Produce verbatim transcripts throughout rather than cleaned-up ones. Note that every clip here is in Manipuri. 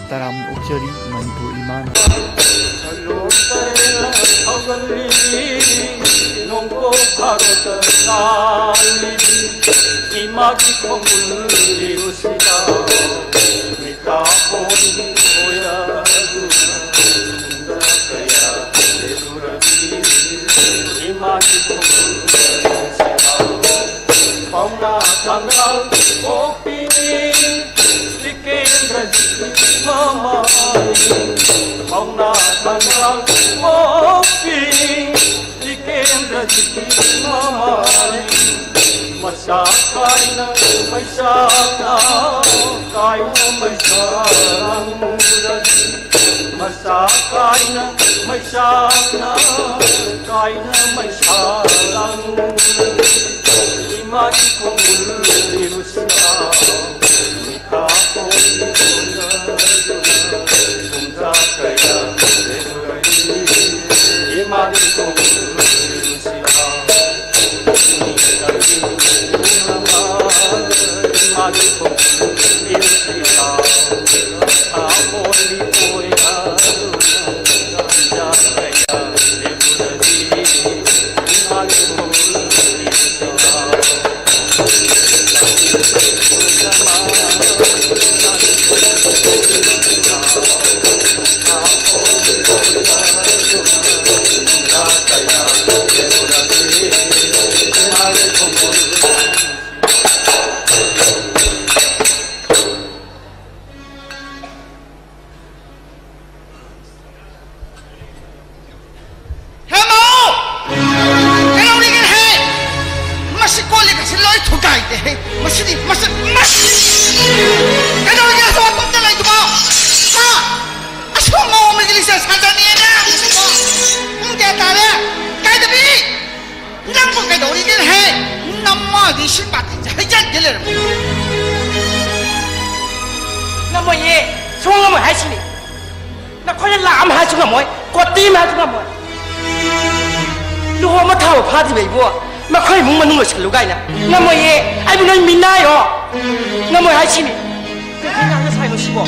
ꯇꯔꯥꯝꯅ ꯑꯣꯛꯆꯔꯤ ꯃꯅꯤꯄꯨꯔ ꯏꯃꯥꯅ꯫ ꯏꯃꯥꯒꯤ ꯈꯣꯡꯒꯨꯜ ꯂꯤꯔꯨꯁꯤꯔ, ꯃꯤꯀꯥꯞ ꯑꯣꯏꯔꯗꯨꯅ ꯀꯌꯥ ꯂꯦꯞꯂꯨꯔꯕꯤ? ꯏꯃꯥꯒꯤ ꯈꯣꯡꯒꯨꯜ ꯂꯤꯔꯨꯁꯤꯔ, ꯄꯥꯎꯅꯥ ꯊꯥꯡꯒꯥꯜ ꯄꯣꯛꯄꯤ ꯖꯤꯇꯦꯟꯗ꯭ꯔꯖꯤꯠꯀꯤ ꯃꯃꯥꯅꯤ, ꯄꯥꯎꯅꯥ ꯊꯥꯡꯒꯥꯜ ꯄꯣꯛꯄꯤ ꯖꯤꯇꯦꯟꯗ꯭ꯔꯖꯤꯠꯀꯤ ꯃꯃꯥꯅꯤ꯫ ꯃꯆꯥ ꯀꯥꯏꯅ ꯃꯩꯁꯥꯅ, ꯀꯥꯏꯅ ꯃꯩꯁꯥ ꯂꯥꯡꯂꯨꯔꯗꯤ, ꯃꯆꯥ ꯀꯥꯏꯅ ꯃꯩꯁꯥꯅ, ꯀꯥꯏꯅ ꯃꯩꯁꯥ ꯂꯥꯡꯂꯨꯔꯗꯤ, ꯏꯃꯥꯒꯤ ꯈꯣꯡꯒꯨꯜ ꯂꯤꯔꯨꯁꯤꯔ? ꯍꯦ ꯃꯧ! ꯀꯩꯗꯧꯔꯤꯒꯦ ꯍꯦ? ꯃꯁꯤ ꯀꯣꯜ ꯂꯤꯛ ꯑꯁꯤ ꯂꯣꯏ ꯊꯨꯒꯥꯏꯒꯦ ꯍꯦ꯫ ꯃꯁꯤꯗꯤ, ꯃꯁꯤ, ꯃꯁꯤ! ꯀꯩꯗꯧꯔꯤꯒꯦ ꯑꯁꯣꯝ ꯑꯄꯝꯗ ꯂꯩꯗꯨꯕꯣ? ꯍꯥ? ꯑꯁꯣꯝ ꯃꯧ ꯑꯃꯒꯤ ꯂꯤꯆꯠ ꯁꯥꯖꯅꯤꯅ? ꯄꯨꯡ ꯀꯌꯥ ꯇꯥꯔꯦ? ꯀꯥꯏꯗꯕꯤ? ꯅꯪꯕꯨ ꯀꯩꯗꯧꯔꯤꯒꯦ ꯍꯦ? ꯅꯃꯥꯗꯤ ꯁꯤ ꯄꯥꯇꯤꯁꯦ ꯍꯩꯖꯟꯒꯦ ꯂꯩꯔꯝꯃꯦ꯫ ꯉꯝꯃꯣꯏꯌꯦ, ꯁꯨꯡꯉꯝ ꯉꯝꯃꯣꯏ ꯍꯥꯏꯁꯤꯅꯤ꯫ ꯅꯈꯣꯏꯅ ꯂꯥꯛ ꯑꯃ ꯍꯥꯏꯁꯨ ꯉꯝꯃꯣꯏ, ꯀꯣꯇꯤ ꯑꯃ ꯍꯥꯏꯁꯨ ꯉꯝꯃꯣꯏ꯫ ꯂꯨꯍꯣꯡꯕ ꯊꯥꯕ ꯐꯥꯗ꯭ꯔꯤꯕ ꯑꯩꯕꯨ ꯃꯈꯣꯏ ꯏꯃꯨꯡ ꯃꯅꯨꯡ ꯂꯣꯏꯁꯜꯂꯨ ꯀꯥꯏꯅ꯫ ꯉꯝꯃꯣꯏꯌꯦ, ꯑꯩꯕꯨ ꯅꯣꯏ ꯃꯤꯅꯥꯏꯔꯣ? ꯉꯝꯃꯣꯏ ꯍꯥꯏꯁꯤꯅꯤ꯫ ꯀꯩ ꯉꯥꯡꯅ ꯁꯥꯏꯅꯣ ꯁꯤꯕꯣ?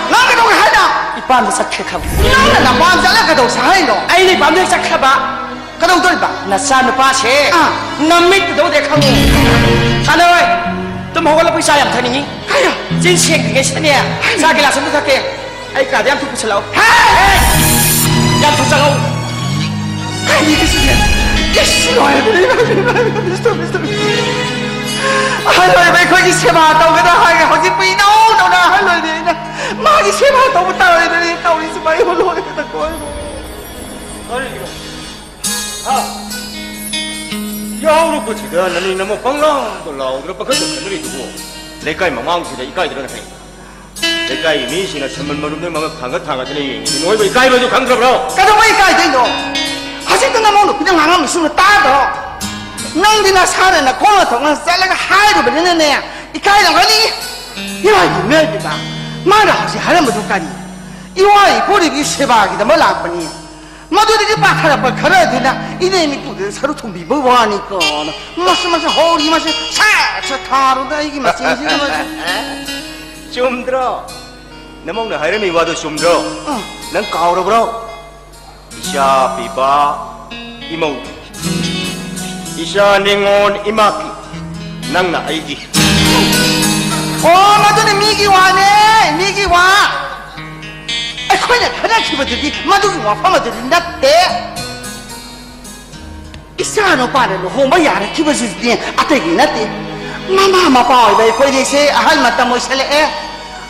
ꯅꯪ ꯀꯩꯗꯧꯒꯦ ꯍꯥꯏꯅꯣ? ꯏꯄꯥꯝꯗ ꯆꯠꯈ꯭ꯔꯦ ꯈꯪꯉꯨ꯫ ꯅꯪꯅ ꯅꯄꯥꯝ ꯆꯠꯂ ꯀꯩꯗꯧꯁꯦ ꯍꯥꯏꯅꯣ? ꯑꯩꯅ ꯏꯄꯥꯝꯗ ꯍꯦꯛ ꯆꯠꯈ꯭ꯔꯕ, ꯀꯩꯗꯧꯗꯣꯔꯤꯕ? ꯅꯆꯥ ꯅꯨꯄꯥꯁꯦ ꯑꯥ꯫ ꯅꯃꯤꯠꯇꯨꯗ ꯎꯗꯦ ꯈꯪꯉꯨ꯫ ꯁꯥꯟꯅꯔꯣꯏ꯫ ꯇꯨꯝ ꯍꯧꯒꯠꯂꯛꯄꯩ ꯆꯥ ꯌꯥꯝ ꯊꯛꯅꯤꯡꯉꯤ꯫ ꯀꯩꯅꯣ? ꯆꯤꯟ ꯁꯦꯡꯗ꯭ꯔꯤꯉꯩꯁꯤꯗꯅꯦ, ꯆꯥ ꯒꯤꯂꯥꯁ ꯑꯝꯇ ꯊꯛꯀꯦ꯫ ꯑꯩ ꯀꯥꯗ ꯌꯥꯝ ꯊꯨ ꯄꯨꯁꯜꯂꯛꯑꯣ꯫ ꯍꯦ! ꯌꯥꯝ ꯊꯨ ꯆꯪꯉꯛꯑꯣ꯫ ꯀꯔꯤꯒꯤꯁꯤꯅꯦ? ꯏꯁ, ꯂꯣꯏꯔꯦ, ꯂꯣꯏꯔꯦ, ꯂꯣꯏꯔꯦ, ꯂꯣꯏꯔꯦ, ꯂꯣꯏꯔꯦ, ꯂꯣꯏꯔꯦ꯫ ꯑꯍꯜ ꯑꯣꯏꯔꯕ ꯑꯩꯈꯣꯏꯒꯤ ꯁꯦꯕꯥ ꯇꯧꯒꯗ꯭ꯔꯥ ꯍꯥꯏꯔꯒ ꯍꯧꯖꯤꯛꯄꯨ ꯏꯅꯧ ꯅꯧꯅ ꯑꯍꯜ ꯑꯣꯏꯔꯦ꯫ ꯑꯩꯅ ꯃꯥꯒꯤ ꯁꯦꯕꯥ ꯇꯧꯕ ꯇꯥꯔꯣꯏꯗ꯭ꯔꯅꯦ ꯇꯧꯔꯤꯁꯤꯕꯨ? ꯑꯩꯕꯨ ꯂꯣꯏꯔꯦꯗꯀꯣ, ꯑꯩꯕꯨ꯫ ꯀꯔꯤꯒꯤꯅꯣ? ꯍꯥ? ꯌꯥꯎꯔꯛꯄꯁꯤꯗ ꯅꯅꯤꯡ ꯅꯃ ꯄꯪꯂꯥꯎꯗ ꯂꯥꯎꯗꯅ ꯄꯪꯈꯠꯇ ꯈꯠꯅꯔꯤꯗꯨꯕꯨ ꯂꯩꯀꯥꯏ ꯃꯃꯥꯡꯁꯤꯗ ꯏꯀꯥꯏꯗ꯭ꯔꯅ ꯍꯥꯏ? ꯂꯩꯀꯥꯏꯒꯤ ꯃꯤꯁꯤꯡꯅ ꯁꯝꯕꯜ ꯃꯔꯨꯝꯗ ꯃꯉꯛ ꯊꯥꯡꯒꯠ ꯊꯥꯡꯒꯠꯇꯅ ꯌꯦꯡꯉꯤ꯫ ꯅꯣꯏꯕꯨ ꯏꯀꯥꯏꯕꯁꯨ ꯈꯪꯗ꯭ꯔꯕ꯭ꯔꯣ? ꯀꯩꯗꯧꯕꯩ ꯏꯀꯥꯏꯗꯣꯏꯅꯣ? ꯍꯧꯖꯤꯛꯇ ꯅꯃꯧ ꯅꯨꯄꯤꯅ ꯉꯥꯡꯉꯝꯃꯤꯁꯤꯡꯗꯣ ꯇꯥꯗ꯭ꯔꯣ? ꯅꯪꯗꯤ ꯅꯁꯥꯅ ꯅꯈꯣꯡꯅ ꯊꯣꯛꯅ ꯆꯠꯂꯒ ꯍꯥꯏꯔꯨꯕꯅꯤꯅꯅꯦ, ꯏꯀꯥꯏꯔꯝꯒꯅꯤ꯫ ꯏꯃꯥꯏ ꯏꯃꯥꯏ ꯏꯃꯥ, ꯃꯥꯅ ꯍꯧꯖꯤꯛ ꯍꯥꯏꯔꯝꯕꯗꯨ ꯀꯔꯤ? ꯏꯋꯥ ꯏꯄꯨꯔꯤꯕꯤ ꯁꯦꯕꯥꯒꯤꯗꯃꯛ ꯂꯥꯛꯄꯅꯤ꯫ ꯃꯗꯨꯗꯒꯤ ꯄꯥꯊꯔꯛꯄ ꯈꯔ ꯑꯗꯨꯅ ꯏꯅꯦ ꯃꯤꯀꯨꯗꯨꯗ ꯁꯔꯨ ꯊꯣꯡꯕꯤꯕ ꯋꯥꯅꯤꯀꯣ꯫ ꯃꯁꯤ, ꯃꯁꯤ ꯍꯧꯔꯤ, ꯃꯁꯤ ꯁꯦ, ꯁꯦ ꯊꯥꯔꯨꯗ ꯑꯩꯒꯤ ꯃꯆꯤꯟꯁꯤꯗ ꯃꯁꯤ꯫ ꯆꯨꯝꯗ꯭ꯔꯣ? ꯅꯃꯧꯅ ꯍꯥꯏꯔꯝꯃꯤ ꯋꯥꯗꯣ ꯆꯨꯝꯗ꯭ꯔꯣ? ꯎꯝ꯫ ꯅꯪ ꯀꯥꯎꯔꯕ꯭ꯔꯣ? ꯏꯆꯥ ꯄꯤꯕ ꯏꯃꯧ, ꯏꯆꯥ ꯅꯤꯉꯣꯜ ꯏꯃꯥꯀꯤ, ꯅꯪꯅ ꯑꯩꯒꯤ꯫ ꯑꯣ, ꯃꯗꯨꯅ ꯃꯤꯒꯤ ꯋꯥꯅꯦ, ꯃꯤꯒꯤ ꯋꯥ꯫ ꯑꯩꯈꯣꯏꯅ ꯈꯟꯅꯈꯤꯕꯗꯨꯗꯤ ꯃꯗꯨꯒꯤ ꯋꯥꯐꯝ ꯑꯗꯨꯗꯤ ꯅꯠꯇꯦ꯫ ꯏꯆꯥ ꯅꯨꯄꯥꯅ ꯂꯨꯍꯣꯡꯕ ꯌꯥꯔꯛꯈꯤꯕꯁꯤꯗꯤ ꯑꯇꯩꯒꯤ ꯅꯠꯇꯦ꯫ ꯃꯃꯥ ꯃꯄꯥ ꯑꯣꯏꯕ ꯑꯩꯈꯣꯏꯗꯤ ꯁꯦ ꯑꯍꯜ ꯃꯇꯝ ꯑꯣꯏꯁꯜꯂꯛꯑꯦ꯫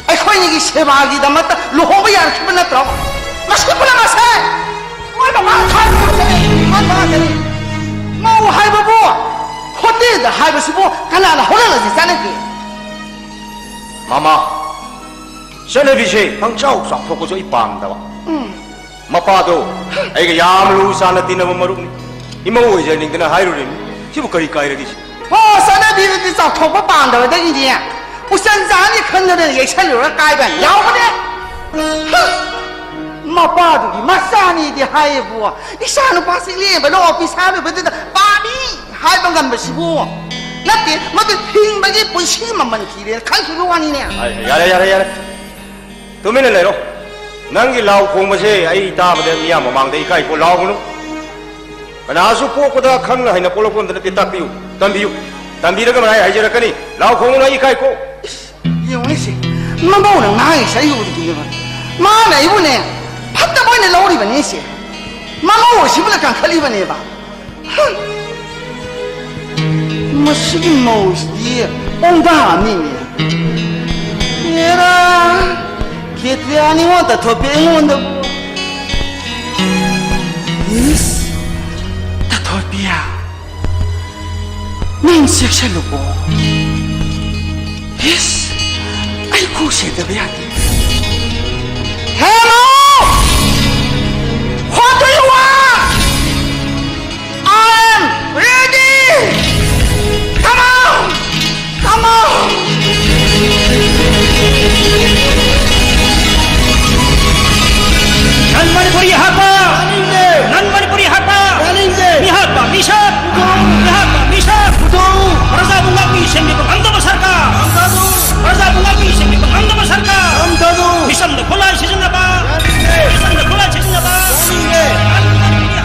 ꯑꯩꯈꯣꯏꯅꯤꯒꯤ ꯁꯦꯕꯥꯒꯤꯗꯃꯛꯇ ꯂꯨꯍꯣꯡꯕ ꯌꯥꯔꯛꯈꯤꯕ ꯅꯠꯇ꯭ꯔꯣ? ꯃꯁꯤ ꯄꯨꯝꯅꯃꯛꯁꯦ ꯃꯣꯏ ꯃꯃꯥ ꯊꯥꯏꯅ ꯉꯥꯛꯇꯅꯤ, ꯃꯥ ꯉꯥꯛꯇꯅꯤ꯫ ꯃꯧ ꯍꯥꯏꯕꯕꯨ ꯍꯣꯇꯦꯜꯗ ꯍꯥꯏꯕꯁꯤꯕꯨ ꯀꯅꯥꯅ ꯍꯧꯔꯛꯂꯁꯤ ꯆꯥꯅꯒꯦ? ꯃꯃꯥ, ꯆꯠꯅꯕꯤꯁꯦ ꯄꯪꯆꯥꯎ ꯆꯥꯎꯊꯣꯛꯄꯁꯨ ꯑꯩ ꯄꯥꯝꯗꯕ꯫ ꯎꯝ꯫ ꯃꯄꯥꯗꯣ ꯑꯩꯒ ꯌꯥꯝ ꯂꯨ ꯆꯥꯟꯅ ꯇꯤꯟꯅꯕ ꯃꯔꯨꯞꯅꯤ꯫ ꯏꯃꯧ ꯑꯣꯏꯖꯅꯤꯡꯗꯅ ꯍꯥꯏꯔꯨꯔꯤꯅꯤ꯫ ꯁꯤꯕꯨ ꯀꯔꯤ ꯀꯥꯏꯔꯒꯦ ꯁꯤ? ꯑꯣ, ꯆꯠꯅꯕꯤꯗꯨꯗꯤ ꯆꯥꯎꯊꯣꯛꯄ ꯄꯥꯝꯗꯕꯗꯒꯤꯅꯦ꯫ ꯎꯆꯟ ꯆꯥꯅꯤ ꯈꯟꯗꯅ ꯌꯩꯁꯜꯂꯨꯔ ꯀꯥꯏꯕ ꯌꯥꯎꯕꯅꯦ꯫ ꯍ! ꯃꯄꯥꯗꯨꯒꯤ ꯃꯆꯥꯅꯤꯗꯤ ꯍꯥꯏꯌꯦꯕꯨ꯫ ꯏꯆꯥ ꯅꯨꯄꯥꯁꯤ ꯂꯦꯝꯕꯅ ꯑꯣꯐꯤꯁ ꯍꯥꯏꯕꯗꯨꯗ ꯄꯥꯝꯃꯤ ꯍꯥꯏꯕ ꯉꯝꯕꯁꯤꯕꯨ ꯅꯠꯇꯦ, ꯃꯗꯨ ꯍꯤꯡꯕꯒꯤ ꯄꯨꯟꯁꯤꯒꯤ ꯃꯃꯜ ꯊꯤꯔꯦꯅ ꯈꯟꯈꯤꯕ ꯋꯥꯅꯤꯅꯦ꯫ ꯑ, ꯌꯥꯔꯦ, ꯌꯥꯔꯦ, ꯌꯥꯔꯦ꯫ ꯇꯨꯃꯤꯟꯅ ꯂꯩꯔꯣ꯫ ꯅꯪꯒꯤ ꯂꯥꯎ ꯈꯣꯡꯕꯁꯦ ꯑꯩ ꯇꯥꯕꯗ ꯃꯤꯌꯥꯝ ꯃꯃꯥꯡꯗ ꯏꯀꯥꯏꯀꯣ꯫ ꯂꯥꯎꯒꯅꯨ꯫ ꯀꯅꯥꯁꯨ ꯄꯣꯛꯄꯗ ꯈꯪꯅ ꯍꯩꯅ ꯄꯣꯛꯂꯛꯄ ꯑꯝꯇ ꯅꯠꯇꯦ꯫ ꯇꯥꯛꯄꯤꯌꯨ, ꯇꯝꯕꯤꯌꯨ꯫ ꯇꯝꯕꯤꯔꯒ ꯃꯔꯥꯏ ꯍꯥꯏꯖꯔꯛꯀꯅꯤ꯫ ꯂꯥꯎ ꯈꯣꯡꯒꯅꯨ, ꯑꯩ ꯏꯀꯥꯏꯀꯣ꯫ ꯏꯁ, ꯌꯦꯡꯉꯨꯅꯦ ꯁꯦ, ꯃꯃꯧꯅ ꯉꯥꯡꯉꯤꯁꯦ ꯑꯩ ꯎꯗ꯭ꯔꯤꯕꯅꯦꯕ꯫ ꯃꯥꯅ ꯑꯩꯕꯨꯅꯦ ꯐꯠꯇꯕ ꯑꯣꯏꯅ ꯂꯧꯔꯤꯕꯅꯤ ꯁꯦ꯫ ꯃꯃꯧ ꯑꯁꯤꯕꯨꯅ ꯀꯟꯈꯠꯂꯤꯕꯅꯦꯕ꯫ ꯍ! ꯃꯁꯤꯒꯤ ꯃꯧꯁꯤꯗꯤ ꯄꯣꯡꯗꯥ ꯑꯃꯅꯤꯅꯦ꯫ ꯑꯦꯔꯥ, ꯈꯦꯇ꯭ꯔꯤꯌꯥꯅꯤꯉꯣ ꯇꯥꯊꯣꯛꯄꯤ ꯑꯩꯉꯣꯟꯗꯕꯨ꯫ ꯏꯁ, ꯇꯥꯊꯣꯛꯄꯤꯌꯥ꯫ ꯅꯪ ꯆꯦꯛꯁꯤꯜꯂꯨꯀꯣ꯫ ꯏꯁ, ꯑꯩ ꯈꯨ ꯁꯦꯡꯗꯕ ꯌꯥꯗꯦ꯫ Hello! What do you want? I am ready! Come on! Come on! Non Manipuri ꯍꯥꯠꯄ! ꯌꯥꯅꯤꯡꯗꯦ! Non Manipuri ꯍꯥꯠꯄ! ꯌꯥꯅꯤꯡꯗꯦ! ꯃꯤ ꯍꯥꯠꯄ! ꯃꯤ ꯁꯥꯠ! ꯄꯨꯊꯣꯛꯎ! ꯃꯤ ꯍꯥꯠꯄ! ꯃꯤ ꯁꯥꯠ! ꯄꯨꯊꯣꯛꯎ! ꯄ꯭ꯔꯖꯥꯕꯨ ꯉꯥꯛꯄꯤ ꯁꯦꯟꯕꯤꯕ ꯉꯝꯗꯕ ꯁꯔꯀꯥꯔ! ꯉꯝꯊꯗꯨ! ꯄ꯭ꯔꯖꯥꯕꯨ ꯉꯥꯛꯄꯤ ꯁꯦꯟꯕꯤꯕ ꯉꯝꯗꯕ ꯁꯔꯀꯥꯔ! ꯉꯝꯊꯗꯨ! ꯃꯤꯆꯝꯗ ꯈꯨꯠꯂꯥꯏ ꯁꯤꯖꯤꯟꯅꯕ! ꯌꯥꯅꯤꯡꯗꯦ! ꯃꯤꯆꯝꯗ ꯈꯨꯠꯂꯥꯏ ꯁꯤꯖꯤꯟꯅꯕ! ꯌꯥꯅꯤꯡꯗꯦ! ꯌꯥꯅꯤꯡꯗꯦ!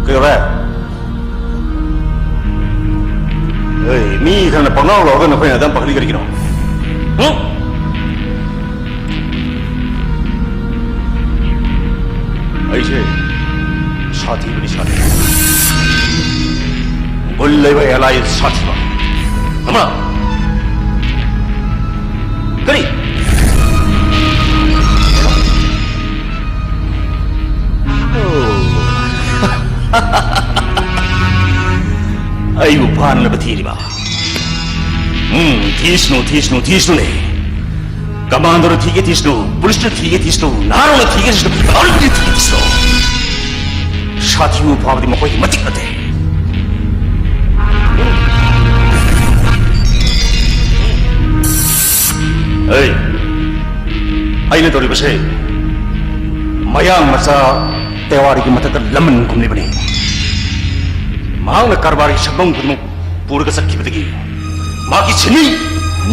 ꯀꯩꯗꯧꯔꯦ? ꯑꯦ, ꯃꯤ ꯈꯔꯅ ꯄꯪꯂꯥꯎ ꯂꯥꯎꯔꯒ ꯅꯈꯣꯏꯅ ꯑꯗꯨꯝ ꯄꯥꯈꯠꯂꯤ ꯀꯔꯤꯒꯤꯅꯣ? ꯍꯨꯝ? ꯑꯩꯁꯦ ꯁꯥꯊꯤꯕꯅꯤ, ꯁꯥꯊꯤꯕ꯫ ꯒꯨꯟ ꯂꯩꯕ ꯑꯦꯂꯥꯏ ꯁꯥꯊꯤꯕ꯫ ꯑꯃ꯫ ꯀꯔꯤ? ꯑꯩꯕꯨ ꯐꯥꯅꯅꯕ ꯊꯤꯔꯤꯕ? ꯎꯝ, ꯊꯤꯁꯅꯨ, ꯊꯤꯁꯅꯨ, ꯊꯤꯁꯅꯨꯅꯦ꯫ ꯀꯃꯥꯟꯗꯣꯅ ꯊꯤꯒꯦ ꯊꯤꯁꯅꯨ, ꯄꯨꯂꯤꯁꯅ ꯊꯤꯒꯦ ꯊꯤꯁꯅꯨ, ꯅꯍꯥꯔꯣꯜꯅ ꯊꯤꯒꯦ ꯊꯤꯁꯅꯨ, ꯅꯍꯥꯔꯣꯜꯅ ꯊꯤꯒꯦ ꯊꯤꯁꯅꯨ꯫ ꯁꯥꯊꯤꯕꯨ ꯐꯥꯕꯗꯤ ꯃꯈꯣꯏꯒꯤ ꯃꯇꯤꯛ ꯅꯠꯇꯦ꯫ ꯑꯩ, ꯑꯩꯅ ꯇꯧꯔꯤꯕꯁꯦ ꯃꯌꯥꯡ ꯃꯆꯥ ꯇꯦꯋꯥꯔꯤꯒꯤ ꯃꯊꯛꯇ ꯂꯃꯟ ꯈꯨꯝꯂꯤꯕꯅꯤ꯫ ꯃꯍꯥꯛꯅ ꯀꯔꯕꯥꯔꯒꯤ ꯁꯛꯐꯝ ꯈꯨꯗꯤꯡꯃꯛ ꯄꯨꯔꯒ ꯆꯠꯈꯤꯕꯗꯒꯤ ꯃꯍꯥꯛꯀꯤ ꯁꯤꯟꯃꯤ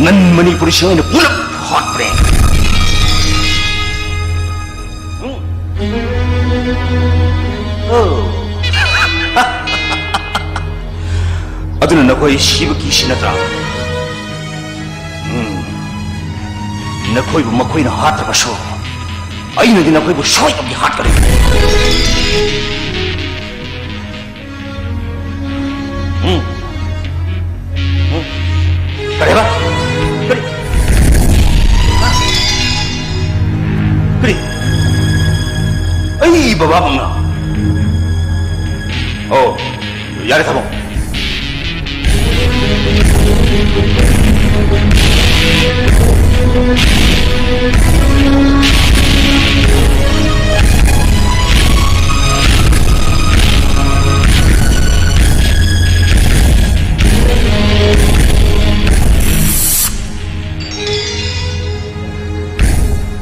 ꯅꯟ ꯃꯅꯤꯄꯨꯔꯤꯁꯤꯡ ꯑꯩꯅ ꯄꯨꯂꯞ ꯍꯥꯠꯄꯅꯦ꯫ ꯑꯣ꯫ ꯑꯗꯨꯅ ꯅꯈꯣꯏ ꯁꯤꯕ ꯀꯤꯁꯤ ꯅꯠꯇ꯭ꯔꯥ? ꯎꯝ꯫ ꯅꯈꯣꯏꯕꯨ ꯃꯈꯣꯏꯅ ꯍꯥꯠꯇ꯭ꯔꯕꯁꯨ, ꯑꯩꯅꯗꯤ ꯅꯈꯣꯏꯕꯨ ꯁꯣꯏꯗꯅ ꯍꯥꯠꯀꯅꯤ꯫ ꯎꯝ꯫ ꯎꯝ꯫ ꯀꯔꯤ ꯍꯥꯏꯕ? ꯀꯔꯤ? ꯀꯔꯤ? ꯑꯩ ꯕꯕꯥꯃꯛꯅ? ꯑꯣ, ꯌꯥꯔꯦ, ꯊꯝꯃꯣ꯫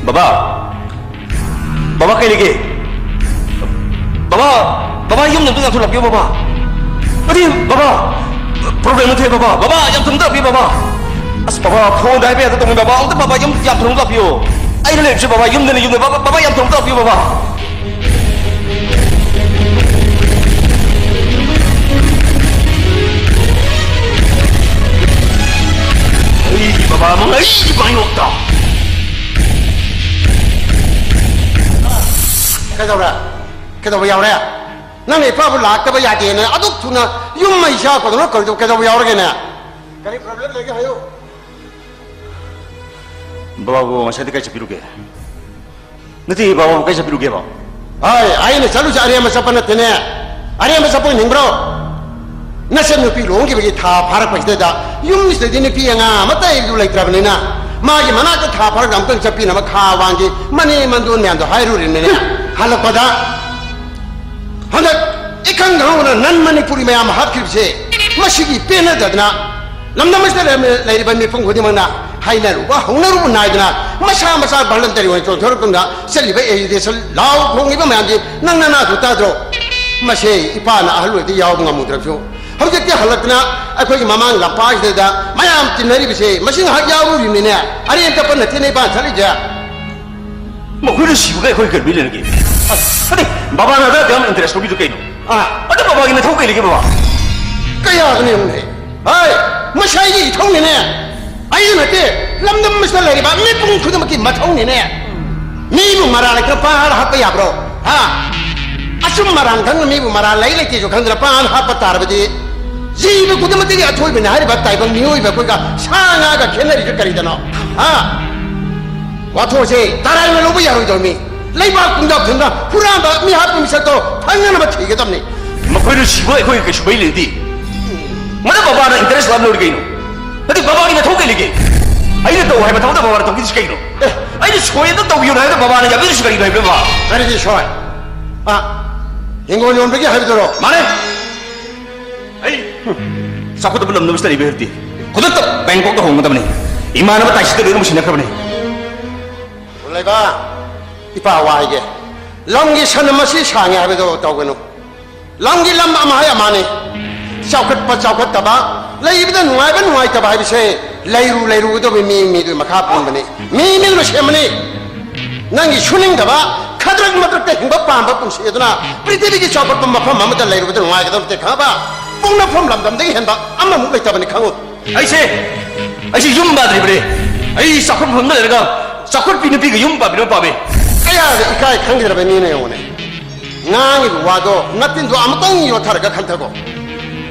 ꯕꯕꯥ, ꯕꯕꯥ, ꯀꯩ ꯂꯩꯒꯦ? ꯕꯕꯥ, ꯕꯕꯥ, ꯌꯨꯝꯗ ꯑꯝꯇ ꯌꯥꯝ ꯊꯨꯅ ꯂꯥꯛꯄꯤꯌꯣ, ꯕꯕꯥ꯫ ꯑꯗꯨꯗꯤ, ꯕꯕꯥ, problem ꯑꯃ ꯊꯣꯛꯑꯦ, ꯕꯕꯥ꯫ ꯕꯕꯥ, ꯌꯥꯝ ꯊꯨꯅ ꯑꯝꯇ ꯂꯥꯛꯄꯤꯌꯣ, ꯕꯕꯥ꯫ ꯑꯁ, ꯕꯕꯥ, phoneꯗ ꯍꯥꯏꯕ ꯌꯥꯗ ꯇꯧꯅꯤ, ꯕꯕꯥ꯫ ꯑꯝꯇ, ꯕꯕꯥ, ꯌꯨꯝ ꯌꯥꯝ ꯊꯨꯅ ꯑꯝꯇ ꯂꯥꯛꯄꯤꯌꯣ꯫ ꯑꯩꯅ ꯂꯩꯔꯤꯁꯦ, ꯕꯕꯥ, ꯌꯨꯝꯗꯅꯤ, ꯌꯨꯝꯗ꯫ ꯕꯕꯥ, ꯕꯕꯥ, ꯌꯥꯝ ꯊꯨꯅ ꯑꯝꯇ ꯂꯥꯛꯄꯤꯌꯣ, ꯕꯕꯥ꯫ ꯑꯩꯒꯤ ꯕꯕꯥ ꯑꯃ ꯑꯩꯒꯤ ꯃꯥꯌꯣꯛꯇ꯫ ꯀꯩꯗꯧꯔꯦ? ꯀꯩꯗꯧꯕ ꯌꯥꯎꯔꯦ? ꯅꯪꯅ ꯏꯄꯥꯕꯨ ꯂꯥꯛꯇꯕ ꯌꯥꯗꯦꯅ ꯑꯗꯨꯛ ꯊꯨꯅ ꯌꯨꯝ ꯃꯩ ꯆꯥꯛꯄꯗꯧꯅ ꯀꯩꯗꯧ-, ꯀꯩꯗꯧꯕ ꯌꯥꯎꯔꯒꯦꯅꯦ? ꯀꯔꯤ problem ꯂꯩꯒꯦ ꯍꯥꯏꯌꯨ꯫ ꯕꯕꯥꯕꯨ ꯉꯁꯥꯏꯗꯤ ꯀꯥꯏ ꯆꯠꯄꯤꯔꯨꯒꯦ? ꯅꯠꯇꯦ, ꯕꯕꯥꯕꯨ ꯀꯥꯏ ꯆꯠꯄꯤꯔꯨꯒꯦꯕ? ꯍꯥꯏ, ꯑꯩꯅ ꯆꯠꯂꯨꯁꯦ ꯑꯔꯦꯝꯕ ꯆꯠꯄ ꯅꯠꯇꯦꯅꯦ꯫ ꯑꯔꯦꯝꯕ ꯆꯠꯄ ꯑꯣꯏꯅ ꯍꯤꯡꯕ꯭ꯔꯣ? ꯅꯆꯟ ꯅꯨꯄꯤ ꯂꯨꯍꯣꯡꯈꯤꯕꯒꯤ ꯊꯥ ꯐꯥꯔꯛꯄꯁꯤꯗꯩꯗ ꯌꯨꯝꯁꯤꯗꯗꯤ ꯅꯨꯄꯤ ꯑꯉꯥꯡ ꯑꯃꯠꯇ ꯍꯦꯛ ꯂꯩꯇ꯭ꯔꯕꯅꯤꯅ ꯃꯥꯒꯤ ꯃꯅꯥꯛꯇ ꯊꯥ ꯐꯥꯔꯒ ꯑꯃꯨꯛꯇꯪ ꯆꯠꯄꯤꯅꯕ ꯈꯥ ꯋꯥꯡꯒꯤ ꯃꯅꯦ ꯃꯟꯗꯣꯟ ꯃꯌꯥꯝꯗꯣ ꯍꯥꯏꯔꯨꯔꯤꯕꯅꯤꯅꯦ꯫ ꯍꯜꯂꯛꯄꯗ ꯍꯟꯗꯛ ꯏꯈꯪ ꯈꯪꯍꯧꯗꯅ non ꯃꯅꯤꯄꯨꯔꯤ ꯃꯌꯥꯝ ꯍꯥꯠꯈꯤꯕꯁꯦ ꯃꯁꯤꯒꯤ ꯄꯦꯟꯅꯗꯗꯅ ꯂꯝꯗꯝ ꯑꯁꯤꯗ ꯂꯩꯔꯝ-, ꯂꯩꯔꯤꯕ ꯃꯤꯄꯨꯝ ꯈꯨꯗꯤꯡꯃꯛꯅ ꯍꯥꯏꯅꯔꯨꯕ ꯍꯧꯅꯔꯨꯕ ꯅꯥꯏꯗꯅ ꯃꯁꯥ ꯃꯁꯥ voluntary ꯑꯣꯏꯅ ꯆꯣꯡꯊꯣꯔꯛꯇꯨꯅ ꯆꯠꯂꯤꯕ agitation ꯂꯥꯎ ꯈꯣꯡꯉꯤꯕ ꯃꯌꯥꯝꯁꯤ ꯅꯪ ꯅꯅꯥꯗꯨ ꯇꯥꯗ꯭ꯔꯣ? ꯃꯁꯦ ꯏꯄꯥꯅ ꯑꯍꯜ ꯑꯣꯏꯔꯗꯤ ꯌꯥꯎꯕ ꯉꯝꯃꯨꯗ꯭ꯔꯕꯁꯨ ꯍꯧꯖꯤꯛꯇꯤ ꯍꯜꯂꯛꯇꯅ ꯑꯩꯈꯣꯏꯒꯤ ꯃꯃꯥꯡ ꯂꯝꯄꯥꯛꯁꯤꯗ ꯃꯌꯥꯝ ꯇꯤꯟꯅꯔꯤꯕꯁꯦ ꯃꯁꯤ ꯉꯥꯏꯍꯥꯛ ꯌꯥꯎꯔꯨꯔꯤꯕꯅꯤꯅꯦ꯫ ꯑꯔꯦꯝ ꯇꯞꯄ ꯅꯠꯇꯦꯅꯦ ꯏꯄꯥꯅ ꯆꯠꯂꯤꯁꯦ꯫ ꯃꯈꯣꯏꯅ ꯁꯤꯕꯒ ꯑꯩꯈꯣꯏ ꯀꯔꯤ ꯂꯩꯔꯒꯦ? ꯑꯁ, ꯑꯗꯩ ꯕꯕꯥꯅ ꯑꯗꯥ ꯑꯗꯨꯛ ꯌꯥꯝ interest ꯂꯧꯕꯤꯗꯨ ꯀꯩꯅꯣ? ꯑꯥ꯫ ꯑꯗ ꯕꯕꯥꯒꯤ ꯅꯊꯧ ꯀꯩ ꯂꯩꯒꯦ, ꯕꯕꯥ? ꯀꯌꯥꯒꯅꯤ ꯌꯦꯡꯉꯨꯅꯦ꯫ ꯍꯥꯏ, ꯃꯁꯤ ꯑꯩꯒꯤ ꯏꯊꯧꯅꯤꯅꯦ꯫ ꯑꯩꯅ ꯅꯠꯇꯦ, ꯂꯝꯗꯝ ꯑꯁꯤꯗ ꯂꯩꯔꯤꯕ ꯃꯤꯄꯨꯝ ꯈꯨꯗꯤꯡꯃꯛꯀꯤ ꯃꯊꯧꯅꯤꯅꯦ꯫ ꯃꯤꯕꯨ ꯃꯔꯥꯜ ꯂꯩꯇꯅ ꯄꯥꯡꯍꯜ ꯍꯥꯠꯄ ꯌꯥꯕ꯭ꯔꯣ? ꯍꯥ? ꯑꯆꯨꯝ ꯑꯔꯥꯟ ꯈꯪꯗꯅ ꯃꯤꯕꯨ ꯃꯔꯥꯜ ꯂꯩ ꯂꯩꯇꯦꯁꯨ ꯈꯪꯗꯅ ꯄꯥꯡꯍꯜ ꯍꯥꯠꯄ ꯇꯥꯔꯕꯗꯤ, ꯖꯤꯕ ꯈꯨꯗꯤꯡꯃꯛꯇꯒꯤ ꯑꯊꯣꯏꯕꯅꯤ ꯍꯥꯏꯔꯤꯕ ꯇꯥꯏꯕꯪ ꯃꯤꯑꯣꯏꯕ ꯑꯩꯈꯣꯏꯒ ꯁꯥ ꯉꯥꯒ ꯈꯦꯠꯅꯔꯤꯁꯦ ꯀꯔꯤꯗꯅꯣ? ꯍꯥ? ꯋꯥꯊꯣꯛꯁꯦ ꯇꯔꯥꯏꯅ ꯂꯧꯕ ꯌꯥꯔꯣꯏꯗꯧꯔꯃꯤ꯫ ꯂꯩꯕꯥꯛ ꯄꯨꯝꯗ ꯊꯨꯝꯅ ꯍꯨꯔꯥꯟꯕ ꯃꯤꯍꯥꯠꯄ ꯃꯤꯁꯛꯇꯣ ꯐꯪꯅꯅꯕ ꯊꯤꯒꯗꯕꯅꯤ꯫ ꯃꯈꯣꯏꯅ ꯁꯤꯕ ꯑꯩꯈꯣꯏ ꯀꯩꯁꯨ ꯃꯩ ꯂꯩꯗꯤ꯫ ꯃꯗꯨ ꯕꯕꯥꯅ interest ꯂꯥꯛ ꯂꯣꯏꯔꯦ ꯀꯩꯅꯣ? ꯅꯠꯇꯦ, ꯕꯕꯥꯒꯤ ꯃꯊꯧ ꯀꯩ ꯂꯩꯒꯦ? ꯑꯩꯅ ꯇꯧ ꯍꯥꯏꯕ ꯊꯕꯛꯇ ꯕꯕꯥꯅ ꯇꯧꯈꯤꯗ꯭ꯔꯤꯁꯤ ꯀꯩꯅꯣ? ꯑꯦ, ꯑꯩꯅ ꯁꯣꯏ ꯑꯝꯇ ꯇꯧꯕꯤꯌꯨ ꯍꯥꯏꯕꯗ ꯕꯕꯥꯅ ꯌꯥꯕꯤꯔꯤꯁꯤ ꯀꯔꯤꯅꯣ ꯍꯥꯏꯕ? ꯀꯔꯤꯒꯤ ꯁꯣꯏ? ꯑ, ꯍꯤꯡꯒꯣꯜ ꯌꯣꯟꯕꯒꯤ ꯍꯥꯏꯕꯗꯨꯔꯣ? ꯃꯥꯅꯦ꯫ ꯑꯩ ꯆꯥꯎꯈꯠꯇꯕ ꯂꯝꯗ ꯃꯁꯤꯗ ꯂꯩꯕ ꯍꯥꯏꯕꯗꯤ ꯈꯨꯗꯛꯇ ꯕꯦꯡꯀꯣꯛꯇ ꯍꯣꯡꯒꯗꯕꯅꯤ꯫ ꯏꯃꯥꯟꯅꯕ ꯇꯥꯏꯁꯤꯗ ꯂꯣꯏꯅꯃꯛ ꯁꯤꯟꯅꯈ꯭ꯔꯕꯅꯤ꯫ ꯂꯩꯕ, ꯏꯄꯥ ꯋꯥ ꯍꯥꯏꯒꯦ꯫ ꯂꯝꯒꯤ ꯁꯟ ꯃꯁꯤ ꯁꯥꯡꯉꯦ ꯍꯥꯏꯕꯗꯣ ꯇꯧꯒꯅꯨ꯫ ꯂꯝꯒꯤ ꯂꯝ ꯑꯃ ꯍꯥꯏ ꯑꯃꯅꯤ꯫ ꯆꯥꯎꯈꯠꯄ ꯆꯥꯎꯈꯠꯇꯕ, ꯂꯩꯕꯗ ꯅꯨꯡꯉꯥꯏꯕ ꯅꯨꯡꯉꯥꯏꯇꯕ ꯍꯥꯏꯕꯁꯦ ꯂꯩꯔꯨ ꯂꯩꯔꯨꯒꯗꯕ ꯃꯤ ꯃꯤꯗꯨꯒꯤ ꯃꯈꯥ ꯄꯣꯟꯕꯅꯤ꯫ ꯃꯤ ꯃꯤꯗꯨꯅ ꯁꯦꯝꯕꯅꯤ꯫ ꯅꯪꯒꯤ ꯁꯨꯅꯤꯡꯗꯕ, ꯈꯗ꯭ꯔꯛ ꯃꯗ꯭ꯔꯛꯇ ꯍꯤꯡꯕ ꯄꯥꯝꯕ ꯄꯨꯟꯁꯤ ꯑꯗꯨꯅ ꯄ꯭ꯔꯤꯊꯤꯕꯤꯒꯤ ꯆꯥꯎꯈꯠꯄ ꯃꯐꯝ ꯑꯃꯗ ꯂꯩꯔꯨꯕꯗ ꯅꯨꯡꯉꯥꯏꯒꯗꯕ ꯅꯠꯇꯦ ꯈꯪꯉꯕ? ꯄꯣꯛꯅꯐꯝ ꯂꯝꯗꯝꯗꯒꯤ ꯍꯦꯟꯕ ꯑꯃꯃꯨꯛ ꯂꯩꯇꯕꯅꯤ ꯈꯪꯉꯨ꯫ ꯑꯩꯁꯦ, ꯑꯩꯁꯦ ꯌꯨꯝ ꯄꯥꯟꯗ꯭ꯔꯤꯕꯅꯦ꯫ ꯑꯩ ꯆꯥꯎꯈꯠꯄ ꯃꯐꯝꯗ ꯂꯩꯔꯒ ꯆꯥꯎꯈꯠꯄꯤ ꯅꯨꯄꯤꯒ ꯌꯨꯝ ꯄꯥꯟꯕꯤꯅꯕ ꯄꯥꯝꯃꯦ꯫ ꯀꯌꯥꯗ ꯏꯀꯥꯏ ꯈꯪꯈꯤꯗ꯭ꯔꯕ ꯃꯤꯅ ꯌꯦꯡꯉꯨꯅꯦ꯫ ꯉꯥꯡꯉꯤꯕ ꯋꯥꯗꯣ ꯅꯠꯇꯤꯟꯗꯣ ꯑꯃꯨꯛꯇꯪ ꯌꯣꯠꯊꯔꯒ ꯈꯟꯊꯒꯣ꯫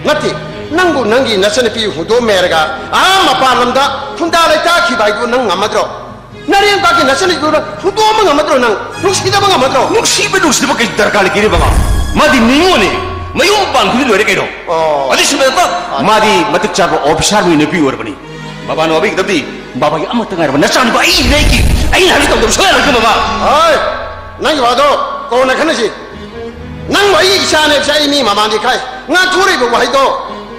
ꯅꯠꯇꯦ, ꯅꯪꯕꯨ ꯅꯪꯒꯤ ꯅꯆꯟꯅꯨꯄꯤ ꯍꯨꯟꯗꯣꯛꯑꯝꯃꯦ ꯍꯥꯏꯔꯒ ꯑꯥ ꯃꯄꯥꯟ ꯂꯝꯗ ꯈꯨꯟꯗꯥ ꯂꯩꯇꯥꯈꯤꯕ ꯍꯥꯏꯗꯨ ꯅꯪ ꯉꯝꯃꯗ꯭ꯔꯣ? ꯅꯔꯦꯟ ꯄꯥꯛꯀꯤ ꯅꯆꯟꯅꯨꯄꯤꯗꯨ ꯍꯨꯟꯗꯣꯛꯑꯝꯕ ꯉꯝꯃꯗ꯭ꯔꯣ ꯅꯪ? ꯅꯨꯡꯁꯤꯗꯕ ꯉꯝꯃꯗ꯭ꯔꯣ? ꯅꯨꯡꯁꯤꯕ ꯅꯨꯡꯁꯤꯕ ꯀꯩ ꯗꯔꯀꯥꯔ ꯂꯩꯒꯦ ꯕꯕꯥ? ꯃꯥꯗꯤ ꯅꯤꯉꯣꯜꯅꯦ, ꯃꯌꯨꯝ ꯄꯥꯟꯈꯤꯕꯗꯤ ꯂꯣꯏꯔꯦ ꯀꯩꯅꯣ꯫ ꯑꯣ꯫ ꯑꯗꯨꯁꯨ ꯅꯠꯇꯅ ꯃꯥꯗꯤ ꯃꯇꯤꯛ ꯆꯥꯕ officer ꯒꯤ ꯅꯨꯄꯤ ꯑꯣꯏꯔꯕꯅꯤ꯫ ꯕꯕꯥꯅ ꯋꯥꯕꯤꯒꯗꯕꯗꯤ ꯕꯕꯥꯒꯤ ꯑꯃꯠꯇ ꯉꯥꯏꯔꯕ ꯅꯆꯥꯅꯨꯄꯥ ꯑꯩ ꯂꯩꯒꯤ, ꯑꯩꯅ ꯍꯥꯏꯕꯁꯤ ꯇꯧꯗꯕ ꯁꯨꯡꯌꯥ ꯌꯥꯔꯣꯏ ꯕꯕꯥ꯫ ꯍꯣꯏ, ꯅꯪꯒꯤ ꯋꯥꯗꯣ ꯀꯣꯟꯅ ꯈꯟꯅꯁꯤ꯫ ꯅꯪꯕꯨ ꯑꯩꯒꯤ ꯏꯆꯥꯅꯦ ꯍꯥꯏꯕꯁꯦ ꯑꯩ ꯃꯤ ꯃꯃꯥꯡꯗ ꯏꯀꯥꯏ꯫ ꯉꯥꯡꯊꯣꯔꯛꯏꯕ ꯋꯥꯍꯩꯗꯣ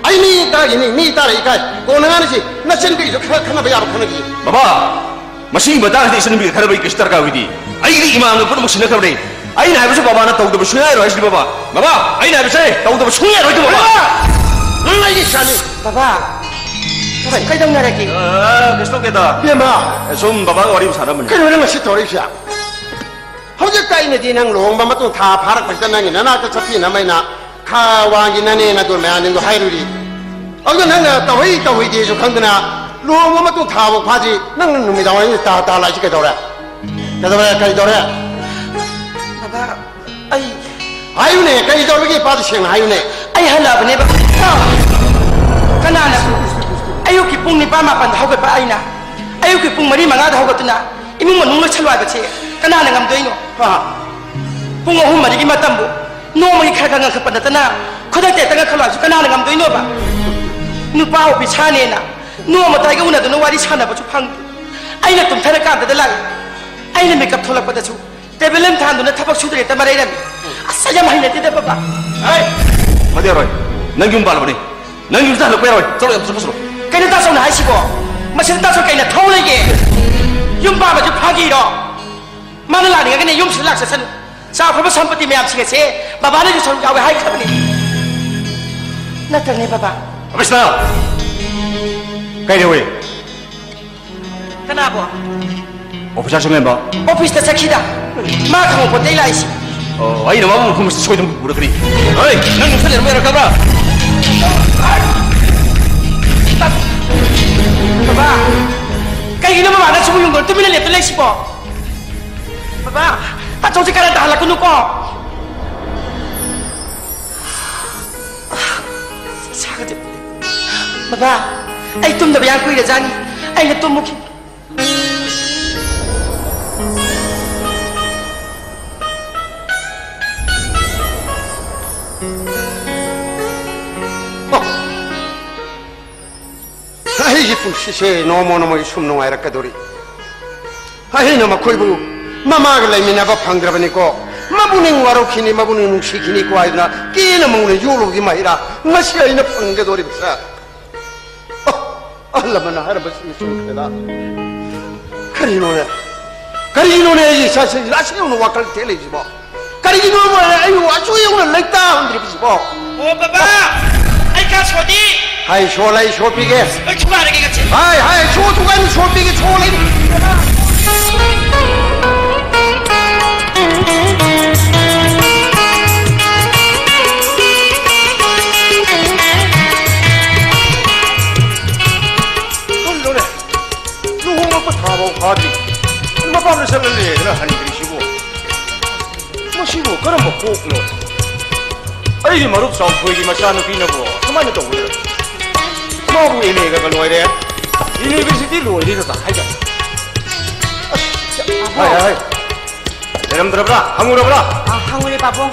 ꯑꯩ ꯃꯤ ꯇꯥꯔꯤꯅꯤ, ꯃꯤ ꯇꯥꯔ ꯏꯀꯥꯏ꯫ ꯀꯣꯟꯅ ꯉꯥꯡꯅꯁꯤ꯫ ꯅꯆꯟꯅꯨꯄꯤꯒꯤꯁꯨ ꯈꯔ ꯈꯟꯅꯕ ꯌꯥꯕ ꯈꯟꯅꯈꯤ꯫ ꯕꯕꯥ, ꯃꯁꯤꯒꯤ ꯃꯇꯥꯡꯁꯤꯗ ꯏꯆꯟꯅꯨꯄꯤꯒ ꯈꯟꯅꯕꯒꯤ ꯀꯩꯁꯨ ꯗꯔꯀꯥꯔ ꯑꯣꯏꯗꯦ꯫ ꯑꯩꯗꯤ ꯏꯃꯥꯟꯅꯕ ꯄꯨꯝꯅꯃꯛ ꯁꯤꯟꯅꯈ꯭ꯔꯕꯅꯦ꯫ ꯑꯩꯅ ꯍꯥꯏꯕꯁꯨ ꯕꯕꯥꯅ ꯇꯧꯗꯕ ꯁꯨꯡꯌꯥ ꯌꯥꯔꯣꯏ ꯍꯥꯏꯁꯤꯅꯤ ꯕꯕꯥ꯫ ꯕꯕꯥ, ꯑꯩꯅ ꯍꯥꯏꯕꯁꯦ ꯇꯧꯗꯕ ꯁꯨꯡꯌꯥ ꯌꯥꯔꯣꯏ ꯕꯕꯥ꯫ ꯕꯕꯥ! ꯅꯪ ꯑꯩꯒꯤ ꯏꯆꯥꯅꯤ꯫ ꯕꯕꯥ, ꯀꯩꯗꯧꯅꯔꯒꯦ? ꯑ, ꯀꯩꯁꯨ ꯇꯧꯗꯦꯗ꯫ ꯏꯕꯦꯝꯃ! ꯑꯦ, ꯁꯨꯝ ꯕꯕꯥꯒ ꯋꯥꯔꯤ ꯑꯃ ꯁꯥꯟꯅꯔꯝꯕꯅꯤ꯫ ꯀꯩꯅꯣ ꯅꯪ ꯉꯁꯤ ꯇꯧꯔꯛꯏꯁꯦ? ꯍꯧꯖꯤꯛꯇ ꯑꯩꯅꯗꯤ ꯅꯪ ꯂꯨꯍꯣꯡꯕ ꯃꯇꯨꯡ ꯊꯥ ꯐꯥꯔꯛꯄꯁꯤꯗ ꯅꯪꯒꯤ ꯅꯅꯥꯛꯇ ꯆꯠꯄꯤꯅꯕ ꯑꯩꯅ ꯈꯥ ꯋꯥꯡꯒꯤ ꯅꯅꯦ ꯅꯗꯣꯟ ꯃꯌꯥꯅꯤꯡꯗꯣ ꯍꯥꯏꯔꯨꯔꯤ꯫ ꯑꯗꯨꯒ ꯅꯪꯅ ꯇꯧꯍꯩ ꯇꯧꯍꯩꯗꯦꯁꯨ ꯈꯪꯗꯅ ꯂꯨꯍꯣꯡꯕ ꯃꯇꯨꯡ ꯊꯥ ꯐꯥꯎ ꯐꯥꯗ꯭ꯔꯤ, ꯅꯪ ꯅꯨꯃꯤꯗꯥꯡ ꯋꯥꯏꯔꯝ ꯇꯥ ꯇꯥ ꯂꯥꯛꯏꯁꯤ ꯀꯩꯗꯧꯔꯦ? ꯀꯩꯗꯧꯔꯦ? ꯀꯩꯗꯧꯔꯦ? ꯕꯕꯥ, ꯑꯩ ꯍꯥꯏꯌꯨꯅꯦ, ꯀꯩꯗꯧꯔꯒꯦ? ꯏꯄꯥꯗ ꯁꯦꯡꯅ ꯍꯥꯏꯌꯨꯅꯦ꯫ ꯑꯩ ꯍꯜꯂꯛꯑꯕꯅꯦꯕ꯫ ꯀꯅꯥꯅ ꯑꯌꯨꯛꯀꯤ ꯄꯨꯡ ꯅꯤꯄꯥꯟ ꯃꯥꯄꯟꯗ ꯍꯧꯒꯠꯄ ꯑꯩꯅ ꯑꯌꯨꯛꯀꯤ ꯄꯨꯡ ꯃꯔꯤ ꯃꯉꯥꯗ ꯍꯧꯒꯠꯇꯨꯅ ꯏꯃꯨꯡ ꯃꯅꯨꯡ ꯂꯣꯏꯁꯜꯂꯨ ꯍꯥꯏꯕꯁꯦ ꯀꯅꯥꯅ ꯉꯝꯗꯣꯏꯅꯣ? ꯍꯥ? ꯄꯨꯡ ꯑꯍꯨꯝ ꯃꯔꯤꯒꯤ ꯃꯇꯝꯕꯨ ꯅꯣꯡꯃꯒꯤ ꯈꯔ ꯈꯔ ꯉꯟꯈꯠꯄ ꯅꯠꯇꯅ ꯈꯨꯗꯛꯇ ꯍꯦꯛꯇ ꯉꯟꯈꯠꯂꯨ ꯍꯥꯏꯕꯁꯨ ꯀꯅꯥꯅ ꯉꯝꯗꯣꯏꯅꯣꯕ? ꯅꯨꯄꯥ ꯑꯣꯐꯤꯁꯥꯔꯅꯦꯅ ꯅꯣꯡꯃꯇ ꯑꯩꯒ ꯎꯅꯗꯨꯅ ꯋꯥꯔꯤ ꯁꯥꯟꯅꯕꯁꯨ ꯐꯪꯗꯦ꯫ ꯑꯩꯅ ꯇꯨꯝꯊꯔꯀꯥꯟꯗꯗ ꯂꯥꯛꯏ꯫ ꯑꯩꯅ ꯃꯤꯀꯞ ꯊꯣꯛꯂꯛꯄꯗꯁꯨ ꯇꯦꯕꯜ ꯑꯃ ꯊꯥꯟꯗꯨꯅ ꯊꯕꯛ ꯁꯨꯗ꯭ꯔꯦ ꯍꯦꯛꯇ ꯃꯔꯩꯔꯝꯃꯤ꯫ ꯑꯁ, ꯑꯩ ꯌꯥꯝ ꯍꯩꯅꯗꯦꯗ, ꯕꯕꯥ꯫ ꯑꯩ! ꯐꯗꯤ ꯌꯥꯔꯣꯏ꯫ ꯅꯪ ꯌꯨꯝ ꯄꯥꯜꯂꯕꯅꯤ꯫ ꯅꯪ ꯌꯨꯝꯁꯤꯗ ꯍꯜꯂꯛꯄ ꯌꯥꯔꯣꯏ꯫ ꯆꯠꯂꯣ, ꯌꯥꯝ ꯆꯠꯂꯣ, ꯆꯠꯂꯣ꯫ ꯀꯩꯅꯣ ꯇꯥꯆꯧꯅ ꯍꯥꯏꯁꯤꯕꯣ? ꯃꯁꯤꯗ ꯇꯥꯆꯧ ꯀꯩꯅ ꯊꯧ ꯂꯩꯒꯦ? ꯌꯨꯝ ꯄꯥꯟꯕꯁꯨ ꯐꯥꯒꯤꯔꯣ? ꯃꯥꯅ ꯂꯥꯛꯅꯤꯡꯉꯒꯅꯦ ꯌꯨꯝꯁꯤꯗ ꯂꯥꯛꯆꯁꯅꯨ꯫ ꯆꯥꯎꯈ꯭ꯔꯕ ꯁꯝꯄꯇꯤ ꯃꯌꯥꯝꯁꯤꯡ ꯑꯁꯦ ꯕꯕꯥꯅꯁꯨ ꯁꯔꯨꯛ ꯌꯥꯎꯒꯦ ꯍꯥꯏꯈ꯭ꯔꯕꯅꯤ꯫ ꯅꯠꯇ꯭ꯔꯅꯦ, ꯕꯕꯥ? ꯑꯕꯤꯁꯅꯥ! ꯀꯩꯗꯧꯋꯤ? ꯀꯅꯥꯕꯣ? ꯑꯣꯐꯤꯁꯥꯔ ꯁꯨꯡꯂꯦꯟꯕ꯫ ꯑꯣꯐꯤꯁꯇ ꯆꯠꯈꯤꯗ꯫ ꯃꯥ ꯈꯪꯄꯣꯠꯇꯦ ꯑꯩ ꯂꯥꯛꯏꯁꯤ꯫ ꯑꯣ, ꯑꯩꯅ ꯃꯥꯕꯨ ꯃꯐꯝ ꯑꯁꯤꯗ ꯁꯣꯏꯗꯅ ꯄꯨꯔꯛꯀꯅꯤ꯫ ꯍꯣꯏ, ꯅꯪ ꯅꯨꯡꯁꯤꯠ ꯂꯩꯔꯝꯕ ꯌꯥꯔꯣꯏ, ꯈꯪꯕ꯭ꯔꯥ? ꯕꯕꯥ, ꯀꯩꯒꯤꯅꯣ ꯕꯕꯥꯅ ꯁꯤꯕꯨ ꯌꯨꯝꯗ ꯇꯨꯃꯤꯟꯅ ꯂꯦꯞꯇ ꯂꯩꯁꯤꯕꯣ? ꯕꯕꯥ, ꯇꯥꯆꯧꯁꯦ ꯀꯔꯟ ꯇꯥꯍꯜꯂꯛꯀꯅꯨꯀꯣ꯫ ꯁꯥꯒꯠꯂꯦ꯫ ꯕꯕꯥ, ꯑꯩ ꯇꯨꯝꯗꯕ ꯌꯥꯝ ꯀꯨꯏꯔꯖꯥꯠꯅꯤ꯫ ꯑꯩꯅ ꯇꯨꯝꯃꯨꯈꯤ꯫ ꯑꯩꯒꯤ ꯄꯨꯟꯁꯤꯁꯦ ꯅꯣꯡꯃ ꯅꯣꯡꯃꯒꯤ ꯁꯨꯝ ꯅꯨꯡꯉꯥꯏꯔꯛꯀꯗꯣꯔꯤ꯫ ꯑꯩꯅ ꯃꯈꯣꯏꯕꯨ ꯃꯃꯥꯒ ꯂꯩꯃꯤꯟꯅꯕ ꯐꯪꯗ꯭ꯔꯕꯅꯤꯀꯣ, ꯃꯕꯨꯛꯅꯤꯡ ꯋꯥꯔꯧꯈꯤꯅꯤ, ꯃꯕꯨꯛꯅꯤꯡ ꯅꯨꯡꯁꯤꯈꯤꯅꯤꯀꯣ ꯍꯥꯏꯗꯨꯅ ꯀꯦꯅ ꯃꯧꯅ ꯌꯣꯛꯂꯨꯕꯒꯤ ꯃꯍꯩꯔꯥ ꯉꯁꯤ ꯑꯩꯅ ꯐꯪꯒꯗꯣꯔꯤꯕꯁꯦ? ꯑꯣ, ꯑꯍꯜ ꯂꯃꯟꯅ ꯍꯥꯏꯔꯝꯕꯁꯤꯡ ꯆꯨꯝꯈ꯭ꯔꯦꯗ꯫ ꯀꯔꯤꯅꯣꯅꯦ? ꯀꯔꯤꯅꯣꯅꯦ ꯑꯩꯒꯤ ꯏꯆꯥꯁꯤꯡꯁꯤꯗ ꯑꯁꯤ ꯌꯧꯅ ꯋꯥꯈꯜ ꯊꯦꯠꯂꯤꯁꯤꯕꯣ? ꯀꯔꯤꯒꯤꯅꯣ ꯑꯩꯕꯨ ꯑꯁꯨꯛ ꯌꯧꯅ ꯂꯩꯇꯥꯍꯟꯗ꯭ꯔꯤꯕꯁꯤꯕꯣ? ꯑꯣ ꯕꯕꯥ, ꯑꯩ ꯀꯥ ꯁꯣꯗꯤ꯫ ꯍꯥꯏ ꯁꯣ ꯂꯩ ꯁꯣ ꯄꯤꯒꯦ꯫ ꯑꯩ ꯊꯨꯒꯥꯏꯔꯒꯦ ꯉꯁꯤ꯫ ꯍꯥꯏ ꯍꯥꯏ ꯁꯣ ꯊꯨꯒꯥꯏꯅꯤ ꯁꯣ ꯄꯤꯒꯦ ꯁꯣ ꯂꯩ꯫ ꯄꯥꯎ ꯐꯥꯗ꯭ꯔꯤ꯫ ꯃꯄꯥꯝꯗ ꯆꯠꯂ ꯂꯩꯔꯦꯗꯅ ꯍꯟꯗ꯭ꯔꯤꯁꯤꯕꯨ꯫ ꯃꯁꯤꯕꯨ ꯀꯔꯝꯕ ꯀꯣꯛꯅꯣ? ꯑꯩꯒꯤ ꯃꯔꯨꯞ ꯆꯥꯎꯊꯣꯏꯒꯤ ꯃꯆꯥꯅꯨꯄꯤꯅꯕꯨ ꯁꯨꯃꯥꯏꯅ ꯇꯧꯒꯗ꯭ꯔꯥ? ꯃꯥꯕꯨ ꯑꯦꯝ ꯑꯦꯒ ꯂꯣꯏꯔꯦ, ꯌꯨꯅꯤꯚꯔꯁꯤꯇꯤ ꯂꯣꯏꯔꯦꯒ ꯍꯥꯏꯗꯥꯏ? ꯑꯁ, ꯍꯥꯏ, ꯍꯥꯏ, ꯍꯥꯏ꯫ ꯂꯩꯔꯝꯗ꯭ꯔꯕ꯭ꯔꯥ? ꯍꯪꯉꯨꯔꯕ꯭ꯔꯥ? ꯑ, ꯍꯪꯉꯨꯔꯦ, ꯄꯥꯕꯨꯡ꯫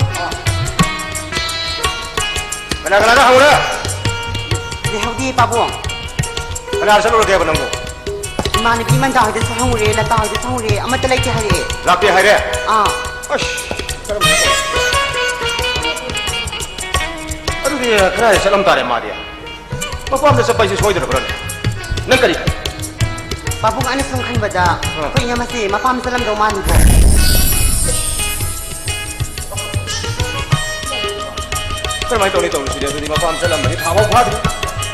ꯀꯅꯥ ꯀꯅꯥꯗ ꯍꯪꯉꯨꯔꯦ? ꯂꯩꯍꯧꯗꯦ, ꯄꯥꯕꯨꯡ꯫ ꯀꯅꯥ ꯆꯠꯂꯨꯔꯒꯦꯕ ꯅꯪꯕꯨ? ꯏꯃꯥꯟꯅꯕꯤ ꯃꯟꯗꯥ ꯍꯣꯏꯗꯁꯨ ꯍꯪꯉꯨꯔꯦ, ꯂꯇꯥ ꯍꯣꯏꯗꯁꯨ ꯍꯪꯉꯨꯔꯦ, ꯑꯃꯠꯇ ꯂꯩꯇꯦ ꯍꯥꯏꯔꯛꯑꯦ꯫ ꯂꯥꯛꯇꯦ ꯍꯥꯏꯔꯦ? ꯑꯥ꯫ ꯑꯁ, ꯀꯔꯝꯕ ꯊꯕꯛꯅꯣ? ꯑꯗꯨꯗꯤ ꯀꯗꯥꯏꯗ ꯆꯠꯂꯝ ꯇꯥꯔꯦ ꯃꯥꯗꯤ? ꯃꯄꯥꯝꯗ ꯆꯠꯄ ꯍꯥꯏꯁꯦ ꯁꯣꯏꯗ꯭ꯔꯕ꯭ꯔꯅꯦ? ꯅꯪ ꯀꯔꯤ ꯈꯜꯂꯤ? ꯄꯥꯕꯨꯡ, ꯑꯩꯅ ꯁꯨꯝ ꯈꯟꯕꯗ ꯑꯥ꯫ ꯑꯩꯈꯣꯏ ꯏꯅꯝꯃꯁꯦ ꯃꯄꯥꯝ ꯆꯠꯂꯝꯗꯧ ꯃꯥꯟꯗ꯭ꯔꯣ? ꯀꯔꯝꯍꯥꯏꯅ ꯇꯧꯅꯤ ꯇꯧꯔꯤꯁꯤꯗꯤ? ꯑꯗꯨꯗꯤ ꯃꯄꯥꯝ ꯆꯠꯂꯝꯕꯅꯤ ꯊꯥ ꯐꯥꯎ ꯐꯥꯗ꯭ꯔꯤ꯫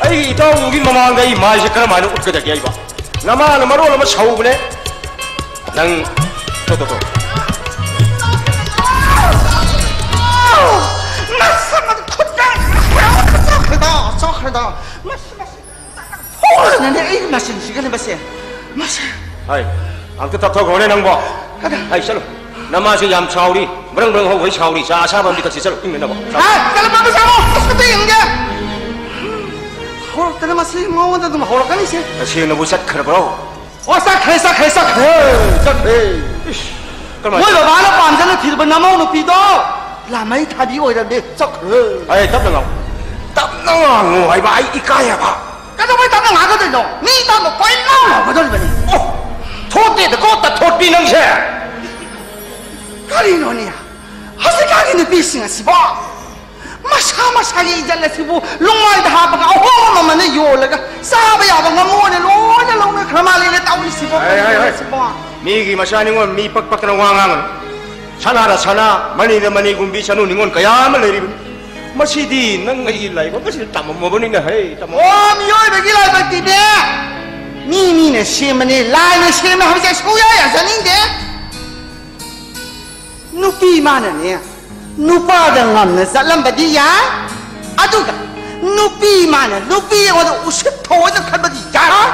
ꯑꯩꯒꯤ ꯏꯇꯥꯎꯗꯨꯒꯤ ꯃꯃꯥꯡꯗ ꯑꯩ ꯃꯥꯏꯁꯦ ꯀꯔꯝꯍꯥꯏꯅ ꯎꯠꯀꯗꯒꯦ ꯑꯩꯕꯣ? ꯅꯃꯥꯅ ꯃꯔꯣꯜ ꯑꯃ ꯁꯧꯕꯅꯦ꯫ ꯅꯪ ꯇꯣ, ꯇꯣ, ꯇꯣ꯫ ꯃꯁꯝ ꯑꯗꯨ ꯈꯨꯠꯅ ꯆꯣꯠꯈ꯭ꯔꯦꯗ, ꯆꯣꯠꯈ꯭ꯔꯦꯗ꯫ ꯃꯁꯤ, ꯃꯁꯤ꯫ ꯍꯣꯔꯅꯅꯦ ꯑꯩ ꯃꯆꯤꯟꯁꯤꯒꯅꯦ ꯃꯁꯦ꯫ ꯃꯁꯦ꯫ ꯍꯥꯏ, ꯑꯝꯇ ꯇꯞꯊꯣꯛꯈ꯭ꯔꯣꯅꯦ ꯅꯪꯕꯣ꯫ ꯀꯗꯥ? ꯍꯥꯏ, ꯆꯠꯂꯨ꯫ ꯅꯃꯥꯁꯦ ꯌꯥꯝ ꯁꯥꯎꯔꯤ, ꯕ꯭ꯔꯪ ꯕ꯭ꯔꯪ ꯍꯧꯈꯩ ꯁꯥꯎꯔꯤ꯫ ꯆꯥ ꯑꯁꯥꯕ ꯑꯝꯗꯤ ꯊꯛꯁꯤ, ꯆꯠꯂꯨ, ꯏꯪꯅꯅꯕ꯫ ꯍꯥ? ꯆꯠꯂꯨ, ꯄꯥꯕꯨꯡ ꯁꯥꯃꯨ, ꯑꯁ, ꯑꯝꯇ ꯌꯦꯡꯒꯦ꯫ ꯍꯧꯔꯛꯇꯅ ꯃꯁꯤ ꯃꯉꯣꯟꯗ ꯑꯗꯨꯝ ꯍꯧꯔꯛꯀꯅꯤꯁꯦ꯫ ꯇꯁꯦꯡꯅꯕꯨ ꯆꯠꯈ꯭ꯔꯕ꯭ꯔꯣ? ꯑꯣ, ꯆꯠꯈ꯭ꯔꯦ, ꯆꯠꯈ꯭ꯔꯦ, ꯆꯠꯈ꯭ꯔꯦ, ꯆꯠꯈ꯭ꯔꯦ꯫ ꯏꯁ, ꯀꯃꯥꯏꯅ ꯃꯣꯏ ꯇꯧ- ꯕꯕꯥꯅ ꯄꯥꯝꯖꯅ ꯊꯤꯔꯨꯕ ꯅꯃꯧ ꯅꯨꯄꯤꯗꯣ ꯂꯥꯃꯩ ꯊꯥꯕꯤ ꯑꯣꯏꯔꯝꯃꯦ, ꯆꯠꯈ꯭ꯔꯦ꯫ ꯑꯩ ꯇꯞꯅ ꯉꯥꯡꯉꯨ꯫ ꯇꯞꯅ ꯉꯥꯡꯉꯨ ꯍꯥꯏꯕ, ꯑꯩ ꯏꯀꯥꯏ ꯍꯥꯏꯕ꯫ ꯀꯩꯗꯧꯕꯩ ꯇꯞꯅ ꯉꯥꯡꯒꯗꯣꯏꯅꯣ? ꯃꯤ ꯇꯞꯅ ꯀꯣꯏ ꯂꯥꯎ ꯂꯥꯎꯒꯗꯧꯔꯤꯕꯅꯤ꯫ ꯑꯣ, ꯊꯣꯛꯇꯦꯗꯀꯣ, ꯇꯊꯣꯠꯄꯤ ꯅꯪꯁꯦ꯫ ꯀꯔꯤꯅꯣꯅꯦ? ꯍꯧꯖꯤꯛꯀꯥꯟꯒꯤ ꯅꯨꯄꯤꯁꯤꯡ ꯑꯁꯤꯕꯣ, ꯃꯁꯥ ꯃꯁꯥꯒꯤ ꯏꯖꯠ ꯑꯁꯤꯕꯨ ꯂꯨꯡꯃꯥꯏꯗ ꯍꯥꯞꯄꯒ ꯑꯍꯣꯡꯕ ꯃꯃꯜꯗ ꯌꯣꯜꯂꯒ ꯆꯥꯕ ꯌꯥꯕ ꯉꯥꯃꯨ ꯑꯣꯏꯅ ꯂꯣꯏꯅ ꯂꯧꯅꯈ꯭ꯔ ꯃꯥꯜꯂꯦꯅ ꯇꯧꯔꯤꯁꯤꯕꯣ꯫ ꯍꯥꯏ, ꯍꯥꯏ, ꯍꯥꯏ꯫ ꯀꯔꯤꯅꯣ ꯁꯤꯕꯣ? ꯃꯤꯒꯤ ꯃꯆꯥ ꯅꯤꯉꯣꯜ ꯃꯤ ꯄꯛ ꯄꯛꯇꯅ ꯋꯥ ꯉꯥꯡꯒꯅꯨ꯫ ꯁꯅꯥꯗ ꯁꯅꯥ, ꯃꯅꯤꯗ ꯃꯅꯤꯒꯨꯝꯕꯤ ꯆꯅꯨ ꯅꯤꯉꯣꯜ ꯀꯌꯥ ꯑꯃ ꯂꯩꯔꯤꯕꯅꯤ꯫ ꯃꯁꯤꯗꯤ ꯅꯪ ꯑꯩꯒꯤ ꯂꯥꯏꯕꯛ ꯑꯁꯤꯗ ꯇꯝꯃꯝꯃꯕꯅꯤꯅ, ꯍꯦ, ꯇꯝꯃꯝꯃꯕꯅꯤ꯫ ꯑꯣ, ꯃꯤꯑꯣꯏꯕꯒꯤ ꯂꯥꯏꯕꯛꯇꯤꯅꯦ, ꯃꯤ ꯃꯤꯅ ꯁꯦꯝꯕꯅꯦ, ꯂꯥꯏꯅ ꯁꯦꯝꯃꯦ ꯍꯥꯏꯕꯁꯦ ꯑꯩ ꯁꯨꯡꯌꯥ ꯌꯥꯖꯅꯤꯡꯗꯦ꯫ ꯅꯨꯄꯤ ꯃꯥꯅꯅꯦ ꯅꯨꯄꯥꯗ ꯉꯝꯅ ꯆꯠꯂꯝꯕꯗꯤ ꯌꯥꯏ, ꯑꯗꯨꯒ ꯅꯨꯄꯤ ꯃꯥꯅ ꯅꯨꯄꯤ ꯑꯩꯉꯣꯟꯗ ꯎꯁꯤꯠ ꯊꯑꯣꯏꯗ ꯈꯟꯕꯗꯤ ꯌꯥꯔꯣꯏ꯫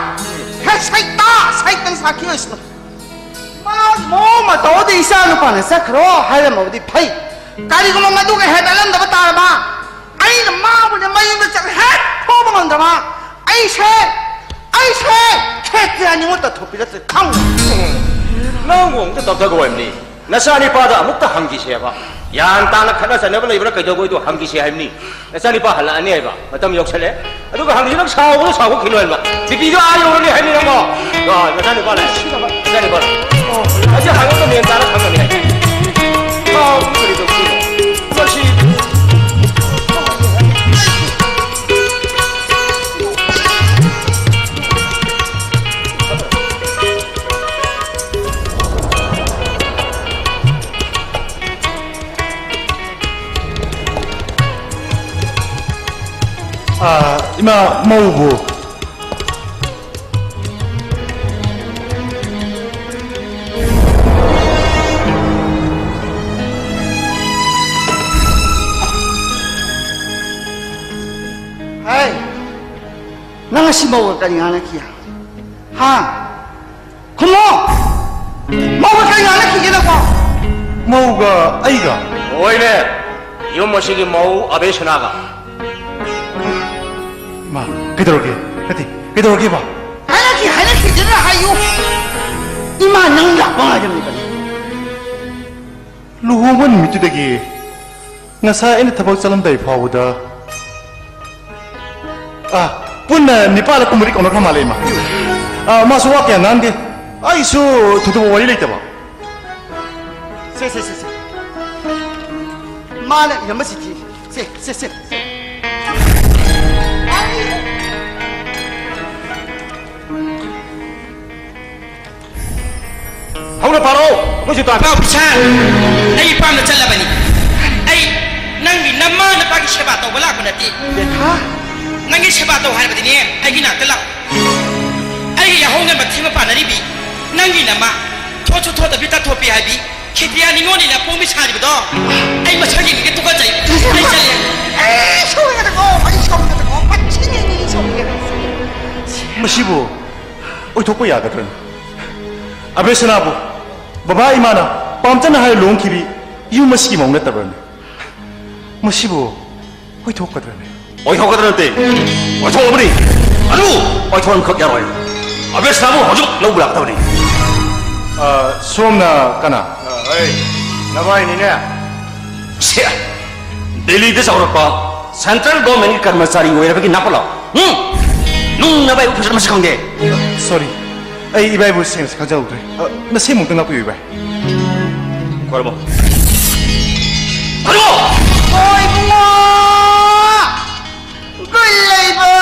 ꯍꯦ, ꯁꯩꯇ, ꯁꯩꯇ ꯁꯥꯈꯤ ꯑꯣꯏꯁꯅꯨ꯫ ꯃꯥꯒꯤ ꯃꯑꯣꯡ ꯃꯇꯧꯗꯤ ꯏꯆꯥ ꯅꯨꯄꯥꯅ ꯆꯠꯈ꯭ꯔꯣ ꯍꯥꯏꯔꯝꯃꯕꯗꯤ ꯐꯩ꯫ ꯀꯔꯤꯒꯨꯝꯕ ꯃꯗꯨꯒ ꯍꯦꯟꯒꯠꯂꯝꯗꯕ ꯇꯥꯔꯕ, ꯑꯩꯅ ꯃꯥꯕꯨꯅꯦ ꯃꯌꯨꯝꯗ ꯆꯠꯂ ꯍꯦꯛ ꯐꯨꯕ ꯉꯝꯗ꯭ꯔꯕ, ꯑꯩꯁꯦ, ꯑꯩꯁꯦ ꯈꯦꯇ꯭ꯔꯤꯌꯥ ꯅꯤꯉꯣꯜ ꯇꯥꯟꯊꯣꯛꯄꯤꯔꯛꯇ꯭ꯔꯦ, ꯈꯪꯉꯨ꯫ ꯅꯪꯕꯨ ꯑꯃꯨꯛꯇ ꯇꯞꯊꯒꯣ ꯍꯥꯏꯕꯅꯤ꯫ ꯅꯆꯥꯅꯤꯄꯥꯗ ꯑꯃꯨꯛꯇ ꯍꯪꯈꯤꯁꯦꯕ꯫ ꯒ꯭ꯌꯥꯟ ꯇꯥꯅ ꯈꯠꯅ ꯆꯩꯅꯕ ꯂꯩꯕ꯭ꯔꯥ ꯀꯩꯗꯧꯕꯩꯗꯣ ꯍꯪꯈꯤꯁꯦ ꯍꯥꯏꯕꯅꯤ꯫ ꯅꯆꯥꯅꯤꯄꯥ ꯍꯜꯂꯛꯑꯅꯤ ꯍꯥꯏꯕ꯫ ꯃꯇꯝ ꯌꯧꯁꯜꯂꯦ꯫ ꯑꯗꯨꯒ ꯍꯪꯈꯤꯁꯤ ꯅꯪ ꯁꯥꯎꯕꯗꯣ ꯁꯥꯎꯕ ꯈꯤꯅꯨ ꯍꯥꯏꯕ꯫ ꯕꯤꯄꯤꯗꯣ ꯑꯥ ꯌꯧꯔꯅꯤ ꯍꯥꯏꯕꯅꯤ ꯅꯪꯕꯣ꯫ ꯑ, ꯅꯆꯥꯅꯤꯄꯥꯅ꯫ ꯅꯆꯥꯅꯤꯄꯥꯅ꯫ ꯑꯁꯤ ꯍꯪꯉꯒ ꯃꯦꯟ ꯇꯥꯅ ꯈꯪꯒꯅꯤ ꯍꯥꯏ꯫ ꯁꯥꯎꯕꯗꯣ ꯀꯔꯤ ꯇꯧꯗꯣꯏꯅꯣ? ꯃꯁꯤ꯫ ꯑꯥ, ꯏꯃꯥ, ꯃꯧꯕꯨ꯫ ꯍꯥꯏ, ꯅꯪ ꯉꯁꯤ ꯃꯧꯒ ꯀꯔꯤ ꯉꯥꯡꯅꯈꯤ? ꯍꯥ? ꯈꯨꯝꯃꯣ! ꯃꯧꯒ ꯀꯔꯤ ꯉꯥꯡꯅꯈꯤꯒꯦ ꯅꯪꯕꯣ? ꯃꯧꯒ ꯑꯩꯒ? ꯍꯣꯏꯅꯦ, ꯌꯨꯝ ꯑꯁꯤꯒꯤ ꯃꯧ ꯑꯕꯦꯁꯅꯥꯒ꯫ ꯃꯥ, ꯀꯩꯗꯧꯔꯒꯦ? ꯅꯠꯇꯦ, ꯀꯩꯗꯧꯔꯒꯦꯕ? ꯍꯥꯏꯔꯛꯈꯤ, ꯍꯥꯏꯔꯛꯈꯤꯗꯅ ꯍꯥꯏꯌꯨ꯫ ꯏꯃꯥ ꯅꯪ ꯂꯥꯛꯄ ꯉꯥꯏꯔꯝꯃꯤꯕꯅꯤ꯫ ꯂꯨꯍꯣꯡꯕ ꯅꯨꯃꯤꯠꯇꯨꯗꯒꯤ ꯉꯁꯥꯏ ꯑꯩꯅ ꯊꯕꯛ ꯆꯠꯂꯝꯗꯥꯏ ꯐꯥꯎꯕꯗ, ꯑꯥ, ꯄꯨꯟꯅ ꯅꯤꯄꯥꯜꯂ ꯀꯨꯟꯃꯔꯤ ꯀꯧꯅꯈ꯭ꯔ ꯃꯥꯜꯂꯦ, ꯏꯃꯥ꯫ ꯑꯥ, ꯃꯥꯁꯨ ꯋꯥ ꯀꯌꯥ ꯉꯥꯡꯗꯦ꯫ ꯑꯩꯁꯨ ꯊꯣꯏꯗꯣꯛꯄ ꯋꯥꯔꯤ ꯂꯩꯇꯕ꯫ ꯁꯦ, ꯁꯦ, ꯁꯦ, ꯁꯦ꯫ ꯃꯥꯅ ꯏꯔꯝꯕ ꯆꯤꯊꯤ꯫ ꯁꯦ, ꯁꯦ, ꯁꯦ꯫ ꯍꯧꯅ ꯄꯥꯔꯛꯑꯣ, ꯑꯩꯈꯣꯏꯁꯨ ꯇꯥꯒꯦ꯫ ꯄꯥꯎ ꯄꯤꯁꯥ, ꯑꯩ ꯏꯄꯥꯝꯗ ꯆꯠꯂꯕꯅꯤ꯫ ꯑꯩ ꯅꯪꯒꯤ ꯅꯃꯥ ꯅꯄꯥꯒꯤ ꯁꯦꯕꯥ ꯇꯧꯕ ꯂꯥꯛꯄ ꯅꯠꯇꯦ꯫ ꯕꯦꯊꯥ? ꯅꯪꯒꯤ ꯁꯦꯕꯥ ꯇꯧ ꯍꯥꯏꯔꯕꯗꯤꯅꯦ, ꯑꯩꯒꯤ ꯅꯥꯛꯇ ꯂꯥꯛꯑꯣ꯫ ꯑꯩꯒꯤ ꯌꯥꯍꯧ ꯉꯟꯕ ꯊꯦꯡꯕ ꯄꯥꯅꯔꯤꯕꯤ ꯅꯪꯒꯤ ꯅꯃꯥ, ꯊꯣꯠꯁꯨ ꯊꯣꯠꯇꯕꯤ ꯇꯥꯊꯣꯛꯄꯤ ꯍꯥꯏꯕꯤ ꯈꯦꯇ꯭ꯔꯤꯌꯥ ꯅꯤꯉꯣꯜꯅꯤꯅ ꯄꯣꯡꯕꯤ ꯁꯥꯔꯤꯕꯗꯣ ꯑꯩ ꯃꯁꯛ ꯌꯦꯡꯅꯤꯡꯗꯦ, ꯇꯨꯀꯠꯆꯩ꯫ ꯑꯩ ꯆꯠꯂꯦ꯫ ꯑꯩ ꯁꯥꯎꯅꯤꯡꯉꯦꯗꯀꯣ, ꯑꯩ ꯁꯥꯎꯅꯤꯡꯉꯦꯗꯀꯣ, ꯃꯁꯤꯅꯦ ꯑꯩ ꯁꯥꯎꯅꯤꯡꯉꯦ꯫ ꯃꯁꯤꯕꯨ ꯑꯣꯏꯊꯣꯛꯄ ꯌꯥꯒꯗ꯭ꯔꯅꯦ? ꯑꯕꯦꯁꯅꯥꯕꯨ ꯕꯕꯥ ꯏꯃꯥꯅ ꯄꯥꯝꯖꯅ ꯍꯥꯏꯔ ꯂꯨꯍꯣꯡꯈꯤꯕꯤ ꯌꯨꯝ ꯑꯁꯤꯒꯤ ꯃꯧ ꯅꯠꯇꯕ꯭ꯔꯅꯦ? ꯃꯁꯤꯕꯨ ꯑꯣꯏꯊꯣꯛꯀꯗ꯭ꯔꯅꯦ? ꯑꯣꯏꯊꯣꯛꯀꯗ꯭ꯔ ꯅꯠꯇꯦ, ꯑꯣꯏꯊꯣꯛꯂꯕꯅꯤ꯫ ꯑꯗꯨ ꯑꯣꯏꯊꯣꯛꯍꯟꯈꯛ ꯌꯥꯔꯣꯏ꯫ ꯑꯕꯦꯁꯅꯥꯕꯨ ꯍꯧꯖꯤꯛ ꯂꯧꯕ ꯂꯥꯛꯀꯗꯕꯅꯤ꯫ ꯑ, ꯁꯣꯝꯅ ꯀꯅꯥ? ꯑ, ꯑꯩ ꯅꯚꯥꯏꯅꯤꯅꯦ꯫ ꯁꯦ, ꯗꯦꯜꯂꯤꯗ ꯆꯥꯎꯔꯛꯄ ꯁꯦꯟꯇ꯭ꯔꯦꯜ ꯒꯣꯔꯃꯦꯟꯒꯤ ꯀꯔꯃꯆꯥꯔꯤ ꯑꯣꯏꯔꯕꯒꯤ ꯅꯥꯄꯜꯂꯣ꯫ ꯎꯝ? ꯅꯨꯡ ꯅꯚꯥꯏꯕꯨ ꯐꯖꯅ ꯃꯁꯛ ꯈꯪꯗꯦ꯫ ꯁꯣꯔꯤ, ꯑꯩ ꯏꯕꯥꯏꯕꯨ ꯁꯦꯡꯅ ꯈꯪꯖꯍꯧꯗ꯭ꯔꯦ꯫ ꯑ, ꯅꯁꯦꯝꯃꯨꯛꯇ ꯉꯥꯛꯄꯤꯌꯨ, ꯏꯕꯥꯏ꯫ ꯈꯣꯏꯔꯝꯃꯣ꯫ ꯈꯣꯏꯔꯝꯃꯣ! ꯍꯣ, ꯏꯕꯨꯡꯉꯣ! ꯒꯨꯟ ꯂꯩꯕ!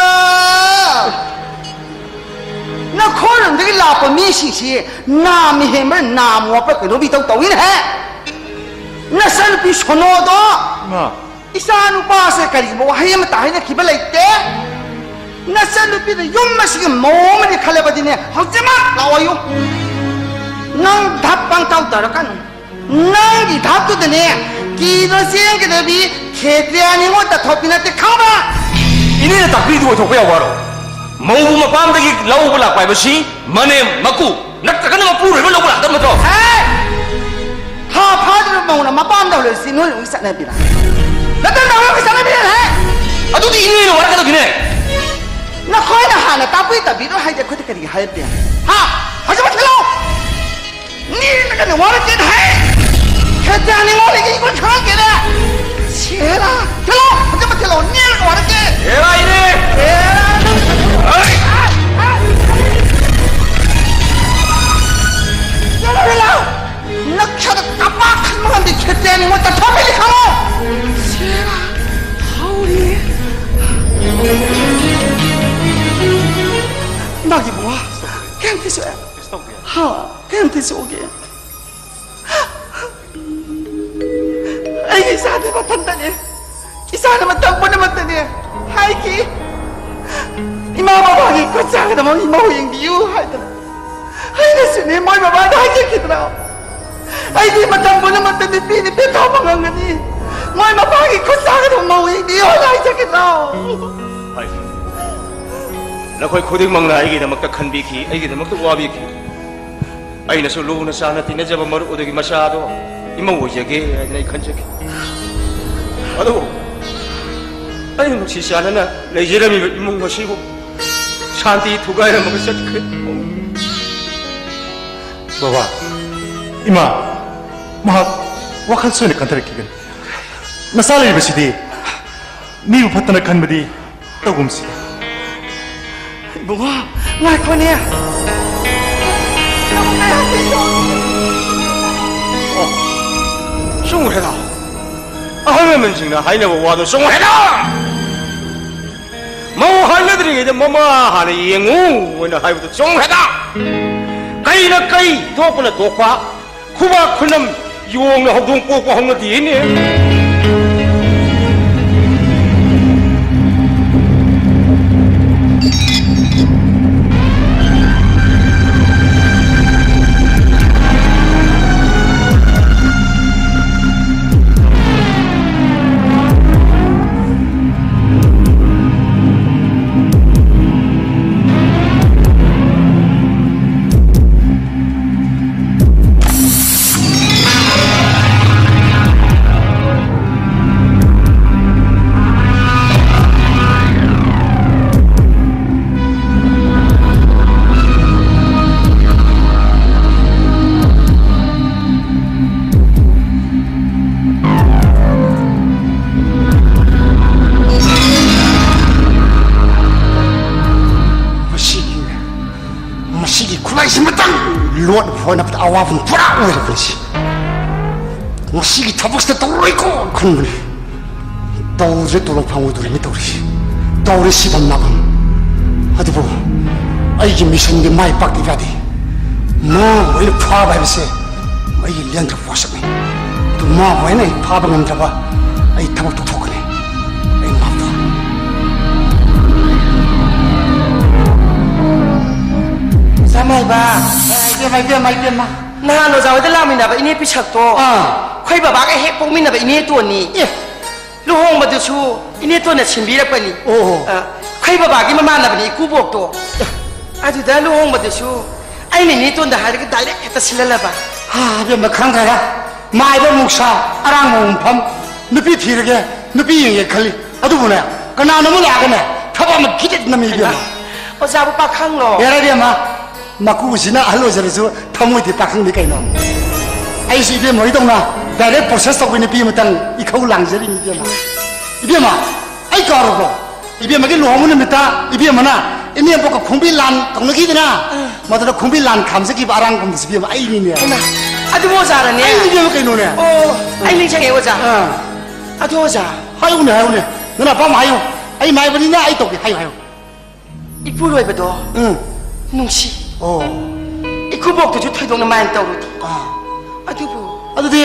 ꯅꯈꯣꯏꯔꯣꯝꯗꯒꯤ ꯂꯥꯛꯄ ꯃꯤꯁꯤꯡꯁꯤ ꯅꯥꯝ ꯍꯦꯟꯕ꯭ꯔꯥ, ꯅꯥꯝ ꯃꯣꯠꯄ꯭ꯔꯥ ꯀꯩꯅꯣꯝ ꯏꯇꯧ ꯇꯧꯏꯅꯦꯍꯦ! ꯅꯆꯟꯅꯨꯄꯤ ꯁꯣꯅꯣꯗꯣ! ꯏꯃꯥ! ꯏꯆꯥ ꯅꯨꯄꯥꯁꯦ ꯀꯔꯤꯒꯨꯝꯕ ꯋꯥꯍꯩ ꯑꯃꯠꯇ ꯍꯥꯏꯅꯈꯤꯕ ꯂꯩꯇꯦ꯫ ꯅꯆꯟꯅꯨꯄꯤꯗ ꯌꯨꯝ ꯑꯁꯤꯒꯤ ꯃꯑꯣꯡ ꯑꯃꯅꯤ ꯈꯜꯂꯕꯗꯤꯅꯦ, ꯍꯧꯖꯤꯛꯃꯛ ꯂꯥꯛꯑꯣꯌꯨ꯫ ꯅꯪ ꯙꯞ ꯄꯪꯇꯧ ꯇꯧꯔꯛꯀꯅꯨ꯫ ꯅꯪꯒꯤ ꯙꯞꯇꯨꯗꯅꯦ, ꯀꯤꯗꯣ ꯆꯦꯟꯒꯗꯕꯤ ꯈꯦꯇ꯭ꯔꯤꯌꯥ ꯅꯤꯉꯣꯜ ꯇꯥꯊꯣꯛꯄꯤ ꯅꯠꯇꯦ, ꯈꯪꯕ꯭ꯔꯥ? ꯏꯅꯦꯅ ꯇꯥꯛꯄꯤꯗꯨ ꯑꯣꯏꯊꯣꯛꯄ ꯌꯥꯎꯕꯔꯣ? ꯃꯧꯕꯨ ꯃꯄꯥꯝꯗꯒꯤ ꯂꯧꯕ ꯂꯥꯛꯄ ꯍꯥꯏꯕꯁꯤ ꯃꯅꯦꯝ, ꯃꯀꯨ, ꯅꯠꯇ꯭ꯔꯒꯅ ꯃꯄꯨꯔꯣꯏꯕ ꯂꯧꯕ ꯂꯥꯛꯀꯗꯕ ꯅꯠꯇ꯭ꯔꯣ? ꯍꯦ! ꯊꯥ ꯐꯥꯗ꯭ꯔꯤꯕ ꯃꯧꯅ ꯃꯄꯥꯝꯗ ꯍꯜꯂꯛꯏꯁꯤ ꯅꯣꯏ ꯂꯣꯏ ꯆꯠꯅꯕꯤꯔ? ꯅꯠꯇ꯭ꯔ ꯅꯣꯏ ꯂꯣꯏ ꯆꯠꯅꯕꯤꯔ, ꯍꯦ? ꯑꯗꯨꯗꯤ ꯏꯅꯦꯅ ꯋꯥꯔꯛꯀꯗꯕꯅꯤꯅꯦ꯫ ꯅꯈꯣꯏꯅ ꯍꯥꯟꯅ ꯇꯥꯛꯄꯤ ꯇꯝꯕꯤꯔꯣ ꯍꯥꯏꯗꯤ ꯑꯩꯈꯣꯏꯗ ꯀꯔꯤꯒꯤ ꯍꯥꯏꯔꯛꯇꯦ? ꯍꯥ? ꯍꯧꯖꯤꯛꯃꯛ ꯊꯤꯜꯂꯛꯑꯣ! ꯅꯦꯅ ꯀꯩꯅꯣ ꯋꯥꯔꯛꯀꯦꯅ ꯍꯥꯏ? ꯈꯦꯇ꯭ꯔꯤꯌꯥ ꯅꯤꯉꯣꯜꯒꯤ ꯏꯒꯣꯟ ꯈꯪꯉꯛꯀꯦꯅꯦ! ꯁꯦꯔꯥ! ꯊꯤꯜꯂꯛꯑꯣ! ꯍꯧꯖꯤꯛꯃꯛ ꯊꯤꯜꯂꯛꯑꯣ! ꯅꯦꯅ ꯋꯥꯔꯛꯀꯦ! ꯍꯦꯔꯥ ꯏꯅꯦ! ꯍꯦꯔꯥ! ꯍꯩ! ꯅꯛꯁꯗ ꯀꯄꯥ ꯈꯟꯕ ꯉꯝꯗꯦ, ꯈꯦꯇ꯭ꯔꯤꯌꯥ ꯅꯤꯉꯣꯜ ꯇꯥꯊꯣꯛꯄꯤꯅꯤ ꯈꯪꯉꯣ! ꯁꯦꯔꯥ! ꯍꯧꯔꯦ! ꯏꯃꯥꯒꯤ ꯕꯨꯋꯥ! ꯀꯌꯥꯝ ꯊꯤ ꯁꯣꯛꯑꯦ? ꯍꯥ? ꯀꯌꯥꯝ ꯊꯤ ꯁꯣꯛꯑꯒꯦ? ꯑꯩꯒꯤ ꯏꯆꯥꯗꯤ ꯃꯊꯟꯇꯅꯦ꯫ ꯏꯆꯥꯅ ꯃꯇꯝ ꯄꯨꯝꯅꯃꯛꯇꯅꯦ ꯍꯥꯏꯈꯤ꯫ ꯏꯃꯥ ꯕꯕꯥꯒꯤ ꯈꯨꯠ ꯆꯥꯒꯗꯕ ꯏꯃꯧ ꯌꯦꯡꯕꯤꯌꯨ ꯍꯥꯏꯗꯅ꯫ ꯑꯩꯅꯁꯨꯅꯦ ꯃꯣꯏ ꯃꯃꯥꯗ ꯍꯥꯏꯖꯈꯤꯗ꯭ꯔꯣ? ꯑꯩꯗꯤ ꯃꯇꯝ ꯄꯨꯝꯅꯃꯛꯇ ꯅꯨꯄꯤꯅ ꯄꯦꯟꯊꯣꯛꯄ ꯉꯝꯒꯅꯤ꯫ ꯃꯣꯏ ꯃꯄꯥꯒꯤ ꯈꯨꯠ ꯆꯥꯒꯗꯕ ꯃꯧ ꯌꯦꯡꯕꯤꯌꯨ ꯍꯥꯏꯅ ꯍꯥꯏꯖꯈꯤꯗ꯭ꯔꯣ? ꯅꯈꯣꯏ ꯈꯨꯗꯤꯡꯃꯛꯅ ꯑꯩꯒꯤꯗꯃꯛꯇ ꯈꯟꯕꯤꯈꯤ, ꯑꯩꯒꯤꯗꯃꯛꯇ ꯋꯥꯕꯤꯈꯤ꯫ ꯑꯩꯅꯁꯨ ꯂꯨꯅ ꯆꯥꯟꯅ ꯇꯤꯟꯅꯖꯕ ꯃꯔꯨꯞ ꯑꯗꯨꯒꯤ ꯃꯆꯥꯗꯣ ꯏꯃꯧ ꯑꯣꯏꯖꯒꯦ ꯍꯥꯏꯗꯅ ꯑꯩ ꯈꯟꯖꯈꯤ꯫ ꯑꯗꯨꯕꯨ ꯑꯩꯅ ꯅꯨꯡꯁꯤ ꯆꯥꯟꯅꯅ ꯂꯩꯖꯔꯝꯃꯤꯕ ꯏꯃꯨꯡ ꯑꯁꯤꯕꯨ ꯁꯥꯟꯇꯤ ꯊꯨꯒꯥꯏꯔꯝꯃꯒ ꯆꯠꯈ꯭ꯔꯦ꯫ ꯕꯕꯥ, ꯏꯃꯥ, ꯃꯍꯥꯛ ꯋꯥꯈꯜ ꯁꯣꯏꯅ ꯈꯟꯊꯔꯛꯈꯤꯒꯅꯤ꯫ ꯅꯆꯥ ꯂꯩꯔꯤꯕꯁꯤꯗꯤ ꯃꯤꯕꯨ ꯐꯠꯇꯅ ꯈꯟꯕꯗꯤ ꯇꯧꯒꯨꯝꯁꯤ꯫ ꯏꯕꯨꯡꯉꯣ, ꯉꯥꯏꯈꯣꯅꯦ꯫ ꯅꯪꯕꯨ ꯀꯌꯥ ꯀꯨꯏꯅꯣ? ꯑꯣ, ꯆꯨꯝꯈ꯭ꯔꯦꯗ꯫ ꯑꯍꯜ ꯂꯃꯟꯁꯤꯡꯅ ꯍꯥꯏꯅꯕ ꯋꯥꯗꯣ ꯆꯨꯝꯈ꯭ꯔꯦꯗ꯫ ꯃꯧ ꯍꯥꯏꯅꯗ꯭ꯔꯤꯉꯩꯗ ꯃꯃꯥ ꯍꯥꯟꯅ ꯌꯦꯡꯉꯨ ꯍꯥꯏꯅ ꯍꯥꯏꯕꯗꯨ ꯆꯨꯝꯈ꯭ꯔꯦꯗ꯫ ꯀꯩꯅ ꯀꯩ, ꯊꯣꯛꯄꯅ ꯊꯣꯛꯄ, ꯈꯨꯕꯥꯛ ꯈꯨꯅꯝ ꯌꯣꯡꯅ ꯍꯧꯗꯣꯡ ꯀꯣꯛꯄ ꯍꯧꯅꯗꯦꯅꯦ꯫ ꯃꯁꯤꯒꯤ, ꯃꯁꯤꯒꯤ ꯈꯨꯠꯂꯥꯏꯁꯤꯃꯇꯪ ꯂꯣꯠꯅ ꯍꯣꯠꯅꯕꯗ ꯑꯋꯥꯕꯅ ꯄꯨꯔꯥ ꯑꯣꯏꯔꯕꯅꯤ꯫ ꯉꯁꯤꯒꯤ ꯊꯕꯛꯁꯤꯗ ꯇꯧꯔꯣꯏꯀꯣ ꯈꯟꯕꯅꯤ꯫ ꯇꯧꯗ꯭ꯔꯦ, ꯇꯣꯂꯣꯞ ꯐꯪꯉꯣꯏꯗꯣꯔꯤꯅꯤ ꯇꯧꯔꯤꯁꯤ꯫ ꯇꯧꯔꯦ ꯁꯤꯐꯝ ꯅꯥꯐꯝ꯫ ꯑꯗꯨꯕꯨ ꯑꯩꯒꯤ ꯃꯤꯁꯟꯗꯤ ꯃꯥꯏ ꯄꯥꯛꯇꯕ ꯌꯥꯗꯦ꯫ ꯃꯥꯕꯨ ꯑꯩꯅ ꯐꯥꯕ ꯍꯥꯏꯕꯁꯦ ꯑꯩꯒꯤ ꯂꯦꯡꯗ꯭ꯔꯕ ꯋꯥꯁꯛꯅꯤ꯫ ꯑꯗꯨ ꯃꯥꯕꯨ ꯑꯩꯅ ꯐꯥꯕ ꯉꯝꯗ꯭ꯔꯕ ꯑꯩ ꯊꯕꯛ ꯇꯣꯛꯊꯣꯛꯀꯅꯤ꯫ ꯑꯩ ꯃꯥꯐ ꯇꯧꯔꯦ꯫ ꯏꯆꯥ ꯃꯥꯏꯕ, ꯏꯕꯦꯝꯃ, ꯏꯕꯦꯝꯃ, ꯏꯕꯦꯝꯃ꯫ ꯅꯍꯥꯟ ꯑꯣꯖꯥ ꯍꯣꯏꯗ ꯂꯥꯛꯃꯤꯟꯅꯕ ꯏꯅꯦ ꯄꯤꯁꯛꯇꯣ, ꯑꯥ꯫ ꯑꯩꯈꯣꯏ ꯕꯕꯥꯒ ꯍꯦꯛ ꯄꯣꯛꯃꯤꯟꯅꯕ ꯏꯅꯦꯇꯣꯟꯅꯤ꯫ ꯑꯦ꯫ ꯂꯨꯍꯣꯡꯕꯗꯨꯁꯨ ꯏꯅꯦꯇꯣꯟꯅ ꯁꯤꯟꯕꯤꯔꯛꯄꯅꯤ꯫ ꯑꯣ꯫ ꯑ, ꯑꯩ ꯕꯕꯥꯒꯤ ꯃꯃꯥꯟꯅꯕꯅꯤ ꯏꯀꯨꯕꯣꯛꯇꯣ꯫ ꯑꯗꯨꯗ ꯂꯨꯍꯣꯡꯕꯗꯨꯁꯨ ꯑꯩꯅ ꯏꯅꯦꯇꯣꯟꯗ ꯍꯥꯏꯔꯒ direct ꯍꯦꯛꯇ ꯁꯤꯜꯍꯜꯂꯕ꯫ ꯍꯥ, ꯑꯕꯦꯝꯃ, ꯈꯪꯈ꯭ꯔꯦ꯫ ꯃꯥꯏꯕ ꯃꯨꯛꯁꯥ, ꯑꯔꯥꯡꯕ ꯃꯨꯡꯐꯝ, ꯅꯨꯄꯤ ꯊꯤꯔꯒꯦ, ꯅꯨꯄꯤ ꯌꯦꯡꯒꯦ ꯈꯜꯂꯤ꯫ ꯑꯗꯨꯕꯨꯅꯦ, ꯀꯅꯥꯅꯣꯝ ꯂꯥꯛꯑꯒꯅꯦ, ꯊꯕꯛ ꯑꯃ ꯈꯤꯇꯪ ꯅꯝꯃꯤ, ꯏꯕꯦꯝꯃ꯫ ꯑꯣꯖꯥꯕꯨ ꯄꯥꯈꯪꯂꯣ? ꯌꯥꯔꯦ, ꯏꯕꯦꯝꯃ꯫ ꯃꯀꯨꯁꯤꯅ ꯑꯍꯜ ꯑꯣꯏꯖꯔꯁꯨ ꯊꯃꯣꯏꯗꯤ ꯄꯥꯈꯪꯅꯤ ꯀꯩꯅꯣ꯫ ꯑꯩꯁꯨ ꯏꯕꯦꯝꯃ ꯍꯣꯏꯗꯧꯅ direct process ꯇꯧꯕ ꯅꯨꯄꯤ ꯑꯃꯇꯪ ꯏꯈꯧ ꯂꯥꯡꯖꯔꯤꯅꯤ, ꯏꯕꯦꯝꯃ꯫ ꯏꯕꯦꯝꯃ, ꯑꯩ ꯀꯥꯎꯔꯕꯣ? ꯏꯕꯦꯝꯃꯒꯤ ꯂꯨꯍꯣꯡꯕ ꯅꯨꯃꯤꯠꯇ ꯏꯕꯦꯝꯃꯅ ꯏꯅꯦꯝꯕꯣꯛꯀ ꯈꯣꯡꯕꯤ ꯂꯥꯟ ꯇꯧꯅꯈꯤꯗꯅ, ꯑꯥ꯫ ꯃꯗꯨꯗ ꯈꯣꯡꯕꯤ ꯂꯥꯟ ꯈꯥꯝꯖꯈꯤꯕ ꯑꯔꯥꯡꯕꯝꯗꯨꯁꯨ ꯏꯕꯦꯝꯃ ꯑꯩꯅꯤꯅꯦ꯫ ꯍꯩꯃꯥ, ꯑꯗꯨꯕꯨ ꯑꯣꯖꯥꯔꯅꯦ? ꯑꯩꯅꯤ ꯏꯕꯦꯝꯃ ꯀꯩꯅꯣꯅꯦ꯫ ꯑꯣ, ꯑꯩ ꯅꯤꯡꯁꯤꯡꯉꯦ, ꯑꯣꯖꯥ꯫ ꯑꯥ꯫ ꯑꯗꯨ ꯑꯣꯖꯥ꯫ ꯍꯥꯏꯌꯨꯅꯦ, ꯍꯥꯏꯌꯨꯅꯦ꯫ ꯅꯪꯅ ꯑꯄꯥꯝꯕ ꯍꯥꯏꯌꯨ꯫ ꯑꯩ ꯃꯥꯏꯕꯅꯤꯅ ꯑꯩ ꯇꯧꯒꯦ꯫ ꯍꯥꯏꯌꯨ, ꯍꯥꯏꯌꯨ꯫ ꯏꯄꯨꯔꯣꯏꯕꯗꯣ ꯎꯝ꯫ ꯅꯨꯡꯁꯤ꯫ ꯑꯣ꯫ ꯏꯀꯨꯕꯣꯛꯇꯨꯁꯨ ꯊꯣꯏꯗꯣꯛꯅ mind ꯇꯧꯔꯨꯗꯦ꯫ ꯑꯥ꯫ ꯑꯗꯨꯕꯨ ꯑꯗꯨꯗꯤ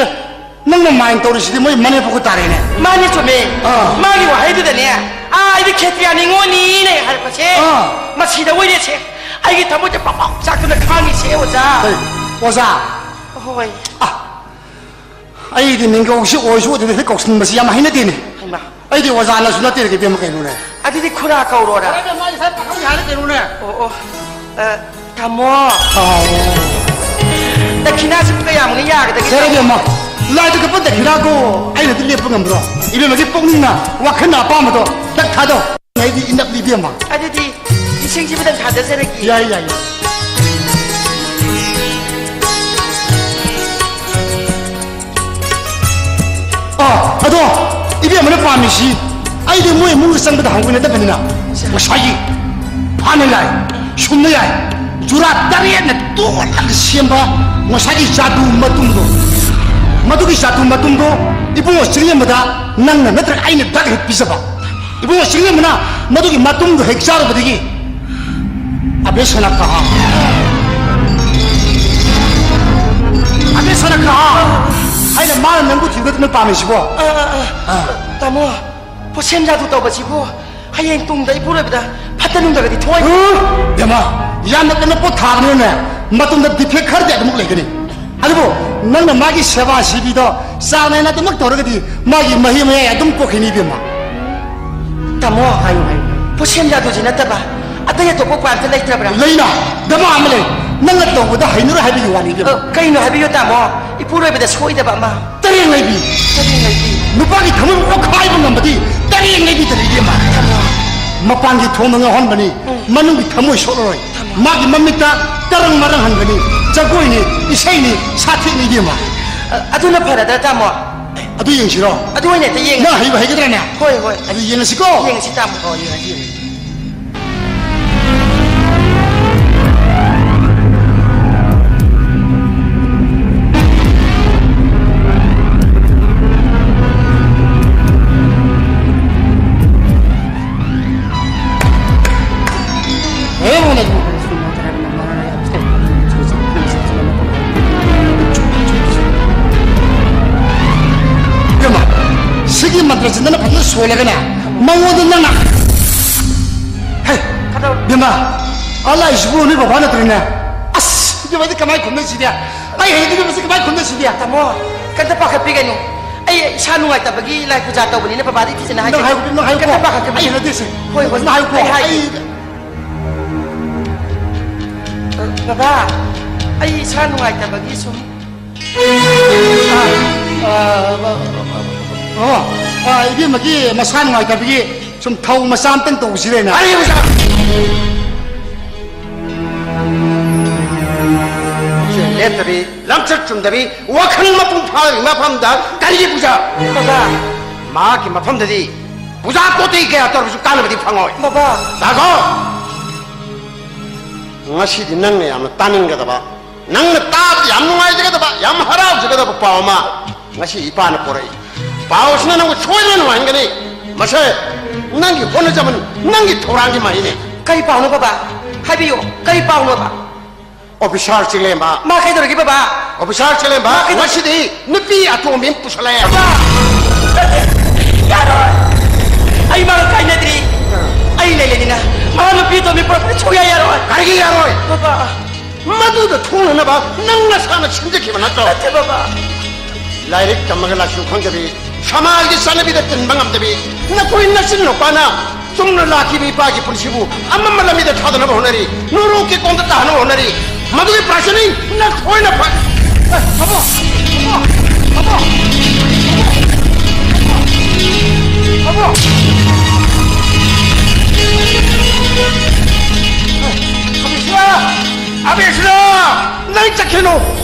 ꯅꯪꯅ mind ꯇꯧꯔꯤꯁꯤꯗꯤ ꯃꯣꯏ ꯃꯅꯦꯝꯄꯣꯛꯀ ꯇꯥꯔꯦꯅꯦ꯫ ꯃꯥꯅꯦ, ꯆꯨꯝꯃꯦ꯫ ꯑꯥ꯫ ꯃꯥꯒꯤ ꯋꯥꯍꯩꯗꯨꯗꯅꯦ, "ꯑꯥ, ꯑꯩꯗꯤ ꯈꯦꯇ꯭ꯔꯤꯌꯥ ꯅꯤꯉꯣꯜꯅꯤꯅ" ꯍꯥꯏꯔꯛꯄꯁꯦ, ꯑꯥ꯫ ꯃꯁꯤꯗ ꯑꯣꯏꯔꯦꯁꯦ꯫ ꯑꯩꯒꯤ ꯊꯃꯣꯏꯁꯦ ꯄ꯭ꯔꯣꯛ ꯄ꯭ꯔꯣꯛ ꯆꯥꯛꯇꯅ ꯈꯥꯡꯉꯤꯁꯦ, ꯑꯣꯖꯥ꯫ ꯍꯩ, ꯑꯣꯖꯥ꯫ ꯍꯣꯏ꯫ ꯑꯥ, ꯑꯩꯗꯤ ꯃꯤꯡꯒꯧꯁꯤ ꯑꯣꯏꯁꯨ ꯑꯣꯏꯗꯅ ꯍꯦꯛ ꯀꯧꯁꯤꯟꯕꯁꯤ ꯌꯥꯝ ꯍꯩꯅꯗꯦꯅꯦ꯫ ꯍꯩꯃꯥ꯫ ꯑꯩꯗꯤ ꯑꯣꯖꯥꯅꯁꯨ ꯅꯠꯇꯦꯅꯦ, ꯏꯕꯦꯝꯃ, ꯀꯩꯅꯣꯅꯦ꯫ ꯑꯗꯨꯗꯤ ꯈꯨꯔꯥ ꯀꯧꯔꯣꯔꯥ? ꯌꯥꯔꯦ, ꯏꯕꯦꯝꯃ, ꯏꯁꯥ ꯄꯥꯈꯪ ꯌꯥꯔꯦ ꯀꯩꯅꯣꯅꯦ꯫ ꯑꯣ, ꯑꯣ꯫ ꯑ, ꯇꯥꯃꯣ꯫ ꯑꯥꯎ꯫ ꯗꯈꯤꯅꯥꯁꯤꯕꯨ ꯀꯌꯥꯃꯨꯛꯅ ꯌꯥꯒꯗꯒꯦ? ꯌꯥꯔꯦ, ꯏꯕꯦꯝꯃ꯫ ꯂꯥꯏꯗ ꯀꯠꯄ ꯗꯈꯤꯅꯥꯕꯨ ꯑꯩꯅꯗꯤ ꯂꯦꯞꯄ ꯉꯝꯕ꯭ꯔꯣ? ꯏꯕꯦꯝꯃꯒꯤ ꯄꯨꯛꯅꯤꯡꯅ ꯋꯥꯈꯜꯅ ꯑꯄꯥꯝꯕꯗꯣ ꯗꯛ ꯊꯥꯗꯧ꯫ ꯑꯩꯗꯤ ꯏꯅꯞꯅꯤ, ꯏꯕꯦꯝꯃ꯫ ꯑꯗꯨꯗꯤ ꯂꯤꯁꯤꯡꯁꯤꯃꯗꯪ ꯊꯥꯗꯖꯔꯒꯦ꯫ ꯌꯥꯏ, ꯌꯥꯏ, ꯌꯥꯏ꯫ ꯑ, ꯑꯗꯣ ꯏꯕꯦꯝꯃꯅ ꯄꯥꯝꯃꯤꯁꯤ, ꯑꯩꯗꯤ ꯃꯣꯏ ꯏꯃꯨꯡꯗ ꯆꯪꯕꯗ ꯍꯪꯒꯣꯏꯅꯗꯕꯅꯤꯅ, ꯉꯁꯥꯏꯒꯤ ꯐꯥꯅ ꯌꯥꯏ, ꯁꯨꯝꯅ ꯌꯥꯏ, ꯖꯨꯔꯥ ꯇꯔꯦꯠꯅ ꯇꯣꯠꯂꯒ ꯁꯦꯝꯕ ꯉꯁꯥꯏꯒꯤ ꯖꯥꯗꯨ ꯃꯇꯨꯝꯗꯣ, ꯃꯗꯨꯒꯤ ꯖꯥꯗꯨ ꯃꯇꯨꯝꯗꯣ ꯏꯕꯨꯡꯉꯣ ꯆꯤꯡꯂꯦꯝꯕꯗ ꯅꯪꯅ ꯅꯠꯇ꯭ꯔꯒ ꯑꯩꯅ ꯗꯛ ꯍꯦꯛ ꯄꯤꯖꯕ꯫ ꯏꯕꯨꯡꯉꯣ ꯆꯤꯡꯂꯦꯝꯕꯅ ꯃꯗꯨꯒꯤ ꯃꯇꯨꯝꯗꯣ ꯍꯦꯛ ꯆꯥꯔꯨꯕꯗꯒꯤ, "ꯑꯕꯦ ꯁꯅꯥ ꯀꯍꯥ? ꯑꯕꯦ ꯁꯅꯥ ꯀꯍꯥ?" ꯍꯥꯏꯅ ꯃꯥꯅ ꯅꯪꯕꯨ ꯊꯤꯕꯗ ꯅꯪ ꯄꯥꯝꯃꯤꯁꯤꯕꯣ? ꯑ, ꯑ, ꯑ꯫ ꯑꯥ꯫ ꯇꯥꯃꯣ, ꯄꯣꯠꯁꯦꯝ ꯖꯥꯗꯨ ꯇꯧꯕꯁꯤꯕꯨ ꯍꯌꯦꯡ ꯇꯨꯡꯗ ꯏꯄꯨꯔꯣꯏꯕꯗ ꯐꯠꯇ ꯅꯨꯡꯗꯒꯗꯤ ꯊꯣꯛꯑꯣꯏ? ꯎ! ꯕꯦꯝꯃ, ꯌꯥꯝꯅ ꯀꯟꯅ ꯄꯣꯠ ꯊꯥꯕꯅꯤꯅꯅꯦ, ꯃꯇꯨꯡꯗ defect ꯈꯔꯗꯤ ꯑꯗꯨꯃꯛ ꯂꯩꯒꯅꯤ꯫ ꯑꯗꯨꯕꯨ ꯅꯪꯅ ꯃꯥꯒꯤ ꯁꯦꯕꯥ ꯁꯤꯕꯤꯗꯣ ꯆꯥꯡ ꯅꯥꯏꯅ ꯑꯗꯨꯃꯛ ꯇꯧꯔꯒꯗꯤ ꯃꯥꯒꯤ ꯃꯍꯩ ꯃꯌꯥꯏ ꯑꯗꯨꯝ ꯀꯣꯛꯈꯤꯅꯤ, ꯏꯕꯦꯝꯃ꯫ ꯇꯥꯃꯣ, ꯍꯥꯏꯌꯨ, ꯍꯥꯏꯌꯨ꯫ ꯈꯨꯠꯁꯦꯝ ꯖꯥꯗꯨꯁꯤ ꯅꯠꯇꯕ ꯑꯇꯩ ꯑꯇꯣꯞꯄ ꯎꯄꯥꯏ ꯑꯝꯇ ꯂꯩꯇ꯭ꯔꯕ꯭ꯔꯥ? ꯂꯩꯅ, ꯗꯃꯥ ꯑꯃ ꯂꯩ꯫ ꯅꯪꯅ ꯇꯧꯕꯗ ꯍꯩꯅꯔꯣꯏ ꯍꯥꯏꯕꯒꯤ ꯋꯥꯅꯤ, ꯏꯕꯦꯝꯃ꯫ ꯑ, ꯀꯩꯅꯣ ꯍꯥꯏꯕꯤꯌꯨ, ꯇꯥꯃꯣ꯫ ꯏꯄꯨꯔꯣꯏꯕꯗ ꯁꯣꯏꯗꯕ ꯑꯃ꯫ ꯇꯔꯦꯡ ꯂꯩꯕꯤ꯫ ꯇꯔꯦꯡ ꯂꯩꯕꯤ꯫ ꯅꯨꯄꯥꯒꯤ ꯊꯃꯣꯏ ꯑꯣꯠꯈꯥꯏꯕ ꯉꯝꯕꯗꯤ ꯇꯔꯦꯡ ꯂꯩꯕꯤꯗꯅꯤ, ꯏꯕꯦꯝꯃ꯫ ꯇꯥꯃꯣ꯫ ꯃꯄꯥꯟꯒꯤ ꯊꯣꯡꯗ ꯉꯥꯎꯍꯟꯕꯅꯤ, ꯎꯝ꯫ ꯃꯅꯨꯡꯒꯤ ꯊꯃꯣꯏ ꯁꯣꯛꯂꯔꯣꯏ꯫ ꯇꯥꯃꯣ꯫ ꯃꯥꯒꯤ ꯃꯃꯤꯠꯇ ꯇꯔꯪ ꯃꯔꯪ ꯍꯟꯒꯅꯤ꯫ ꯖꯒꯣꯏꯅꯤ, ꯏꯁꯩꯅꯤ, ꯁꯥꯊꯦꯛꯅꯤ, ꯏꯕꯦꯝꯃ꯫ ꯑ, ꯑꯗꯨꯅ ꯐꯔꯗ꯭ꯔꯥ, ꯇꯥꯃꯣ? ꯑꯗꯨ ꯌꯦꯡꯁꯤꯔꯣ? ꯑꯗꯨ ꯑꯣꯏꯅ ꯍꯦꯛꯇ ꯌꯦꯡꯉꯁꯤ꯫ ꯅꯪ ꯍꯩꯕ ꯍꯩꯒꯗ꯭ꯔꯅꯦ? ꯍꯣꯏ, ꯍꯣꯏ꯫ ꯑꯗꯨ ꯌꯦꯡꯉꯁꯤꯀꯣ? ꯌꯦꯡꯉꯁꯤ, ꯇꯥꯃꯣ꯫ ꯑꯣ, ꯌꯦꯡꯉꯁꯤ, ꯌꯦꯡꯉꯁꯤ꯫ ꯏꯕꯦꯝꯃ, ꯁꯤꯒꯤ ꯃꯟꯇ꯭ꯔꯁꯤꯗꯅ ꯐꯖꯅ ꯁꯣꯜꯂꯒꯅꯦ, ꯃꯉꯣꯟꯗ ꯅꯪꯅ, ꯍꯦ, ꯀꯗꯧ- ꯏꯕꯦꯝꯃ, ꯑꯂꯥꯏꯁꯤꯕꯨ ꯅꯣꯏ ꯕꯕꯥ ꯅꯠꯇ꯭ꯔꯅꯦ? ꯑꯁ, ꯏꯕꯦꯝꯃꯗꯤ ꯀꯃꯥꯏ ꯈꯨꯝꯅꯁꯤꯒꯦ? ꯑꯩ ꯍꯩꯅꯗꯕ ꯃꯁꯤ ꯀꯃꯥꯏ ꯈꯨꯝꯅꯁꯤꯒꯦ? ꯇꯥꯃꯣ, ꯀꯩꯝꯇ ꯄꯥꯈꯠꯄꯤꯒꯅꯨ꯫ ꯑꯩ ꯏꯁꯥ ꯅꯨꯡꯉꯥꯏꯇꯕꯒꯤ ꯂꯥꯏ ꯄꯨꯖꯥ ꯇꯧꯕꯅꯤꯅ ꯕꯕꯥꯗꯤ ꯊꯤꯖꯅ ꯍꯥꯏꯖꯒꯦ꯫ ꯅꯪ ꯍꯥꯏꯌꯨ, ꯅꯪ ꯍꯥꯏꯌꯨꯀꯣ꯫ ꯀꯩꯝꯇ ꯄꯥꯈꯠꯀꯅꯨ꯫ ꯑꯩ ꯍꯩꯅꯗꯦꯁꯦ꯫ ꯍꯣꯏ, ꯍꯣꯏ, ꯅꯪ ꯍꯥꯏꯌꯨꯀꯣ꯫ ꯑꯩ ꯍꯥꯏꯒꯦ꯫ ꯑꯩ ꯑ, ꯕꯕꯥ, ꯑꯩ ꯏꯁꯥ ꯅꯨꯡꯉꯥꯏꯇꯕꯒꯤ ꯁꯨꯝ꯫ ꯑ, ꯑ, ꯑ, ꯑ, ꯏꯕꯦꯝꯃꯒꯤ ꯃꯁꯥ ꯅꯨꯡꯉꯥꯏꯇꯕꯒꯤ ꯁꯨꯝ ꯊꯧ ꯃꯆꯥ ꯑꯝꯇꯪ ꯇꯧꯁꯤꯔꯦꯅ꯫ ꯀꯔꯤ ꯄꯨꯖꯥ? ꯁꯦ, ꯂꯦꯞꯇꯕꯤ, ꯂꯝꯆꯠ ꯆꯨꯝꯗꯕꯤ, ꯋꯥꯈꯜ ꯃꯄꯨꯡ ꯐꯥꯗꯕꯤ ꯃꯐꯝꯗ ꯀꯔꯤꯒꯤ ꯄꯨꯖꯥ? ꯕꯕꯥ꯫ ꯃꯍꯥꯛꯀꯤ ꯃꯐꯝꯗꯗꯤ ꯄꯨꯖꯥ ꯀꯣꯇꯤ ꯀꯌꯥ ꯇꯧꯔꯕꯁꯨ ꯀꯥꯟꯅꯕꯗꯤ ꯐꯪꯉꯣꯏ꯫ ꯕꯕꯥ꯫ ꯇꯥꯈꯣ! ꯉꯁꯤꯗꯤ ꯅꯪꯅ ꯌꯥꯝꯅ ꯇꯥꯅꯤꯡꯒꯗꯕ, ꯅꯪꯅ ꯇꯥꯕꯗ ꯌꯥꯝ ꯅꯨꯡꯉꯥꯏꯖꯒꯗꯕ, ꯌꯥꯝ ꯍꯔꯥꯎꯖꯒꯗꯕ ꯄꯥꯎ ꯑꯃ ꯉꯁꯤ ꯏꯄꯥꯅ ꯄꯣꯔꯛꯏ꯫ ꯄꯥꯎ ꯑꯁꯤꯅ ꯅꯪꯕꯨ ꯁꯣꯏꯗꯅ ꯅꯨꯡꯉꯥꯏꯍꯟꯒꯅꯤ꯫ ꯃꯁꯦ ꯅꯪꯒꯤ ꯍꯣꯠꯅꯖꯃꯟ, ꯅꯪꯒꯤ ꯊꯧꯔꯥꯡꯒꯤ ꯃꯍꯩꯅꯤ꯫ ꯀꯔꯤ ꯄꯥꯎꯅꯣ ꯕꯕꯥ? ꯍꯥꯏꯕꯤꯌꯨ, ꯀꯔꯤ ꯄꯥꯎꯅꯣꯕ? ꯑꯣꯐꯤꯁꯥꯔ ꯆꯤꯡꯂꯦꯝꯕ꯫ ꯃꯥ ꯀꯩꯗꯧꯔꯒꯦ ꯕꯕꯥ? ꯑꯣꯐꯤꯁꯥꯔ ꯆꯤꯡꯂꯦꯝꯕ, ꯃꯥ ꯀꯩꯗꯧ- ꯉꯁꯤꯗꯤ ꯅꯨꯄꯤ ꯑꯇꯣꯝꯕꯤ ꯑꯃ ꯄꯨꯁꯜꯂꯛꯑꯦ꯫ ꯕꯕꯥ! ꯌꯥꯔꯣꯏ! ꯑꯩ ꯃꯥꯒ ꯀꯥꯏꯅꯗ꯭ꯔꯤ꯫ ꯑꯩ ꯂꯩ ꯂꯩꯅꯤꯅ ꯃꯥ ꯅꯨꯄꯤ ꯑꯇꯣꯝꯕꯤ ꯄꯨꯔꯛꯄꯗꯤ ꯁꯨꯡꯌꯥ ꯌꯥꯔꯣꯏ꯫ ꯀꯔꯤꯒꯤ ꯌꯥꯔꯣꯏ? ꯕꯕꯥ! ꯃꯗꯨꯗ ꯊꯣꯡꯅꯅꯕ ꯅꯪ ꯅꯁꯥꯅ ꯁꯤꯟꯖꯈꯤꯕ ꯅꯠꯇ꯭ꯔꯣ? ꯅꯠꯇꯦ, ꯕꯕꯥ꯫ ꯂꯥꯏꯔꯤꯛ ꯇꯝꯃꯒ ꯂꯥꯏꯁꯨ ꯈꯪꯗꯕꯤ, ꯁꯃꯥꯖꯒꯤ ꯆꯠꯅꯕꯤꯗ ꯇꯤꯟꯕ ꯉꯝꯗꯕꯤ, ꯅꯈꯣꯏ ꯅꯆꯤꯟ ꯅꯨꯄꯥꯅ ꯆꯨꯝꯅ ꯂꯥꯛꯈꯤꯕ ꯏꯄꯥꯒꯤ ꯄꯨꯟꯁꯤꯕꯨ ꯑꯃꯝꯕ ꯂꯝꯕꯤꯗ ꯊꯥꯗꯅꯕ ꯍꯣꯠꯅꯔꯤ, ꯅꯣꯔꯣꯛꯀꯤ ꯀꯣꯝꯗ ꯇꯥꯍꯟꯅꯕ ꯍꯣꯠꯅꯔꯤ꯫ ꯃꯗꯨꯒꯤ ꯄ꯭ꯔꯥꯏꯖꯅꯤ ꯅꯈꯣꯏꯅ ꯐ-, ꯑꯦ, ꯑꯕꯣ! ꯑꯕꯣ! ꯑꯕꯣ! ꯑꯕꯣ! ꯑꯦ, ꯑꯕꯦꯁꯨꯔꯥ! ꯑꯕꯦꯁꯨꯔꯥ! ꯅꯪ ꯆꯠꯈꯤꯅꯨ!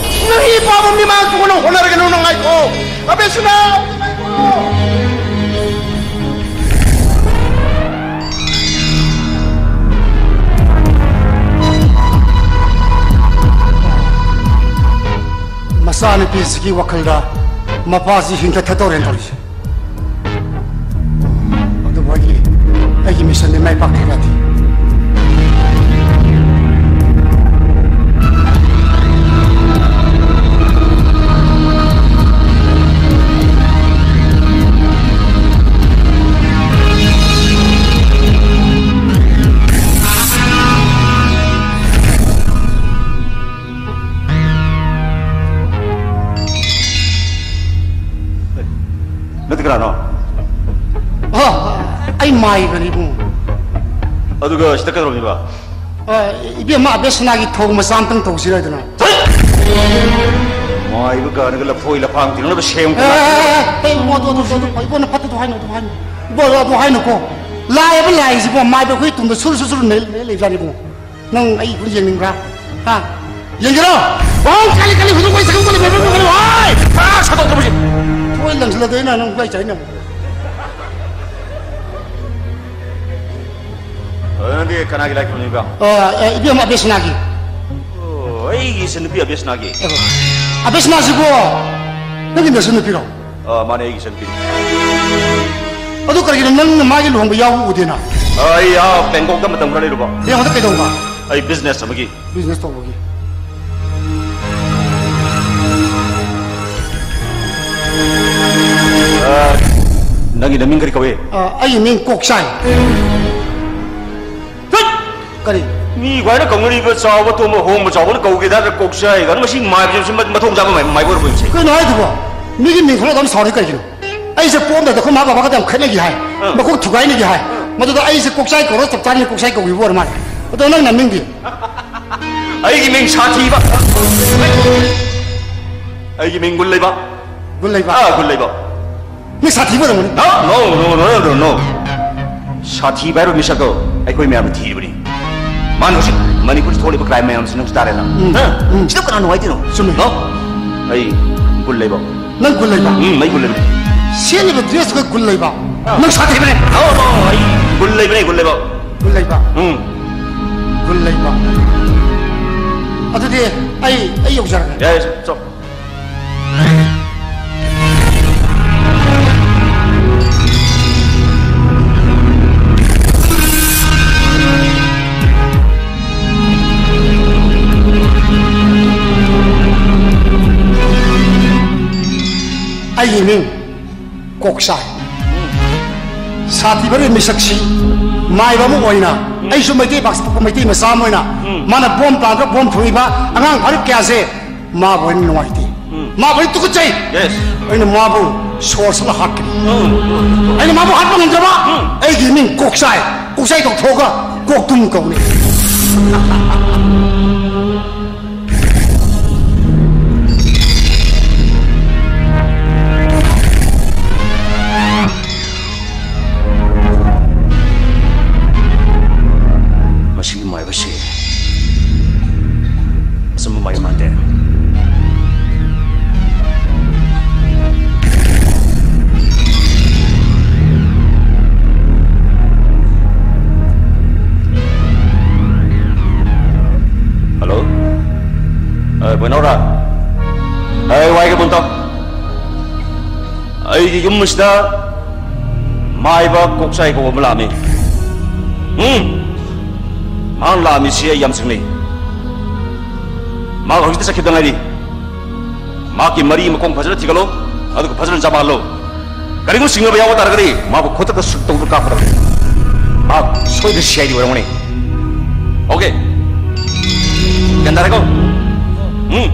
ꯅꯪ ꯏꯄꯥꯕꯨ ꯃꯤꯃꯥꯡ ꯊꯣꯛꯅ ꯍꯣꯠꯅꯔꯒꯅꯨ, ꯅꯪ ꯉꯥꯏꯈꯣ! ꯑꯕꯦꯁꯨꯔꯥ! ꯅꯪ ꯉꯥꯏꯈꯣ! ꯃꯆꯥꯅꯨꯄꯤꯁꯤꯒꯤ ꯋꯥꯈꯜꯗ ꯃꯄꯥꯁꯤ ꯍꯤꯡꯒꯠꯊꯗꯧꯔꯦꯅ ꯇꯧꯔꯤꯁꯦ꯫ ꯑꯗꯨꯕꯨ ꯑꯩꯒꯤ, ꯑꯩꯒꯤ ꯃꯤꯁꯟꯗꯤ ꯃꯥꯏ ꯄꯥꯛꯇ꯭ꯔꯒꯗꯤ꯫ ꯅꯪꯗꯤ ꯀꯅꯥꯅꯣ? ꯑ, ꯑꯩ ꯃꯥꯏꯕꯅꯤ ꯏꯕꯨꯡꯉꯣ꯫ ꯑꯗꯨꯒ ꯁꯤꯗ ꯀꯩꯗꯧꯔꯝꯃꯤꯕ? ꯑ, ꯏꯕꯦꯝꯃ ꯑꯕꯦꯁꯅꯥꯒꯤ ꯊꯧ ꯃꯆꯥ ꯑꯝꯇꯪ ꯇꯧꯁꯤꯔꯗꯅ꯫ ꯃꯥꯏꯕ ꯀꯥꯟꯅꯒ ꯂꯐꯣꯏ ꯂꯐꯥꯡ ꯊꯤꯅꯅꯕ ꯁꯦꯝ ꯑꯦ, ꯑꯦ, ꯑꯦ, ꯑꯦ, ꯏꯕꯨꯡꯉꯣ, ꯑꯗꯨ, ꯑꯗꯨ, ꯑꯗꯨ, ꯑꯗꯨ, ꯏꯕꯨꯡꯉꯣ, ꯐꯠꯇꯗꯣ ꯍꯥꯏꯅꯣ, ꯑꯗꯨ ꯍꯥꯏꯅꯣ꯫ ꯏꯕꯨꯡꯉꯣ, ꯑꯗꯨ ꯍꯥꯏꯅꯨꯀꯣ꯫ ꯂꯥꯏꯌꯦꯕ ꯂꯥꯏꯁꯤꯕꯣ, ꯃꯥꯏꯕ ꯑꯩꯈꯣꯏ ꯇꯨꯡꯗ ꯁꯨꯔ ꯁꯨꯔ ꯁꯨꯔ ꯅꯩ-, ꯅꯩ ꯂꯩꯕꯖꯥꯠꯅꯤꯕꯨꯡꯉꯣ꯫ ꯅꯪ ꯑꯩ ꯏꯈꯨꯟ ꯌꯦꯡꯅꯤꯡꯕ꯭ꯔꯥ? ꯍꯥ? ꯌꯦꯡꯒꯦꯔꯣ? ꯑꯣ, ꯀꯥꯂꯤ, ꯀꯥꯂꯤ, ꯍꯨꯏꯗꯣ ꯀꯣꯏ ꯁꯒꯝ ꯀꯣꯜꯂꯤ, ꯕꯦꯕꯦ, ꯕꯦꯕꯦ, ꯍꯣꯏ! ꯑꯥ, ꯁꯥꯗꯣꯛꯇ꯭ꯔꯕꯁꯤ! ꯊꯣꯏ ꯂꯪꯁꯤꯜꯂꯗꯣꯏꯅ ꯅꯪ ꯀꯥꯏ ꯆꯥꯏꯅ? ꯑ, ꯅꯪꯗꯤ ꯀꯅꯥꯒꯤ ꯂꯥꯏ ꯈꯨꯔꯨꯝꯃꯤꯕ? ꯑ, ꯑ, ꯏꯕꯦꯝꯃ ꯑꯕꯦꯁꯅꯥꯒꯤ꯫ ꯑꯣ, ꯑꯩꯒꯤ ꯏꯆꯟꯅꯨꯄꯤ ꯑꯕꯦꯁꯅꯥꯒꯤ꯫ ꯑꯕꯦꯁꯅꯥꯁꯤꯕꯨ ꯅꯪꯒꯤ ꯅꯆꯟꯅꯨꯄꯤꯔꯣ? ꯑ, ꯃꯥꯅꯦ, ꯑꯩꯒꯤ ꯏꯆꯟꯅꯨꯄꯤꯅꯤ꯫ ꯑꯗꯨ ꯀꯔꯤꯒꯤꯅꯣ ꯅꯪꯅ ꯃꯥꯒꯤ ꯂꯨꯍꯣꯡꯕ ꯌꯥꯎꯕ ꯎꯗꯦꯅ? ꯑ, ꯑꯩ, ꯑ, ꯕꯦꯡꯀꯣꯛꯇ ꯃꯇꯝ ꯈꯔ ꯂꯩꯔꯨꯕ꯫ ꯕꯦꯡꯀꯣꯛꯇ ꯀꯩꯗꯧꯕ? ꯑꯩ ꯕꯤꯖꯤꯅꯦꯁ ꯑꯃꯒꯤ꯫ ꯕꯤꯖꯤꯅꯦꯁ ꯇꯧꯕꯒꯤ꯫ ꯑ, ꯅꯪꯒꯤ ꯅꯃꯤꯡ ꯀꯔꯤ ꯀꯧꯏ? ꯑ, ꯑꯩꯒꯤ ꯃꯤꯡ ꯀꯣꯛꯆꯥꯏ꯫ ꯇꯠ! ꯀꯔꯤ? ꯃꯤ ꯈ꯭ꯋꯥꯏꯅ ꯀꯧꯅꯔꯤꯕ ꯆꯥꯎꯕ ꯇꯣꯝꯕ ꯍꯣꯡꯕ ꯆꯥꯎꯕꯅ ꯀꯧꯒꯦꯗ ꯍꯥꯏꯔꯒ ꯀꯣꯛꯆꯥꯏ ꯀꯥꯏꯅ ꯃꯁꯤ ꯃꯥꯏꯕꯁꯤ ꯃ-, ꯃꯊꯣꯡ ꯆꯥꯕ ꯃꯥꯏ-, ꯃꯥꯏꯕ ꯑꯣꯏꯔꯕ ꯁꯤ꯫ ꯀꯩꯅꯣ ꯍꯥꯏꯗꯨꯕꯣ? ꯃꯤꯒꯤ ꯃꯤꯡ ꯊꯣꯂꯛꯑꯒ ꯑꯗꯨꯝ ꯁꯥꯎꯔꯤ ꯀꯩꯒꯤꯅꯣ? ꯑꯩꯁꯦ ꯄꯣꯛꯑꯝꯗꯥꯏꯗ ꯑꯩꯈꯣꯏ ꯃꯥ ꯕꯕꯥꯒ ꯌꯥꯝ ꯈꯠꯅꯈꯤ ꯍꯥꯏ꯫ ꯑꯥ꯫ ꯃꯈꯣꯛ ꯊꯨꯒꯥꯏꯅꯈꯤ ꯍꯥꯏ꯫ ꯑꯥ꯫ ꯃꯗꯨꯗ ꯑꯩꯁꯦ ꯀꯣꯛꯆꯥꯏ ꯀꯧꯔ ꯆꯞ ꯆꯥꯅ ꯀꯣꯛꯆꯥꯏ ꯀꯧꯈꯤꯕ ꯑꯣꯏꯔ ꯃꯥꯜꯂꯦ꯫ ꯑꯗꯣ ꯅꯪ ꯅꯃꯤꯡꯗꯤ? ꯑꯩꯒꯤ ꯃꯤꯡ ꯁꯥꯊꯤꯕ꯫ ꯑꯩꯒꯤ ꯃꯤꯡ ꯒꯨꯟ ꯂꯩꯕ꯫ ꯒꯨꯟ ꯂꯩꯕ? ꯑꯥ, ꯒꯨꯟ ꯂꯩꯕ꯫ ꯃꯤ ꯁꯥꯊꯤꯕ ꯑꯣꯏꯔꯝꯒꯅꯤ꯫ No, no, no, no, no, no, no. ꯁꯥꯊꯤꯕ ꯍꯥꯏꯕ ꯃꯤꯁꯛꯇꯣ ꯑꯩꯈꯣꯏ ꯃꯌꯥꯝꯅ ꯊꯤꯔꯤꯕꯅꯤ꯫ ꯃꯥꯅ ꯍꯧꯖꯤꯛ ꯃꯅꯤꯄꯨꯔꯗ ꯊꯣꯛꯂꯤꯕ crime ꯃꯌꯥꯝꯁꯤ ꯅꯪꯁꯨ ꯇꯥꯔꯦꯅ꯫ ꯎꯝ, ꯍꯥ? ꯎꯝ꯫ ꯁꯤꯗ ꯀꯅꯥ ꯅꯨꯡꯉꯥꯏꯗꯣꯏꯅꯣ? ꯆꯨꯝꯃꯦ꯫ No? ꯑꯩ ꯒꯨꯟ ꯂꯩꯕ꯫ ꯅꯪ ꯒꯨꯟ ꯂꯩꯕ? ꯎꯝ, ꯑꯩ ꯒꯨꯟ ꯂꯩꯕ꯫ ꯁꯦꯠꯂꯤꯕ dress ꯇꯨꯒ ꯒꯨꯟ ꯂꯩꯕ? ꯑꯥ꯫ ꯅꯪ ꯁꯥꯊꯤꯕꯅꯦ꯫ No, no, ꯑꯩ ꯒꯨꯟ ꯂꯩꯕꯅꯦ, ꯒꯨꯟ ꯂꯩꯕ꯫ ꯒꯨꯟ ꯂꯩꯕ? ꯎꯝ꯫ ꯒꯨꯟ ꯂꯩꯕ꯫ ꯑꯗꯨꯗꯤ ꯑꯩ, ꯑꯩ ꯌꯧꯖꯔꯒꯦ꯫ ꯌꯥꯏ, ꯌꯥꯏ, ꯆꯣ꯫ ꯑꯩꯒꯤ ꯃꯤꯡ ꯀꯣꯛꯆꯥꯏ꯫ ꯁꯥꯊꯤꯕꯒꯤ ꯃꯤꯁꯛꯁꯤ ꯃꯥꯏꯕ ꯑꯃ ꯑꯣꯏꯅ, ꯑꯩꯁꯨ ꯃꯩꯇꯩ ꯄꯥꯛ ꯄꯣꯛꯄ ꯃꯩꯇꯩ ꯃꯆꯥ ꯑꯃ ꯑꯣꯏꯅ, ꯎꯝ꯫ ꯃꯥꯅ ꯕꯣꯝ ꯄꯥꯟꯗ ꯕꯣꯝ ꯊꯣꯡꯉꯤꯕ ꯑꯉꯥꯡ ꯚꯥꯔꯠ ꯀꯌꯥꯁꯦ ꯃꯥꯕꯨ ꯑꯩꯅ ꯅꯨꯡꯉꯥꯏꯇꯦ꯫ ꯎꯝ꯫ ꯃꯥꯕꯨ ꯑꯩ ꯇꯨꯀꯠꯆꯩ꯫ Yes꯫ ꯑꯩꯅ ꯃꯥꯕꯨ ꯁꯣꯔꯁꯤꯅ ꯍꯥꯠꯀꯅꯤ꯫ ꯎꯝ꯫ ꯑꯩꯅ ꯃꯥꯕꯨ ꯍꯥꯠꯄ ꯉꯝꯗ꯭ꯔꯕ, ꯎꯝ꯫ ꯑꯩꯒꯤ ꯃꯤꯡ ꯀꯣꯛꯆꯥꯏ꯫ ꯀꯣꯛꯆꯥꯏ ꯀꯧꯊꯣꯛꯑꯒ ꯀꯣꯛꯇꯨꯝ ꯀꯧꯅꯤ꯫ ꯃꯁꯤꯒꯤ ꯃꯥꯏꯕꯁꯤ ꯑꯆꯨꯝꯕ ꯃꯥꯏꯕ ꯃꯥꯟꯗꯦ꯫ Hello? ꯑ, ꯕꯣꯏꯅꯥꯎꯔꯥ? ꯑ, ꯋꯥꯏꯒꯦ ꯐꯣꯟ ꯇꯧ꯫ ꯑꯩꯒꯤ ꯌꯨꯝ ꯑꯁꯤꯗ ꯃꯥꯏꯕ ꯀꯣꯛꯆꯥꯏ ꯀꯧꯕ ꯑꯃ ꯂꯥꯛꯑꯝꯃꯤ꯫ ꯎꯝ꯫ ꯃꯍꯥꯛ ꯂꯥꯛꯑꯝꯃꯤꯁꯤ ꯑꯩ ꯌꯥꯝ ꯆꯤꯡꯅꯩ꯫ ꯃꯍꯥꯛ ꯍꯧꯖꯤꯛꯇ ꯆꯠꯈꯤꯕꯗ ꯉꯥꯏꯔꯤ꯫ ꯃꯍꯥꯛꯀꯤ ꯃꯔꯤ ꯃꯈꯣꯡ ꯐꯖꯅ ꯊꯤꯒꯠꯂꯨ, ꯑꯗꯨꯒ ꯐꯖꯅ ꯖꯃꯥ ꯍꯜꯂꯨ꯫ ꯀꯔꯤꯒꯨꯝꯕ ꯆꯤꯡꯅꯕ ꯌꯥꯎꯕ ꯇꯥꯔꯒꯗꯤ ꯃꯍꯥꯛꯄꯨ ꯈꯨꯗꯛꯇ ꯁꯨꯛ ꯇꯧꯗꯨꯅ ꯀꯥꯞꯀꯗꯕꯅꯤ꯫ ꯃꯍꯥꯛ ꯁꯣꯏꯗꯅ C I D ꯑꯣꯏꯔꯝꯒꯅꯤ꯫ Okay꯫ ꯒ꯭ꯌꯥꯟ ꯇꯥꯔꯦꯀꯣ? ꯎꯝ꯫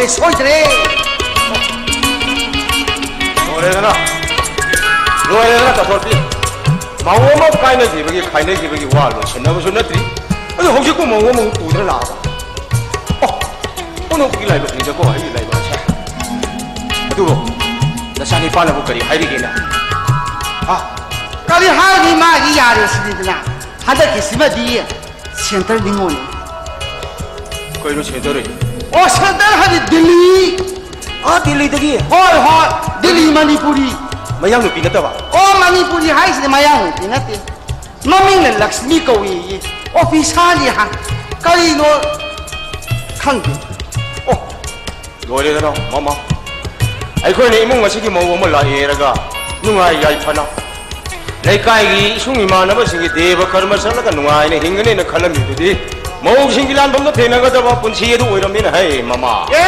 ꯁꯣꯏꯗ꯭ꯔꯦ꯫ ꯂꯣꯏꯔꯦꯗꯅ, ꯂꯣꯏꯔꯦꯗꯅ, ꯀꯥꯊꯣꯛꯄꯤ꯫ ꯃꯧ ꯑꯃ ꯀꯥꯏꯅꯈꯤꯕꯒꯤ, ꯈꯥꯏꯅꯈꯤꯕꯒꯤ ꯋꯥ ꯂꯣꯏꯁꯤꯟꯅꯕꯁꯨ ꯅꯠꯇ꯭ꯔꯤ꯫ ꯑꯗꯨ ꯍꯧꯖꯤꯛꯄꯨ ꯃꯧ ꯑꯃꯃꯨꯛ ꯄꯨꯗꯅ ꯂꯥꯛꯑꯕ? ꯑꯣ, ꯑꯣꯟꯊꯣꯛꯄꯒꯤ ꯂꯥꯏꯕꯛꯅꯤꯗꯀꯣ, ꯑꯩꯒꯤ ꯂꯥꯏꯕꯛꯁꯦ꯫ ꯑꯗꯨꯕꯨ ꯅꯆꯥꯅꯤꯄꯥꯅꯕꯨ ꯀꯔꯤ ꯍꯥꯏꯔꯤꯒꯦꯅꯦ? ꯍꯥ? ꯀꯔꯤ ꯍꯥꯏꯔꯨꯅꯤ, ꯃꯥꯒꯤ ꯌꯥꯔꯦ ꯁꯤꯅꯤꯗꯅ꯫ ꯍꯟꯗꯛꯀꯤꯁꯤꯃꯗꯤ ꯁꯦꯟꯇꯔ ꯅꯤꯉꯣꯜꯅꯤ꯫ ꯀꯩꯅꯣ ꯁꯦꯟꯇꯔ ꯍꯥꯏꯗꯤ? ꯑꯣ, ꯁꯦꯟꯇꯔ ꯍꯥꯏꯗꯤ ꯗꯤꯜꯂꯤ꯫ ꯑꯥ, ꯗꯤꯜꯂꯤꯗꯒꯤ? ꯍꯣꯏ, ꯍꯣꯏ, ꯗꯤꯜꯂꯤ ꯃꯅꯤꯄꯨꯔꯤ꯫ ꯃꯌꯥꯡ ꯅꯨꯄꯤ ꯅꯠꯇꯕ? ꯑꯣ, ꯃꯅꯤꯄꯨꯔꯤ ꯍꯥꯏꯁꯤꯗꯤ ꯃꯌꯥꯡ ꯅꯨꯄꯤ ꯅꯠꯇꯦ꯫ ꯃꯃꯤꯡꯅ ꯂꯛꯁꯃꯤ ꯀꯧꯏꯌꯦ꯫ ꯑꯣꯐꯤꯁꯥꯔꯅꯤ ꯍꯥꯏ꯫ ꯀꯔꯤꯅꯣ ꯈꯪꯗꯦ꯫ ꯑꯣ, ꯂꯣꯏꯔꯦꯗꯅ, ꯃꯃꯥ꯫ ꯑꯩꯈꯣꯏꯅ ꯏꯃꯨꯡ ꯑꯁꯤꯒꯤ ꯃꯧ ꯑꯃ ꯂꯥꯛꯑꯦꯔꯒ ꯅꯨꯡꯉꯥꯏ ꯌꯥꯏꯐꯅ ꯂꯩꯀꯥꯏꯒꯤ ꯏꯁꯨꯡ ꯏꯃꯥꯟꯅꯕꯁꯤꯡꯒꯤ ꯗꯦꯕ ꯀꯔꯃ ꯆꯠꯂꯒ ꯅꯨꯡꯉꯥꯏꯅ ꯍꯤꯡꯒꯅꯦꯅ ꯈꯜꯂꯝꯃꯤꯗꯨꯗꯤ ꯃꯧꯁꯤꯡꯒꯤ ꯂꯥꯟꯐꯝꯗ ꯊꯦꯡꯅꯒꯗꯕ ꯄꯨꯟꯁꯤ ꯑꯗꯨ ꯑꯣꯏꯔꯝꯃꯦꯅ ꯍꯥꯏ, ꯃꯃꯥ꯫ ꯑꯦ,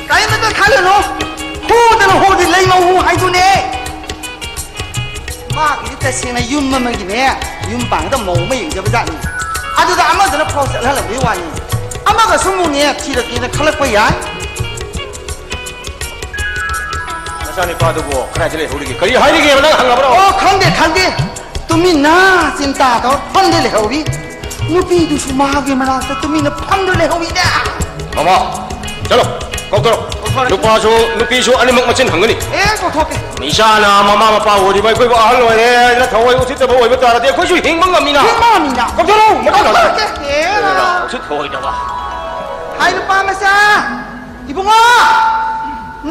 ꯀꯔꯤꯃꯇ ꯈꯜꯂꯨꯅꯨ꯫ ꯍꯨꯗꯅ ꯍꯨꯗꯤ ꯂꯩꯃ ꯍꯨ ꯍꯥꯏꯗꯨꯅꯦ꯫ ꯃꯥꯒꯤꯗꯤ ꯇꯁꯦꯡꯅ ꯌꯨꯝ ꯑꯃꯒꯤꯅꯦ, ꯌꯨꯝ ꯄꯥꯟꯒꯗꯕ ꯃꯧ ꯑꯃ ꯌꯦꯡꯖꯕ ꯖꯥꯠꯅꯤ꯫ ꯑꯗꯨꯗ ꯑꯃꯗꯨꯅ ꯐꯥꯎ ꯆꯠꯍꯜꯂꯝꯕꯩ ꯋꯥꯅꯤ꯫ ꯑꯃꯒꯁꯨ ꯑꯃꯨꯛꯅꯦ ꯊꯤꯔꯛꯀꯦꯅ ꯈꯜꯂꯛꯄ ꯌꯥꯏ꯫ ꯅꯆꯥꯅꯤꯄꯥꯗꯨꯕꯨ ꯀꯗꯥꯏꯗ ꯂꯩꯍꯧꯔꯤꯒꯦ? ꯀꯔꯤ ꯍꯥꯏꯔꯤꯒꯦꯕ? ꯅꯪ ꯍꯪꯉꯕ꯭ꯔꯣ? ꯑꯣ, ꯈꯪꯗꯦ, ꯈꯪꯗꯦ꯫ ꯇꯨꯃꯤꯟꯅ ꯆꯤꯟꯇꯥ ꯇꯧꯔ ꯐꯝꯗ ꯂꯩꯍꯧꯔꯤ꯫ ꯅꯨꯄꯤꯗꯨꯁꯨ ꯃꯥꯒꯤ ꯃꯅꯥꯛꯇ ꯇꯨꯃꯤꯟꯅ ꯐꯝꯗꯨ ꯂꯩꯍꯧꯏꯅꯦ꯫ ꯃꯃꯥ, ꯆꯠꯂꯣ, ꯀꯧꯊꯔꯣ꯫ ꯀꯧꯊꯔꯣ꯫ ꯅꯨꯄꯥꯁꯨ ꯅꯨꯄꯤꯁꯨ ꯑꯅꯤꯃꯛ ꯃꯆꯤꯟ ꯍꯪꯒꯅꯤ꯫ ꯑꯦ, ꯀꯧꯊꯣꯛꯀꯦ꯫ ꯏꯆꯥꯅ ꯃꯃꯥ ꯃꯄꯥ ꯑꯣꯏꯔꯤꯕ ꯑꯩꯈꯣꯏꯕꯨ ꯑꯍꯜ ꯑꯣꯏꯔꯦ ꯍꯥꯏꯅ ꯊꯋꯥꯏ ꯎꯁꯤꯠꯇꯕ ꯑꯣꯏꯕ ꯇꯥꯔꯗꯤ ꯑꯩꯈꯣꯏꯁꯨ ꯍꯤꯡꯕ ꯉꯝꯃꯤꯅ꯫ ꯍꯤꯡꯕ ꯉꯝꯃꯤꯅ꯫ ꯀꯧꯊꯔꯣ, ꯃꯆꯤꯟ ꯍꯪꯒꯅꯤ꯫ ꯀꯧꯊꯔꯛꯀꯦ꯫ ꯑꯦ, ꯎꯁꯤꯠ ꯊꯑꯣꯏꯗꯕ꯫ ꯍꯥꯏ, ꯅꯨꯄꯥ ꯃꯆꯥ, ꯏꯕꯨꯡꯉꯣ,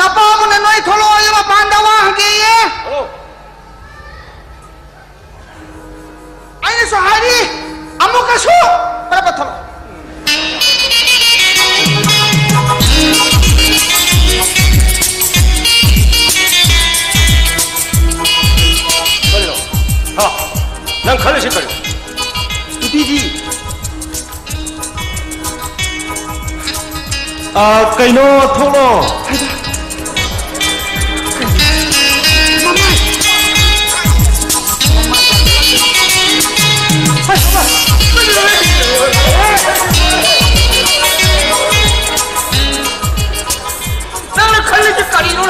ꯅꯄꯥꯕꯨꯅ ꯅꯣꯏ ꯊꯣꯛꯂꯛꯑꯣꯌꯦ, ꯃꯄꯥꯟꯗ ꯋꯥ ꯍꯪꯒꯦꯌꯦ꯫ ꯍꯜꯂꯣ꯫ ꯑꯩꯅꯁꯨ ꯍꯥꯏꯔꯤ, ꯑꯃꯨꯛꯀꯁꯨ ꯄꯔꯞ ꯄꯠ ꯊꯣꯛꯂꯛꯑꯣ꯫ ꯀꯔꯤꯅꯣ? ꯍꯥ? ꯅꯪ ꯈꯜꯂꯤꯁꯤ ꯀꯔꯤꯅꯣ? ꯅꯨꯄꯤꯗꯤ ꯑ, ꯀꯩꯅꯣ, ꯊꯣꯛꯂꯛꯑꯣ꯫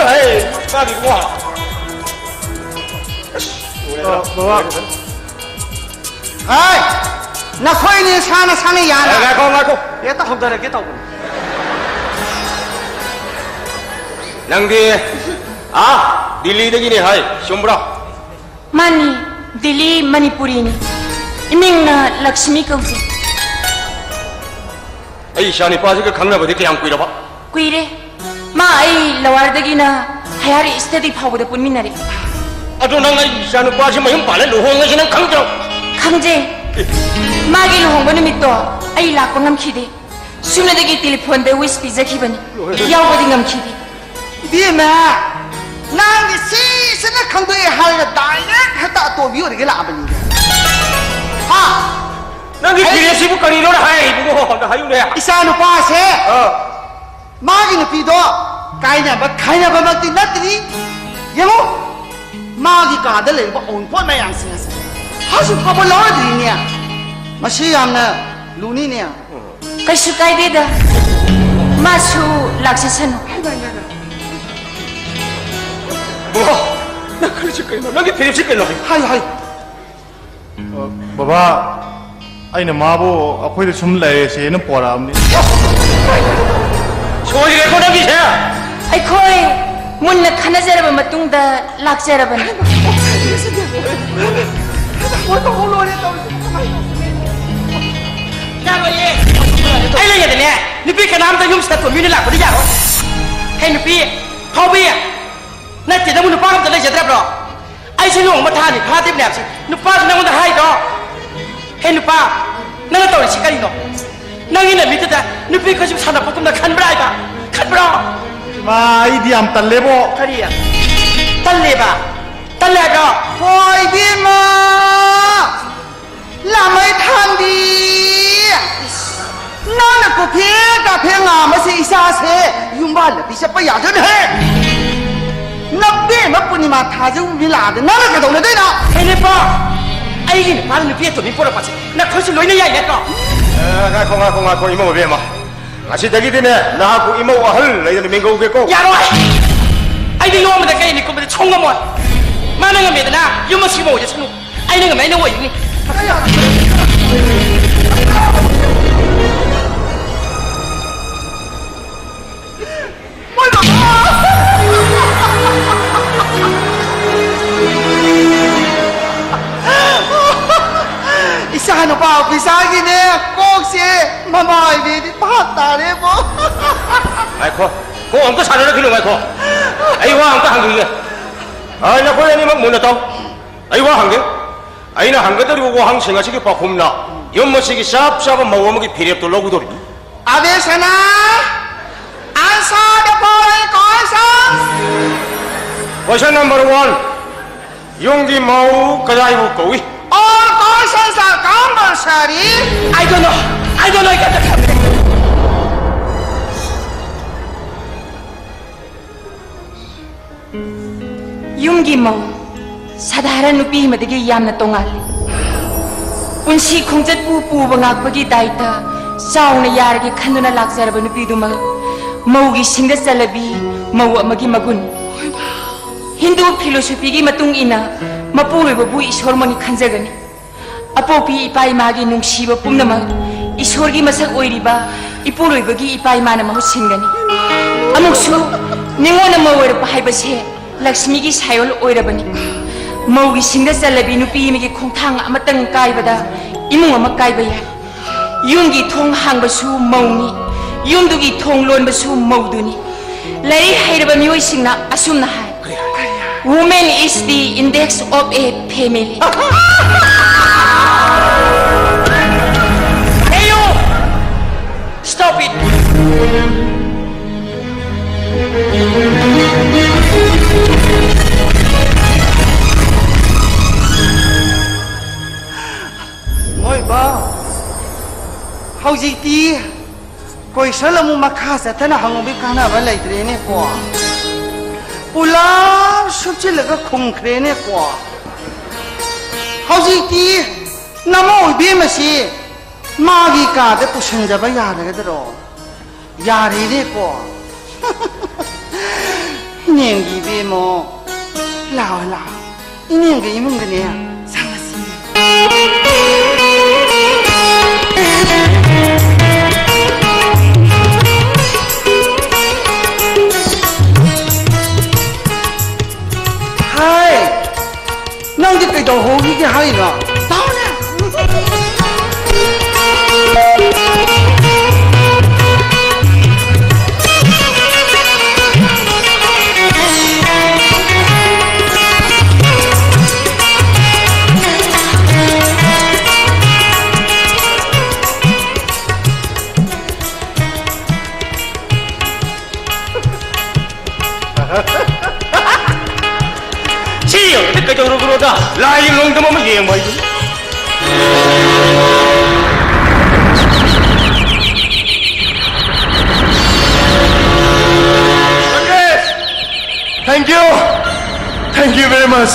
ꯍꯦ, ꯃꯥꯒꯤ ꯏꯕꯨꯡꯉꯣ꯫ ꯑꯁ, ꯂꯣꯏꯔꯦꯗ꯫ ꯑ, ꯕꯕꯥ꯫ ꯍꯥꯏ! ꯅꯈꯣꯏꯅꯤ ꯁꯥꯟꯅ ꯁꯥꯟꯅ ꯌꯥꯅ꯫ ꯑꯦ, ꯉꯥꯏꯈꯣ, ꯉꯥꯏꯈꯣ꯫ ꯍꯦꯛꯇ ꯍꯧꯗꯔꯒꯦ ꯇꯧꯕꯅꯤ꯫ ꯅꯪꯗꯤ, ꯑꯥ, ꯗꯤꯜꯂꯤꯗꯒꯤꯅꯦ ꯍꯥꯏ, ꯆꯨꯝꯕ꯭ꯔꯣ? ꯃꯥꯅꯤ, ꯗꯤꯜꯂꯤ ꯃꯅꯤꯄꯨꯔꯤꯅꯤ꯫ ꯏꯃꯤꯡꯅ ꯂꯛꯁꯃꯤ ꯀꯧꯖꯩ꯫ ꯑꯩ ꯏꯆꯥ ꯅꯨꯄꯥꯁꯤꯒ ꯈꯪꯅꯕꯗꯤ ꯀꯌꯥꯝ ꯀꯨꯏꯔꯕ? ꯀꯨꯏꯔꯦ꯫ ꯃꯥ ꯑꯩ ꯂꯋꯥꯔꯗꯒꯤꯅ ꯍꯥꯌꯔ ꯁ꯭ꯇꯗꯤ ꯐꯥꯎꯕꯗ ꯄꯨꯟꯃꯤꯟꯅꯔꯦ꯫ ꯑꯗꯣ ꯅꯪ ꯑꯩ ꯏꯆꯥ ꯅꯨꯄꯥꯁꯤ ꯃꯌꯨꯝ ꯄꯥꯜꯂꯦ ꯂꯨꯍꯣꯡꯉꯁꯤ ꯅꯪ ꯈꯪꯗ꯭ꯔꯣ? ꯈꯪꯖꯩ꯫ ꯃꯥꯒꯤ ꯂꯨꯍꯣꯡꯕ ꯅꯨꯃꯤꯠꯇꯣ ꯑꯩ ꯂꯥꯛꯄ ꯉꯝꯈꯤꯗꯦ꯫ ꯁꯨꯞꯅꯗꯒꯤ ꯇꯦꯂꯤꯐꯣꯟꯗ ꯋꯤꯁ ꯄꯤꯖꯈꯤꯕꯅꯤ꯫ ꯌꯥꯎꯕꯗꯤ ꯉꯝꯈꯤꯗꯦ꯫ ꯏꯕꯦꯝꯃ, ꯅꯪꯗꯤ ꯁꯤꯁꯤꯅ ꯈꯪꯗꯣꯛꯑꯦ ꯍꯥꯏꯔꯒ ꯗꯥꯏꯔꯦꯛ ꯍꯦꯛꯇ ꯑꯇꯣꯝꯕꯤ ꯑꯣꯏꯔꯒ ꯂꯥꯛꯑꯕꯅꯤꯅꯦ꯫ ꯍꯥ? ꯅꯪꯒꯤ ꯑꯩ ꯐꯤꯔꯦꯞꯁꯤꯕꯨ ꯀꯔꯤꯅꯣꯅ ꯍꯥꯏ, ꯏꯕꯨꯡꯉꯣ? ꯑꯝꯇ ꯍꯥꯏꯌꯨꯅꯦ꯫ ꯏꯆꯥ ꯅꯨꯄꯥꯁꯦ, ꯑꯥ꯫ ꯃꯥꯒꯤ ꯅꯨꯄꯤꯗꯣ ꯀꯥꯏꯅꯕ ꯈꯥꯏꯅꯕꯃꯛꯇꯤ ꯅꯠꯇ꯭ꯔꯤ꯫ ꯌꯦꯡꯉꯨ, ꯃꯥꯒꯤ ꯀꯥꯗ ꯂꯩꯔꯤꯕ ꯑꯋꯨꯟꯄꯣꯠ ꯃꯌꯥꯝꯁꯤꯡ ꯑꯁꯦ ꯍꯧꯖꯤꯛ ꯐꯥꯎꯕ ꯂꯧꯔꯗ꯭ꯔꯤꯅꯦ꯫ ꯃꯁꯤ ꯌꯥꯝꯅ ꯂꯨꯅꯤꯅꯦ꯫ ꯀꯩꯁꯨ ꯀꯥꯏꯗꯦꯗ, ꯃꯥꯁꯨ ꯂꯥꯛꯆꯁꯅꯨ꯫ ꯕꯣ, ꯅꯪ ꯈꯜꯂꯤꯁꯤ ꯀꯩꯅꯣ? ꯅꯪꯒꯤ ꯐꯤꯔꯦꯞꯁꯤ ꯀꯩꯅꯣ? ꯍꯥꯏ, ꯍꯥꯏ꯫ ꯑ, ꯕꯕꯥ, ꯑꯩꯅ ꯃꯥꯕꯨ ꯑꯩꯈꯣꯏꯗ ꯁꯨꯝ ꯂꯩꯔꯁꯦꯅ ꯄꯣꯔꯛꯑꯕꯅꯤ꯫ ꯁꯣꯏꯈ꯭ꯔꯦꯀꯣ ꯅꯪꯒꯤꯁꯦ꯫ ꯑꯩꯈꯣꯏ ꯃꯨꯟꯅ ꯈꯟꯅꯖꯔꯕ ꯃꯇꯨꯡꯗ ꯂꯥꯛꯆꯔꯕꯅꯤ꯫ ꯌꯥꯔꯣꯏꯌꯦ꯫ ꯑꯩ ꯂꯩꯌꯦꯗꯅꯦ, ꯅꯨꯄꯤ ꯀꯅꯥꯝꯇ ꯌꯨꯝꯁꯤꯗ ꯇꯣꯝꯕꯤꯅ ꯂꯥꯛꯄꯗꯤ ꯌꯥꯔꯣꯏ꯫ ꯍꯦ ꯅꯨꯄꯤ, ꯐꯥꯎꯕꯤ, ꯅꯠꯇꯦ, ꯅꯪꯕꯨ ꯅꯨꯄꯥ ꯑꯝꯇ ꯂꯩꯖꯗ꯭ꯔꯕ꯭ꯔꯣ? ꯑꯩꯁꯦ ꯂꯨꯍꯣꯡꯕ ꯊꯥ ꯑꯅꯤ ꯐꯥꯗ꯭ꯔꯤꯕꯅꯦ ꯍꯥꯏꯕꯁꯦ꯫ ꯅꯨꯄꯥꯁꯨ ꯅꯪꯉꯣꯟꯗ ꯍꯥꯏꯗ꯭ꯔꯣ? ꯍꯦ ꯅꯨꯄꯥ, ꯅꯪꯅ ꯇꯧꯔꯤꯁꯤ ꯀꯔꯤꯅꯣ? ꯅꯪꯒꯤ ꯅꯃꯤꯠꯇꯨꯗ ꯅꯨꯄꯤ ꯈꯨꯗꯤꯡ ꯁꯥꯟꯅꯄꯣꯠꯀꯨꯝꯅ ꯈꯟꯕ꯭ꯔꯥ ꯍꯥꯏꯕ? ꯈꯟꯕ꯭ꯔꯣ? ꯏꯃꯥ, ꯑꯩꯗꯤ ꯌꯥꯝ ꯇꯜꯂꯦꯕꯣ꯫ ꯀꯔꯤ? ꯇꯜꯂꯦꯕ? ꯇꯜꯂꯦ ꯍꯥꯏꯕ꯭ꯔꯣ? ꯍꯣꯏ, ꯏꯕꯦꯝꯃ! ꯂꯥꯃꯩ ꯊꯥꯟꯕꯤ! ꯅꯪꯅ ꯀꯣꯐꯦ ꯀꯥꯐꯦ ꯉꯥꯡꯕꯁꯦ ꯏꯆꯥꯁꯦ ꯌꯨꯝꯕꯥꯜ ꯂꯝꯕꯤ ꯆꯠꯄ ꯌꯥꯗꯣꯏꯅꯦꯍꯦ! ꯅꯕꯦꯝꯃ ꯄꯨꯔꯅꯤꯃꯥ ꯊꯥꯖ ꯃꯤꯂꯥꯗ ꯅꯪꯅ ꯀꯩꯗꯧꯅꯗꯣꯏꯅꯣ? ꯍꯦ ꯅꯨꯄꯥ! ꯑꯩꯒꯤ ꯅꯨꯄꯥꯅ ꯅꯨꯄꯤ ꯑꯇꯣꯝꯕꯤ ꯄꯣꯔꯛꯄꯁꯦ ꯅꯈꯣꯏꯁꯨ ꯂꯣꯏꯅ ꯌꯥꯏ ꯅꯠꯇ꯭ꯔꯣ? ꯑꯦ, ꯉꯥꯏꯈꯣ, ꯉꯥꯏꯈꯣ, ꯉꯥꯏꯈꯣ, ꯏꯃꯧ ꯏꯕꯦꯝꯃ꯫ ꯉꯁꯤꯗꯒꯤꯗꯤꯅꯦ, ꯅꯍꯥꯛꯄꯨ ꯏꯃꯧ ꯑꯍꯜ ꯂꯩꯗꯅ ꯃꯤꯡꯒꯧꯒꯦꯀꯣ꯫ ꯌꯥꯔꯣꯏ! ꯑꯩꯗꯤ ꯌꯣꯝꯕꯗ ꯀꯩꯅꯤ ꯀꯨꯝꯕꯗꯤ ꯁꯨꯡ ꯉꯝꯃꯣꯏ꯫ ꯃꯥꯅ ꯉꯝꯃꯦꯗꯅ ꯌꯨꯝ ꯑꯁꯤꯕ ꯑꯣꯏꯖꯁꯅꯨ꯫ ꯑꯩꯅ ꯉꯝꯃꯦ, ꯑꯩꯅ ꯑꯣꯏꯅꯤ꯫ ꯏꯆꯥ ꯅꯨꯄꯥ ꯑꯣꯐꯤꯁꯥꯔꯒꯤꯅꯦ ꯀꯣꯛꯁꯦ ꯃꯃꯥ ꯑꯣꯏꯕꯤꯗꯤ ꯚꯥꯞ ꯇꯥꯔꯦꯕꯣ꯫ ꯉꯥꯏꯈꯣ, ꯀꯣꯛ ꯑꯝꯇ ꯁꯥꯟꯅꯔꯛꯈꯤꯅꯨ, ꯉꯥꯏꯈꯣ꯫ ꯑꯩ ꯋꯥ ꯑꯝꯇ ꯍꯪꯈꯤꯒꯦ꯫ ꯑ, ꯅꯈꯣꯏ ꯑꯅꯤꯃꯛ ꯃꯨꯟꯅ ꯇꯥꯎ꯫ ꯑꯩ ꯋꯥ ꯍꯪꯒꯦ꯫ ꯑꯩꯅ ꯍꯪꯒꯗꯧꯔꯤꯕ ꯋꯥꯍꯪꯁꯤꯡ ꯑꯁꯤꯒꯤ ꯄꯥꯎꯈꯨꯝꯅ ꯌꯨꯝ ꯑꯁꯤꯒꯤ ꯆꯞ ꯆꯥꯕ ꯃꯧ ꯑꯃꯒꯤ ꯐꯤꯔꯦꯞꯇꯣ ꯂꯧꯒꯗꯧꯔꯤꯕꯅꯤ꯫ ꯑꯕꯦ ꯁꯅꯥ, answer the following questions. Question number one. ꯌꯨꯝꯒꯤ ꯃꯧ ꯀꯗꯥꯏꯕꯨ ꯀꯧꯏ? All questions are compulsory. I don't know. I don't know. I got the ꯌꯨꯝꯒꯤ ꯃꯧ ꯁꯥꯙꯥꯔꯟ ꯅꯨꯄꯤ ꯑꯃꯗꯒꯤ ꯌꯥꯝꯅ ꯇꯣꯉꯥꯜꯂꯤ꯫ ꯄꯨꯟꯁꯤ ꯈꯣꯡꯆꯠꯄꯨ ꯄꯨꯕ ꯉꯥꯛꯄꯒꯤ ꯗꯥꯏꯇ ꯆꯥꯎꯅ ꯌꯥꯔꯒꯦ ꯈꯟꯗꯨꯅ ꯂꯥꯛꯆꯔꯕ ꯅꯨꯄꯤꯗꯨꯃꯛ ꯃꯧꯒꯤ ꯁꯤꯡꯗ ꯆꯜꯂꯕꯤ ꯃꯧ ꯑꯃꯒꯤ ꯃꯒꯨꯟ꯫ ꯍꯤꯟꯗꯨ ꯐꯤꯂꯣꯁꯣꯐꯤꯒꯤ ꯃꯇꯨꯡ ꯏꯟꯅ ꯃꯄꯨꯔꯣꯏꯕꯕꯨ ꯏꯁꯣꯔꯃꯛꯅꯤ ꯈꯟꯖꯒꯅꯤ꯫ ꯑꯄꯣꯛꯄꯤ ꯏꯄꯥ ꯏꯃꯥꯒꯤ ꯅꯨꯡꯁꯤꯕ ꯄꯨꯝꯅꯃꯛ ꯏꯁꯣꯔꯒꯤ ꯃꯁꯛ ꯑꯣꯏꯔꯤꯕ ꯏꯄꯨꯔꯣꯏꯕꯒꯤ ꯏꯄꯥ ꯏꯃꯥꯅ ꯃꯍꯨꯠ ꯁꯤꯟꯒꯅꯤ꯫ ꯑꯃꯨꯛꯁꯨ ꯅꯤꯉꯣꯜ ꯑꯃ ꯑꯣꯏꯔꯛꯄ ꯍꯥꯏꯕꯁꯦ ꯂꯛꯁꯃꯤꯒꯤ ꯁꯥꯏꯑꯣꯜ ꯑꯣꯏꯔꯕꯅꯤ꯫ ꯃꯧꯒꯤ ꯁꯤꯡꯗ ꯆꯜꯂꯕꯤ ꯅꯨꯄꯤ ꯑꯃꯒꯤ ꯈꯣꯡꯊꯥꯡ ꯑꯃꯇꯪ ꯀꯥꯏꯕꯗ ꯏꯃꯨꯡ ꯑꯃ ꯀꯥꯏꯕ ꯌꯥꯏ꯫ ꯌꯨꯝꯒꯤ ꯊꯣꯡ ꯍꯥꯡꯕꯁꯨ ꯃꯧꯅꯤ, ꯌꯨꯝꯗꯨꯒꯤ ꯊꯣꯡ ꯂꯣꯟꯕꯁꯨ ꯃꯧꯗꯨꯅꯤ꯫ ꯂꯥꯏꯔꯤꯛ ꯍꯩꯔꯕ ꯃꯤꯑꯣꯏꯁꯤꯡꯅ ꯑꯁꯨꯝꯅ ꯍꯥꯏ, "Woman is the index of a family." Hey, you! Stop it! ꯃꯣꯏꯕꯥ, ꯍꯧꯖꯤꯛꯇꯤ ꯀꯣꯏꯁꯟ ꯑꯃꯨꯛ ꯃꯈꯥ ꯆꯠꯊꯅ ꯍꯪꯉꯨꯕꯒꯤ ꯀꯥꯟꯅꯕ ꯂꯩꯇ꯭ꯔꯦꯅꯦꯀꯣ꯫ ꯄꯨꯂꯞ ꯁꯨꯞꯆꯤꯜꯂꯒ ꯈꯨꯝꯈ꯭ꯔꯦꯅꯦꯀꯣ꯫ ꯍꯧꯖꯤꯛꯇꯤ ꯅꯃꯧ ꯏꯕꯦꯝꯃꯁꯤ ꯃꯥꯒꯤ ꯀꯥꯗ ꯄꯨꯁꯤꯟꯖꯕ ꯌꯥꯔꯒꯗ꯭ꯔꯣ? ꯌꯥꯔꯦꯅꯦꯀꯣ꯫ ꯏꯅꯦꯝꯒꯤ ꯏꯕꯦꯝꯃꯣ, ꯂꯥꯛꯑꯣ, ꯂꯥꯛꯑꯣ꯫ ꯏꯅꯦꯝꯒꯤ ꯏꯃꯨꯡꯗꯅꯦ, ꯆꯪꯉꯁꯤ꯫ ꯍꯥꯏ! ꯅꯪꯗꯤ ꯀꯩꯗꯧꯍꯧꯈꯤꯒꯦ ꯍꯥꯏꯅꯣ? ꯇꯥꯎꯅꯦ! ꯁꯤ ꯌꯦꯡꯕꯗ ꯀꯩꯗꯧꯔꯕꯅꯣꯗ? ꯂꯥꯏꯒꯤ ꯂꯣꯡꯗꯝ ꯑꯃ ꯌꯦꯡꯕ ꯍꯥꯏꯗꯨꯅꯤ꯫ Rakesh! Thank you! Thank you very much!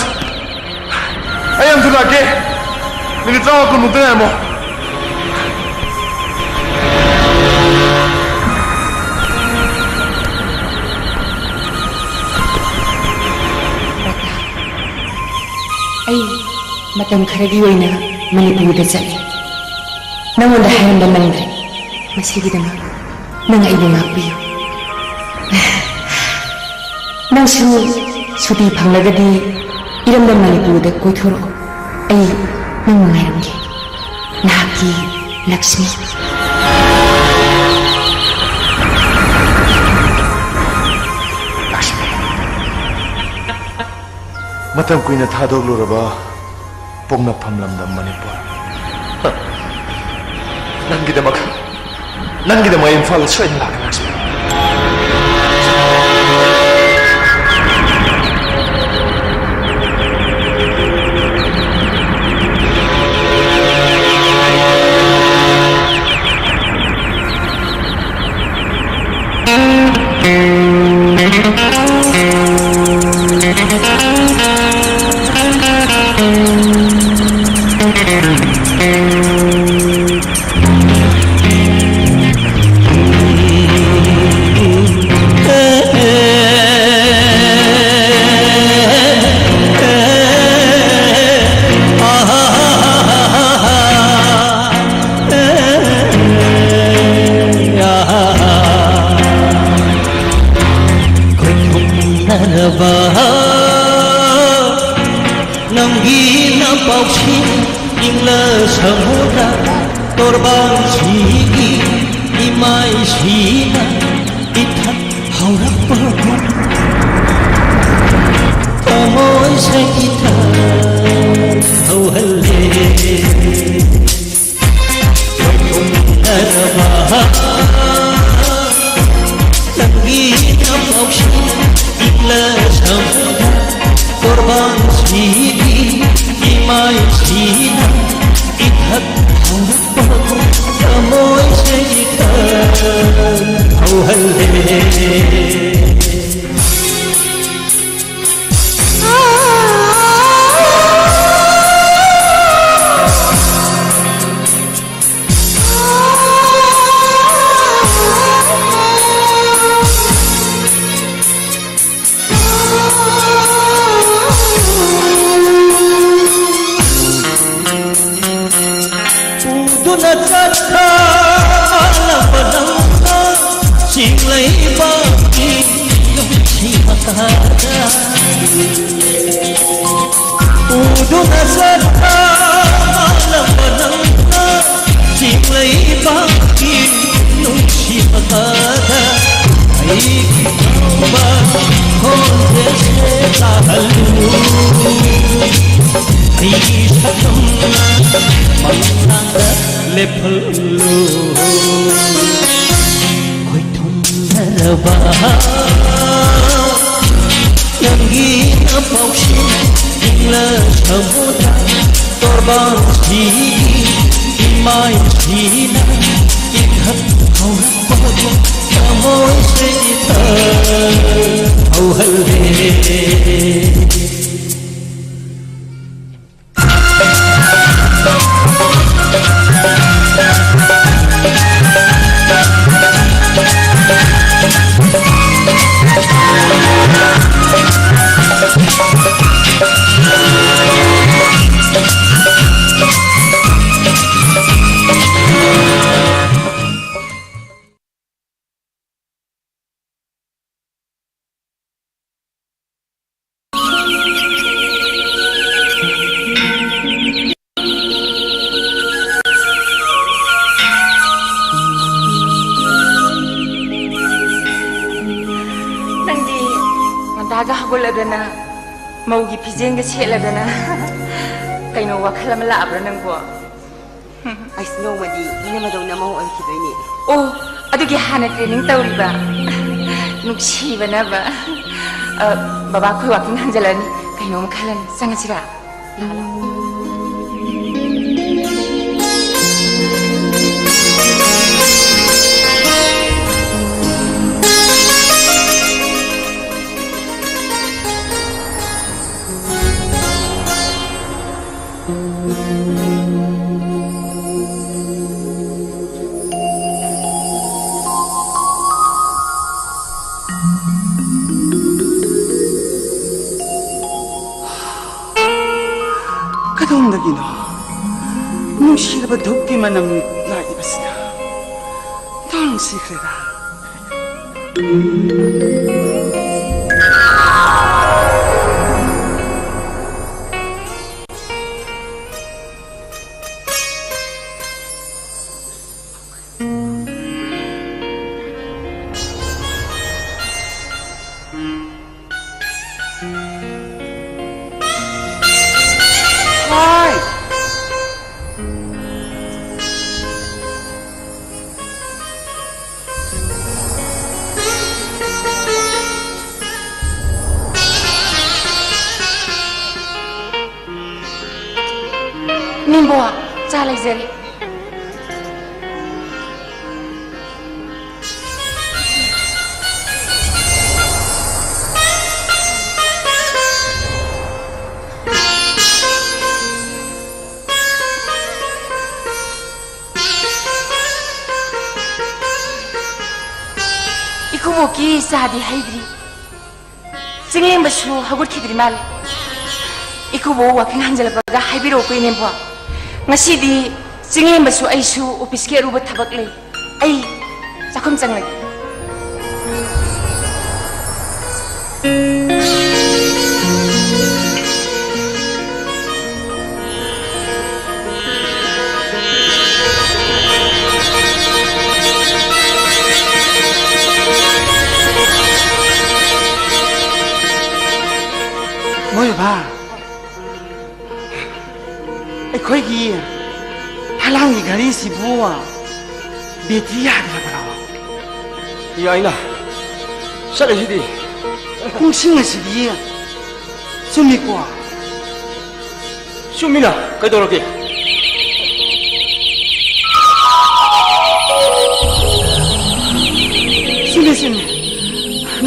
ꯑꯩ ꯌꯥꯝ ꯊꯨꯅ ꯂꯥꯛꯀꯦ꯫ ꯃꯤꯅꯤꯠ ꯇꯔꯥꯃꯉꯥ ꯀꯨꯟꯃꯨꯛꯇ ꯉꯥꯏꯔꯝꯃꯣ꯫ ꯔꯇꯥ, ꯑꯩ ꯃꯇꯝ ꯈꯔꯒꯤ ꯑꯣꯏꯅ ꯃꯅꯤꯄꯨꯔꯗ ꯆꯠꯂꯦ꯫ ꯅꯉꯣꯟꯗ ꯍꯥꯏꯔꯝꯕ ꯅꯪꯗ꯭ꯔꯦ꯫ ꯃꯁꯤꯒꯤꯗꯃꯛ ꯅꯪ ꯑꯩꯕꯨ ꯉꯥꯛꯄꯤꯌꯨ꯫ ꯅꯪꯁꯨ ꯁꯨꯇꯤ ꯐꯪꯂꯒꯗꯤ ꯏꯔꯝꯗꯝ ꯃꯅꯤꯄꯨꯔꯗ ꯀꯣꯏꯊꯣꯔꯛꯎ꯫ ꯑꯩ ꯅꯪꯕꯨ ꯉꯥꯏꯔꯝꯒꯦ꯫ ꯅꯍꯥꯛꯀꯤ ꯂꯛꯁꯃꯤ꯫ ꯂꯛꯁꯃꯤ꯫ ꯃꯇꯝ ꯀꯨꯏꯅ ꯊꯥꯗꯣꯛꯂꯨꯔꯕ ꯄꯣꯛꯅꯐꯝ ꯂꯝꯗꯝ ꯃꯅꯤꯄꯨꯔ꯫ ꯍ, ꯅꯪꯒꯤꯗꯃꯛ, ꯅꯪꯒꯤꯗꯃꯛ ꯏꯝꯐꯥꯜꯗ ꯁꯣꯏꯗꯅ ꯂꯥꯛꯀꯅꯤ, ꯂꯛꯁꯃꯤ꯫ ꯅꯪꯒꯤ ꯅꯄꯥꯎꯁꯤ ꯏꯪꯂ ꯁꯃꯨꯗ꯭ꯔ ꯇꯣꯔꯕꯥꯟꯁꯤꯒꯤ ꯏꯃꯥꯏꯁꯤꯅ ꯏꯊꯛ ꯍꯧꯔꯛꯄꯒꯨꯝ ꯊꯃꯣꯏꯁꯦ ꯏꯊꯛ ꯍꯧꯍꯜꯂꯦ꯫ ꯈꯣꯏꯊꯨꯝꯅꯔꯕ ꯅꯪꯒꯤ ꯅꯄꯥꯎꯁꯤ ꯏꯪꯂ ꯁꯃꯨꯗ꯭ꯔ ꯇꯣꯔꯕꯥꯟꯁꯤꯒꯤ ꯏꯃꯥꯏꯁꯤꯅ ꯏꯊꯛ ꯍꯧꯔꯛꯄꯒꯨꯝ ꯊꯃꯣꯏꯁꯦ ꯏꯊꯛ ꯍꯧꯍꯜꯂꯦ꯫ ꯄꯨꯗꯨꯅ ꯆꯠꯈ꯭ꯔ ꯃꯥꯜꯂꯕ ꯅꯪꯅ ꯆꯤꯡꯂꯩꯕꯥꯛꯀꯤ ꯅꯨꯡꯁꯤ ꯃꯈꯥꯗ꯫ ꯄꯨꯗꯨꯅ ꯆꯠꯈ꯭ꯔ ꯃꯥꯜꯂꯕ ꯅꯪꯅ ꯆꯤꯡꯂꯩꯕꯥꯛꯀꯤ ꯅꯨꯡꯁꯤ ꯃꯈꯥꯗ ꯑꯩꯒꯤ ꯅꯧꯕ ꯈꯣꯟꯖꯦꯜꯁꯦ ꯇꯥꯍꯜꯂꯨ꯫ ꯑꯩꯒꯤ ꯁꯛꯇꯝꯅ ꯃꯪꯂꯥꯟꯗ ꯂꯦꯞꯍꯜꯂꯨ꯫ ꯈꯣꯏꯊꯨꯝꯅꯔꯕ ꯅꯪꯒꯤ ꯅꯄꯥꯎꯁꯤ ꯏꯪꯂ ꯁꯃꯨꯗ꯭ꯔ ꯇꯣꯔꯕꯥꯟꯁꯤꯒꯤ ꯏꯃꯥꯏꯁꯤꯅ ꯏꯊꯛ ꯍꯧꯔꯛꯄꯒꯨꯝ ꯊꯃꯣꯏꯁꯦ ꯏꯊꯛ ꯍꯧꯍꯜꯂꯦ꯫ ꯍꯧꯒꯠꯂꯗꯅ, ꯃꯧꯒꯤ ꯐꯤꯖꯦꯟꯒ ꯁꯦꯠꯂꯗꯅ, ꯀꯩꯅꯣ ꯋꯥꯈꯜ ꯑꯃ ꯂꯥꯛꯑꯕ꯭ꯔꯥ ꯅꯪꯕꯣ? ꯑꯩꯁꯨ ꯅꯣꯡꯃꯗꯤ ꯏꯅꯝꯃꯗꯧꯅ ꯃꯧ ꯑꯣꯏꯈꯤꯗꯣꯏꯅꯦ꯫ ꯑꯣ, ꯑꯗꯨꯒꯤ ꯍꯥꯟꯅ training ꯇꯧꯔꯤꯕ? ꯅꯨꯡꯁꯤꯕꯅꯕ꯫ ꯑ, ꯕꯕꯥ, ꯑꯩꯈꯣꯏ walking ꯍꯟꯖꯜꯂꯅꯤ, ꯀꯩꯅꯣꯝ ꯈꯜꯂꯅꯤ, ꯆꯪꯉꯁꯤꯔꯥ? ꯀꯗꯣꯝꯗꯒꯤꯅꯣ ꯅꯨꯡꯁꯤꯔꯕ ꯙꯨꯞꯀꯤ ꯃꯅꯝ ꯂꯥꯛꯏꯕꯁꯤꯅ? ꯇꯥꯡꯁꯤꯈ꯭ꯔꯦꯗ꯫ ꯍꯣꯏ꯫ ꯅꯦꯝꯕꯣ, ꯆꯥ ꯂꯩꯖꯔꯦ꯫ ꯏꯀꯨꯕꯣꯛꯀꯤ ꯆꯥꯗꯤ ꯍꯩꯗ꯭ꯔꯤ꯫ ꯆꯤꯡꯂꯦꯝꯕꯁꯨ ꯍꯧꯒꯠꯈꯤꯗ꯭ꯔꯤ ꯃꯥꯜꯂꯦ꯫ ꯏꯀꯨꯕꯣꯛ walking ꯍꯟꯖꯤꯜꯂꯛꯄꯒ ꯍꯥꯏꯕꯤꯔꯛꯑꯣꯀꯣ, ꯏꯅꯦꯝꯕꯣ꯫ ꯉꯁꯤꯗꯤ ꯆꯤꯡꯂꯦꯝꯕꯁꯨ ꯑꯩꯁꯨ office ꯀꯤ ꯑꯔꯨꯕ ꯊꯕꯛ ꯂꯩ꯫ ꯑꯩ ꯆꯥꯛꯈꯨꯝ ꯆꯪꯂꯒꯦ꯫ ꯑꯩꯈꯣꯏꯒꯤ ꯐꯂꯥꯡꯒꯤ ꯘꯔꯤꯁꯤꯕꯨ ꯕꯦꯇ꯭ꯔꯤ ꯌꯥꯗ꯭ꯔꯕꯔꯣ? ꯌꯥꯏꯅ꯫ ꯆꯠꯂꯁꯤꯗꯤ꯫ ꯄꯨꯡꯁꯤꯡ ꯑꯁꯤꯗꯤ ꯆꯨꯝꯃꯤꯀꯣ? ꯆꯨꯝꯃꯤꯅ꯫ ꯀꯩꯗꯧꯔꯒꯦ? ꯆꯨꯝꯃꯤ, ꯆꯨꯝꯃꯤ꯫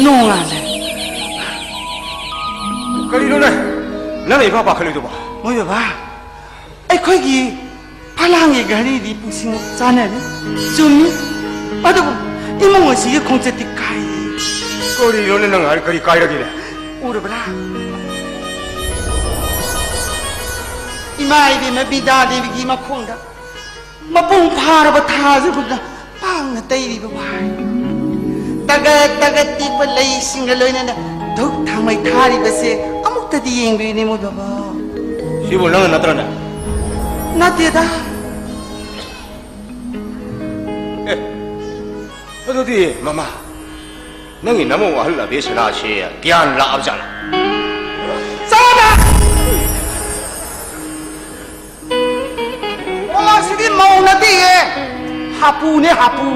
ꯅꯣꯡ ꯂꯥꯜꯂꯦ꯫ ꯀꯔꯤꯅꯣꯅꯦ? ꯅꯪꯅ ꯏꯄꯥ ꯄꯥꯈꯠꯂꯤꯗꯨꯕꯣ? ꯃꯣꯏ ꯕꯕꯥ, ꯑꯩꯈꯣꯏꯒꯤ ꯐꯂꯥꯡꯒꯤ ꯘꯔꯤꯗꯤ ꯄꯨꯡꯁꯤꯡ ꯆꯥꯟꯅꯔꯤ꯫ ꯆꯨꯝꯃꯤ꯫ ꯑꯗꯨꯕꯨ ꯏꯃꯨꯡ ꯑꯁꯤꯒꯤ ꯈꯣꯡꯆꯠꯇꯤ ꯀꯥꯏꯔꯤ꯫ ꯀꯔꯤꯅꯣꯅꯦ ꯅꯪ ꯍꯥꯏ? ꯀꯔꯤ ꯀꯥꯏꯔꯒꯦꯅꯦ? ꯎꯔꯕ꯭ꯔꯥ? ꯏꯃꯥ ꯏꯕꯦꯝꯃ ꯕꯤꯗ꯭ꯌꯥ ꯗꯦꯕꯤꯒꯤ ꯃꯈꯣꯡꯗ ꯃꯄꯨꯡ ꯐꯥꯔꯕ ꯊꯥꯖꯒꯨꯝꯅ ꯄꯥꯡꯅ ꯇꯩꯔꯤꯕ ꯋꯥꯍꯩ꯫ ꯇꯒꯠ ꯇꯒꯠ ꯇꯦꯛꯄ ꯂꯩꯁꯤꯡꯒ ꯂꯣꯏꯅꯅ ꯙꯨꯛ ꯊꯥꯎꯃꯩ ꯊꯥꯔꯤꯕꯁꯦ ꯑꯃꯨꯛꯇꯗꯤ ꯌꯦꯡꯕꯤꯌꯨꯅꯦ ꯃꯣꯏ ꯕꯕꯥ꯫ ꯁꯤꯕꯨ ꯅꯪꯅ ꯅꯠꯇ꯭ꯔꯅꯦ? ꯅꯠꯇꯦꯗ꯫ ꯑꯦ, ꯑꯗꯨꯗꯤ ꯃꯃꯥ, ꯅꯪꯒꯤ ꯅꯃꯧ ꯑꯍꯜ ꯑꯕꯦꯁꯅꯥꯁꯤ ꯒ꯭ꯌꯥꯟ ꯂꯥꯛꯑꯕ ꯖꯥꯠꯂꯥ? ꯆꯠꯂꯣꯗ! ꯃꯃꯥꯁꯤꯗꯤ ꯃꯧ ꯅꯠꯇꯦꯌꯦ, ꯍꯥꯄꯨꯅꯦ, ꯍꯥꯄꯨ꯫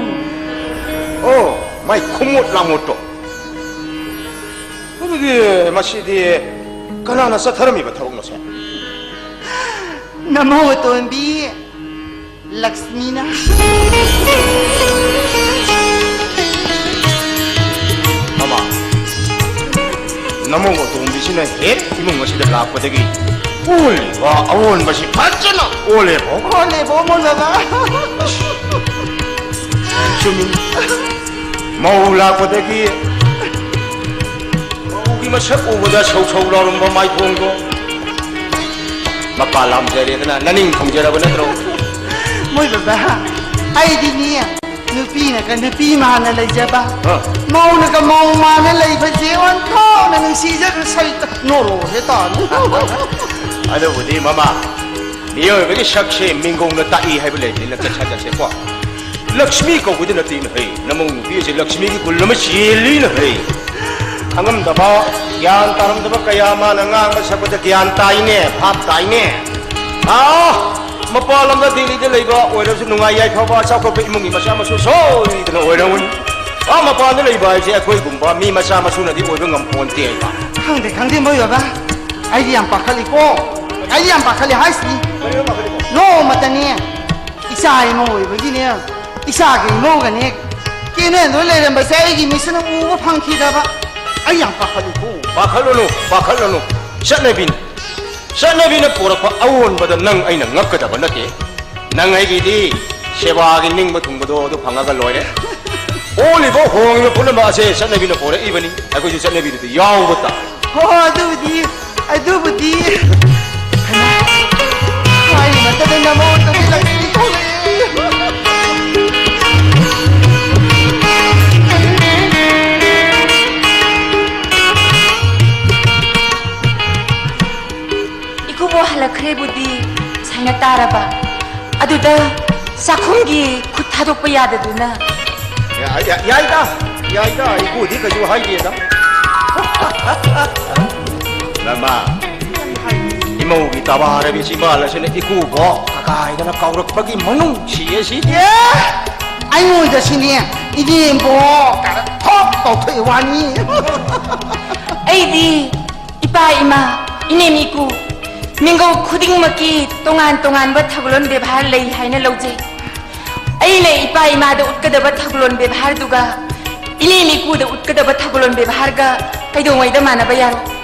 ꯑꯣ, ꯃꯥꯏ ꯈꯨꯃꯣꯠ ꯂꯥꯃꯣꯠꯇꯣ꯫ ꯑꯗꯨꯗꯤ ꯃꯁꯤꯗꯤ ꯀꯅꯥꯅ ꯆꯠꯊꯔꯝꯃꯤꯕ ꯊꯕꯛꯅꯣꯁꯦ? ꯅꯃꯧ ꯑꯇꯣꯟꯕꯤ ꯂꯛꯁꯃꯤꯅ꯫ ꯃꯃꯥ, ꯅꯃꯧ ꯑꯇꯣꯝꯕꯤꯁꯤꯅ ꯍꯦꯛ ꯏꯃꯨꯡ ꯑꯁꯤꯗ ꯂꯥꯛꯄꯗꯒꯤ ꯑꯣꯜꯂꯤꯕ ꯑꯑꯣꯟꯕꯁꯤ ꯐꯖꯅ ꯑꯣꯜꯂꯦꯕꯣ꯫ ꯑꯣꯜꯂꯦꯕꯣ, ꯃꯣꯏ ꯕꯕꯥ꯫ ꯆꯨꯝꯃꯤ꯫ ꯃꯧ ꯂꯥꯛꯄꯗꯒꯤ ꯃꯧꯒꯤ ꯃꯁꯛ ꯎꯕꯗ ꯁꯧ ꯁꯧ ꯂꯥꯎꯔꯝꯕ ꯃꯥꯏꯊꯣꯡꯗꯣ ꯃꯄꯥ ꯂꯥꯝꯖꯔꯦꯗꯅ ꯅꯅꯤꯡ ꯊꯨꯡꯖꯔꯕ ꯅꯠꯇ꯭ꯔꯣ? ꯃꯣꯏ ꯕꯕꯥ, ꯑꯩꯗꯤꯅꯦ, ꯅꯨꯄꯤꯅꯒ ꯅꯨꯄꯤ ꯃꯥꯟꯅ ꯂꯩꯖꯕ, ꯑ꯫ ꯃꯧꯅꯒ ꯃꯧ ꯃꯥꯟꯅ ꯂꯩꯕꯁꯦ ꯑꯣꯟꯊꯣꯛꯅ ꯅꯨꯡꯁꯤꯖꯗ꯭ꯔ ꯁꯩꯇ ꯅꯣꯔꯣ ꯍꯦ ꯇꯥꯅꯤ꯫ ꯑꯗꯨꯕꯨꯗꯤ ꯃꯃꯥ, ꯃꯤꯑꯣꯏꯕꯒꯤ ꯁꯛꯁꯦ ꯃꯤꯡꯒꯧꯅ ꯇꯥꯛꯏ ꯍꯥꯏꯕ ꯂꯩꯕꯅꯤꯅ ꯆꯠꯁ ꯆꯠꯁꯦꯀꯣ꯫ ꯂꯛꯁꯃꯤ ꯀꯧꯕꯗꯤ ꯅꯠꯇꯦꯅ ꯍꯩ꯫ ꯅꯃꯧ ꯅꯨꯄꯤ ꯑꯁꯤ ꯂꯛꯁꯃꯤꯒꯤ ꯒꯨꯟ ꯑꯃ ꯆꯦꯜꯂꯤꯅ ꯍꯩ꯫ ꯈꯪꯉꯝꯗꯕ, ꯒ꯭ꯌꯥꯟ ꯇꯥꯔꯝꯗꯕ ꯀꯌꯥ ꯃꯥꯅ ꯉꯥꯡꯕ ꯁꯛꯄꯗ ꯒ꯭ꯌꯥꯟ ꯇꯥꯏꯅꯦ, ꯚꯥꯞ ꯇꯥꯏꯅꯦ꯫ ꯑꯥ, ꯃꯄꯥꯟ ꯂꯝꯗ ꯗꯤꯜꯂꯤꯗ ꯂꯩꯕ ꯑꯣꯏꯔꯁꯨ ꯅꯨꯡꯉꯥꯏ ꯌꯥꯏꯐꯕ ꯆꯥꯎꯈꯠꯄ ꯏꯃꯨꯡꯒꯤ ꯃꯆꯥ ꯃꯁꯨ ꯁꯣꯏꯗꯅ ꯑꯣꯏꯔꯝꯒꯅꯤ꯫ ꯑꯥ, ꯃꯄꯥꯟꯗ ꯂꯩꯕ ꯍꯥꯏꯁꯦ ꯑꯩꯈꯣꯏꯒꯨꯝꯕ ꯃꯤ ꯃꯆꯥ ꯃꯁꯨꯅꯗꯤ ꯑꯣꯏꯕ ꯉꯝꯄꯣꯟꯇꯦ ꯍꯥꯏꯕ꯫ ꯈꯪꯗꯦ, ꯈꯪꯗꯦ, ꯃꯣꯏ ꯕꯕꯥ꯫ ꯑꯩꯗꯤ ꯌꯥꯝ ꯄꯥꯈꯠꯂꯤꯀꯣ꯫ ꯑꯩꯗꯤ ꯌꯥꯝ ꯄꯥꯈꯠꯂꯤ ꯍꯥꯏꯁꯤꯅꯤ꯫ ꯅꯣꯡꯃꯇꯅꯦ ꯏꯆꯥ ꯏꯃꯧ ꯑꯣꯏꯕꯒꯤꯅꯦ, ꯏꯆꯥꯒ ꯏꯃꯧꯒꯅꯦ ꯀꯦꯅꯗꯨꯅ ꯂꯩꯔꯝꯕꯁꯦ ꯑꯩꯒꯤ ꯃꯤꯠꯁꯤꯅ ꯎꯕ ꯐꯪꯈꯤꯗꯕ꯫ ꯑꯩ ꯌꯥꯝ ꯄꯥꯈꯠꯂꯤꯀꯣ꯫ ꯄꯥꯈꯠꯂꯨꯅꯨ, ꯄꯥꯈꯠꯂꯨꯅꯨ꯫ ꯆꯠꯅꯕꯤꯅꯤ꯫ ꯆꯠꯅꯕꯤꯅ ꯄꯨꯔꯛꯄ ꯑꯑꯣꯟꯕꯗ ꯅꯪ ꯑꯩꯅ ꯉꯛꯀꯗꯕ ꯅꯠꯇꯦ꯫ ꯅꯪ ꯑꯩꯒꯤꯗꯤ ꯁꯦꯕꯥꯒꯤ ꯅꯤꯡꯕ ꯊꯨꯡꯕꯗꯣ ꯑꯗꯨ ꯐꯪꯉꯒ ꯂꯣꯏꯔꯦ꯫ ꯑꯣꯜꯂꯤꯕ ꯍꯣꯡꯂꯤꯕ ꯄꯨꯝꯅꯃꯛ ꯑꯁꯦ ꯆꯠꯅꯕꯤꯅ ꯄꯨꯔꯛꯏꯕꯅꯤ꯫ ꯑꯩꯈꯣꯏꯁꯨ ꯆꯠꯅꯕꯤꯗꯨꯗ ꯌꯥꯎꯕ ꯇꯥꯏ꯫ ꯍꯣ, ꯑꯗꯨꯕꯨꯗꯤ, ꯑꯗꯨꯕꯨꯗꯤ꯫ ꯍꯥꯏꯔꯤꯃꯇꯗ ꯅꯃꯣꯟꯗꯗꯤ ꯂꯛꯁꯃꯤ ꯊꯣꯛꯂꯛꯑꯦ꯫ ꯏꯀꯨꯕꯣꯛ ꯍꯜꯂꯛꯈ꯭ꯔꯦꯕꯨꯗꯤ ꯁꯥꯏꯅ ꯇꯥꯔꯕ꯫ ꯑꯗꯨꯗ ꯆꯥꯛꯈꯨꯝꯒꯤ ꯈꯨꯠ ꯊꯥꯗꯣꯛꯄ ꯌꯥꯗꯗꯨꯅ꯫ ꯌꯥ-, ꯌꯥ-, ꯌꯥꯏꯗ, ꯌꯥꯏꯗ, ꯏꯄꯨꯗꯤ ꯀꯩꯁꯨ ꯍꯥꯏꯗꯦꯗ꯫ ꯃꯃꯥ, ꯏꯃꯧꯒꯤ ꯇꯕꯥꯔꯕꯤ ꯆꯤꯝꯕꯥꯜ ꯑꯁꯤꯅ ꯏꯀꯨꯕꯣꯛ ꯀꯀꯥꯏꯗꯅ ꯀꯧꯔꯛꯄꯒꯤ ꯃꯅꯨꯡ ꯁꯤ ꯑꯁꯤ꯫ ꯑꯦ! ꯑꯩꯉꯣꯟꯗ ꯁꯤꯅꯦ, ꯏꯅꯦꯝꯕꯣꯛ ꯀꯥꯏꯅ ꯊꯣꯛ ꯇꯧꯊꯣꯛꯏ ꯋꯥꯅꯤ꯫ ꯑꯩꯗꯤ ꯏꯄꯥ ꯏꯃꯥ, ꯏꯅꯦꯝ ꯏꯀꯨ, ꯃꯤꯡꯒꯧ ꯈꯨꯗꯤꯡꯃꯛꯀꯤ ꯇꯣꯉꯥꯟ ꯇꯣꯉꯥꯟꯕ ꯊꯧꯒꯜꯂꯣꯟ ꯕꯦꯕꯥꯔ ꯂꯩ ꯍꯥꯏꯅ ꯂꯧꯖꯩ꯫ ꯑꯩꯅ ꯏꯄꯥ ꯏꯃꯥꯗ ꯎꯠꯀꯗꯕ ꯊꯧꯒꯜꯂꯣꯟ ꯕꯦꯕꯥꯔꯗꯨꯒ ꯏꯅꯦꯝ ꯏꯀꯨꯗ ꯎꯠꯀꯗꯕ ꯊꯧꯒꯜꯂꯣꯟ ꯕꯦꯕꯥꯔꯒ ꯀꯩꯗꯧꯉꯩꯗ ꯃꯥꯟꯅꯕ ꯌꯥꯔꯣꯏ?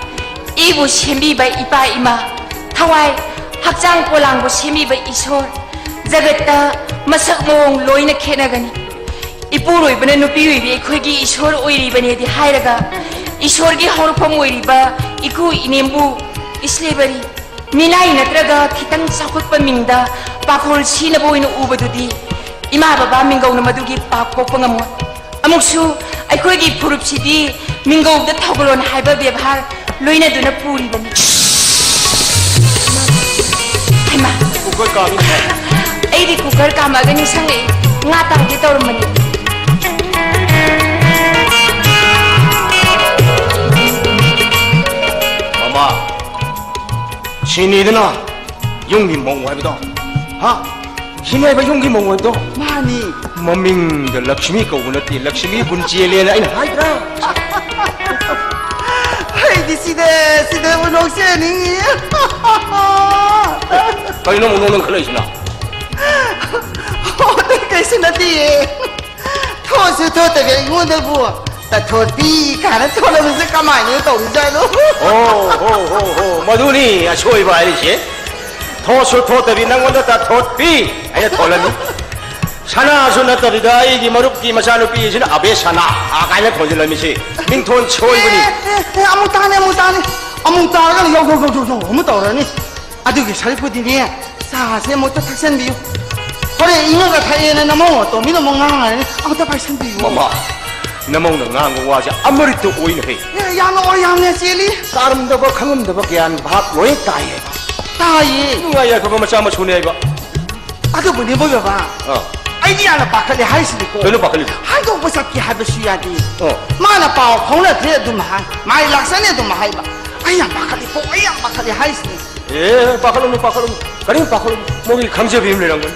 ꯏꯕꯨ ꯁꯦꯝꯕꯤꯕ ꯏꯄꯥ ꯏꯃꯥ, ꯊꯋꯥꯏ, ꯍꯛꯆꯥꯡ ꯄꯣꯂꯥꯡꯕꯨ ꯁꯦꯝꯕꯤꯕ ꯏꯁꯣꯔ, ꯖꯒꯠꯇ ꯃꯁꯛ ꯃꯑꯣꯡ ꯂꯣꯏꯅ ꯈꯦꯠꯅꯒꯅꯤ꯫ ꯏꯄꯨꯔꯣꯏꯕꯅ ꯅꯨꯄꯤ ꯑꯣꯏꯕꯤ ꯑꯩꯈꯣꯏꯒꯤ ꯏꯁꯣꯔ ꯑꯣꯏꯔꯤꯕꯅꯦꯗꯤ ꯍꯥꯏꯔꯒ, ꯏꯁꯣꯔꯒꯤ ꯍꯧꯔꯛꯐꯝ ꯑꯣꯏꯔꯤꯕ ꯏꯀꯨ ꯏꯅꯦꯝꯕꯨ, ꯏꯁꯂꯦꯕꯔꯤ, ꯃꯤꯅꯥꯏ ꯅꯠꯇ꯭ꯔꯒ ꯈꯤꯇꯪ ꯆꯥꯎꯈꯠꯄ ꯃꯤꯡꯗ ꯄꯥꯈꯣꯜ ꯁꯤꯅꯕ ꯑꯣꯏꯅ ꯎꯕꯗꯨꯗꯤ ꯏꯃꯥ ꯕꯕꯥ ꯃꯤꯡꯒꯧꯅ ꯃꯗꯨꯒꯤ ꯄꯥꯞ ꯀꯣꯛꯄ ꯉꯝꯃꯣꯏ꯫ ꯑꯃꯨꯛꯁꯨ ꯑꯩꯈꯣꯏꯒꯤ ꯐꯨꯔꯨꯞꯁꯤꯗꯤ ꯃꯤꯡꯒꯧꯗ ꯊꯧꯒꯜꯂꯣꯟ ꯍꯥꯏꯕ ꯕꯦꯕꯥꯔ ꯂꯣꯏꯅꯗꯨꯅ ꯄꯨꯔꯤꯕꯅꯤ꯫ ꯍꯩꯃꯥ! ꯀꯨꯀꯔ ꯀꯥꯝꯃꯤ꯫ ꯑꯩꯗꯤ ꯀꯨꯀꯔ ꯀꯥꯝꯃꯛꯑꯒ ꯅꯤꯡꯁꯤꯡꯉꯛꯏ꯫ ꯉꯥ ꯇꯥꯎꯒꯦ ꯇꯧꯔꯝꯕꯅꯤ꯫ ꯃꯃꯥ, ꯁꯤꯅꯤꯗꯅ ꯌꯨꯝꯒꯤ ꯃꯧ ꯍꯥꯏꯕꯗꯣ? ꯍꯥ? ꯁꯤꯅꯦꯕ ꯌꯨꯝꯒꯤ ꯃꯧ ꯍꯥꯏꯕꯗꯣ? ꯃꯥꯅꯤ꯫ ꯃꯃꯤꯡꯗ ꯂꯛꯁꯃꯤ ꯀꯧꯕ ꯅꯠꯇꯦ, ꯂꯛꯁꯃꯤ ꯒꯨꯟ ꯆꯦꯜꯂꯦꯅ ꯑꯩꯅ ꯍꯥꯏꯗ꯭ꯔꯥ? ꯑꯩꯗꯤ ꯁꯤꯗ, ꯁꯤꯗ ꯅꯣꯛꯆꯅꯤꯡꯉꯤ꯫ ꯀꯩꯅꯣ ꯑꯃꯨꯛ ꯅꯣꯛꯅꯤꯡꯈꯠꯂꯛꯏꯁꯤꯅ? ꯑꯣ, ꯑꯇꯩ ꯀꯩꯁꯨ ꯅꯠꯇꯤꯌꯦ꯫ ꯊꯣꯠꯁꯨ ꯊꯣꯠꯇꯕꯤ ꯑꯩꯉꯣꯟꯗꯕꯨ ꯇꯥꯊꯣꯠꯄꯤ ꯀꯥꯏꯅ ꯊꯣꯠꯂꯝꯃꯤꯁꯦ ꯀꯃꯥꯏꯅ ꯇꯧꯔꯤꯖꯥꯠꯅꯣ? ꯑꯣ, ꯍꯣ, ꯍꯣ, ꯍꯣ, ꯃꯗꯨꯅꯤ ꯑꯁꯣꯏꯕ ꯍꯥꯏꯔꯤꯁꯦ꯫ ꯊꯣꯠꯁꯨ ꯊꯣꯠꯇꯕꯤ ꯅꯪꯉꯣꯟꯗ ꯇꯥꯊꯣꯠꯄꯤ ꯍꯥꯏꯅ ꯊꯣꯜꯂꯝꯃꯤ꯫ ꯁꯅꯥꯁꯨ ꯅꯠꯇꯕꯤꯗ ꯑꯩꯒꯤ ꯃꯔꯨꯞꯀꯤ ꯃꯆꯥꯅꯨꯄꯤꯁꯤꯅ ꯑꯕꯦ ꯁꯅꯥ ꯀꯥꯏꯅ ꯊꯣꯟꯖꯤꯜꯂꯝꯃꯤꯁꯦ꯫ ꯃꯤꯡꯊꯣꯟ ꯁꯣꯏꯕꯅꯤ꯫ ꯑꯦ, ꯑꯦ, ꯑꯃꯨꯛ ꯇꯥꯅꯤ, ꯑꯃꯨꯛ ꯇꯥꯅꯤ꯫ ꯑꯃꯨꯛ ꯇꯥꯔꯒꯅ ꯌꯧ, ꯌꯧ, ꯌꯧ, ꯌꯧ, ꯌꯧ ꯑꯃꯨꯛ ꯇꯧꯔꯅꯤ꯫ ꯑꯗꯨꯒꯤ ꯁꯔꯨꯛꯄꯨꯗꯤꯅꯦ, ꯆꯥꯁꯦ ꯑꯃꯨꯛꯇ ꯊꯛꯆꯟꯕꯤꯌꯨ꯫ ꯍꯣꯔꯦꯟ ꯏꯪꯉꯒ ꯊꯛꯑꯦꯅ ꯅꯃꯧ ꯑꯇꯣꯝꯕꯤꯅ ꯑꯃꯨꯛ ꯉꯥꯡꯉꯅꯤ꯫ ꯑꯃꯨꯛꯇ ꯄꯥꯏꯁꯟꯕꯤꯌꯨ꯫ ꯃꯃꯥ, ꯅꯃꯧꯅ ꯉꯥꯡꯕ ꯋꯥꯁꯦ ꯑꯃꯔꯤꯛꯇ ꯑꯣꯏꯅ ꯍꯩ꯫ ꯑꯦ, ꯌꯥꯝꯅ ꯑꯣꯏ, ꯌꯥꯝꯅ ꯆꯦꯜꯂꯤ꯫ ꯇꯥꯔꯝꯗꯕ ꯈꯪꯉꯝꯗꯕ ꯒ꯭ꯌꯥꯟ ꯚꯥꯞ ꯂꯣꯏ ꯇꯥꯏꯌꯦꯕ꯫ ꯇꯥꯏꯌꯦ꯫ ꯅꯨꯡꯉꯥꯏ ꯌꯥꯏꯐꯕ ꯃꯆꯥ ꯃꯁꯨꯅꯦ ꯍꯥꯏꯕ꯫ ꯑꯗꯨꯕꯨꯅꯦ ꯃꯣꯏ ꯕꯕꯥ, ꯑꯥ꯫ ꯑꯩꯗꯤ ꯌꯥꯝꯅ ꯄꯥꯈꯠꯂꯦ ꯍꯥꯏꯁꯤꯅꯤꯀꯣ꯫ ꯀꯩꯅꯣ ꯄꯥꯈꯠꯂꯤꯗꯣ? ꯍꯥꯏꯗꯣꯛꯄ ꯆꯠꯀꯦ ꯍꯥꯏꯕꯁꯨ ꯌꯥꯗꯦ꯫ ꯑꯣ꯫ ꯃꯥꯅ ꯄꯥꯎ ꯐꯥꯎꯅꯗ꯭ꯔꯦ ꯑꯗꯨꯝ ꯍꯥꯏ, ꯃꯥꯏ ꯂꯥꯛꯆꯅꯤ ꯑꯗꯨꯝ ꯍꯥꯏꯕ꯫ ꯑꯩ ꯌꯥꯝ ꯄꯥꯈꯠꯂꯤꯀꯣ, ꯑꯩ ꯌꯥꯝ ꯄꯥꯈꯠꯂꯦ ꯍꯥꯏꯁꯤꯅꯤ꯫ ꯑꯦ, ꯄꯥꯈꯠꯂꯨꯅꯨ, ꯄꯥꯈꯠꯂꯨꯅꯨ꯫ ꯀꯔꯤꯝ ꯄꯥꯈꯠꯂꯨꯅꯨ꯫ ꯃꯣꯏꯒꯤ ꯈꯪꯖꯕꯤ ꯑꯃ ꯂꯩꯔꯝꯒꯅꯤ꯫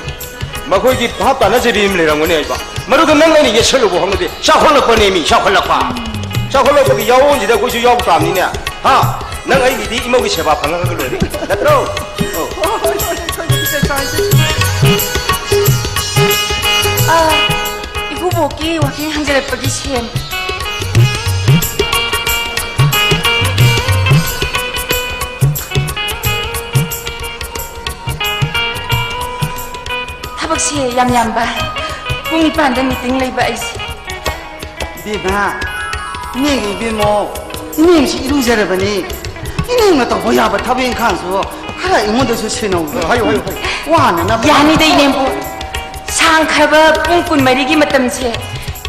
ꯃꯈꯣꯏꯒꯤ ꯚꯥꯞ ꯇꯥꯅꯖꯕꯤ ꯑꯃ ꯂꯩꯔꯝꯒꯅꯤ ꯍꯥꯏꯕ꯫ ꯃꯗꯨꯗ ꯅꯪ ꯑꯩꯅ ꯌꯦꯠꯁꯜꯂꯨꯕ ꯍꯧꯅꯗꯦ꯫ ꯆꯥꯎꯈꯠꯂꯛꯄꯅꯦꯃꯤ, ꯆꯥꯎꯈꯠꯂꯛꯄ꯫ ꯆꯥꯎꯈꯠꯂꯛꯄꯒꯤ ꯌꯥꯑꯣꯟꯁꯤꯗ ꯑꯩꯈꯣꯏꯁꯨ ꯌꯥꯎꯕ ꯇꯥꯕꯅꯤꯅꯦ꯫ ꯍꯥ? ꯅꯪ ꯑꯩꯒꯤꯗꯤ ꯏꯃꯧꯒꯤ ꯁꯦꯕꯥ ꯐꯪꯉꯒ ꯂꯣꯏꯔꯦ꯫ ꯅꯠꯇ꯭ꯔꯣ? ꯑꯣ꯫ ꯑꯥ, ꯏꯀꯨꯕꯣꯛꯀꯤ ꯋꯥꯀꯤꯡ ꯍꯟꯖꯔꯛꯄꯒꯤ ꯁꯦꯝ꯫ ꯊꯕꯛꯁꯦ ꯌꯥꯝ ꯌꯥꯝꯕ꯫ ꯄꯨꯡ ꯅꯤꯄꯥꯟꯗ ꯃꯤꯇꯤꯡ ꯂꯩꯕ ꯑꯩꯁꯦ꯫ ꯏꯕꯦꯝꯃ, ꯏꯅꯦꯒꯤ ꯏꯕꯦꯝꯃꯣ, ꯏꯅꯦꯝꯁꯤ ꯏꯔꯨꯖꯔꯕꯅꯤ꯫ ꯏꯅꯦꯝꯅ ꯇꯧꯕ ꯌꯥꯕ ꯊꯕꯛ ꯏꯪꯈꯥꯡꯁꯨ ꯈꯔ ꯑꯩꯉꯣꯟꯗꯁꯨ ꯁꯤꯟꯅꯧꯗ꯫ ꯍꯥꯏꯌꯨ, ꯍꯥꯏꯌꯨ, ꯍꯥꯏꯌꯨ꯫ ꯋꯥꯅꯅꯕ꯫ ꯌꯥꯅꯤꯗ, ꯏꯅꯦꯝꯕꯣꯛ꯫ ꯁꯥꯡꯈ꯭ꯔꯕ ꯄꯨꯡ ꯀꯨꯟꯃꯔꯤꯒꯤ ꯃꯇꯝꯁꯦ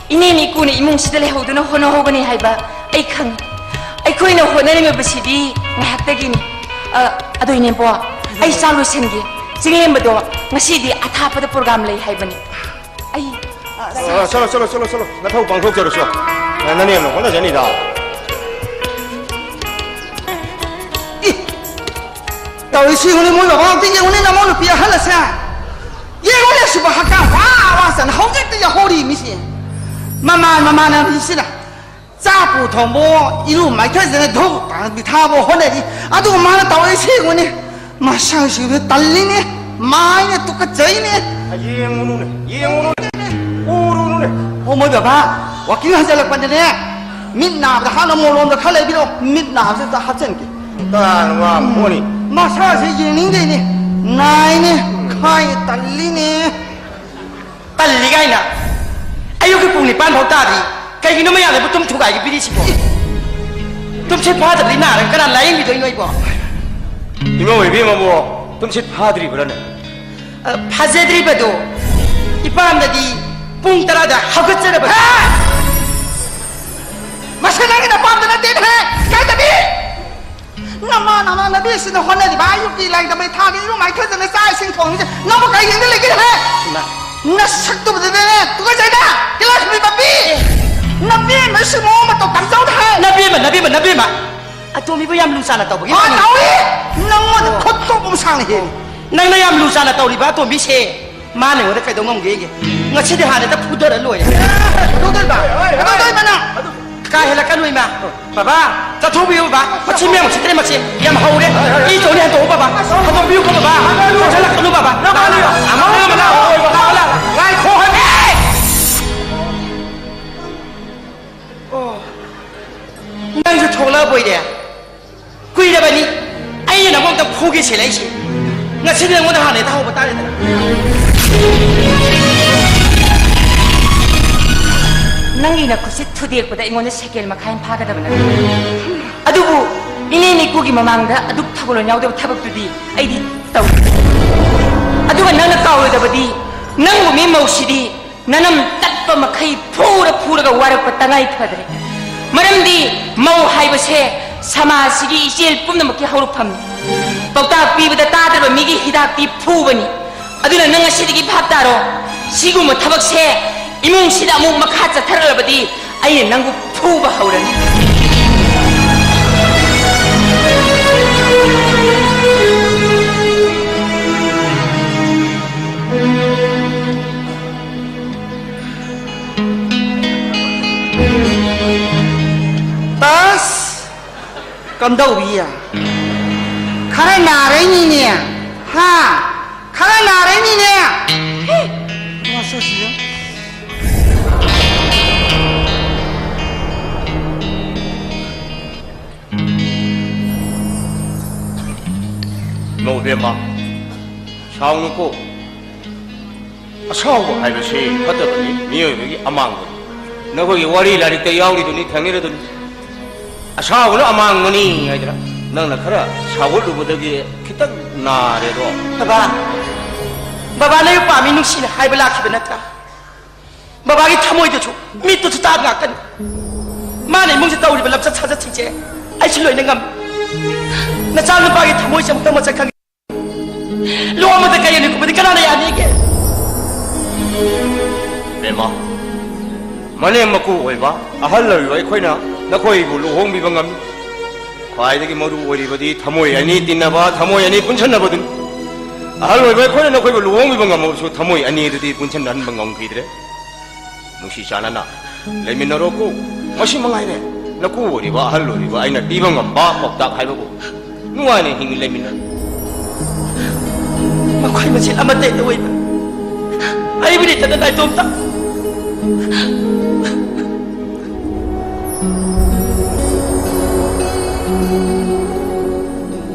ꯏꯅꯦꯝ ꯏꯀꯨꯅ ꯏꯃꯨꯡꯁꯤꯗ ꯂꯩꯍꯧꯗꯨꯅ ꯍꯣꯠꯅꯍꯧꯒꯅꯤ ꯍꯥꯏꯕ ꯑꯩ ꯈꯪꯉꯤ꯫ ꯑꯩꯈꯣꯏꯅ ꯍꯣꯠꯅꯔꯝꯃꯤꯕꯁꯤꯗꯤ ꯉꯥꯏꯍꯥꯛꯇꯒꯤꯅꯤ꯫ ꯑ, ꯑꯗꯣ ꯏꯅꯦꯝꯕꯣꯛ, ꯑꯩ ꯆꯥꯛ ꯂꯣꯏꯁꯟꯒꯦ꯫ ꯆꯤꯡꯂꯦꯝꯕꯗꯣ ꯉꯁꯤꯗꯤ ꯑꯊꯥꯞꯄꯗ ꯄ꯭ꯔꯣꯒ꯭ꯔꯥꯝ ꯂꯩ ꯍꯥꯏꯕꯅꯤ꯫ ꯑꯩ, ꯑ, ꯑ, ꯆꯠꯂꯣ, ꯆꯠꯂꯣ, ꯆꯠꯂꯣ, ꯆꯠꯂꯣ꯫ ꯅꯊꯧ ꯄꯥꯡꯊꯣꯛꯆꯔꯨꯆꯣ꯫ ꯅ-, ꯅꯅꯦꯝꯅ ꯍꯣꯠꯅꯖꯅꯤꯗ꯫ ꯏ! ꯇꯧꯔꯤꯁꯤ ꯌꯦꯡꯉꯨꯅꯦ, ꯃꯣꯏ ꯕꯕꯥ ꯑꯝꯇ ꯌꯦꯡꯉꯨꯅꯦ, ꯅꯃꯧ ꯅꯨꯄꯤ ꯑꯍꯜ ꯑꯁꯦ꯫ ꯌꯦꯡꯉꯨꯅꯦ, ꯁꯤꯕꯨ ꯍꯛꯀꯥꯝ ꯋꯥ ꯋꯥ ꯆꯟ ꯍꯧꯖꯤꯛꯇ ꯌꯥꯍꯧꯔꯤ ꯃꯤꯁꯤ꯫ ꯃꯃꯥꯟ ꯃꯃꯥꯟꯅꯕꯤꯁꯤꯅ ꯆꯥꯛꯄꯨ ꯊꯣꯡꯕꯣ, ꯏꯔꯨ ꯃꯥꯏꯊꯖꯅ ꯙꯨꯞ ꯄꯥꯟꯕꯤ ꯊꯥꯕ ꯍꯣꯠꯅꯔꯤ꯫ ꯑꯗꯨꯒ ꯃꯥꯅ ꯇꯧꯔꯤꯁꯤ ꯌꯦꯡꯉꯨꯅꯦ, ꯃꯁꯛꯁꯤꯡꯗꯨ ꯇꯜꯂꯤꯅꯦ, ꯃꯥꯏꯅ ꯇꯨꯀꯠꯆꯩꯅꯦ꯫ ꯌꯦꯡꯉꯨꯅꯨꯅꯦ, ꯌꯦꯡꯉꯨꯅꯨꯅꯦ, ꯎꯔꯨꯅꯨꯅꯦ꯫ ꯑꯣ, ꯃꯣꯏ ꯕꯕꯥ, ꯋꯥꯀꯤꯡ ꯍꯟꯖꯜꯂꯛꯄꯗꯅꯦ, ꯃꯤꯠ ꯅꯥꯕꯗ ꯍꯥꯟꯅ ꯃꯣꯂꯣꯝꯗ ꯈꯔ ꯂꯩꯕꯤꯔꯛꯑꯣ, ꯃꯤꯠ ꯅꯥꯕꯁꯦ ꯑꯝꯇ ꯍꯥꯞꯆꯤꯟꯒꯦ꯫ ꯇꯥꯅ ꯋꯥ ꯃꯣꯅꯤ꯫ ꯃꯁꯥꯁꯦ ꯌꯦꯡꯅꯤꯡꯗꯦꯅꯦ, ꯅꯥꯏꯅꯦ, ꯈꯥꯏ ꯇꯜꯂꯤꯅꯦ꯫ ꯇꯜꯂꯤ ꯀꯥꯏꯅ? ꯑꯌꯨꯛꯀꯤ ꯄꯨꯡ ꯅꯤꯄꯥꯟ ꯐꯥꯎ ꯇꯥꯗ꯭ꯔꯤ꯫ ꯀꯩꯒꯤꯅꯣ ꯃꯌꯥꯝꯗꯕꯨ ꯇꯨꯝ ꯊꯨꯒꯥꯏꯒꯦ ꯄꯤꯔꯤꯁꯤꯕꯣ? ꯇꯨꯝꯁꯤꯠ ꯐꯥꯗꯕꯗꯤ ꯅꯥꯔꯒ ꯀꯅꯥ ꯂꯥꯌꯦꯡꯕꯤꯗꯣꯏꯅꯣ ꯑꯩꯕꯣ? ꯏꯃꯧ ꯏꯕꯦꯝꯃꯕꯨ ꯇꯨꯝꯁꯤꯠ ꯐꯥꯗ꯭ꯔꯤꯕ꯭ꯔꯥꯅꯦ? ꯑ, ꯐꯥꯖꯗ꯭ꯔꯤꯕꯗꯣ ꯏꯄꯥꯝꯗꯗꯤ ꯄꯨꯡ ꯇꯔꯥꯗ ꯍꯧꯒꯠꯆꯔꯕꯅꯤ꯫ ꯍꯦ! ꯃꯁꯤ ꯅꯪꯒꯤ ꯅꯄꯥꯝꯗ ꯅꯠꯇꯦꯅꯦꯍꯦ, ꯏꯀꯥꯏꯗꯕꯤ! ꯅꯃꯥ ꯅꯃꯥꯟꯅꯕꯤꯁꯤꯡꯅ ꯍꯣꯠꯅꯔꯤꯕ ꯑꯌꯨꯛꯀꯤ ꯂꯥꯏꯔꯤꯛ ꯇꯝꯕꯩ ꯊꯥꯒꯤ ꯏꯔꯨ ꯃꯥꯏꯊꯖꯅ ꯆꯥꯛ ꯏꯁꯤꯡ ꯊꯣꯡꯉꯤꯁꯦ ꯅꯪꯕꯨ ꯀꯔꯤ ꯌꯦꯡꯗ ꯂꯩꯒꯦꯅꯦꯍꯦ? ꯏꯃꯥ꯫ ꯅꯁꯛꯇꯨꯕꯗꯅꯦ ꯇꯨꯀꯠꯆꯩꯗ! ꯇꯤꯜꯍꯥꯏꯈꯨꯝꯕꯤ ꯃꯄꯤ! ꯅꯄꯦꯟꯕꯁꯤ ꯃꯑꯣꯡ ꯃꯇꯧ ꯇꯝꯖꯧꯗ ꯍꯦ! ꯅꯕꯦꯝꯃ, ꯅꯕꯦꯝꯃ, ꯅꯕꯦꯝꯃ! ꯑꯇꯣꯝꯕꯤꯕꯨ ꯌꯥꯝ ꯂꯨ ꯆꯥꯟꯅ ꯇꯧꯕꯒꯤ ꯃꯥ ꯋꯥꯅꯤ꯫ ꯇꯧꯏ! ꯅꯪꯉꯣꯟꯗ ꯈꯨꯠ ꯊꯣꯛꯄ ꯁꯥꯡꯅ ꯍꯦꯜꯂꯤ꯫ ꯅꯪꯅ ꯌꯥꯝ ꯂꯨ ꯆꯥꯟꯅ ꯇꯧꯔꯤꯕ ꯑꯇꯣꯝꯕꯤꯁꯦ ꯃꯥꯅ ꯑꯩꯉꯣꯟꯗ ꯀꯩꯗꯧ ꯉꯝꯒꯦꯒꯦ? ꯉꯁꯤꯗꯤ ꯍꯥꯟꯅ ꯍꯦꯛꯇ ꯐꯨꯗꯔ ꯂꯣꯏꯔꯦ꯫ ꯀꯩꯗꯧꯗꯣꯏꯕ? ꯀꯩꯗꯧꯗꯣꯏꯕ ꯅꯪ? ꯀꯥ ꯍꯦꯜꯂꯛꯀꯅꯨ, ꯏꯃꯥ꯫ ꯕꯕꯥ, ꯆꯠꯊꯣꯛꯄꯤꯌꯨ, ꯕꯕꯥ꯫ ꯃꯆꯤꯟ ꯃꯌꯥꯝ ꯎꯁꯤꯠꯇ꯭ꯔꯦ, ꯃꯁꯤ ꯌꯥꯝ ꯍꯧꯔꯦ꯫ ꯏ ꯇꯧꯅꯤ, ꯍꯟꯗꯣꯛꯑꯣ, ꯕꯕꯥ꯫ ꯍꯟꯗꯣꯛꯄꯤꯌꯨꯀꯣ, ꯕꯕꯥ꯫ ꯆꯠꯊꯣꯛꯍꯜꯂꯛꯀꯅꯨ, ꯕꯕꯥ꯫ ꯂꯥꯛꯑꯣ, ꯂꯥꯛꯑꯣ, ꯂꯥꯛꯑꯣ, ꯂꯥꯛꯑꯣ꯫ ꯉꯥꯏꯈꯣ ꯍꯥꯏꯕ꯫ ꯑꯣ꯫ ꯅꯪꯁꯨ ꯊꯣꯛꯂꯛꯑꯕꯣꯏꯔꯦ? ꯀꯨꯏꯔꯕꯅꯤ ꯑꯩꯅ ꯅꯪꯉꯣꯟꯗ ꯐꯨꯒꯦ ꯁꯤꯜꯂꯛꯏꯁꯦ꯫ ꯉꯁꯤꯗꯤ ꯅꯪꯉꯣꯟꯗ ꯍꯥꯟꯅ ꯍꯦꯛꯇ ꯍꯧꯕ ꯇꯥꯔꯦꯗꯅ꯫ ꯅꯪꯒꯤ ꯅꯈꯨꯠꯁꯦ ꯊꯨꯗꯦꯛꯄꯗ ꯑꯩꯉꯣꯟꯗ ꯁꯦꯀꯦꯟ ꯃꯈꯥꯏ ꯑꯃ ꯐꯥꯒꯗꯕ ꯅꯠꯇꯦ꯫ ꯑꯗꯨꯕꯨ ꯏꯅꯦ ꯅꯤꯀꯨꯒꯤ ꯃꯃꯥꯡꯗ ꯑꯗꯨꯛ ꯊꯧꯒꯜꯂꯣꯟ ꯌꯥꯎꯗꯕ ꯊꯕꯛꯇꯨꯗꯤ ꯑꯩꯗꯤ ꯇꯧꯗꯦ꯫ ꯑꯗꯨꯒ ꯅꯪꯅ ꯀꯥꯎꯔꯣꯏꯗꯕꯗꯤ, ꯅꯪꯒꯨꯝꯕꯤ ꯃꯧꯁꯤꯗꯤ ꯅꯅꯝ ꯇꯠꯄ ꯃꯈꯩ ꯐꯨꯔ ꯐꯨꯔꯒ ꯋꯥꯔꯛꯄ ꯇꯉꯥꯏ ꯐꯗ꯭ꯔꯦ꯫ ꯃꯔꯝꯗꯤ ꯃꯧ ꯍꯥꯏꯕꯁꯦ ꯁꯃꯥꯖꯁꯤꯒꯤ ꯏꯆꯦꯜ ꯄꯨꯝꯅꯃꯛꯀꯤ ꯍꯧꯔꯛꯐꯝꯅꯤ꯫ ꯄꯥꯎꯇꯥꯛ ꯄꯤꯕꯗ ꯇꯥꯗ꯭ꯔꯕ ꯃꯤꯒꯤ ꯍꯤꯗꯥꯛꯇꯤ ꯐꯨꯕꯅꯤ꯫ ꯑꯗꯨꯅ ꯅꯪ ꯉꯁꯤꯗꯒꯤ ꯚꯥꯞ ꯇꯥꯔꯣ, ꯁꯤꯒꯨꯝꯕ ꯊꯕꯛꯁꯦ ꯏꯃꯨꯡꯁꯤꯗ ꯑꯃꯨꯛ ꯃꯈꯥ ꯆꯠꯊꯔꯛꯂꯕꯗꯤ ꯑꯩꯅ ꯅꯪꯕꯨ ꯐꯨꯕ ꯍꯧꯔꯅꯤ꯫ ꯀꯝꯗꯧꯔꯤ? ꯈꯔ ꯅꯥꯔꯛꯏꯅꯤꯅꯦ꯫ ꯍꯥ? ꯈꯔ ꯅꯥꯔꯛꯏꯅꯤꯅꯦ꯫ ꯍꯦ! ꯃꯁꯛꯁꯤꯒ꯫ ꯏꯃꯧ ꯏꯕꯦꯝꯃ, ꯁꯥꯎꯅꯨꯀꯣ꯫ ꯑꯁꯥꯎꯕ ꯍꯥꯏꯕꯁꯤ ꯐꯠꯇꯕꯅꯤ, ꯃꯤꯑꯣꯏꯕꯒꯤ ꯑꯃꯥꯡꯕꯅꯤ꯫ ꯅꯈꯣꯏꯒꯤ ꯋꯥꯔꯤ ꯂꯥꯏꯔꯤꯛꯇ ꯌꯥꯎꯔꯤꯗꯨꯅꯤ, ꯊꯦꯡꯅꯔꯤꯗꯨꯅꯤ꯫ ꯑꯁꯥꯎꯕꯅ ꯑꯃꯥꯡꯕꯅꯤ ꯍꯥꯏꯗꯅ ꯅꯪꯅ ꯈꯔ ꯁꯥꯎꯒꯠꯂꯨꯕꯗꯒꯤ ꯈꯤꯇꯪ ꯅꯥꯔꯦꯗꯣ꯫ ꯕꯕꯥ, ꯕꯕꯥ, ꯅꯌꯨꯝ ꯄꯥꯝꯃꯤ ꯅꯨꯡꯁꯤꯅ ꯍꯥꯏꯕ ꯂꯥꯛꯈꯤꯕ ꯅꯠꯇ꯭ꯔꯥ? ꯕꯕꯥꯒꯤ ꯊꯃꯣꯏꯗꯨꯁꯨ, ꯃꯤꯠꯇꯨꯁꯨ ꯇꯥꯕ ꯉꯥꯛꯇꯅꯤ꯫ ꯃꯥꯅ ꯏꯃꯨꯡꯁꯦ ꯇꯧꯔꯤꯕ ꯂꯝꯆꯠ ꯁꯥꯖꯠꯁꯤꯡꯁꯦ ꯑꯩꯁꯨ ꯂꯣꯏꯅ ꯉꯝꯃꯤ꯫ ꯅꯆꯥꯅꯨꯄꯥꯒꯤ ꯊꯃꯣꯏꯁꯦ ꯑꯃꯨꯛꯇꯪ ꯃꯁꯛ ꯈꯪꯉꯤ꯫ ꯂꯨꯍꯣꯡꯕꯗ ꯀꯩ ꯑꯅꯤ ꯀꯨꯝꯕꯗꯤ ꯀꯅꯥꯅ ꯌꯥꯅꯤꯒꯦ? ꯕꯦꯝꯃ, ꯃꯅꯦꯝ ꯃꯀꯨ ꯑꯣꯏꯕ ꯑꯍꯜ ꯑꯣꯏꯕ ꯑꯩꯈꯣꯏꯅ ꯅꯈꯣꯏꯕꯨ ꯂꯨꯍꯣꯡꯕꯤꯕ ꯉꯝꯃꯤ꯫ ꯈ꯭ꯋꯥꯏꯗꯒꯤ ꯃꯔꯨ ꯑꯣꯏꯔꯤꯕꯗꯤ ꯊꯃꯣꯏ ꯑꯅꯤ ꯇꯤꯟꯅꯕ, ꯊꯃꯣꯏ ꯑꯅꯤ ꯄꯨꯟꯁꯟꯅꯕꯗꯨꯅꯤ꯫ ꯑꯍꯜ ꯑꯣꯏꯕ ꯑꯩꯈꯣꯏꯅ ꯅꯈꯣꯏꯕꯨ ꯂꯨꯍꯣꯡꯕꯤꯕ ꯉꯝꯃꯕꯁꯨ ꯊꯃꯣꯏ ꯑꯅꯤ ꯑꯗꯨꯗꯤ ꯄꯨꯟꯁꯟꯅꯍꯟꯕ ꯉꯝꯈꯤꯗ꯭ꯔꯦ꯫ ꯅꯨꯡꯁꯤ ꯆꯥꯟꯅꯅ ꯂꯩꯃꯤꯟꯅꯔꯣꯀꯣ꯫ ꯃꯁꯤ ꯃꯉꯥꯏꯔꯦ ꯅꯀꯨ ꯑꯣꯏꯔꯤꯕ, ꯑꯍꯜ ꯑꯣꯏꯔꯤꯕ ꯑꯩꯅ ꯄꯤꯕ ꯉꯝꯕ ꯄꯥꯎꯇꯥꯛ ꯍꯥꯏꯕꯕꯨ꯫ ꯅꯨꯡꯉꯥꯏꯅ ꯍꯤꯡ ꯂꯩꯃꯤꯟꯅꯧ꯫ ꯃꯈꯣꯏ ꯃꯁꯦꯜ ꯑꯃꯠꯇ ꯍꯦꯛꯇ ꯑꯣꯏꯕ꯫ ꯑꯩꯕꯨ ꯅꯠꯇꯅ ꯅꯥꯏꯇꯣꯝꯇ꯫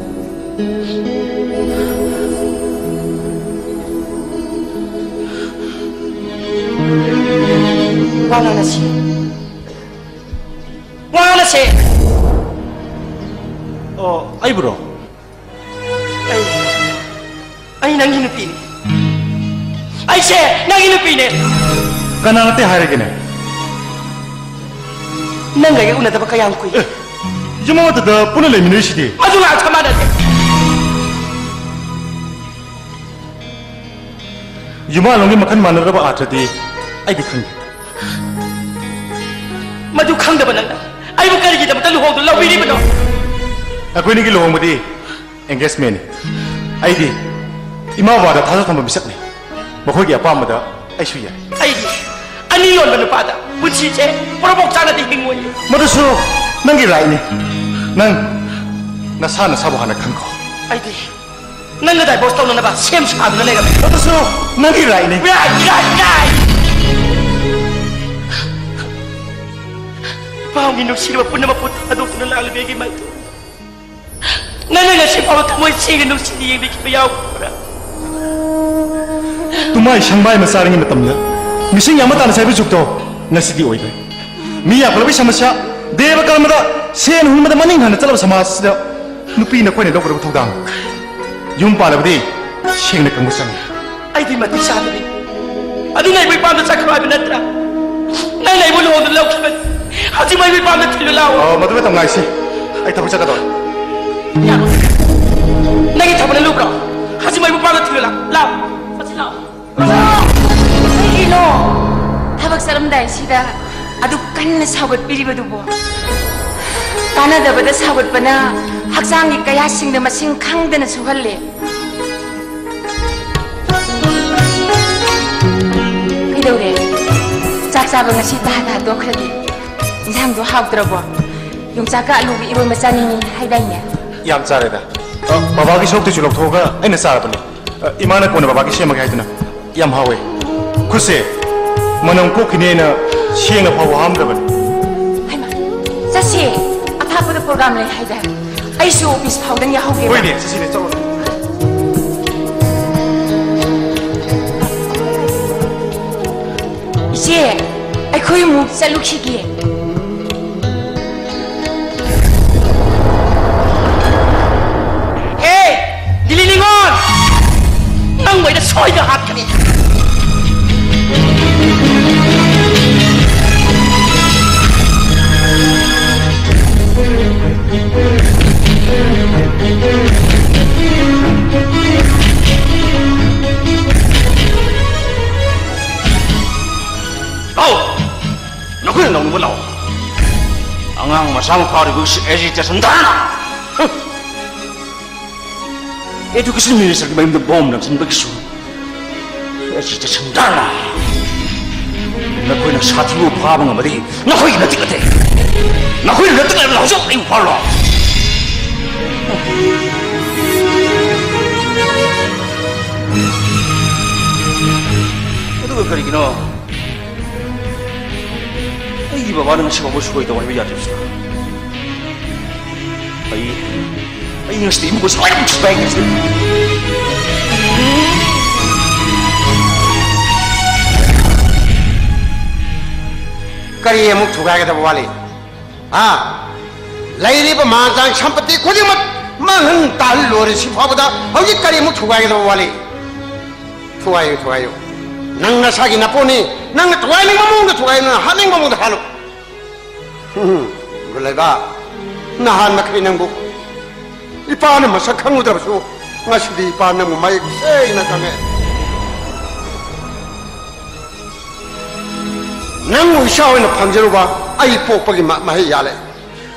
ꯋꯥ ꯉꯥꯡꯅꯁꯤ꯫ ꯋꯥ ꯉꯥꯡꯅꯁꯦ꯫ ꯑꯣ, ꯑꯩꯕꯨꯔꯣ? ꯑꯩ, ꯑꯩ ꯅꯪꯒꯤ ꯅꯨꯄꯤꯅꯤ꯫ ꯑꯩꯁꯦ ꯅꯪꯒꯤ ꯅꯨꯄꯤꯅꯦ꯫ ꯀꯅꯥꯅ ꯑꯇꯩ ꯍꯥꯏꯔꯒꯦꯅꯦ? ꯅꯪꯒ ꯑꯩꯒ ꯎꯅꯗꯕ ꯀꯌꯥꯝ ꯀꯨꯏ? ꯑꯦ, ꯌꯨꯝ ꯑꯃꯠꯇꯗ ꯄꯨꯟꯅ ꯂꯩꯃꯤꯟꯅꯔꯤꯁꯤꯗꯤ꯫ ꯃꯗꯨ ꯉꯥꯛ ꯆꯞ ꯃꯥꯟꯅꯗꯦ꯫ ꯌꯨꯝꯕꯥꯜꯂꯣꯟꯒꯤ ꯃꯈꯜ ꯃꯥꯟꯅꯗꯕ ꯑꯥꯔꯊꯗꯤ ꯑꯩꯗꯤ ꯈꯪꯗꯦ꯫ ꯃꯗꯨ ꯈꯪꯗꯕ ꯅꯪꯅ ꯑꯩꯕꯨ ꯀꯔꯤꯒꯤꯗꯃꯛꯇ ꯂꯨꯍꯣꯡꯗꯨꯅ ꯂꯧꯕꯤꯔꯤꯕꯅꯣ? ꯑꯩꯈꯣꯏꯅꯤꯒꯤ ꯂꯨꯍꯣꯡꯕꯗꯤ engagement ꯅꯤ꯫ ꯑꯩꯗꯤ ꯏꯃꯥ ꯕꯕꯥꯗ ꯊꯥꯖ ꯊꯝꯕ ꯃꯤꯁꯛꯅꯤ꯫ ꯃꯈꯣꯏꯒꯤ ꯑꯄꯥꯝꯕꯗ ꯑꯩꯁꯨ ꯌꯥꯏ꯫ ꯑꯩꯗꯤ ꯑꯅꯤ ꯌꯣꯟꯕ ꯅꯨꯄꯥꯗ ꯄꯨꯟꯁꯤꯁꯦ ꯄꯣꯔꯣꯝꯄꯣꯛ ꯆꯥꯅꯗꯤ ꯍꯤꯡꯉꯣꯏ꯫ ꯃꯗꯨꯁꯨ ꯅꯪꯒꯤ right ꯅꯤ꯫ ꯅꯪ ꯅꯁꯥ ꯅꯁꯥꯕꯨ ꯍꯥꯟꯅ ꯈꯪꯈꯣ꯫ ꯑꯩꯗꯤ ꯅꯪꯒ divorce ꯇꯧꯅꯅꯕ ꯁꯦꯝ ꯁꯥꯗꯨꯅ ꯂꯩꯔꯕꯅꯤ꯫ ꯑꯗꯨꯁꯨ ꯅꯪꯒꯤ rightꯅꯤ꯫ Right, right, right! ꯏꯄꯥꯎꯒꯤ ꯅꯨꯡꯁꯤꯔꯕ ꯄꯨꯝꯅꯃꯛꯄꯨ ꯊꯥꯗꯣꯛꯇꯨꯅ ꯂꯥꯛꯂꯤꯕ ꯑꯩꯒꯤ ꯃꯥꯏꯊꯣꯡ, ꯅꯪꯅ ꯉꯁꯤ ꯐꯥꯎꯕ ꯊꯃꯣꯏ ꯁꯦꯡꯅ ꯅꯨꯡꯁꯤꯅ ꯌꯦꯡꯕꯤꯈꯤꯕ ꯌꯥꯎꯈ꯭ꯔꯕ꯭ꯔꯥ? ꯇꯨꯃꯥꯏ ꯁꯪꯕꯥꯏ ꯃꯆꯥꯔꯤꯉꯩ ꯃꯇꯝꯗ ꯃꯤꯁꯤꯡ ꯌꯥꯝꯕ ꯇꯥꯅ ꯆꯥꯏꯕ ꯖꯨꯒꯇꯣ ꯉꯁꯤꯗꯤ ꯑꯣꯏꯈ꯭ꯔꯦ꯫ ꯃꯤ ꯌꯥꯝꯈꯠꯂꯛꯄꯒꯤ ꯁꯃꯁ꯭ꯌꯥ, ꯗꯦꯕ ꯀꯔꯃꯗ ꯁꯦꯟ ꯍꯨꯟꯕꯗ ꯃꯅꯤꯡ ꯍꯟꯅ ꯆꯠꯂꯕ ꯁꯃꯥꯖ ꯑꯁꯤꯗ ꯅꯨꯄꯤ ꯅꯈꯣꯏꯅ ꯂꯧꯒꯗꯕ ꯊꯧꯗꯥꯡ, ꯌꯨꯝ ꯄꯥꯜꯂꯕꯗꯤ ꯁꯦꯡꯅ ꯈꯪꯕ ꯆꯪꯏ꯫ ꯑꯩꯗꯤ ꯃꯇꯤꯛ ꯆꯥꯗꯕꯤ꯫ ꯑꯗꯨꯅ ꯑꯩꯕꯨ ꯏꯄꯥꯝꯗ ꯆꯠꯈ꯭ꯔꯣ ꯍꯥꯏꯕ ꯅꯠꯇ꯭ꯔꯥ? ꯅꯪꯅ ꯑꯩꯕꯨ ꯂꯨꯍꯣꯡꯗꯅ ꯂꯧꯈꯤꯕꯅꯤ꯫ ꯍꯧꯖꯤꯛ ꯑꯩꯕꯨ ꯏꯄꯥꯝꯗ ꯊꯤꯜꯂꯨ ꯂꯥꯛꯑꯣ꯫ ꯑ, ꯃꯗꯨ ꯃꯇꯝ ꯉꯥꯏꯁꯤ꯫ ꯑꯩ ꯊꯕꯛ ꯆꯠꯀꯗꯧꯔꯦ꯫ ꯌꯥꯔꯣꯏ꯫ ꯅꯪꯒꯤ ꯊꯕꯛꯅ ꯂꯨꯕ꯭ꯔꯣ? ꯍꯧꯖꯤꯛ ꯑꯩꯕꯨ ꯏꯄꯥꯝꯗ ꯊꯤꯜꯂꯨ ꯂꯥꯛꯑꯣ꯫ ꯂꯥꯛꯑꯣ꯫ ꯆꯠꯁꯤ ꯂꯥꯛꯑꯣ꯫ ꯀꯩꯒꯤꯅꯣ ꯊꯕꯛ ꯆꯠꯂꯝꯗꯥꯏꯁꯤꯗ ꯑꯗꯨꯛ ꯀꯟꯅ ꯁꯥꯎꯒꯠꯄꯤꯔꯤꯕꯗꯨꯕꯣ? ꯀꯥꯟꯅꯗꯕꯗ ꯁꯥꯎꯒꯠꯄꯅ ꯍꯛꯆꯥꯡꯒꯤ ꯀꯌꯥꯁꯤꯡꯗ ꯃꯁꯤꯡ ꯈꯪꯗꯅ ꯁꯣꯛꯍꯜꯂꯦ꯫ ꯀꯩꯗꯧꯔꯦ? ꯆꯥꯛ ꯆꯥꯕ ꯉꯁꯤ ꯇꯥ ꯇꯥ ꯇꯣꯛꯈ꯭ꯔꯗꯤ? ꯏꯟꯁꯥꯡꯗꯣ ꯍꯥꯎꯇ꯭ꯔꯕꯣ? ꯌꯣꯡꯆꯥꯛꯀ ꯑꯂꯨꯒ ꯏꯔꯣꯟꯕ ꯆꯥꯅꯤꯡꯉꯤ ꯍꯥꯏꯗꯥꯏꯅꯦ? ꯌꯥꯝ ꯆꯥꯔꯦꯗ꯫ ꯑ, ꯕꯕꯥꯒꯤ ꯁꯔꯨꯛꯇꯨꯁꯨ ꯂꯧꯊꯣꯛꯑꯒ ꯑꯩꯅ ꯆꯥꯔꯕꯅꯤ꯫ ꯑ, ꯏꯃꯥꯅ ꯀꯣꯟꯅ ꯕꯕꯥꯒꯤ ꯁꯦꯝꯃꯒꯦ ꯍꯥꯏꯗꯨꯅ꯫ ꯌꯥꯝ ꯍꯥꯎꯋꯦ꯫ ꯈꯨꯠꯁꯦ ꯃꯅꯝ ꯀꯣꯛꯈꯤꯅꯦꯅ ꯁꯦꯡꯅ ꯐꯥꯎꯕ ꯍꯥꯝꯗ꯭ꯔꯕꯅꯤ꯫ ꯍꯩꯃꯥ, ꯆꯠꯁꯦ꯫ ꯑꯊꯥꯞꯄꯗ program ꯂꯩ ꯍꯥꯏꯗꯥꯏ? ꯑꯩꯁꯨ office ꯐꯥꯎꯗꯪ ꯌꯥꯍꯧꯒꯦꯕ꯫ ꯍꯣꯏꯅꯦ, ꯆꯠꯁꯤꯅꯦ, ꯆꯠꯂꯣ꯫ ꯏꯆꯦ, ꯑꯩꯈꯣꯏ ꯑꯃꯨꯛ ꯆꯠꯂꯨꯈꯤꯒꯦ꯫ ꯍꯦ, ꯂꯤꯂꯤ ꯅꯤꯉꯣꯜ! ꯅꯪꯕꯨ ꯑꯩꯅ ꯁꯣꯏꯗꯅ ꯍꯥꯠꯀꯅꯤ꯫ ꯂꯥꯎ! ꯅꯈꯣꯏꯅ ꯂꯥꯎꯅꯤꯡꯕ ꯂꯥꯎ꯫ ꯑꯉꯥꯡ ꯃꯆꯥ ꯑꯃ ꯐꯥꯔꯤꯕꯁꯤ agitation ꯙꯔꯅꯥ! ꯍ! Education ministerꯒꯤ ꯃꯌꯨꯝꯗ bomb ꯂꯪꯁꯤꯟꯕꯒꯤꯁꯨ agitation ꯙꯔꯅꯥ! ꯅꯈꯣꯏꯅ ꯁꯥꯊꯤꯕꯨ ꯐꯥꯕ ꯉꯝꯃꯗꯤ ꯅꯈꯣꯏꯒꯤ ꯅꯇꯤꯛ ꯅꯠꯇꯦ꯫ ꯅꯈꯣꯏꯅ ꯅꯇꯤꯛ ꯂꯩꯕꯗ ꯍꯧꯖꯤꯛ ꯑꯩꯕꯨ ꯐꯥꯔꯨ ꯂꯥꯎ꯫ ꯀꯔꯤꯒꯤꯅꯣ ꯑꯩꯒꯤ ꯕꯕꯥꯅ ꯉꯁꯤ ꯐꯥꯎꯕ ꯁꯣꯏ ꯇꯧ ꯍꯥꯏꯕ ꯌꯥꯗ꯭ꯔꯤꯕꯁꯤꯅ? ꯑꯩ, ꯑꯩ ꯉꯁꯤꯗꯤ ꯏꯃꯨꯡ ꯁꯋꯥꯏ ꯑꯃꯨꯛ ꯁꯤꯐꯥꯏ ꯉꯁꯤꯗꯤ꯫ ꯀꯔꯤ ꯑꯃꯨꯛ ꯊꯨꯒꯥꯏꯒꯗꯕ ꯋꯥꯠꯂꯤ? ꯍꯥ? ꯂꯩꯔꯤꯕ ꯃꯥꯡ ꯁꯝꯄꯇꯤ ꯈꯨꯗꯤꯡꯃꯛ ꯃꯥꯡꯍꯟ ꯇꯥꯍꯜ ꯂꯣꯏꯔꯦ꯫ ꯁꯤ ꯐꯥꯎꯕꯗ ꯍꯧꯖꯤꯛ ꯀꯔꯤꯃꯨꯛ ꯊꯨꯒꯥꯏꯒꯗꯕ ꯋꯥꯠꯂꯤ? ꯊꯨꯒꯥꯏꯌꯨ, ꯊꯨꯒꯥꯏꯌꯨ꯫ ꯅꯪ ꯅꯁꯥꯒꯤ ꯅꯄꯣꯠꯅꯤ꯫ ꯅꯪꯅ ꯊꯨꯒꯥꯏꯅꯤꯡꯕ ꯃꯑꯣꯡꯗ ꯊꯨꯒꯥꯏꯌꯨ, ꯅꯪꯅ ꯍꯥꯠꯅꯤꯡꯕ ꯃꯑꯣꯡꯗ ꯍꯥꯠꯂꯨ꯫ ꯎꯝ, ꯒꯨꯂꯩꯕ, ꯅꯍꯥꯟ ꯃꯈꯩ ꯅꯪꯕꯨ ꯏꯄꯥꯅ ꯃꯁꯛ ꯈꯪꯉꯨꯗ꯭ꯔꯕꯁꯨ, ꯉꯁꯤꯗꯤ ꯏꯄꯥ ꯅꯪꯕꯨ ꯃꯌꯦꯛ ꯁꯦꯡꯅ ꯈꯪꯉꯦ꯫ ꯅꯪꯕꯨ ꯏꯆꯥ ꯑꯣꯏꯅ ꯐꯪꯖꯔꯨꯕ ꯑꯩ ꯄꯣꯛꯄꯒꯤ ꯃ-, ꯃꯍꯩ ꯌꯥꯜꯂꯦ꯫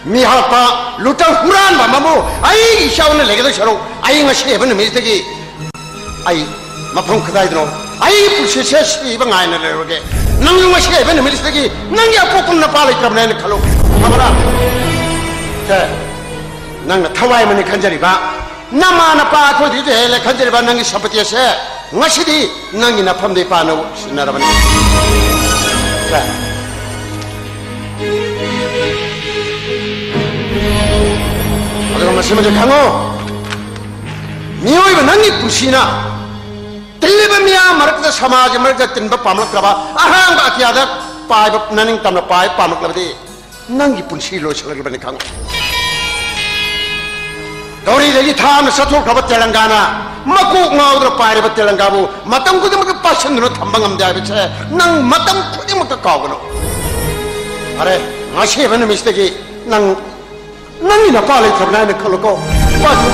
ꯃꯤꯍꯥꯠꯄ, ꯂꯨꯇ ꯍꯨꯔꯥꯟꯕ ꯑꯃꯕꯨ ꯑꯩꯒꯤ ꯏꯆꯥ ꯑꯣꯏꯅ ꯂꯩꯒꯗꯧ ꯁꯔꯨꯛ, ꯑꯩ ꯉꯁꯤ ꯍꯥꯏꯕ ꯅꯨꯃꯤꯠꯇꯒꯤ ꯑꯩ ꯃꯐꯝ ꯀꯗꯥꯏꯗꯅꯣ? ꯑꯩ ꯄꯨꯟꯁꯤꯁꯦ ꯁꯤꯕ ꯉꯥꯏꯅ ꯂꯩꯔꯨꯔꯒꯦ꯫ ꯅꯪꯁꯨ ꯉꯁꯤ ꯍꯥꯏꯕ ꯅꯨꯃꯤꯠꯁꯤꯗꯒꯤ ꯅꯪꯒꯤ ꯑꯄꯣꯛꯄ ꯅꯄꯥ ꯂꯩꯇ꯭ꯔꯕꯅꯦ ꯍꯥꯏꯅ ꯈꯜꯂꯨ꯫ ꯈꯪꯉꯕ꯭ꯔꯥ? ꯁꯦ, ꯅꯪꯅ ꯊꯋꯥꯏ ꯑꯃꯅꯤ ꯈꯟꯖꯔꯤꯕ ꯅꯃꯥ ꯅꯄꯥ ꯑꯩꯈꯣꯏꯗꯒꯤꯁꯨ ꯍꯦꯜꯂꯦ ꯈꯟꯖꯔꯤꯕ ꯅꯪꯒꯤ ꯁꯝꯄꯇꯤ ꯑꯁꯦ ꯉꯁꯤꯗꯤ ꯅꯪꯒꯤ ꯅꯐꯝꯗ ꯏꯄꯥꯅ ꯁꯤꯟꯅꯔꯕꯅꯤ꯫ ꯁꯦ꯫ ꯑꯗꯨꯒ ꯃꯁꯤꯃꯗꯤ ꯈꯪꯉꯣ, ꯃꯤꯑꯣꯏꯕ ꯅꯪꯒꯤ ꯄꯨꯟꯁꯤꯅ ꯇꯤꯜꯂꯤꯕ ꯃꯤꯌꯥꯝ ꯃꯔꯛꯇ, ꯁꯃꯥꯖ ꯃꯔꯛꯇ ꯇꯤꯟꯕ ꯄꯥꯝꯂꯛꯇ꯭ꯔꯕ, ꯑꯍꯥꯡꯕ ꯑꯇꯤꯌꯥꯗ ꯄꯥꯏꯕ, ꯅꯅꯤꯡ ꯇꯝꯅ ꯄꯥꯏꯕ ꯄꯥꯝꯂꯛꯂꯕꯗꯤ, ꯅꯪꯒꯤ ꯄꯨꯟꯁꯤ ꯂꯣꯏꯁꯤꯜꯂꯛꯂꯤꯕꯅꯤ ꯈꯪꯉꯨ꯫ ꯒꯧꯔꯤꯗꯒꯤ ꯊꯥꯞꯅ ꯆꯠꯊꯣꯛꯈ꯭ꯔꯕ ꯇꯦꯂꯪꯒꯥꯅ ꯃꯀꯣꯛ ꯉꯥꯎꯗꯨꯅ ꯄꯥꯏꯔꯤꯕ ꯇꯦꯂꯪꯒꯥꯕꯨ ꯃꯇꯝ ꯈꯨꯗꯤꯡꯃꯛꯇ ꯄꯥꯏꯁꯤꯟꯗꯨꯅ ꯊꯝꯕ ꯉꯝꯗꯦ ꯍꯥꯏꯕꯁꯦ ꯅꯪ ꯃꯇꯝ ꯈꯨꯗꯤꯡꯃꯛꯇ ꯀꯥꯎꯒꯅꯨ꯫ ꯐꯔꯦ, ꯉꯁꯤ ꯍꯥꯏꯕ ꯅꯨꯃꯤꯠꯁꯤꯗꯒꯤ ꯅꯪ ꯅꯪꯒꯤ ꯅꯄꯥ ꯂꯩꯇ꯭ꯔꯕꯅꯦ ꯍꯥꯏꯅ ꯈꯜꯂꯣꯀꯣ꯫ ꯄꯥꯏꯈꯣ꯫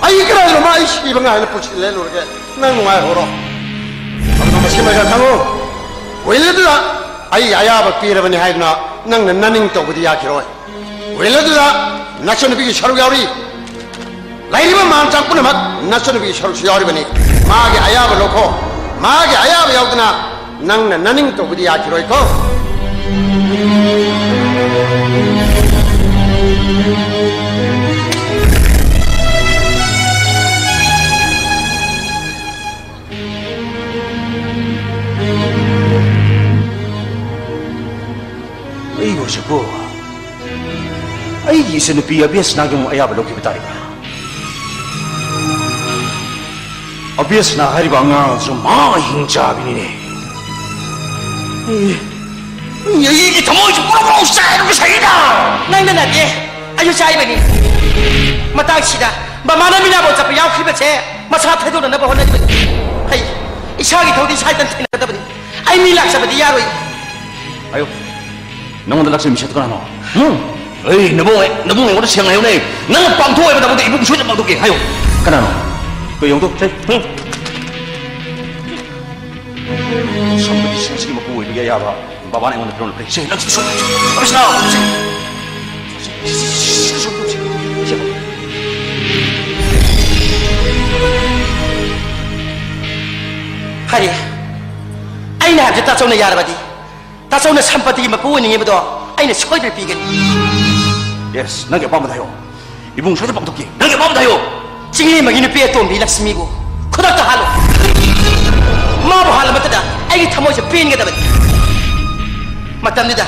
ꯑꯩ ꯀꯅꯥꯒꯤꯅꯣꯃ ꯑꯩ ꯁꯤꯕ ꯉꯥꯏꯅ ꯄꯨꯟꯁꯤ ꯂꯦꯜꯂꯨꯔꯒꯦ꯫ ꯅꯪ ꯅꯨꯡꯉꯥꯏꯍꯧꯔꯣ꯫ ꯑꯗꯨꯒ ꯃꯁꯤꯃꯒ ꯈꯪꯉꯨ, ꯋꯤꯜ ꯑꯗꯨꯗ ꯑꯩ ꯑꯌꯥꯕ ꯄꯤꯔꯕꯅꯤ ꯍꯥꯏꯗꯨꯅ ꯅꯪꯅ ꯅꯅꯤꯡ ꯇꯧꯕꯗꯤ ꯌꯥꯈꯤꯔꯣꯏ꯫ ꯋꯤꯜ ꯑꯗꯨꯗ ꯅꯆꯟꯅꯨꯄꯤꯒꯤ ꯁꯔꯨꯛ ꯌꯥꯎꯔꯤ꯫ ꯂꯩꯔꯤꯕ ꯃꯥꯟ ꯆꯥꯡ ꯄꯨꯝꯅꯃꯛ ꯅꯆꯟꯅꯨꯄꯤꯒꯤ ꯁꯔꯨꯛꯁꯨ ꯌꯥꯎꯔꯤꯕꯅꯤ꯫ ꯃꯥꯒꯤ ꯑꯌꯥꯕ ꯂꯧꯈꯣ꯫ ꯃꯥꯒꯤ ꯑꯌꯥꯕ ꯌꯥꯎꯗꯅ ꯅꯪꯅ ꯅꯅꯤꯡ ꯇꯧꯕꯗꯤ ꯌꯥꯈꯤꯔꯣꯏꯀꯣ꯫ ꯏꯆꯟꯅꯨꯄꯤ ꯑꯕꯦꯁꯅꯥꯒꯤ ꯑꯃꯨꯛ ꯑꯌꯥꯕ ꯂꯧꯈꯤꯕ ꯇꯥꯔꯦ꯫ ꯑꯕꯦꯁꯅꯥ ꯍꯥꯏꯔꯤꯕ ꯑꯉꯥꯡ ꯑꯗꯨꯁꯨ ꯃꯍꯥ ꯍꯤꯡꯆꯥꯕꯤꯅꯤꯅꯦ꯫ ꯑꯦ, ꯑꯩꯒꯤ ꯊꯃꯣꯏꯁꯨ ꯄ꯭ꯔꯣꯛ ꯄ꯭ꯔꯣꯛ ꯆꯥꯛꯑꯦ ꯉꯁꯥꯏꯗ꯫ ꯅꯪꯅ ꯅꯠꯇꯦ, ꯑꯩꯁꯨ ꯆꯥꯛꯏꯕꯅꯤ꯫ ꯃꯇꯥꯡꯁꯤꯗ ꯃꯃꯥꯅ ꯃꯤꯅꯥꯕꯣ ꯆꯠꯄ ꯌꯥꯎꯈꯤꯕꯁꯦ ꯃꯁꯥ ꯊꯥꯗꯣꯛꯅꯅꯕ ꯍꯣꯠꯅꯔꯤꯕꯅꯤ꯫ ꯑꯩ ꯏꯁꯥꯒꯤ ꯊꯧꯗꯤ ꯏꯁꯥ ꯏꯇꯟ ꯊꯤꯅꯒꯗꯕꯅꯤ꯫ ꯑꯩ ꯃꯤ ꯂꯥꯛꯆꯕꯗꯤ ꯌꯥꯔꯣꯏ꯫ ꯑꯌꯣ, ꯅꯪꯉꯣꯟꯗ ꯂꯥꯛꯆꯕ ꯃꯤꯁꯛꯇꯣ ꯀꯅꯥꯅꯣ? ꯍꯨꯝ? ꯑꯩ ꯅꯕꯨꯡ, ꯅꯕꯨꯡ ꯑꯩꯉꯣꯟꯗ ꯁꯦꯡꯅ ꯍꯥꯏꯌꯨꯅꯦ꯫ ꯅꯪꯅ ꯄꯥꯡꯊꯣꯛꯑꯣꯏꯕ ꯊꯕꯛꯇꯣ ꯏꯕꯨꯡ ꯁꯣꯏꯗꯅ ꯄꯥꯡꯊꯣꯛꯀꯦ꯫ ꯍꯥꯏꯌꯣ꯫ ꯀꯅꯥꯅꯣ? ꯀꯩ ꯌꯦꯡꯉꯨꯗꯣ? ꯁꯦ, ꯍꯨꯝ꯫ ꯁꯝꯕꯗꯤ ꯁꯤꯡꯁꯤꯒꯤ ꯃꯄꯨ ꯑꯣꯏꯕꯒꯤ ꯑꯌꯥꯕ ꯕꯕꯥꯅ ꯑꯩꯉꯣꯟꯗ ꯄꯤꯔꯝꯂꯕꯅꯤ꯫ ꯁꯦ, ꯅꯪ ꯁꯤ ꯁꯣꯏ-, ꯁꯣꯏ-, ꯁꯣꯏ-, ꯁꯣꯏ-, ꯁꯣꯏ-, ꯁꯣꯏ-, ꯁꯣꯏ-, ꯁꯣꯏ-, ꯐꯔꯦ, ꯑꯩꯅ ꯍꯥꯏꯕꯁꯦ ꯇꯥꯆꯧꯅ ꯌꯥꯔꯕꯗꯤ? ꯇꯥꯆꯧꯅ ꯁꯝꯄꯇꯤꯒꯤ ꯃꯄꯨ ꯑꯣꯏꯅꯤꯡꯉꯤꯕꯗꯣ ꯑꯩꯅ ꯁꯣꯏꯗꯅ ꯄꯤꯒꯅꯤ꯫ ꯌꯦꯁ, ꯅꯪꯒꯤ ꯑꯄꯥꯝꯕꯗ ꯍꯥꯏꯌꯣ꯫ ꯏꯕꯨꯡ ꯁꯣꯏꯗꯅ ꯄꯥꯡꯊꯣꯛꯀꯦ꯫ ꯅꯪꯒꯤ ꯑꯄꯥꯝꯕꯗ ꯍꯥꯏꯌꯣ꯫ ꯆꯤꯡꯂꯦꯝꯕꯒꯤ ꯅꯨꯄꯤ ꯑꯇꯣꯝꯕꯤ ꯂꯛꯁꯃꯤꯕꯨ ꯈꯨꯗꯛꯇ ꯍꯥꯠꯂꯣ꯫ ꯃꯥꯕꯨ ꯍꯥꯠꯂ ꯃꯇꯨꯡꯗ ꯑꯩꯒꯤ ꯊꯃꯣꯏꯁꯦ ꯄꯦꯟꯒꯗꯕꯅꯤ꯫ ꯃꯇꯝꯗꯨꯗ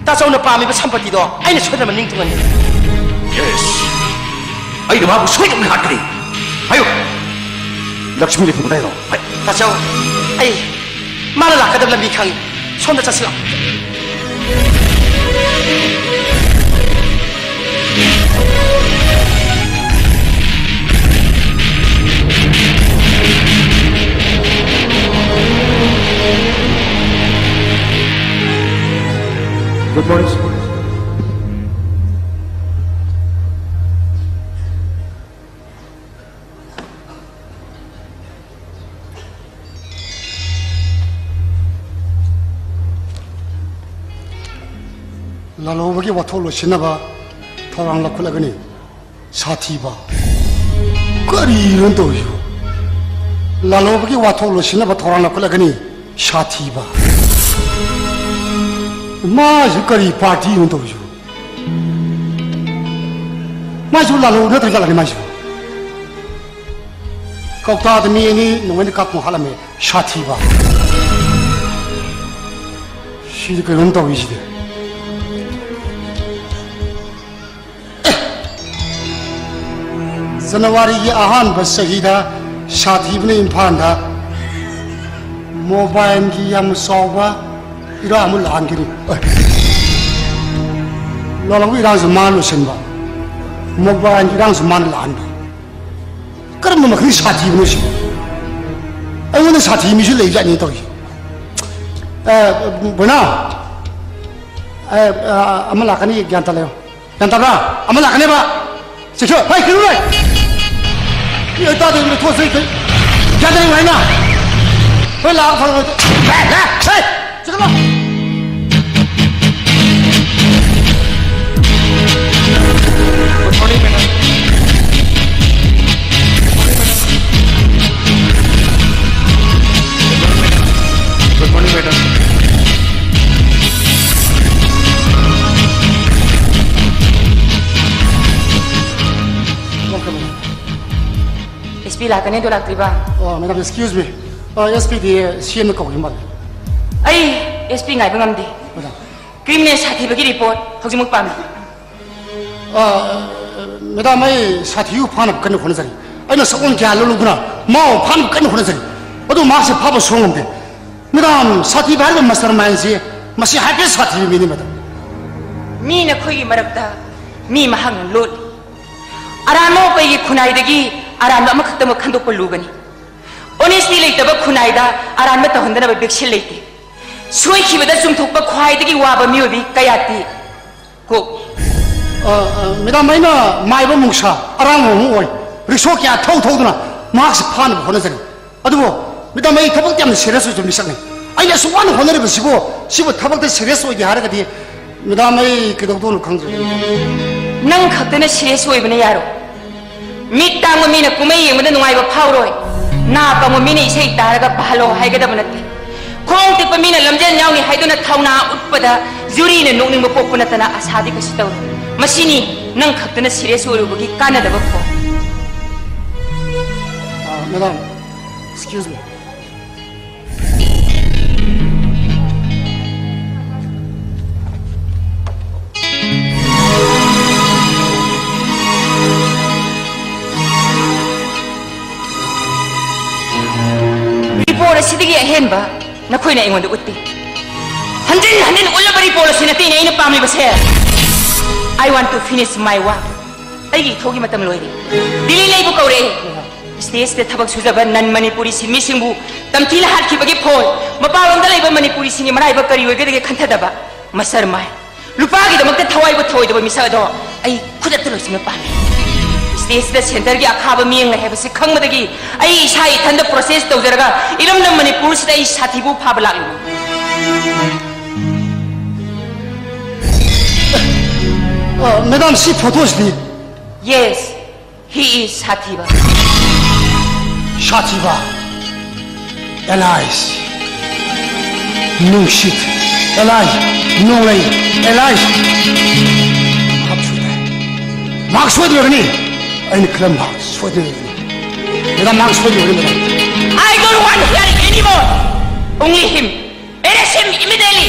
ꯇꯥꯆꯧꯅ ꯄꯥꯝꯃꯤꯕ ꯁꯝꯄꯇꯤꯗꯣ ꯑꯩꯅ ꯁꯣꯏꯗꯅ ꯃꯅꯤꯡ ꯇꯨꯡꯍꯟꯒꯅꯤ꯫ ꯌꯦꯁ꯫ ꯑꯩꯅ ꯃꯥꯕꯨ ꯁꯣꯏꯗꯅ ꯍꯥꯠꯀꯅꯤ꯫ ꯍꯥꯏꯌꯨ꯫ ꯂꯛꯁꯃꯤ ꯂꯩꯐꯝ ꯀꯗꯥꯏꯅꯣ? ꯍꯥꯏ꯫ ꯇꯥꯆꯧ, ꯑꯩ ꯃꯥꯅ ꯂꯥꯛꯀꯗꯕ ꯂꯝꯕꯤ ꯈꯪꯉꯤ꯫ ꯁꯣꯝꯗ ꯆꯠꯁꯤ ꯂꯥꯎ꯫ Good morning, sir. ꯂꯥꯜꯍꯧꯕꯒꯤ ꯋꯥꯊꯣꯛ ꯂꯣꯏꯁꯤꯟꯅꯕ ꯊꯧꯔꯥꯡ ꯂꯧꯈꯠꯂꯒꯅꯤ꯫ ꯁꯥꯊꯤꯕ꯫ ꯀꯔꯤꯅꯣ ꯇꯧꯔꯤꯁꯤꯕꯣ? ꯂꯥꯜꯍꯧꯕꯒꯤ ꯋꯥꯊꯣꯛ ꯂꯣꯏꯁꯤꯟꯅꯕ ꯊꯧꯔꯥꯡ ꯂꯧꯈꯠꯂꯒꯅꯤ꯫ ꯁꯥꯊꯤꯕ꯫ ꯃꯥꯁꯨ ꯀꯔꯤ ꯄꯥꯔꯇꯤꯅꯣ ꯇꯧꯔꯤꯁꯤꯕꯣ? ꯃꯥꯁꯨ ꯂꯥꯜꯍꯧ ꯅꯠꯇ꯭ꯔ ꯖꯥꯠꯂꯅꯦ ꯃꯥꯁꯨ? ꯀꯧꯇꯥꯗ ꯃꯤ ꯑꯅꯤ ꯅꯣꯡꯃꯩꯅ ꯀꯥꯞꯇꯨꯅ ꯍꯥꯠꯂꯝꯃꯦ꯫ ꯁꯥꯊꯤꯕ꯫ ꯁꯤꯗꯤ ꯀꯩꯅꯣꯝ ꯇꯧꯔꯤꯁꯤꯗꯤ꯫ ꯖꯅꯋꯥꯔꯤꯒꯤ ꯑꯍꯥꯟꯕ ꯆꯍꯤꯗ ꯁꯥꯊꯤꯕꯅ ꯏꯝꯐꯥꯜꯗ ꯃꯣꯕꯥꯏꯜꯒꯤ ꯌꯥꯝꯅ ꯆꯥꯎꯕ ꯏꯔꯥꯡ ꯑꯃ ꯂꯥꯛꯍꯟꯈꯤꯅꯤ꯫ ꯂꯣꯂꯧꯕ ꯏꯔꯥꯡꯁꯨ ꯃꯥꯅ ꯂꯣꯏꯁꯤꯟꯕ, ꯃꯣꯕꯥꯏꯜꯒꯤ ꯏꯔꯥꯡꯁꯨ ꯃꯥꯅ ꯂꯥꯛꯍꯟꯕ꯫ ꯀꯔꯝꯕ ꯃꯈꯜꯒꯤ ꯁꯥꯊꯤꯕꯅꯣ ꯁꯤ? ꯑꯩꯉꯣꯟꯗ ꯁꯥꯊꯤ ꯃꯤꯁꯨ ꯂꯩꯖꯥꯠꯅꯤ ꯇꯧꯔꯤꯁꯦ꯫ ꯑꯦ, ꯕꯣꯏꯅꯥ, ꯑꯦ, ꯑ, ꯑꯃ ꯂꯥꯛꯀꯅꯤ, ꯒ꯭ꯌꯥꯟ ꯇꯥ ꯂꯩꯌꯣ꯫ ꯒ꯭ꯌꯥꯟ ꯇꯥꯕ꯭ꯔꯥ? ꯑꯃ ꯂꯥꯛꯀꯅꯦꯕ꯫ ꯆꯦꯛꯁꯤꯜꯂꯣ꯫ ꯍꯩ, ꯀꯩꯅꯣ ꯂꯩ꯫ ꯃꯤ ꯍꯩ ꯇꯥꯗꯕ ꯃꯤꯅ ꯊꯣꯛꯑꯁꯤ, ꯀꯩ-, ꯒ꯭ꯌꯥꯟ ꯇꯥꯏ ꯍꯥꯏꯅ꯫ ꯍꯣꯏ, ꯂꯥꯛꯑꯣ, ꯐꯔꯦ, ꯐꯔꯦ꯫ ꯂꯥꯛ, ꯂꯥꯛ, ꯍꯩ, ꯆꯦꯛꯁꯤꯜꯂꯣ꯫ Good morning, madam. Good morning, madam. S P ꯂꯥꯛꯀꯅꯤ ꯑꯗꯨ ꯂꯥꯛꯇ꯭ꯔꯤꯕ? ꯑꯣ, madam, excuse me. ꯑ, ꯑꯦꯁ ꯄꯤꯗꯤ ꯁꯤ ꯑꯦꯝꯅ ꯀꯧꯔꯤ ꯃꯥꯜꯂꯦ꯫ ꯑꯩ ꯑꯦꯁ ꯄꯤ ꯉꯥꯏꯕ ꯉꯝꯗꯦ꯫ Madam. ꯀ꯭ꯔꯤꯃꯤꯅꯦꯜ ꯁꯥꯊꯤꯕꯒꯤ ꯔꯤꯄꯣꯔꯠ ꯍꯧꯖꯤꯛꯃꯛ ꯄꯥꯝꯃꯤ꯫ ꯑ, madam, ꯑꯩ ꯁꯥꯊꯤꯕꯨ ꯐꯥꯅꯕ ꯀꯟꯅ ꯍꯣꯠꯅꯖꯔꯤ꯫ ꯑꯩꯅ ꯁꯛꯑꯣꯟ ꯀꯌꯥ ꯂꯧꯔꯨꯗꯨꯅ ꯃꯥꯕꯨ ꯐꯥꯅꯕ ꯀꯟꯅ ꯍꯣꯠꯅꯖꯔꯤ꯫ ꯑꯗꯨ ꯃꯍꯥꯛꯁꯦ ꯐꯥꯕ ꯁꯨꯡꯉꯝꯗꯦ꯫ Madam, ꯁꯥꯊꯤꯕ ꯍꯥꯏꯔꯤꯕ mastermindꯁꯤ ꯃꯁꯤ ꯍꯥꯏꯐꯦꯠ ꯁꯥꯊꯤꯕ ꯃꯤꯅꯤ, madam꯫ ꯃꯤ ꯅꯈꯣꯏꯒꯤ ꯃꯔꯛꯇ ꯃꯤ ꯃꯍꯥꯛꯅ ꯂꯣꯠꯂꯤ꯫ ꯑꯔꯥꯟꯕ ꯃꯄꯩꯒꯤ ꯈꯨꯟꯅꯥꯏꯗꯒꯤ ꯑꯔꯥꯟꯕ ꯑꯃꯈꯛꯇꯃꯛ ꯈꯟꯗꯣꯛꯄ ꯂꯨꯒꯅꯤ꯫ Honesty ꯂꯩꯇꯕ ꯈꯨꯟꯅꯥꯏꯗ ꯑꯔꯥꯟꯕ ꯇꯧꯍꯟꯗꯅꯕ ꯕꯦꯛꯁꯤꯟ ꯂꯩꯇꯦ꯫ ꯁꯣꯏꯈꯤꯕꯗ ꯆꯨꯝꯊꯣꯛꯄ ꯈ꯭ꯋꯥꯏꯗꯒꯤ ꯋꯥꯕ ꯃꯤꯑꯣꯏ ꯃꯤ ꯀꯌꯥ ꯇꯤ ꯀꯣꯛꯏ꯫ ꯑ, ꯑ, madam, ꯑꯩꯅ ꯃꯥꯏꯕ ꯃꯨꯡꯁꯥ ꯑꯔꯥꯡꯕ ꯑꯃ ꯑꯣꯏ꯫ ꯔꯤꯛꯁꯣ ꯀꯌꯥ ꯊꯧ ꯊꯧꯗꯨꯅ ꯃꯍꯥꯛꯁꯤ ꯐꯥꯅꯕ ꯍꯣꯠꯅꯖꯔꯤ꯫ ꯑꯗꯨꯕꯨ madam, ꯑꯩ ꯊꯕꯛꯇ ꯌꯥꯝꯅ serious ꯑꯣꯏꯖꯕ ꯃꯤꯁꯛꯅꯤ꯫ ꯑꯩꯅ ꯑꯁꯨꯛ ꯋꯥꯅ ꯍꯣꯠꯅꯔꯤꯕꯁꯤꯕꯨ, ꯁꯤꯕꯨ ꯊꯕꯛꯇ serious ꯑꯣꯏꯗꯦ ꯍꯥꯏꯔꯒꯗꯤ, madam, ꯑꯩ ꯀꯩꯗꯧꯗꯧꯅꯣ ꯈꯪꯗ꯭ꯔꯦ꯫ ꯅꯪ ꯈꯛꯇꯅ serious ꯑꯣꯏꯕꯅ ꯌꯥꯔꯣꯏ꯫ ꯃꯤꯠ ꯇꯥꯡꯕ ꯃꯤꯅ ꯀꯨꯝꯍꯩ ꯌꯦꯡꯕꯗ ꯅꯨꯡꯉꯥꯏꯕ ꯐꯥꯎꯔꯣꯏ꯫ ꯅꯥ ꯄꯪꯕ ꯃꯤꯅ ꯏꯁꯩ ꯇꯥꯔꯒ ꯄꯥꯍꯜꯂꯣ ꯍꯥꯏꯒꯗꯕ ꯅꯠꯇꯦ꯫ ꯈꯣꯡ ꯇꯦꯛꯄ ꯃꯤꯅ ꯂꯝꯖꯦꯜ ꯌꯥꯎꯅꯤ ꯍꯥꯏꯗꯨꯅ ꯊꯧꯅꯥ ꯎꯠꯄꯗ ꯖꯨꯔꯤꯅ ꯅꯣꯛꯅꯤꯡꯕ ꯄꯣꯛꯄ ꯅꯠꯇꯅ ꯑꯁꯥꯗꯤ ꯀꯩꯁꯨ ꯇꯧꯔꯣꯏ꯫ ꯃꯁꯤꯅꯤ ꯅꯪ ꯈꯛꯇꯅ serious ꯑꯣꯏꯔꯨꯕꯒꯤ ꯀꯥꯟꯅꯗꯕ ꯈꯣꯡ꯫ ꯑ, madam, excuse me. ꯁꯤꯗꯒꯤ ꯑꯍꯦꯟꯕ ꯅꯈꯣꯏꯅ ꯑꯩꯉꯣꯟꯗ ꯎꯠꯇꯦ꯫ ꯍꯟꯖꯤꯟ ꯍꯟꯖꯤꯟ ꯎꯠꯂꯕ ꯔꯤꯄꯣꯔꯠ ꯑꯁꯤ ꯅꯠꯇꯦꯅꯦ ꯑꯩꯅ ꯄꯥꯝꯂꯤꯕꯁꯦ꯫ I want to finish my work. ꯑꯩꯒꯤ ꯏꯊꯧꯒꯤ ꯃꯇꯝ ꯂꯣꯏꯔꯦ꯫ ꯗꯤꯜꯂꯤ ꯂꯩꯕ ꯀꯧꯔꯛꯑꯦ꯫ ꯁ꯭ꯇꯦꯖꯇ ꯊꯕꯛ ꯁꯨꯖꯕ ꯅꯟ ꯃꯅꯤꯄꯨꯔꯤ ꯁꯤꯟꯃꯤꯁꯤꯡꯕꯨ ꯇꯝꯊꯤꯅ ꯍꯥꯠꯈꯤꯕꯒꯤ ꯐꯣꯟ, ꯃꯄꯥꯟꯂꯣꯝꯗ ꯂꯩꯕ ꯃꯅꯤꯄꯨꯔꯤꯁꯤꯡꯒꯤ ꯃꯔꯥꯏꯕꯛ ꯀꯔꯤ ꯑꯣꯏꯒꯗꯒꯦ ꯈꯟꯊꯗꯕ ꯃꯁꯔ ꯃꯥꯏ꯫ ꯂꯨꯄꯥꯒꯤꯗꯃꯛꯇ ꯊꯋꯥꯏꯕꯨ ꯊꯧꯑꯣꯏꯗꯕ ꯃꯤꯁꯛ ꯑꯗꯣ ꯑꯩ ꯈꯨꯗꯛꯇ ꯂꯣꯏꯁꯤꯟꯕ ꯄꯥꯝꯃꯤ꯫ ꯁ꯭ꯇꯦꯖꯇ ꯁꯦꯟꯇꯔꯒꯤ ꯑꯈꯥꯕ ꯃꯤꯌꯦꯡ ꯂꯩ ꯍꯥꯏꯕꯁꯤ ꯈꯪꯕꯗꯒꯤ ꯑꯩ ꯏꯁꯥ ꯏꯊꯟꯗ ꯄ꯭ꯔꯣꯁꯦꯁ ꯇꯧꯖꯔꯒ ꯏꯔꯝꯗꯝ ꯃꯅꯤꯄꯨꯔꯁꯤꯗ ꯑꯩ ꯁꯥꯊꯤꯕꯨ ꯐꯥꯕ ꯂꯥꯛꯂꯤꯕꯅꯤ꯫ ꯑ, ꯃꯦꯗꯥꯝ, ꯁꯤ ꯐꯣꯇꯣꯁꯤꯗꯤ? Yes, he is ꯁꯥꯊꯤꯕ꯫ ꯁꯥꯊꯤꯕ? ꯑꯦꯂꯥꯏꯁ, ꯅꯨꯡꯁꯤꯠ, ꯑꯦꯂꯥꯏꯁ, ꯅꯣꯡꯂꯩ, ꯑꯦꯂꯥꯏꯁ꯫ ꯃꯍꯥꯛ ꯁꯣꯏꯗ꯭ꯔꯦ꯫ ꯃꯍꯥꯛ ꯁꯣꯏꯗ꯭ꯔꯕꯅꯤ꯫ ꯑꯩꯅ ꯈꯜꯂꯝ ꯃꯍꯥꯛ ꯁꯣꯏꯗ꯭ꯔꯕꯅꯤ꯫ ꯃꯦꯗꯥꯝ, ꯃꯍꯥꯛ ꯁꯣꯏꯗ꯭ꯔꯕꯅꯤ, madam. I don't want hearing anymore. Only him. Arrest him immediately.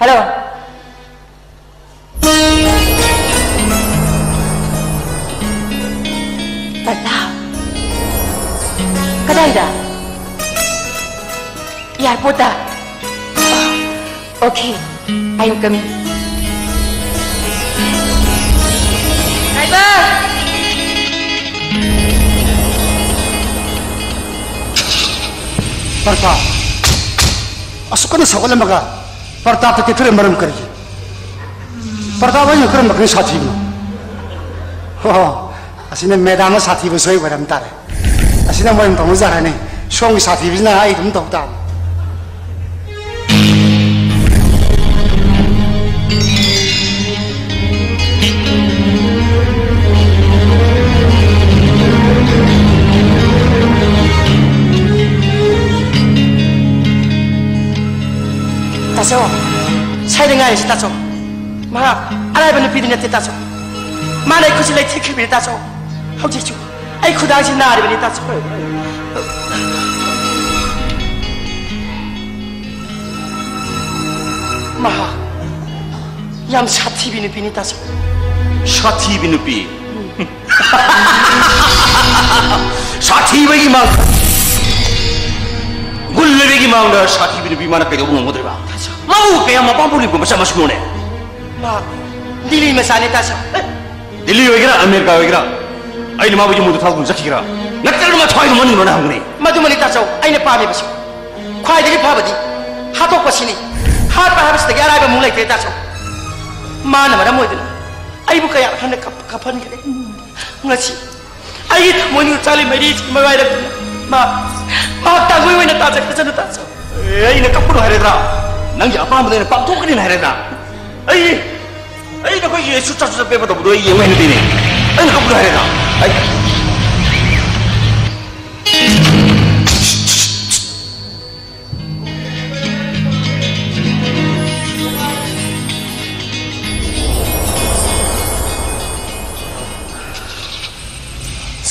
Hello. Pratap. ꯀꯗꯥꯏꯗ? ꯑꯦꯌꯥꯔꯄꯣꯔꯠꯇ? Okay, I am coming. Driver! Pratap, ꯑꯁꯨꯛ ꯀꯟꯅ ꯁꯧꯒꯠꯂꯝꯃꯒ ꯄ꯭ꯔꯇꯥꯞꯇ ꯇꯦꯛꯊꯔꯤꯕ ꯃꯔꯝ ꯀꯔꯤꯒꯤ? ꯄ꯭ꯔꯇꯥꯞ ꯑꯩꯅ ꯀꯔꯝꯕ ꯈꯔ ꯁꯥꯊꯤꯕꯅꯣ? ꯍꯣ, ꯑꯁꯤꯅ ꯃꯦꯗꯥꯝꯅ ꯁꯥꯊꯤꯕ ꯁꯣꯏ ꯑꯣꯏꯔꯝ ꯇꯥꯔꯦ꯫ ꯑꯁꯤꯅ ꯃꯣꯏ ꯑꯗꯨꯝ ꯇꯧꯅꯖꯔꯅꯤ꯫ ꯁꯣꯝꯒꯤ ꯁꯥꯊꯤꯕꯁꯤꯅ ꯑꯩ ꯑꯗꯨꯝ ꯇꯧ ꯇꯥꯕꯅꯤ꯫ ꯇꯥꯆꯧ, ꯁ꯭ꯋꯥꯏꯗ ꯉꯥꯏꯔꯤꯁꯤ ꯇꯥꯆꯧ꯫ ꯃꯍꯥꯛ ꯑꯔꯥꯏꯕ ꯅꯨꯄꯤꯗꯤ ꯅꯠꯇꯦ ꯇꯥꯆꯧ꯫ ꯃꯥꯅ ꯑꯩ ꯈꯨꯠꯁꯤ ꯂꯩꯊꯦꯛꯈꯤꯕꯅꯤ ꯇꯥꯆꯧ꯫ ꯍꯧꯖꯤꯛꯁꯨ ꯑꯩ ꯈꯨꯗꯥꯡꯁꯤ ꯅꯥꯔꯤꯕꯅꯤ ꯇꯥꯆꯧ꯫ ꯃꯍꯥꯛ ꯌꯥꯝ ꯁꯥꯊꯤꯕꯤ ꯅꯨꯄꯤꯅꯤ, ꯇꯥꯆꯧ꯫ ꯁꯥꯊꯤꯕꯤ ꯅꯨꯄꯤ? ꯁꯥꯊꯤꯕꯒꯤ ꯃꯥꯡ-, ꯒꯨꯟ ꯂꯩꯕꯒꯤ ꯃꯥꯡꯗ ꯁꯥꯊꯤꯕꯤ ꯅꯨꯄꯤ ꯃꯥꯅ ꯀꯩꯗꯧꯕ ꯉꯝꯒꯗꯧꯔꯤꯕ? ꯇꯥꯆꯧ꯫ ꯃꯥꯕꯨ ꯀꯌꯥꯝ ꯃꯄꯥ ꯄꯨꯔꯤꯕ ꯃꯆꯥ ꯃꯁꯨꯅꯣꯅꯦ? ꯃꯥ ꯗꯤꯜꯂꯤ ꯃꯆꯥꯅꯦ, ꯇꯥꯆꯧ꯫ ꯗꯤꯜꯂꯤ ꯑꯣꯏꯒꯦꯔꯥ, ꯑꯃꯦꯔꯤꯀꯥ ꯑꯣꯏꯒꯦꯔꯥ, ꯑꯩꯅ ꯃꯥꯕꯨ ꯌꯨꯝꯗ ꯊꯥꯗꯣꯛꯇꯨꯅ ꯆꯠꯈꯤꯒꯦꯔꯥ? ꯅꯠꯇ꯭ꯔꯒꯅ ꯃꯥ ꯊꯋꯥꯏꯗꯨ ꯃꯥꯡꯍꯟꯒꯗ꯭ꯔꯣꯅ ꯍꯪꯕꯅꯤ꯫ ꯃꯗꯨꯃꯅꯤ, ꯇꯥꯆꯧ, ꯑꯩꯅ ꯄꯥꯝꯃꯤꯕꯁꯨ꯫ ꯈ꯭ꯋꯥꯏꯗꯒꯤ ꯐꯕꯗꯤ ꯍꯥꯠꯇꯣꯛꯄꯁꯤꯅꯤ꯫ ꯍꯥꯠꯄ ꯍꯥꯏꯕꯁꯤꯗꯒꯤ ꯑꯔꯥꯏꯕ ꯑꯃꯨꯛ ꯂꯩꯇ꯭ꯔꯦ, ꯇꯥꯆꯧ꯫ ꯃꯥꯅ ꯃꯔꯝ ꯑꯣꯏꯗꯨꯅ ꯑꯩꯕꯨ ꯀꯌꯥ ꯍꯟꯅ ꯀꯞ-, ꯀꯞꯍꯟꯈ꯭ꯔꯦ꯫ ꯉꯁꯤ ꯑꯩꯒꯤ ꯊꯃꯣꯏꯅꯨ ꯆꯥꯂꯤ ꯃꯩꯔꯤꯁꯤ ꯃꯔꯥꯏꯔꯛꯇꯨꯅ ꯃꯥ, ꯃꯍꯥꯛ ꯇꯥꯡꯒꯣꯏ ꯑꯣꯏꯅ ꯇꯥꯖꯈ꯭ꯔꯁꯅꯨ, ꯇꯥꯆꯧ꯫ ꯑꯦ, ꯑꯩꯅ ꯀꯞꯀꯅꯨ ꯍꯥꯏꯔꯗ꯭ꯔꯥ? ꯅꯪꯒꯤ ꯑꯄꯥꯝꯕꯗ ꯑꯩꯅ ꯄꯥꯡꯊꯣꯛꯀꯅꯤꯅ ꯍꯥꯏꯔꯗ꯭ꯔꯥ? ꯑꯩ, ꯑꯩ ꯅꯈꯣꯏꯒꯤ ꯁꯨꯠ ꯆꯥ ꯁꯨꯠ ꯆꯥ ꯄꯦꯕ ꯇꯧꯕꯗꯣ ꯑꯩ ꯌꯦꯡꯕ ꯍꯩꯅꯗꯦꯅꯦ꯫ ꯑꯩꯅ ꯀꯞꯀꯅꯨ ꯍꯥꯏꯔꯗ꯭ꯔꯥ? ꯑꯩ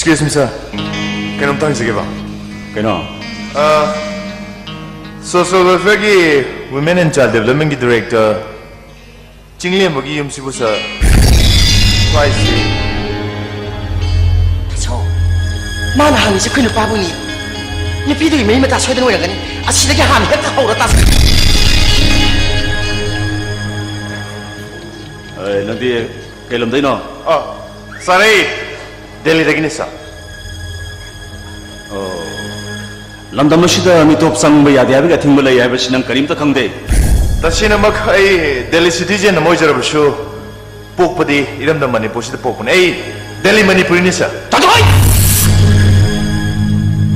Excuse me, sir. ꯀꯩꯅꯣꯝꯇ ꯍꯪꯖꯒꯦꯕ꯫ ꯀꯩꯅꯣ? ꯑ, social welfare ꯒꯤ Women and Child Development ꯀꯤ director ꯆꯤꯡꯂꯦꯝꯕꯒꯤ ꯌꯨꯝꯁꯤꯕꯨ, sir, price ꯁꯤ? ꯇꯥꯆꯧ, ꯃꯥꯅ ꯍꯪꯉꯤꯁꯦ ꯑꯩꯈꯣꯏ ꯅꯨꯄꯥꯕꯨꯅꯤ꯫ ꯅꯨꯄꯤꯗꯨꯒꯤ ꯃꯔꯤ ꯃꯇꯥ ꯁꯣꯏꯗꯅ ꯑꯣꯏꯔꯝꯒꯅꯤ꯫ ꯑꯁꯤꯗꯒꯤ ꯍꯥꯟꯅ ꯍꯦꯛꯇ ꯍꯧꯔ, ꯇꯥꯆꯧ꯫ ꯑꯦ, ꯅꯪꯗꯤ ꯀꯩ ꯂꯝꯗꯩꯅꯣ? ꯑ, sir, ꯑꯩ ꯗꯦꯜꯂꯤꯗꯒꯤꯅꯤ, sir꯫ ꯑꯣ, ꯂꯝꯗꯝ ꯑꯁꯤꯗ ꯃꯤꯇꯣꯞ ꯆꯪꯕ ꯌꯥꯗꯦ ꯍꯥꯏꯕꯒꯤ ꯑꯊꯤꯡꯕ ꯂꯩ ꯍꯥꯏꯕꯁꯤ ꯅꯪ ꯀꯔꯤꯝꯇ ꯈꯪꯗꯦ? ꯇꯁꯦꯡꯅꯃꯛ ꯑꯩ ꯗꯦꯜꯂꯤ citizen ꯑꯃ ꯑꯣꯏꯖꯔꯕꯁꯨ, ꯄꯣꯛꯄꯗꯤ ꯏꯔꯝꯗꯝ ꯃꯅꯤꯄꯨꯔꯁꯤꯗ ꯄꯣꯛꯄꯅꯤ꯫ ꯑꯩ ꯗꯦꯜꯂꯤ ꯃꯅꯤꯄꯨꯔꯤꯅꯤ, sir꯫ ꯇꯥꯊꯣꯛ!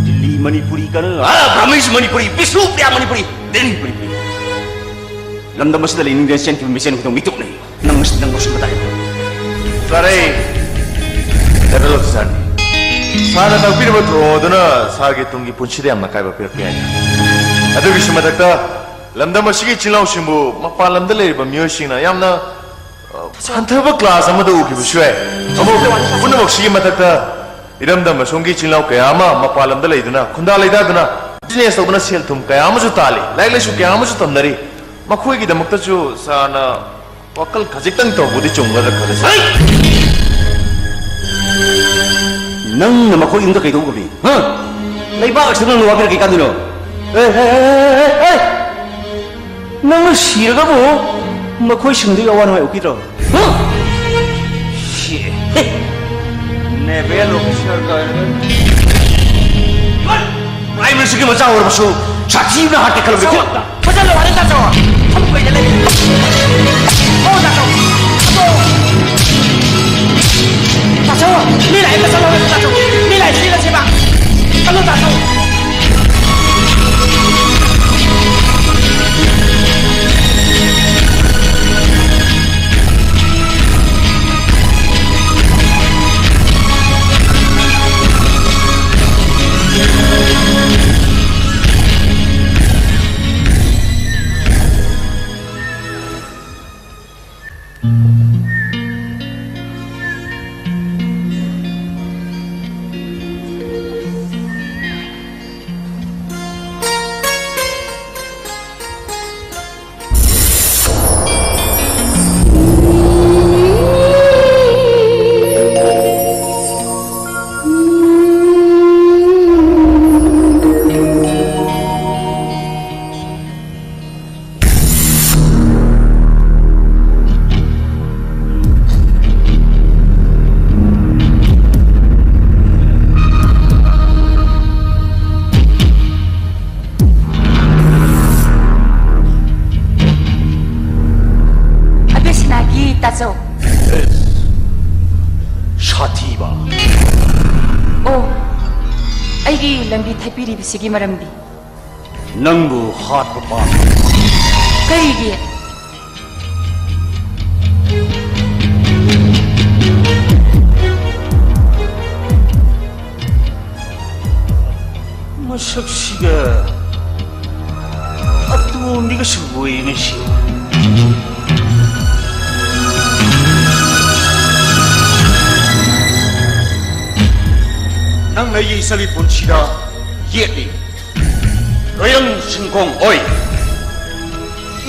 ꯗꯤꯜꯂꯤ ꯃꯅꯤꯄꯨꯔꯤ ꯀꯥꯏꯅ, ꯑꯥ, ꯕ꯭ꯔꯥꯍꯃꯤꯟꯁ ꯃꯅꯤꯄꯨꯔꯤ, ꯕꯤꯁꯅꯨꯄ꯭ꯔꯤꯌꯥ ꯃꯅꯤꯄꯨꯔꯤ, ꯗꯦꯜꯂꯤ ꯃꯅꯤꯄꯨꯔꯤ꯫ ꯂꯝꯗꯝ ꯑꯁꯤꯗ ꯂꯩꯅꯤꯡꯗꯅ ꯆꯦꯟꯈꯤꯕ ꯃꯤꯆꯦꯟ ꯈꯨꯗꯤꯡꯃꯛ ꯃꯤꯇꯣꯞꯅꯤ꯫ ꯅꯪ, ꯅꯪ ꯂꯧꯁꯤꯟꯕ ꯇꯥꯏ꯫ Sir, ꯑꯩ federal officer ꯅꯤ꯫ Sir ꯅ ꯇꯥꯛꯄꯤꯔꯤꯕ ꯊꯧꯑꯣꯡ ꯑꯗꯨꯅ sir ꯒꯤ ꯇꯨꯡꯒꯤ ꯄꯨꯟꯁꯤꯗ ꯌꯥꯝꯅ ꯑꯀꯥꯏꯕ ꯄꯤꯔꯛꯄ ꯌꯥꯏ꯫ ꯑꯗꯨꯒꯤꯁꯨ ꯃꯊꯛꯇ, ꯂꯝꯗꯝ ꯑꯁꯤꯒꯤ ꯏꯆꯤꯜ ꯏꯅꯥꯎꯁꯤꯡꯕꯨ ꯃꯄꯥꯟ ꯂꯝꯗ ꯂꯩꯔꯤꯕ ꯃꯤꯑꯣꯏꯁꯤꯡꯅ ꯌꯥꯝꯅ, ꯑ, ꯍꯟꯊꯕ class ꯑꯃꯗ ꯎꯈꯤꯕꯁꯨ ꯌꯥꯏ꯫ ꯑꯗꯨꯕꯨ ꯄꯨꯝꯅꯃꯛꯁꯤꯒꯤ ꯃꯊꯛꯇ, ꯏꯔꯝꯗꯝ ꯑꯁꯣꯝꯒꯤ ꯏꯆꯤꯜ ꯏꯅꯥꯎ ꯀꯌꯥ ꯑꯃ ꯃꯄꯥꯟ ꯂꯝꯗ ꯂꯩꯗꯨꯅ, ꯈꯨꯟꯗꯥ ꯂꯩꯇꯥꯗꯨꯅ, business ꯇꯧꯗꯨꯅ ꯁꯦꯜ ꯊꯨꯝ ꯀꯌꯥ ꯑꯃꯁꯨ ꯇꯥꯜꯂꯤ, ꯂꯥꯏꯔꯤꯛ ꯂꯥꯏꯁꯨ ꯀꯌꯥ ꯑꯃꯁꯨ ꯇꯝꯅꯔꯤ꯫ ꯃꯈꯣꯏꯒꯤꯗꯃꯛꯇꯁꯨ sir ꯅ ꯋꯥꯈꯜ ꯈꯖꯤꯛꯇꯪ ꯇꯧꯕꯗꯤ ꯆꯨꯝꯒꯗ꯭ꯔꯥ ꯈꯜꯂꯁꯤ꯫ ꯍꯩ! ꯅꯪꯅ ꯃꯈꯣꯏ ꯏꯃꯨꯡꯗ ꯀꯩꯗꯧꯕ ꯉꯝꯃꯤ? ꯍꯥ? ꯂꯩꯕꯥꯛ ꯑꯁꯤꯗ ꯅꯪꯅ ꯋꯥꯕꯤꯔ ꯀꯩ ꯀꯥꯟꯗꯣꯏꯅꯣ? ꯑꯦ, ꯑꯦ, ꯑꯦ, ꯑꯦ, ꯑꯦ! ꯅꯪꯅ ꯁꯤꯔꯒꯕꯨ ꯃꯈꯣꯏꯁꯤꯡꯗꯨꯒꯤ ꯑꯋꯥ ꯅꯨꯡꯉꯥꯏ ꯎꯈꯤꯗ꯭ꯔꯣ? ꯍꯥ? ꯁꯤ꯫ ꯅꯦꯚꯦꯜ ꯑꯣꯐꯤꯁꯔꯒ ꯄ꯭ꯔꯥꯏꯝ ꯃꯤꯅꯤꯁꯇꯔꯒꯤ ꯃꯆꯥ ꯑꯣꯏꯔꯕꯁꯨ ꯁꯥꯊꯤꯕꯅ ꯍꯥꯠꯀꯦ ꯈꯜꯂꯝꯃꯤ꯫ ꯐꯖꯅ ꯋꯥꯔꯤ ꯇꯥꯆꯧ꯫ ꯐꯝ ꯀꯨꯏꯅ ꯂꯩ꯫ ꯑꯣ, ꯇꯥꯆꯧ꯫ ꯑꯗꯣ꯫ ꯇꯥꯆꯧ, ꯃꯤ ꯂꯥꯛꯑꯦ, ꯇꯥꯆꯧ, ꯇꯥꯆꯧ꯫ ꯃꯤ ꯂꯥꯛꯑꯦ, ꯁꯤꯗ ꯁꯤꯕ꯫ ꯆꯠꯂꯣ, ꯇꯥꯆꯧ꯫ ꯑꯕꯦꯁꯤꯅꯥꯒꯤ ꯇꯥꯆꯧ꯫ ꯁꯥꯊꯤꯕ꯫ ꯑꯣ, ꯑꯩꯒꯤ ꯂꯝꯕꯤ ꯊꯠꯄꯤꯔꯤꯕꯁꯤꯒꯤ ꯃꯔꯝꯗꯤ? ꯅꯪꯕꯨ ꯍꯥꯠꯄ ꯄꯥꯝꯃꯤ꯫ ꯀꯔꯤꯒꯤ? ꯃꯁꯛꯁꯤꯒ ꯑꯇꯣꯝꯕꯤꯒꯁꯨ ꯑꯣꯏꯅꯁꯤ꯫ ꯅꯪꯅ ꯑꯩꯒꯤ ꯏꯆꯜꯒꯤ ꯄꯨꯟꯁꯤꯗ ꯌꯦꯠꯂꯤ꯫ ꯂꯣꯌꯪ ꯁꯤꯡꯒꯣꯡ ꯑꯣꯏ꯫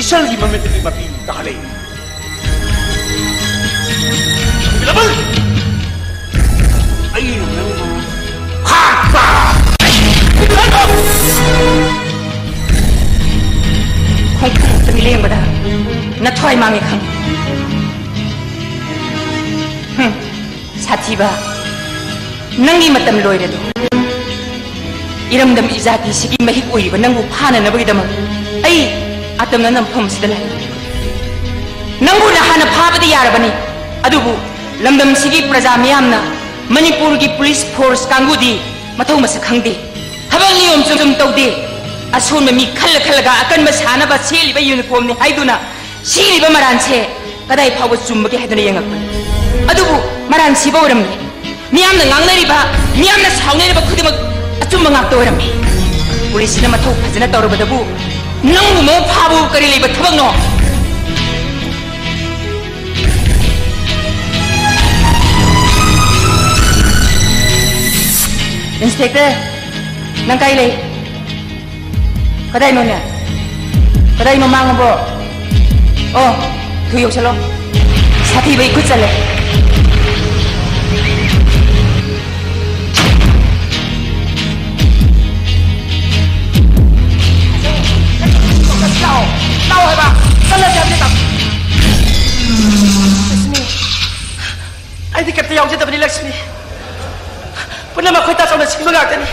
ꯏꯆꯜꯒꯤ ꯃꯃꯤꯠꯇꯒꯤ ꯃꯄꯤ ꯇꯥꯍꯜꯂꯤ꯫ ꯗꯕꯜ! ꯑꯩꯅ ꯅꯪꯕꯨ ꯍꯥꯠꯄ! ꯈꯣꯡꯊꯥꯡ ꯑꯃꯇꯪ ꯂꯦꯡꯕꯗ ꯅꯊ꯭ꯋꯥꯏ ꯃꯥꯡꯉꯦ ꯈꯪꯉꯨ꯫ ꯍꯨꯝ, ꯁꯥꯊꯤꯕ, ꯅꯪꯒꯤ ꯃꯇꯝ ꯂꯣꯏꯔꯦꯗꯣ꯫ ꯏꯔꯝꯗꯝ ꯏꯖꯥꯇꯤꯁꯤꯒꯤ ꯃꯍꯤꯛ ꯑꯣꯏꯔꯤꯕ ꯅꯪꯕꯨ ꯐꯥꯅꯅꯕꯒꯤꯗꯃꯛ ꯑꯩ ꯑꯇꯝꯅ ꯅꯝꯐꯝꯁꯤꯗ ꯂꯥꯛꯏ꯫ ꯅꯪꯕꯨ ꯅꯍꯥꯟꯅ ꯐꯥꯕꯗꯤ ꯌꯥꯔꯕꯅꯤ, ꯑꯗꯨꯕꯨ ꯂꯝꯗꯝꯁꯤꯒꯤ ꯄ꯭ꯔꯖꯥ ꯃꯤꯌꯥꯝꯅ ꯃꯅꯤꯄꯨꯔꯒꯤ ꯄꯨꯂꯤꯁ ꯐꯣꯔꯁ ꯀꯥꯡꯕꯨꯗꯤ ꯃꯊꯧ ꯃꯁꯛ ꯈꯪꯗꯦ, ꯊꯕꯛ ꯅꯤꯌꯣꯝ ꯆꯨꯝ ꯇꯧꯗꯦ, ꯑꯁꯣꯟꯕ ꯃꯤ ꯈꯜꯂ ꯈꯜꯂꯒ ꯑꯀꯟꯕ ꯁꯥꯅꯕ ꯁꯦꯠꯂꯤꯕ ꯌꯨꯅꯤꯐꯣꯔꯝꯅꯤ ꯍꯥꯏꯗꯨꯅ ꯁꯤꯔꯤꯕ ꯃꯔꯥꯟꯁꯦ ꯀꯗꯥꯏ ꯐꯥꯎꯕ ꯆꯨꯝꯕꯒꯦ ꯍꯥꯏꯗꯨꯅ ꯌꯦꯡꯉꯛꯄꯅꯤ꯫ ꯑꯗꯨꯕꯨ ꯃꯔꯥꯟ ꯁꯤꯕ ꯑꯣꯏꯔꯝꯂꯦ꯫ ꯃꯤꯌꯥꯝꯅ ꯉꯥꯡꯅꯔꯤꯕ, ꯃꯤꯌꯥꯝꯅ ꯁꯥꯎꯅꯔꯤꯕ ꯈꯨꯗꯤꯡꯃꯛ ꯑꯆꯨꯝꯕ ꯉꯥꯛꯇ ꯑꯣꯏꯔꯝꯃꯤ꯫ ꯄꯨꯂꯤꯁꯁꯤꯅ ꯃꯊꯧ ꯐꯖꯅ ꯇꯧꯔꯕꯗꯕꯨ ꯅꯪꯕꯨ ꯃꯧ ꯐꯥꯕꯕꯨ ꯀꯔꯤ ꯂꯩꯕ ꯊꯕꯛꯅꯣ? ꯏꯟꯁꯄꯦꯛꯇꯔ, ꯅꯪ ꯀꯥꯏ ꯂꯩ? ꯀꯗꯥꯏꯅꯣꯅꯦ? ꯀꯗꯥꯏꯅꯣ ꯃꯥꯡꯉꯕꯣ? ꯑꯣ, ꯊꯨ ꯌꯧꯁꯜꯂꯣ꯫ ꯁꯥꯊꯤꯕ ꯏꯈꯨꯠ ꯆꯜꯂꯦ꯫ ꯂꯥꯛꯑꯣ, ꯂꯥꯛꯑꯣ ꯍꯥꯏꯕ꯫ ꯆꯠꯂꯁꯦ ꯍꯥꯏꯕꯅꯤꯗ꯫ ꯂꯛꯁꯃꯤ, ꯑꯩꯗꯤ ꯀꯩꯝꯇ ꯌꯥꯎꯖꯗꯕꯅꯤ, ꯂꯛꯁꯃꯤ꯫ ꯄꯨꯝꯅꯃꯛ ꯈꯣꯏ ꯇꯥꯆꯧꯅ ꯁꯤꯟꯕ ꯉꯥꯛꯇꯅꯤ꯫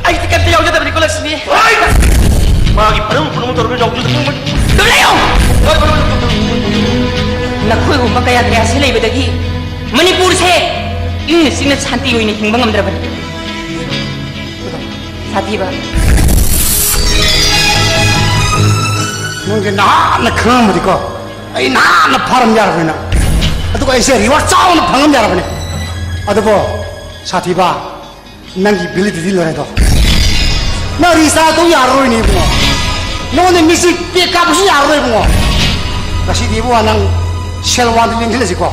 ꯑꯩꯗꯤ ꯀꯩꯝꯇ ꯌꯥꯎꯖꯗꯕꯅꯤꯀꯣ, ꯂꯛꯁꯃꯤ꯫ ꯃꯥꯒꯤ ꯐꯅꯕ ꯄꯨꯝꯅꯃꯛ ꯇꯧꯔꯝꯃꯤ ꯌꯥꯎꯖꯗꯕꯅꯤ꯫ ꯇꯨꯃꯤꯟ ꯂꯩꯌꯨ! ꯅꯈꯣꯏꯒꯨꯝꯕ ꯀꯌꯥ ꯀꯌꯥ ꯁꯤ ꯂꯩꯕꯗꯒꯤ ꯃꯅꯤꯄꯨꯔꯁꯦ ꯏꯪꯅ ꯆꯤꯛꯅ ꯁꯥꯟꯇꯤ ꯑꯣꯏꯅ ꯍꯤꯡꯕ ꯉꯝꯗ꯭ꯔꯕꯅꯤ꯫ ꯁꯥꯊꯤꯕ꯫ ꯅꯪꯁꯦ ꯅꯍꯥꯟꯅ ꯈꯪꯉꯝꯃꯗꯤꯀꯣ, ꯑꯩ ꯅꯍꯥꯟꯅ ꯐꯥꯔꯝ ꯌꯥꯔꯕꯅꯤ ꯅꯪ꯫ ꯑꯗꯨꯒ ꯑꯩꯁꯦ ꯔꯤꯋꯥꯔꯗ ꯆꯥꯎꯅ ꯐꯪꯉꯝ ꯌꯥꯔꯕꯅꯤ꯫ ꯑꯗꯨꯕꯨ ꯁꯥꯊꯤꯕ, ꯅꯪꯒꯤ ꯚꯦꯂꯤꯗꯤꯇꯤ ꯂꯣꯏꯔꯦꯗꯣ꯫ ꯅꯪ ꯔꯤꯆꯥꯔꯖ ꯇꯧ ꯌꯥꯔꯔꯣꯏꯅꯦ ꯏꯕꯨꯡꯉꯣ꯫ ꯅꯉꯣꯟꯗ ꯃꯤꯁꯤ ꯄꯦꯛ ꯀꯥꯞꯄꯁꯨ ꯌꯥꯔꯔꯣꯏ ꯏꯕꯨꯡꯉꯣ꯫ ꯉꯁꯤꯗꯤ ꯏꯕꯨꯡꯉꯣ ꯅꯪ ꯁꯦꯜ ꯋꯥꯟꯗ ꯂꯦꯡꯁꯤꯜꯂꯁꯤꯀꯣ꯫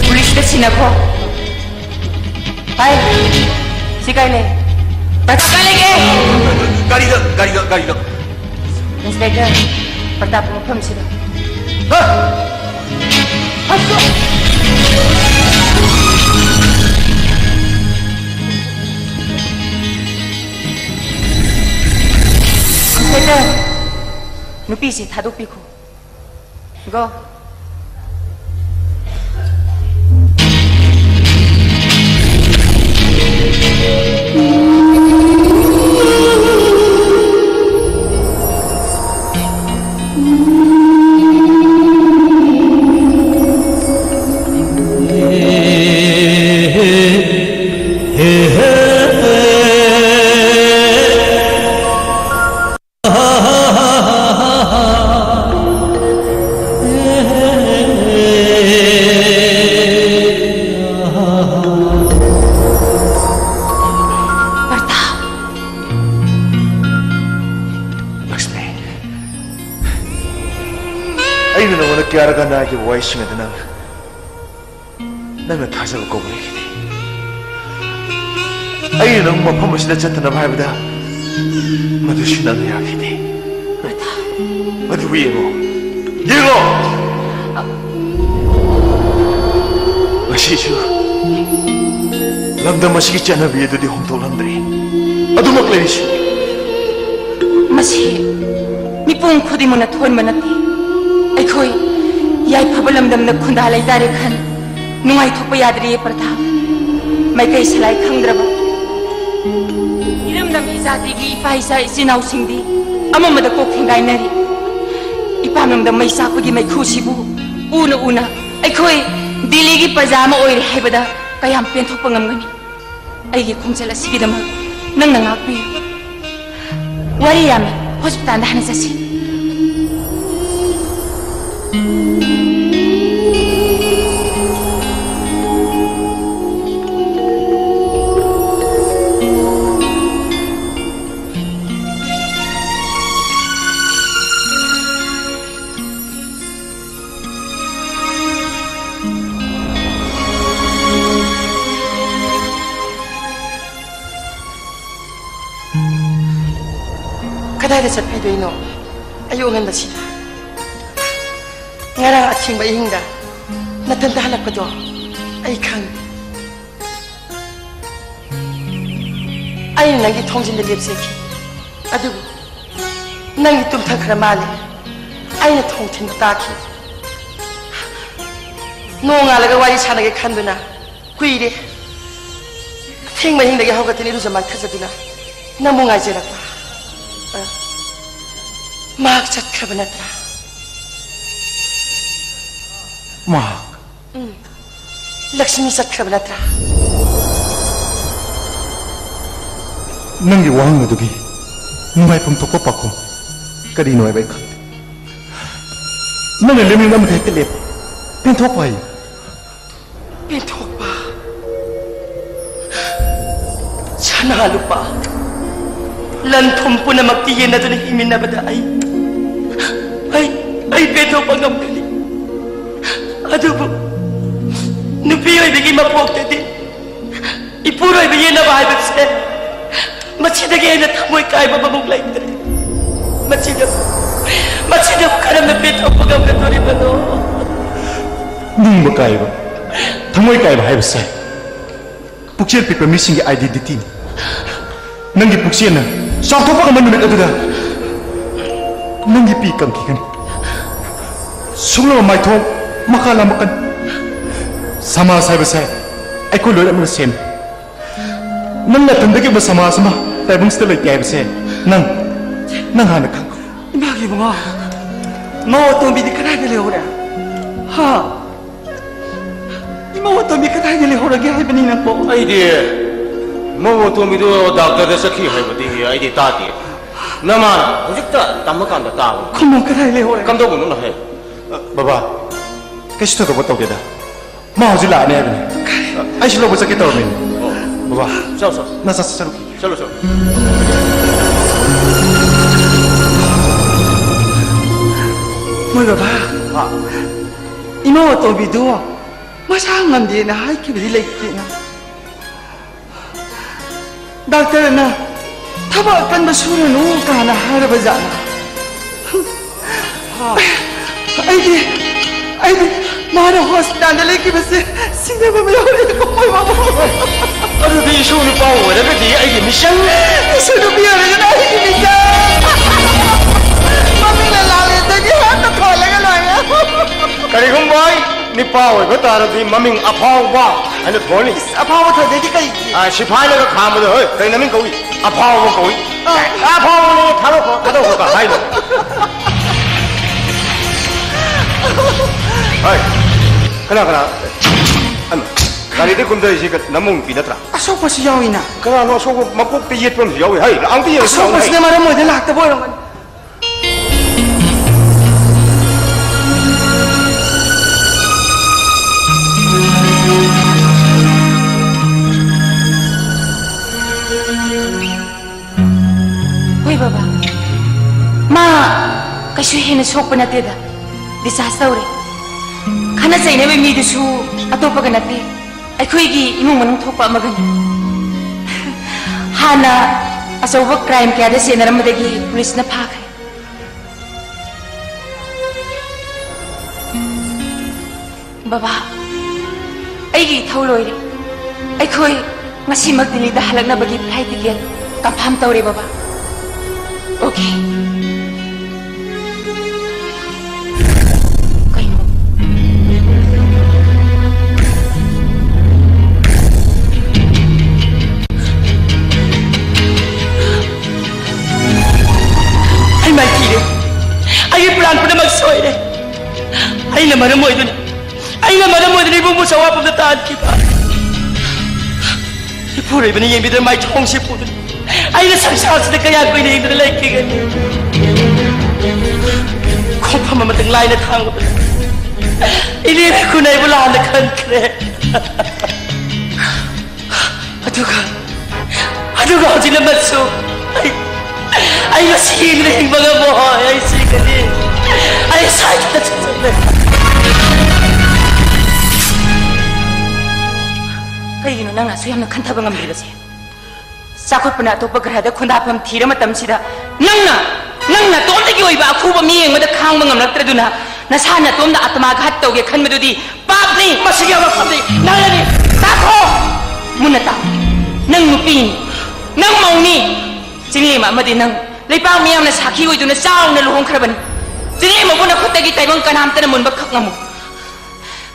ꯄꯨꯂꯤꯁꯇ ꯁꯤꯟꯅꯈꯣ꯫ ꯍꯥꯏ, ꯁꯤ ꯀꯥꯏ ꯂꯩ? ꯄ꯭ꯔꯇꯥꯞ ꯀꯥꯏ ꯂꯩꯒꯦ? ꯒꯥꯔꯤꯗ, ꯒꯥꯔꯤꯗ, ꯒꯥꯔꯤꯗ꯫ ꯏꯟꯁꯄꯦꯛꯇꯔ, ꯄ꯭ꯔꯇꯥꯞ ꯃꯐꯝꯁꯤꯗ꯫ ꯍꯥ? ꯏꯟꯁꯄꯦꯛꯇꯔ, ꯅꯨꯄꯤꯁꯤ ꯊꯥꯗꯣꯛꯄꯤꯈꯣ꯫ ꯒꯣ꯫ ꯄ꯭ꯔꯇꯥꯞ꯫ ꯂꯛꯁꯃꯤ, ꯑꯩꯅ ꯅꯉꯣꯟꯗ ꯀꯌꯥꯔꯛ ꯍꯟꯅ ꯍꯥꯏꯈꯤꯕ ꯋꯥꯍꯩꯁꯤꯡ ꯑꯗꯨ ꯅꯪ ꯅꯪꯅ ꯊꯥꯖꯕ ꯀꯧꯕ ꯂꯩꯈꯤꯗꯦ꯫ ꯑꯩꯅ ꯅꯪ ꯃꯐꯝ ꯑꯁꯤꯗ ꯆꯠꯇꯅꯕ ꯍꯥꯏꯕꯗ ꯃꯗꯨꯁꯨ ꯅꯪꯅ ꯌꯥꯈꯤꯗꯦ꯫ ꯄ꯭ꯔꯇꯥꯞ꯫ ꯃꯗꯨꯕꯨ ꯌꯦꯡꯉꯣ, ꯌꯦꯡꯉꯣ꯫ ꯉꯁꯤꯁꯨ ꯂꯝꯗꯝ ꯑꯁꯤꯒꯤ ꯆꯠꯅꯕꯤ ꯑꯗꯨꯗꯤ ꯍꯣꯡꯗꯣꯛꯂꯝꯗ꯭ꯔꯤ꯫ ꯑꯗꯨꯃꯛ ꯂꯩꯔꯤꯁꯤ꯫ ꯃꯁꯤ ꯃꯤꯄꯨꯝ ꯈꯨꯗꯤꯡꯃꯛꯅ ꯊꯣꯟꯕ ꯅꯠꯇꯦ꯫ ꯑꯩꯈꯣꯏ ꯌꯥꯏꯐꯕ ꯂꯝꯗꯝꯗ ꯈꯨꯟꯗꯥ ꯂꯩꯇꯥꯔꯦ ꯈꯟ ꯅꯨꯡꯉꯥꯏꯊꯣꯛꯄ ꯌꯥꯗ꯭ꯔꯤꯌꯦ ꯄ꯭ꯔꯊꯥ꯫ ꯃꯥꯏꯀꯩ ꯁꯂꯥꯏ ꯈꯪꯗ꯭ꯔꯕ ꯏꯔꯝꯗꯝ ꯏꯖꯥꯇꯤꯒꯤ ꯏꯄꯥ ꯏꯆꯥ ꯏꯆꯤꯟ ꯏꯅꯥꯎꯁꯤꯡꯗꯤ ꯑꯃꯃꯗ ꯀꯣꯛ ꯊꯦꯡꯒꯥꯏꯅꯔꯤ꯫ ꯏꯄꯥꯝ ꯂꯝꯗꯝ ꯃꯩ ꯆꯥꯛꯄꯒꯤ ꯃꯩꯈꯨꯁꯤꯕꯨ ꯎꯅ ꯎꯅ ꯑꯩꯈꯣꯏ ꯗꯤꯜꯂꯤꯒꯤ ꯄ꯭ꯔꯖꯥ ꯑꯃ ꯑꯣꯏꯔꯦ ꯍꯥꯏꯕꯗ ꯀꯌꯥꯝ ꯄꯦꯟꯊꯣꯛꯄ ꯉꯝꯒꯅꯤ? ꯑꯩꯒꯤ ꯈꯣꯡꯆꯠ ꯑꯁꯤꯒꯤꯗꯃꯛ ꯅꯪꯅ ꯉꯥꯛꯄꯤꯌꯨ꯫ ꯋꯥꯔꯤ ꯌꯥꯝꯃꯤ, ꯍꯣꯁꯄꯤꯇꯥꯜꯗ ꯍꯥꯟꯅ ꯆꯠꯁꯤ꯫ ꯀꯗꯥꯏꯗ ꯆꯠꯄꯤꯗꯣꯏꯅꯣ? ꯑꯌꯨꯛ ꯑꯉꯟꯕꯁꯤꯗ꯫ ꯉꯔꯥꯡ ꯑꯊꯦꯡꯕ ꯑꯍꯤꯡꯗ ꯅꯊꯟꯇ ꯍꯜꯂꯛꯄꯗꯣ ꯑꯩ ꯈꯪꯉꯤ꯫ ꯑꯩꯅ ꯅꯪꯒꯤ ꯊꯣꯡꯖꯤꯟꯗ ꯂꯦꯞꯆꯈꯤ, ꯑꯗꯨꯕꯨ ꯅꯪꯒꯤ ꯇꯨꯝꯊꯈ꯭ꯔ ꯃꯥꯜꯂꯦ꯫ ꯑꯩꯅ ꯊꯣꯡ ꯊꯤꯟꯕ ꯇꯥꯈꯤ꯫ ꯅꯣꯡꯉꯥꯜꯂꯒ ꯋꯥꯔꯤ ꯁꯥꯟꯅꯒꯦ ꯈꯟꯗꯨꯅ ꯀꯨꯏꯔꯦ꯫ ꯑꯊꯦꯡꯕ ꯑꯍꯤꯡꯗꯒꯤ ꯍꯧꯒꯠꯇꯨꯅ ꯏꯔꯨꯖ ꯃꯥꯏꯊꯖꯗꯨꯅ ꯅꯪꯕꯨ ꯉꯥꯏꯖꯔꯛꯄ꯫ ꯑ, ꯃꯍꯥꯛ ꯆꯠꯈ꯭ꯔꯕ ꯅꯠꯇ꯭ꯔꯥ? ꯃꯍꯥꯛ? ꯎꯝ꯫ ꯂꯛꯁꯃꯤ ꯆꯠꯈ꯭ꯔꯕ ꯅꯠꯇ꯭ꯔꯥ? ꯅꯪꯒꯤ ꯋꯥꯍꯪ ꯑꯗꯨꯒꯤ ꯅꯨꯡꯉꯥꯏꯐꯝ ꯊꯣꯛꯄ ꯄꯥꯎꯈꯨꯝ ꯀꯔꯤꯅꯣ ꯍꯥꯏꯕ ꯑꯩ ꯈꯪꯗꯦ꯫ ꯅꯪꯅ ꯂꯦꯞꯅꯤꯡꯕ ꯑꯃꯗ ꯍꯦꯛꯇ ꯂꯦꯞꯄꯨ꯫ ꯄꯦꯟꯊꯣꯛꯄ ꯍꯥꯏꯌꯨ꯫ ꯄꯦꯟꯊꯣꯛꯄ? ꯁꯅꯥ ꯂꯨꯄꯥ, ꯂꯟ ꯊꯨꯝ ꯄꯨꯝꯅꯃꯛꯇꯤ ꯌꯦꯟꯅꯗꯨꯅ ꯍꯤꯡꯃꯤꯟꯅꯕꯗ ꯑꯩ, ꯑꯩ, ꯑꯩ ꯄꯦꯟꯊꯣꯛꯄ ꯉꯝꯒꯅꯤ꯫ ꯑꯗꯨꯕꯨ ꯅꯨꯄꯤ ꯑꯣꯏꯕꯒꯤ ꯃꯄꯣꯛꯇꯗꯤ ꯏꯄꯨꯔꯣꯏꯕ ꯌꯦꯟꯅꯕ ꯍꯥꯏꯕꯁꯦ ꯃꯁꯤꯗꯒꯤ ꯍꯦꯟꯅ ꯊꯃꯣꯏ ꯀꯥꯏꯕ ꯑꯃꯃꯨꯛ ꯂꯩꯇ꯭ꯔꯦ꯫ ꯃꯁꯤꯗ, ꯃꯁꯤꯗꯕꯨ ꯀꯔꯝꯅ ꯄꯦꯟꯊꯣꯛꯄ ꯉꯝꯒꯗꯣꯔꯤꯕꯅꯣ? ꯅꯤꯡꯕ ꯀꯥꯏꯕ, ꯊꯃꯣꯏ ꯀꯥꯏꯕ ꯍꯥꯏꯕꯁꯦ ꯄꯨꯛꯆꯦꯜ ꯄꯤꯛꯄ ꯃꯤꯁꯤꯡꯒꯤ identityꯅꯤ꯫ ꯅꯪꯒꯤ ꯄꯨꯛꯆꯦꯜꯅ ꯆꯥꯎꯊꯣꯛꯄ ꯉꯝꯕ ꯅꯨꯃꯤꯠ ꯑꯗꯨꯗ ꯅꯪꯒꯤ ꯄꯤ ꯀꯪꯈꯤꯒꯅꯤ꯫ ꯁꯨꯡꯂꯕ ꯃꯥꯏꯊꯣꯡ ꯃꯈꯥ ꯂꯥꯝꯃꯛꯀꯅꯤ꯫ ꯁꯃꯥꯖ ꯍꯥꯏꯕꯁꯦ ꯑꯩꯈꯣꯏ ꯂꯣꯏꯅꯃꯛꯅ ꯁꯦꯝꯃꯤ꯫ ꯅꯪ ꯅꯊꯟꯗꯒꯤ ꯑꯣꯏꯕ ꯁꯃꯥꯖ ꯑꯃ ꯇꯥꯏꯕꯪꯁꯤꯗ ꯂꯩꯇꯦ ꯍꯥꯏꯕꯁꯦ ꯅꯪ, ꯅꯪ ꯍꯥꯟꯅ ꯈꯪꯉꯨ꯫ ꯏꯃꯥꯒꯤ ꯏꯕꯨꯡꯉꯣ, ꯃꯧ ꯑꯇꯣꯝꯕꯤꯗꯤ ꯀꯗꯥꯏꯗ ꯂꯩꯍꯧꯔꯦ? ꯍꯥ? ꯏꯃꯧ ꯑꯇꯣꯝꯕꯤ ꯀꯗꯥꯏꯗ ꯂꯩꯍꯧꯔꯒꯦ ꯍꯥꯏꯕꯅꯤ ꯅꯪꯕꯣ? ꯑꯩꯗꯤ ꯃꯧ ꯑꯇꯣꯝꯕꯤꯗꯣ ꯗꯥꯛꯇꯔꯗ ꯆꯠꯈꯤ ꯍꯥꯏꯕꯗꯤ ꯑꯩꯗꯤ ꯇꯥꯗꯦ꯫ ꯅꯃꯥꯅ ꯍꯧꯖꯤꯛꯇ ꯇꯝꯃꯀꯥꯟꯗ ꯇꯥꯕꯅꯤ꯫ ꯈꯨꯝꯃꯣ, ꯀꯗꯥꯏ ꯂꯩꯍꯧꯔꯦ? ꯀꯝꯗꯧꯕꯅꯣ ꯍꯦ? ꯕꯕꯥ, ꯀꯩꯁꯨ ꯊꯣꯏꯗꯣꯛꯄ ꯇꯧꯗꯦꯗ꯫ ꯃꯥ ꯍꯧꯖꯤꯛ ꯂꯥꯛꯑꯅꯤ ꯍꯥꯏꯕꯅꯤ꯫ ꯑꯩꯁꯨ ꯂꯧꯕ ꯆꯠꯀꯦ ꯇꯧꯔꯝꯃꯤꯅꯤ꯫ ꯕꯕꯥ, ꯆꯠꯂꯣ, ꯆꯠꯂꯣ꯫ ꯅ ꯆꯠ-, ꯆꯠꯂꯨ꯫ ꯆꯠꯂꯣ, ꯆꯠꯂꯣ꯫ ꯃꯣꯏ ꯕꯕꯥ, ꯑꯥ꯫ ꯏꯃꯧ ꯑꯇꯣꯝꯕꯤꯗꯨ ꯃꯁꯥ ꯉꯝꯗꯦꯅ ꯍꯥꯏꯈꯤꯕꯗꯤ ꯂꯩꯇꯦꯅ꯫ ꯗꯥꯛꯇꯔꯅ ꯊꯕꯛ ꯑꯀꯟꯕ ꯁꯨꯔꯨꯅꯨ ꯀꯥꯏꯅ ꯍꯥꯏꯔꯕ ꯖꯥꯠꯂ? ꯑꯩꯗꯤ, ꯑꯩꯗꯤ ꯃꯥꯅ ꯍꯣꯁꯄꯤꯇꯥꯜꯗ ꯂꯩꯈꯤꯕꯁꯦ ꯁꯤꯡꯅꯕ ꯃꯌꯥꯝ ꯂꯩꯀꯣ, ꯃꯣꯏ ꯃꯃꯥ꯫ ꯑꯗꯨꯗꯤ ꯏꯁꯨ ꯅꯨꯄꯥ ꯑꯣꯏꯔꯒꯗꯤ ꯑꯩꯒꯤ ꯃꯤꯆꯪ꯫ ꯏꯁꯨ ꯅꯨꯄꯤ ꯑꯣꯏꯔꯒꯅ ꯑꯩꯒꯤ ꯃꯤꯆꯪ꯫ ꯃꯃꯤꯡꯅ ꯂꯥꯜꯂꯦꯗꯒꯤ ꯍꯦꯛꯇ ꯊꯣꯜꯂꯒ ꯂꯣꯏꯔꯦ꯫ ꯀꯔꯤꯒꯨꯝꯕ ꯑꯩ ꯅꯨꯄꯥ ꯑꯣꯏꯕ ꯇꯥꯔꯗꯤ ꯃꯃꯤꯡ ꯑꯐꯥꯎꯕ ꯍꯥꯏꯅ ꯊꯣꯜꯅꯤ꯫ ꯏꯁ, ꯑꯐꯥꯎꯕ ꯊꯣꯟꯗꯣꯏꯗꯤ ꯀꯩꯒꯤ? ꯑꯥ, ꯁꯤꯐꯥꯏꯅꯒ ꯈꯥꯝꯕꯗꯣ, "ꯍꯣꯏ, ꯀꯔꯤ ꯅꯃꯤꯡ ꯀꯧꯏ?" "ꯑꯐꯥꯎꯕ ꯀꯧꯏ"꯫ ꯑꯥ꯫ "ꯑꯐꯥꯎꯕꯅꯦ, ꯊꯥꯗꯣꯛꯈꯣ, ꯊꯥꯗꯣꯛꯈꯣ" ꯀ ꯍꯥꯏꯅꯣ꯫ ꯍꯣꯏ, ꯀꯅꯥ, ꯀꯅꯥ? ꯑꯃ, ꯒꯥꯔꯤꯗꯩ ꯀꯨꯝꯊꯔꯤꯁꯤ ꯀ-, ꯅꯃꯧ ꯅꯨꯄꯤ ꯅꯠꯇ꯭ꯔꯥ? ꯑꯁꯣꯛꯄꯁꯨ ꯌꯥꯎꯏꯅ꯫ ꯀꯅꯥꯅꯣ ꯑꯁꯣꯛꯄ? ꯃꯀꯣꯛꯇ ꯌꯦꯠꯄ ꯑꯃꯁꯨ ꯌꯥꯎꯏ꯫ ꯍꯩ, ꯑꯝꯇ ꯌꯦꯡꯁꯤ ꯂꯥꯎꯅꯦ, ꯍꯩ꯫ ꯑꯁꯣꯛꯄꯁꯤꯅ ꯃꯔꯝ ꯑꯣꯏꯗꯅ ꯂꯥꯛꯇꯕ ꯑꯣꯏꯔꯝꯒꯅꯤ꯫ ꯍꯣꯏ ꯕꯕꯥ, ꯃꯥ ꯀꯩꯁꯨ ꯍꯦꯟꯅ ꯁꯣꯛꯄ ꯅꯠꯇꯦꯗ, ꯗꯤꯁꯆꯥꯔꯖ ꯇꯧꯔꯦ꯫ ꯈꯠꯅ ꯆꯩꯅꯕ ꯃꯤꯗꯨꯁꯨ ꯑꯇꯣꯞꯄꯒ ꯅꯠꯇꯦ, ꯑꯩꯈꯣꯏꯒꯤ ꯏꯃꯨꯡ ꯃꯅꯨꯡ ꯊꯣꯛꯄ ꯑꯃꯒꯅꯤ꯫ ꯍꯥꯟꯅ ꯑꯆꯧꯕ ꯀ꯭ꯔꯥꯏꯝ ꯀꯌꯥꯗ ꯆꯦꯟꯅꯔꯝꯕꯗꯒꯤ ꯄꯨꯂꯤꯁꯅ ꯐꯥꯈ꯭ꯔꯦ꯫ ꯕꯕꯥ, ꯑꯩꯒꯤ ꯏꯊꯧ ꯂꯣꯏꯔꯦ꯫ ꯑꯩꯈꯣꯏ ꯉꯁꯤꯃꯛ ꯗꯤꯜꯂꯤꯗ ꯍꯜꯂꯛꯅꯕꯒꯤ ꯐ꯭ꯂꯥꯏꯠ ꯇꯤꯀꯦꯠ ꯀꯟꯐꯥꯔꯝ ꯇꯧꯔꯦ, ꯕꯕꯥ꯫ ꯑꯣꯀꯦ꯫ ꯀꯩꯅꯣ? ꯑꯩ ꯃꯥꯏꯊꯤꯔꯦ꯫ ꯑꯩꯒꯤ ꯄ꯭ꯂꯥꯟ ꯄꯨꯝꯅꯃꯛ ꯁꯣꯏꯔꯦ꯫ ꯑꯩꯅ ꯃꯔꯝ ꯑꯣꯏꯗꯨꯅ, ꯑꯩꯅ ꯃꯔꯝ ꯑꯣꯏꯗꯨꯅ ꯏꯕꯨꯡꯕꯨ ꯆꯋꯥ ꯄꯨꯝꯅ ꯇꯥꯍꯟꯈꯤꯕ꯫ ꯏꯄꯨꯔꯣꯏꯕꯅ ꯌꯦꯡꯕꯤꯗꯅ ꯃꯥꯏꯊꯣꯡꯁꯤ ꯄꯨꯗꯨꯅ ꯑꯩꯅ ꯁꯪꯁꯥꯔꯁꯤꯗ ꯀꯌꯥ ꯀꯨꯏꯅ ꯍꯤꯡꯗꯨꯅ ꯂꯩꯈꯤꯒꯅꯤ? ꯈꯣꯡꯐꯝ ꯑꯃꯇꯪ ꯂꯥꯏꯅ ꯊꯥꯡꯕꯗ ꯏꯅꯦꯅ ꯈꯨꯟꯅꯩꯕꯨ ꯂꯥꯟꯅ ꯈꯟꯈ꯭ꯔꯦ꯫ ꯑꯗꯨꯒ, ꯑꯗꯨꯒ ꯍꯧꯖꯤꯛꯅ ꯃꯠꯁꯨ ꯑꯩ, ꯑꯩ ꯃꯁꯤ ꯌꯦꯡꯗꯨꯅ ꯍꯤꯡꯕ ꯉꯝꯃꯣꯏ꯫ ꯑꯩ ꯁꯤꯒꯅꯤ꯫ ꯑꯩ ꯁ꯭ꯋꯥꯏꯗ ꯆꯠꯆꯒꯦ꯫ ꯀꯩꯒꯤꯅꯣ ꯅꯪꯅ ꯑꯁꯨꯛ ꯌꯥꯝꯅ ꯈꯟꯊꯕ ꯉꯝꯗ꯭ꯔꯤꯕꯁꯦ? ꯆꯥꯎꯈꯠꯄꯅ ꯑꯇꯣꯞꯄ ꯒ꯭ꯔꯍꯗ ꯈꯣꯟꯗꯥꯐꯝ ꯊꯤꯔ ꯃꯇꯝꯁꯤꯗ, ꯅꯪꯅ, ꯅꯪ ꯅꯇꯣꯝꯇꯒꯤ ꯑꯣꯏꯕ ꯑꯈꯨꯕ ꯃꯤꯠꯌꯦꯡ ꯑꯃꯗ ꯈꯥꯡꯕ ꯉꯝꯂꯛꯇ꯭ꯔꯗꯨꯅ, ꯅꯁꯥ ꯅꯇꯣꯝꯗ ꯑꯥꯇꯃꯥꯘꯥꯠ ꯇꯧꯒꯦ ꯈꯟꯕꯗꯨꯗꯤ ꯄꯥꯞꯅꯤ꯫ ꯃꯁꯤꯒꯤ ꯍꯧꯔꯛꯐꯝꯗꯤ ꯅꯪꯅꯅꯤ꯫ ꯇꯥꯈꯣ! ꯃꯨꯟꯅ ꯇꯥꯎ꯫ ꯅꯪ ꯅꯨꯄꯤꯅꯤ꯫ ꯅꯪ ꯃꯧꯅꯤ꯫ ꯆꯤꯡꯂꯦꯝꯕ ꯑꯃꯗꯤ ꯅꯪ ꯂꯩꯄꯥꯛ ꯃꯤꯌꯥꯝꯅ ꯁꯥꯈꯤ ꯑꯣꯏꯗꯨꯅ ꯆꯥꯎꯅ ꯂꯨꯍꯣꯡꯈ꯭ꯔꯕꯅꯤ꯫ ꯆꯤꯡꯂꯦꯝꯕꯕꯨ ꯅꯈꯨꯠꯇꯒꯤ ꯇꯥꯏꯕꯪ ꯀꯅꯥꯝꯇꯅ ꯃꯨꯟꯕ ꯈꯛ ꯉꯝꯃꯨ꯫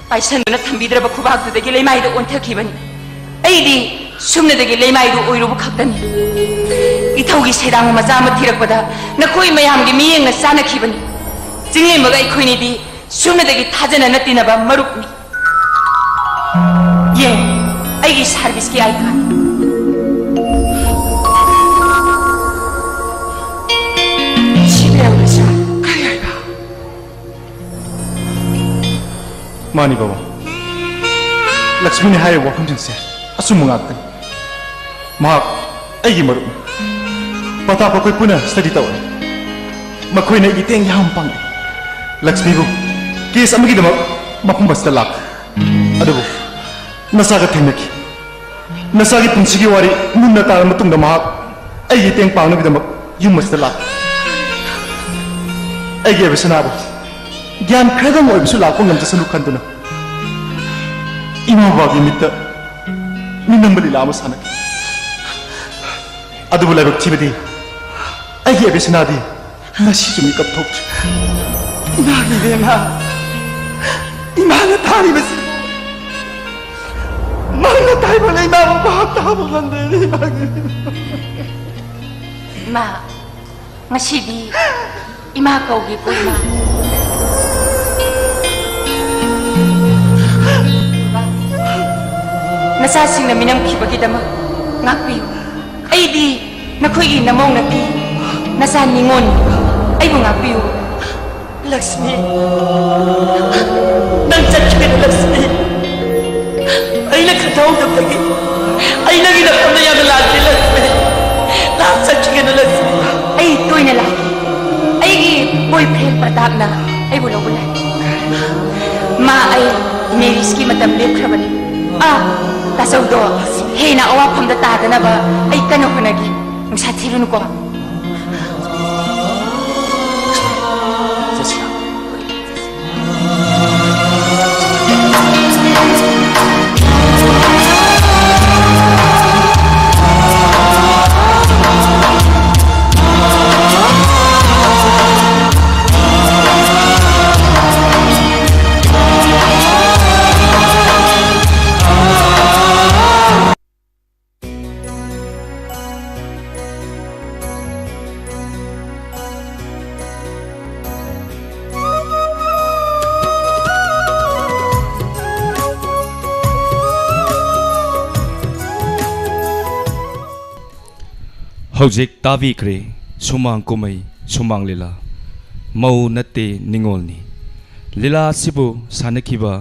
ꯄꯥꯏꯁꯟꯗꯨꯅ ꯊꯝꯕꯤꯗ꯭ꯔꯕ ꯈꯨꯕꯥꯛꯇꯨꯗꯒꯤ ꯂꯩꯃꯥꯏꯗꯨ ꯑꯣꯟꯊꯈꯤꯕꯅꯤ꯫ ꯑꯩꯗꯤ ꯁꯨꯞꯅꯗꯒꯤ ꯂꯩꯃꯥꯏꯗꯨ ꯑꯣꯏꯔꯨꯕ ꯈꯛꯇꯅꯤ꯫ ꯏꯊꯧꯒꯤ ꯁꯩꯗꯥꯡꯕ ꯃꯆꯥ ꯑꯃ ꯊꯤꯔꯛꯄꯗ ꯅꯈꯣꯏ ꯃꯌꯥꯝꯒꯤ ꯃꯤꯠꯌꯦꯡꯅ ꯆꯥꯟꯅꯈꯤꯕꯅꯤ꯫ ꯆꯤꯡꯂꯦꯝꯕꯒ ꯑꯩꯈꯣꯏꯅꯤꯗꯤ ꯁꯨꯞꯅꯗꯒꯤ ꯊꯥꯖꯅꯅ ꯇꯤꯟꯅꯕ ꯃꯔꯨꯞꯅꯤ꯫ ꯌꯦꯡ, ꯑꯩꯒꯤ ꯁꯥꯔꯚꯤꯁꯀꯤ ꯑꯥꯏ ꯀꯥꯔꯗ꯫ ꯁꯤ ꯂꯩꯍꯧꯔꯦ, ꯁꯥꯔ꯫ ꯀꯔꯤ ꯍꯥꯏꯕ? ꯃꯥꯅꯤ ꯕꯥꯕꯥ, ꯂꯛꯁꯃꯤꯅ ꯍꯥꯏꯔꯤꯕ ꯋꯥꯐꯝꯁꯤꯡꯁꯦ ꯑꯆꯨꯝꯕ ꯉꯥꯛꯇꯅꯤ꯫ ꯃꯍꯥꯛ ꯑꯩꯒꯤ ꯃꯔꯨꯞꯅꯤ꯫ ꯄ꯭ꯔꯇꯥꯞ ꯑꯩꯈꯣꯏ ꯄꯨꯟꯅ ꯁ꯭ꯇꯗꯤ ꯇꯧꯔꯦ꯫ ꯃꯈꯣꯏꯅ ꯑꯩꯒꯤ ꯇꯦꯡ ꯌꯥꯝ ꯄꯥꯡꯉꯤ꯫ ꯂꯛꯁꯃꯤꯕꯨ ꯀꯦꯁ ꯑꯃꯒꯤꯗꯃꯛ ꯃꯐꯝ ꯑꯁꯤꯗ ꯂꯥꯛꯈ꯭ꯔꯦ꯫ ꯑꯗꯨꯕꯨ ꯅꯆꯥꯒ ꯊꯦꯡꯅꯈꯤ꯫ ꯅꯆꯥꯒꯤ ꯄꯨꯟꯁꯤꯒꯤ ꯋꯥꯔꯤ ꯃꯨꯟꯅ ꯇꯥꯔꯕ ꯃꯇꯨꯡꯗ ꯃꯍꯥꯛ ꯑꯩꯒꯤ ꯇꯦꯡ ꯄꯥꯡꯅꯕꯒꯤꯗꯃꯛ ꯌꯨꯝ ꯑꯁꯤꯗ ꯂꯥꯛꯈꯤ꯫ ꯑꯩꯒꯤ ꯑꯕꯦꯁꯅꯥꯕꯨ ꯒ꯭ꯌꯥꯟ ꯈꯔꯗꯪ ꯑꯣꯏꯕꯁꯨ ꯂꯥꯛꯄ ꯉꯝꯖꯁꯅꯨ ꯈꯟꯗꯨꯅ ꯏꯃꯥ ꯕꯕꯥꯒꯤ ꯃꯤꯠꯇ ꯃꯤꯅꯝꯕ ꯂꯤꯂꯥ ꯑꯃ ꯁꯥꯟꯅꯈꯤ꯫ ꯑꯗꯨꯕꯨ ꯂꯥꯏꯕꯛ ꯊꯤꯕꯗꯤ ꯑꯩꯒꯤ ꯑꯕꯦꯁꯅꯥꯗꯤ ꯉꯁꯤꯁꯨ ꯃꯤꯀꯞ ꯊꯣꯛꯇ꯭ꯔꯤ꯫ ꯏꯃꯥꯒꯤ ꯏꯕꯦꯝꯃ, ꯏꯃꯥꯅ ꯊꯥꯔꯤꯕꯁꯤ, ꯃꯥꯅ ꯊꯥꯔꯤꯕ ꯂꯩꯃꯥꯕꯨ ꯚꯥꯞ ꯇꯥꯕ ꯉꯝꯗ꯭ꯔꯦꯅꯦ, ꯏꯃꯥꯒꯤ ꯏꯕꯦꯝꯃ꯫ ꯏꯃꯥ, ꯉꯁꯤꯗꯤ ꯏꯃꯥ ꯀꯧꯒꯦꯀꯣ, ꯏꯃꯥ꯫ ꯅꯆꯥꯁꯤꯡꯅ ꯃꯤꯅꯝꯈꯤꯕꯒꯤꯗꯃꯛ ꯉꯥꯛꯄꯤꯌꯨ꯫ ꯑꯩꯗꯤ ꯅꯈꯣꯏꯒꯤ ꯅꯃꯧ ꯅꯠꯇꯦ, ꯅꯆꯥ ꯅꯤꯉꯣꯜꯅꯤ꯫ ꯑꯩꯕꯨ ꯉꯥꯛꯄꯤꯌꯨ꯫ ꯂꯛꯁꯃꯤ, ꯅꯪ ꯆꯠꯈꯤꯒꯅꯨ, ꯂꯛꯁꯃꯤ꯫ ꯑꯩꯅ ꯈꯟꯊꯍꯧꯗꯕꯗꯒꯤ ꯑꯩ ꯅꯪꯒꯤ ꯅꯐꯝꯗ ꯌꯥꯝꯅ ꯂꯥꯟꯈ꯭ꯔꯦ, ꯂꯛꯁꯃꯤ꯫ ꯅꯪ ꯆꯠꯈꯤꯒꯅꯨ, ꯂꯛꯁꯃꯤ꯫ ꯑꯩ ꯇꯣꯏꯅ ꯂꯥꯛꯏ꯫ ꯑꯩꯒꯤ ꯕꯣꯏꯐ꯭ꯔꯦꯟ ꯄ꯭ꯔꯇꯥꯞꯅ ꯑꯩꯕꯨ ꯂꯧꯕ ꯂꯥꯛꯏ꯫ ꯃꯥ ꯑꯩ ꯃꯦꯔꯤꯖꯀꯤ ꯃꯇꯝ ꯂꯦꯞꯈ꯭ꯔꯕꯅꯤ꯫ ꯑꯥ, ꯇꯥꯆꯧꯗꯣ꯫ ꯍꯦꯟꯅ ꯑꯋꯥꯐꯝꯗ ꯇꯥꯗꯅꯕ ꯑꯩ ꯀꯟꯅ ꯍꯣꯠꯅꯒꯦ꯫ ꯅꯨꯡꯁꯥ ꯊꯤꯔꯨꯅꯨꯀꯣ꯫ ꯆꯠꯁꯤꯔꯥ? ꯍꯧꯖꯤꯛ ꯇꯥꯕꯤꯈ꯭ꯔꯦ ꯁꯨꯃꯥꯡ ꯀꯨꯝꯍꯩ, ꯁꯨꯃꯥꯡ ꯂꯤꯂꯥ꯫ ꯃꯧ ꯅꯠꯇꯦ, ꯅꯤꯉꯣꯜꯅꯤ꯫ ꯂꯤꯂꯥ ꯑꯁꯤꯕꯨ ꯁꯥꯟꯅꯈꯤꯕ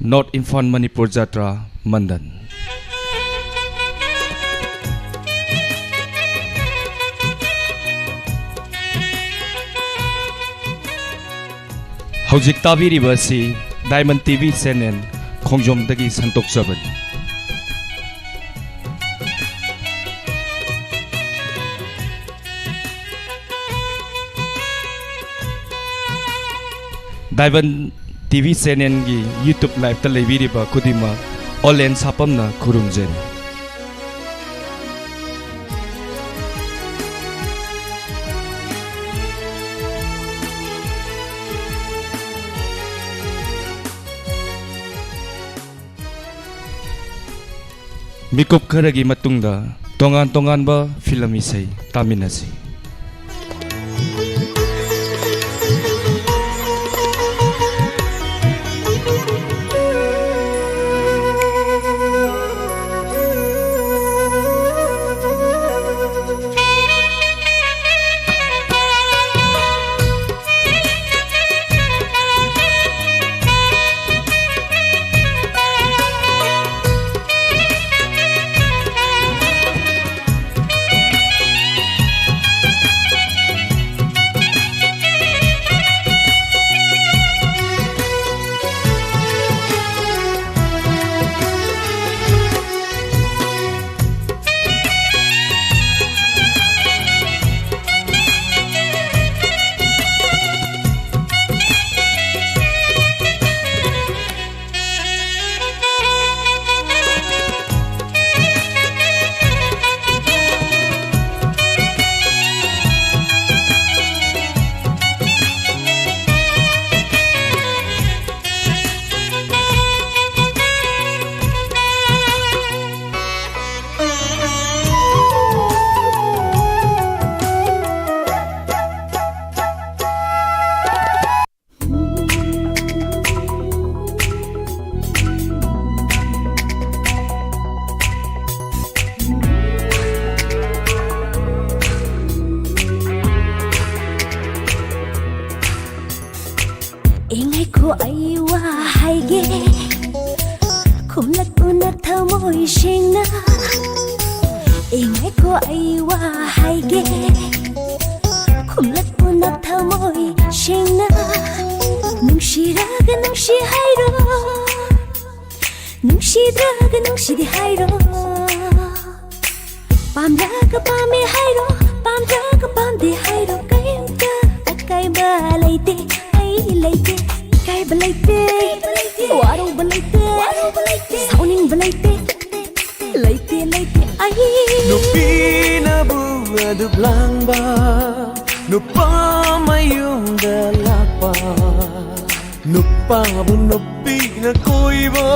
ꯅꯣꯔꯠ ꯏꯝꯐꯥꯜ ꯃꯅꯤꯄꯨꯔ ꯖꯥꯇ꯭ꯔꯥ ꯃꯟꯗꯟ꯫ ꯍꯧꯖꯤꯛ ꯇꯥꯕꯤꯔꯤꯕ ꯑꯁꯤ ꯗꯥꯏꯃꯟ ꯇꯤ ꯚꯤ ꯆꯦꯅꯦꯜ ꯈꯣꯡꯖꯣꯝꯗꯒꯤ ꯁꯟꯗꯣꯛꯆꯕꯅꯤ꯫ ꯗꯥꯏꯃꯟ ꯇꯤ ꯚꯤ ꯆꯦꯅꯦꯜꯒꯤ YouTube ꯂꯥꯏꯞꯇ ꯂꯩꯕꯤꯔꯤꯕ ꯈꯨꯗꯤꯡꯃꯛ ꯑꯣꯂꯦꯟ ꯁꯥꯄꯝꯅ ꯈꯨꯔꯨꯝꯖꯔꯤ꯫ ꯃꯤꯀꯨꯞ ꯈꯔꯒꯤ ꯃꯇꯨꯡꯗ ꯇꯣꯉꯥꯟ ꯇꯣꯉꯥꯟꯕ ꯐꯤꯂꯝ ꯏꯁꯩ ꯇꯥꯃꯤꯟꯅꯁꯤ꯫ ꯈꯨꯝꯂꯛꯎꯅ ꯊꯃꯣꯏ ꯁꯦꯡꯅ꯫ ꯑꯦ ꯉꯥꯏꯈꯣ ꯑꯩ ꯋꯥ ꯍꯥꯏꯒꯦ꯫ ꯈꯨꯝꯂꯛꯎꯅ ꯊꯃꯣꯏ ꯁꯦꯡꯅ꯫ ꯅꯨꯡꯁꯤꯔꯒ ꯅꯨꯡꯁꯤ ꯍꯥꯏꯔꯣ꯫ ꯅꯨꯡꯁꯤꯗ꯭ꯔꯒ ꯅꯨꯡꯁꯤꯗꯦ ꯍꯥꯏꯔꯣ꯫ ꯄꯥꯝꯂꯒ ꯄꯥꯝꯃꯦ ꯍꯥꯏꯔꯣ꯫ ꯄꯥꯝꯗ꯭ꯔꯒ ꯄꯥꯝꯗꯦ ꯍꯥꯏꯔꯣ꯫ ꯀꯩꯝꯇ ꯑꯀꯥꯏꯕ ꯂꯩꯇꯦ꯫ ꯑꯩ ꯂꯩꯇꯦ꯫ ꯏꯀꯥꯏꯕ ꯂꯩꯇꯦ꯫ ꯋꯥꯔꯧꯕ ꯂꯩꯇꯦ꯫ ꯁꯥꯎꯅꯤꯡꯕ ꯂꯩꯇꯦ꯫ ꯂꯩꯇꯦ, ꯂꯩꯇꯦ ꯑꯩ꯫ ꯅꯨꯄꯤꯅꯕꯨ ꯑꯗꯨꯛ ꯂꯥꯡꯕ, ꯅꯨꯄꯥ ꯃꯌꯨꯝꯗ ꯂꯥꯛꯄ, ꯅꯨꯄꯥꯕꯨ ꯅꯨꯄꯤꯅ ꯀꯣꯏꯕ,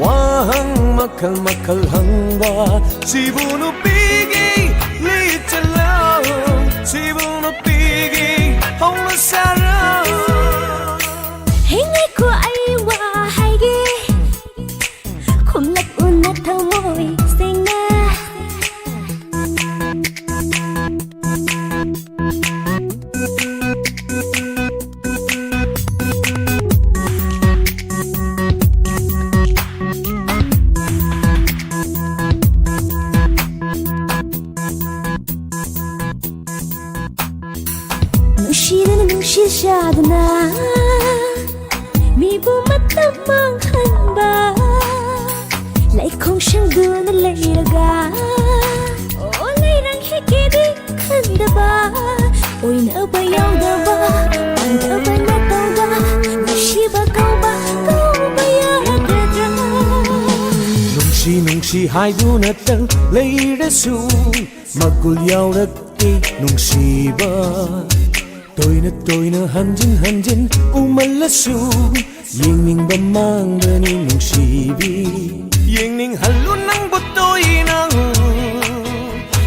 ꯋꯥꯍꯪ ꯃꯈꯜ ꯃꯈꯜ ꯍꯪꯕ, ꯁꯤꯕꯨ ꯅꯨꯄꯤꯒꯤ ꯂꯤꯆꯠꯂꯣ, ꯁꯤꯕꯨ ꯅꯨꯄꯤꯒꯤ ꯍꯧꯅꯁꯥꯔꯣ꯫ ꯍꯦ ꯉꯥꯏꯈꯣ ꯑꯩ ꯋꯥ ꯍꯥꯏꯒꯦ꯫ ꯈꯨꯝꯂꯛꯎꯅ ꯊꯃꯣꯏ ꯁꯦꯡꯅ꯫ ꯅꯨꯡꯁꯤꯗꯅ ꯅꯨꯡꯁꯤꯠ ꯁꯥꯗꯅ ꯃꯤꯕꯨ ꯃꯇꯝ ꯃꯥꯡꯍꯟꯕ, ꯂꯩꯈꯣꯡ ꯁꯪꯗꯨꯅ ꯂꯩꯔꯒ, ꯑꯣ, ꯂꯩꯔꯪ ꯍꯦꯛꯀꯦꯗꯤ ꯈꯟꯗꯕ, ꯑꯣꯏꯅꯕ ꯌꯥꯎꯗꯕ, ꯑꯣꯏꯅꯕ ꯅꯠꯇꯧꯕ, ꯅꯨꯡꯁꯤꯕ ꯀꯧꯕ, ꯀꯧꯕ ꯌꯥꯔꯒꯗ꯭ꯔꯥ? ꯅꯨꯡꯁꯤ ꯅꯨꯡꯁꯤ ꯍꯥꯏꯗꯨꯅꯇꯪ ꯂꯩꯔꯁꯨ, ꯃꯒꯨꯜ ꯌꯥꯎꯔꯛꯇꯦ ꯅꯨꯡꯁꯤꯕ꯫ ꯇꯣꯏꯅ ꯇꯣꯏꯅ ꯍꯟꯖꯤꯟ ꯍꯟꯖꯤꯟ ꯎꯃꯜꯂꯁꯨ, ꯌꯦꯡꯅꯤꯡꯕ ꯃꯥꯡꯕꯅꯤ ꯅꯨꯡꯁꯤꯕꯤ꯫ ꯌꯦꯡꯅꯤꯡꯍꯜꯂꯨ ꯅꯪꯕꯨ ꯇꯣꯏꯅ,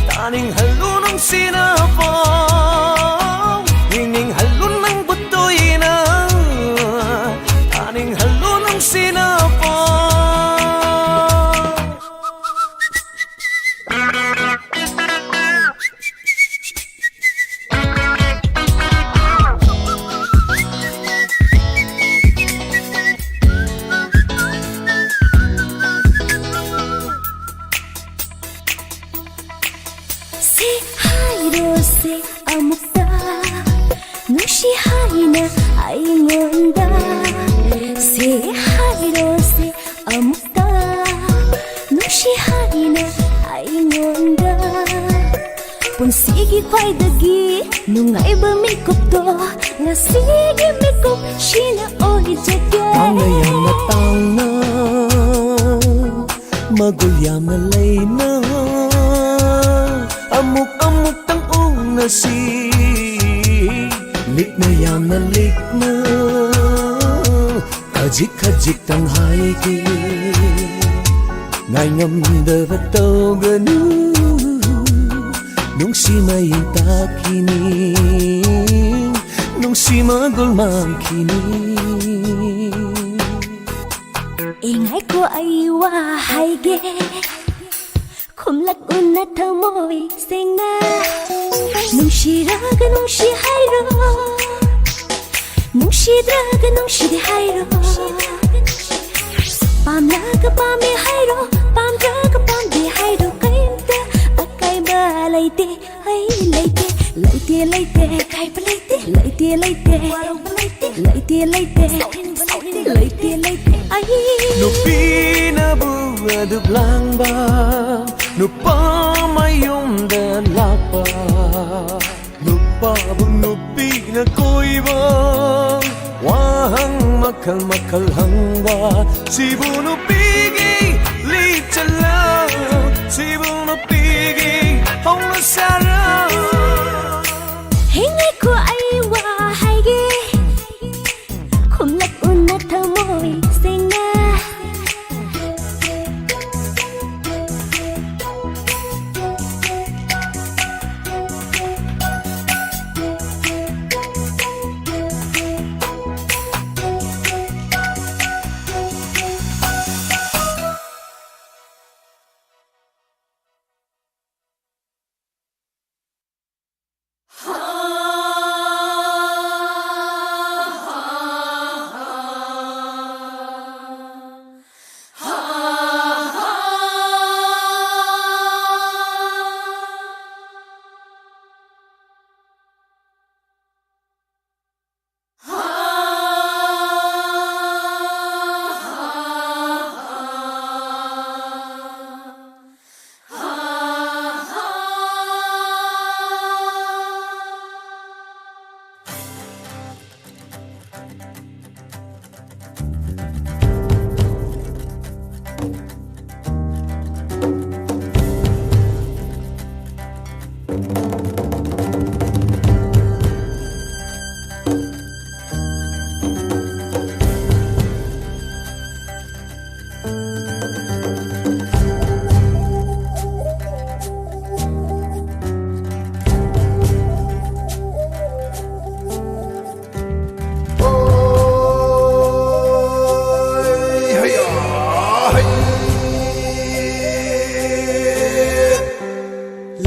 ꯇꯥꯅꯤꯡꯍꯜꯂꯨ ꯅꯨꯡꯁꯤꯅ ꯄꯥꯎ꯫ ꯌꯦꯡꯅꯤꯡꯍꯜꯂꯨ ꯅꯪꯕꯨ ꯇꯣꯏꯅ, ꯇꯥꯅꯤꯡꯍꯜꯂꯨ ꯅꯨꯡꯁꯤꯅ ꯄꯥꯎ꯫ ꯑꯃꯨꯛꯇ ꯅꯨꯡꯁꯤ ꯍꯥꯏꯅ ꯑꯩꯉꯣꯟꯗ ꯁꯦ ꯍꯥꯏꯔꯣꯁꯦ꯫ ꯑꯃꯨꯛꯇ ꯅꯨꯡꯁꯤ ꯍꯥꯏꯅ ꯑꯩꯉꯣꯟꯗ ꯄꯨꯟꯁꯤꯒꯤ ꯈ꯭ꯋꯥꯏꯗꯒꯤ ꯅꯨꯡꯉꯥꯏꯕ ꯃꯤꯀꯨꯞꯇꯣ ꯉꯁꯤꯒꯤ ꯃꯤꯀꯨꯞꯁꯤꯅ ꯑꯣꯏꯖꯒꯦ꯫ ꯇꯥꯡꯅ ꯌꯥꯝꯅ ꯇꯥꯡꯅ, ꯃꯒꯨꯜ ꯌꯥꯝꯅ ꯂꯩꯅ, ꯑꯃꯨꯛ ꯑꯃꯨꯛꯇꯪ ꯎꯅꯁꯤ꯫ ꯂꯤꯛꯅ ꯌꯥꯝꯅ ꯂꯤꯛꯅ, ꯈꯖꯤꯛ ꯈꯖꯤꯛꯇꯪ ꯍꯥꯏꯒꯦ꯫ ꯉꯥꯏꯉꯝꯗꯕ ꯇꯧꯒꯅꯨ, ꯅꯨꯡꯁꯤ ꯃꯌꯦꯡ ꯇꯥꯈꯤꯅꯤ, ꯅꯨꯡꯁꯤ ꯃꯒꯨꯜ ꯃꯥꯡꯈꯤꯅꯤ꯫ ꯑꯦ ꯉꯥꯏꯈꯣ, ꯑꯩ ꯋꯥ ꯍꯥꯏꯒꯦ, ꯈꯨꯝꯂꯛꯎꯅ ꯊꯃꯣꯏ ꯁꯦꯡꯅ꯫ ꯅꯨꯡꯁꯤꯔꯒ ꯅꯨꯡꯁꯤ ꯍꯥꯏꯔꯣ, ꯅꯨꯡꯁꯤꯗ꯭ꯔꯒ ꯅꯨꯡꯁꯤꯗꯦ ꯍꯥꯏꯔꯣ, ꯄꯥꯝꯂꯒ ꯄꯥꯝꯃꯦ ꯍꯥꯏꯔꯣ, ꯄꯥꯝꯗ꯭ꯔꯒ ꯄꯥꯝꯗꯦ ꯍꯥꯏꯔꯣ, ꯀꯩꯝꯇ ꯑꯀꯥꯏꯕ ꯂꯩꯇꯦ꯫ ꯑꯩ ꯂꯩꯇꯦ, ꯂꯩꯇꯦ, ꯂꯩꯇꯦ, ꯑꯀꯥꯏꯕ ꯂꯩꯇꯦ, ꯂꯩꯇꯦ, ꯂꯩꯇꯦ, ꯋꯥꯔꯧꯕ ꯂꯩꯇꯦ, ꯂꯩꯇꯦ, ꯂꯩꯇꯦ, ꯁꯥꯎꯅꯤꯡꯕ ꯂꯩꯇꯦ, ꯂꯩꯇꯦ, ꯂꯩꯇꯦ, ꯑꯩ ꯅꯨꯄꯤꯅꯕꯨ ꯑꯗꯨꯛ ꯂꯥꯡꯕ, ꯅꯨꯄꯥ ꯃꯌꯨꯝꯗ ꯂꯥꯛꯄ, ꯅꯨꯄꯥꯕꯨ ꯅꯨꯄꯤꯅ ꯀꯣꯏꯕ, ꯋꯥꯍꯪ ꯃꯈꯜ ꯃꯈꯜ ꯍꯪꯕ, ꯁꯤꯕꯨ ꯅꯨꯄꯤꯒꯤ ꯂꯤꯆꯠꯂ, ꯁꯤꯕꯨ ꯅꯨꯄꯤꯒꯤ ꯍꯧꯅꯁꯥꯔ꯫ ꯍꯦ ꯉꯥꯏꯈꯣ, ꯑꯩ ꯋꯥ ꯍꯥꯏꯒꯦ, ꯈꯨꯝꯂꯛꯎꯅ ꯊꯃꯣꯏ ꯁꯦꯡꯅ꯫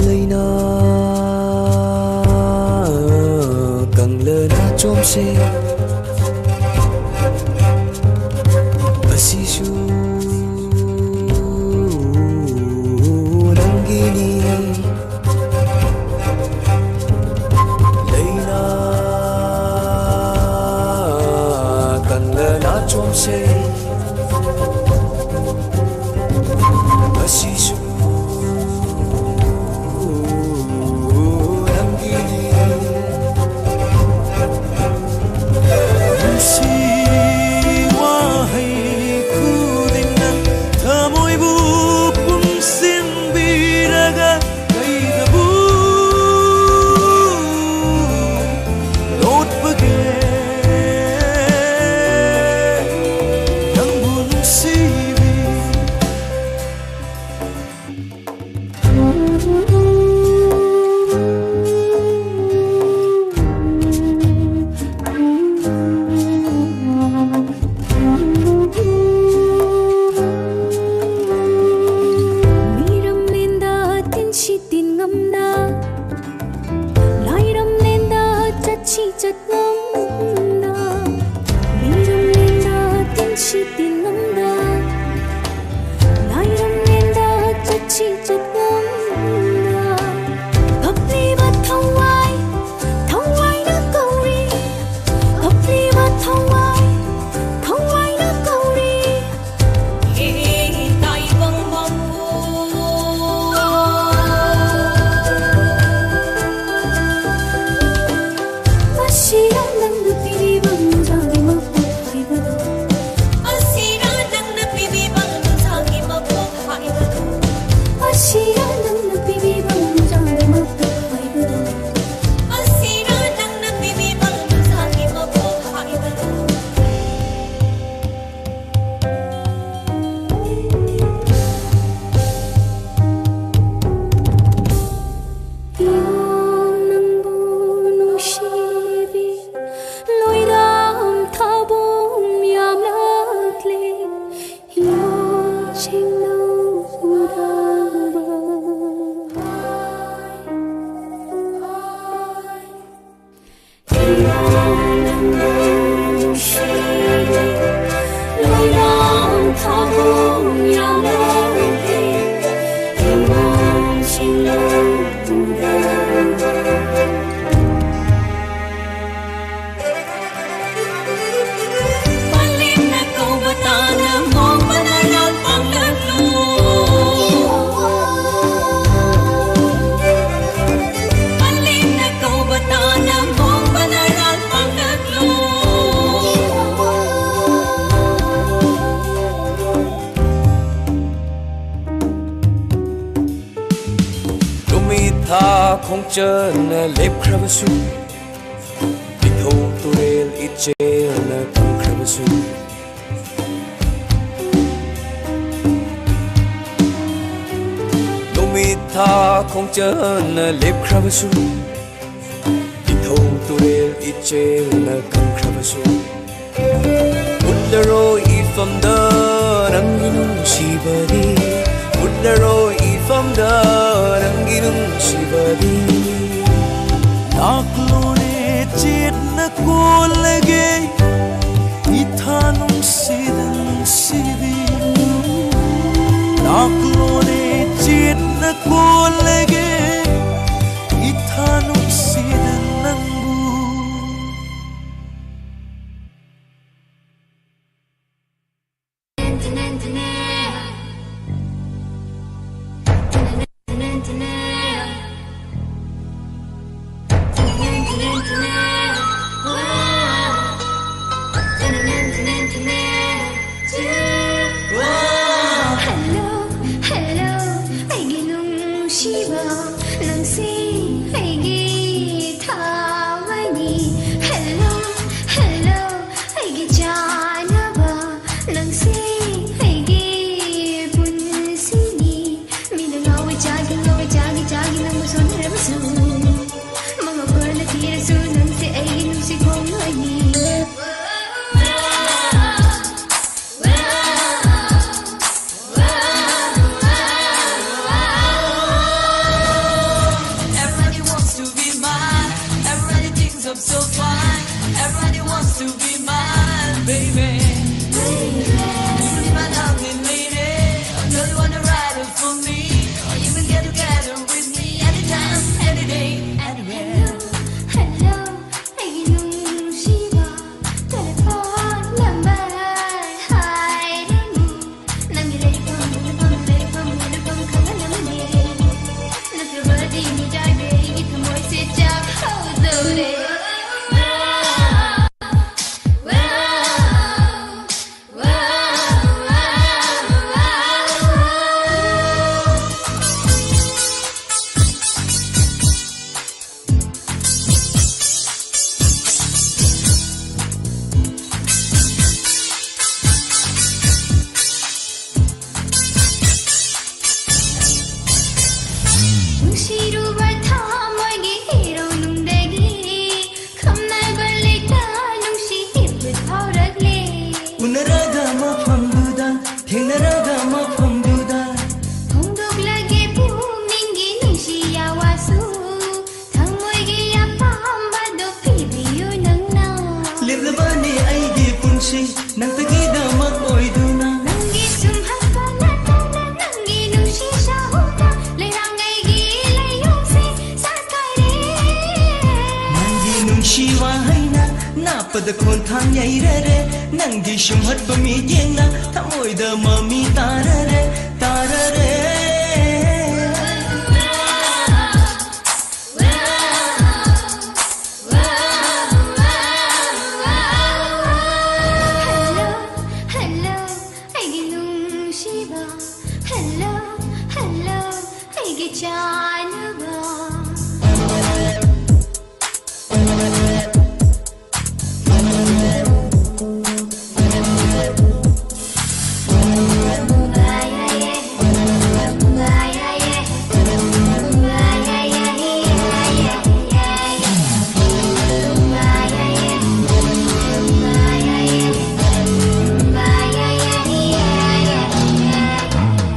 ꯂꯩꯅꯥ ꯀꯪꯂꯅꯥ ꯆꯣꯝꯁꯦ, ꯑꯁꯤꯁꯨ ꯅꯪꯒꯤꯅꯤ꯫ ꯂꯩꯅꯥ ꯀꯪꯂꯅꯥ ꯆꯣꯝꯁꯦ, ꯑꯁꯤꯁꯨ ꯅꯪꯒꯤꯅꯤ꯫ ꯅꯨꯡꯁꯤ ꯋꯥꯍꯩ ꯈꯨꯗꯤꯡꯅ ꯊꯃꯣꯏꯕꯨ ꯄꯨꯟꯁꯤꯟꯕꯤꯔꯒ ꯀꯩꯗꯕꯨ ꯂꯣꯠꯄꯒꯦ ꯅꯪꯕꯨ ꯅꯨꯡꯁꯤꯕꯤ꯫ ꯅꯨꯃꯤꯠ ꯊꯥ ꯈꯣꯡꯆꯠꯅ ꯂꯦꯞꯈ꯭ꯔꯕꯁꯨ, ꯏꯊꯧ ꯇꯨꯔꯦꯜ ꯏꯆꯦꯜꯅ ꯀꯪꯈ꯭ꯔꯕꯁꯨ, ꯅꯨꯃꯤꯠ ꯊꯥ ꯈꯣꯡꯆꯠꯅ ꯂꯦꯞꯈ꯭ꯔꯕꯁꯨ, ꯏꯊꯧ ꯇꯨꯔꯦꯜ ꯏꯆꯦꯜꯅ ꯀꯪꯈ꯭ꯔꯕꯁꯨ, ꯎꯠꯂꯔꯣꯏ ꯏꯐꯝꯗ ꯅꯪꯒꯤ ꯅꯨꯡꯁꯤꯕꯗꯤ, ꯎꯠꯂꯔꯣꯏ ꯏꯐꯝꯗ ꯅꯪꯒꯤ ꯅꯨꯡꯁꯤꯕꯗꯤ꯫ ꯅꯥꯀꯂꯣꯅꯦ ꯆꯦꯠꯅ ꯀꯣꯜꯂꯒꯦ, ꯏꯊꯥ ꯅꯨꯡꯁꯤꯗ ꯅꯨꯡꯁꯤꯕꯤ꯫ ꯅꯥꯀꯂꯣꯅꯦ ꯆꯦꯠꯅ ꯀꯣꯜꯂꯒꯦ, ꯏꯊꯥ ꯅꯨꯡꯁꯤꯗ ꯅꯪꯕꯨ꯫ Hello, hello, ꯑꯩꯒꯤ ꯅꯨꯡꯁꯤꯕ꯫ ꯈꯣꯟꯊꯥꯡ ꯌꯩꯔꯔꯦ, ꯅꯪꯒꯤ ꯁꯨꯝꯍꯠꯄ ꯃꯤꯠꯌꯦꯡꯅ ꯊꯃꯣꯏꯗ ꯃꯃꯤ ꯇꯥꯔꯔꯦ, ꯇꯥꯔꯔꯦ꯫ Hello, hello, ꯑꯩꯒꯤ ꯅꯨꯡꯁꯤꯕ꯫ Hello, hello, ꯑꯩꯒꯤ ꯆꯥꯅꯕ꯫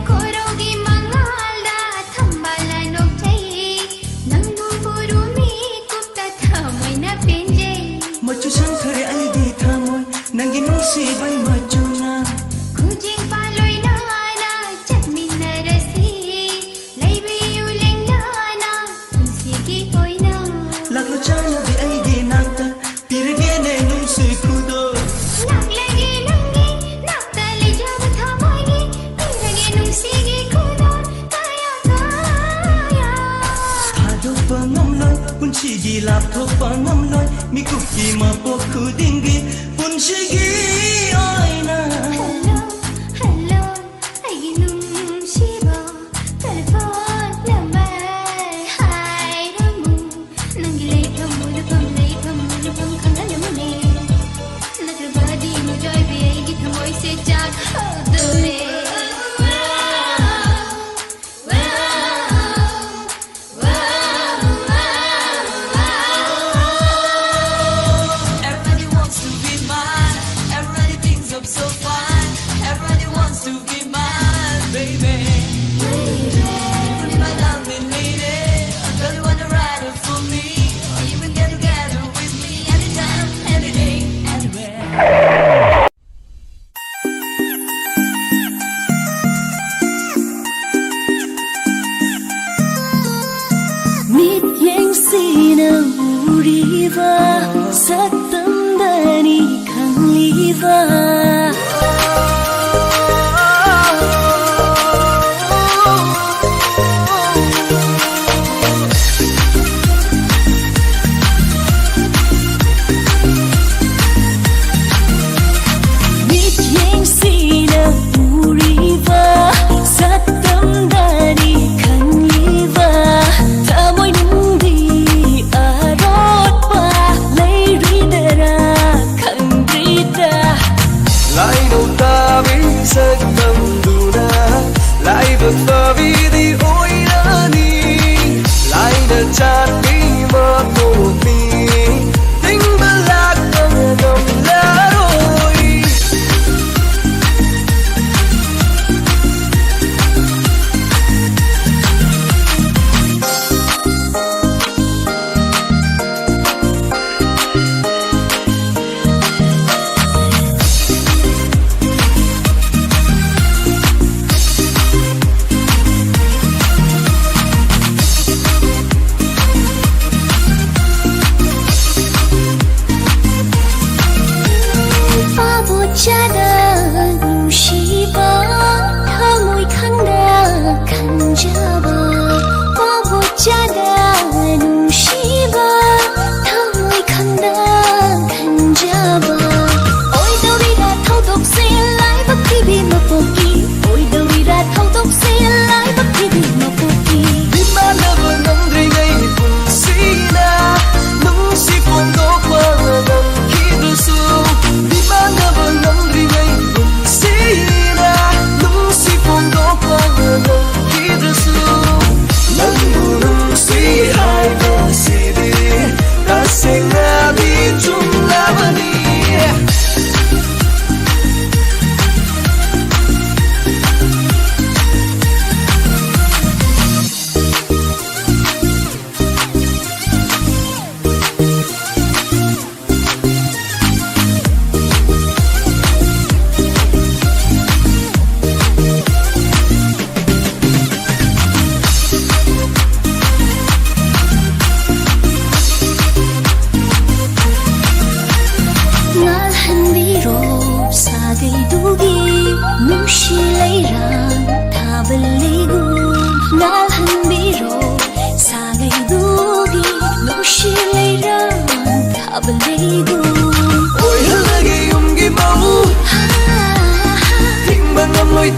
ꯈꯣꯏꯔꯧꯒꯤ ꯃꯉꯥꯜꯗ ꯊꯝꯕꯥꯜꯅ ꯅꯣꯛꯆꯩ, ꯅꯪꯕꯨ ꯎꯔꯨ ꯃꯤꯀꯨꯞꯇ ꯊꯃꯣꯏꯅ ꯄꯦꯟꯖꯩ꯫ ꯃꯆꯨ ꯁꯪꯈꯔꯦ ꯑꯩꯒꯤ ꯊꯃꯣꯏ, ꯅꯪꯒꯤ ꯅꯨꯡꯁꯤꯕꯩ ꯃꯆꯨꯅ꯫ ꯈꯨꯖꯤꯡ ꯄꯥꯜꯂꯣꯏ ꯅꯥꯅ ꯆꯠꯃꯤꯟꯅꯔꯁꯤ, ꯂꯩꯕꯤꯌꯨ ꯂꯦꯡꯗꯅ ꯄꯨꯟꯁꯤꯒꯤ ꯑꯣꯏꯅ꯫ ꯂꯥꯛꯂꯣ ꯆꯥꯟꯅꯕꯤ ꯑꯩꯒꯤ ꯅꯥꯛꯇ, ꯄꯤꯔꯒꯦꯅꯦ ꯅꯨꯡꯁꯤ ꯈꯨꯗꯣꯜ꯫ ꯂꯥꯛꯂꯒꯦ ꯅꯪꯒꯤ ꯅꯥꯛꯇ ꯂꯩꯖꯕ ꯊꯃꯣꯏꯒꯤ, ꯄꯤꯔꯒꯦ ꯅꯨꯡꯁꯤꯒꯤ ꯈꯨꯗꯣꯜ ꯀꯌꯥ ꯀꯌꯥ꯫ ꯊꯥꯗꯣꯛꯄ ꯉꯝꯂꯣꯏ, ꯄꯨꯟꯁꯤꯒꯤ ꯂꯥꯞꯊꯣꯛꯄ ꯉꯝꯂꯣꯏ, ꯃꯤꯀꯨꯞꯀꯤ ꯃꯄꯣꯛ ꯈꯨꯗꯤꯡꯒꯤ ꯄꯨꯟꯁꯤꯒꯤ ꯑꯣꯏꯅ꯫ Hello, hello, ꯑꯩꯒꯤ ꯅꯨꯡꯁꯤꯕ꯫ Telephone number ꯍꯥꯏꯔꯝꯃꯨ꯫ ꯅꯪꯒꯤ ꯂꯩꯐꯝ, ꯂꯩꯐꯝ, ꯂꯩꯐꯝ, ꯂꯩꯐꯝ ꯈꯪꯍꯜꯂꯝꯃꯨꯅꯦ꯫ ꯅꯠꯇ꯭ꯔꯕꯗꯤ ꯃꯤꯑꯣꯏꯕꯤ ꯑꯩꯒꯤ ꯊꯃꯣꯏꯁꯦ ꯆꯥꯛꯍꯧꯗꯣꯔꯦ꯫ Everybody wants to be mine. Everybody thinks I'm so fine. Everybody wants to be mine, baby. Baby, be my darling lady. Girl, you wanna ride it for me? You can get together with me anytime, any day, anywhere. ꯃꯤꯠꯌꯦꯡꯁꯤꯅ ꯎꯔꯤꯕ ꯁꯛꯇꯝꯗ ꯃꯤꯠꯌꯦꯡꯁꯤꯅ ꯎꯔꯤꯕ ꯁꯛꯇꯝꯗꯅꯤ ꯈꯪꯂꯤꯕ ꯊꯃꯣꯏꯅꯨꯡꯗꯤ ꯑꯔꯣꯠꯄ ꯂꯩꯔꯤꯗꯔꯥ ꯈꯪꯗ꯭ꯔꯤꯗ꯫ ꯂꯥꯏꯅꯧ ꯇꯥꯕꯤ ꯁꯛꯇꯝꯗꯨꯅ ꯂꯥꯏꯕꯛ ꯐꯕꯤꯗꯤ ꯑꯣꯏꯔꯅꯤ꯫ ꯂꯥꯏꯅ ꯆꯥꯟꯕꯤ ꯃꯄꯣꯛꯅꯤ꯫ ꯊꯤꯡꯕ ꯂꯥꯛꯄ ꯉꯝꯂꯔꯣꯏ꯫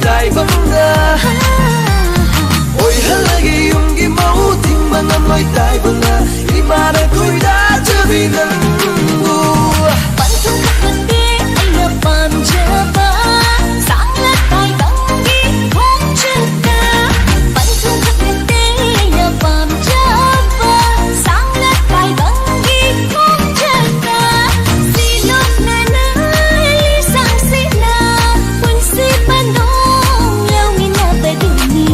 ꯇꯥꯏꯕꯪꯗ ꯑꯣꯏꯍꯜꯂꯒꯦ ꯌꯨꯝꯒꯤ ꯃꯧ ꯊꯤꯡꯕ ꯉꯝꯂꯣꯏ ꯇꯥꯏꯕꯪꯅ ꯏꯃꯥꯅ ꯈꯣꯏꯗꯥꯖꯕꯤ ꯅꯪꯕꯨ꯫ ꯄꯟꯊꯨꯡ ꯈꯛ ꯅꯠꯇꯦ ꯑꯩꯅ ꯄꯥꯝꯖꯕ, ꯁꯥꯡꯂ ꯇꯥꯏꯕꯪꯒꯤ ꯈꯣꯡꯆꯠꯇ꯫ ꯄꯟꯊꯨꯡ ꯈꯛ ꯅꯠꯇꯦ ꯑꯩꯅ ꯄꯥꯝꯖꯕ, ꯁꯥꯡꯂ ꯇꯥꯏꯕꯪꯒꯤ ꯈꯣꯡꯆꯠꯇ꯫ ꯁꯤꯂꯣꯛꯅꯅ ꯂꯤꯁꯥꯡꯁꯤꯅ ꯄꯨꯟꯁꯤ ꯄꯟꯊꯨꯡ ꯂꯧꯃꯤꯟꯅꯕꯗꯨꯅꯤ꯫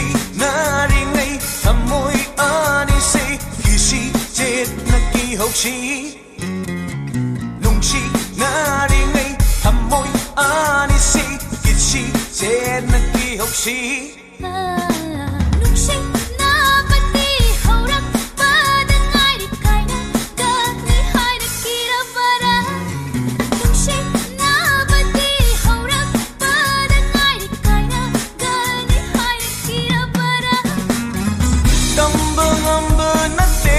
ꯅꯨꯡꯁꯤꯅꯔꯤꯉꯩ ꯊꯃꯣꯏ ꯑꯅꯤꯁꯤ ꯀꯤꯁꯤ ꯆꯦꯠꯅ ꯀꯤꯍꯧꯁꯤ꯫ ꯅꯨꯡꯁꯤꯅꯔꯤꯉꯩ ꯊꯃꯣꯏ ꯑꯅꯤꯁꯤ ꯀꯤꯁꯤ ꯆꯦꯠꯅ ꯀꯤꯍꯧꯁꯤ꯫ ꯅꯨꯡꯁꯤꯅꯕꯗꯤ ꯍꯧꯔꯛꯄꯗ ꯉꯥꯏꯔꯤ ꯀꯥꯏꯅꯒꯅꯤ ꯍꯥꯏꯔꯛꯈꯤꯔꯕꯔꯥ? ꯅꯨꯡꯁꯤꯅꯕꯗꯤ ꯍꯧꯔꯛꯄꯗ ꯉꯥꯏꯔꯤ ꯀꯥꯏꯅꯒꯅꯤ ꯍꯥꯏꯔꯛꯈꯤꯔꯕꯔꯥ? ꯇꯝꯕ ꯉꯝꯕ ꯅꯠꯇꯦ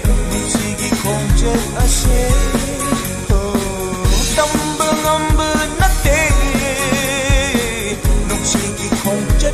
ꯄꯨꯟꯁꯤꯒꯤ ꯈꯣꯡꯆꯠ ꯑꯁꯦ꯫ ꯇꯝꯕ ꯉꯝꯕ ꯅꯠꯇꯦ ꯅꯨꯡꯁꯤꯒꯤ ꯈꯣꯡꯆꯠ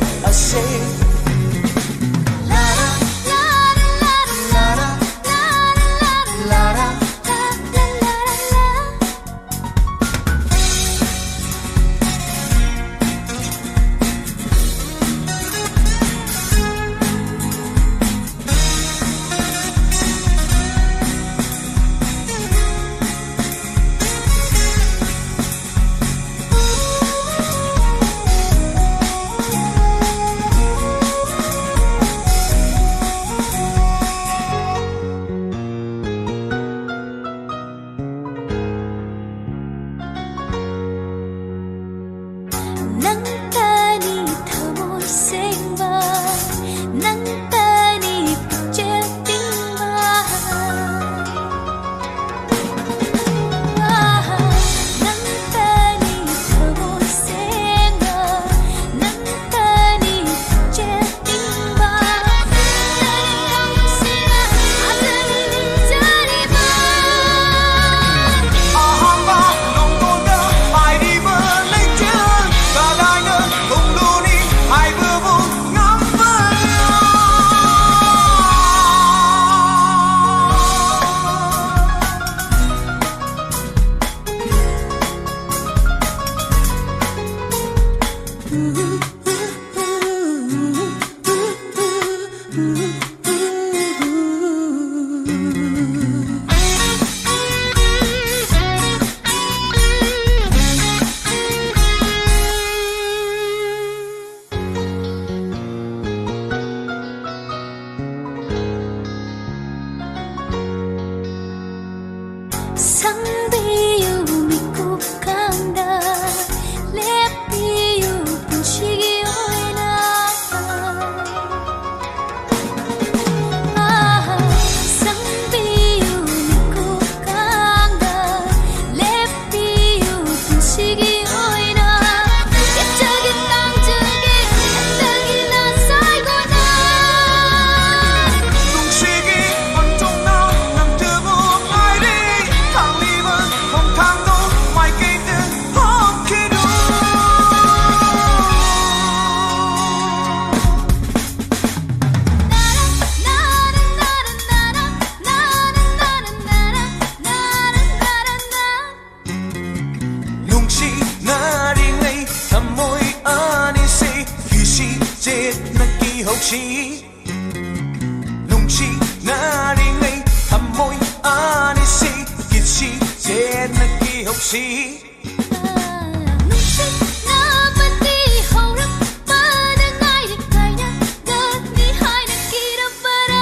ꯅꯨꯡꯁꯤꯠꯅꯕꯗꯤ ꯍꯧꯔꯛꯄꯗ ꯉꯥꯏꯔꯤ, ꯀꯥꯏꯅꯒꯅꯤ ꯍꯥꯏꯅ ꯀꯤꯔꯕꯔꯥ?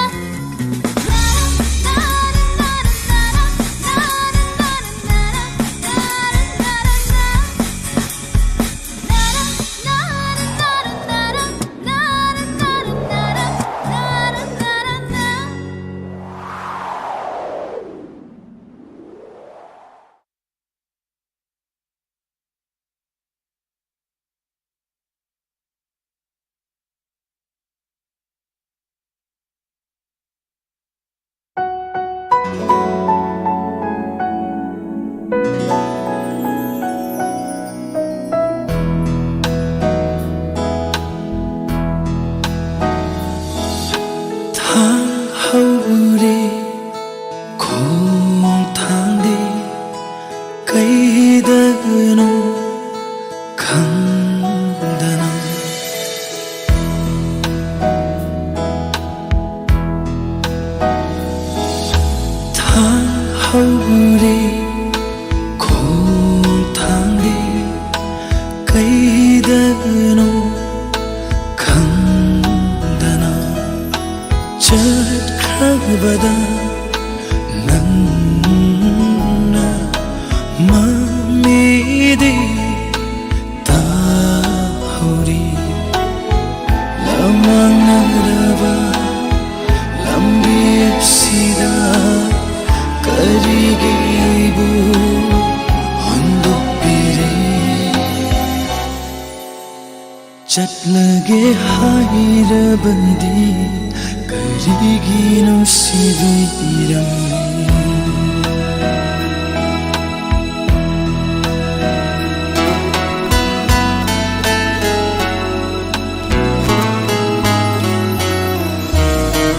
ꯊꯥꯡ ꯍꯧꯔꯦ ꯈꯣꯡꯊꯥꯡꯗꯤ ꯀꯩꯗꯅꯣ ꯈꯪꯗꯅ꯫ ꯊꯥꯡ ꯍꯧꯔꯦ ꯈꯣꯡꯊꯥꯡꯗꯤ ꯀꯩꯗꯅꯣ ꯈꯪꯗꯅ꯫ ꯆꯠꯈ꯭ꯔꯕꯗ ꯅꯪꯅ ꯃꯃꯤꯗꯤ ꯇꯥꯍꯧꯔꯤ꯫ ꯂꯃꯥꯡꯅꯔꯕ ꯂꯝꯕꯤ ꯑꯁꯤꯗ ꯀꯔꯤꯒꯤ ꯑꯩꯕꯨ ꯍꯨꯟꯗꯣꯛꯄꯤꯔꯦ? ꯆꯠꯂꯒꯦ ꯍꯥꯏꯔꯕꯗꯤ ꯀꯔꯤꯒꯤ ꯅꯨꯡꯁꯤꯕꯤꯔꯝꯃꯤ?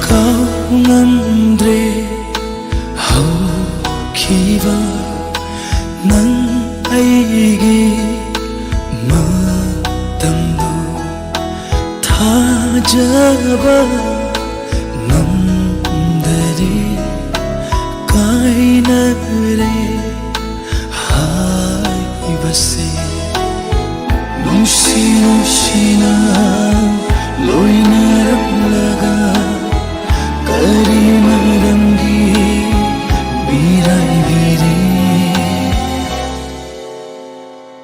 ꯀꯥꯎ ꯉꯝꯗ꯭ꯔꯦ ꯍꯧꯈꯤꯕ ꯅꯪ ꯑꯩꯒꯤ ꯃꯇꯝꯗꯣ꯫ ꯊꯥꯖꯕ ꯉꯝꯗꯔꯦ, ꯀꯥꯏꯅꯔꯦ꯫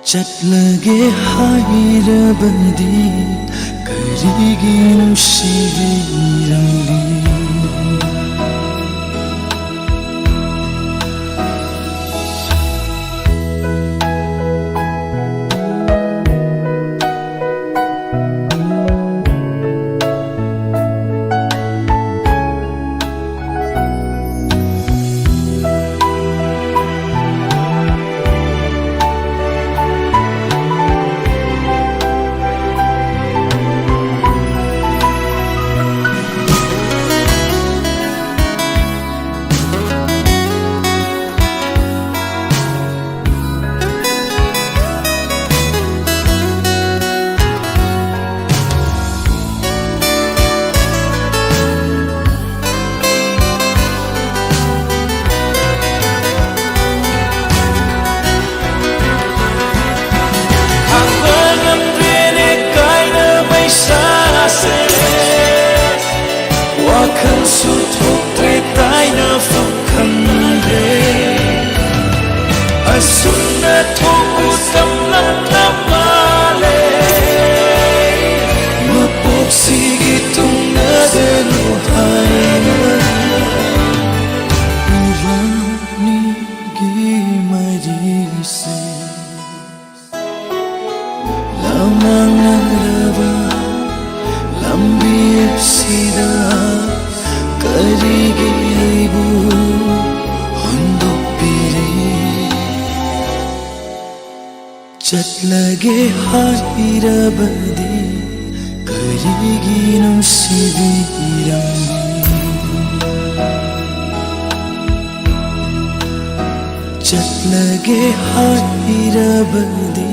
ꯆꯠꯂꯒꯦ ꯍꯥꯏꯔꯕꯗꯤ ꯀꯔꯤꯒꯤ ꯅꯨꯡꯁꯤꯕꯤꯔꯝꯂꯤ? ꯈꯥꯡꯕ ꯉꯝꯗ꯭ꯔꯦꯅꯦ ꯀꯥꯏꯅꯕꯩ ꯁꯥꯁꯦ꯫ ꯋꯥꯈꯜꯁꯨ ꯊꯣꯛꯇ꯭ꯔꯦ ꯀꯥꯏꯅꯐꯝ ꯈꯪꯗ꯭ꯔꯦ꯫ ꯑꯁꯨꯝꯅ ꯊꯣꯛꯎ ꯇꯝꯂꯝꯂ ꯃꯥꯜꯂꯦ꯫ ꯃꯄꯣꯛꯁꯤꯒꯤ ꯊꯨꯡꯅꯗꯅꯨ ꯍꯥꯏꯅ ꯏꯕꯥꯅꯤꯒꯤ ꯃꯔꯤꯁꯦ꯫ ꯂꯃꯥꯡꯅꯔꯕ ꯂꯝꯕꯤ ꯑꯁꯤꯗ ꯀꯔꯤꯒꯤ ꯑꯩꯕꯨ ꯍꯨꯟꯗꯣꯛꯄꯤꯔꯤ? ꯆꯠꯂꯒꯦ ꯍꯥꯏꯔꯕꯗꯤ ꯀꯔꯤꯒꯤ ꯅꯨꯡꯁꯤꯕꯤꯔꯝꯃꯤ? ꯆꯠꯂꯒꯦ ꯍꯥꯏꯔꯕꯗꯤ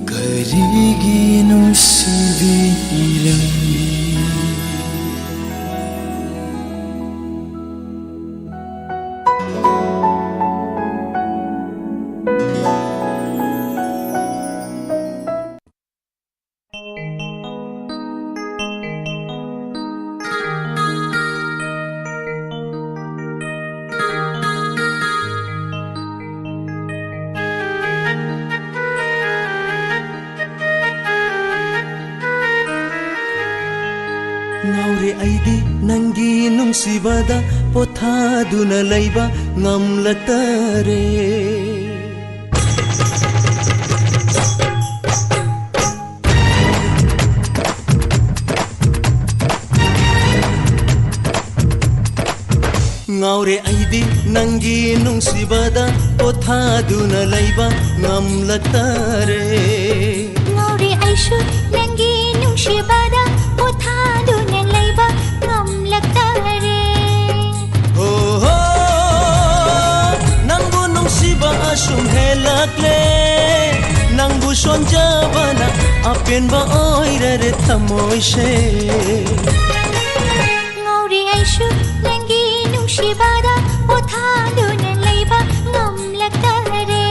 ꯀꯔꯤꯒꯤ ꯅꯨꯡꯁꯤꯕꯤꯔꯝꯃꯤ? ꯅꯪꯒꯤ ꯅꯨꯡꯁꯤꯕꯗ ꯄꯣꯊꯥꯗꯨꯅ ꯂꯩꯕ ꯉꯝꯂꯛꯇꯔꯦ꯫ ꯉꯥꯎꯔꯦ ꯑꯩꯗꯤ ꯅꯪꯒꯤ ꯅꯨꯡꯁꯤꯕꯗ ꯄꯣꯊꯥꯗꯨꯅ ꯂꯩꯕ ꯉꯝꯂꯛꯇꯔꯦ꯫ ꯉꯥꯎꯔꯦ ꯑꯩꯁꯨ ꯅꯪꯒꯤ ꯅꯨꯡꯁꯤꯕꯗ ꯄꯣꯊꯥꯗꯨꯅ ꯂꯩꯕ ꯉꯝꯂꯛꯇꯔꯦ꯫ ꯍꯣ ꯍꯣ, ꯅꯪꯕꯨ ꯅꯨꯡꯁꯤꯕ ꯑꯁꯨꯝ ꯍꯦꯜꯂꯛꯂꯦ꯫ ꯅꯪꯕꯨ ꯁꯣꯟꯖꯕꯅ ꯑꯄꯦꯟꯕ ꯑꯣꯏꯔꯔꯦ ꯊꯃꯣꯏꯁꯦ꯫ ꯉꯥꯎꯔꯦ ꯑꯩꯁꯨ ꯅꯪꯒꯤ ꯅꯨꯡꯁꯤꯕꯗ ꯄꯣꯊꯥꯗꯨꯅ ꯂꯩꯕ ꯉꯝꯂꯛꯇꯔꯦ꯫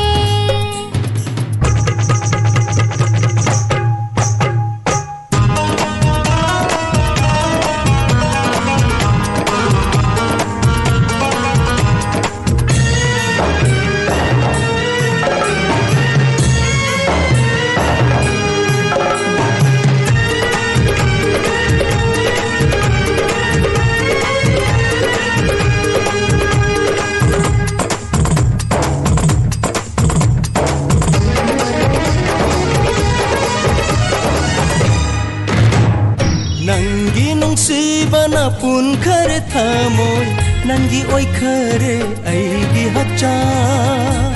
ꯅꯪꯒꯤ ꯅꯨꯡꯁꯤꯕꯅ ꯄꯨꯟꯈꯔꯦ ꯊꯃꯣꯏ, ꯅꯪꯒꯤ ꯑꯣꯏꯈꯔꯦ ꯑꯩꯒꯤ ꯍꯛꯆꯥꯡ꯫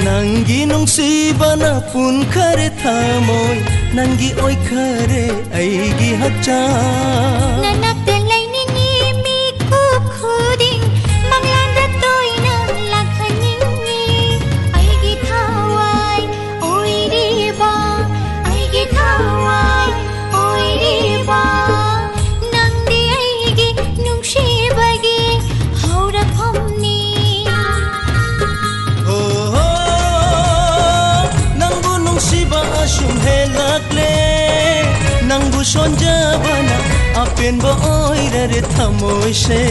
ꯅꯪꯒꯤ ꯅꯨꯡꯁꯤꯕꯅ ꯄꯨꯟꯈꯔꯦ ꯊꯃꯣꯏ, ꯅꯪꯒꯤ ꯑꯣꯏꯈꯔꯦ ꯑꯩꯒꯤ ꯍꯛꯆꯥꯡ꯫ ꯅꯅꯥꯛꯇ ꯂꯩꯅꯤꯡꯉꯤ ꯃꯤꯀꯨꯞ ꯈꯨꯗꯤꯡ, ꯃꯪꯂꯥꯟꯗ ꯇꯣꯏꯅ ꯂꯥꯛꯍꯟꯅꯤꯡꯉꯤ꯫ ꯑꯩꯒꯤ ꯊꯋꯥꯏ ꯑꯣꯏꯔꯤꯕ, ꯑꯩꯒꯤ ꯊꯋꯥꯏ ꯑꯣꯏꯔꯤꯕ, ꯅꯪꯗꯤ ꯑꯩꯒꯤ ꯅꯨꯡꯁꯤꯕꯒꯤ ꯍꯧꯔꯛꯐꯝꯅꯤ꯫ ꯍꯣ ꯍꯣ, ꯅꯪꯕꯨ ꯅꯨꯡꯁꯤꯕ ꯑꯁꯨꯝ ꯍꯦꯜꯂꯛꯂꯦ, ꯅꯪꯕꯨ ꯁꯣꯟꯖꯕꯅ ꯑꯄꯦꯟꯕ ꯑꯣꯏꯔꯔꯦ ꯊꯃꯣꯏꯁꯦ꯫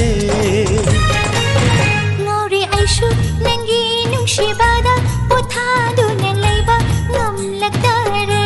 ꯉꯥꯎꯔꯦ ꯑꯩꯁꯨ ꯅꯪꯒꯤ ꯅꯨꯡꯁꯤꯕꯗ ꯄꯣꯊꯥꯗꯨꯅ ꯂꯩꯕ ꯉꯝꯂꯛꯇꯔꯦ꯫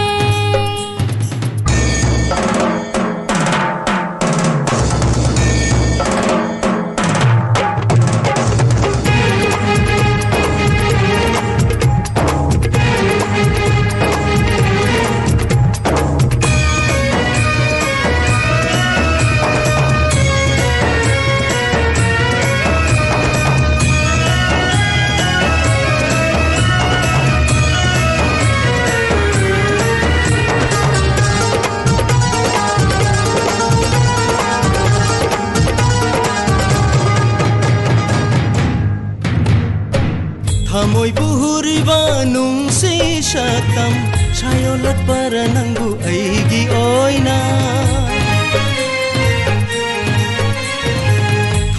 ꯊꯃꯣꯏꯕꯨ ꯍꯨꯔꯤꯕ ꯅꯨꯡꯁꯤ ꯁꯛꯇꯝ ꯁꯥꯏꯌꯣꯜꯂꯛꯄꯔ ꯅꯪꯕꯨ ꯑꯩꯒꯤ ꯑꯣꯏꯅ?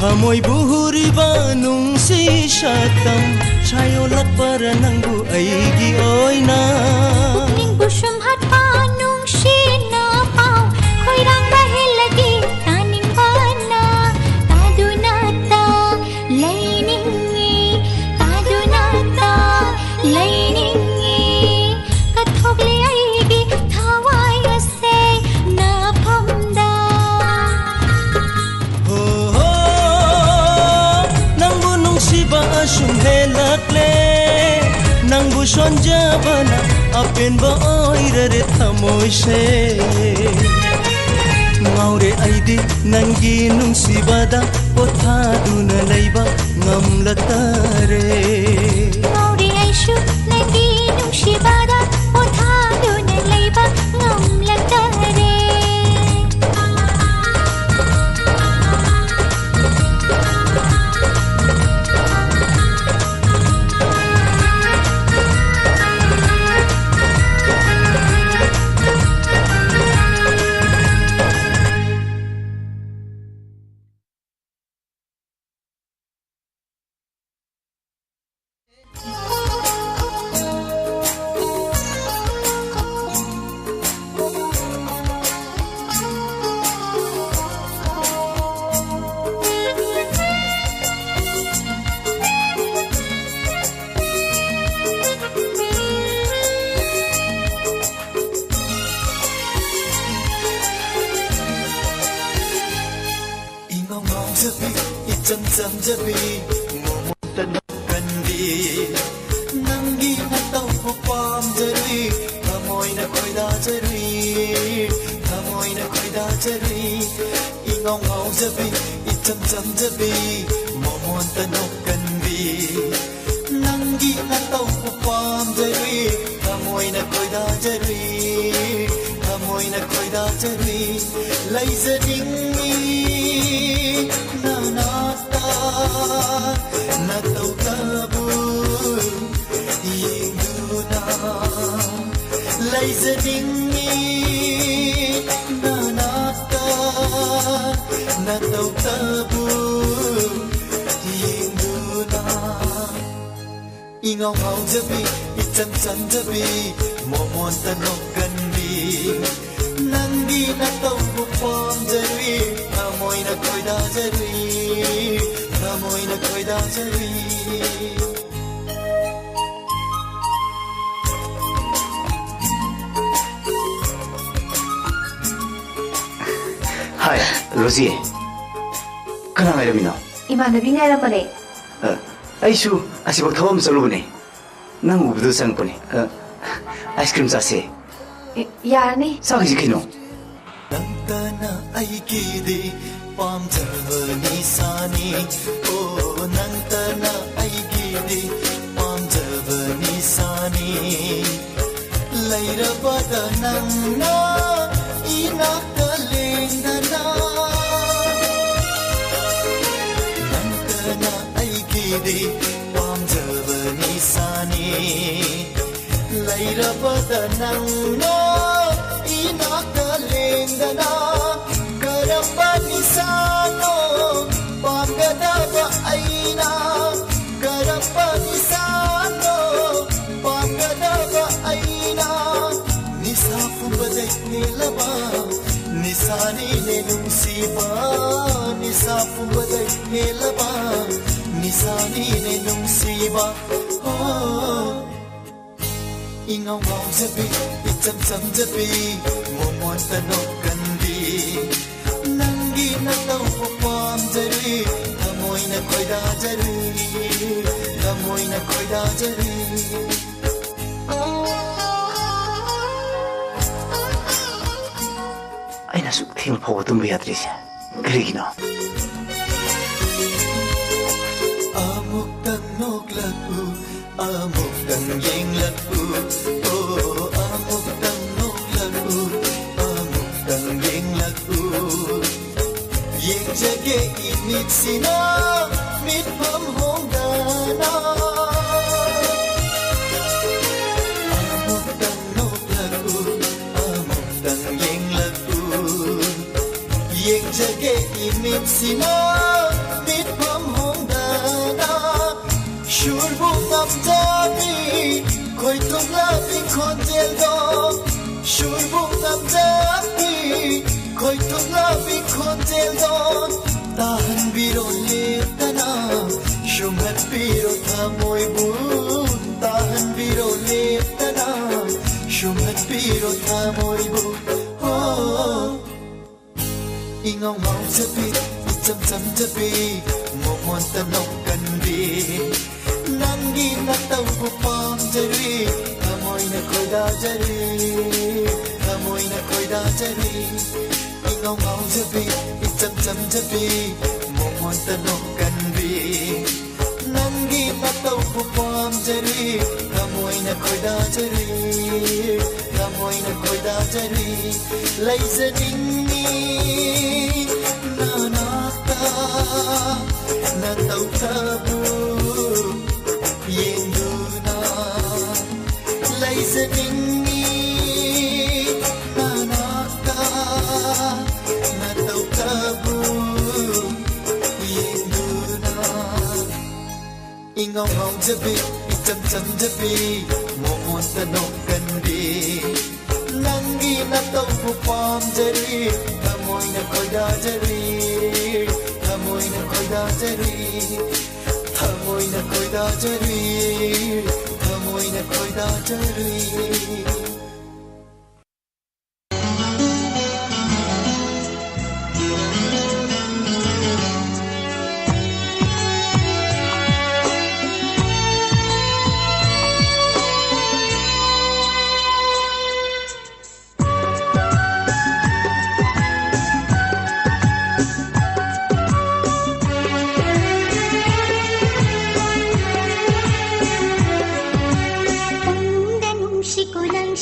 ꯊꯃꯣꯏꯕꯨ ꯍꯨꯔꯤꯕ ꯅꯨꯡꯁꯤ ꯁꯛꯇꯝ ꯁꯥꯏꯌꯣꯜꯂꯛꯄꯔ ꯅꯪꯕꯨ ꯑꯩꯒꯤ ꯑꯣꯏꯅ? ꯄꯨꯛꯅꯤꯡꯕꯨ ꯁꯨꯝꯍꯠꯄ ꯅꯨꯡꯁꯤꯅ ꯄꯥꯎ ꯈꯣꯏꯔꯥꯡꯕ ꯍꯦꯜꯂꯗꯤ ꯇꯥꯅꯤꯡꯕꯅ ꯇꯥꯗꯨꯅꯇ ꯂꯩꯅꯤꯡꯉꯤ, ꯇꯥꯗꯨꯅꯇ ꯂꯩꯅꯤꯡꯉꯤ꯫ ꯀꯠꯊꯣꯛꯂꯦ ꯑꯩꯒꯤ ꯊꯋꯥꯏ ꯑꯁꯦ ꯅꯐꯝꯗ꯫ ꯍꯣ, ꯍꯣ, ꯅꯪꯕꯨ ꯅꯨꯡꯁꯤꯕ ꯑꯁꯨꯝ ꯍꯦꯜꯂꯛꯂꯦ, ꯅꯪꯕꯨ ꯁꯣꯟꯖꯕꯅ ꯑꯄꯦꯟꯕ ꯑꯣꯏꯔꯔꯦ ꯊꯃꯣꯏꯁꯦ꯫ ꯉꯥꯎꯔꯦ ꯑꯩꯗꯤ ꯅꯪꯒꯤ ꯅꯨꯡꯁꯤꯕꯗ ꯄꯣꯊꯥꯗꯨꯅ ꯂꯩꯕ ꯉꯝꯂꯛꯇꯔꯦ꯫ ꯉꯥꯎꯔꯦ ꯑꯩꯁꯨ ꯅꯪꯒꯤ ꯅꯨꯡꯁꯤꯕꯗ ꯄꯣꯊꯥꯗꯨꯅ ꯂꯩꯕ ꯉꯝꯂꯛꯇꯔꯦ꯫ ꯏꯉꯥꯎ ꯉꯥꯎꯖꯕꯤ, ꯏꯆꯝ ꯆꯝꯖꯕꯤ, ꯃꯣꯃꯣꯟꯇ ꯅꯣꯛꯀꯟꯕꯤ, ꯅꯪꯒꯤ ꯃꯇꯧꯕꯨ ꯄꯥꯝꯖꯔꯨꯏ, ꯊꯃꯣꯏꯅ ꯈꯣꯏꯗꯥꯖꯔꯨꯏ, ꯊꯃꯣꯏꯅ ꯈꯣꯏꯗꯥꯖꯔꯨꯏ꯫ ꯏꯉꯥꯎ ꯉꯥꯎꯖꯕꯤ, ꯏꯆꯝ ꯆꯝꯖꯕꯤ, ꯃꯣꯃꯣꯟꯇ ꯅꯣꯛꯀꯟꯕꯤ, ꯅꯪꯒꯤ ꯅꯇꯧꯕꯨ ꯄꯥꯝꯖꯔꯨꯏ, ꯊꯃꯣꯏꯅ ꯈꯣꯏꯗꯥꯖꯔꯨꯏ, ꯊꯃꯣꯏꯅ ꯈꯣꯏꯗꯥꯖꯔꯨꯏ꯫ ꯂꯩꯖꯅꯤꯡꯏ ꯅꯅꯥꯛꯇ, ꯅꯇꯧ ꯇꯕꯨ ꯅꯇꯧꯇꯕꯨ ꯌꯦꯡꯗꯨꯅ ꯏꯉꯥꯎ ꯉꯥꯎꯖꯕꯤ, ꯏꯆꯝ ꯆꯝꯖꯕꯤ, ꯃꯣꯃꯣꯟꯇ ꯅꯣꯛꯀꯟꯕꯤ, ꯅꯪꯒꯤ ꯅꯇꯧꯕꯨ ꯄꯥꯝꯖꯔꯨꯏ, ꯊꯃꯣꯏꯅ ꯈꯣꯏꯗꯥꯖꯔꯨꯏ, ꯊꯃꯣꯏꯅ ꯈꯣꯏꯗꯥꯖꯔꯨꯏ꯫ ꯍꯥꯏ, ꯔꯣꯖꯤ꯫ ꯀꯅꯥ ꯉꯥꯏꯔꯝꯃꯤꯅꯣ? ꯏꯃꯥꯟꯅꯕꯤ ꯉꯥꯏꯔꯝꯕꯅꯦ꯫ ꯑ, ꯑꯩꯁꯨ ꯑꯁꯤꯐꯥꯎ ꯊꯕꯛ ꯑꯃ ꯆꯠꯂꯨꯕꯅꯦ꯫ ꯅꯪ ꯎꯕꯗꯨ ꯆꯪꯉꯛꯄꯅꯦ꯫ ꯑ, ꯑꯥꯏꯁ ꯀ꯭ꯔꯤꯝ ꯆꯥꯁꯦ꯫ ꯌꯥꯔꯅꯤ꯫ ꯆꯥꯈꯤꯁꯤ ꯀꯩꯅꯣ꯫ ꯅꯪꯇꯅ ꯑꯩꯒꯤꯗꯤ ꯄꯥꯝꯖꯕ ꯅꯤꯁꯥꯅꯤ꯫ ꯑꯣ, ꯅꯪꯇꯅ ꯑꯩꯒꯤꯗꯤ ꯄꯥꯝꯖꯕ ꯅꯤꯁꯥꯅꯤ꯫ ꯂꯩꯔꯕꯗ ꯅꯪꯅ ꯏꯅꯥꯛꯇ ꯂꯦꯡꯗꯅ꯫ ꯅꯪꯇꯅ ꯑꯩꯒꯤꯗꯤ ꯄꯥꯝꯖꯕ ꯅꯤꯁꯥꯅꯤ꯫ ꯂꯩꯔꯕꯗ ꯅꯪꯅ ꯏꯅꯥꯛꯇ ꯂꯦꯡꯗꯅ꯫ ꯀꯔꯝꯕ ꯅꯤꯁꯥꯅꯣ ꯄꯥꯝꯒꯗꯕ ꯑꯩꯅ? ꯀꯔꯝꯕ ꯅꯤꯁꯥꯅꯣ ꯄꯥꯝꯒꯗꯕ ꯑꯩꯅ? ꯅꯤꯁꯥ ꯄꯨꯝꯕꯗꯩ ꯍꯦꯜꯂꯕ ꯅꯤꯁꯥꯅꯤꯅꯦ ꯅꯨꯡꯁꯤꯕ, ꯅꯤꯁꯥ ꯄꯨꯝꯕꯗꯩ ꯍꯦꯜꯂꯕ ꯅꯤꯁꯥꯅꯤꯅꯦ ꯅꯨꯡꯁꯤꯕ꯫ ꯍꯣ꯫ ꯏꯉꯥꯎ ꯉꯥꯎꯖꯕꯤ, ꯏꯆꯝ ꯆꯝꯖꯕꯤ, ꯃꯣꯃꯣꯟꯇ ꯅꯣꯛꯀꯟꯕꯤ, ꯅꯪꯒꯤ ꯅꯇꯧꯕꯨ ꯄꯥꯝꯖꯔꯤ, ꯊꯃꯣꯏꯅ ꯈꯣꯏꯗꯥꯖꯔꯤ, ꯊꯃꯣꯏꯅ ꯈꯣꯏꯗꯥꯖꯔꯤ꯫ ꯑꯩꯅ ꯑꯁꯨꯛ ꯊꯦꯡꯅ ꯐꯥꯎꯕ ꯇꯨꯝꯕ ꯌꯥꯗ꯭ꯔꯤꯁꯦ ꯀꯔꯤꯒꯤꯅꯣ? ꯑꯃꯨꯛꯇꯪ ꯅꯣꯛꯂꯛꯎ, ꯑꯃꯨꯛꯇꯪ ꯌꯦꯡꯂꯛꯎ, ꯑꯣ, ꯑꯃꯨꯛꯇꯪ ꯅꯣꯛꯂꯛꯎ, ꯑꯃꯨꯛꯇꯪ ꯌꯦꯡꯂꯛꯎ꯫ ꯌꯦꯡꯖꯒꯦ ꯏꯃꯤꯠꯁꯤꯅ ꯃꯤꯠꯐꯝ ꯍꯣꯡꯗꯅ꯫ ꯑꯃꯨꯛꯇꯪ ꯅꯣꯛꯂꯛꯎ, ꯑꯃꯨꯛꯇꯪ ꯌꯦꯡꯂꯛꯎ꯫ ꯌꯦꯡ ꯆꯒꯦ ꯏꯃꯤꯠꯁꯤꯅ ꯃꯤꯠꯐꯝ ꯍꯣꯡꯗꯅ ꯁꯨꯔꯕꯨ ꯉꯝꯖꯕꯤ ꯈꯣꯏꯊꯨꯝꯂꯕꯤ ꯈꯣꯟꯖꯦꯜꯗꯣ, ꯁꯨꯔꯕꯨ ꯉꯝꯖꯕꯤ ꯈꯣꯏꯊꯨꯝꯂꯕꯤ ꯈꯣꯟꯖꯦꯜꯗꯣ ꯇꯥꯍꯟꯕꯤꯔꯣ ꯂꯦꯞꯇꯅ, ꯁꯨꯝꯍꯠꯄꯤꯔꯣ ꯊꯃꯣꯏꯕꯨ, ꯇꯥꯍꯟꯕꯤꯔꯣ ꯂꯦꯞꯇꯅ, ꯁꯨꯝꯍꯠꯄꯤꯔꯣ ꯊꯃꯣꯏꯕꯨ꯫ ꯍꯣ꯫ ꯏꯉꯥꯎ ꯉꯥꯎꯖꯕꯤ, ꯏꯆꯝ ꯆꯝꯖꯕꯤ, ꯃꯣꯃꯣꯟꯇ ꯅꯣꯛꯀꯟꯕꯤ, ꯅꯪꯒꯤ ꯅꯇꯧꯕꯨ ꯄꯥꯝꯖꯔꯤ, ꯊꯃꯣꯏꯅ ꯈꯣꯏꯗꯥꯖꯔꯤ, ꯊꯃꯣꯏꯅ ꯈꯣꯏꯗꯥꯖꯔꯤ꯫ ꯏꯉꯥꯎ ꯉꯥꯎꯖꯕꯤ, ꯏꯆꯝ ꯆꯝꯖꯕꯤ, ꯃꯣꯃꯣꯟꯇ ꯅꯣꯛꯀꯟꯕꯤ, ꯅꯪꯒꯤ ꯃꯇꯧꯕꯨ ꯄꯥꯝꯖꯔꯤ, ꯊꯃꯣꯏꯅ ꯈꯣꯏꯗꯥꯖꯔꯤ, ꯊꯃꯣꯏꯅ ꯈꯣꯏꯗꯥꯖꯔꯤ꯫ ꯂꯩꯖꯅꯤꯡꯉꯤ ꯅꯅꯥꯛꯇ, ꯅꯇꯧꯇꯕꯨ ꯌꯦꯡꯗꯨꯅ꯫ ꯂꯩꯖꯅꯤꯡꯉꯤ ꯅꯅꯥꯛꯇ, ꯅꯇꯧꯇꯕꯨ ꯌꯦꯡꯗꯨꯅ꯫ ꯏꯉꯥꯎ ꯉꯥꯎꯖꯕꯤ, ꯏꯆꯝ ꯆꯝꯖꯕꯤ, ꯃꯣꯃꯣꯟꯇ ꯅꯣꯛꯀꯟꯕꯤ, ꯅꯪꯒꯤ ꯅꯇꯧꯕꯨ ꯄꯥꯝꯖꯔꯤ, ꯊꯃꯣꯏꯅ ꯈꯣꯏꯗꯥꯖꯔꯤ, ꯊꯃꯣꯏꯅ ꯈꯣꯏꯗꯥꯖꯔꯤ, ꯊꯃꯣꯏꯅ ꯈꯣꯏꯗꯥꯖꯔꯤ, ꯊꯃꯣꯏꯅ ꯈꯣꯏꯗꯥꯖꯔꯤ꯫ ꯄꯨꯡꯗ ꯅꯨꯡꯁꯤ ꯈꯨꯂꯪ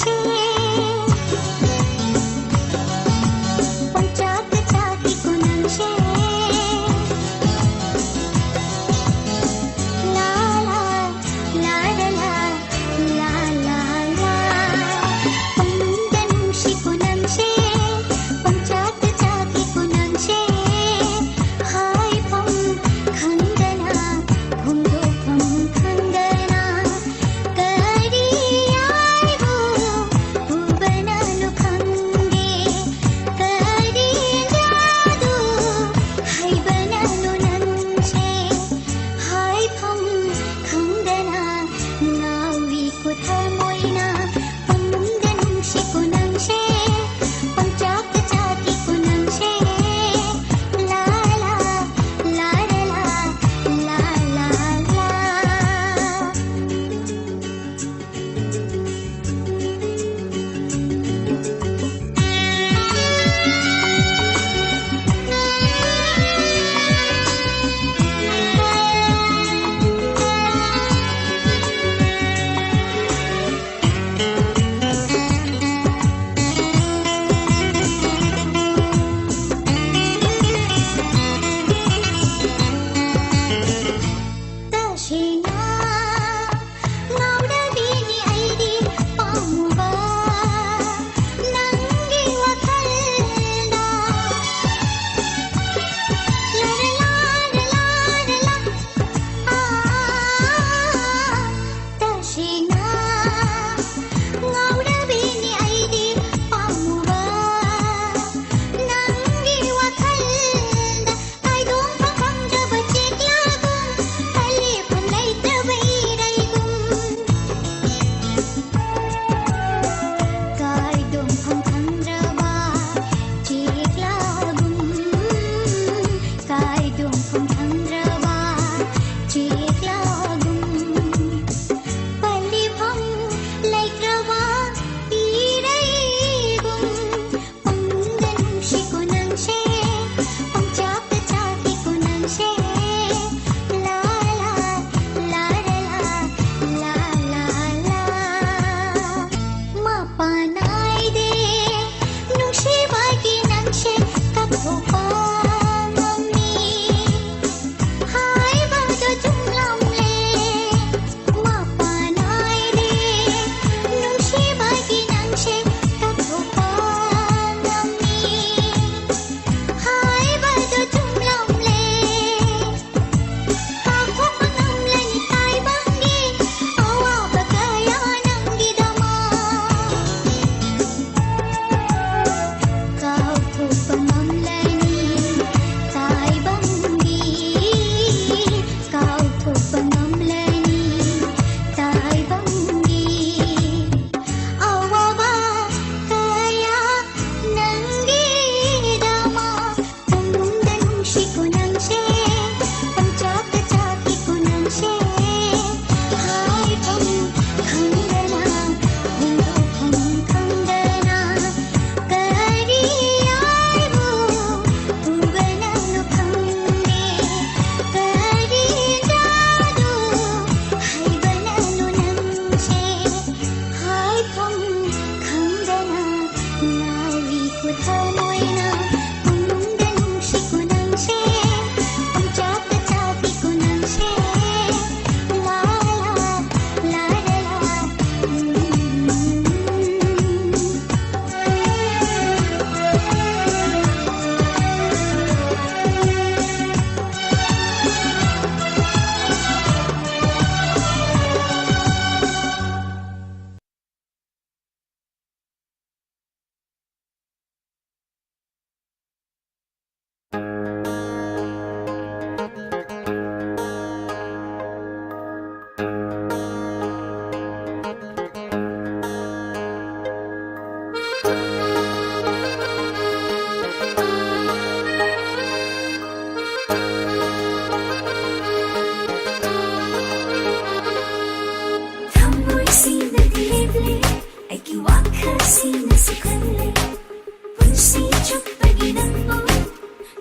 ꯊꯃꯣꯏꯁꯤꯅꯗꯤ ꯂꯦꯞꯂꯦ, ꯑꯩꯒꯤ ꯋꯥꯈꯜꯁꯤꯅꯁꯨ ꯈꯜꯂꯦ, ꯄꯨꯟꯁꯤ ꯆꯨꯞꯄꯒꯤ ꯅꯪꯕꯨ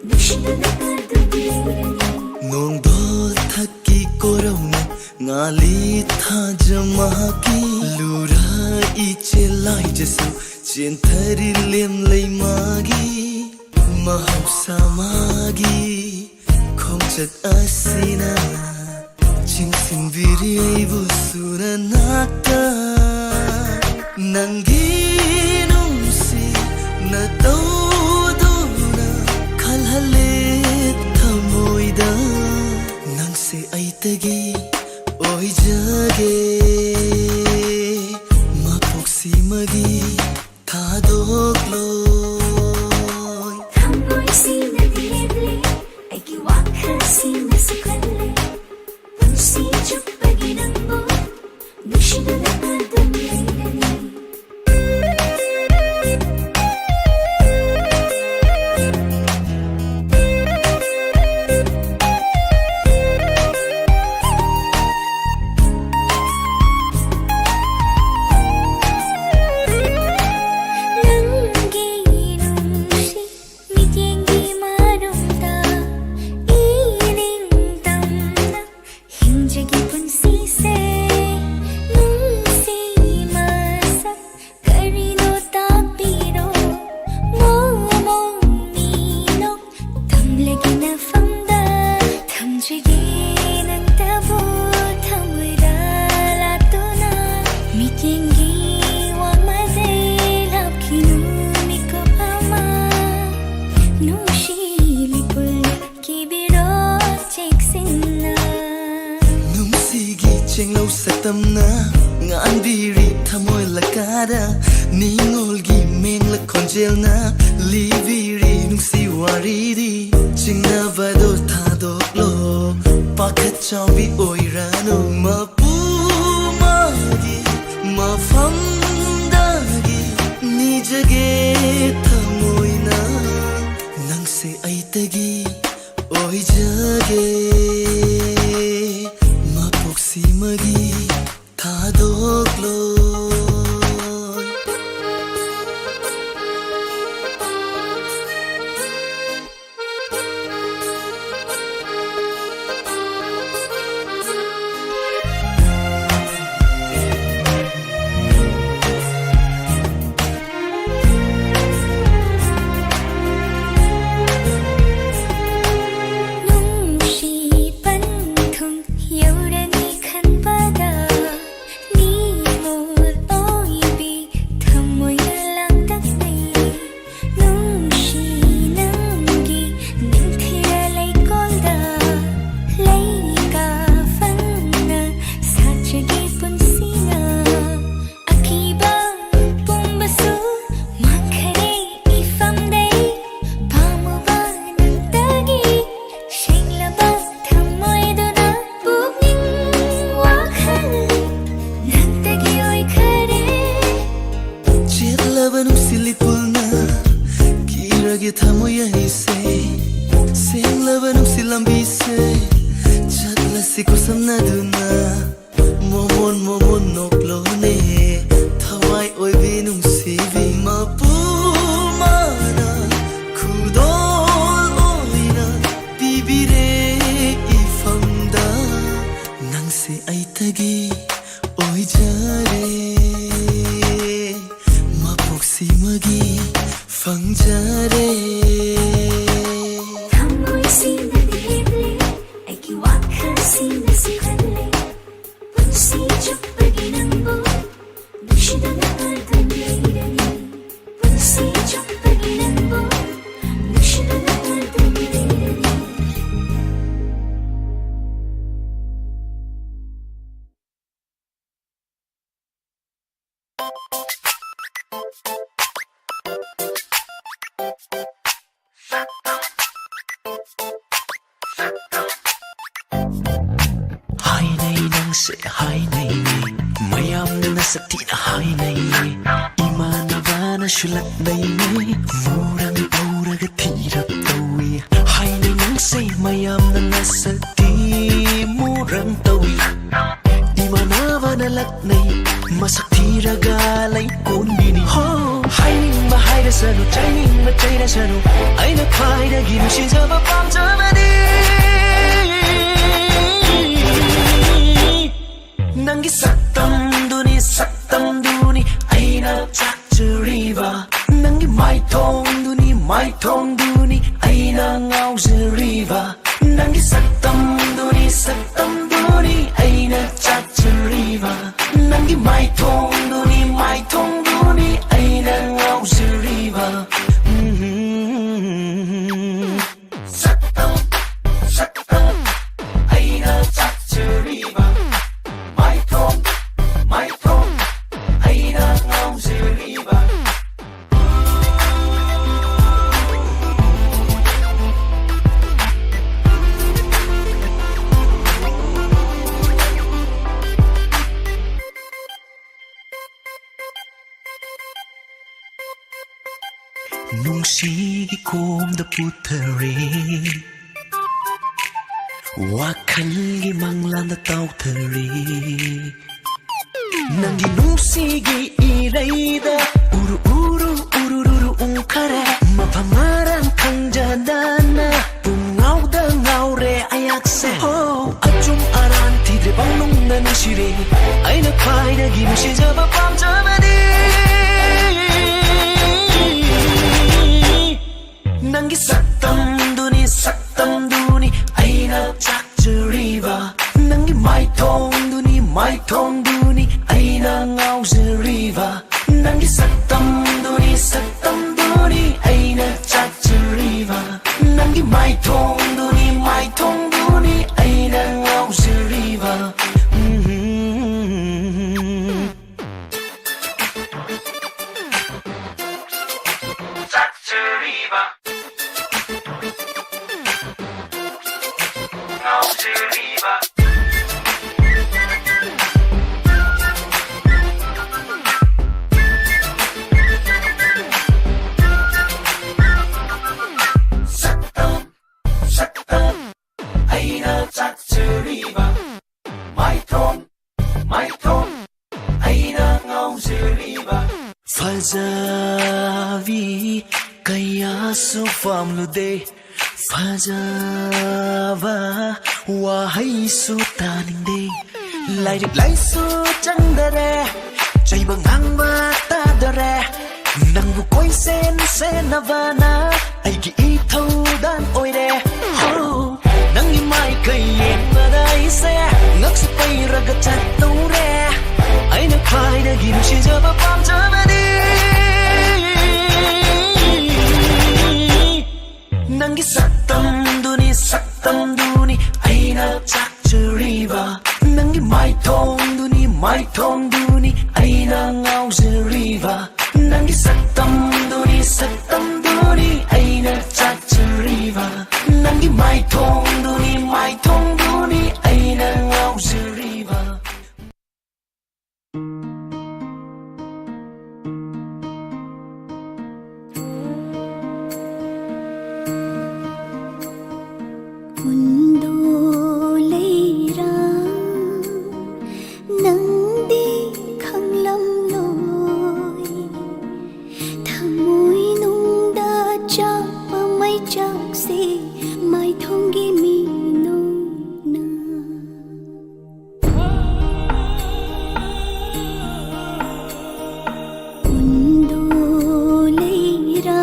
ꯅꯨꯡꯁꯤꯗꯨꯅ ꯑꯗꯨꯝ ꯂꯩꯔꯅꯤ꯫ ꯅꯣꯡꯗꯣꯜ ꯊꯛꯀꯤ ꯀꯣꯔꯧꯅ ꯉꯥꯂꯤ ꯊꯥꯖ ꯃꯍꯥꯛꯀꯤ ꯂꯨꯔꯥ ꯏꯆꯦꯜ ꯂꯥꯏꯖꯁꯨ ꯆꯦꯟꯊꯔꯤ ꯂꯦꯝꯂꯩ ꯃꯥꯒꯤ ꯃꯍꯧꯁꯥ ꯃꯥꯒꯤ ꯈꯣꯡꯆꯠ ꯑꯁꯤꯅ ꯆꯤꯡꯁꯤꯟꯕꯤꯔꯤ ꯑꯩꯕꯨ ꯁꯨꯔ ꯅꯥꯠꯇ꯫ ꯅꯪꯒꯤ ꯅꯨꯡꯁꯤꯅ ꯇꯧꯗꯨꯅ ꯈꯜꯍꯜꯂꯦ ꯊꯃꯣꯏꯗ꯫ ꯅꯪꯁꯦ ꯑꯩꯇꯒꯤ ꯑꯣꯏꯖꯒꯦ ꯃꯄꯣꯛꯁꯤꯃꯒꯤ ꯊꯥꯗꯣꯛꯂꯣꯏ꯫ ꯊꯃꯣꯏꯁꯤꯅꯗꯤ ꯂꯦꯞꯂꯦ, ꯑꯩꯒꯤ ꯋꯥꯈꯜꯁꯤꯅꯁꯨ ꯈꯜꯂꯦ, ꯄꯨꯟꯁꯤ ꯆꯨꯞꯄꯒꯤ ꯅꯪꯕꯨ ꯅꯨꯡꯁꯤꯗꯨꯅ ꯑꯗꯨꯝ ꯂꯩꯔꯅꯤ꯫ ꯁꯦꯡꯂꯧ ꯁꯛꯇꯝꯅ ꯉꯥꯟꯕꯤꯔꯤ ꯊꯃꯣꯏ ꯂꯀꯥꯗ, ꯅꯤꯡꯉꯣꯜꯒꯤ ꯃꯦꯡꯂ ꯈꯣꯟꯖꯦꯜꯅ ꯂꯤꯕꯤꯔꯤ ꯅꯨꯡꯁꯤ ꯋꯥꯔꯤꯗꯤ꯫ ꯆꯤꯡꯅꯕꯗꯣ ꯊꯥꯗꯣꯛꯂꯣ, ꯄꯥꯈꯠ ꯆꯥꯎꯕꯤ ꯑꯣꯏꯔꯅꯨ꯫ ꯃꯄꯨ ꯃꯥꯒꯤ ꯃꯐꯝꯗꯒꯤ ꯅꯤꯖꯒꯦ ꯊꯃꯣꯏꯅ, ꯅꯪꯁꯦ ꯑꯩꯇꯒꯤ ꯑꯣꯏꯖꯒꯦ꯫ ꯃꯄꯣꯛꯁꯤꯃꯒꯤ ꯊꯥꯗꯣꯛꯂꯣꯏ꯫ ꯅꯨꯡꯁꯤ ꯄꯟꯊꯨꯡ ꯌꯧꯔꯅꯤ ꯈꯟꯕꯗ, ꯅꯤꯡꯉꯣꯜ ꯑꯣꯏꯕꯤ ꯊꯃꯣꯏꯅ ꯂꯥꯡꯇꯛꯅꯩ꯫ ꯅꯨꯡꯁꯤ ꯅꯪꯒꯤ ꯅꯤꯡꯊꯤꯔ ꯂꯩꯀꯣꯜꯗ, ꯂꯩꯀꯥ ꯐꯪꯅ ꯁꯥꯠꯆꯒꯦ ꯄꯨꯟꯁꯤꯅ꯫ ꯑꯀꯤꯕ ꯄꯨꯝꯕꯁꯨ ꯃꯥꯡꯈꯔꯦ ꯏꯐꯝꯗꯩ, ꯄꯥꯝꯃꯨꯕ ꯅꯪꯇꯒꯤ ꯁꯦꯡꯂꯕ ꯊꯃꯣꯏꯗꯨꯅ ꯄꯨꯛꯅꯤꯡ ꯋꯥꯈꯜ ꯅꯪꯇꯒꯤ ꯑꯣꯏꯈꯔꯦ꯫ ꯆꯦꯠꯂꯕ ꯅꯨꯡꯁꯤꯠ ꯂꯤꯄꯨꯜꯅ ꯀꯤꯔꯒꯦ ꯊꯃꯣꯏ ꯑꯩꯁꯦ, ꯁꯦꯡꯂꯕ ꯅꯨꯡꯁꯤꯠ ꯂꯝꯕꯤꯁꯦ ꯆꯠꯂꯁꯤ ꯈꯨꯠꯁꯝꯅꯗꯨꯅ꯫ ꯃꯣꯃꯣꯟ ꯃꯣꯃꯣꯟ ꯅꯣꯛꯂꯣꯅꯦ ꯊꯋꯥꯏ ꯑꯣꯏꯕꯤ ꯅꯨꯡꯁꯤꯕꯤ, ꯃꯄꯨ ꯃꯥꯅ ꯈꯨꯗꯣꯜ ꯑꯣꯏꯅ ꯄꯤꯕꯤꯔꯦ ꯏꯐꯝꯗ꯫ ꯅꯪꯁꯦ ꯑꯩꯇꯒꯤ ꯑꯣꯏꯖꯔꯦ, ꯃꯄꯣꯛꯁꯤꯃꯒꯤ ꯐꯪꯖꯔꯦ꯫ ꯊꯃꯣꯏꯁꯤꯅꯗꯤ ꯂꯦꯞꯂꯦ, ꯑꯩꯒꯤ ꯋꯥꯈꯜꯁꯤꯅꯁꯨ ꯈꯜꯂꯦ꯫ ꯍꯥꯏꯅꯩ ꯅꯪꯁꯦ ꯍꯥꯏꯅꯩ, ꯃꯌꯥꯝꯅ ꯅꯁꯛ ꯊꯤꯅ ꯍꯥꯏꯅꯩ, ꯏꯃꯥꯟꯅꯕꯅꯁꯨ ꯂꯛꯅꯩ, ꯃꯨꯔꯪ ꯇꯧꯔꯒ ꯊꯤꯔꯞ ꯇꯧꯏ꯫ ꯍꯥꯏꯅꯩ ꯅꯪꯁꯦ ꯃꯌꯥꯝꯅ ꯅꯁꯛ ꯊꯤ ꯃꯨꯔꯪ ꯇꯧꯏ, ꯏꯃꯥꯟꯅꯕꯅ ꯂꯛꯅꯩ, ꯃꯁꯛ ꯊꯤꯔꯒ ꯂꯩ ꯀꯣꯟꯕꯤꯅꯤ꯫ ꯍꯣ, ꯍꯥꯏꯅꯤꯡꯕ ꯍꯥꯏꯔꯁꯅꯨ, ꯆꯩꯅꯤꯡꯕ ꯆꯩꯔꯁꯅꯨ, ꯑꯩꯅ ꯈ꯭ꯋꯥꯏꯗꯒꯤ ꯅꯨꯡꯁꯤꯖꯕ ꯄꯥꯝꯖꯕꯅꯤ꯫ ꯅꯪꯒꯤ ꯁꯛꯇꯝꯗꯨꯅꯤ, ꯁꯛꯇꯝꯗꯨꯅꯤ ꯑꯩꯅ ꯆꯥꯛꯆꯔꯤꯕ, ꯅꯪꯒꯤ ꯃꯥꯏꯊꯣꯡꯗꯨꯅꯤ, ꯃꯥꯏꯊꯣꯡꯗꯨꯅꯤ ꯑꯩꯅ ꯉꯥꯎꯖꯔꯤꯕ, ꯅꯪꯒꯤ ꯁꯛꯇꯝꯗꯨꯅꯤ, ꯁꯛꯇꯝꯗꯨꯅꯤ ꯑꯩꯅ ꯆꯥꯛꯆꯔꯤꯕ, ꯅꯪꯒꯤ ꯃꯥꯏꯊꯣꯡꯗꯨꯅꯤ, ꯃꯥꯏꯊꯣꯡꯗꯨꯅꯤ ꯑꯩꯅ ꯉꯥꯎꯖꯔꯤꯕ꯫ ꯎꯝ꯫ ꯁꯛꯇꯝ, ꯁꯛꯇꯝ ꯑꯩꯅ ꯆꯥꯛꯆꯔꯤꯕ, ꯃꯥꯏꯊꯣꯡ, ꯃꯥꯏꯊꯣꯡ ꯑꯩꯅ ꯉꯥꯎꯖꯔꯤꯕ꯫ ꯅꯨꯡꯁꯤꯒꯤ ꯈꯣꯝꯗ ꯄꯨꯊꯔꯦ, ꯋꯥꯈꯜꯒꯤ ꯃꯪꯂꯥꯟꯗ ꯇꯥꯎꯊꯔꯦ꯫ ꯅꯪꯒꯤ ꯅꯨꯡꯁꯤꯒꯤ ꯏꯔꯩꯗ ꯎꯔꯨ ꯎꯔꯨ ꯎꯔꯨ ꯎꯔꯨ ꯎꯪꯈꯔꯦ꯫ ꯃꯐꯝ ꯃꯔꯥꯡ ꯈꯪꯖꯗꯅ ꯄꯨꯡꯉꯥꯎꯗ ꯉꯥꯎꯔꯦ ꯑꯩꯍꯥꯛꯁꯦ꯫ ꯍꯣ, ꯑꯆꯨꯝ ꯑꯔꯥꯟ ꯊꯤꯗ꯭ꯔꯦ ꯄꯪꯅꯨꯡꯗ ꯅꯨꯡꯁꯤꯔꯦ꯫ ꯑꯩꯅ ꯈ꯭ꯋꯥꯏꯗꯒꯤ ꯅꯨꯡꯁꯤꯖꯕ ꯄꯥꯝꯖꯕꯅꯤ꯫ ꯅꯪꯒꯤ ꯁꯛꯇꯝꯗꯨꯅꯤ, ꯁꯛꯇꯝꯗꯨꯅꯤ ꯑꯩꯅ ꯆꯥꯛꯆꯔꯤꯕ, ꯅꯪꯒꯤ ꯃꯥꯏꯊꯣꯡꯗꯨꯅꯤ, ꯃꯥꯏꯊꯣꯡꯗꯨꯅꯤ ꯑꯩꯅ ꯉꯥꯎꯖꯔꯤꯕ, ꯅꯪꯒꯤ ꯁꯛꯇꯝꯗꯨꯅꯤ, ꯁꯛꯇꯝꯗꯨꯅꯤ ꯑꯩꯅ ꯆꯥꯛꯆꯔꯤꯕ, ꯅꯪꯒꯤ ꯃꯥꯏꯊꯣꯡꯗꯨꯅꯤ, ꯃꯥꯏꯊꯣꯡꯗꯨꯅꯤ ꯑꯩꯅ ꯉꯥꯎꯖꯔꯤꯕ꯫ ꯎꯝ꯫ ꯆꯥꯛꯆꯔꯤꯕ꯫ ꯉꯥꯎꯖꯔꯤꯕ꯫ ꯁꯛꯇꯝ, ꯁꯛꯇꯝ, ꯑꯩꯅ ꯆꯥꯛꯆꯔꯤꯕ꯫ ꯃꯥꯏꯊꯣꯡ, ꯃꯥꯏꯊꯣꯡ, ꯑꯩꯅ ꯉꯥꯎꯖꯔꯤꯕ꯫ ꯐꯖꯕꯤ ꯀꯌꯥꯁꯨ ꯄꯥꯝꯂꯨꯗꯦ, ꯐꯖꯕ ꯋꯥꯍꯩꯁꯨ ꯇꯥꯅꯤꯡꯗꯦ꯫ ꯂꯥꯏꯔꯤꯛ ꯂꯥꯏꯁꯨ ꯆꯪꯗꯔꯦ, ꯆꯩꯕ ꯉꯥꯡꯕ ꯇꯥꯗꯔꯦ꯫ ꯅꯪꯕꯨ ꯀꯣꯏꯁꯦꯟ ꯁꯦꯟꯅꯕꯅ ꯑꯩꯒꯤ ꯏꯊꯧꯗꯥꯡ ꯑꯣꯏꯔꯦ꯫ ꯍꯣ, ꯅꯪꯒꯤ ꯃꯥꯏꯀꯩ ꯌꯦꯡꯕꯗ ꯑꯩꯁꯦ ꯉꯛꯁꯨ ꯄꯩꯔꯒ ꯆꯠꯇꯧꯔꯦ꯫ ꯑꯩꯅ ꯈ꯭ꯋꯥꯏꯗꯒꯤ ꯅꯨꯡꯁꯤꯖꯕ ꯄꯥꯝꯖꯕꯗꯤ ꯅꯪꯒꯤ ꯁꯛꯇꯝꯗꯨꯅꯤ, ꯁꯛꯇꯝꯗꯨꯅꯤ ꯑꯩꯅ ꯆꯥꯛꯆꯔꯤꯕ꯫ ꯅꯪꯒꯤ ꯃꯥꯏꯊꯣꯡꯗꯨꯅꯤ, ꯃꯥꯏꯊꯣꯡꯗꯨꯅꯤ ꯑꯩꯅ ꯉꯥꯎꯖꯔꯤꯕ꯫ ꯅꯪꯒꯤ ꯁꯛꯇꯝꯗꯨꯅꯤ, ꯁꯛꯇꯝꯗꯨꯅꯤ ꯑꯩꯅ ꯆꯥꯛꯆꯔꯤꯕ꯫ ꯅꯪꯒꯤ ꯃꯥꯏꯊꯣꯡꯗꯨꯅꯤ, ꯃꯥꯏꯊꯣꯡꯗꯨꯅꯤ ꯑꯩꯅ ꯉꯥꯎꯖꯔꯤꯕ꯫ ꯀꯨꯟꯗꯣ ꯂꯩꯔꯥ ꯅꯪꯗꯤ ꯈꯪꯂꯝꯂꯣꯏ꯫ ꯊꯃꯣꯏꯅꯨꯡꯗ ꯆꯥꯛꯄ ꯃꯩꯆꯥꯛꯁꯦ ꯃꯥꯏꯊꯣꯡꯒꯤ ꯃꯤꯅꯣꯛꯅ꯫ ꯀꯨꯟꯗꯣ ꯂꯩꯔꯥ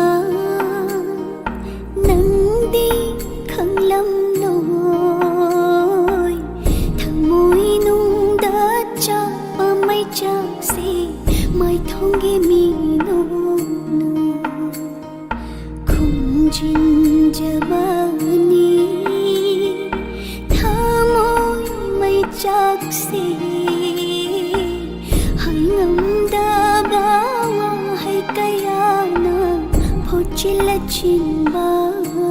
ꯅꯪꯗꯤ ꯈꯪꯂꯝꯂꯣꯏ꯫ ꯊꯃꯣꯏꯅꯨꯡꯗ ꯆꯥꯛꯄ ꯃꯩꯆꯥꯛꯁꯦ ꯃꯥꯏꯊꯣꯡꯒꯤ ꯃꯤꯅꯣꯛꯅ꯫ ꯈꯨꯝꯖꯤꯟꯖꯕꯅꯤ ꯊꯃꯣꯏ ꯃꯩꯆꯥꯛꯁꯦ꯫ ꯍꯥꯏꯉꯝꯗꯕ ꯋꯥꯍꯩ ꯀꯌꯥꯅ ꯐꯣꯠꯆꯤꯜꯂ ꯆꯤꯟꯕꯅꯤ꯫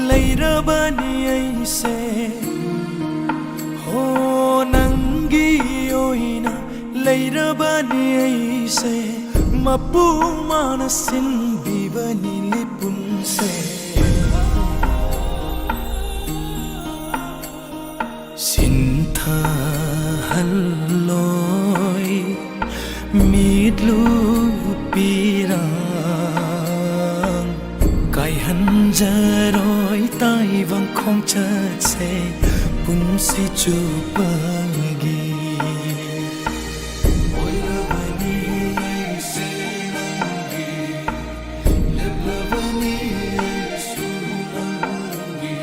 ꯂꯩꯔꯕꯅꯤ ꯑꯩꯁꯦ, ꯍꯣ, ꯅꯪꯒꯤ ꯑꯣꯏꯅ ꯂꯩꯔꯕꯅꯤ ꯑꯩꯁꯦ꯫ ꯃꯄꯨ ꯃꯥꯅ ꯁꯤꯟꯕꯤꯕꯅꯤ ꯂꯤꯄꯨꯟꯁꯦ꯫ ꯁꯤꯟꯊꯍꯜꯂꯣꯏ ꯃꯤꯠꯂꯨ ꯄꯤꯔꯥꯡ, ꯀꯥꯏꯍꯟꯖꯔꯣꯏ ꯇꯥꯏꯕꯪ ꯈꯣꯡꯆꯠꯁꯦ ꯄꯨꯟꯁꯤ ꯆꯨꯞꯄꯒꯤ꯫ ꯑꯣꯏꯔꯕꯅꯤ ꯑꯩꯁꯦ ꯅꯪꯒꯤ, ꯂꯦꯞꯂꯕꯅꯤ ꯑꯩꯁꯨ ꯅꯪꯒꯤ꯫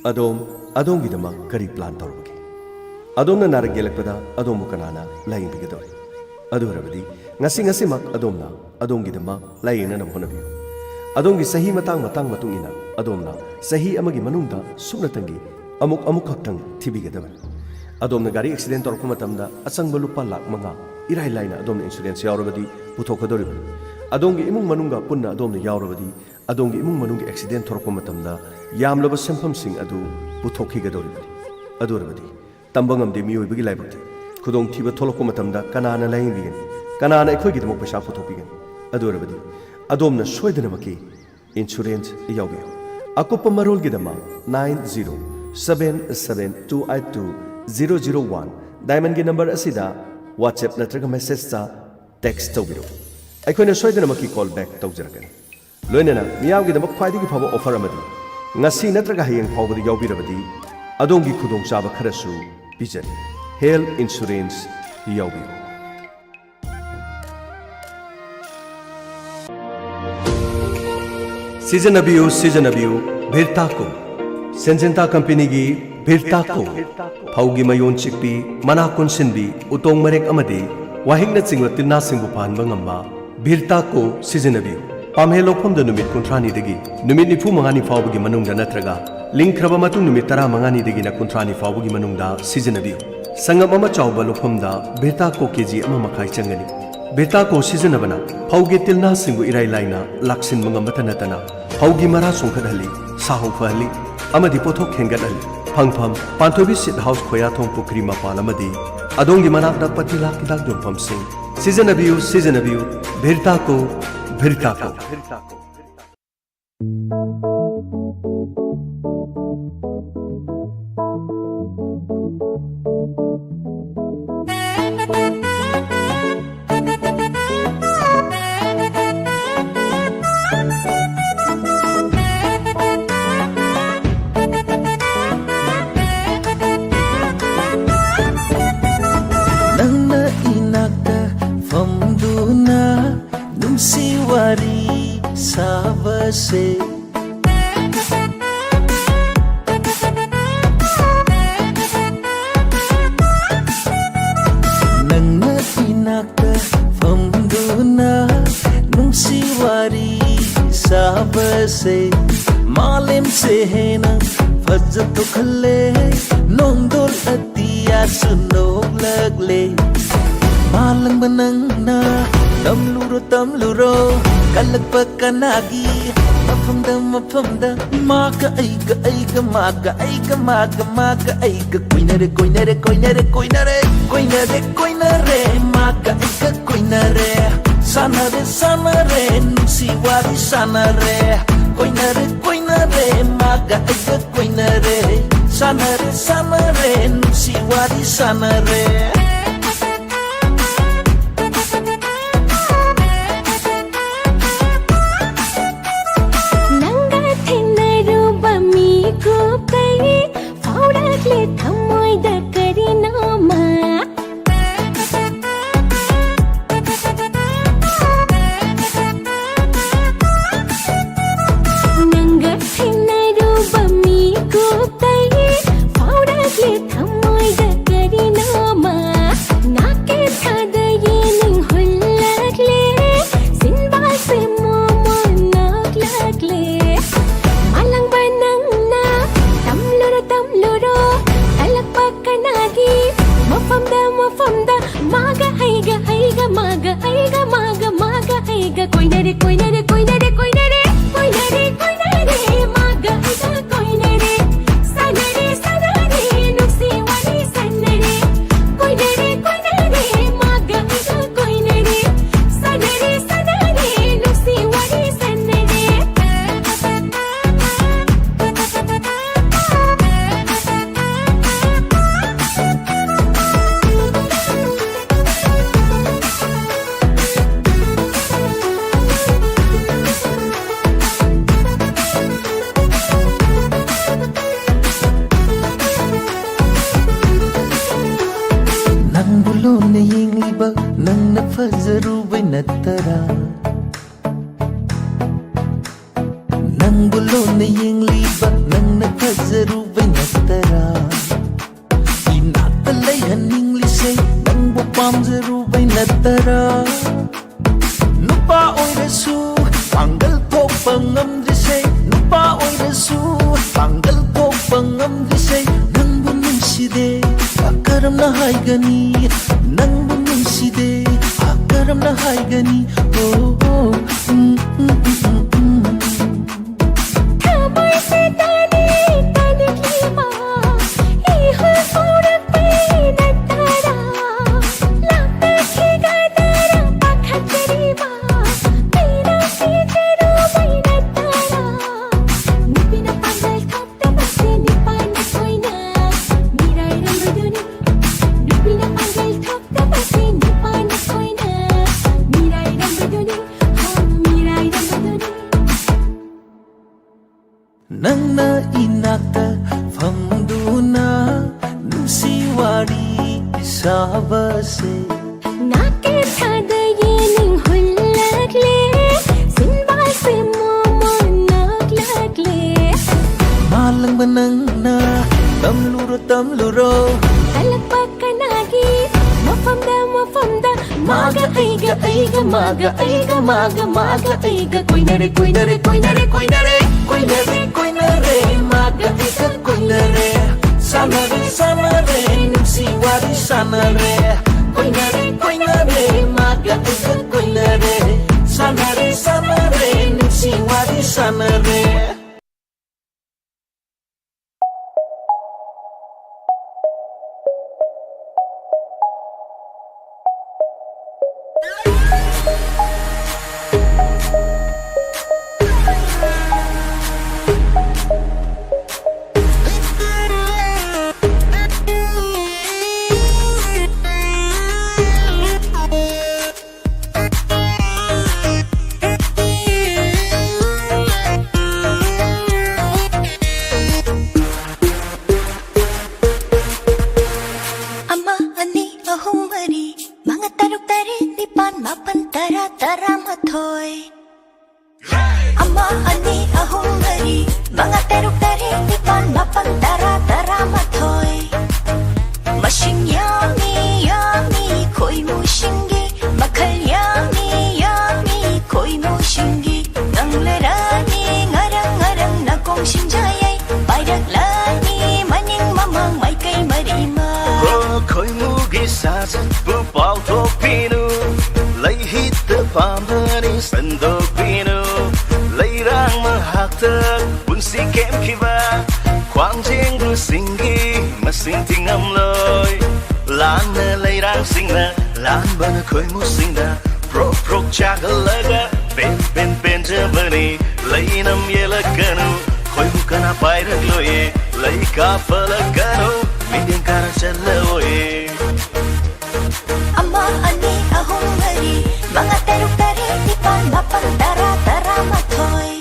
ꯑꯗꯣꯝ, ꯑꯗꯣꯝꯒꯤꯗꯃꯛ ꯀꯔꯤ plan ꯇꯧꯔꯕꯒꯦ? ꯑꯗꯣꯝꯅ ꯅꯥꯔꯛ ꯌꯦꯛꯂꯛꯄꯗ ꯑꯗꯣꯝꯕꯨ ꯀꯅꯥꯅ ꯂꯥꯌꯦꯡꯕꯤꯒꯗꯧꯔꯤ? ꯑꯗꯨ ꯑꯣꯏꯔꯕꯗꯤ ꯉꯁꯤ, ꯉꯁꯤꯃꯛ ꯑꯗꯣꯝꯅ ꯑꯗꯣꯝꯒꯤꯗꯃꯛ ꯂꯥꯌꯦꯡꯅꯅꯕ ꯍꯣꯠꯅꯕꯤꯌꯨ꯫ ꯑꯗꯣꯝꯒꯤ ꯆꯍꯤ ꯃꯇꯥꯡ ꯃꯇꯥꯡ ꯃꯇꯨꯡ ꯏꯟꯅ ꯑꯗꯣꯝꯅ ꯆꯍꯤ ꯑꯃꯒꯤ ꯃꯅꯨꯡꯗ ꯁꯨꯞꯅꯇꯪꯒꯤ ꯑꯃꯨꯛ ꯑꯃꯨꯛꯈꯛꯇꯪ ꯊꯤꯕꯤꯒꯗꯕꯅꯤ꯫ ꯑꯗꯣꯝꯅ ꯒꯥꯔꯤ accident ꯇꯧꯔꯛꯄ ꯃꯇꯝꯗ ꯑꯆꯪꯕ ꯂꯨꯄꯥ ꯂꯥꯈ ꯃꯉꯥ ꯏꯔꯥꯏ ꯂꯥꯏꯅ ꯑꯗꯣꯝꯅ insurance ꯌꯥꯎꯔꯕꯗꯤ ꯄꯨꯊꯣꯛꯀꯗꯧꯔꯤꯕꯅꯤ꯫ ꯑꯗꯣꯝꯒꯤ ꯏꯃꯨꯡ ꯃꯅꯨꯡꯒ ꯄꯨꯟꯅ ꯑꯗꯣꯝꯅ ꯌꯥꯎꯔꯕꯗꯤ ꯑꯗꯣꯝꯒꯤ ꯏꯃꯨꯡ ꯃꯅꯨꯡꯒꯤ accident ꯊꯣꯔꯛꯄ ꯃꯇꯝꯗ ꯌꯥꯝꯂꯕ ꯁꯦꯟꯐꯝꯁꯤꯡ ꯑꯗꯨ ꯄꯨꯊꯣꯛꯈꯤꯒꯗꯧꯔꯤꯕꯅꯤ꯫ ꯑꯗꯨ ꯑꯣꯏꯔꯕꯗꯤ ꯇꯝꯕ ꯉꯝꯗꯦ ꯃꯤꯑꯣꯏꯕꯒꯤ ꯂꯥꯏꯕꯛꯇꯤ꯫ ꯈꯨꯗꯣꯡꯊꯤꯕ ꯊꯣꯛꯂꯛꯄ ꯃꯇꯝꯗ ꯀꯅꯥꯅ ꯂꯥꯌꯦꯡꯕꯤꯒꯅꯤ? ꯀꯅꯥꯅ ꯑꯩꯈꯣꯏꯒꯤꯗꯃꯛ ꯄꯩꯁꯥ ꯄꯨꯊꯣꯛꯄꯤꯒꯅꯤ? ꯑꯗꯨ ꯑꯣꯏꯔꯕꯗꯤ ꯑꯗꯣꯝꯅ ꯁꯣꯏꯗꯅꯃꯛꯀꯤ insurance ꯌꯥꯎꯕꯤꯌꯨ꯫ ꯑꯀꯨꯞꯄ ꯃꯔꯣꯜꯒꯤꯗꯃꯛ nine zero seven seven two eight two zero zero one Diamondꯒꯤ number ꯑꯁꯤꯗ WhatsApp ꯅꯠꯇ꯭ꯔꯒ messageꯇ text ꯇꯧꯕꯤꯔꯛꯎ꯫ ꯑꯩꯈꯣꯏꯅ ꯁꯣꯏꯗꯅꯃꯛꯀꯤ call back ꯇꯧꯖꯔꯛꯀꯅꯤ꯫ ꯂꯣꯏꯅꯅ ꯃꯤꯌꯥꯝꯒꯤꯗꯃꯛ ꯈ꯭ꯋꯥꯏꯗꯒꯤ ꯐꯕ offer ꯑꯃꯗꯤ ꯉꯁꯤ ꯅꯠꯇ꯭ꯔꯒ ꯍꯌꯦꯡ ꯐꯥꯎꯕꯗ ꯌꯥꯎꯕꯤꯔꯕꯗꯤ ꯑꯗꯣꯝꯒꯤ ꯈꯨꯗꯣꯡꯆꯥꯕ ꯈꯔꯁꯨ ꯄꯤꯖꯔꯤ꯫ Health insurance ꯌꯥꯎꯕꯤꯌꯨ꯫ ꯁꯤꯖꯤꯟꯅꯕꯤꯌꯨ, ꯁꯤꯖꯤꯟꯅꯕꯤꯌꯨ, ꯚꯤꯔꯇꯥꯀꯣ꯫ ꯁꯦꯟꯖꯦꯟꯇꯥ ꯀꯝꯄꯦꯅꯤꯒꯤ ꯚꯤꯔꯇꯥꯀꯣ꯫ ꯐꯧꯒꯤ ꯃꯌꯣꯟ ꯆꯤꯛꯄꯤ, ꯃꯅꯥ ꯀꯣꯟꯁꯤꯟꯕꯤ, ꯎꯇꯣꯡ ꯃꯔꯦꯛ ꯑꯃꯗꯤ ꯋꯥꯍꯤꯛꯅꯆꯤꯡꯕ ꯇꯤꯜꯅꯥꯁꯤꯡꯕꯨ ꯐꯍꯟꯕ ꯉꯝꯕ ꯚꯤꯔꯇꯥꯀꯣ ꯁꯤꯖꯤꯟꯅꯕꯤꯌꯨ꯫ ꯄꯥꯝꯍꯦ ꯂꯧꯐꯝꯗ ꯅꯨꯃꯤꯠ ꯀꯨꯟꯊ꯭ꯔꯥꯅꯤꯗꯒꯤ ꯅꯨꯃꯤꯠ ꯅꯤꯐꯨ ꯃꯉꯥꯅꯤ ꯐꯥꯎꯕꯒꯤ ꯃꯅꯨꯡꯗ ꯅꯠꯇ꯭ꯔꯒ ꯂꯤꯡꯈ꯭ꯔꯕ ꯃꯇꯨꯡ ꯅꯨꯃꯤꯠ ꯇꯔꯥꯃꯉꯥꯅꯤꯗꯒꯤꯅ ꯀꯨꯟꯊ꯭ꯔꯥꯅꯤ ꯐꯥꯎꯕꯒꯤ ꯃꯅꯨꯡꯗ ꯁꯤꯖꯤꯟꯅꯕꯤꯌꯨ꯫ ꯁꯪꯒꯝ ꯑꯃ ꯆꯥꯎꯕ ꯂꯨꯈꯝꯗ ꯚꯤꯔꯇꯥꯀꯣ ꯀꯦꯖꯤ ꯑꯃ ꯃꯈꯥꯏ ꯆꯪꯒꯅꯤ꯫ ꯚꯤꯔꯇꯥꯀꯣ ꯁꯤꯖꯤꯟꯅꯕꯅ ꯐꯧꯒꯤ ꯇꯤꯜꯅꯥꯁꯤꯡꯕꯨ ꯏꯔꯥꯏ ꯂꯥꯏꯅ ꯂꯥꯛꯁꯤꯟꯕ ꯉꯝꯕꯇ ꯅꯠꯇꯅ ꯐꯧꯒꯤ ꯃꯔꯥ ꯆꯣꯡꯈꯠꯍꯜꯂꯤ, ꯁꯥꯍꯧ ꯐꯍꯜꯂꯤ ꯑꯃꯗꯤ ꯄꯣꯠꯊꯣꯛ ꯍꯦꯟꯒꯠꯍꯜꯂꯤ꯫ ꯐꯪꯐꯝ: ꯄꯥꯟꯊꯣꯏꯕꯤ ꯁꯤꯠ ꯍꯥꯎꯁ, ꯈꯣꯌꯥꯊꯣꯡ ꯄꯨꯈ꯭ꯔꯤ ꯃꯄꯥꯟ ꯑꯃꯗꯤ ꯑꯗꯣꯝꯒꯤ ꯃꯅꯥꯛ ꯅꯛꯄ ꯇꯤꯜꯍꯥꯠ ꯍꯤꯗꯥꯛ ꯌꯣꯟꯐꯝꯁꯤꯡ꯫ ꯁꯤꯖꯤꯟꯅꯕꯤꯌꯨ, ꯁꯤꯖꯤꯟꯅꯕꯤꯌꯨ, ꯚꯤꯔꯇꯥꯀꯣ, ꯚꯤꯔꯇꯥꯀꯣ꯫ ꯅꯪꯅ ꯏꯅꯥꯛꯇ ꯐꯝꯗꯨꯅ ꯅꯨꯡꯁꯤ ꯋꯥꯔꯤ ꯁꯥꯕꯁꯦ꯫ ꯅꯪꯅ ꯏꯅꯥꯛꯇ ꯐꯝꯗꯨꯅ ꯅꯨꯡꯁꯤ ꯋꯥꯔꯤ ꯁꯥꯕꯁꯦ꯫ ꯃꯥꯂꯦꯝꯁꯦ ꯍꯦꯟꯅ ꯐꯖꯊꯣꯛꯍꯜꯂꯦ꯫ ꯅꯣꯡꯗꯣꯜ ꯑꯇꯤꯌꯥꯁꯨ ꯅꯣꯛꯂꯛꯂꯦ꯫ ꯃꯥꯂꯪꯕ ꯅꯪꯅ ꯇꯝꯂꯨꯔꯣ, ꯇꯝꯂꯨꯔꯣ, ꯀꯜꯂꯛꯄ ꯀꯅꯥꯒꯤ ꯃꯐꯝꯗ, ꯃꯐꯝꯗ꯫ ꯃꯥꯒ ꯑꯩꯒ, ꯑꯩꯒ ꯃꯥꯒ, ꯑꯩꯒ ꯃꯥꯒ, ꯃꯥꯒ ꯑꯩꯒ ꯀꯣꯏꯅꯔꯦ, ꯀꯣꯏꯅꯔꯦ, ꯀꯣꯏꯅꯔꯦ, ꯀꯣꯏꯅꯔꯦ, ꯀꯣꯏꯅꯔꯦ, ꯀꯣꯏꯅꯔꯦ꯫ ꯃꯥꯒ ꯑꯩꯒ ꯀꯣꯏꯅꯔꯦ꯫ ꯁꯥꯟꯅꯔꯦ, ꯁꯥꯟꯅꯔꯦ, ꯅꯨꯡꯁꯤ ꯋꯥꯔꯤ ꯁꯥꯟꯅꯔꯦ꯫ ꯀꯣꯏꯅꯔꯦ, ꯀꯣꯏꯅꯔꯦ, ꯃꯥꯒ ꯑꯩꯒ ꯀꯣꯏꯅꯔꯦ꯫ ꯁꯥꯟꯅꯔꯦ, ꯁꯥꯟꯅꯔꯦ, ꯅꯨꯡꯁꯤ ꯋꯥꯔꯤ ꯁꯥꯟꯅꯔꯦ꯫ ꯅꯪꯒ ꯊꯦꯡꯅꯔꯨꯕ ꯃꯤꯀꯨꯞꯇꯒꯤ ꯐꯥꯎꯔꯦ ꯀꯣꯏꯅꯔꯦ, ꯀꯣꯏꯅꯔꯦ, ꯀꯣꯏꯅꯔꯦ, ꯀꯣꯏꯅꯔꯦ, ꯀꯣꯏꯅꯔꯦ, ꯃꯥꯒ ꯑꯩꯒ ꯀꯣꯏꯅꯔꯦ꯫ ꯁꯥꯟꯅꯔꯦ, ꯁꯥꯟꯅꯔꯦ, ꯅꯨꯡꯁꯤ ꯋꯥꯔꯤ ꯁꯥꯟꯅꯔꯦ꯫ ꯀꯣꯏꯅꯔꯦ, ꯀꯣꯏꯅꯔꯦ, ꯃꯥꯒ ꯑꯩꯒ ꯀꯣꯏꯅꯔꯦ꯫ ꯁꯥꯟꯅꯔꯦ, ꯁꯥꯟꯅꯔꯦ, ꯅꯨꯡꯁꯤ ꯋꯥꯔꯤ ꯁꯥꯟꯅꯔꯦ꯫ ꯅꯪꯕꯨ ꯂꯣꯟꯅ ꯌꯦꯡꯂꯤꯕ ꯅꯪꯅ ꯐꯖꯔꯨꯕꯩ ꯅꯠꯇꯔꯥ? ꯅꯪꯕꯨ ꯂꯣꯟꯅ ꯌꯦꯡꯂꯤꯕ ꯅꯪꯅ ꯐꯖꯔꯨꯕꯩ ꯅꯠꯇꯔꯥ? ꯏꯅꯥꯛꯇ ꯂꯩꯍꯟꯅꯤꯡꯂꯤꯁꯦ ꯅꯪꯕꯨ ꯄꯥꯝꯖꯔꯨꯕꯩ ꯅꯠꯇꯔꯥ? ꯅꯨꯄꯥ ꯑꯣꯏꯔꯁꯨ ꯄꯥꯡꯒꯜ ꯊꯣꯛꯄ ꯉꯝꯗ꯭ꯔꯤꯁꯦ, ꯅꯨꯄꯥ ꯑꯣꯏꯔꯁꯨ ꯄꯥꯡꯒꯜ ꯊꯣꯛꯄ ꯉꯝꯗ꯭ꯔꯤꯁꯦ ꯅꯪꯕꯨ ꯅꯨꯡꯁꯤꯗꯦ꯫ ꯀꯔꯝꯅ ꯍꯥꯏꯒꯅꯤ ꯅꯪꯕꯨ ꯅꯨꯡꯁꯤꯗꯦ? ꯀꯔꯝꯅ ꯍꯥꯏꯒꯅꯤ? ꯑꯣ, ꯑꯣ, ꯎꯝ, ꯎꯝ, ꯎꯝ, ꯎꯝ, ꯎꯝ꯫ ꯊꯃꯣꯏꯁꯦ ꯇꯥꯅꯤꯡ ꯇꯥꯅꯤꯡꯂꯤꯕ, ꯏꯍꯨꯜ ꯍꯧꯔꯛꯄꯩ ꯅꯠꯇꯔꯥ? ꯂꯥꯞꯅꯈꯤꯒꯗ꯭ꯔꯥ ꯄꯥꯈꯠꯆꯔꯤꯕ, ꯃꯤꯅ ꯁꯤꯖꯔꯨꯕꯩ ꯅꯠꯇꯔꯥ? ꯅꯨꯄꯤꯅ ꯄꯥꯡꯒꯜ ꯊꯣꯛꯇꯕꯁꯦ ꯅꯨꯄꯥꯅ ꯀꯣꯏꯅ ꯃꯤꯔꯥꯏꯔꯝꯕꯗꯨꯅꯤ꯫ ꯅꯨꯄꯤꯅ ꯄꯥꯡꯒꯜ ꯊꯣꯛꯇꯕꯁꯦ ꯅꯨꯄꯥꯅ ꯀꯣꯏꯅ ꯃꯤꯔꯥꯏꯔꯝꯕꯗꯨꯅꯤ꯫ ꯍꯣ, ꯃꯤꯔꯥꯏꯔꯝꯕꯗꯨꯅꯤ꯫ ꯅꯪꯅ ꯏꯅꯥꯛꯇ ꯐꯝꯗꯨꯅ ꯅꯨꯡꯁꯤ ꯋꯥꯔꯤ ꯁꯥꯕꯁꯦ꯫ ꯅꯥꯀꯦ ꯊꯥꯗ ꯌꯦꯅꯤꯡ ꯍꯨꯜꯂꯛꯂꯦ, ꯁꯤꯟꯕꯥꯁꯦ ꯃꯣꯃꯣꯟ ꯅꯣꯛꯂꯛꯂꯦ꯫ ꯃꯥꯂꯪꯕ ꯅꯪꯅ ꯇꯝꯂꯨꯔꯣ, ꯇꯝꯂꯨꯔꯣ꯫ ꯀꯜꯂꯛꯄ ꯀꯅꯥꯒꯤ ꯃꯐꯝꯗ, ꯃꯐꯝꯗ꯫ ꯃꯥꯒ ꯑꯩꯒ, ꯑꯩꯒ ꯃꯥꯒ, ꯑꯩꯒ ꯃꯥꯒ, ꯃꯥꯒ ꯑꯩꯒ ꯀꯣꯏꯅꯔꯦ, ꯀꯣꯏꯅꯔꯦ, ꯀꯣꯏꯅꯔꯦ, ꯀꯣꯏꯅꯔꯦ, ꯀꯣꯏꯅꯔꯦ, ꯀꯣꯏꯅꯔꯦ꯫ ꯃꯥꯒ ꯑꯩꯒ ꯀꯣꯏꯅꯔꯦ, ꯁꯥꯟꯅꯔꯦ, ꯁꯥꯟꯅꯔꯦ, ꯅꯨꯡꯁꯤ ꯋꯥꯔꯤ ꯁꯥꯟꯅꯔꯦ꯫ ꯀꯣꯏꯅꯔꯦ, ꯀꯣꯏꯅꯔꯦ, ꯃꯥꯒ ꯑꯩꯒ ꯀꯣꯏꯅꯔꯦ, ꯁꯥꯟꯅꯔꯦ, ꯍꯣꯏ꯫ ꯑꯃ, ꯑꯅꯤ, ꯑꯍꯨꯝ, ꯃꯔꯤ, ꯃꯉꯥ, ꯇꯔꯨꯛ, ꯇꯔꯦꯠ, ꯅꯤꯄꯥꯜ, ꯃꯥꯄꯜ, ꯇꯔꯥ, ꯇꯔꯥꯃꯥꯊꯣꯏ꯫ ꯃꯁꯤꯡ ꯌꯥꯝꯃꯤ, ꯌꯥꯝꯃꯤ, ꯈꯣꯏꯃꯨꯁꯤꯡꯒꯤ ꯃꯈꯜ ꯌꯥꯝꯃꯤ, ꯌꯥꯝꯃꯤ, ꯈꯣꯏꯃꯨꯁꯤꯡꯒꯤ ꯉꯪꯂꯔꯥꯅꯤ ꯉꯔꯪ ꯉꯔꯪ ꯅꯥꯀꯣꯡ ꯁꯤꯡꯖꯥꯌꯩ ꯄꯥꯏꯔꯛꯂꯅꯤ ꯃꯅꯤꯡ ꯃꯃꯥꯡ ꯃꯥꯏꯀꯩ ꯃꯔꯤꯃꯛ꯫ ꯈꯣꯏꯃꯨꯒꯤ ꯁꯥꯖꯠꯄꯨ ꯄꯥꯎꯊꯣꯛꯄꯤꯅꯨ, ꯂꯩꯍꯤꯠꯇ ꯄꯥꯝꯕꯅꯤ ꯁꯟꯗꯣꯛꯄꯤꯅꯨ꯫ ꯂꯩꯔꯥꯡ ꯃꯍꯥꯛꯇ ꯄꯨꯟꯁꯤ ꯀꯦꯝꯈꯤꯕ ꯈ꯭ꯋꯥꯡꯖꯦꯡꯕꯨꯁꯤꯡꯒꯤ ꯃꯁꯤꯡ ꯊꯤꯉꯝꯂꯣꯏ꯫ ꯂꯥꯟꯅ ꯂꯩꯔꯥꯡꯁꯤꯡꯅ ꯂꯥꯟꯕꯅ ꯈꯣꯏꯃꯨꯁꯤꯡꯅ ꯄ꯭ꯔꯣꯛ ꯄ꯭ꯔꯣꯛ ꯆꯥꯒꯜꯂꯒ ꯄꯦꯟ ꯄꯦꯟ ꯄꯦꯟꯖꯕꯅꯤ꯫ ꯂꯩꯅꯝ ꯌꯦꯜꯂꯛꯀꯅꯨ, ꯈꯣꯏꯃꯨ ꯀꯅꯥ ꯄꯥꯏꯔꯛꯂꯣꯏꯌꯦ꯫ ꯂꯩ ꯀꯥꯞꯄꯂꯛꯀꯅꯨ, ꯃꯤꯠꯌꯦꯡ ꯀꯥꯔ ꯆꯠꯂꯣꯏꯌꯦ꯫ ꯑꯃ, ꯑꯅꯤ, ꯑꯍꯨꯝ, ꯃꯔꯤ, ꯃꯉꯥ, ꯇꯔꯨꯛ, ꯇꯔꯦꯠ, ꯅꯤꯄꯥꯜ, ꯃꯥꯄꯜ, ꯇꯔꯥ, ꯇꯔꯥꯃꯥꯊꯣꯏ꯫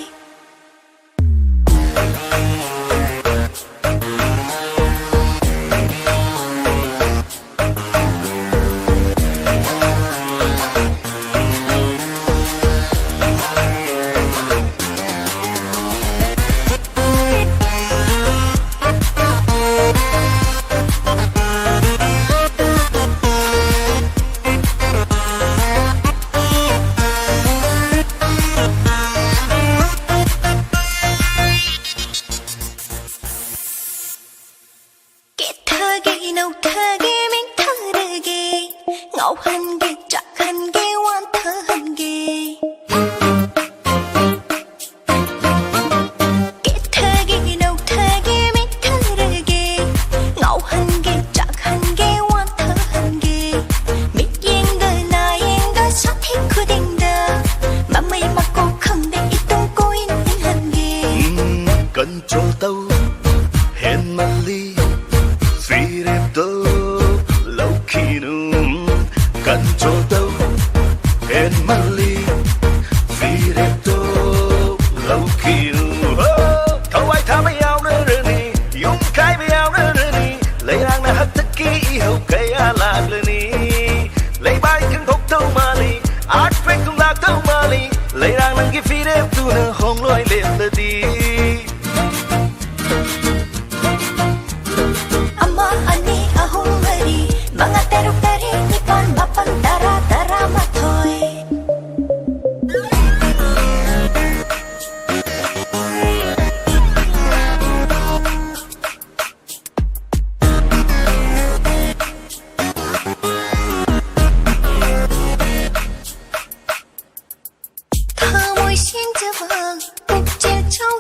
ꯀꯦꯊꯒꯦ, ꯅꯧꯊꯒꯦ, ꯃꯤꯡꯊꯔꯒꯦ, ꯉꯥꯎꯍꯟꯒꯦ, ꯆꯥꯛꯍꯟꯒꯦ, ꯋꯥꯟꯊꯍꯟꯒꯦ꯫ ꯀꯦꯊꯒꯦ, ꯅꯧꯊꯒꯦ, ꯃꯤꯡꯊꯔꯒꯦ, ꯉꯥꯎꯍꯟꯒꯦ, ꯆꯥꯛꯍꯟꯒꯦ, ꯋꯥꯟꯊꯍꯟꯒꯦ꯫ ꯃꯤꯠꯌꯦꯡꯗ, ꯅꯥꯌꯦꯡꯗ, ꯁꯥꯊꯦꯡ ꯈꯨꯗꯤꯡꯗ, ꯃꯃꯩ ꯃꯀꯣꯛ ꯈꯪꯗꯦ, ꯏꯇꯨꯡ ꯀꯣꯏꯅ ꯏꯟꯍꯟꯒꯦ꯫ ꯎꯝ, control ꯇꯧ, ꯍꯦꯟꯃꯜꯂꯤ, ꯐꯤꯔꯦꯞꯇꯣ ꯂꯧꯈꯤꯅꯨ꯫ Control ꯇꯧ, ꯒꯤ ꯐꯤꯔꯦꯞꯇꯨꯅ ꯍꯣꯡꯂꯣꯏ ꯂꯦꯞꯂꯗꯤ꯫ ꯑꯃ, ꯑꯅꯤ, ꯑꯍꯨꯝ, ꯃꯔꯤ, ꯃꯉꯥ, ꯇꯔꯨꯛ, ꯇꯔꯦꯠ, ꯅꯤꯄꯥꯜ, ꯃꯥꯄꯜ, ꯇꯔꯥ, ꯇꯔꯥꯃꯥꯊꯣꯏ꯫ ꯊꯃꯣꯏ ꯁꯦꯡꯖꯕ, ꯄꯨꯛꯆꯦꯜ ꯆꯥꯎ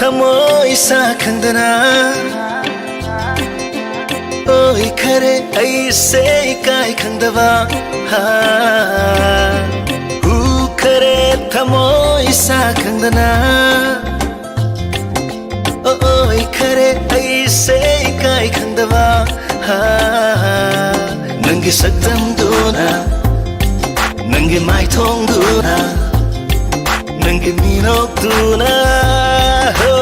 ꯊꯃꯣꯏ ꯏꯁꯥ ꯈꯪꯗꯅ ꯑꯣꯏꯈꯔꯦ ꯑꯩꯁꯦ ꯏꯀꯥꯏ ꯈꯪꯗꯕ꯫ ꯍꯥ, ꯎꯈꯔꯦ ꯊꯃꯣꯏ ꯏꯁꯥ ꯈꯪꯗꯅ ꯑꯣꯏꯈꯔꯦ ꯑꯩꯁꯦ ꯏꯀꯥꯏ ꯈꯪꯗꯕ꯫ ꯍꯥ, ꯅꯪꯒꯤ ꯁꯛꯇꯝꯗꯨꯅ, ꯅꯪꯒꯤ ꯃꯥꯏꯊꯣꯡꯗꯨꯅ, ꯅꯪꯒꯤ ꯃꯤꯅꯣꯛꯇꯨꯅ꯫ ꯍꯣ꯫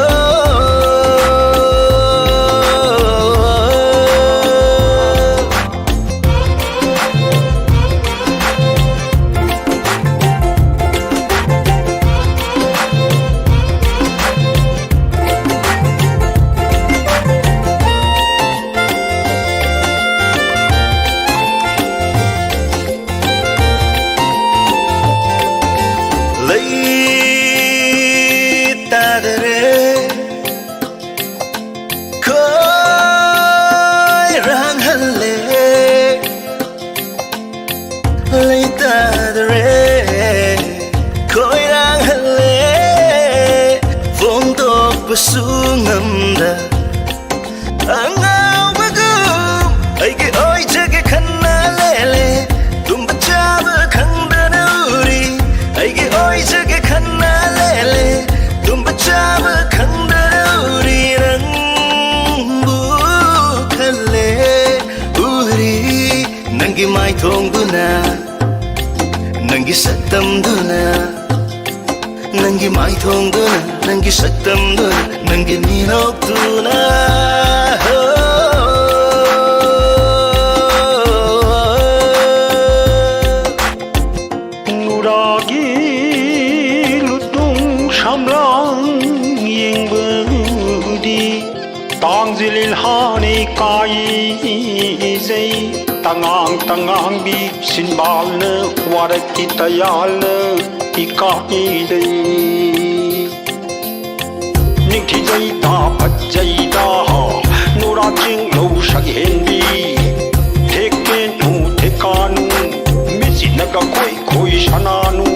ꯂꯩꯇꯥꯗꯔꯦ, ꯈꯣꯏꯔꯥꯡꯍꯜꯂꯦ꯫ ꯂꯩꯇꯥꯗꯔꯦ, ꯈꯣꯏꯔꯥꯡꯍꯜꯂꯦ꯫ ꯐꯣꯡꯗꯣꯛꯄꯁꯨ ꯉꯝꯗ ꯑꯉꯥꯎꯕꯒꯨꯝ ꯑꯩꯒꯤ ꯑꯣꯏꯖꯒꯦ ꯈꯟꯅ ꯂꯦꯜꯂꯦ꯫ ꯇꯨꯝꯕ ꯆꯥꯕ ꯈꯪꯗꯅ ꯎꯔꯤ, ꯑꯩꯒꯤ ꯑꯣꯏꯖꯒꯦ ꯈꯟꯅ ꯂꯦꯜꯂꯦ꯫ ꯇꯨꯝꯕ ꯆꯥꯕ ꯈꯪꯗꯅ ꯎꯔꯤ, ꯅꯪꯕꯨ ꯈꯜꯂꯦ꯫ ꯎꯔꯤ ꯅꯪꯒꯤ ꯃꯥꯏꯊꯣꯡꯗꯨꯅ, ꯅꯪꯒꯤ ꯁꯛꯇꯝꯗꯨꯅ, ꯅꯪꯒꯤ ꯃꯥꯏꯊꯣꯡꯗꯨꯅ, ꯅꯪꯒꯤ ꯁꯛꯇꯝꯗꯨꯅ, ꯅꯪꯒꯤ ꯃꯤꯅꯣꯛꯇꯨꯅ꯫ ꯍꯣ꯫ ꯅꯨꯔꯥꯒꯤ ꯂꯨꯇꯨꯡ ꯁꯝꯂꯥꯡ ꯌꯦꯡꯕꯗꯤ ꯇꯥꯡꯖꯤꯜ ꯏꯜꯍꯥꯅꯤ ꯀꯥꯏꯖꯩ꯫ ꯇꯉꯥꯡ ꯇꯉꯥꯡꯕꯤ ꯁꯤꯟꯕꯥꯜꯅ ꯋꯥꯔꯛꯀꯤ ꯇꯌꯥꯜꯅ ꯏꯀꯥꯏꯖꯩ꯫ ꯅꯤꯡꯊꯤꯖꯩꯗ ꯐꯠꯖꯩꯗ ꯅꯨꯔꯥ ꯆꯤꯡꯂꯧ ꯁꯛꯍꯦꯟꯕꯤ꯫ ꯊꯦꯛꯀꯦꯅꯨ ꯊꯦꯛꯀꯥꯅꯨ ꯃꯤꯠꯁꯤꯅꯒ ꯈꯣꯏ ꯈꯣꯏ ꯁꯅꯥꯅꯨ꯫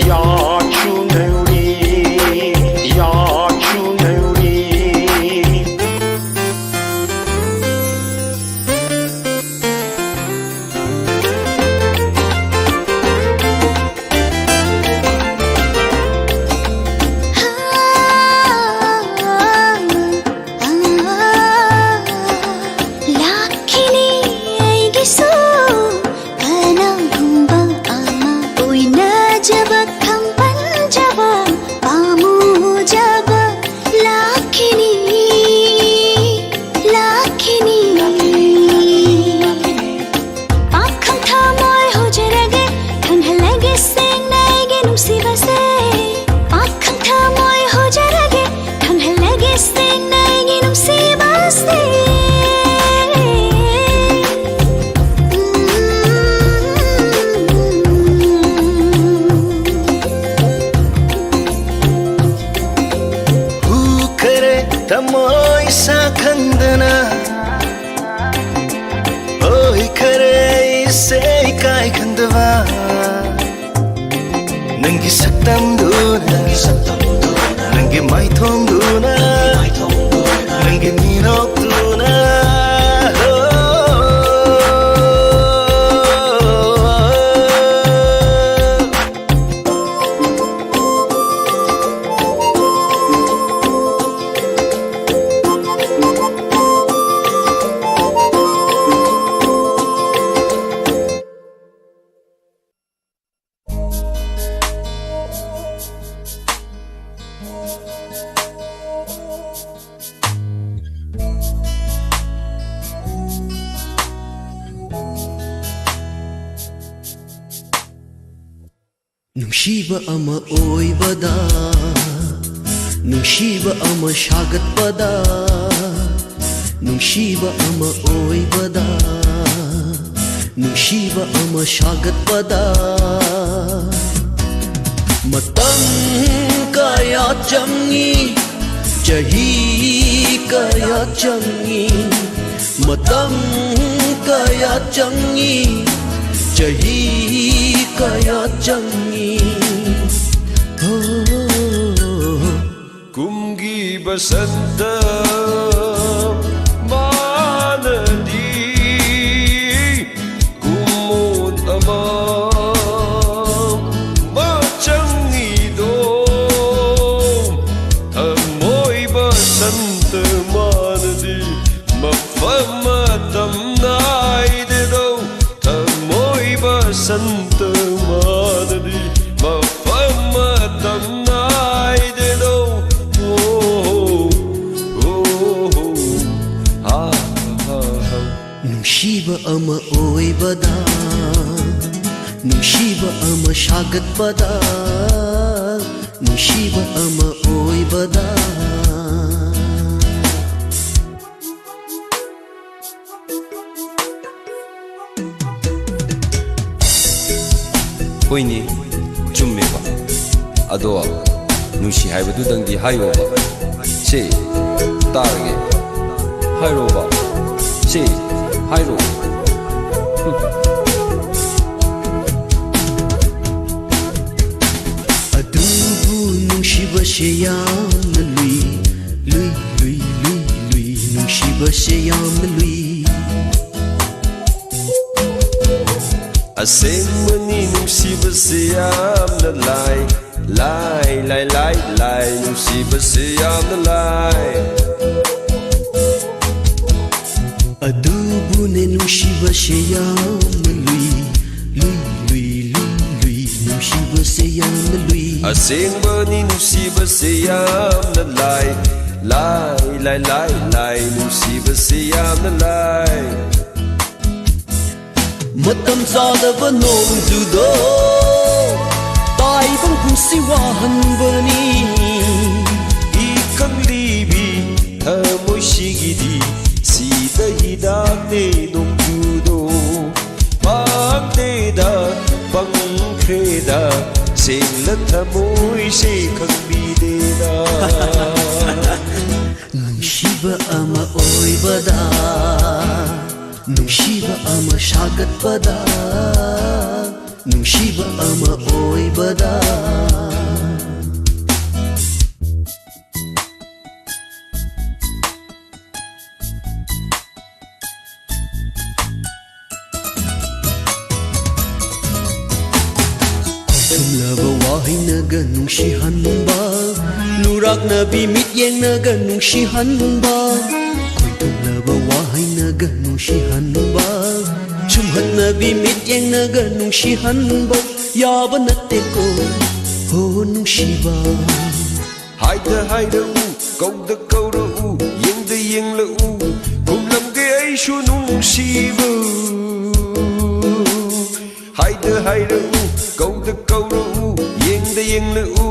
ꯌꯥꯆꯨ ꯅꯧꯔꯤ, ꯌꯥꯆꯨ ꯅꯪꯒꯤ ꯁꯛꯇꯝꯗꯨꯅ, ꯅꯪꯒꯤ ꯃꯥꯏꯊꯣꯡꯗꯨꯅ, ꯅꯪꯒꯤ ꯃꯤꯅꯣꯛꯇꯨꯅ꯫ ꯅꯨꯡꯁꯤꯕ ꯑꯃ ꯑꯣꯏꯕꯗ, ꯅꯨꯡꯁꯤꯕ ꯑꯃ ꯁꯥꯒꯠꯄꯗ, ꯅꯨꯡꯁꯤꯕ ꯑꯃ ꯑꯣꯏꯕꯗ, ꯅꯨꯡꯁꯤꯕ ꯑꯃ ꯁꯥꯒꯠꯄꯗ ꯃꯇꯝ ꯀꯌꯥ ꯆꯪꯏ, ꯆꯍꯤ ꯀꯌꯥ ꯆꯪꯏ, ꯃꯇꯝ ꯀꯌꯥ ꯆꯪꯏ, ꯆꯍꯤ ꯀꯌꯥ ꯆꯪꯏ꯫ ꯍꯣ꯫ ꯀꯨꯝꯒꯤ ꯕꯁꯟꯇ ꯃꯥꯅꯗꯤ ꯀꯨꯝꯑꯣꯟ ꯑꯃ, ꯑꯃ ꯆꯪꯉꯤꯗꯣ, ꯊꯃꯣꯏ ꯕꯁꯟꯇ ꯃꯥꯅꯗꯤ ꯃꯐꯝ ꯃꯇꯝ ꯅꯥꯏꯗꯦꯗꯣ, ꯊꯃꯣꯏ ꯕꯁꯟꯇ ꯃꯥꯅꯗꯤ ꯃꯐꯝ ꯃꯇꯝ ꯅꯥꯏꯗꯦꯗꯣ꯫ ꯑꯣ, ꯑꯣ, ꯑꯣ, ꯑꯥ, ꯑꯥ, ꯑꯥ꯫ ꯅꯨꯡꯁꯤꯕ ꯑꯃ ꯑꯣꯏꯕꯗ, ꯅꯨꯡꯁꯤꯕ ꯑꯃ ꯁꯥꯒꯠꯄꯗ, ꯅꯨꯡꯁꯤꯕ ꯑꯃ ꯑꯣꯏꯕꯗ꯫ ꯍꯣꯏꯅꯦ, ꯆꯨꯝꯃꯦꯕ꯫ ꯑꯗꯣ ꯅꯨꯡꯁꯤ ꯍꯥꯏꯕꯗꯨꯗꯪꯗꯤ ꯍꯥꯏꯌꯣꯕ꯫ ꯁꯦ, ꯇꯥꯔꯒꯦ꯫ ꯍꯥꯏꯔꯣꯕ꯫ ꯁꯦ, ꯍꯥꯏꯔꯣ꯫ ꯌꯥꯝꯅ ꯂꯨꯏ, ꯂꯨꯏ, ꯂꯨꯏ, ꯂꯨꯏ, ꯂꯨꯏ, ꯅꯨꯡꯁꯤꯕꯁꯦ ꯌꯥꯝꯅ ꯂꯨꯏ꯫ ꯑꯁꯦꯡꯕꯅꯤ ꯅꯨꯡꯁꯤꯕꯁꯦ ꯌꯥꯝꯅ ꯂꯥꯏ, ꯂꯥꯏ, ꯂꯥꯏ, ꯂꯥꯏ, ꯂꯥꯏ, ꯅꯨꯡꯁꯤꯕꯁꯦ ꯌꯥꯝꯅ ꯂꯥꯏ꯫ ꯑꯗꯨꯕꯨꯅꯦ ꯅꯨꯡꯁꯤꯕꯁꯦ ꯌꯥꯝꯅ ꯂꯨꯏ, ꯂꯨꯏ, ꯂꯨꯏ, ꯂꯨꯏ, ꯂꯨꯏ, ꯅꯨꯡꯁꯤꯕꯁꯦ ꯌꯥꯝꯅ ꯂꯨꯏ꯫ ꯑꯁꯦꯡꯕꯅꯤ ꯅꯨꯡꯁꯤꯕꯁꯦ ꯌꯥꯝꯅ ꯂꯥꯏ, ꯂꯥꯏ, ꯂꯥꯏ, ꯂꯥꯏ, ꯂꯥꯏ, ꯅꯨꯡꯁꯤꯕꯁꯦ ꯌꯥꯝꯅ ꯂꯥꯏ꯫ ꯃꯇꯝ ꯆꯥꯗꯕ ꯅꯣꯡꯖꯨꯗꯣ ꯇꯥꯏꯕꯪ ꯄꯨꯝꯁꯤ ꯋꯥꯍꯟꯕꯅꯤ꯫ ꯏꯀꯪꯂꯤꯕꯤ ꯊꯃꯣꯏꯁꯤꯒꯤꯗꯤ ꯁꯤꯗ ꯍꯤꯗꯥꯛꯅꯦ ꯅꯣꯡꯖꯨꯗꯣ꯫ ꯄꯥꯡꯗꯦꯗ, ꯄꯪꯈ꯭ꯔꯦꯗ, ꯁꯦꯡꯂ ꯊꯃꯣꯏꯁꯦ ꯈꯪꯕꯤꯗꯦꯗ꯫ ꯅꯨꯡꯁꯤꯕ ꯑꯃ ꯑꯣꯏꯕꯗ, ꯅꯨꯡꯁꯤꯕ ꯑꯃ ꯁꯥꯒꯠꯄꯗ, ꯅꯨꯡꯁꯤꯕ ꯑꯃ ꯑꯣꯏꯕꯗ꯫ ꯊꯨꯝꯂꯕ ꯋꯥꯍꯩꯅꯒ ꯅꯨꯡꯁꯤꯍꯟꯕ, ꯅꯨꯔꯥꯛꯅꯕꯤ ꯃꯤꯠꯌꯦꯡꯅꯒ ꯅꯨꯡꯁꯤꯍꯟꯕ, ꯈꯣꯏꯊꯨꯝꯂꯕ ꯋꯥꯍꯩꯅꯒ ꯅꯨꯡꯁꯤꯍꯟꯕ, ꯁꯨꯝꯍꯠꯅꯕꯤ ꯃꯤꯠꯌꯦꯡꯅꯒ ꯅꯨꯡꯁꯤꯍꯟꯕ ꯌꯥꯕ ꯅꯠꯇꯦꯀꯣ, ꯍꯣ ꯅꯨꯡꯁꯤꯕ꯫ ꯍꯥꯏꯗ ꯍꯥꯏꯔꯛꯎ, ꯀꯧꯗ ꯀꯧꯔꯛꯎ, ꯌꯦꯡꯗ ꯌꯦꯡꯂꯛꯎ, ꯈꯨꯝꯂꯝꯒꯦ ꯑꯩꯁꯨ ꯅꯨꯡꯁꯤꯕ꯫ ꯍꯥꯏꯗ ꯍꯥꯏꯔꯛꯎ, ꯀꯧꯗ ꯀꯧꯔꯛꯎ, ꯌꯦꯡꯗ ꯌꯦꯡꯂꯛꯎ,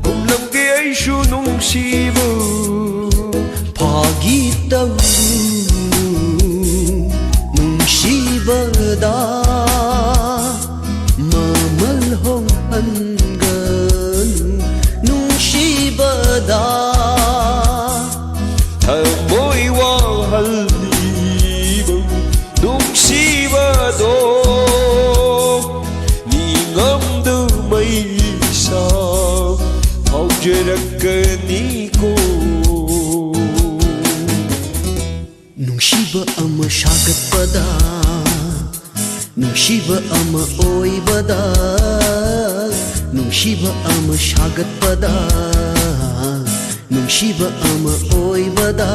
ꯈꯨꯝꯂꯝꯒꯦ ꯑꯩꯁꯨ ꯅꯨꯡꯁꯤꯕ꯫ ꯐꯥꯒꯤ ꯇꯧꯔꯨ ꯅꯨꯡꯁꯤꯕꯗ, ꯃꯃꯜ ꯍꯣꯡꯍꯟꯒꯅꯨ ꯅꯨꯡꯁꯤꯕꯗ꯫ ꯊꯃꯣꯏ ꯋꯥꯍꯜꯂꯤꯕ ꯅꯨꯡꯁꯤꯕꯗꯣ, ꯅꯤꯡꯉꯝꯗ ꯃꯩꯁꯥ ꯊꯧ ꯆꯔꯛꯀꯅꯤꯀꯣ꯫ ꯅꯨꯡꯁꯤꯕ ꯑꯃ ꯁꯥꯒꯠꯄꯗ, ꯅꯨꯡꯁꯤꯕ ꯑꯃ ꯑꯣꯏꯕꯗ, ꯅꯨꯡꯁꯤꯕ ꯑꯃ ꯁꯥꯒꯠꯄꯗ, ꯅꯨꯡꯁꯤꯕ ꯑꯃ ꯑꯣꯏꯕꯗ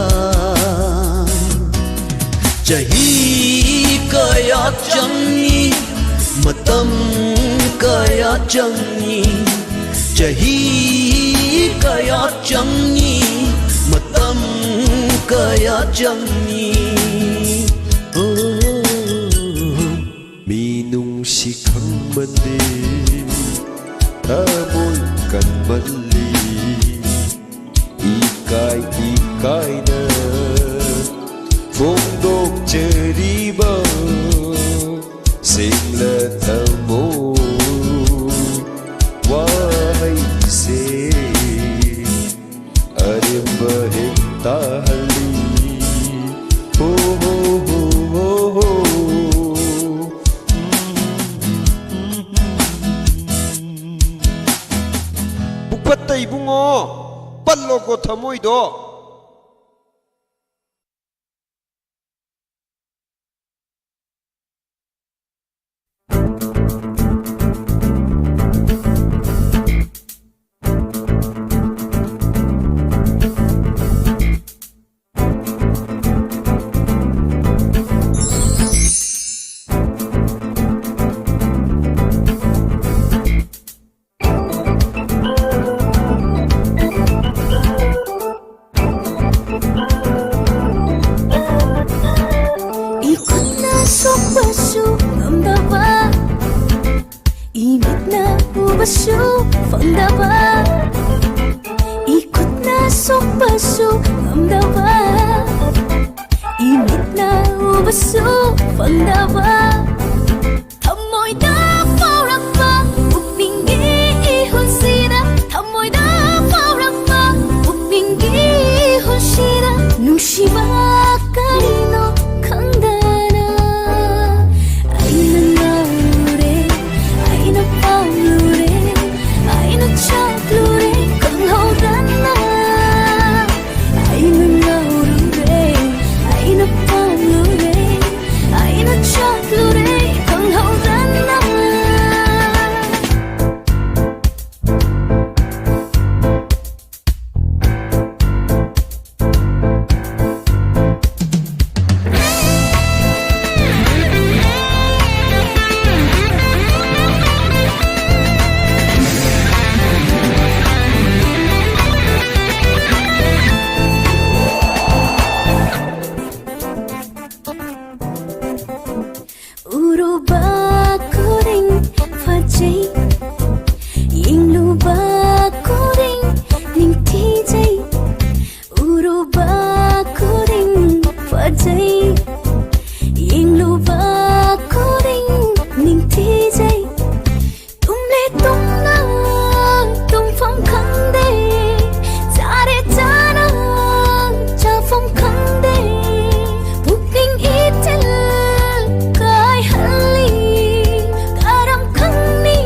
ꯆꯍꯤ ꯀꯌꯥ ꯆꯪꯏ, ꯃꯇꯝ ꯀꯌꯥ ꯆꯪꯏ, ꯆꯍꯤ ꯀꯌꯥ ꯆꯪꯏ, ꯃꯇꯝ ꯀꯌꯥ ꯆꯪꯏ꯫ ꯑꯣ, ꯃꯤꯅꯨꯡꯁꯤ ꯈꯪꯃꯟꯗꯦ, ꯊꯃꯣꯏ ꯀꯟꯃꯜꯂꯤ꯫ ꯏꯀꯥꯏ ꯏꯀꯥꯏꯅ ꯐꯣꯡꯗꯣꯛꯆꯔꯤꯕ ꯁꯦꯡꯂ ꯊꯃꯣꯏ ꯋꯥꯍꯩꯁꯦ ꯑꯔꯦꯝꯕ ꯍꯦꯛ ꯇꯥꯍꯜꯂꯤ꯫ ꯍꯣ, ꯍꯣ, ꯍꯣ, ꯍꯣ, ꯍꯣ꯫ ꯄꯨꯛꯄꯠꯇ ꯏꯕꯨꯡꯉꯣ, ꯄꯜꯂꯣꯀꯣ ꯊꯃꯣꯏꯗꯣ꯫ ꯏꯈꯨꯠꯅ ꯁꯣꯛꯄꯁꯨ ꯉꯝꯗꯕ, ꯏꯃꯤꯠꯅ ꯎꯕꯁꯨ ꯐꯪꯗꯕ, ꯏꯈꯨꯠꯅ ꯁꯣꯛꯄꯁꯨ ꯉꯝꯗꯕ, ꯏꯃꯤꯠꯅ ꯎꯕꯁꯨ ꯐꯪꯗꯕ, ꯊꯃꯣꯏꯗ ꯐꯥꯎꯔꯛꯄ ꯄꯨꯛꯅꯤꯡꯒꯤ ꯏꯍꯨꯜꯁꯤꯗ, ꯊꯃꯣꯏꯗ ꯐꯥꯎꯔꯛꯄ ꯄꯨꯛꯅꯤꯡꯒꯤ ꯏꯍꯨꯜꯁꯤꯗ, ꯅꯨꯡꯁꯤꯕ ꯀꯔꯤꯅꯣ ꯈꯪꯗꯅ ꯑꯩꯅ ꯉꯥꯎꯔꯦ, ꯑꯩꯅ ꯄꯥꯝꯂꯨꯔꯦ, ꯑꯩꯅ ꯆꯥꯛꯂꯨꯔꯦ, ꯈꯪ ꯅꯨꯡꯁꯤꯖꯩ꯫ ꯌꯦꯡꯂꯨꯕ ꯈꯨꯗꯤꯡ ꯅꯤꯡꯊꯤꯖꯩ꯫ ꯎꯔꯨꯕ ꯈꯨꯗꯤꯡ ꯐꯖꯩ꯫ ꯌꯦꯡꯂꯨꯕ ꯈꯨꯗꯤꯡ ꯅꯤꯡꯊꯤꯖꯩ꯫ ꯇꯨꯝꯂꯦ ꯇꯨꯝꯅ ꯇꯨꯝꯐꯝ ꯈꯪꯗꯦ꯫ ꯆꯥꯔꯦ ꯆꯥꯅ ꯆꯥꯐꯝ ꯈꯪꯗꯦ꯫ ꯄꯨꯛꯅꯤꯡ ꯏꯊꯤꯜ ꯀꯥꯏꯍꯜꯂꯤ꯫ ꯀꯔꯝ ꯈꯪꯅꯤ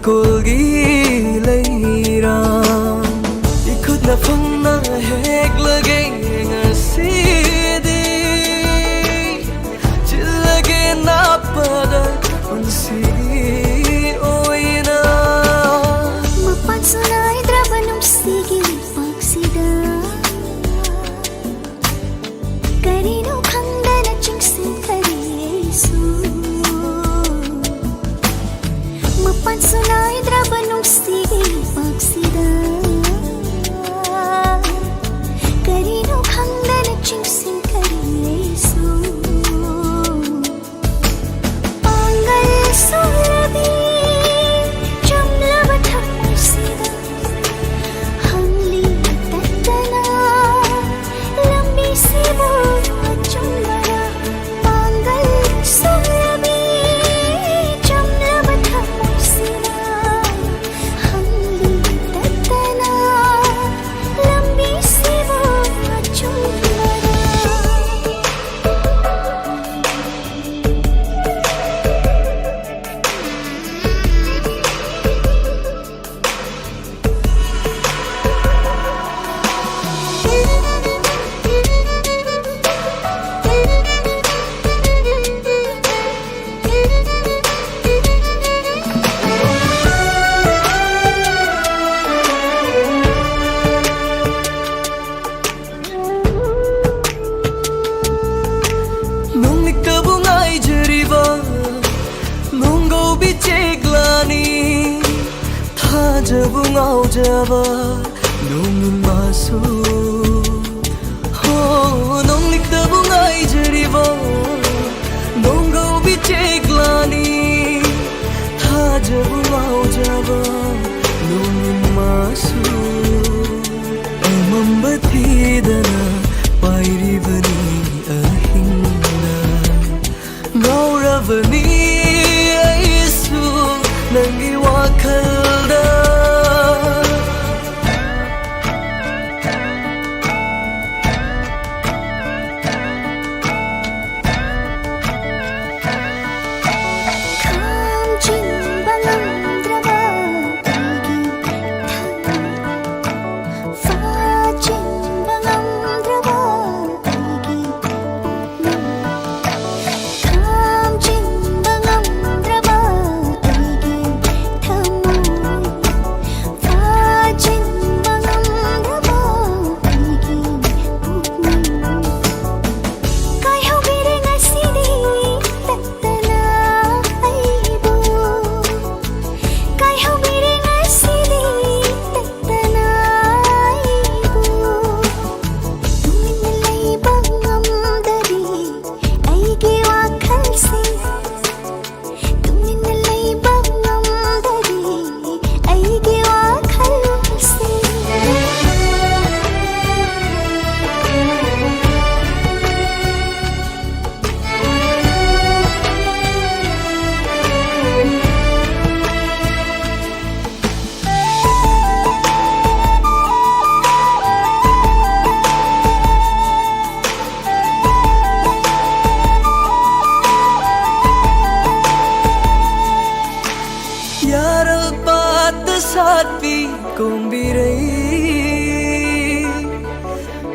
ꯀꯣꯜꯒꯤ ꯂꯩꯔꯥꯡ ꯏꯈꯨꯠꯅ ꯐꯪꯅ ꯍꯦꯛꯂꯒꯦ ꯉꯁꯤꯗꯤ꯫ ꯆꯤꯜꯂꯒꯦ ꯅꯥꯞꯄꯗ ꯄꯨꯟꯁꯤꯒꯤ ꯑꯣꯏꯅ꯫ ꯃꯄꯥꯟꯁꯨ ꯅꯥꯏꯗ꯭ꯔꯕ ꯅꯨꯡꯁꯤꯒꯤ ꯂꯩꯄꯥꯛꯁꯤꯗ ꯀꯔꯤꯅꯣ ꯈꯪꯗꯅ ꯆꯤꯡꯁꯤꯟꯈꯔꯦ ꯑꯩꯁꯨ꯫ ꯃꯄꯥꯟꯁꯨ ꯅꯥꯏꯗ꯭ꯔꯕ ꯅꯨꯡꯁꯤꯒꯤ ꯂꯩꯄꯥꯛꯁꯤꯗ ꯀꯔꯤꯅꯣ ꯈꯪꯗꯅ ꯆꯤꯡꯁꯤꯟꯈꯔꯦ ꯑꯩꯁꯨ꯫ ꯄꯥꯡꯒꯜ ꯁꯣꯜꯂꯕꯤ ꯆꯝꯂꯕ ꯊꯃꯣꯏꯁꯤꯗ ꯍꯪꯂꯤ ꯇꯠꯇꯅ ꯂꯝꯕꯤꯁꯤꯕꯨ ꯑꯆꯨꯝꯕꯔ? ꯄꯥꯡꯒꯜ ꯁꯣꯜꯂꯕꯤ ꯆꯝꯂꯕ ꯊꯃꯣꯏꯁꯤꯗ ꯍꯪꯂꯤ ꯇꯠꯇꯅ ꯂꯝꯕꯤꯁꯤꯕꯨ ꯑꯆꯨꯝꯕꯔ? ꯅꯣꯡꯂꯤꯛꯇꯕꯨ ꯉꯥꯏꯖꯔꯤꯕ ꯅꯣꯡꯒꯧꯕꯤ ꯆꯦꯛꯂꯥꯅꯤ, ꯊꯥꯖꯕꯨ ꯉꯥꯎꯖꯕ ꯅꯣꯡꯏꯟ ꯃꯥꯁꯨ꯫ ꯍꯣ, ꯅꯣꯡꯂꯤꯛꯇꯕꯨ ꯉꯥꯏꯖꯔꯤꯕ ꯅꯣꯡꯒꯧꯕꯤ ꯆꯦꯛꯂꯥꯅꯤ, ꯊꯥꯖꯕꯨ ꯉꯥꯎꯖꯕ ꯅꯣꯡꯏꯟ ꯃꯥꯁꯨ꯫ ꯑꯃꯝꯕ ꯊꯤꯗꯅ ꯄꯥꯏꯔꯤꯕꯅꯤ ꯑꯍꯤꯡꯗ꯫ ꯉꯥꯎꯔꯕꯅꯤ ꯑꯩꯁꯨ ꯅꯪꯒꯤ ꯋꯥꯈꯜꯗ꯫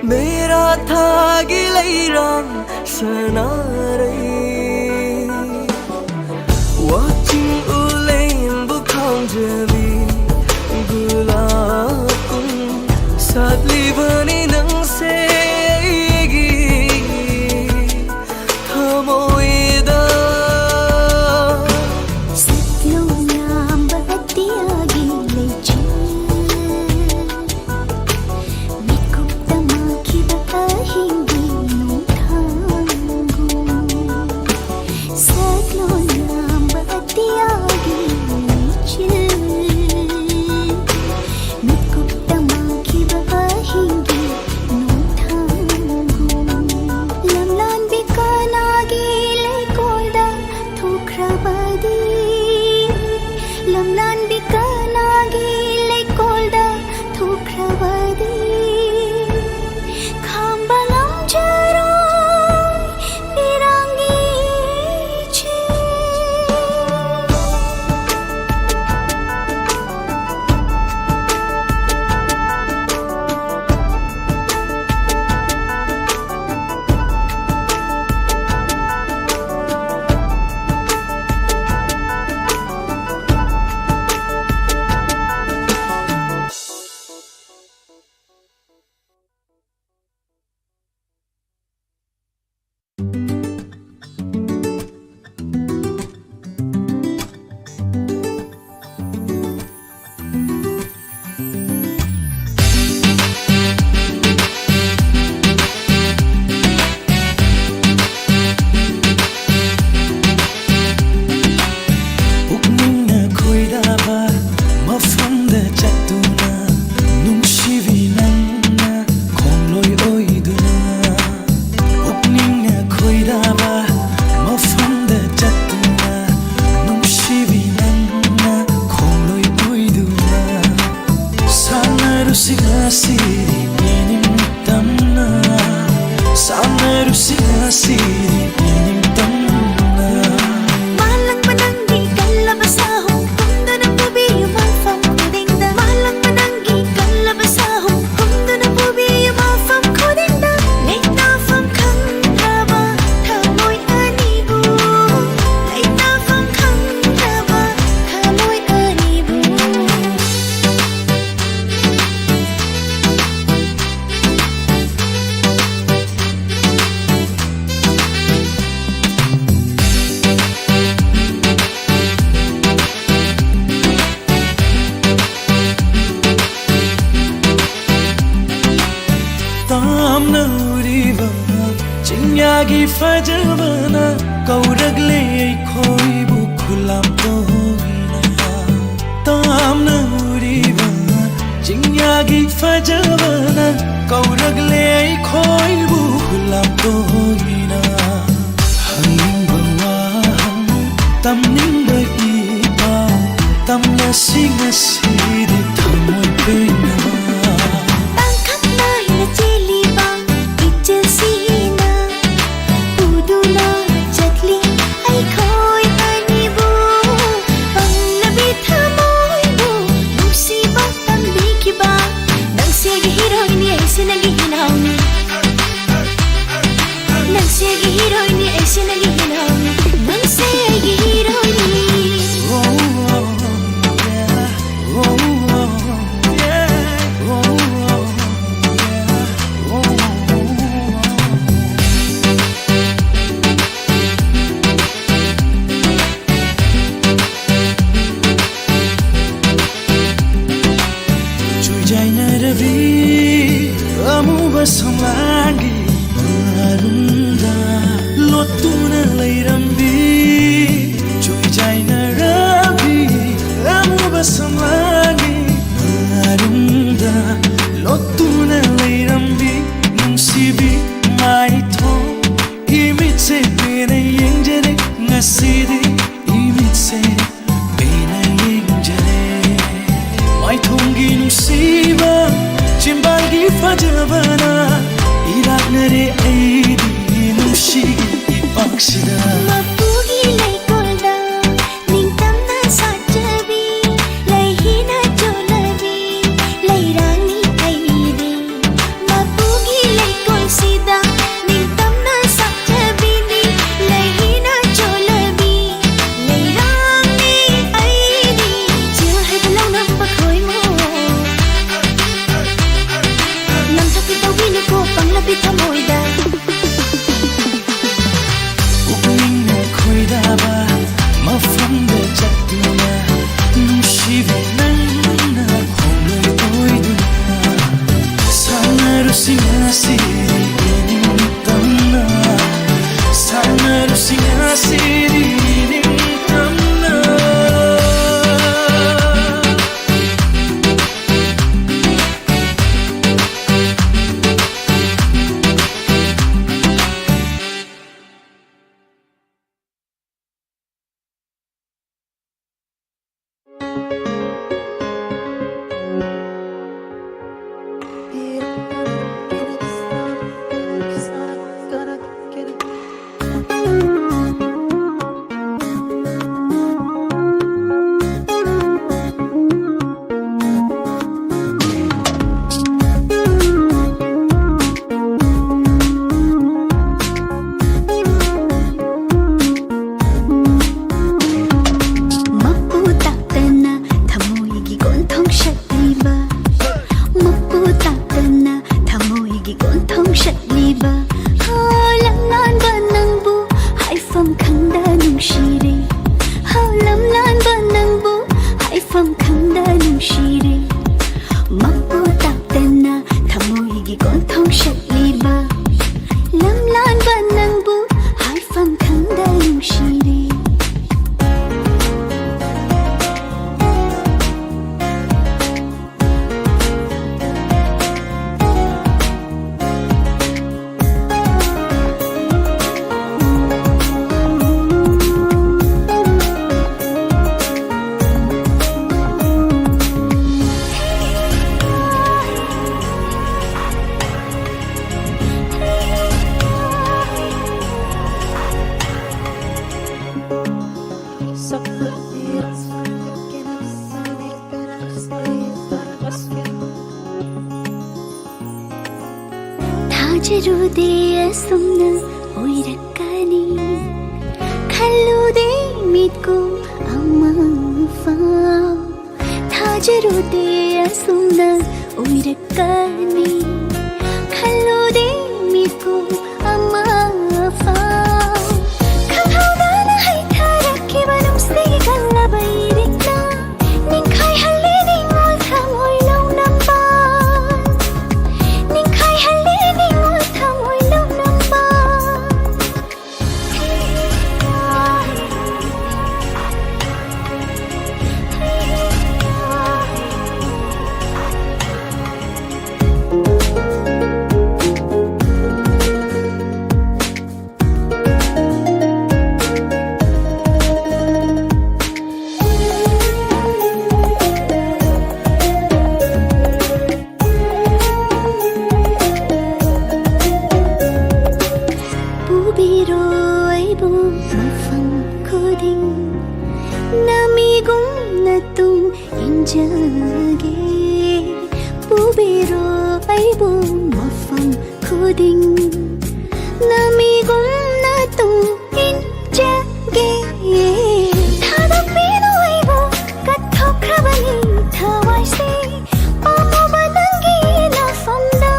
ꯃꯦꯔꯥ ꯊꯥꯒꯤ ꯂꯩꯔꯥꯡ ꯁꯅꯥꯔꯩ, ꯋꯥꯆꯤꯡ ꯎꯂꯦꯡꯕꯨ ꯈꯥꯝꯖꯕꯤ, ꯒꯨꯂꯥꯞ ꯀꯨꯝ ꯁꯥꯠꯂꯤꯕꯅꯤ ꯅꯪꯁꯦ ꯑꯩꯒꯤ ꯊꯃꯣꯏꯗ꯫ ꯁꯛꯂꯣꯟ ꯌꯥꯝꯕ ꯑꯇꯤꯌꯥꯒꯤ ꯂꯩꯆꯤꯜ, ꯃꯤꯠꯀꯨꯞꯇ ꯃꯥꯡꯈꯤꯕ ꯑꯍꯤꯡꯒꯤ ꯅꯨꯡꯊꯪꯒꯨꯝ꯫ ꯁꯛꯂꯣꯟ ꯌꯥꯝꯕ ꯑꯇꯤꯌꯥꯒꯤ ꯂꯩꯆꯤꯜ, ꯃꯤꯠꯀꯨꯞꯇ ꯃꯥꯡꯈꯤꯕ ꯑꯍꯤꯡꯒꯤ ꯅꯨꯡꯊꯪꯒꯨꯝ꯫ ꯂꯝꯂꯥꯟꯕꯤ ꯀꯅꯥꯒꯤ ꯂꯩꯀꯣꯜꯗ ꯊꯣꯛꯈ꯭ꯔꯕꯗꯤ, ꯂꯝꯂꯥꯟꯕꯤ ꯀꯅꯥꯒꯤ ꯂꯩꯀꯣꯜꯗ ꯊꯣꯛꯈ꯭ꯔꯕꯗꯤ, ꯈꯥꯝꯕ ꯉꯝꯖꯔꯣꯏ ꯄꯤꯔꯥꯡꯒꯤ ꯏꯆꯦꯜ꯫ ꯄꯨꯛꯅꯤꯡꯅ ꯈꯣꯏꯗꯥꯕ ꯃꯐꯝꯗ ꯆꯠꯇꯨꯅ, ꯅꯨꯡꯁꯤꯕꯤ ꯅꯪꯅ ꯈꯣꯡꯂꯣꯏ ꯑꯣꯏꯗꯨꯅ꯫ ꯄꯨꯛꯅꯤꯡꯅ ꯈꯣꯏꯗꯥꯕ ꯃꯐꯝꯗ ꯆꯠꯇꯨꯅ, ꯅꯨꯡꯁꯤꯕꯤ ꯅꯪꯅ ꯈꯣꯡꯂꯣꯏ ꯑꯣꯏꯗꯨꯅ꯫ ꯁꯥꯟꯅꯔꯨꯁꯤ ꯉꯁꯤꯗꯤ ꯏꯅꯤꯡ ꯇꯝꯅ, ꯁꯥꯟꯅꯔꯨꯁꯤ ꯉꯁꯤꯗꯤ ꯏꯅꯤꯡ ꯇꯝꯅ꯫ ꯃꯥꯂꯪꯕ ꯅꯪꯒꯤ ꯀꯜꯂꯕ ꯁꯥꯍꯨꯝ ꯍꯨꯝꯗꯨꯅ ꯄꯨꯕꯤꯌꯨ ꯃꯐꯝ ꯈꯨꯗꯤꯡꯗ꯫ ꯃꯥꯂꯪꯕ ꯅꯪꯒꯤ ꯀꯜꯂꯕ ꯁꯥꯍꯨꯝ ꯍꯨꯝꯗꯨꯅ ꯄꯨꯕꯤꯌꯨ ꯃꯐꯝ ꯌꯥꯝꯅ ꯎꯔꯤꯕ ꯆꯤꯡꯌꯥꯒꯤ ꯐꯖꯕꯅ ꯀꯧꯔꯛꯂꯦ ꯑꯩꯈꯣꯏꯕꯨ ꯈꯨꯂꯥꯝ ꯇꯣꯏꯅ꯫ ꯇꯥꯝꯅ ꯎꯔꯤꯕ ꯆꯤꯡꯌꯥꯒꯤ ꯐꯖꯕꯅ ꯀꯧꯔꯛꯂꯦ ꯑꯩꯈꯣꯏꯕꯨ ꯈꯨꯂꯥꯝ ꯇꯣꯏꯅ꯫ ꯍꯪꯅꯤꯡꯕ ꯋꯥꯍꯪ, ꯇꯝꯅꯤꯡꯕ ꯏꯄꯥꯎ, ꯇꯝꯂꯁꯤ ꯉꯁꯤꯗꯤ ꯊꯃꯣꯏ ꯄꯦꯟꯅ꯫ ꯇꯥꯡꯀꯛ ꯅꯥꯏꯅ ꯆꯦꯜꯂꯤꯕ ꯏꯆꯦꯜꯁꯤꯅ ꯄꯨꯗꯨꯅ ꯆꯠꯂꯤ ꯑꯩꯈꯣꯏ ꯑꯅꯤꯕꯨ꯫ ꯄꯪꯂꯕꯤ ꯊꯃꯣꯏꯕꯨ ꯅꯨꯡꯁꯤꯕ ꯇꯝꯕꯤꯈꯤꯕ꯫ ꯅꯪꯁꯦ ꯑꯩꯒꯤ ꯍꯤꯔꯣꯏꯅꯤ, ꯑꯩꯁꯦ ꯅꯪꯒꯤ ꯍꯤꯅꯥꯎꯅꯤ꯫ ꯅꯪꯁꯦ ꯑꯩꯒꯤ ꯍꯤꯔꯣꯏꯅꯤ, ꯑꯩꯁꯦ ꯅꯪꯒꯤ ꯍꯤꯔꯣꯏꯅꯤ꯫ ꯅꯪꯁꯦ ꯑꯩꯒꯤ ꯍꯤꯔꯣꯏꯅꯤ꯫ ꯆꯨꯏꯖꯥꯏꯅꯔꯕꯤ ꯑꯃꯨꯕ ꯁꯝꯂꯥꯡꯒꯤ ꯃꯔꯨꯝꯗ ꯂꯣꯠꯇꯨꯅ ꯂꯩꯔꯝꯕꯤ꯫ ꯆꯨꯏꯖꯥꯏꯅꯔꯕꯤ ꯑꯃꯨꯕ ꯁꯝꯂꯥꯡꯒꯤ ꯃꯔꯨꯝꯗ ꯂꯣꯠꯇꯨꯅ ꯂꯩꯔꯝꯕꯤ ꯅꯨꯡꯁꯤꯕꯤ ꯃꯥꯏꯊꯣꯡ꯫ ꯏꯃꯤꯠꯁꯦ ꯄꯦꯟꯅ ꯌꯦꯡꯖꯔꯦ ꯉꯁꯤꯗꯤ, ꯏꯃꯤꯠꯁꯦ ꯄꯦꯟꯅ ꯌꯦꯡꯖꯔꯦ꯫ ꯃꯥꯏꯊꯣꯡꯒꯤ ꯅꯨꯡꯁꯤꯕ, ꯆꯤꯝꯕꯥꯜꯒꯤ ꯐꯖꯕꯅ ꯏꯔꯥꯛꯅꯔꯦ ꯑꯩꯗꯤ ꯅꯨꯡꯁꯤꯒꯤ ꯏꯄꯥꯛꯁꯤꯗ꯫ ꯃꯄꯨꯒꯤ ꯂꯩꯀꯣꯜꯗ ꯅꯤꯡꯇꯝꯅ ꯁꯥꯠꯆꯕꯤ, ꯂꯩꯍꯤꯅ ꯆꯣꯠꯂꯕꯤ ꯂꯩꯔꯥꯡꯅꯤ ꯑꯩꯗꯤ꯫ ꯃꯄꯨꯒꯤ ꯂꯩꯀꯣꯜꯁꯤ ꯂꯤꯕ꯫ ꯍꯣ, ꯂꯝꯂꯥꯟꯕ ꯅꯪꯕꯨ ꯍꯥꯏꯐꯝ ꯈꯪꯗ ꯅꯨꯡꯁꯤꯔꯦ꯫ ꯍꯣ, ꯂꯝꯂꯥꯟꯕ ꯅꯪꯕꯨ ꯍꯥꯏꯐꯝ ꯈꯪꯗ ꯅꯨꯡꯁꯤꯔꯦ꯫ ꯃꯄꯨ ꯇꯥꯛꯇꯅ ꯊꯃꯣꯏꯒꯤ ꯀꯣꯟꯊꯣꯡ ꯁꯠꯂꯤꯕ꯫ ꯂꯝꯂꯥꯟꯕ ꯅꯪꯕꯨ ꯍꯥꯏꯐꯝ ꯈꯪꯗ ꯅꯨꯡꯁꯤꯔꯦ꯫ ꯊꯥꯖꯔꯨꯗꯦ ꯑꯁꯨꯝꯅ ꯑꯣꯏꯔꯛꯀꯅꯤ, ꯈꯜꯂꯨꯗꯦ ꯃꯤꯠꯀꯨꯝ ꯑꯃꯐꯥꯎ꯫ ꯊꯥꯖꯔꯨꯗꯦ ꯑꯁꯨꯝꯅ ꯑꯣꯏꯔꯛꯀꯅꯤ, ꯈꯜꯂꯨꯗꯦ ꯃꯤꯠꯀꯨꯝ ꯑꯃꯐꯥꯎ꯫ ꯈꯪꯍꯧꯗꯅ ꯍꯩꯊꯔꯛꯈꯤꯕ ꯅꯨꯡꯁꯤꯒꯤ ꯀꯜꯂꯕ ꯏꯔꯤꯛꯅ ꯅꯤꯡꯈꯥꯏꯍꯜꯂꯦ ꯅꯤꯡꯉꯣꯜ ꯊꯃꯣꯏ ꯂꯧꯅꯝꯕ꯫ ꯅꯤꯡꯈꯥꯏꯍꯜꯂꯦ ꯅꯤꯡꯉꯣꯜ ꯊꯃꯣꯏ ꯂꯧꯅꯝꯕ꯫ ꯄꯨꯕꯤꯔꯣ ꯑꯩꯕꯨ ꯃꯐꯝ ꯈꯨꯗꯤꯡ, ꯅꯃꯤꯒꯨꯝꯅ ꯇꯨꯡ ꯏꯟꯖꯒꯦ꯫ ꯄꯨꯕꯤꯔꯣ ꯑꯩꯕꯨ ꯃꯐꯝ ꯈꯨꯗꯤꯡ, ꯅꯃꯤꯒꯨꯝꯅ ꯇꯨꯡ ꯏꯟꯖꯒꯦ꯫ ꯊꯥꯗꯣꯛꯄꯤꯅꯨ ꯑꯩꯕꯨ, ꯀꯠꯊꯣꯛꯈ꯭ꯔꯕꯅꯤ ꯊꯋꯥꯏꯁꯦ꯫ ꯄꯥꯝꯃꯨꯕ ꯅꯪꯒꯤ ꯅꯐꯝꯗ꯫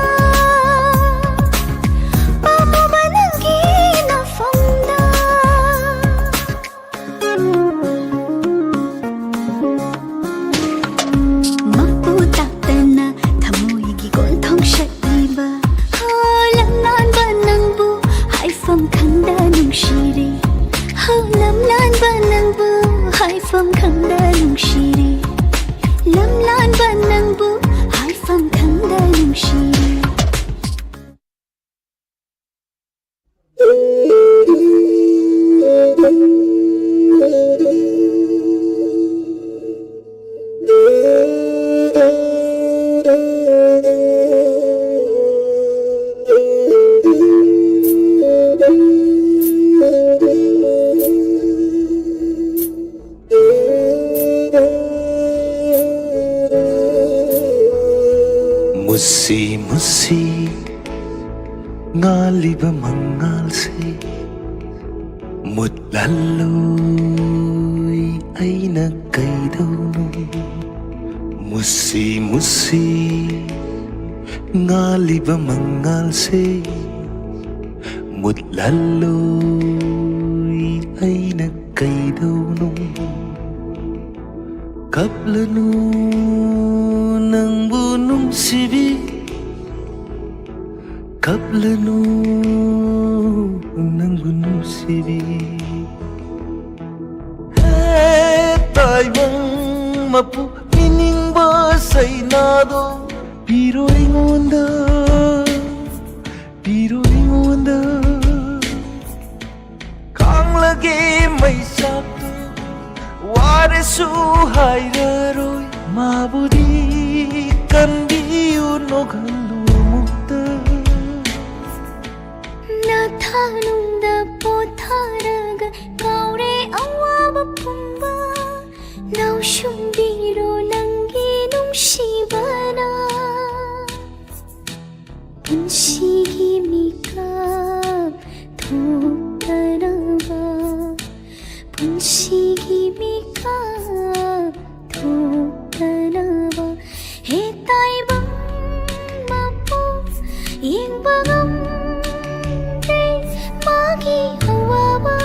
ꯅꯨꯡꯁꯤꯔꯦ, ꯂꯝꯂꯥꯟꯕ ꯅꯪꯕꯨ ꯍꯥꯏꯐꯝ ꯈꯪꯗ ꯅꯨꯡꯁꯤꯔꯦ꯫ ꯃꯨꯁꯤ ꯃꯨꯁꯤ ꯉꯥꯜꯂꯤꯕ ꯃꯉꯥꯜꯁꯦ ꯃꯨꯠꯍꯜꯂꯣꯏ, ꯑꯩꯅ ꯀꯩꯗꯧꯅꯨ? ꯃꯨꯁꯤ ꯃꯨꯁꯤ ꯉꯥꯜꯂꯤꯕ ꯃꯉꯥꯜꯁꯦ ꯃꯨꯠꯍꯜꯂꯣꯏ, ꯑꯩꯅ ꯀꯩꯗꯧꯅꯨ? ꯀꯞꯂꯅꯨ ꯅꯪꯕꯨ ꯅꯨꯡꯁꯤꯕꯤ, ꯀꯞꯂꯅꯨ ꯅꯪꯕꯨ ꯅꯨꯡꯁꯤꯕꯤ꯫ ꯍꯦ ꯇꯥꯏꯕꯪ ꯃꯄꯨ, ꯄꯤꯅꯤꯡꯕ ꯁꯩꯅꯥꯗꯣ ꯄꯤꯔꯣ ꯑꯩꯉꯣꯟꯗ, ꯄꯤꯔꯣ ꯑꯩꯉꯣꯟꯗ꯫ ꯈꯥꯡꯂꯒꯦ ꯃꯩꯁꯥꯛꯇꯨ, ꯋꯥꯔꯁꯨ ꯍꯥꯏꯔꯔꯣꯏ꯫ ꯃꯥꯕꯨꯗꯤ ꯀꯟꯕꯤꯌꯨ, ꯅꯣꯛꯍꯜꯂꯨ ꯑꯃꯨꯛꯇ꯫ ꯅꯊꯥꯅꯨꯡꯗ ꯄꯣꯊꯥꯔꯒ ꯀꯥꯎꯔꯦ ꯑꯋꯥꯕ ꯄꯨꯝꯕ꯫ ꯅꯥꯎꯁꯨꯝꯕꯤꯔꯣ ꯅꯪꯒꯤ ꯅꯨꯡꯁꯤꯕꯅ꯫ ꯄꯨꯟꯁꯤꯒꯤ ꯃꯤꯀꯞ ꯊꯣꯛꯇꯅꯕ, ꯄꯨꯟꯁꯤꯒꯤ ꯃꯤꯀꯞ ꯊꯣꯛꯇꯅꯕ꯫ ꯍꯦ ꯇꯥꯏꯕꯪ ꯃꯄꯨ, ꯌꯦꯡꯕ ꯉꯝꯗꯦ ꯃꯥꯒꯤ ꯑꯋꯥꯕ꯫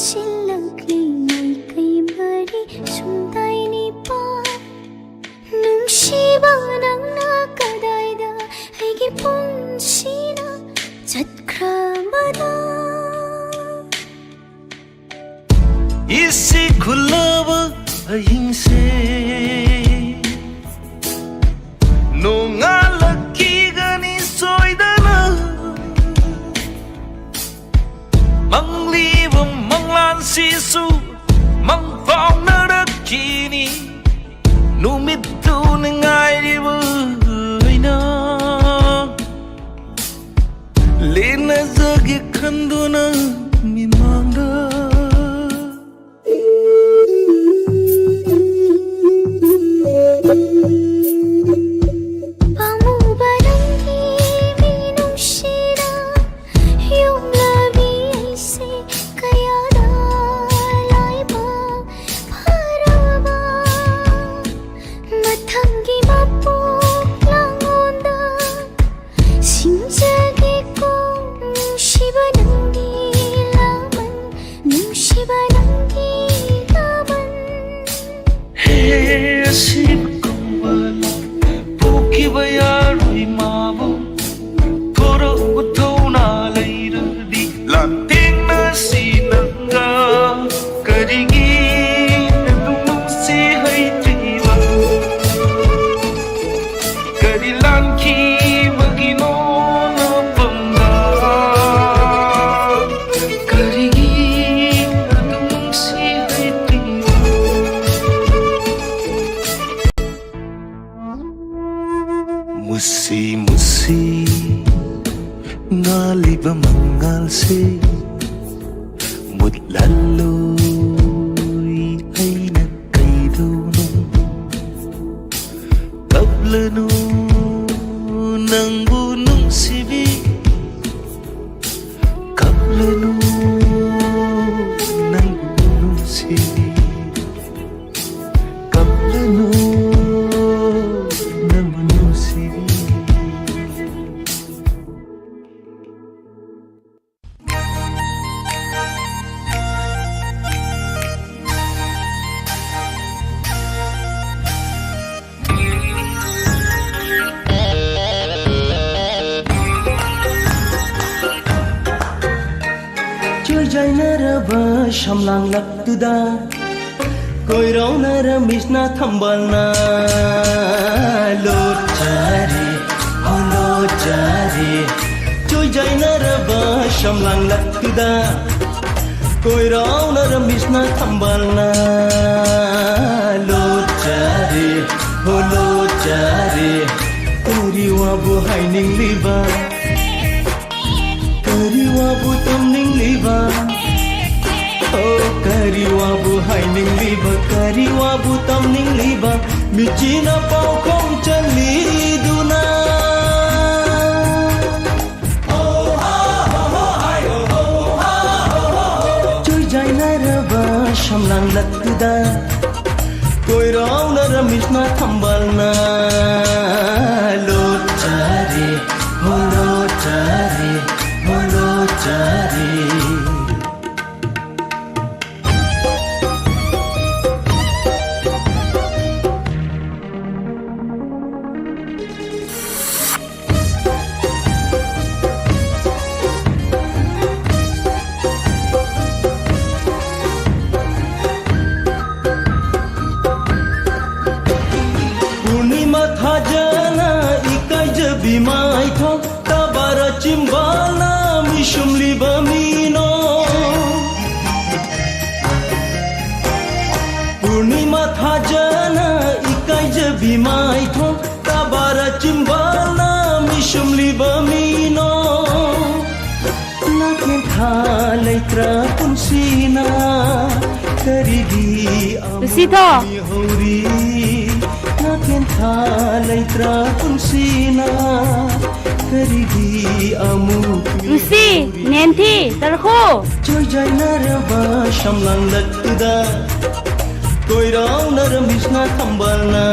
ꯁꯤꯜꯂꯛꯂꯤ ꯃꯥꯏꯀꯩ ꯃꯔꯤ ꯁꯨꯝ ꯇꯥꯏꯅꯤꯄꯥ꯫ ꯅꯨꯡꯁꯤꯕ ꯅꯪꯅ ꯀꯗꯥꯏꯗ ꯑꯩꯒꯤ ꯄꯨꯟꯁꯤꯅ ꯆꯠꯈ꯭ꯔꯕꯗ꯫ ꯏꯁꯤꯛ ꯈꯨꯜꯂꯕ ꯑꯍꯤꯡꯁꯦ ꯅꯣꯡꯉꯥꯜꯂꯛꯈꯤꯒꯅꯤ ꯁꯣꯏꯗꯅ꯫ ꯃꯪꯂꯤꯕ ꯃꯪꯂꯥꯟꯁꯤꯁꯨ ꯃꯪ ꯐꯥꯎꯅꯔꯛꯈꯤꯅꯤ꯫ ꯅꯨꯃꯤꯠꯇꯨ ꯉꯥꯏꯔꯤꯕ ꯑꯩꯅ ꯂꯦꯟꯅꯖꯒꯦ ꯈꯟꯗꯨꯅ ꯃꯤꯃꯥꯡꯗ꯫ ꯄꯥꯝꯃꯨꯕ ꯅꯪꯒꯤ ꯃꯤꯅꯨꯡꯁꯤꯅ ꯌꯣꯛꯂꯕꯤ ꯑꯩꯁꯦ ꯀꯌꯥꯗ ꯂꯥꯏꯕꯛ ꯐꯔꯕ꯫ ꯃꯊꯪꯒꯤ ꯃꯄꯣꯛ ꯂꯥꯡꯉꯣꯟꯗ ꯁꯤꯡꯖꯒꯦꯀꯣ ꯅꯨꯡꯁꯤꯕ ꯅꯪꯒꯤ ꯂꯥꯃꯟ, ꯅꯨꯡꯁꯤꯕ ꯅꯪꯒꯤ ꯂꯥꯃꯟ꯫ ꯍꯦ ꯑꯁꯤꯕ ꯀꯧꯕ ꯄꯣꯛꯈꯤꯕ ꯌꯥꯔꯣꯏ ꯃꯥꯕꯨ ꯊꯣꯔꯛꯎ ꯊꯧꯅꯥ ꯂꯩꯔꯗꯤ ꯂꯥꯟꯊꯦꯡꯅꯁꯤ ꯅꯪꯒ꯫ ꯀꯔꯤꯒꯤ ꯑꯗꯨꯝ ꯅꯨꯡꯁꯤ ꯍꯩꯇ꯭ꯔꯤꯕ? ꯀꯔꯤ ꯂꯥꯟꯈꯤꯕꯒꯤꯅꯣ ꯅꯄꯝꯗ? ꯀꯔꯤꯒꯤ ꯑꯗꯨꯝ ꯅꯨꯡꯁꯤ ꯍꯩꯇ꯭ꯔꯤꯕ? ꯃꯨꯁꯤ ꯃꯨꯁꯤ Ba shamlang lak tuda. Koirao nara misna thambalna. Lotari, ho lotari. Choi jai nara ba shamlang lak tuda. Koirao nara misna thambalna. Lotari, ho lotari. Kariwa bu haining liba. Kariwa bu tamning liba. Oh, kariwa bu haining liba, kariwa bu tamning liba. Michina pau kong chan liduna. Choi jai nara ba shamlang lak tuda. Koirao nara misna thambalna. Lotari, ho lotari, ho lotari. Purnima thajana ikai jabi mai tho, tabara chimbalna mishum liba mino. Purnima thajana ikai jabi mai tho, tabara chimbalna mishum liba mino. Nakin thalai tra punsina, karigi Lucy tho. Amihori. Nakin thalai tra punsina, karigi amu. Lucy, Nenthi, Tarkho. Choi jai nara ba shamlang lak tuda. Koirao nara misna thambalna.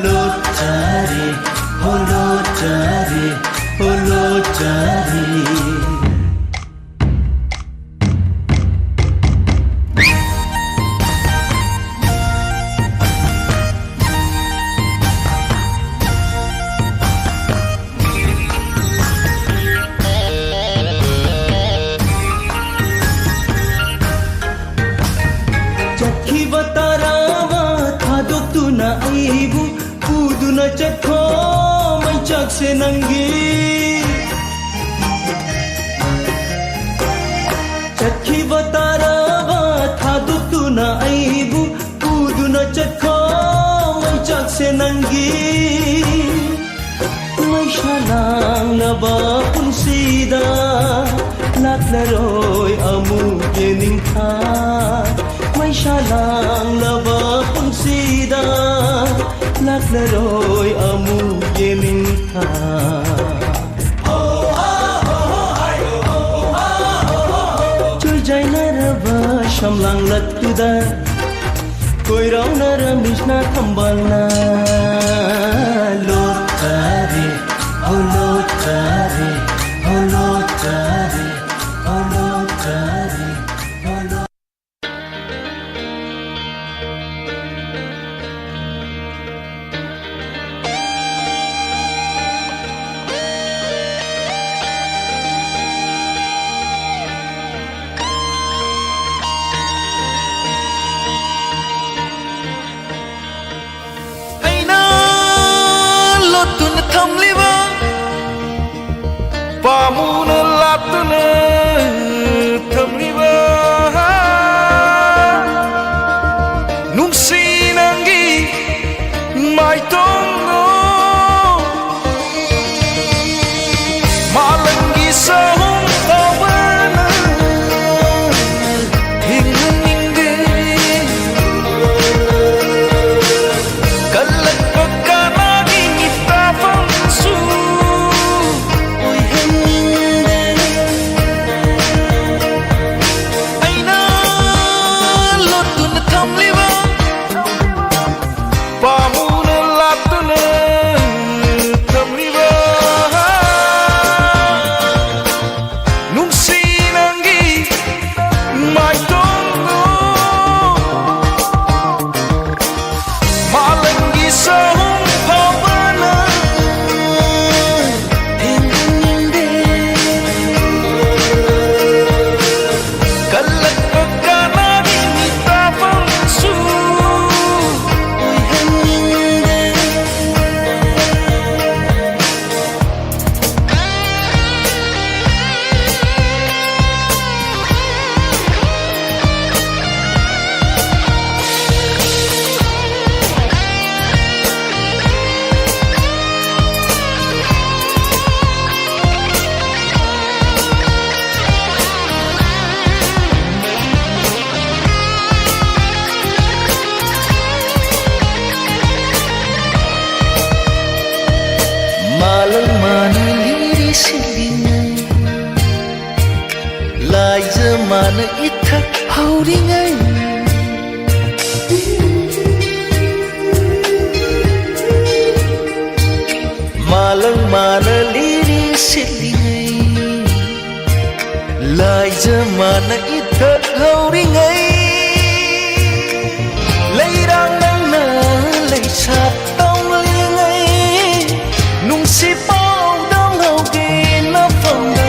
Lotari, ho lotari, ho lotari. ꯅꯪꯒꯤ ꯆꯠꯈꯤꯕ ꯇꯥꯔꯕ ꯊꯥꯗꯣꯛꯇꯨꯅ ꯑꯩꯕꯨ ꯄꯨꯗꯨꯅ ꯆꯠꯈꯣ꯫ ꯃꯩꯆꯥꯛꯁꯦ ꯅꯪꯒꯤ ꯃꯩꯁꯥ ꯂꯥꯡꯂꯕ ꯄꯨꯟꯁꯤꯗ ꯂꯥꯛꯂꯔꯣꯏ ꯑꯃꯨꯛ ꯌꯦꯅꯤꯡꯊꯥ꯫ ꯃꯩꯁꯥ ꯂꯥꯡꯂꯕ ꯄꯨꯟꯁꯤꯗ ꯂꯥꯛꯂꯔꯣꯏ ꯑꯃꯨꯛ ꯌꯦꯅꯤꯡꯊꯥ꯫ ꯆꯨꯔꯖꯥꯏꯅꯔꯕ ꯁꯝꯂꯥꯡꯂꯛꯇꯨꯗ ꯀꯣꯏꯔꯥꯎꯅꯔꯝꯃꯤꯁꯅ ꯊꯝꯕꯥꯜꯅ ꯂꯣꯠꯇꯔꯦ, ꯍꯣ ꯂꯣꯠꯇꯔꯦ, ꯍꯣ ꯂꯣꯠꯇꯔꯦ, ꯍꯣ ꯂꯣꯠꯇꯔꯦ, ꯍꯣ ꯂꯣꯠ- ꯑꯩꯅ ꯂꯣꯠꯇꯨꯅ ꯊꯝꯂꯤꯕ, ꯄꯥꯝꯃꯨꯅ ꯂꯥꯠꯇꯨꯅ ꯊꯝꯂꯤꯕ, ꯅꯨꯡꯁꯤ ꯅꯪꯒꯤ ꯃꯥꯏꯊꯣꯡꯗꯣ ꯃꯥꯂꯪꯒꯤ ꯁꯍꯨꯝ ꯇꯧꯕꯅ ꯊꯦꯡꯅꯅꯤꯡꯗꯦ꯫ ꯀꯜꯂꯛꯄ ꯀꯅꯥꯒꯤ ꯃꯤꯠꯇꯥꯐꯝꯁꯨ ꯑꯣꯏꯍꯟꯅꯤꯡꯗꯦ꯫ ꯃꯥꯅ ꯏꯊꯛ ꯍꯧꯔꯤꯉꯩ, ꯃꯥꯂꯪ ꯃꯥꯅ ꯂꯤꯔꯤ ꯁꯤꯠꯂꯤꯉꯩ, ꯂꯥꯏꯖ ꯃꯥꯅ ꯏꯊꯛ ꯍꯧꯔꯤꯉꯩ, ꯂꯩꯔꯥꯡ ꯅꯪꯅ ꯂꯩꯁꯥ ꯇꯧꯂꯤꯉꯩ, ꯅꯨꯡꯁꯤ ꯄꯥꯎꯗꯝ ꯍꯧꯒꯦ ꯅꯐꯝꯗ꯫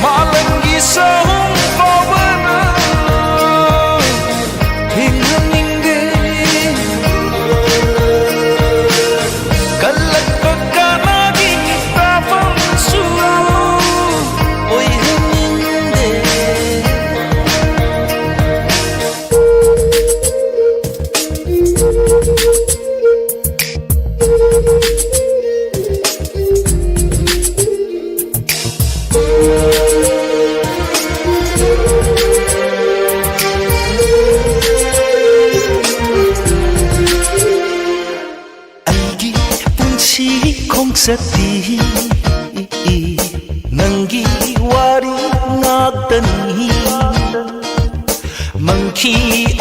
ꯃꯥꯂꯪꯒꯤ ꯆꯍꯨꯝ ꯐꯥꯎꯕꯅ ꯍꯤꯡꯍꯟꯅꯤꯡꯗꯦ꯫ ꯀꯜꯂꯛꯄ ꯀꯅꯥꯒꯤ ꯇꯥꯐꯝꯁꯨ ꯑꯣꯏꯍꯟꯅꯤꯡꯗꯦ꯫ ꯑꯩꯒꯤ ꯄꯨꯟꯁꯤ ꯈꯣꯡꯆꯠꯇꯤ ꯅꯪꯒꯤ ꯋꯥꯔꯤ ꯉꯥꯛꯇꯅꯤ꯫ ꯃꯪꯈꯤ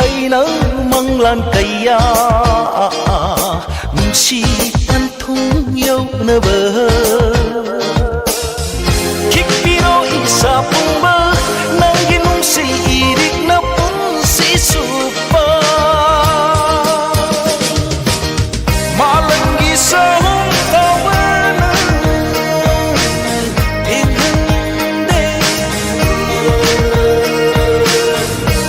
ꯑꯩꯅ ꯃꯪꯂꯥꯟ ꯀꯌꯥ, ꯅꯨꯡꯁꯤ ꯄꯟꯊꯨꯡ ꯌꯧꯅꯕ꯫ ꯈꯤꯛꯄꯤꯔꯣ ꯏꯁꯥ ꯄꯨꯝꯕ, ꯅꯪꯒꯤ ꯅꯨꯡꯁꯤ ꯏꯔꯤꯛꯅ ꯄꯨꯟꯁꯤ ꯆꯨꯞꯄ꯫ ꯃꯥꯂꯪꯒꯤ ꯆꯍꯨꯝ ꯐꯥꯎꯕꯅ ꯊꯤꯡꯍꯟꯗꯦ꯫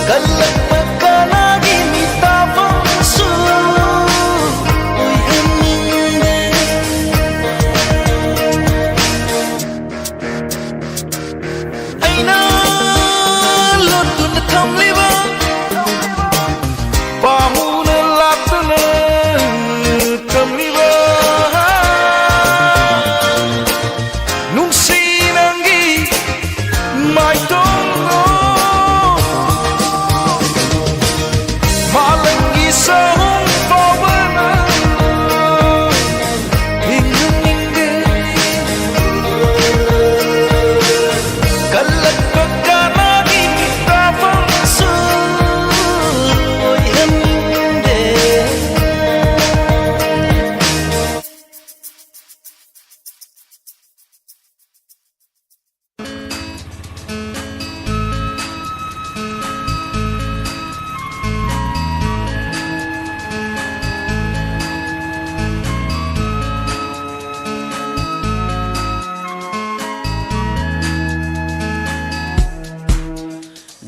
ꯀꯜꯂꯛꯄ ꯀꯅꯥꯒꯤ ꯃꯤꯇꯥꯐꯝꯁꯨ ꯑꯣꯏꯍꯟꯅꯤꯡꯗꯦ꯫ ꯑꯩꯅ ꯂꯣꯠꯇꯨꯅ ꯊꯝꯂꯤꯕ, ꯄꯥꯝꯃꯨꯅ ꯂꯥꯠꯇꯨꯅ ꯊꯝꯂꯤꯕ, ꯅꯨꯡꯁꯤ ꯅꯪꯒꯤ ꯃꯥꯏꯊꯣꯡꯗꯣ꯫ ꯃꯥꯂꯪꯒꯤ ꯆꯍꯨꯝ ꯐꯥꯎꯕꯅ ꯍꯤꯡꯍꯟꯅꯤꯡꯗꯦ꯫ ꯀꯜꯂꯛꯄ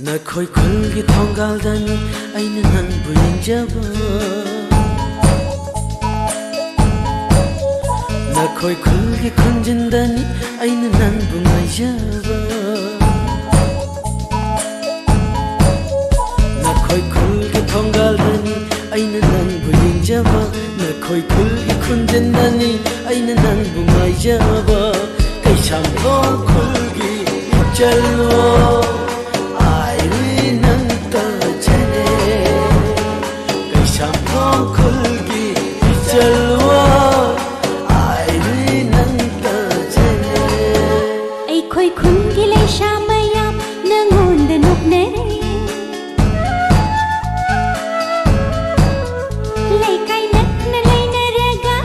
ꯅꯈꯣꯏ ꯈꯨꯜꯒꯤ ꯊꯣꯡꯒꯥꯜꯗꯅꯤ ꯑꯩꯅ ꯅꯪꯕꯨ ꯌꯦꯡꯖꯕ꯫ ꯅꯈꯣꯏ ꯈꯨꯜꯒꯤ ꯈꯨꯟꯖꯤꯟꯗꯅꯤ ꯑꯩꯅ ꯅꯪꯕꯨ ꯉꯥꯏꯖꯕ꯫ ꯅꯈꯣꯏ ꯈꯨꯜꯒꯤ ꯊꯣꯡꯒꯥꯜꯗꯅꯤ ꯑꯩꯅ ꯅꯪꯕꯨ ꯌꯦꯡꯖꯕ꯫ ꯅꯈꯣꯏ ꯈꯨꯜꯒꯤ ꯈꯨꯟꯖꯤꯟꯗꯅꯤ ꯑꯩꯅ ꯅꯪꯕꯨ ꯉꯥꯏꯖꯕ꯫ ꯀꯩꯁꯥꯝꯊꯣꯡ ꯈꯨꯜꯒꯤ ꯏꯆꯜꯋꯣ, ꯑꯥꯏꯔꯤ ꯅꯪ ꯇꯥꯖꯔꯦ꯫ ꯀꯩꯁꯥꯝꯊꯣꯡ ꯈꯨꯜꯒꯤ ꯏꯆꯜꯋꯣ, ꯑꯥꯏꯔꯤ ꯅꯪ ꯇꯥꯖꯔꯦ꯫ ꯑꯩꯈꯣꯏ ꯈꯨꯟꯒꯤ ꯂꯩꯁꯥ ꯃꯌꯥꯝ ꯅꯪꯉꯣꯟꯗ ꯅꯣꯛꯅꯔꯦ꯫ ꯂꯩꯀꯥꯏ ꯅꯛꯅ ꯂꯩꯅꯔꯒ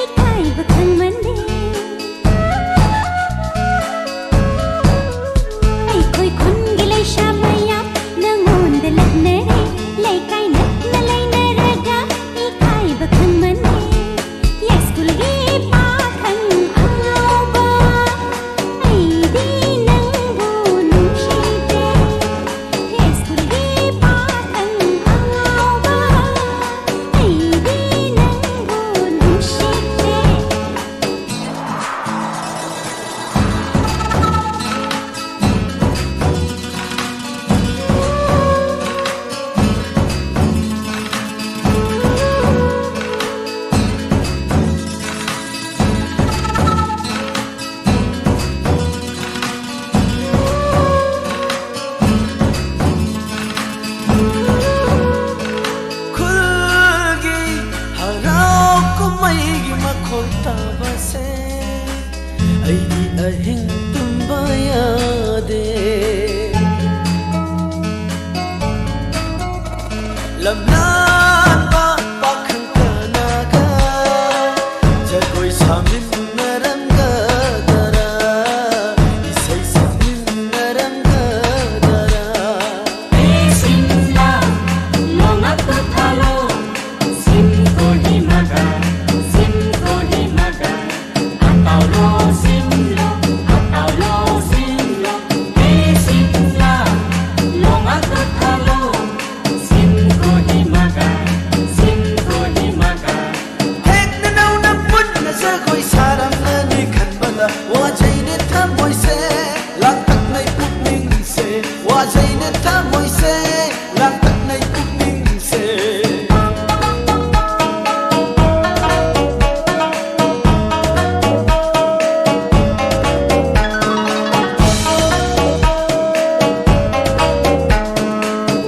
ꯏꯀꯥꯏꯕ ꯈꯪꯃꯟꯗꯦ꯫ ꯑꯩꯈꯣꯏ ꯈꯨꯟꯒꯤ ꯂꯩꯁꯥ ꯃꯌꯥꯝ ꯅꯪꯉꯣꯟꯗ ꯂꯛꯅꯔꯦ꯫ ꯂꯩꯀꯥꯏ ꯅꯛꯅ ꯂꯩꯅꯔꯒ ꯏꯀꯥꯏꯕ ꯈꯪꯃꯟꯗꯦ꯫ ꯌꯥꯏꯁ꯭ꯀꯨꯜꯒꯤ ꯄꯥꯈꯪ ꯑꯉꯥꯎꯕ, ꯑꯩꯗꯤ ꯅꯪꯕꯨ ꯅꯨꯡꯁꯤꯗꯦ꯫ ꯌꯥꯏꯁ꯭ꯀꯨꯜꯒꯤ ꯄꯥꯈꯪ ꯑꯉꯥꯎꯕ, ꯑꯩꯗꯤ ꯅꯪꯕꯨ ꯅꯨꯡꯁꯤꯗꯦ꯫ ꯈꯨꯜꯒꯤ ꯍꯔꯥꯎ ꯀꯨꯝꯍꯩꯒꯤ ꯃꯈꯣꯜ ꯇꯥꯕꯁꯦ ꯑꯩꯗꯤ ꯑꯍꯤꯡ ꯇꯨꯝꯕ ꯌꯥꯗꯦ꯫ ꯂꯝꯂꯥꯟꯕ ꯄꯥꯈꯪ ꯀꯅꯥꯒ ꯖꯒꯣꯏ ꯁꯥꯃꯤꯟꯅꯔꯝꯒꯗꯔꯥ, ꯏꯁꯩ ꯁꯛꯃꯤꯟꯅꯔꯝꯒꯗꯔꯥ? ꯁꯤꯝꯂꯥ ꯂꯣꯉꯥꯛꯄ ꯊꯥꯂꯣ, ꯁꯤꯝ ꯀꯣꯍꯤꯃꯥꯒ, ꯁꯤꯝ ꯀꯣꯍꯤꯃꯥꯒ, ꯑꯇꯥꯎꯂꯣ ꯁꯤꯝꯂꯣ, ꯑꯇꯥꯎꯂꯣ ꯁꯤꯝꯂꯣ, ꯍꯦ ꯁꯤꯝꯂꯥ ꯂꯣꯉꯥꯛꯄ ꯋꯥꯖꯩꯅ ꯊꯃꯣꯏꯁꯦ, ꯂꯥꯡꯇꯛꯅꯩ ꯄꯨꯛꯅꯤꯡꯁꯦ꯫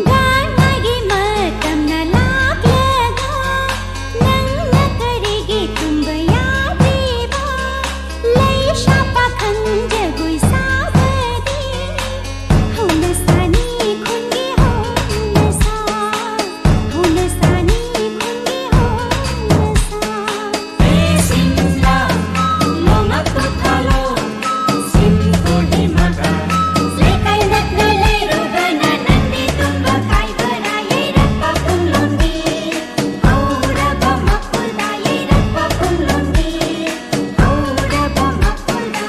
ꯒꯥꯟ ꯃꯥꯒꯤ ꯃꯇꯝꯅ ꯂꯥꯛꯂꯒ, ꯅꯪꯅ ꯀꯔꯤꯒꯤ ꯇꯨꯝꯕ ꯌꯥꯗ꯭ꯔꯤꯕ? ꯂꯩꯁꯥ ꯄꯥꯈꯪ ꯖꯒꯣꯏ ꯁꯥꯕꯗꯤ ꯍꯧꯅꯁꯥꯅꯤ ꯈꯨꯟꯒꯤ ꯍꯧꯅꯁꯥ, ꯍꯧꯅꯁꯥꯅꯤ ꯈꯨꯟꯒꯤ ꯍꯧꯅꯁꯥ꯫ ꯍꯦ ꯁꯤꯝꯂꯥ, ꯂꯣꯃꯛ ꯇꯨꯊꯥꯂꯣ, ꯁꯤꯝ ꯀꯣꯍꯤꯃꯥꯒ꯫ ꯂꯩꯀꯥꯏ ꯅꯛꯅ ꯂꯩꯔꯨꯕꯅ ꯅꯪꯗꯤ ꯇꯨꯝꯕ ꯀꯥꯏꯕꯔꯥ? ꯌꯩꯔꯛꯄ ꯄꯨꯡꯂꯣꯝꯗꯤ ꯍꯧꯔꯕ ꯃꯈꯣꯜꯗ, ꯌꯩꯔꯛꯄ ꯄꯨꯡꯂꯣꯝꯗꯤ ꯍꯧꯔꯕ ꯃꯈꯣꯜꯗ꯫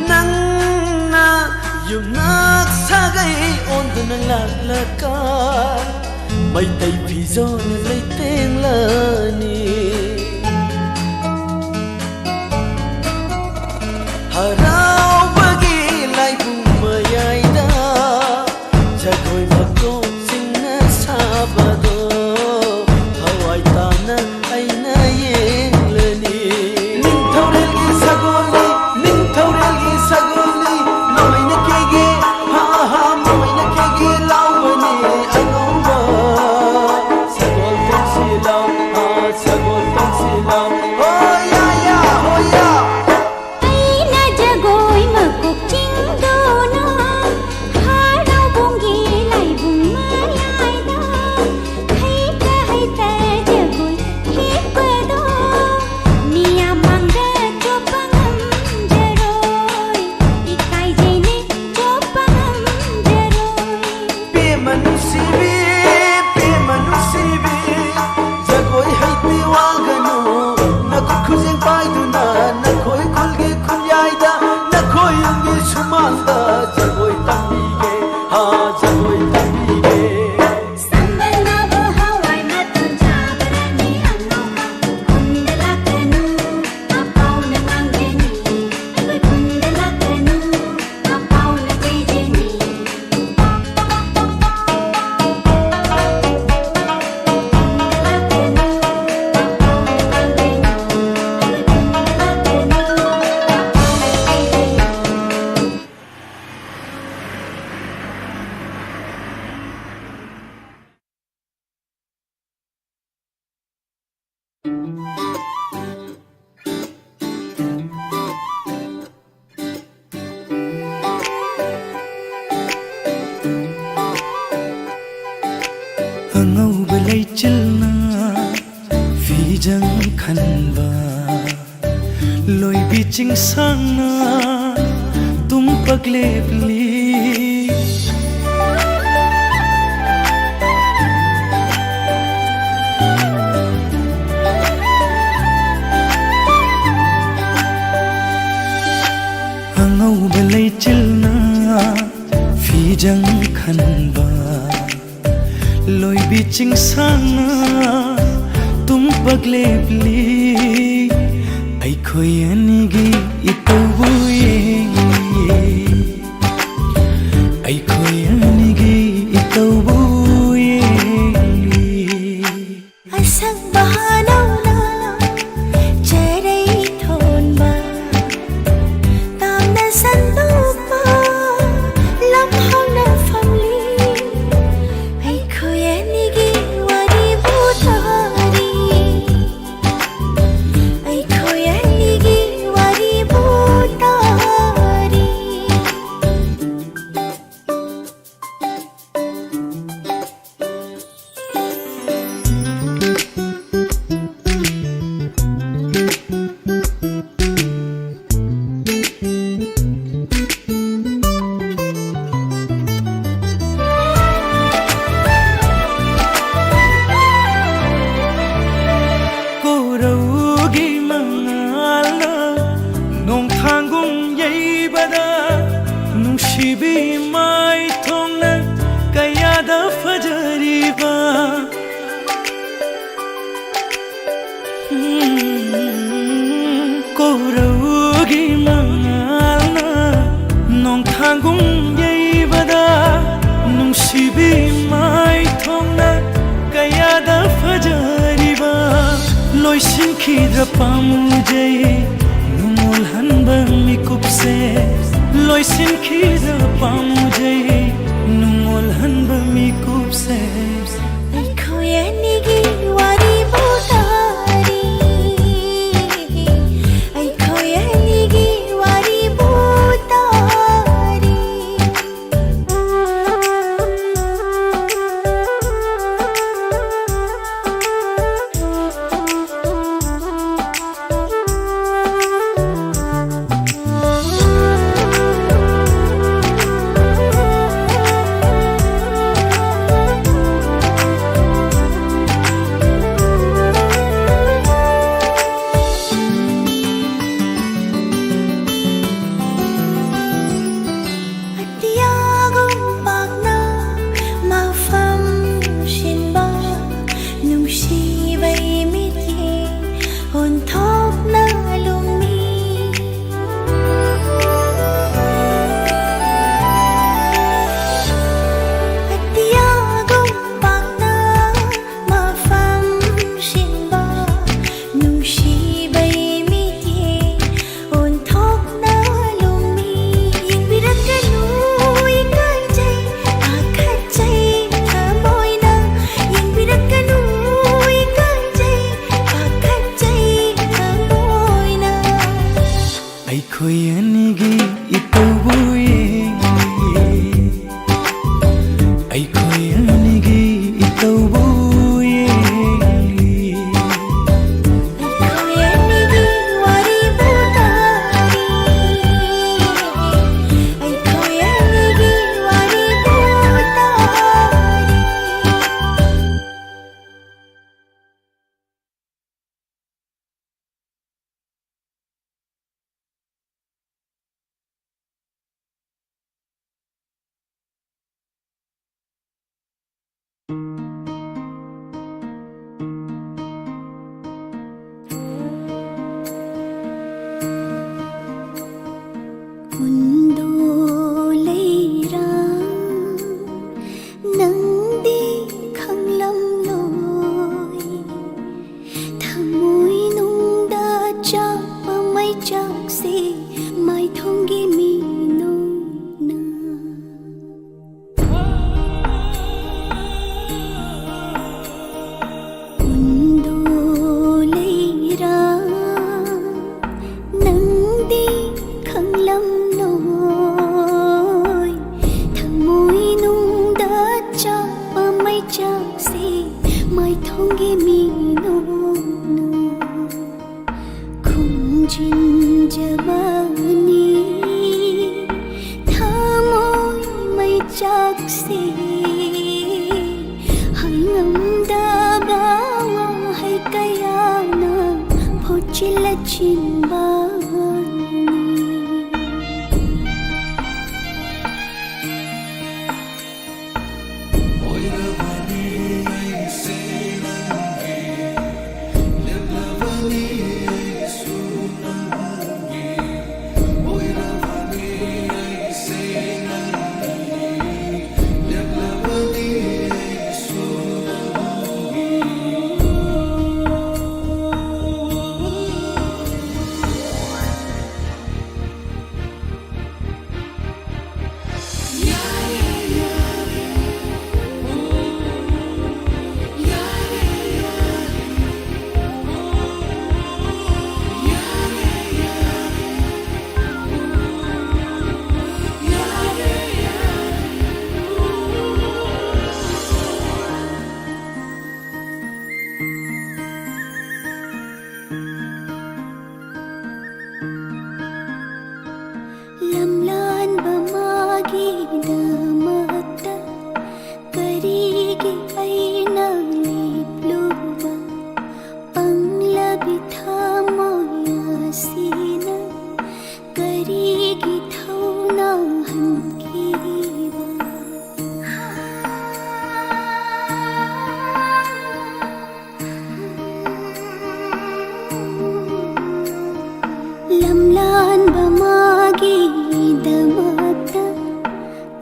ꯅꯪꯅ ꯌꯨꯝꯅꯥꯛ ꯁꯥꯒꯩ ꯑꯣꯟꯗꯨꯅ ꯂꯥꯛꯂꯒ, ꯃꯩꯇꯩ ꯐꯤꯖꯣꯜ ꯂꯩꯇꯦꯡꯂꯅꯤ꯫ ꯍꯔꯥꯎꯕꯒꯤ ꯂꯥꯏꯕꯨꯡ ꯃꯌꯥꯏꯗ ꯖꯒꯣꯏ ꯃꯀꯣꯛꯁꯤꯡꯅ ꯁꯥꯕꯗꯣ ꯊꯋꯥꯏ ꯇꯥꯅ ꯑꯩꯅ ꯌꯦꯡꯂꯅꯤ꯫ ꯅꯤꯡꯊꯧꯔꯦꯜꯒꯤ ꯁꯒꯣꯜꯅꯤ, ꯅꯤꯡꯊꯧꯔꯦꯜꯒꯤ ꯁꯒꯣꯜꯅꯤ, ꯃꯃꯩꯅ ꯀꯦꯒꯦ, ꯍꯥ ꯍꯥ, ꯃꯃꯩꯅ ꯀꯦꯒꯦ ꯂꯥꯎꯕꯅꯤ ꯑꯉꯧꯕ꯫ ꯁꯒꯣꯜ ꯊꯧꯁꯤ ꯂꯥꯎ, ꯍꯥ, ꯁꯒꯣꯜ ꯑꯉꯧꯕ ꯂꯩꯆꯤꯜꯅ ꯐꯤꯖꯪ ꯈꯟꯕ, ꯂꯣꯏꯕꯤ ꯆꯤꯡꯁꯥꯡꯅ ꯇꯨꯝꯄꯛ ꯂꯦꯞꯂꯤ꯫ ꯑꯉꯧꯕ ꯂꯩꯆꯤꯜꯅ ꯐꯤꯖꯪ ꯈꯟꯕ, ꯂꯣꯏꯕꯤ ꯆꯤꯡꯁꯥꯡꯅ ꯇꯨꯝꯄꯛ ꯂꯦꯞꯂꯤ꯫ ꯑꯩꯈꯣꯏ ꯑꯅꯤꯒꯤ ꯏꯇꯧꯕꯨ ꯌꯦꯡꯂꯤ꯫ ꯑꯩꯈꯣꯏ ꯑꯅꯤꯒꯤ ꯏꯇꯧꯕꯨ ꯌꯦꯡꯂꯤ꯫ ꯑꯁꯪꯕ ꯍꯥꯅꯧꯅ ꯆꯦꯔꯩ ꯊꯣꯟꯕ, ꯇꯥꯝꯅ ꯁꯟꯗꯣꯛꯄ ꯂꯝꯍꯥꯡꯅ ꯐꯝꯂꯤ꯫ ꯑꯩꯈꯣꯏ ꯑꯅꯤꯒꯤ ꯋꯥꯔꯤꯕꯨ ꯇꯥꯔꯤ꯫ ꯑꯩꯈꯣꯏ ꯑꯅꯤꯒꯤ ꯋꯥꯔꯤꯕꯨ ꯇꯥꯔꯤ꯫ ꯀꯣꯔꯧꯒꯤ ꯃꯉꯥꯜꯅ ꯅꯣꯡꯊꯥꯡꯒꯨꯝ ꯌꯩꯕꯗ, ꯅꯨꯡꯁꯤꯕꯤ ꯃꯥꯏꯊꯣꯡꯅ ꯀꯌꯥꯗ ꯐꯖꯔꯤꯕ꯫ ꯀꯣꯔꯧꯒꯤ ꯃꯉꯥꯜꯅ ꯅꯣꯡꯊꯥꯡꯒꯨꯝ ꯌꯩꯕꯗ, ꯅꯨꯡꯁꯤꯕꯤ ꯃꯥꯏꯊꯣꯡꯅ ꯀꯌꯥꯗ ꯐꯖꯔꯤꯕ꯫ ꯂꯣꯏꯁꯤꯟꯈꯤꯗ꯭ꯔ ꯄꯥꯝꯖꯩ ꯅꯨꯡꯉꯣꯜꯍꯟꯕ ꯃꯤꯀꯨꯞꯁꯦ, ꯂꯣꯏꯁꯤꯟꯈꯤꯗ꯭ꯔ ꯄꯥꯝꯖꯩ ꯅꯨꯡꯉꯣꯜꯍꯟꯕ ꯃꯤꯀꯨꯞꯁꯦ꯫ ꯑꯩꯈꯣꯏ ꯑꯅꯤꯒꯤ ꯋꯥꯔꯤꯕꯨ ꯇꯥꯔꯤ꯫ ꯅꯪꯒꯤ ꯃꯤꯅꯣꯛꯅ ꯈꯨꯝꯖꯤꯟꯖꯕꯅꯤ꯫ ꯊꯃꯣꯏ ꯃꯩꯆꯥꯛꯁꯦ ꯍꯥꯏꯉꯝꯗꯕ ꯋꯥꯍꯩ ꯀꯌꯥꯅ ꯐꯨꯠꯆꯤꯜꯂ ꯆꯤꯟꯕꯅꯤ꯫ ꯂꯝꯂꯥꯟꯕ ꯃꯥꯒꯤꯗꯃꯛꯇ ꯀꯔꯤꯒꯤ ꯑꯩꯅ ꯂꯦꯞꯂꯨꯕ? ꯄꯪꯂꯕꯤ ꯊꯃꯣꯏ ꯑꯁꯤꯅ ꯀꯔꯤꯒꯤ ꯊꯧꯅꯥ ꯍꯟꯈꯤꯕ? ꯂꯝꯂꯥꯟꯕ ꯃꯥꯒꯤꯗꯃꯛꯇ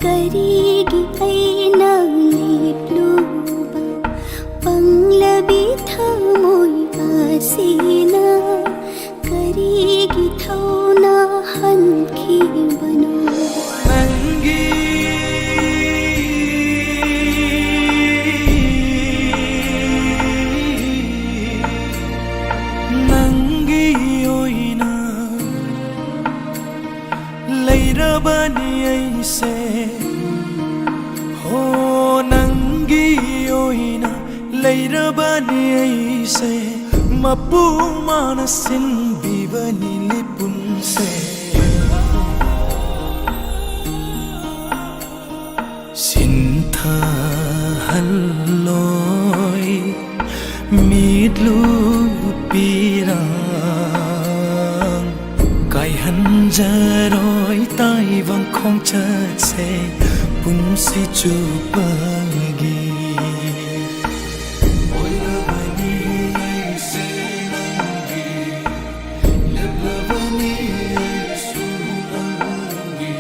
ꯀꯔꯤꯒꯤ ꯑꯩꯅ ꯂꯦꯞꯂꯨꯕ? ꯄꯪꯂꯕꯤ ꯊꯃꯣꯏ ꯑꯁꯤꯅ ꯀꯔꯤꯒꯤ ꯊꯧꯅꯥ ꯍꯟꯈꯤꯕꯅꯣ? ꯅꯪꯒꯤ ꯅꯪꯒꯤ ꯑꯣꯏꯅ ꯂꯩꯔꯕꯅꯤ ꯑꯩꯁꯦ꯫ ꯍꯣ, ꯅꯪꯒꯤ ꯑꯣꯏꯅ ꯂꯩꯔꯕꯅꯤ ꯑꯩꯁꯦ, ꯃꯄꯨ ꯃꯥꯅ ꯁꯤꯟꯕꯤꯕꯅꯤ ꯂꯤꯄꯨꯟꯁꯦ꯫ ꯁꯤꯟꯊꯍꯜꯂꯣꯏ ꯃꯤꯠꯂꯨ ꯄꯤꯔꯥꯡ, ꯀꯥꯏꯍꯟꯖꯔꯣꯏ ꯇꯥꯏꯕꯪ ꯈꯣꯡꯆꯠꯁꯦ ꯄꯨꯟꯁꯤ ꯆꯨꯞꯄꯒꯤ꯫ ꯑꯣꯏꯔꯕꯅꯤ ꯑꯩꯁꯦ ꯅꯪꯒꯤ, ꯂꯦꯞꯂꯕꯅꯤ ꯑꯩꯁꯨ ꯅꯪꯒꯤ꯫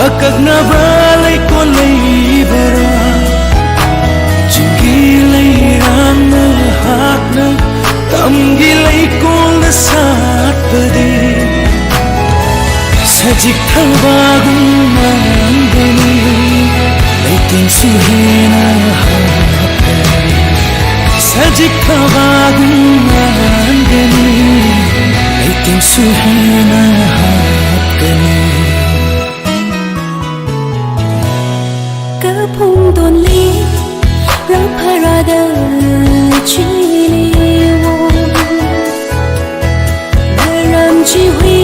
ꯑꯀꯛꯅꯕ ꯂꯩꯀꯣꯜ ꯂꯩꯕꯔꯥ? ꯆꯤꯡꯒꯤ ꯂꯩꯔꯥꯡꯅ ꯍꯥꯞꯅ ꯇꯝꯒꯤ ꯂꯩꯀꯣꯜꯗ ꯁꯥꯠꯄꯗꯤ ꯁꯖꯤꯛ ꯊꯕꯥꯒꯨꯝ ꯃꯥꯟꯒꯅꯤ, ꯂꯩꯇꯦꯡꯁꯨ ꯍꯦꯟꯅ ꯍꯥꯞꯀꯅꯤ꯫ ꯁꯖꯤꯛ ꯊꯕꯥꯒꯨꯝ ꯃꯥꯟꯒꯅꯤ, ꯂꯩꯇꯦꯡꯁꯨ ꯍꯦꯟꯅ ꯍꯥꯞꯀꯅꯤ꯫ ꯀ ꯐꯣꯡꯗꯣꯟꯂꯤ ꯔꯥ ꯐꯔꯥꯗ ꯆꯤꯂꯤꯋꯣ꯫ ꯅꯔꯝ ꯆꯤꯍꯨꯏ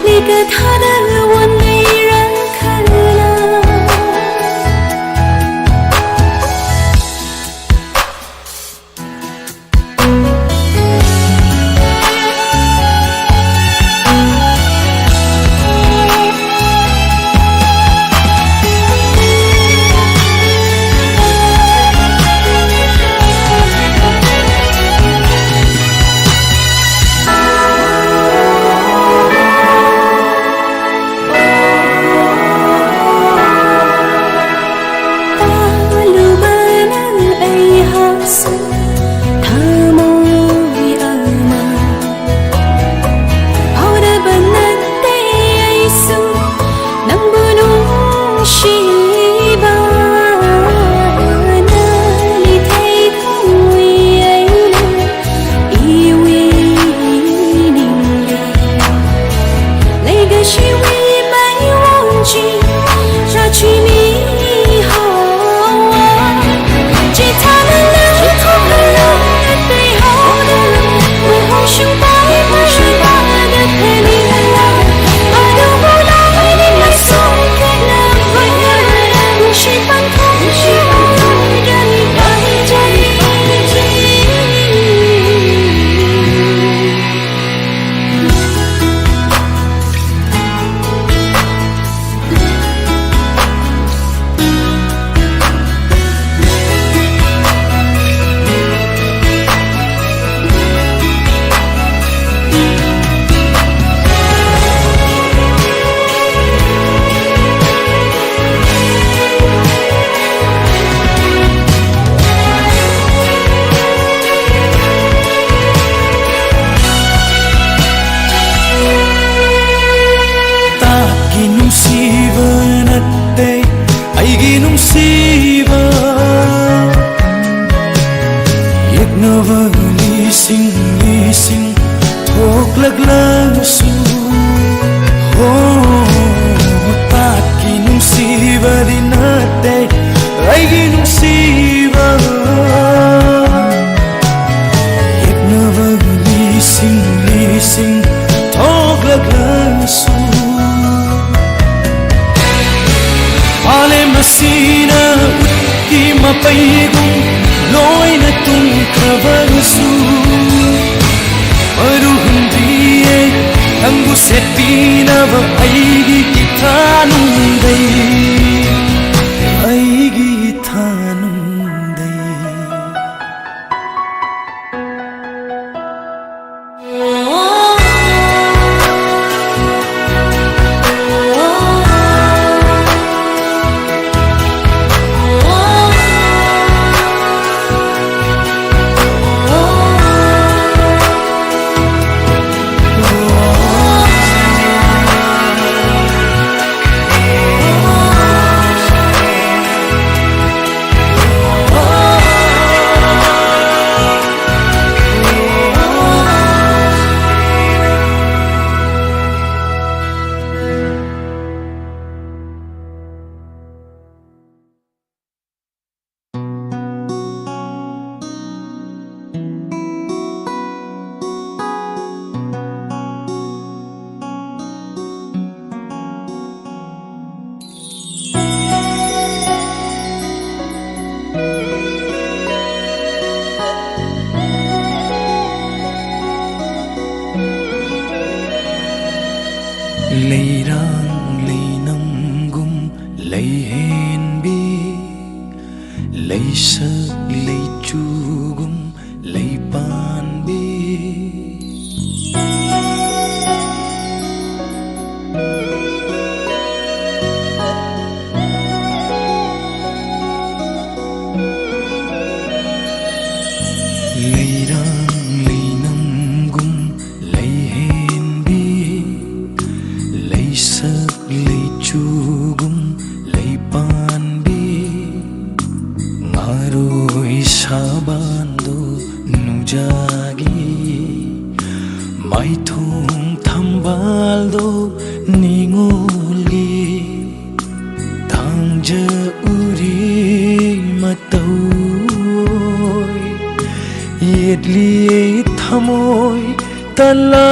ꯂꯤꯒ ꯊꯥꯗ ꯋꯟ ꯂꯩꯔ ꯈꯜꯂ꯫ ꯁꯤꯡ ꯊꯣꯛꯂꯛꯂꯕꯁꯨ, ꯍꯣ, ꯇꯥꯠꯀꯤ ꯅꯨꯡꯁꯤꯕꯗꯤ ꯅꯠꯇꯦ ꯑꯩꯒꯤ ꯅꯨꯡꯁꯤꯕ꯫ ꯌꯦꯛꯅꯕ ꯂꯤꯁꯤꯡ ꯂꯤꯁꯤꯡ ꯊꯣꯛꯂꯛꯂꯕꯁꯨ, ꯃꯥꯂꯦꯝ ꯑꯁꯤꯅ ꯎꯠꯀꯤ ꯃꯄꯩꯒꯨꯝ ꯂꯣꯏꯅ ꯇꯨꯝꯈ꯭ꯔꯕꯁꯨ, ꯃꯔꯨ ꯍꯨꯟꯕꯤꯌꯦ ꯅꯪꯕꯨ ꯁꯦꯠꯄꯤꯅꯕ ꯑꯩꯒꯤ ꯏꯊꯥꯅꯨꯡꯗꯩ, ꯑꯩꯒꯤ ꯏꯊꯥꯅꯨꯡꯗꯩ꯫ ꯂꯩꯔꯥꯡ ꯂꯩꯅꯝꯒꯨꯝ ꯂꯩꯍꯦꯟꯕꯤ, ꯂꯩꯁꯛ ꯂꯩꯆꯨꯒꯨꯝ ꯂꯩꯄꯥꯟꯕꯤ꯫ ꯂꯩꯔꯥꯡ ꯂꯩꯅꯝꯒꯨꯝ ꯂꯩꯍꯦꯟꯕꯤ, ꯂꯩꯁꯛ ꯂꯩꯆꯨꯒꯨꯝ ꯂꯩꯄꯥꯟꯕꯤ, ꯉꯥꯔꯣ ꯊꯝꯕꯥꯜꯗꯣ ꯅꯤꯉꯣꯜꯒꯤ ꯇꯥꯡꯖ ꯎꯔꯤ ꯃꯇꯧ ꯑꯣꯏ꯫ ꯌꯦꯠꯂꯤꯌꯦ ꯊꯃꯣꯏ ꯇꯂꯥ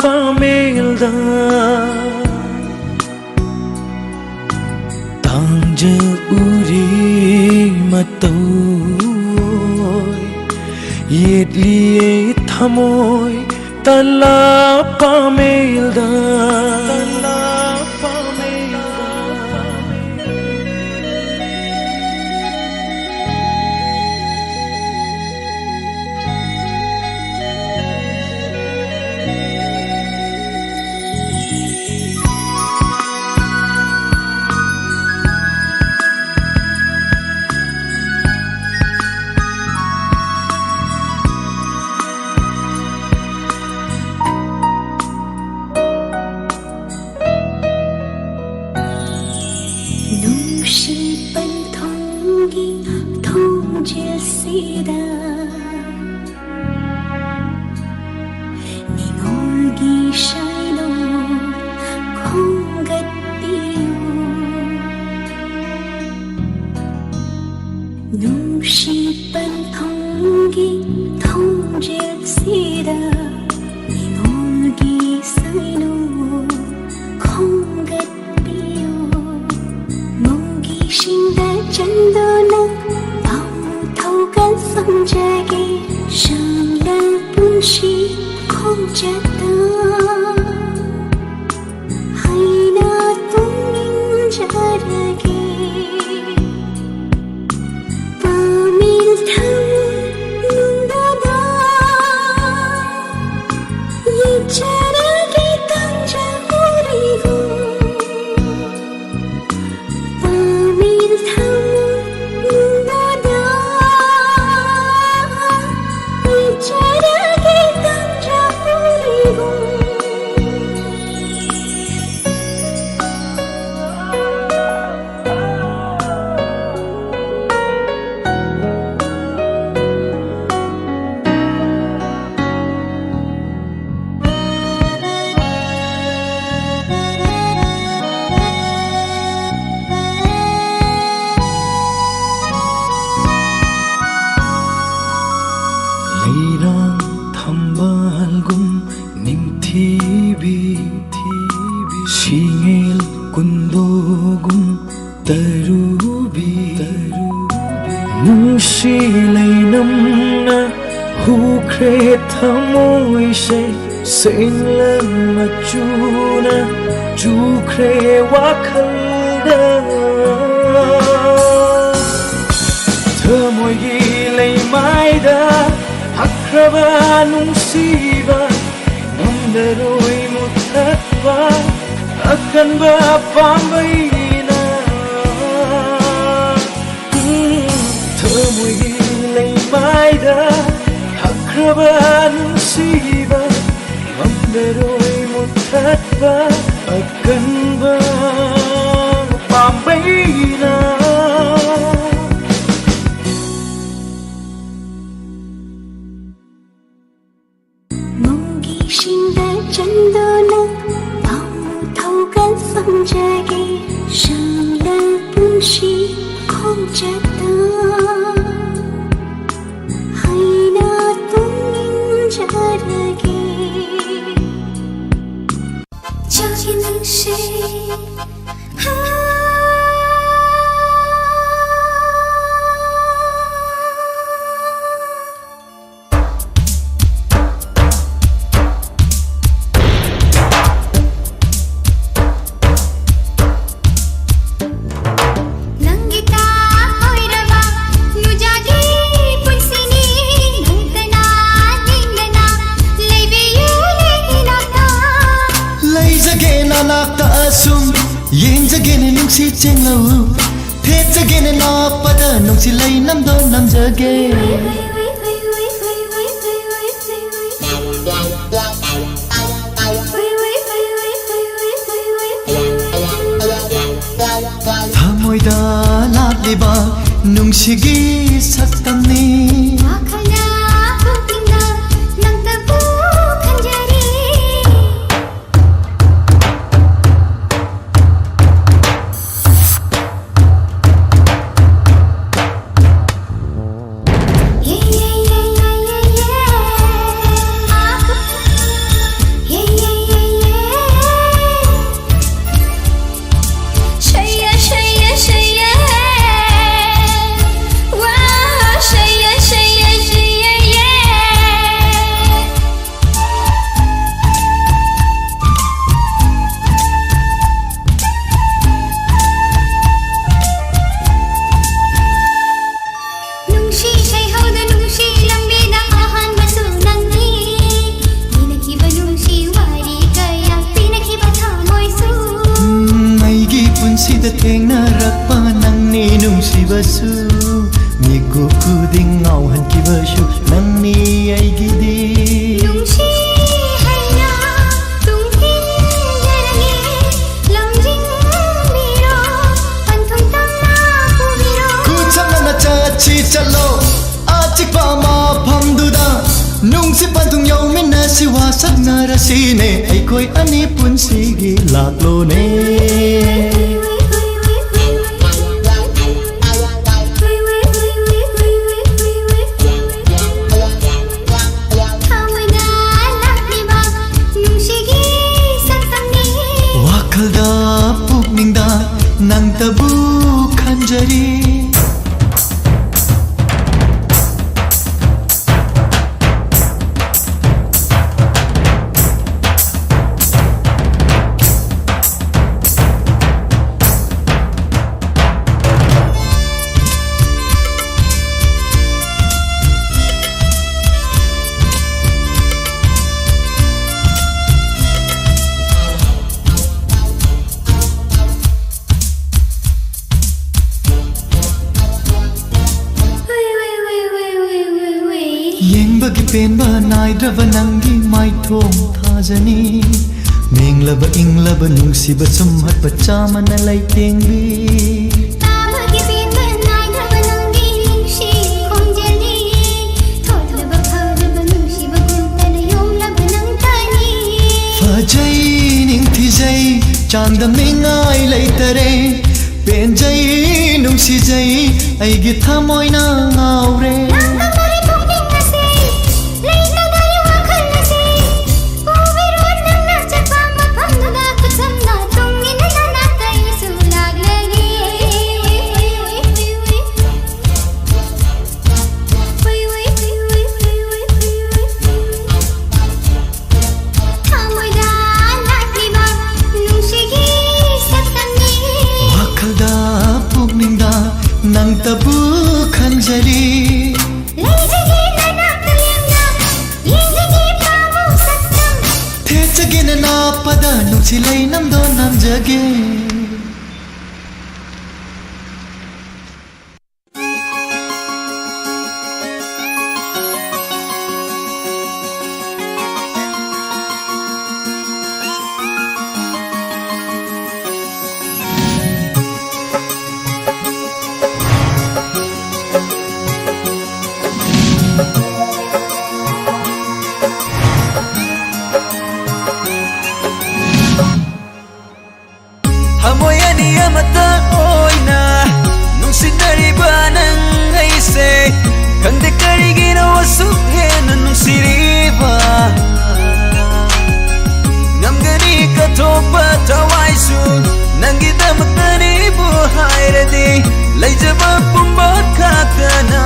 ꯄꯥꯃꯦꯜꯗ꯫ ꯇꯥꯡꯖ ꯎꯔꯤ ꯃꯇꯧ ꯑꯣꯏ꯫ ꯌꯦꯠꯂꯤꯌꯦ ꯊꯃꯣꯏ ꯇꯂꯥ ꯄꯥꯃꯦꯜꯗ꯫ ꯅꯨꯡꯁꯤ ꯄꯟꯊꯨꯡꯒꯤ ꯊꯣꯡꯖꯤꯜꯁꯤꯗ ꯅꯤꯉꯣꯜꯒꯤ ꯏꯁꯩꯗꯣ ꯈꯣꯝꯒꯠꯄꯤꯌꯨ꯫ ꯅꯨꯡꯁꯤ ꯄꯟꯊꯨꯡꯒꯤ ꯊꯣꯡꯖꯤꯜꯁꯤꯗ ꯅꯤꯉꯣꯜꯒꯤ ꯏꯁꯩꯗꯣ ꯈꯣꯝꯒꯠꯄꯤꯌꯨ꯫ ꯃꯧꯒꯤ ꯏꯁꯤꯡꯗ ꯆꯟꯗꯨꯅ ꯄꯥꯎ ꯊꯧꯒꯜ ꯁꯣꯟꯖꯒꯦ꯫ ꯁꯝꯂ ꯄꯨꯟꯁꯤ ꯈꯣꯡꯆꯠꯇ ꯍꯥꯏꯅ ꯇꯨꯡꯏꯟꯖꯔꯒꯦ꯫ ꯄꯥꯃꯦꯜ ꯊꯃꯣꯏ ꯅꯨꯡꯗꯥꯗ ꯌꯦꯠꯆꯔꯒꯦ ꯇꯥꯡꯖ ꯎꯔꯤꯒꯨꯝ꯫ ꯄꯥꯃꯦꯜ ꯊꯃꯣꯏ ꯅꯨꯡꯗꯥꯗ ꯌꯦꯠꯆꯔꯒꯦ ꯇꯥꯡꯖ ꯎꯔꯤꯒꯨꯝ꯫ ꯁꯤꯡꯉꯦꯜ ꯀꯨꯟꯗꯣꯒꯨꯝ ꯇꯔꯨꯕꯤ, ꯅꯨꯡꯁꯤ ꯂꯩꯅꯝꯅ ꯍꯨꯈ꯭ꯔꯦ ꯊꯃꯣꯏꯁꯦ, ꯁꯦꯡꯂꯝ ꯃꯆꯨꯅ ꯆꯨꯈ꯭ꯔꯦ ꯋꯥꯈꯜꯗ꯫ ꯊꯃꯣꯏꯒꯤ ꯂꯩꯃꯥꯏꯗ ꯍꯛꯈ꯭ꯔꯕ ꯅꯨꯡꯁꯤꯕ, ꯉꯝꯂꯔꯣꯏ ꯃꯨꯊꯠꯄ ꯑꯀꯟꯕ ꯄꯥꯝꯕꯩꯅ꯫ ꯊꯃꯣꯏꯒꯤ ꯂꯩꯃꯥꯏꯗ ꯍꯛꯈ꯭ꯔꯕ ꯅꯨꯡꯁꯤꯕ, ꯉꯝꯂꯔꯣꯏ ꯃꯨꯊꯠꯄ ꯑꯀꯟꯕ ꯄꯥꯝꯕꯩꯅ꯫ ꯅꯨꯡꯒꯤ ꯏꯁꯤꯡꯗ ꯆꯟꯗꯨꯅ ꯄꯥꯎ ꯊꯧꯒꯜ ꯐꯪꯖꯒꯦ꯫ ꯁꯪꯂ ꯄꯨꯟꯁꯤ ꯈꯣꯡꯆꯠꯇ ꯍꯩꯅ ꯇꯨꯡ ꯏꯟꯖꯔꯒꯦ꯫ ꯆꯥꯛ ꯅꯪꯁꯦ꯫ ꯅꯪꯒꯤ ꯇꯥꯛ ꯑꯣꯏꯔꯕ ꯅꯨꯖꯥꯒꯤ ꯄꯨꯟꯁꯤꯅꯤ꯫ ꯅꯪꯇꯅ ꯅꯤꯡꯗꯅ ꯂꯩꯕꯤꯌꯨ ꯅꯪꯒꯤ ꯅꯥꯛꯇ꯫ ꯂꯩꯖꯒꯦ ꯅꯅꯥꯛꯇ ꯑꯁꯨꯝ, ꯌꯦꯡꯖꯒꯦꯅꯦ ꯅꯨꯡꯁꯤ ꯆꯦꯡꯂꯧ꯫ ꯊꯦꯠꯆꯒꯦꯅꯦ ꯅꯥꯞꯄꯗ ꯅꯨꯡꯁꯤ ꯂꯩ ꯅꯝꯗꯣ ꯅꯝꯖꯒꯦ꯫ ꯊꯃꯣꯏꯗ ꯂꯥꯠꯂꯤꯕ ꯅꯨꯡꯁꯤꯒꯤ ꯁꯛꯇꯝꯅꯤ꯫ ꯋꯥꯈꯜꯅ ꯄꯨꯛꯅꯤꯡꯗ ꯅꯪꯇꯕꯨ ꯈꯟꯖꯔꯤ꯫ ꯁꯤꯕꯁꯨ, ꯃꯤꯀꯨꯞ ꯈꯨꯗꯤꯡ ꯉꯥꯎꯍꯟꯈꯤꯕꯁꯨ ꯅꯪꯅꯤ ꯑꯩꯒꯤꯗꯤ꯫ ꯅꯨꯡꯁꯤ ꯍꯥꯏꯅ ꯇꯨꯡꯁꯤꯟꯖꯔꯒꯦ, ꯂꯝꯖꯤꯡꯕꯤꯔꯣ, ꯄꯟꯊꯨꯡ ꯇꯝꯅ ꯄꯨꯕꯤꯔꯣ꯫ ꯈꯨꯠꯁꯝꯅꯅ ꯆꯠꯁꯤ ꯆꯠꯂꯣ, ꯑꯆꯤꯛꯄ ꯃꯐꯝꯗꯨꯗ꯫ ꯅꯨꯡꯁꯤ ꯄꯟꯊꯨꯡ ꯌꯧꯃꯤꯟꯅꯁꯤ, ꯋꯥꯁꯛꯅꯔꯁꯤꯅꯦ, ꯑꯩꯈꯣꯏ ꯑꯅꯤ ꯄꯨꯟꯁꯤꯒꯤ ꯂꯥꯛꯂꯣꯅꯦ꯫ ꯊꯃꯣꯏꯗ ꯂꯥꯛꯂꯤꯕ ꯅꯨꯡꯁꯤꯒꯤ ꯁꯛꯇꯝꯅꯤ꯫ ꯋꯥꯈꯜꯗ ꯄꯨꯛꯅꯤꯡꯗ ꯅꯪꯇꯕꯨ ꯈꯟꯖꯔꯤ꯫ ꯌꯦꯡꯕꯒꯤ ꯄꯦꯟꯕ ꯅꯥꯏꯗ꯭ꯔꯕ ꯅꯪꯒꯤ ꯃꯥꯏꯊꯣꯡ ꯊꯥꯖꯅꯤ꯫ ꯃꯦꯡꯂꯕ ꯏꯪꯂꯕ ꯅꯨꯡꯁꯤꯕ ꯁꯨꯝꯍꯠꯄ ꯆꯥꯃꯅ ꯂꯩꯇꯦꯡꯕꯤ꯫ ꯇꯥꯕꯒꯤ ꯄꯦꯟꯕ ꯅꯥꯏꯗ꯭ꯔꯕ ꯅꯪꯒꯤ ꯅꯨꯡꯁꯤ ꯈꯣꯟꯖꯦꯜꯅꯤ꯫ ꯊꯣꯛꯂꯕ ꯐꯥꯎꯔꯕ ꯅꯨꯡꯁꯤꯕ ꯒꯨꯟꯇꯅ ꯌꯣꯝꯂꯕ ꯅꯪꯇꯅꯤ꯫ ꯐꯖꯩ, ꯅꯤꯡꯊꯤꯖꯩ, ꯆꯥꯡꯗꯝꯅꯤꯡꯉꯥꯏ ꯂꯩꯇꯔꯦ꯫ ꯄꯦꯟꯖꯩ, ꯅꯨꯡꯁꯤꯖꯩ, ꯑꯩꯒꯤ ꯊꯃꯣꯏꯅ ꯉꯥꯎꯔꯦ꯫ ꯅꯪꯒ ꯃꯔꯤ ꯄꯨꯛꯅꯤꯡ ꯑꯁꯤ ꯂꯩꯇꯗꯥꯏ ꯋꯥꯈꯜ ꯑꯁꯤ꯫ ꯄꯨꯕꯤꯔꯣ ꯅꯪꯅ ꯆꯠꯄ ꯃꯐꯝꯗꯨꯗ ꯈꯨꯠꯁꯝꯅ ꯇꯨꯡ ꯏꯟꯅ ꯅꯅꯥꯛꯇ ꯑꯩꯁꯨ ꯂꯥꯛꯂꯒꯦ꯫ ꯊꯃꯣꯏꯗ ꯂꯥꯛꯂꯤꯕ ꯅꯨꯡꯁꯤꯒꯤ ꯁꯛꯇꯝꯅꯤ꯫ ꯋꯥꯈꯜꯗ ꯄꯨꯛꯅꯤꯡꯗ ꯅꯪꯇꯕꯨ ꯈꯟꯖꯔꯤ꯫ ꯂꯩꯖꯒꯦ ꯅꯅꯥꯛꯇ ꯂꯦꯝꯅ, ꯌꯦꯡꯖꯒꯦ ꯄꯥꯕꯨ ꯁꯛꯇꯝ꯫ ꯊꯦꯠꯆꯒꯦ ꯅꯅꯥꯄꯗ ꯅꯨꯡꯁꯤ ꯂꯩꯅꯝꯗꯣ ꯅꯝꯖꯒꯦ꯫ ꯅꯪꯒꯤꯗꯃꯛꯇꯅꯤꯕꯨ ꯍꯥꯏꯔꯗꯤ ꯂꯩꯖꯕ ꯄꯨꯝꯕ ꯈꯛꯇꯅ꯫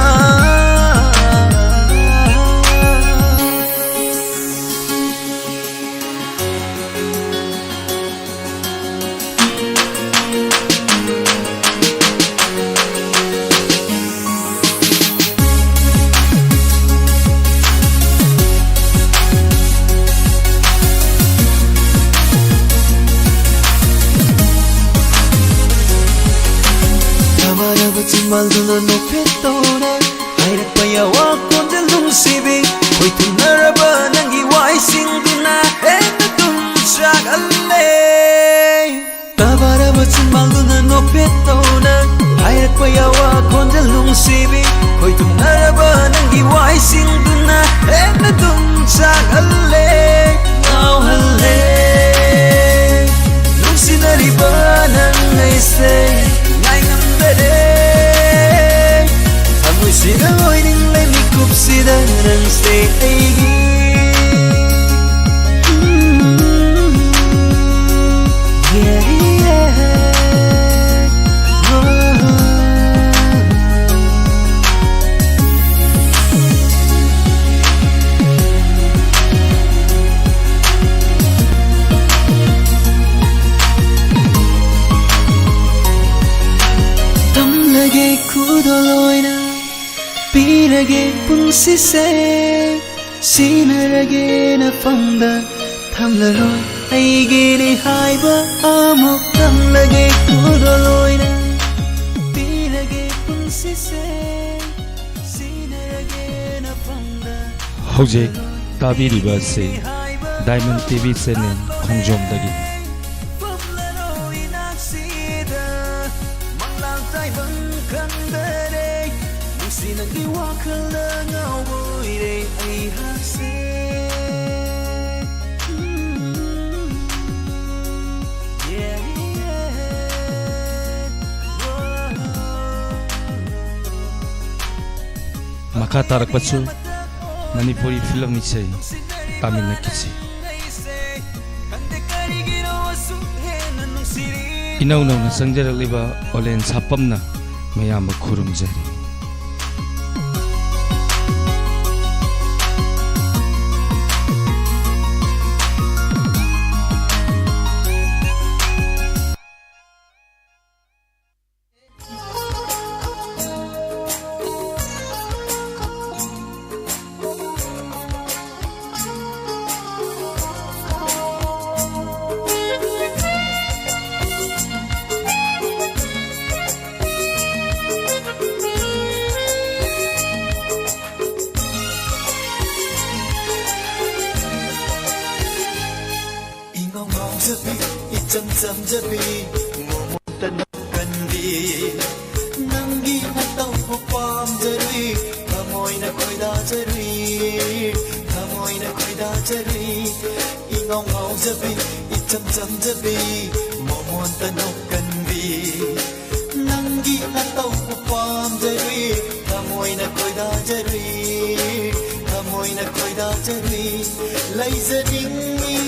ꯊꯥꯕꯔꯕ ꯆꯤꯟꯕꯥꯜꯗꯨꯅ ꯅꯣꯛꯐꯦꯠꯇꯧꯅ ꯍꯥꯏꯔꯛꯄ ꯌꯥꯋꯥ ꯈꯣꯟꯖꯦꯜ ꯅꯨꯡꯁꯤꯕꯤ, ꯈꯣꯏꯊꯨꯝꯅꯔꯕ ꯅꯪꯒꯤ ꯋꯥꯍꯩꯁꯤꯡꯗꯨꯅ ꯍꯦꯟꯅ ꯇꯨꯝ ꯆꯥꯛꯍꯜꯂꯦ꯫ ꯇꯥꯕꯔꯕ ꯆꯤꯟꯕꯥꯜꯗꯨꯅ ꯅꯣꯛꯐꯦꯠ ꯇꯧꯅ ꯍꯥꯏꯔꯛꯄ ꯌꯥꯋꯥ ꯈꯣꯟꯖꯦꯜ ꯅꯨꯡꯁꯤꯕꯤ, ꯈꯣꯏꯊꯨꯝꯅꯔꯕ ꯅꯪꯒꯤ ꯋꯥꯍꯩꯁꯤꯡꯗꯨꯅ ꯍꯦꯟꯅ ꯇꯨꯝ ꯆꯥꯛꯍꯜꯂꯦ, ꯉꯥꯎꯍꯜꯂꯦ꯫ ꯅꯨꯡꯁꯤꯅꯔꯤꯕ ꯅꯪ ꯑꯩꯁꯦ ꯉꯥꯏꯉꯝꯗꯔꯦ꯫ ꯊꯃꯣꯏꯁꯤꯗ ꯑꯣꯏꯅꯤꯡꯂꯦ ꯃꯤꯀꯨꯞꯁꯤꯗ ꯅꯪꯁꯦ ꯑꯩꯒꯤ꯫ Yeah, yeah. Oh. ꯇꯝꯂꯒꯦ ꯈꯨꯗꯣꯜ ꯑꯣꯏꯅ ꯄꯤꯔꯒꯦ ꯄꯨꯟꯁꯤꯁꯦ, ꯁꯤꯟꯅꯔꯒꯦ ꯅꯐꯝꯗ ꯊꯝꯂꯔꯣꯏ ꯑꯩꯒꯤꯅꯤ ꯍꯥꯏꯕ ꯑꯃꯨꯛ ꯇꯝꯂꯒꯦ ꯈꯨꯗꯣꯜ ꯑꯣꯏꯅ ꯄꯤꯔꯒꯦ ꯄꯨꯟꯁꯤꯁꯦ, ꯁꯤꯟꯅꯔꯒꯦ ꯅꯐꯝꯗ ꯍꯧꯖꯤꯛ ꯇꯥꯕꯤꯔꯤꯕ ꯑꯁꯤ ꯗꯥꯏꯃꯟ ꯇꯤ ꯚꯤ ꯆꯦꯅꯦꯜ ꯈꯣꯡꯖꯣꯝꯗꯒꯤ꯫ ꯐꯝꯂꯔꯣꯏ ꯏꯅꯥꯛꯁꯤꯗ ꯃꯪꯂꯥꯟ ꯇꯥꯏꯕꯪ ꯈꯪꯗꯔꯦ꯫ ꯅꯨꯡꯁꯤ ꯅꯪꯒꯤ ꯋꯥꯈꯜꯗ ꯉꯥꯎꯕ ꯑꯣꯏꯔꯦ ꯑꯩꯍꯥꯛꯁꯦ꯫ Yeah, yeah. Oh. ꯃꯈꯥ ꯇꯥꯔꯛꯄꯁꯨ ꯃꯅꯤꯄꯨꯔꯤ ꯐꯤꯂꯝ ꯏꯁꯩ ꯇꯥꯃꯤꯟꯅꯈꯤꯁꯤ꯫ ꯏꯅꯧ ꯅꯧꯅ ꯆꯪꯖꯔꯛꯂꯤꯕ ꯑꯣꯂꯦꯟ ꯁꯥꯄꯝꯅ ꯃꯌꯥꯝꯕ ꯈꯨꯔꯨꯝꯖꯔꯤ꯫ ꯏꯉꯥꯎ ꯉꯥꯎꯖꯕꯤ, ꯏꯆꯝ ꯆꯝꯖꯕꯤ, ꯃꯣꯃꯣꯟꯇ ꯅꯣꯛꯀꯟꯕꯤ, ꯅꯪꯒꯤ ꯃꯇꯧꯕꯨ ꯄꯥꯝꯖꯔꯨꯏ, ꯊꯃꯣꯏꯅ ꯈꯣꯏꯗꯥꯖꯔꯨꯏ, ꯊꯃꯣꯏꯅ ꯈꯣꯏꯗꯥꯖꯔꯨꯏ꯫ ꯏꯉꯥꯎ ꯉꯥꯎꯖꯕꯤ, ꯏꯆꯝ ꯆꯝꯖꯕꯤ, ꯃꯣꯃꯣꯟꯇ ꯅꯣꯛꯀꯟꯕꯤ, ꯅꯪꯒꯤ ꯅꯇꯧꯕꯨ ꯄꯥꯝꯖꯔꯨꯏ, ꯊꯃꯣꯏꯅ ꯈꯣꯏꯗꯥꯖꯔꯨꯏ, ꯊꯃꯣꯏꯅ ꯈꯣꯏꯗꯥꯖꯔꯨꯏ꯫ ꯂꯩꯖꯅꯤꯡꯉꯤ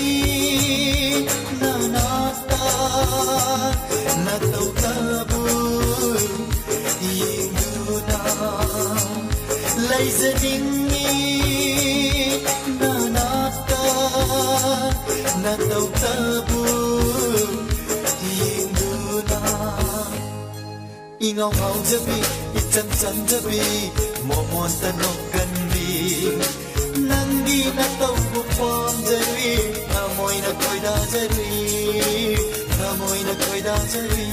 ꯅꯅꯥꯛꯇ, ꯅꯇꯧꯇꯕꯨ ꯌꯦꯡꯗꯨꯅ꯫ ꯂꯩꯖꯅꯤꯡꯉꯤ ꯅꯅꯥꯛꯇ, ꯅꯇꯧꯇꯕꯨ ꯌꯦꯡꯗꯨꯅ꯫ ꯏꯉꯥꯎ ꯉꯥꯎꯖꯕꯤ, ꯏꯆꯝ ꯆꯝꯖꯕꯤ, ꯃꯣꯃꯣꯟꯇ ꯅꯣꯛꯀꯟꯕꯤ, ꯅꯪꯒꯤ ꯅꯇꯧꯕꯨ ꯄꯥꯝꯖꯔꯨꯏ, ꯊꯃꯣꯏꯅ ꯈꯣꯏꯗꯥꯖꯔꯨꯏ, ꯊꯃꯣꯏꯅ ꯈꯣꯏꯗꯥꯖꯔꯨꯏ꯫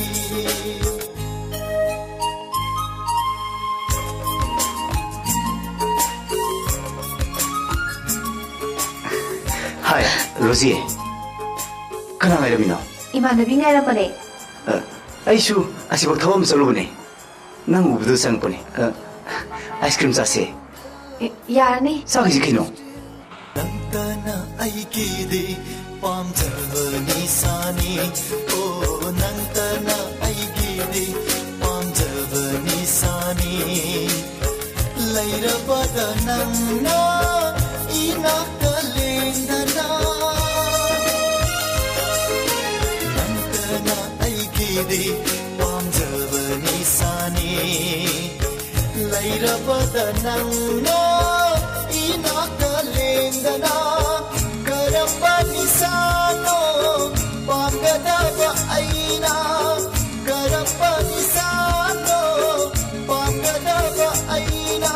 ꯍꯥꯏ, ꯔꯣꯖꯤ꯫ ꯀꯅꯥ ꯉꯥꯏꯔꯝꯃꯤꯅꯣ? ꯏꯃꯥꯟꯅꯕꯤ ꯉꯥꯏꯔꯝꯕꯅꯦ꯫ ꯑ, ꯑꯩꯁꯨ ꯑꯁꯤꯐꯥꯎ ꯊꯕꯛ ꯑꯃ ꯆꯠꯂꯨꯕꯅꯦ꯫ ꯅꯪ ꯎꯕꯗ ꯆꯪꯉꯛꯄꯅꯦ꯫ ꯑ, ꯑꯥꯏꯁ ꯀ꯭ꯔꯤꯝ ꯆꯥꯁꯦ꯫ ꯌꯥꯔꯅꯤ꯫ ꯆꯥꯈꯤꯁꯤ ꯀꯩꯅꯣ꯫ ꯅꯪꯇꯅ ꯑꯩꯒꯤꯗꯤ ꯄꯥꯝꯖꯕ ꯅꯤꯁꯥꯅꯤ꯫ ꯑꯣ, ꯅꯪꯇꯅ ꯑꯩꯒꯤꯗꯤ ꯄꯥꯝꯖꯕ ꯅꯤꯁꯥꯅꯤ꯫ ꯂꯩꯔꯕꯗ ꯅꯪꯅ ꯏꯅꯥꯛꯇ ꯂꯦꯡꯗꯅ꯫ ꯅꯪꯇꯅ ꯑꯩꯗꯤ ꯄꯥꯝꯖꯕ ꯅꯤꯁꯥꯅꯤ꯫ ꯂꯩꯔꯕꯗ ꯅꯪꯅ ꯏꯅꯥꯛꯇ ꯂꯦꯡꯗꯅ ꯀꯔꯝꯕ ꯅꯤꯁꯥꯅꯣ ꯄꯥꯝꯒꯗꯕ ꯑꯩꯅ? ꯀꯔꯝꯕ ꯅꯤꯁꯥꯅꯣ ꯄꯥꯝꯒꯗꯕ ꯑꯩꯅ?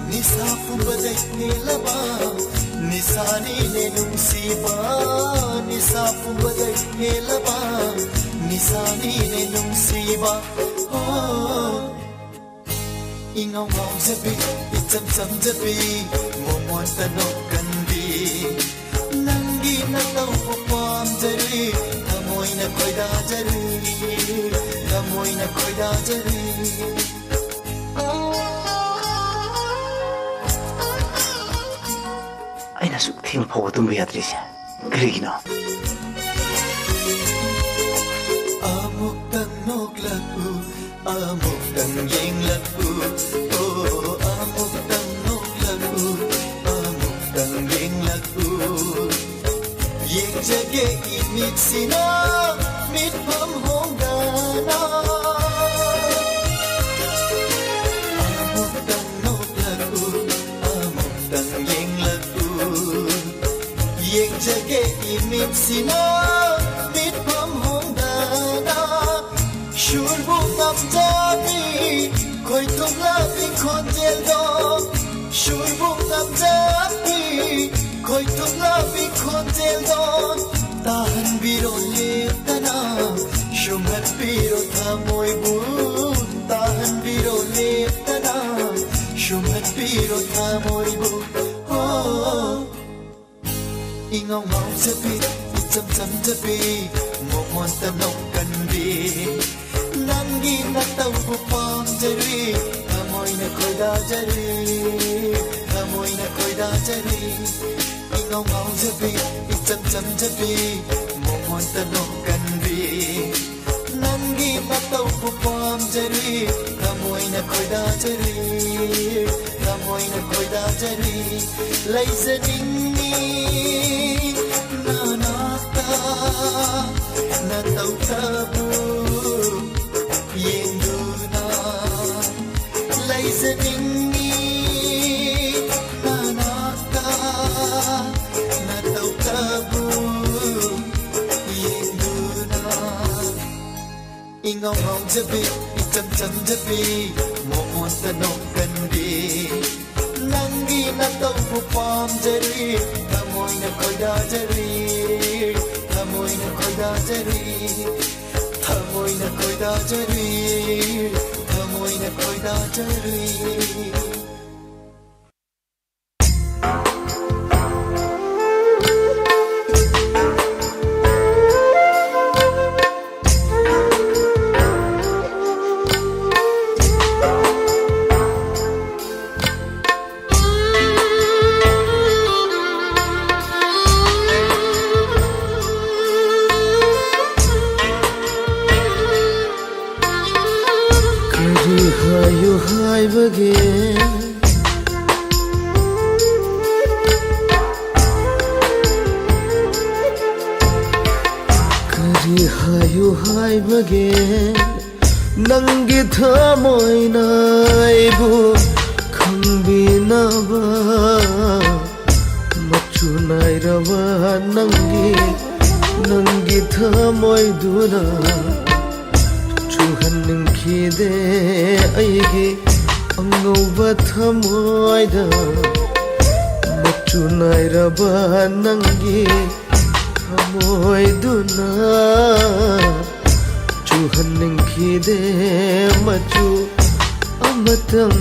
ꯅꯤꯁꯥ ꯄꯨꯝꯕꯗꯩ ꯍꯦꯜꯂꯕ ꯅꯤꯁꯥꯅꯤꯅꯦ ꯅꯨꯡꯁꯤꯕ, ꯅꯤꯁꯥ ꯄꯨꯝꯕꯗꯩ ꯍꯦꯜꯂꯕ ꯅꯤꯁꯥꯅꯤꯅꯦ ꯅꯨꯡꯁꯤꯕ꯫ ꯍꯣ꯫ ꯏꯉꯥꯎ ꯉꯥꯎꯖꯕꯤ, ꯏꯆꯝ ꯆꯝꯖꯕꯤ, ꯃꯣꯃꯣꯟꯇ ꯅꯣꯛꯀꯟꯕꯤ, ꯅꯪꯒꯤ ꯅꯇꯧꯕꯨ ꯄꯥꯝꯖꯔꯤ, ꯊꯃꯣꯏꯅ ꯈꯣꯏꯗꯥꯖꯔꯤ, ꯊꯃꯣꯏꯅ ꯈꯣꯏꯗꯥꯖꯔꯤ꯫ ꯑꯩꯅ ꯑꯁꯨꯛ ꯊꯦꯡꯅ ꯐꯥꯎꯕ ꯇꯨꯝꯕ ꯌꯥꯗ꯭ꯔꯤꯁꯦ ꯀꯔꯤꯒꯤꯅꯣ? ꯑꯃꯨꯛꯇꯪ ꯅꯣꯛꯂꯛꯎ, ꯑꯃꯨꯛꯇꯪ ꯌꯦꯡꯂꯛꯎ, ꯑꯣ, ꯑꯃꯨꯛꯇꯪ ꯅꯣꯛꯂꯛꯎ, ꯑꯃꯨꯛꯇꯪ ꯌꯦꯡꯂꯛꯎ꯫ ꯌꯦꯡꯖꯒꯦ ꯏꯃꯤꯠꯁꯤꯅ ꯃꯤꯠꯐꯝ ꯍꯣꯡꯗꯅ꯫ ꯑꯃꯨꯛꯇꯪ ꯅꯣꯛꯂꯛꯎ, ꯑꯃꯨꯛꯇꯪ ꯌꯦꯡꯂꯛꯎ꯫ ꯌꯦꯡꯖꯒꯦ ꯏꯃꯤꯠꯁꯤꯅ ꯃꯤꯠꯐꯝ ꯍꯣꯡꯗꯅ꯫ ꯁꯨꯔꯕꯨ ꯉꯝꯖꯕꯤ ꯈꯣꯏꯊꯨꯝꯂꯕꯤ ꯈꯣꯟꯖꯦꯜꯗꯣ, ꯁꯨꯔꯕꯨ ꯉꯝꯖꯕꯤ ꯈꯣꯏꯊꯨꯝꯂꯕꯤ ꯈꯣꯟꯖꯦꯜꯗꯣ, ꯇꯥꯍꯟꯕꯤꯔꯣ ꯂꯦꯞꯇꯅ, ꯁꯨꯝꯍꯠꯄꯤꯔꯣ ꯊꯃꯣꯏꯕꯨ, ꯇꯥꯍꯟꯕꯤꯔꯣ ꯂꯦꯞꯇꯅ, ꯁꯨꯝꯍꯠꯄꯤꯔꯣ ꯊꯃꯣꯏꯕꯨ꯫ ꯍꯣ꯫ ꯏꯉꯥꯎ ꯉꯥꯎꯖꯕꯤ, ꯏꯆꯝ ꯆꯝꯖꯕꯤ, ꯃꯣꯃꯣꯟꯇ ꯅꯣꯛꯀꯟꯕꯤ, ꯅꯪꯒꯤ ꯅꯇꯧꯕꯨ ꯄꯥꯝꯖꯔꯤ, ꯊꯃꯣꯏꯅ ꯈꯣꯏꯗꯥꯖꯔꯤ, ꯊꯃꯣꯏꯅ ꯈꯣꯏꯗꯥꯖꯔꯤ꯫ ꯏꯉꯥꯎ ꯉꯥꯎꯖꯕꯤ, ꯏꯆꯝ ꯆꯝꯖꯕꯤ, ꯃꯣꯃꯣꯟꯇ ꯅꯣꯛꯀꯟꯕꯤ, ꯅꯪꯒꯤ ꯃꯇꯧꯕꯨ ꯄꯥꯝꯖꯔꯤ, ꯊꯃꯣꯏꯅ ꯈꯣꯏꯗꯥꯖꯔꯤ, ꯊꯃꯣꯏꯅ ꯈꯣꯏꯗꯥꯖꯔꯤ꯫ ꯂꯩꯖꯅꯤꯡꯉꯤ ꯅꯅꯥꯛꯇ, ꯅꯇꯧꯇꯕꯨ ꯉꯥꯎꯖꯕꯤ, ꯏꯆꯝ ꯆꯝꯖꯕꯤ, ꯃꯉꯣꯟꯗ ꯅꯣꯡꯒꯟꯕꯤ꯫ ꯅꯪꯒꯤ ꯅꯇꯧꯕꯨ ꯄꯥꯝꯖꯔꯤ, ꯊꯃꯣꯏꯅ ꯈꯣꯏꯗꯥꯖꯔꯤ, ꯊꯃꯣꯏꯅ ꯈꯣꯏꯗꯥꯖꯔꯤ, ꯊꯃꯣꯏꯅ ꯈꯣꯏꯗꯥꯖꯔꯤ, ꯊꯃꯣꯏꯅ ꯈꯣꯏꯗꯥꯖꯔꯤ꯫ ꯀꯔꯤ ꯍꯥꯏꯌꯨ ꯍꯥꯏꯕꯒꯦ? ꯀꯔꯤ ꯍꯥꯏꯌꯨ ꯍꯥꯏꯕꯒꯦ? ꯅꯪꯒꯤ ꯊꯃꯣꯏꯅ ꯑꯩꯕꯨ ꯈꯪꯕꯤꯅꯕ, ꯃꯆꯨ ꯅꯥꯏꯔꯕ ꯅꯪꯒꯤ, ꯅꯪꯒꯤ ꯊꯃꯣꯏꯗꯨꯅ ꯆꯨꯍꯟꯅꯤꯡꯈꯤꯗꯦ ꯑꯩꯒꯤ ꯑꯉꯧꯕ ꯊꯃꯣꯏꯗ꯫ ꯃꯆꯨ ꯅꯥꯏꯔꯕ ꯅꯪꯒꯤ ꯊꯃꯣꯏꯗꯨꯅ ꯆꯨꯍꯟꯅꯤꯡꯈꯤꯗꯦ ꯃꯆꯨ ꯑꯃꯇꯪ꯫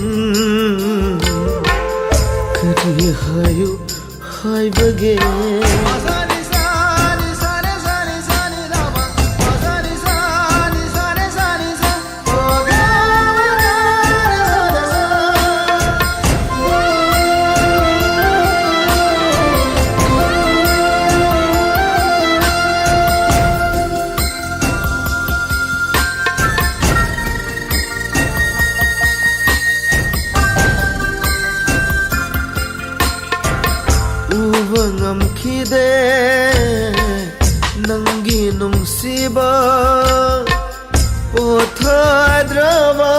ꯀꯔꯤ ꯍꯥꯏꯌꯨ ꯍꯥꯏꯕꯒꯦ? ꯎꯕ ꯉꯝꯈꯤꯗꯦ ꯅꯪꯒꯤ ꯅꯨꯡꯁꯤꯕ, ꯄꯣꯊꯥꯗ꯭ꯔꯕ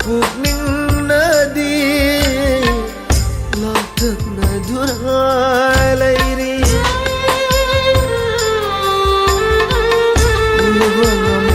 ꯄꯨꯛꯅꯤꯡꯅꯗꯤ ꯂꯥꯡꯇꯛꯅꯗꯨꯅ ꯂꯩꯔꯤ꯫ ꯎꯕ ꯉꯝ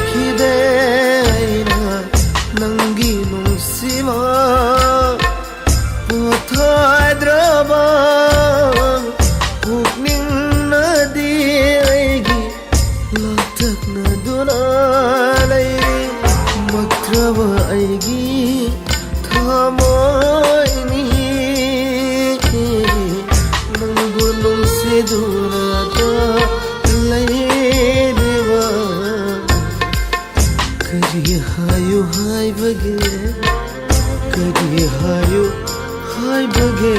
ꯂꯩꯔꯤꯕ꯫ ꯀꯔꯤ ꯍꯥꯏꯌꯨ ꯍꯥꯏꯕꯒꯦ? ꯀꯔꯤ ꯍꯥꯏꯌꯨ ꯍꯥꯏꯕꯒꯦ?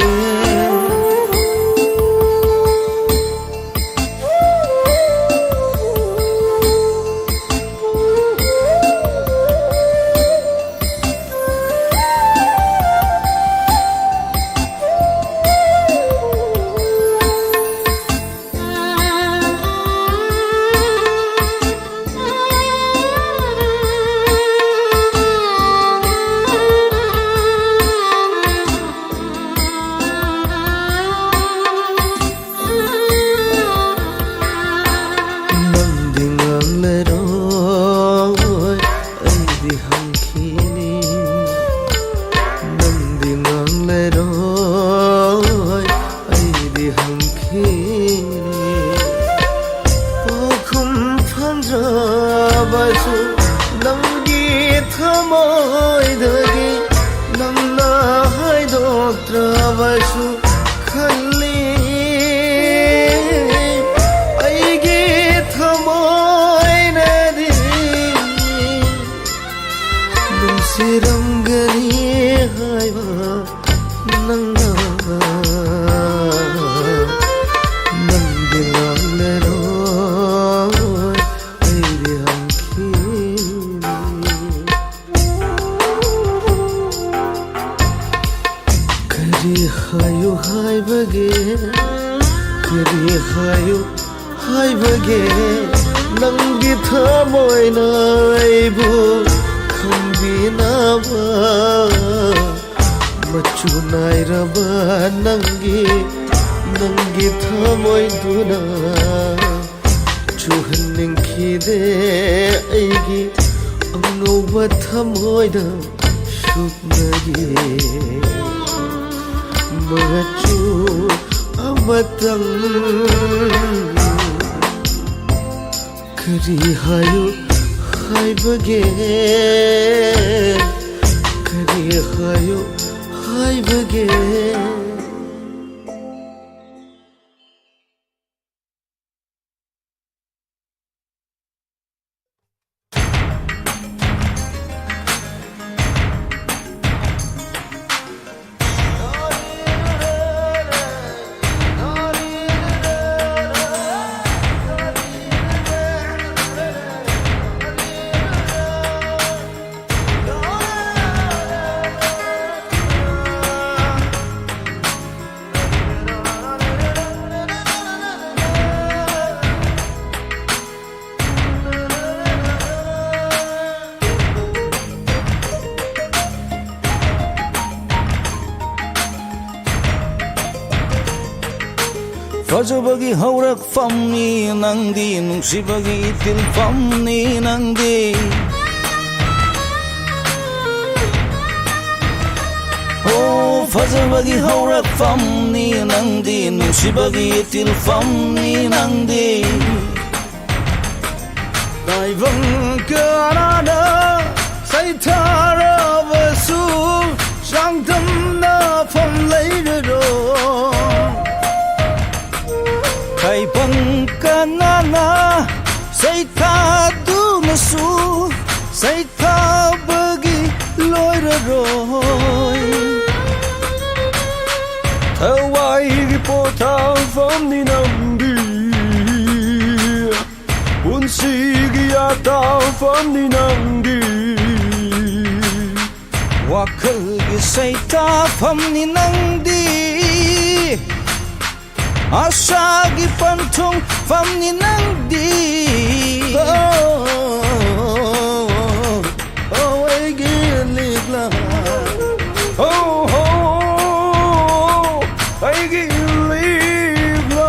ꯅꯪꯗꯤ ꯉꯥꯡꯂꯔꯣꯏ, ꯑꯩꯗꯤ ꯍꯪꯈꯤꯅꯤ꯫ ꯅꯪꯗꯤ ꯉꯥꯡꯂꯔꯣꯏ, ꯑꯩꯗꯤ ꯍꯪꯈꯤꯅꯤ꯫ ꯄꯥꯎꯈꯨꯝ ꯐꯪꯗ꯭ꯔꯕꯁꯨ ꯅꯪꯒꯤ ꯊꯃꯣꯏꯗꯒꯤ ꯅꯪꯅ ꯍꯥꯏꯗꯣꯛꯇ꯭ꯔꯕꯁꯨ ꯈꯜꯂꯤ꯫ ꯑꯩꯒꯤ ꯊꯃꯣꯏꯅꯗꯤ ꯅꯨꯡꯁꯤꯔꯝꯒꯅꯤ ꯍꯥꯏꯕ ꯅꯪꯅ꯫ ꯅꯪꯗꯤ ꯉꯥꯡꯂꯔꯣꯏ, ꯑꯩꯗꯤ ꯍꯪꯈꯤꯅꯤ꯫ ꯀꯔꯤ ꯍꯥꯏꯌꯨ ꯍꯥꯏꯕꯒꯦ? ꯀꯔꯤ ꯍꯥꯏꯌꯨ ꯍꯥꯏꯕꯒꯦ? ꯅꯪꯒꯤ ꯊꯃꯣꯏꯅ ꯑꯩꯕꯨ ꯈꯪꯕꯤꯅꯕ꯫ ꯃꯆꯨ ꯅꯥꯏꯔꯕ ꯅꯪꯒꯤ, ꯅꯪꯒꯤ ꯊꯃꯣꯏꯗꯨꯅ ꯆꯨꯍꯟꯅꯤꯡꯈꯤꯗꯦ ꯑꯩꯒꯤ ꯑꯉꯧꯕ ꯊꯃꯣꯏꯗ ꯁꯨꯞꯅꯒꯤ ꯃꯆꯨ ꯑꯃꯇꯪ꯫ ꯀꯔꯤ ꯍꯥꯏꯌꯨ ꯍꯥꯏꯕꯒꯦ? ꯀꯔꯤ ꯍꯥꯏꯌꯨ ꯍꯥꯏꯕꯒꯦ? ꯐꯖꯕꯒꯤ ꯍꯧꯔꯛꯐꯝꯅꯤ ꯅꯪꯗꯤ, ꯅꯨꯡꯁꯤꯕꯒꯤ ꯏꯊꯤꯜꯐꯝꯅꯤ ꯅꯪꯗꯤ꯫ ꯑꯣ, ꯐꯖꯕꯒꯤ ꯍꯧꯔꯛꯐꯝꯅꯤ ꯅꯪꯗꯤ, ꯅꯨꯡꯁꯤꯕꯒꯤ ꯏꯊꯤꯜꯐꯝꯅꯤ ꯅꯪꯗꯤ꯫ ꯇꯥꯏꯕꯪ ꯀꯌꯥꯅ ꯁꯩꯊꯥꯔꯕꯁꯨ ꯆꯥꯡꯗꯝꯅꯐꯝ ꯂꯩꯔꯔꯣꯏ꯫ ꯇꯥꯏꯕꯪ ꯀꯌꯥꯅ ꯁꯩꯊꯥꯗꯨꯅꯁꯨ ꯁꯩꯊꯥꯕꯒꯤ ꯂꯣꯏꯔꯔꯣꯏ꯫ ꯊꯋꯥꯏꯒꯤ ꯄꯣꯊꯥꯐꯝꯅꯤ ꯅꯪꯗꯤ, ꯄꯨꯟꯁꯤꯒꯤ ꯑꯇꯥꯐꯝꯅꯤ ꯅꯪꯗꯤ꯫ ꯋꯥꯈꯜꯒꯤ ꯁꯩꯇꯥꯐꯝꯅꯤ ꯅꯪꯗꯤ, ꯑꯁꯥꯒꯤ ꯄꯟꯊꯨꯡꯐꯝꯅꯤ ꯅꯪꯗꯤ꯫ ꯑꯣ, ꯑꯣ, ꯑꯩꯒꯤ ꯂꯤꯛꯂꯥ꯫ ꯑꯣ ꯍꯣ, ꯑꯩꯒꯤ ꯂꯤꯛꯂꯥꯏ꯫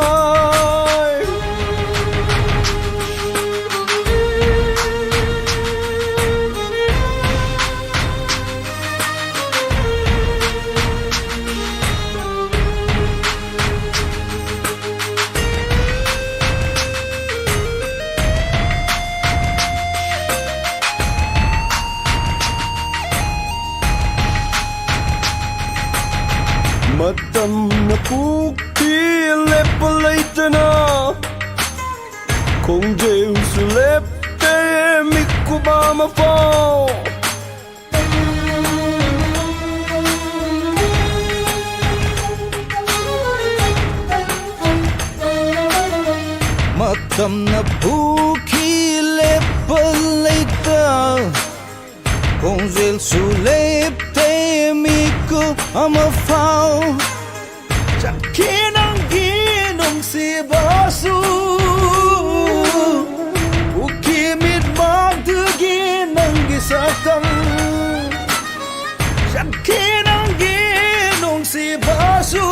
ꯃꯇꯝꯅ ꯄꯨꯈꯤ ꯂꯦꯞꯄ ꯂꯩꯇꯅ, ꯈꯣꯡꯖꯦꯜꯁꯨ ꯂꯦꯞꯇꯦ ꯃꯤꯀꯨꯞ ꯑꯃꯐꯥꯎ꯫ ꯃꯇꯝꯅ ꯄꯨꯈꯤ ꯂꯦꯞꯄ ꯂꯩꯇ, ꯈꯣꯡꯖꯦꯜꯁꯨ ꯂꯦꯞꯇꯦ ꯃꯤꯀꯨꯞ ꯑꯃꯐꯥꯎ꯫ ꯆꯠꯈꯤ ꯅꯪꯒꯤ ꯅꯨꯡꯁꯤꯕꯁꯨ, ꯄꯨꯈꯤ ꯃꯤꯠꯃꯥꯡꯗꯒꯤ ꯅꯪꯒꯤ ꯁꯛꯇꯝ꯫ ꯆꯠꯈꯤ ꯅꯪꯒꯤ ꯅꯨꯡꯁꯤꯕꯁꯨ,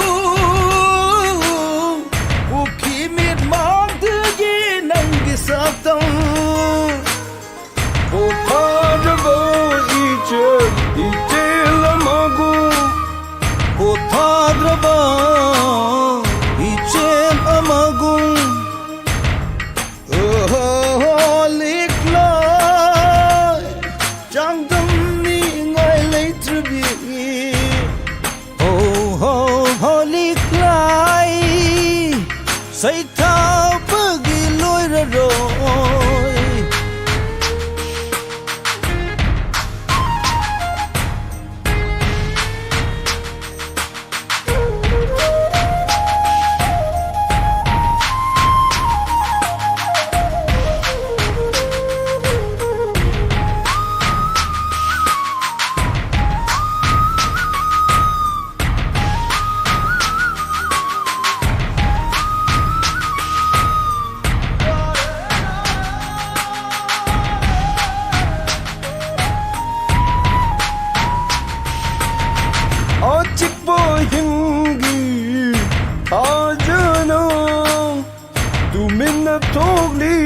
ꯇꯨꯃꯤꯟꯅ ꯊꯣꯛꯂꯤ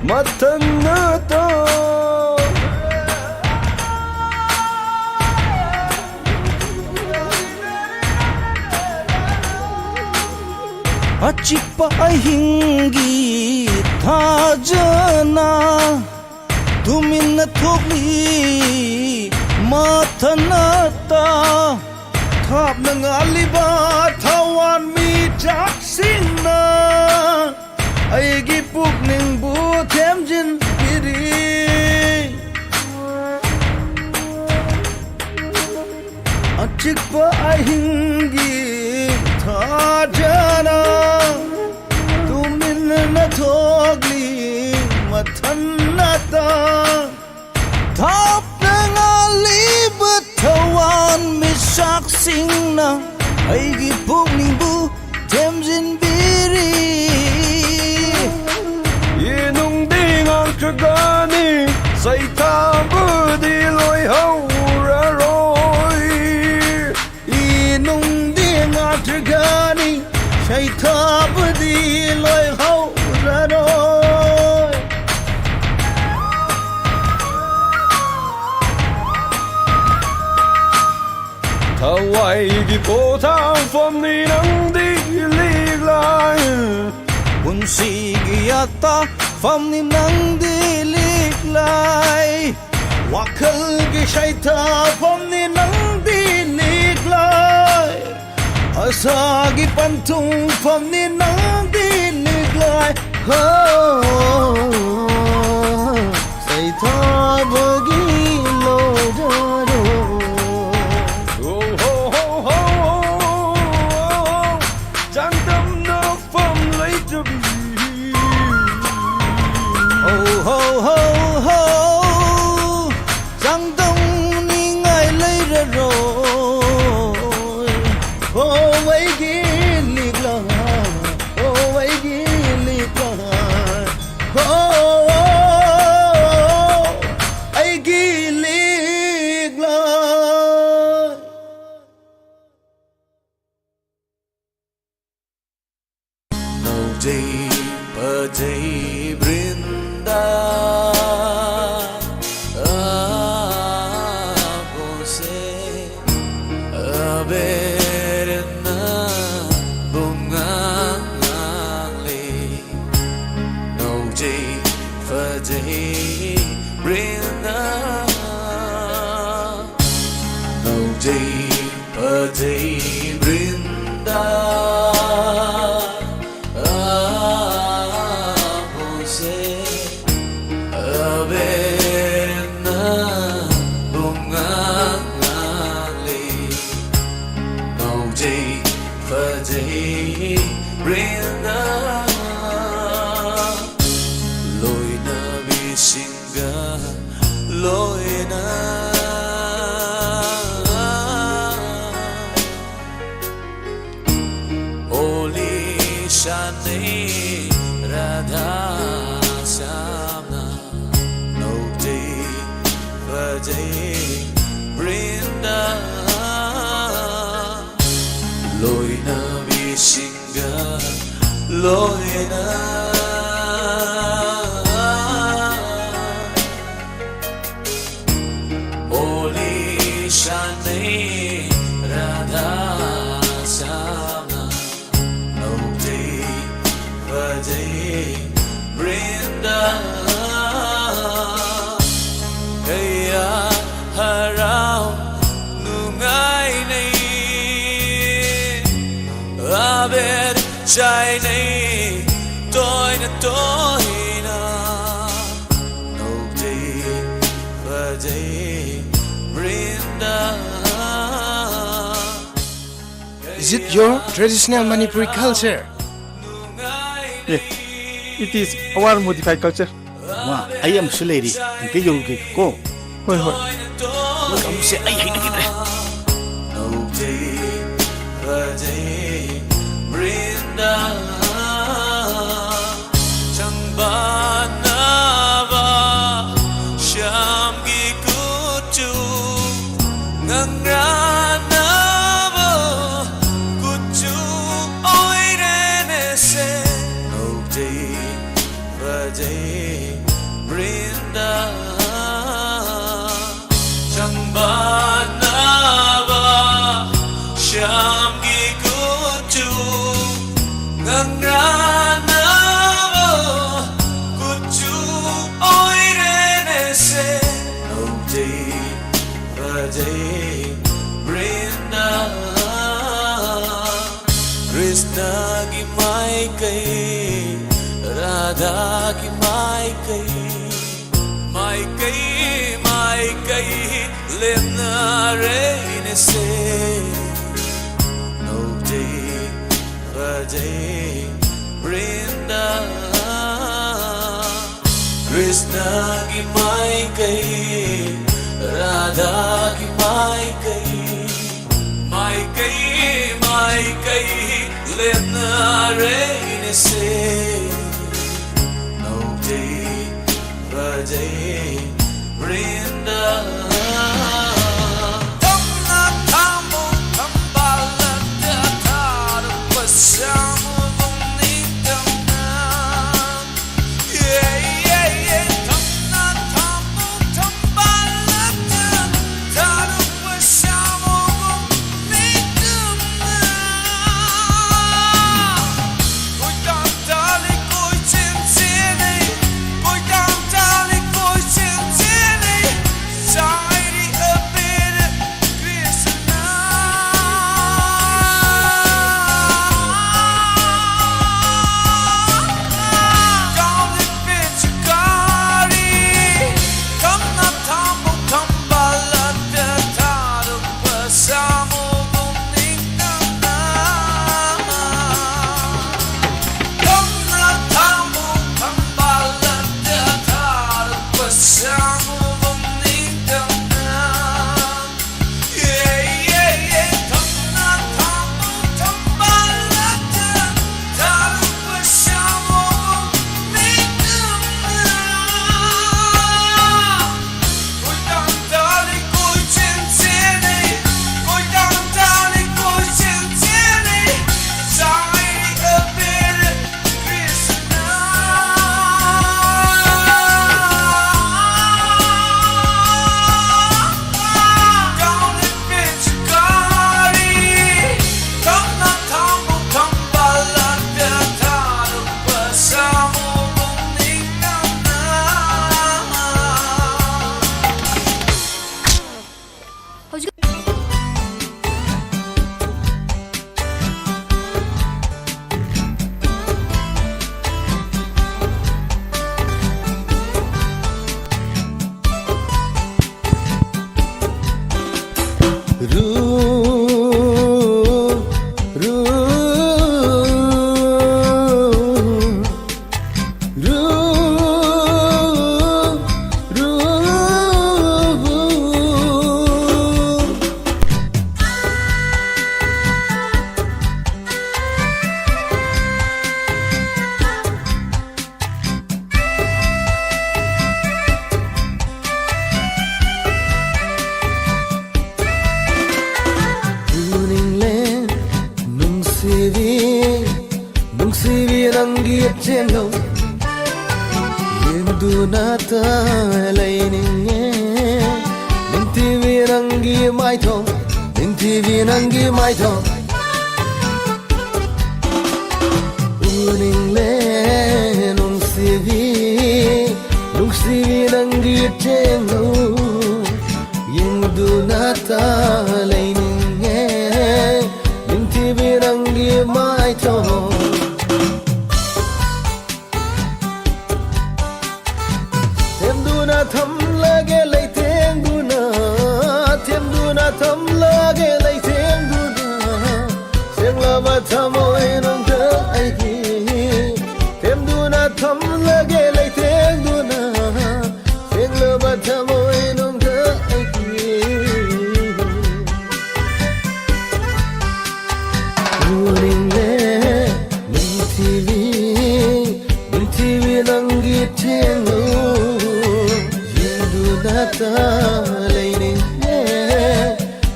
ꯃꯊꯟꯅꯇ꯫ ꯑꯆꯤꯛꯄ ꯑꯍꯤꯡꯒꯤ ꯊꯥꯖꯅ ꯇꯨꯃꯤꯟꯅ ꯊꯣꯛꯂꯤ ꯃꯊꯟꯅꯇ꯫ ꯊꯥꯞꯅ ꯉꯥꯜꯂꯤꯕ ꯊꯋꯥꯟꯃꯤꯆꯥꯛꯁꯤꯡꯅ ꯑꯩꯒꯤ ꯄꯨꯛꯅꯤꯡꯕꯨ ꯊꯦꯝꯖꯤꯟꯕꯤꯔꯤ꯫ ꯑꯆꯤꯛꯄ ꯑꯍꯤꯡꯒꯤ ꯊꯥꯖꯅ ꯇꯨꯃꯤꯟꯅ ꯊꯣꯛꯂꯤ ꯃꯊꯟꯅꯇ꯫ ꯊꯥꯞꯅ ꯉꯥꯜꯂꯤꯕ ꯊꯋꯥꯟ ꯃꯤꯆꯥꯛꯁꯤꯡꯅ ꯑꯩꯒꯤ ꯄꯨꯛꯅꯤꯡꯕꯨ ꯊꯦꯝꯖꯤꯟꯕꯤꯔꯤ꯫ ꯏꯅꯨꯡꯗꯤ ꯉꯥꯛꯇ꯭ꯔꯒꯅꯤ ꯁꯩꯊꯥꯕꯗꯤ ꯂꯣꯏꯍꯧꯔꯔꯣꯏ꯫ ꯏꯅꯨꯡꯗꯤ ꯉꯥꯛꯇ꯭ꯔꯒꯅꯤ ꯁꯩꯊꯥꯕꯗꯤ ꯂꯣꯏꯍꯧꯔꯔꯣꯏ꯫ ꯊꯋꯥꯏꯒꯤ ꯄꯣꯊꯥꯐꯝꯅꯤ ꯅꯪꯗꯤ ꯂꯤꯛꯂꯥꯏ꯫ ꯄꯨꯟꯁꯤꯒꯤ ꯑꯇꯥꯐꯝꯅꯤ ꯅꯪꯗꯤ ꯂꯤꯛꯂꯥꯏ꯫ ꯋꯥꯈꯜꯒꯤ ꯁꯩꯊꯥꯐꯝꯅꯤ ꯅꯪꯗꯤ ꯂꯤꯛꯂꯥꯏ꯫ ꯑꯁꯥꯒꯤ ꯄꯟꯊꯨꯡꯐꯝꯅꯤ ꯅꯪꯗꯤ ꯂꯤꯛꯂꯥꯏ꯫ ꯍꯣ, ꯁꯩꯊꯥꯕꯒꯤ ꯂꯣꯏꯖꯔꯣ꯫ ꯍꯣ, ꯍꯣ, ꯍꯣ, ꯍꯣ, ꯍꯣ, ꯍꯣ, ꯆꯥꯡꯗꯝꯅꯐꯝ ꯂꯩꯇꯕꯤ꯫ ꯍꯣ, ꯍꯣ, ꯍꯣ, ꯍꯣ, ꯆꯥꯡꯗꯝꯅꯤꯡꯉꯥꯏ ꯂꯩꯔꯔꯣꯏ꯫ ꯍꯣ, ꯑꯩꯒꯤ ꯂꯤꯛꯂꯥ, ꯍꯣ, ꯑꯩꯒꯤ ꯂꯤꯛꯂꯥ, ꯍꯣ, ꯑꯩꯒꯤ ꯂꯤꯛꯂꯥ꯫ ꯐꯖꯩ ꯐꯖꯩ ꯕ꯭ꯔꯤꯟꯗꯥ ꯑꯕꯣꯁꯦ ꯑꯕꯦꯔꯅ ꯕꯨꯡꯉꯥꯡꯂꯦ ꯅꯧꯖꯩ ꯐꯖꯩ ꯕ꯭ꯔꯤꯟꯗꯥ ꯅꯧꯖꯩ ꯐꯖꯩ ꯕ꯭ꯔꯤꯟꯗꯥ ꯑꯕꯣꯁꯦ ꯑꯕꯦꯔꯅ ꯕꯨꯡꯉꯥꯡꯂꯦ ꯅꯧꯖꯩ ꯐꯖꯩ ꯕ꯭ꯔꯤꯟꯗꯥ ꯂꯣꯏꯅꯕꯤꯁꯤꯡꯒ ꯂꯣꯏꯅ ꯍꯣꯂꯤ ꯁꯥꯟꯅꯩ ꯔꯥꯙꯥ ꯁ꯭ꯌꯥꯝꯅ ꯅꯧꯖꯩ ꯐꯖꯩ ꯕ꯭ꯔꯤꯟꯗꯥ ꯂꯣꯏꯅꯕꯤꯁꯤꯡꯒ ꯂꯣꯏꯅ ꯍꯣꯂꯤ ꯁꯥꯟꯅꯩ ꯔꯥꯙꯥ ꯁ꯭ꯌꯥꯝꯅ ꯅꯧꯖꯩ ꯐꯖꯩ ꯕ꯭ꯔꯤꯟꯗꯥ ꯀꯌꯥ ꯍꯔꯥꯎ ꯅꯨꯡꯉꯥꯏꯅꯩ ꯑꯕꯦꯔ ꯆꯥꯏꯅꯩ ꯇꯣꯏꯅ ꯇꯣꯏꯅ ꯅꯧꯖꯩ ꯐꯖꯩ ꯕ꯭ꯔꯤꯟꯗꯥ Is it your traditional Manipuri culture? Yeah, it is our modified culture. ꯃꯥ ꯑꯩ ꯑꯃꯁꯨ ꯂꯩꯔꯤ ꯑꯝꯇ ꯌꯧꯔꯨꯒꯦ ꯀꯣ ꯍꯣꯏ ꯍꯣꯏ ꯃꯣꯏ ꯀꯥꯡꯕꯨꯁꯦ ꯑꯩ ꯍꯩꯅꯈꯤꯗ꯭ꯔꯦ ꯅꯧꯖꯩ ꯐꯖꯩ ꯕ꯭ꯔꯤꯟꯗꯥ ꯆꯪꯕꯥꯟꯅꯕ ꯁ꯭ꯌꯥꯝꯒꯤ ꯀꯨꯆꯨ ꯉꯪꯔꯥꯟꯅꯕ ꯀꯨꯆꯨ ꯑꯣꯏꯔꯦꯅꯦꯁꯦ ꯐꯖꯩ ꯕ꯭ꯔꯤꯟꯗꯥ꯫ ꯆꯪꯕꯥꯟꯅꯕ ꯁ꯭ꯌꯥꯝꯒꯤ ꯀꯨꯆꯨ, ꯉꯪꯔꯥꯟꯅꯕ ꯀꯨꯆꯨ ꯑꯣꯏꯔꯦꯅꯦꯁꯦ꯫ ꯅꯧꯖꯩ ꯐꯖꯩ ꯕ꯭ꯔꯤꯟꯗꯥ꯫ ꯀ꯭ꯔꯤꯁꯅꯒꯤ ꯃꯥꯏꯀꯩ, ꯔꯥꯙꯥꯒꯤ ꯃꯥꯏꯀꯩ, ꯃꯥꯏꯀꯩ ꯃꯥꯏꯀꯩ ꯂꯦꯞꯅꯔꯦꯅꯦꯁꯦ꯫ ꯅꯧꯖꯩ ꯐꯖꯩ ꯕ꯭ꯔꯤꯟꯗꯥ꯫ ꯀ꯭ꯔꯤꯁꯅꯒꯤ ꯃꯥꯏꯀꯩ, ꯔꯥꯙꯥꯒꯤ ꯃꯥꯏꯀꯩ, ꯃꯥꯏꯀꯩ ꯃꯥꯏꯀꯩ ꯂꯦꯞꯅꯔꯦꯅꯦꯁꯦ꯫ ꯅꯧꯖꯩ ꯐꯖꯩ ꯕ꯭ꯔꯤꯟꯗꯥ꯫ ꯊꯝꯅ ꯊꯝꯃꯨ ꯊꯝꯕꯥꯜꯂꯛꯇ ꯊꯥꯔꯨꯕ ꯁꯥꯃꯨꯕꯨꯡ ꯅꯤꯡꯇꯝꯅ꯫ ꯌꯦꯡꯂꯨ, ꯌꯦꯡꯗꯨꯅꯇ ꯂꯩꯅꯤꯡꯉꯦ꯫ ꯅꯤꯡꯊꯤꯕꯤ ꯅꯪꯒꯤ ꯃꯥꯏꯊꯣꯡ, ꯅꯤꯡꯊꯤꯕꯤ ꯅꯪꯒꯤ ꯃꯥꯏꯊꯣꯡ ꯎꯅꯤꯡꯂꯦ꯫ ꯅꯨꯡꯁꯤꯕꯤ, ꯅꯨꯡꯁꯤꯕꯤ ꯅꯪꯒꯤ ꯌꯦꯡꯂꯨ, ꯌꯦꯡꯗꯨꯅꯇ ꯂꯩꯅꯤꯡꯉꯦ꯫ ꯅꯤꯡꯊꯤꯕꯤ ꯅꯪꯒꯤ ꯃꯥꯏꯊꯣꯡ ꯊꯦꯝꯗꯨꯅ ꯊꯝꯂꯒꯦ ꯂꯩꯇꯦꯡꯗꯨꯅ, ꯊꯦꯝꯗꯨꯅ ꯊꯝꯂꯒꯦ ꯂꯩꯇꯦꯡꯗꯨꯅ, ꯁꯦꯡꯂꯕ ꯊꯃꯣꯏꯅꯨꯡꯗ ꯑꯩꯒꯤ ꯊꯦꯝꯗꯨꯅ ꯊꯝꯂꯒꯦ ꯂꯩꯇꯦꯡꯗꯨꯅ, ꯁꯦꯡꯂꯕ ꯊꯃꯣꯏꯅꯨꯡꯗ ꯑꯩꯒꯤ ꯎꯅꯤꯡꯂꯦ꯫ ꯅꯤꯡꯊꯤꯕꯤ, ꯅꯤꯡꯊꯤꯕꯤ ꯅꯪꯒꯤ ꯊꯦꯡꯂꯨ, ꯌꯦꯡꯗꯨꯅꯇ ꯂꯩꯅꯤꯡꯂꯦ꯫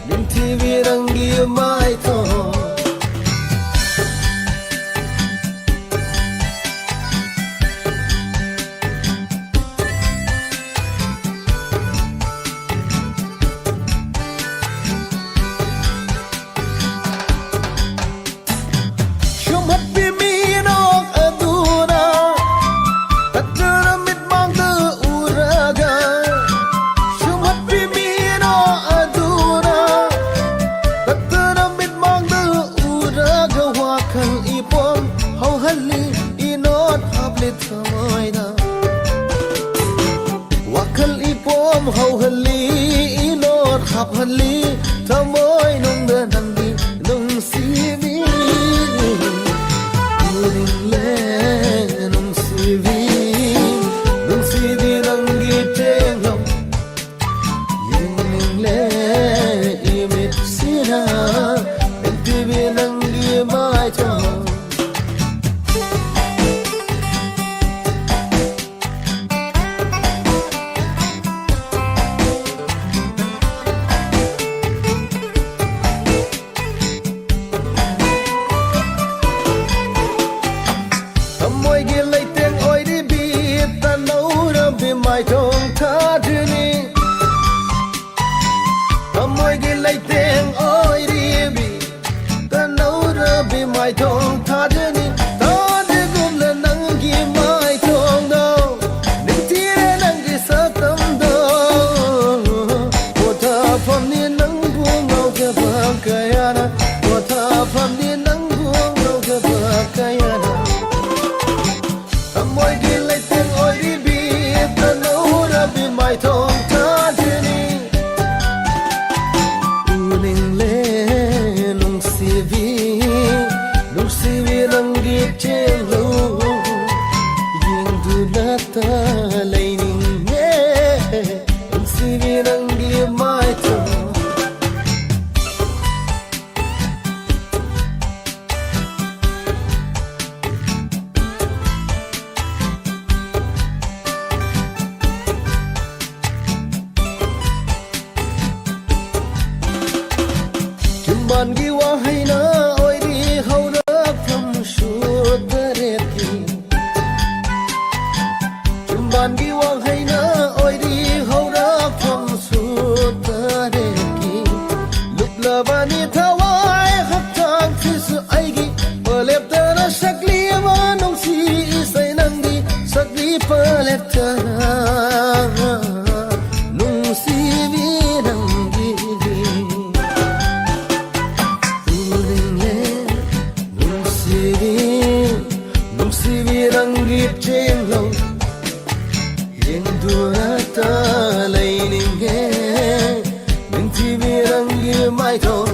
ꯅꯤꯡꯊꯤꯕꯤ ꯅꯪꯒꯤ ꯃꯥꯏꯊꯣꯡ ꯁꯨꯝꯍꯠꯄꯤ ꯃꯤꯅꯣꯛ ꯑꯗꯨꯅ ꯇꯠꯇꯅ ꯃꯤꯠꯃꯥꯡꯗ ꯎꯔꯒ, ꯁꯨꯝꯍꯠꯄꯤ ꯃꯤꯅꯣꯛ ꯑꯗꯨꯅ ꯇꯠꯇꯅ ꯃꯤꯠꯃꯥꯡꯗ ꯎꯔꯒ ꯋꯥꯈꯜ ꯏꯄꯣꯝ ꯍꯧꯍꯜꯂꯤ, ꯏꯅꯣꯠ ꯍꯥꯞꯂꯤ ꯊꯃꯣꯏꯗ꯫ ꯋꯥꯈꯜ ꯏꯄꯣꯝ ꯍꯧꯍꯜꯂꯤ, ꯏꯅꯣꯠ ꯍꯥꯞꯍꯜꯂꯤ, ꯊꯃꯣꯏꯅꯨꯡꯗ ꯅꯪꯒꯤ ꯅꯨꯡꯁꯤꯕꯤ ꯎꯅꯤꯡꯂꯦ꯫ ꯅꯨꯡꯁꯤꯕꯤ, ꯅꯨꯡꯁꯤꯕꯤ ꯅꯪꯒꯤ ꯊꯦꯡꯂꯝ ꯌꯦꯡꯅꯤꯡꯂꯦ꯫ ꯏꯃꯤꯠꯁꯤꯅ ꯅꯤꯡꯊꯤꯕꯤ ꯅꯪꯒꯤ ꯃꯥꯏꯊꯣꯡ ꯂꯩꯇꯦꯡ ꯑꯣꯏꯔꯤꯕꯤ ꯇꯅꯧꯔꯕꯤ ꯃꯥꯏꯊꯣꯡ ꯊꯥꯗꯨꯅꯤ꯫ ꯊꯃꯣꯏꯒꯤ ꯂꯩꯇꯦꯡ ꯑꯣꯏꯔꯤꯕꯤ ꯇꯅꯧꯔꯕꯤ ꯃꯥꯏꯊꯣꯡ ꯊꯥꯗꯨꯅꯤ꯫ ꯊꯥꯗꯒꯨꯝꯅ ꯅꯪꯒꯤ ꯃꯥꯏꯊꯣꯡꯗꯣ ꯅꯤꯡꯊꯤꯔꯦ ꯅꯪꯒꯤ ꯁꯛꯇꯝꯗꯣ꯫ ꯄꯣꯊꯥꯐꯝꯅꯤ ꯅꯪꯕꯨ ꯉꯥꯎꯖꯕ ꯀꯌꯥꯅ꯫ ꯄꯣꯊꯥꯐꯝꯅꯤ ꯅꯪꯕꯨ ꯉꯥꯎꯖꯕ ꯀꯌꯥꯅ꯫ ꯊꯃꯣꯏꯒꯤ ꯂꯩꯇꯦꯡ ꯑꯣꯏꯔꯤꯕꯤ ꯇꯅꯧꯔꯕꯤ ꯃꯥꯏꯊꯣꯡ ꯊꯥꯗꯨꯅꯤ꯫ ꯎꯅꯤꯡꯂꯦ ꯅꯨꯡꯁꯤꯕꯤ, ꯅꯨꯡꯁꯤꯕꯤ ꯅꯪꯒꯤ ꯆꯦꯜꯂꯨ꯫ ꯌꯦꯡꯗꯨꯅꯇ ꯂꯩꯅꯤꯡꯉꯦ ꯅꯨꯡꯁꯤꯕꯤ ꯅꯪꯒꯤ ꯃꯥꯏꯊꯣꯡ꯫ ꯆꯤꯝꯕꯥꯟꯒꯤ ꯋꯥꯍꯩꯅ ꯑꯣꯏꯔꯤ ꯍꯧꯔꯛꯐꯝꯁꯨ ꯇꯔꯦꯠꯀꯤ꯫ ꯆꯤꯝꯕꯥꯟꯒꯤ ꯋꯥꯍꯩꯅ ꯑꯣꯏꯔꯤ ꯍꯧꯔꯛꯐꯝꯁꯨ ꯇꯔꯦꯠꯀꯤ꯫ ꯂꯨꯞꯂꯕꯅꯤ ꯊꯋꯥꯏ ꯍꯛꯆꯥꯡꯁꯤꯁꯨ ꯑꯩꯒꯤ꯫ ꯂꯦꯞꯇꯅ ꯁꯛꯂꯤꯕ ꯅꯨꯡꯁꯤ ꯏꯁꯩ ꯅꯪꯒꯤ꯫ ꯁꯛꯂꯤꯕ ꯂꯦꯞꯇꯅ ꯅꯨꯡꯁꯤꯕꯤ ꯅꯪꯒꯤ꯫ ꯎꯅꯤꯡꯂꯦ ꯅꯨꯡꯁꯤꯕꯤ, ꯅꯨꯡꯁꯤꯕꯤ ꯅꯪꯒꯤ ꯆꯦꯡꯂꯧ꯫ ꯌꯦꯡꯗꯨꯅꯇ ꯂꯩꯅꯤꯡꯉꯦ ꯅꯤꯡꯊꯤꯕꯤ ꯅꯪꯒꯤ ꯃꯥꯏꯊꯣꯡ꯫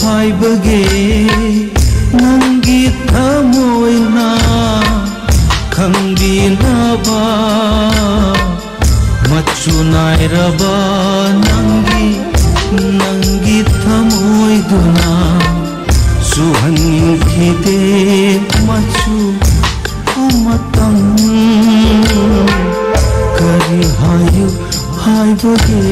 ꯍꯥꯏꯕꯒꯦ ꯅꯪꯒꯤ ꯊꯃꯣꯏꯅ ꯈꯪꯕꯤꯅꯕ꯫ ꯃꯆꯨ ꯅꯥꯏꯔꯕ ꯅꯪꯒꯤ, ꯅꯪꯒꯤ ꯊꯃꯣꯏꯗꯨꯅ ꯆꯨꯍꯟꯈꯤꯗꯦ ꯃꯆꯨ ꯑꯃꯇꯪ꯫ ꯀꯔꯤ ꯍꯥꯏꯌꯨ ꯍꯥꯏꯕꯒꯦ?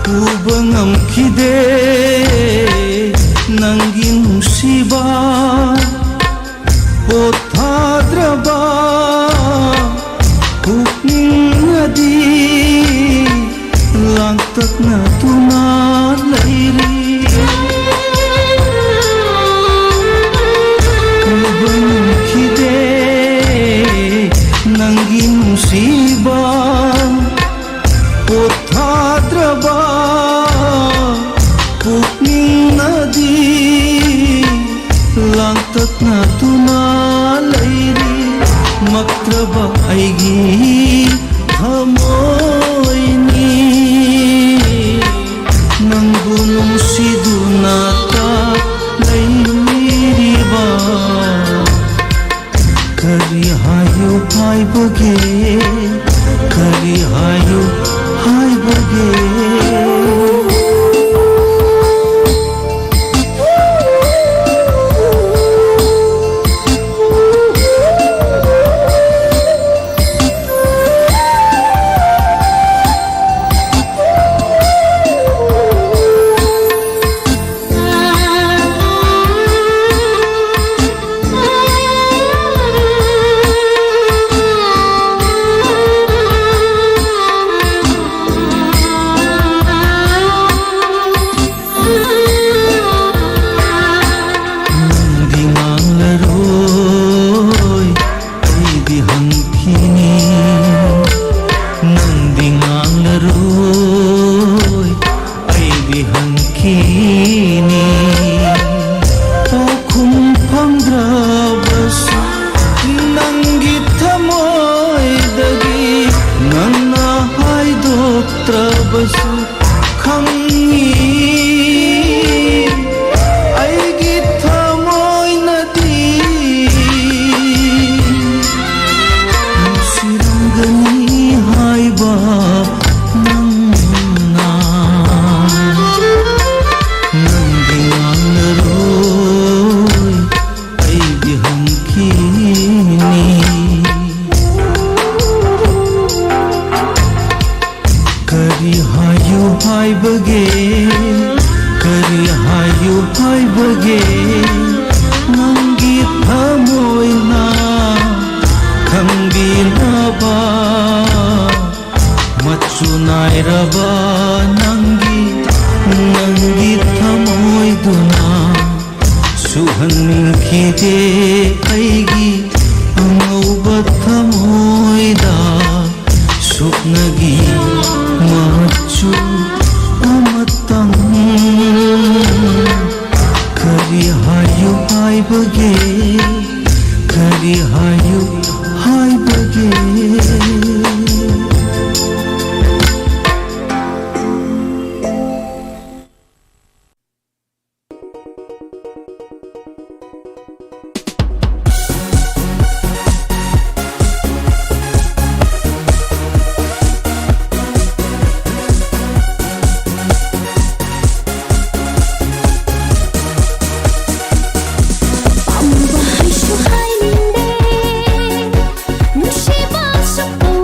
ꯎꯕ ꯉꯝꯈꯤꯗꯦ ꯅꯪꯒꯤ ꯅꯨꯡꯁꯤꯕ ꯄꯣꯊꯥꯗ꯭ꯔꯕ ꯄꯨꯛꯅꯤꯡ ꯑꯗꯤ ꯂꯥꯡꯇꯛꯅꯗꯨꯅ ꯂꯩꯔꯤ꯫ ꯎꯕ ꯉꯝꯈꯤꯗꯦ ꯅꯪꯒꯤ ꯅꯨꯡꯁꯤꯕ ꯄꯣꯊꯥꯗ꯭ꯔꯕ ꯄꯨꯛꯅꯤꯡꯅꯗꯤ ꯂꯥꯡꯇꯛꯅꯗꯨꯅ ꯂꯩꯔꯤ꯫ ꯃꯛꯇ꯭ꯔꯕ ꯑꯩꯒꯤ ꯊꯃꯣꯏꯅꯤ ꯅꯪꯕꯨ ꯅꯨꯡꯁꯤꯗꯨꯅ ꯂꯩꯔꯤꯕ꯫ ꯀꯔꯤ ꯍꯥꯏꯌꯨ ꯍꯥꯏꯕꯒꯦ? ꯀꯔꯤ ꯍꯥꯏꯌꯨ ꯍꯥꯏꯕꯒꯦ? ꯎꯍꯟꯈꯤꯗꯦ ꯑꯩꯒꯤ ꯑꯉꯧꯕ ꯊꯃꯣꯏꯗ ꯁꯨꯞꯅꯒꯤ ꯃꯆꯨ ꯑꯃꯇꯪ꯫ ꯀꯔꯤ ꯍꯥꯏꯌꯨ ꯍꯥꯏꯕꯒꯦ? ꯀꯔꯤ ꯍꯥꯏꯌꯨ ꯍꯥꯏꯕꯒꯦ? ꯄꯥꯝꯕ ꯍꯥꯏꯁꯨ ꯍꯥꯏꯅꯤꯡꯗꯦ, ꯅꯨꯡꯁꯤꯕ ꯁꯨꯛꯇꯧ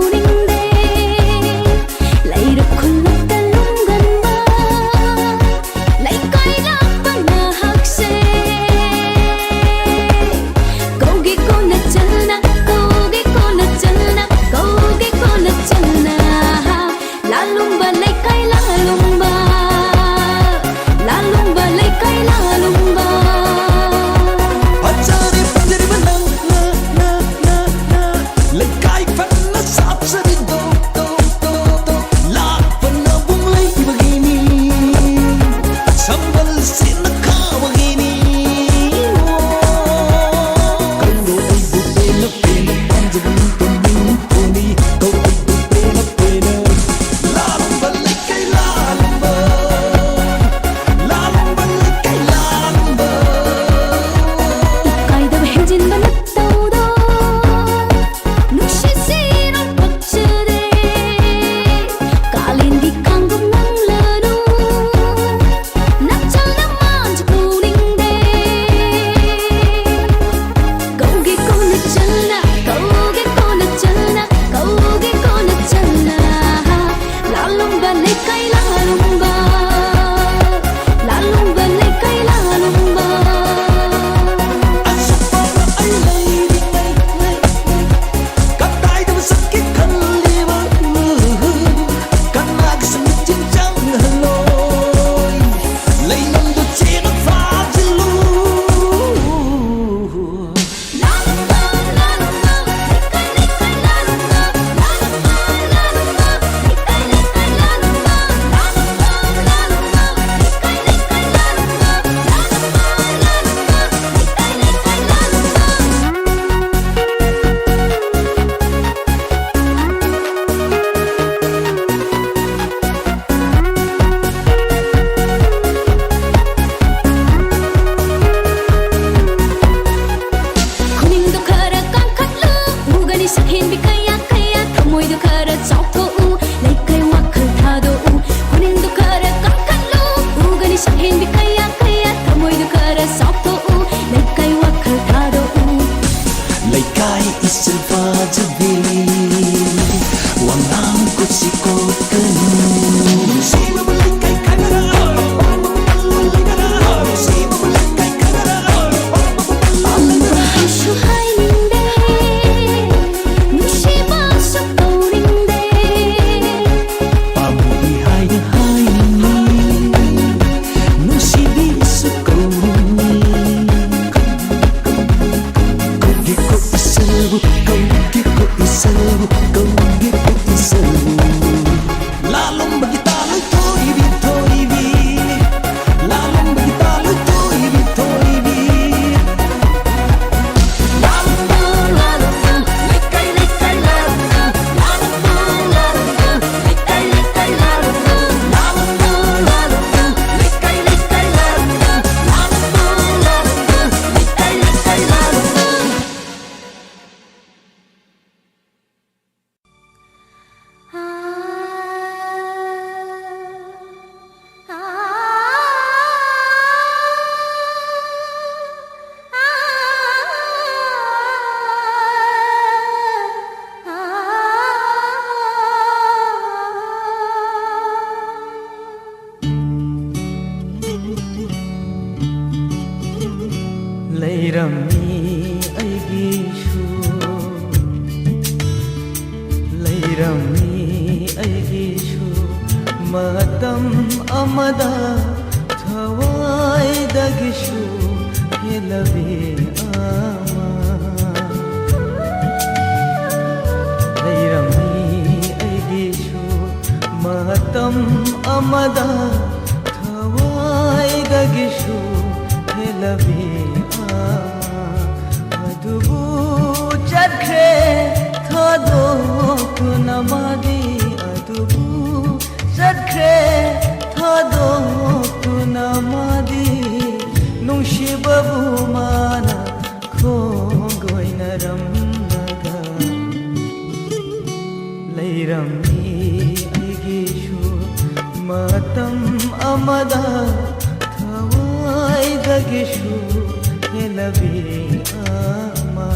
ꯂꯩꯔꯝꯃꯤ ꯑꯩꯒꯤꯁꯨ, ꯂꯩꯔꯝꯃꯤ ꯑꯩꯒꯤꯁꯨ ꯃꯇꯝ ꯑꯃꯗ ꯊꯋꯥꯏꯗꯒꯤꯁꯨ ꯍꯦꯜꯂꯕꯤ ꯑꯃ꯫ ꯂꯩꯔꯝꯃꯤ ꯑꯩꯒꯤꯁꯨ ꯃꯇꯝ ꯑꯃꯗ ꯊꯋꯥꯏꯗꯒꯤꯁꯨ ꯍꯦꯜꯂꯕꯤ ꯑꯃ꯫ ꯑꯗꯨꯕꯨ ꯆꯠꯈ꯭ꯔꯦ ꯊꯥꯗꯣꯛꯇꯨꯅ ꯃꯥꯗꯤ, ꯑꯗꯨꯕꯨ ꯆꯠꯈ꯭ꯔꯦ ꯊꯥꯗꯣꯛꯇꯨꯅ ꯃꯥꯗꯤ, ꯅꯨꯡꯁꯤꯕꯕꯨ ꯃꯥꯅ ꯈꯣꯡꯒꯣꯏꯅꯔꯝꯂꯒ꯫ ꯂꯩꯔꯝꯃꯤ ꯑꯩꯒꯤꯁꯨ ꯃꯇꯝ ꯑꯃꯗ ꯊꯋꯥꯏꯗꯒꯤꯁꯨ ꯍꯦꯜꯂꯕꯤ ꯑꯃ꯫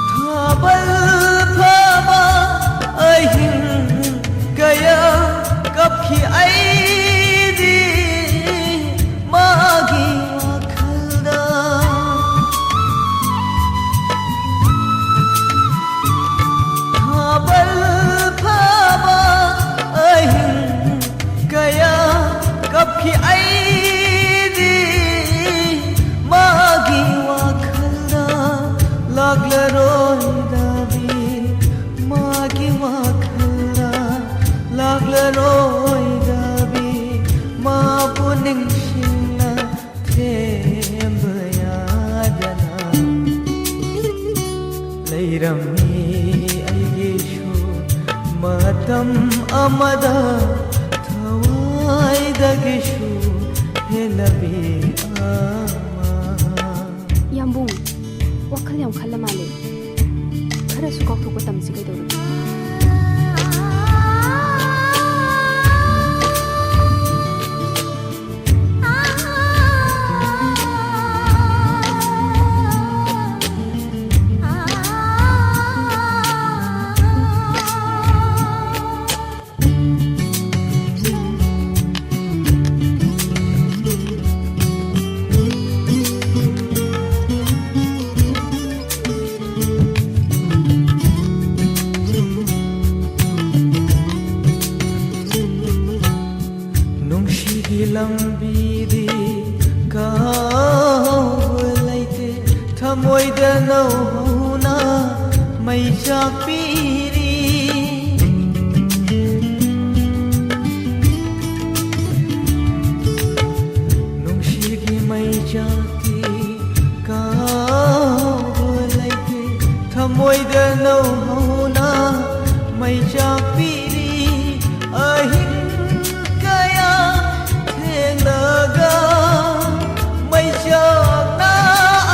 ꯊꯥꯕꯜ ꯐꯥꯕ ꯑꯍꯤꯡ ꯀꯌꯥ ꯀꯞꯈꯤ ꯑꯩꯗꯤ ꯃꯥꯒꯤ ꯋꯥꯈꯜꯗ꯫ ꯊꯥꯕꯜ ꯐꯥꯕ ꯑꯍꯤꯡ ꯀꯌꯥ ꯀꯞꯈꯤ ꯑꯩꯗꯤ ꯃꯥꯒꯤ ꯋꯥꯈꯜꯗ꯫ ꯂꯥꯛꯂꯔꯣꯏꯗꯕꯤ ꯃꯥꯒꯤ ꯋꯥꯈꯜꯗ꯫ ꯂꯥꯛꯂꯔꯣꯏꯗꯕꯤ ꯃꯥꯕꯨ ꯅꯤꯡꯁꯤꯡꯅ ꯊꯦꯝꯕ ꯌꯥꯗꯅ꯫ ꯂꯩꯔꯝꯃꯤ ꯑꯩꯒꯤꯁꯨ ꯃꯇꯝ ꯑꯃꯗ ꯊꯋꯥꯏꯗꯒꯤꯁꯨ ꯍꯦꯜꯂꯕꯤ ꯑꯃ꯫ ꯌꯥꯝꯕꯨꯡ, ꯋꯥꯈꯜ ꯌꯥꯝ ꯈꯜꯂ ꯃꯥꯜꯂꯦ꯫ ꯈꯔꯁꯨ ꯀꯥꯎꯊꯣꯛꯄ ꯇꯝꯁꯤ ꯀꯩꯗꯧꯔꯒꯦ? ꯂꯝꯕꯤꯗꯤ ꯀꯥꯎꯕ ꯂꯩꯇꯦ, ꯊꯃꯣꯏꯗ ꯅꯧꯍꯧꯅ ꯃꯩ ꯆꯥꯛꯄꯤꯔꯤ꯫ ꯅꯨꯡꯁꯤꯒꯤ ꯃꯩ ꯆꯥꯛꯇꯤ ꯀꯥꯎꯕ ꯂꯩꯇꯦ, ꯊꯃꯣꯏꯗ ꯅꯧꯍꯧꯅ ꯃꯩ ꯆꯥꯛꯄꯤꯔꯤ꯫ ꯑꯍꯤꯡ ꯀꯌꯥ ꯊꯦꯡꯂꯒ ꯃꯩꯆꯥꯛꯅ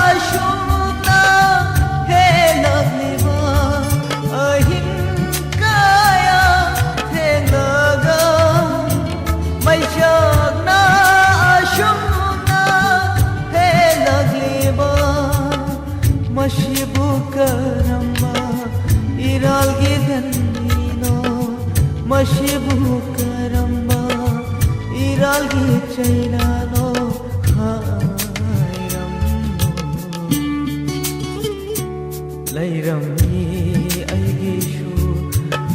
ꯑꯁꯨꯝꯅ ꯍꯦꯜꯂꯛꯂꯤꯕ꯫ ꯑꯍꯤꯡ ꯀꯌꯥ ꯊꯦꯡꯂꯒ ꯃꯩꯆꯥꯛꯅ ꯑꯁꯨꯝꯅ ꯍꯦꯜꯂꯛꯂꯤꯕ꯫ ꯃꯁꯤꯕꯨ ꯀꯔꯝꯕ ꯏꯔꯥꯜꯒꯤ ꯂꯟꯅꯤꯅꯣ? ꯃꯁꯤꯕꯨ ꯀꯔꯝꯕ ꯏꯔꯥꯜꯒꯤ ꯆꯩꯅꯥꯅꯣ? ꯍꯥꯏꯔꯝꯃꯨ꯫ ꯂꯩꯔꯝꯃꯤ ꯑꯩꯒꯤꯁꯨ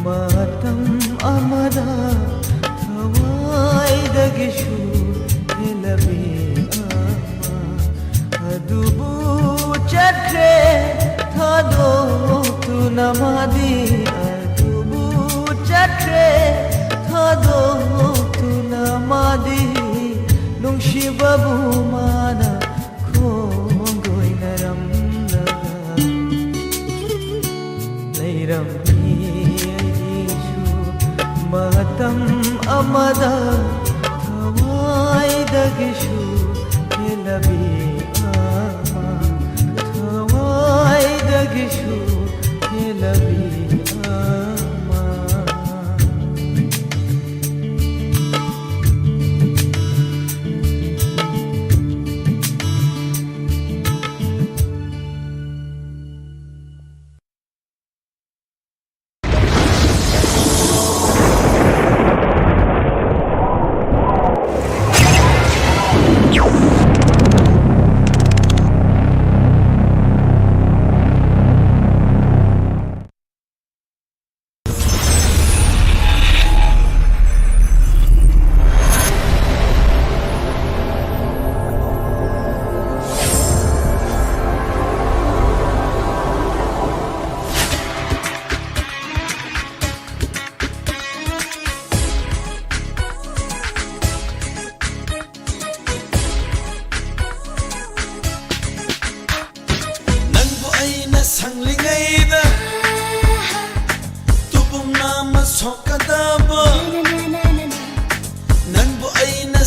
ꯃꯇꯝ ꯑꯃꯗ ꯊꯋꯥꯏꯗꯒꯤꯁꯨ ꯍꯦꯜꯂꯕꯤ ꯑꯃ꯫ ꯑꯗꯨꯕꯨ ꯆꯠꯈ꯭ꯔꯦ ꯊꯥꯗꯣꯛꯇꯨꯅ ꯃꯥꯗꯤ, ꯑꯗꯨꯕꯨ ꯆꯠꯈ꯭ꯔꯦ ꯊꯥꯗꯣꯛꯇꯨꯅ ꯃꯥꯗꯤ, ꯅꯨꯡꯁꯤꯕꯕꯨ ꯃꯥꯅ ꯈꯣꯡꯒꯣꯏꯅꯔꯝꯂꯒ꯫ ꯂꯩꯔꯝꯃꯤ ꯑꯩꯒꯤꯁꯨ ꯃꯇꯝ ꯑꯃꯗ ꯊꯋꯥꯏꯗꯒꯤꯁꯨ ꯍꯦꯜꯂꯕꯤ ꯑꯃ, ꯊꯋꯥꯏꯗꯒꯤꯁꯨ ꯍꯦꯜꯂꯕꯤ ꯑꯃ꯫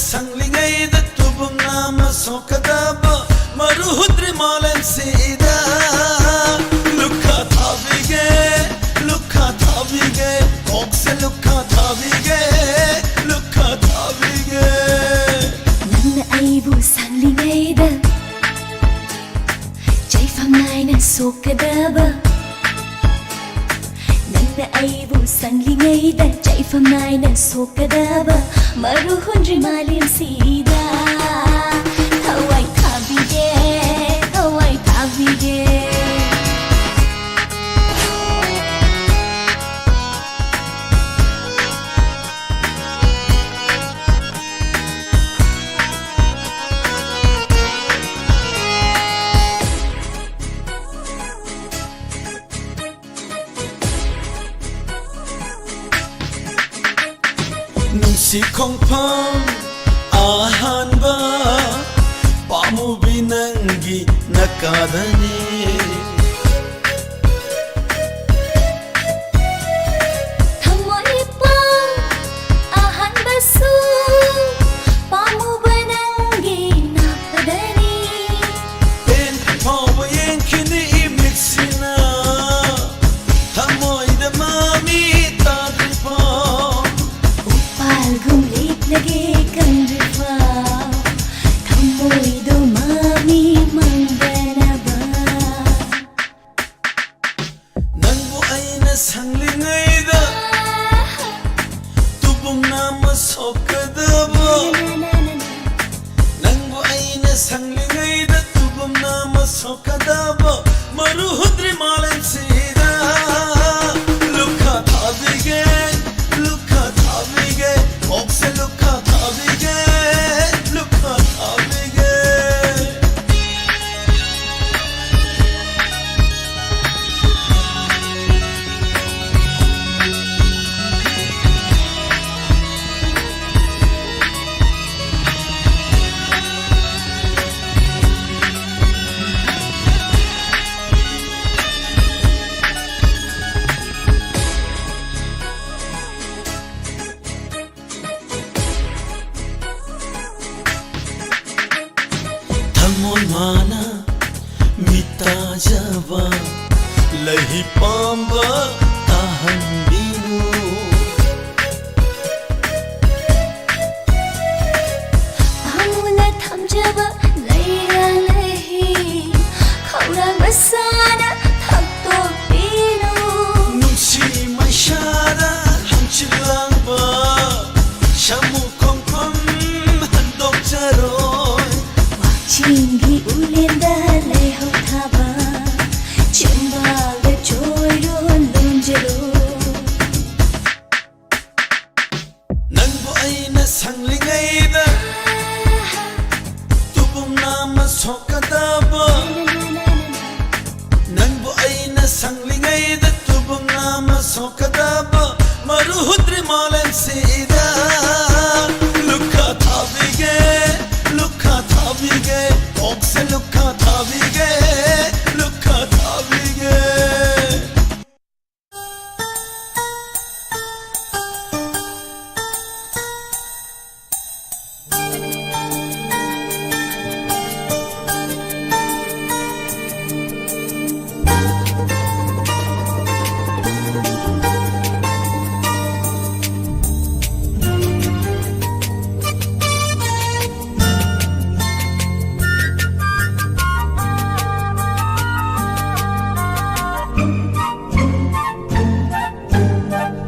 ꯁꯪꯂꯤꯉꯩꯗ ꯇꯨꯕꯨꯝ ꯅꯥꯝꯃ ꯁꯣꯛꯀꯗꯕ ꯃꯔꯨ ꯍꯨꯠꯇ꯭ꯔꯤ ꯃꯥꯂꯦꯝꯁꯤꯗ꯫ ꯂꯨꯈꯥ ꯊꯥꯕꯤꯒꯦ, ꯂꯨꯈꯥ ꯊꯥꯕꯤꯒꯦ, ꯀꯣꯛꯁꯦ ꯂꯨꯈꯥ ꯊꯥꯕꯤꯒꯦ, ꯂꯨꯈꯥ ꯊꯥꯕꯤꯒꯦ꯫ ꯅꯪꯅ ꯑꯩꯕꯨ ꯁꯪꯂꯤꯉꯩꯗ ꯆꯩꯐꯝ ꯅꯥꯏꯅ ꯁꯣꯛꯀꯗꯕ, ꯅꯪꯅ ꯑꯩꯕꯨ ꯁꯪꯂꯤꯉꯩꯗ ꯆꯩꯐꯝ ꯅꯥꯏꯅ ꯁꯣꯛꯀꯗꯕ ꯃꯔꯨ ꯍꯨꯟꯗ꯭ꯔꯤ ꯃꯥꯂꯦꯝꯁꯤꯗ꯫ ꯊꯋꯥꯏ ꯊꯥꯕꯤꯒꯦ, ꯊꯋꯥꯏ ꯊꯥꯕꯤꯒꯦ꯫ ꯅꯨꯡꯁꯤ ꯈꯣꯡꯐꯝ ꯑꯍꯥꯟꯕ, ꯄꯥꯝꯃꯨꯕꯤ ꯅꯪꯒꯤ ꯅꯀꯥꯗꯅꯤ꯫ ꯊꯃꯣꯏ ꯄꯥꯎ ꯑꯍꯥꯟꯕꯁꯨ ꯄꯥꯝꯃꯨꯕ ꯅꯪꯒꯤ ꯅꯥꯄꯗꯅꯤ꯫ ꯄꯦꯟꯗ꯭ꯔꯤ ꯐꯥꯎꯕ ꯌꯦꯡꯈꯤꯅꯤ ꯏꯃꯤꯠꯁꯤꯅ, ꯊꯃꯣꯏꯗ ꯃꯃꯤ ꯇꯥꯗ꯭ꯔꯤ ꯐꯥꯎ꯫ ꯎꯄꯥꯜꯒꯨꯝ ꯂꯤꯛꯂꯒꯦ ꯀꯪꯗ꯭ꯔꯤ ꯐꯥꯎ, ꯊꯃꯣꯏꯗꯣ ꯃꯃꯤ ꯃꯪꯗꯅꯕ꯫ ꯅꯪꯕꯨ ꯑꯩꯅ ꯁꯪꯂꯤꯉꯩꯗ ꯇꯨꯕꯨꯝ ꯅꯥꯝꯃ ꯁꯣꯛꯀꯗꯕ, ꯅꯪꯕꯨ ꯑꯩꯅ ꯁꯪꯂꯤꯉꯩꯗ ꯇꯨꯕꯨꯝ ꯅꯥꯝꯃ ꯁꯣꯛꯀꯗꯕ ꯃꯔꯨ ꯍꯨꯠꯇ꯭ꯔꯤ ꯃꯥꯂꯦꯝꯁꯤꯗ꯫ ꯂꯨꯈꯥ ꯊꯥꯕꯤꯒꯦ, ꯂꯨꯈꯥ ꯊꯥꯕꯤꯒꯦ, ꯀꯣꯛꯁꯦ ꯂꯨꯈꯥ ꯊꯥꯕꯤꯒꯦ, ꯂꯨꯈꯥ ꯊꯥꯕꯤꯒꯦ꯫ ꯃꯣꯟ ꯃꯥꯅ ꯃꯤꯠ ꯇꯥꯖꯕ ꯂꯩꯍꯤ ꯄꯥꯝꯕ ꯇꯥꯍꯟꯕꯤꯅꯨ꯫ ꯄꯥꯝꯃꯨꯅ ꯊꯝꯖꯕ ꯂꯩꯔꯥ ꯂꯩꯍꯤ ꯈꯧꯔꯥꯡꯕ ꯁꯥꯅ ꯊꯛꯇꯣꯛꯄꯤꯅꯨ꯫ ꯅꯨꯡꯁꯤ ꯃꯩꯁꯥꯗ ꯍꯪꯆꯤꯠ ꯂꯥꯡꯕ ꯁꯥꯃꯨ ꯈꯣꯡꯐꯝ ꯍꯟꯗꯣꯛꯆꯔꯣꯏ꯫ ꯋꯥꯛꯆꯤꯡꯒꯤ ꯎꯂꯦꯟꯗ ꯂꯩꯍꯧ ꯊꯥꯕ ꯆꯦꯡꯕꯥꯜꯗ ꯆꯣꯏꯔꯣ ꯂꯣꯟꯖꯔꯣ꯫ ꯅꯪꯕꯨ ꯑꯩꯅ ꯁꯪꯂꯤꯉꯩꯗ ꯇꯨꯕꯨꯝ ꯅꯥꯝꯃ ꯁꯣꯛꯀꯗꯕ꯫ ꯅꯪꯕꯨ ꯑꯩꯅ ꯁꯪꯂꯤꯉꯩꯗ ꯇꯨꯕꯨꯝ ꯅꯥꯝꯃ ꯁꯣꯛꯀꯗꯕ꯫ ꯃꯔꯨ ꯍꯨꯠꯇ꯭ꯔꯤ ꯃꯥꯂꯦꯝꯁꯤꯗ ꯂꯨꯈꯥ ꯊꯥꯕꯤꯒꯦ, ꯂꯨꯈꯥ ꯊꯥꯕꯤꯒꯦ, ꯑꯣꯛꯁꯦ ꯂꯨꯈꯥ ꯊꯥꯕꯤꯒꯦ, ꯂꯨꯈꯥ ꯊꯥꯕꯤꯒꯦ꯫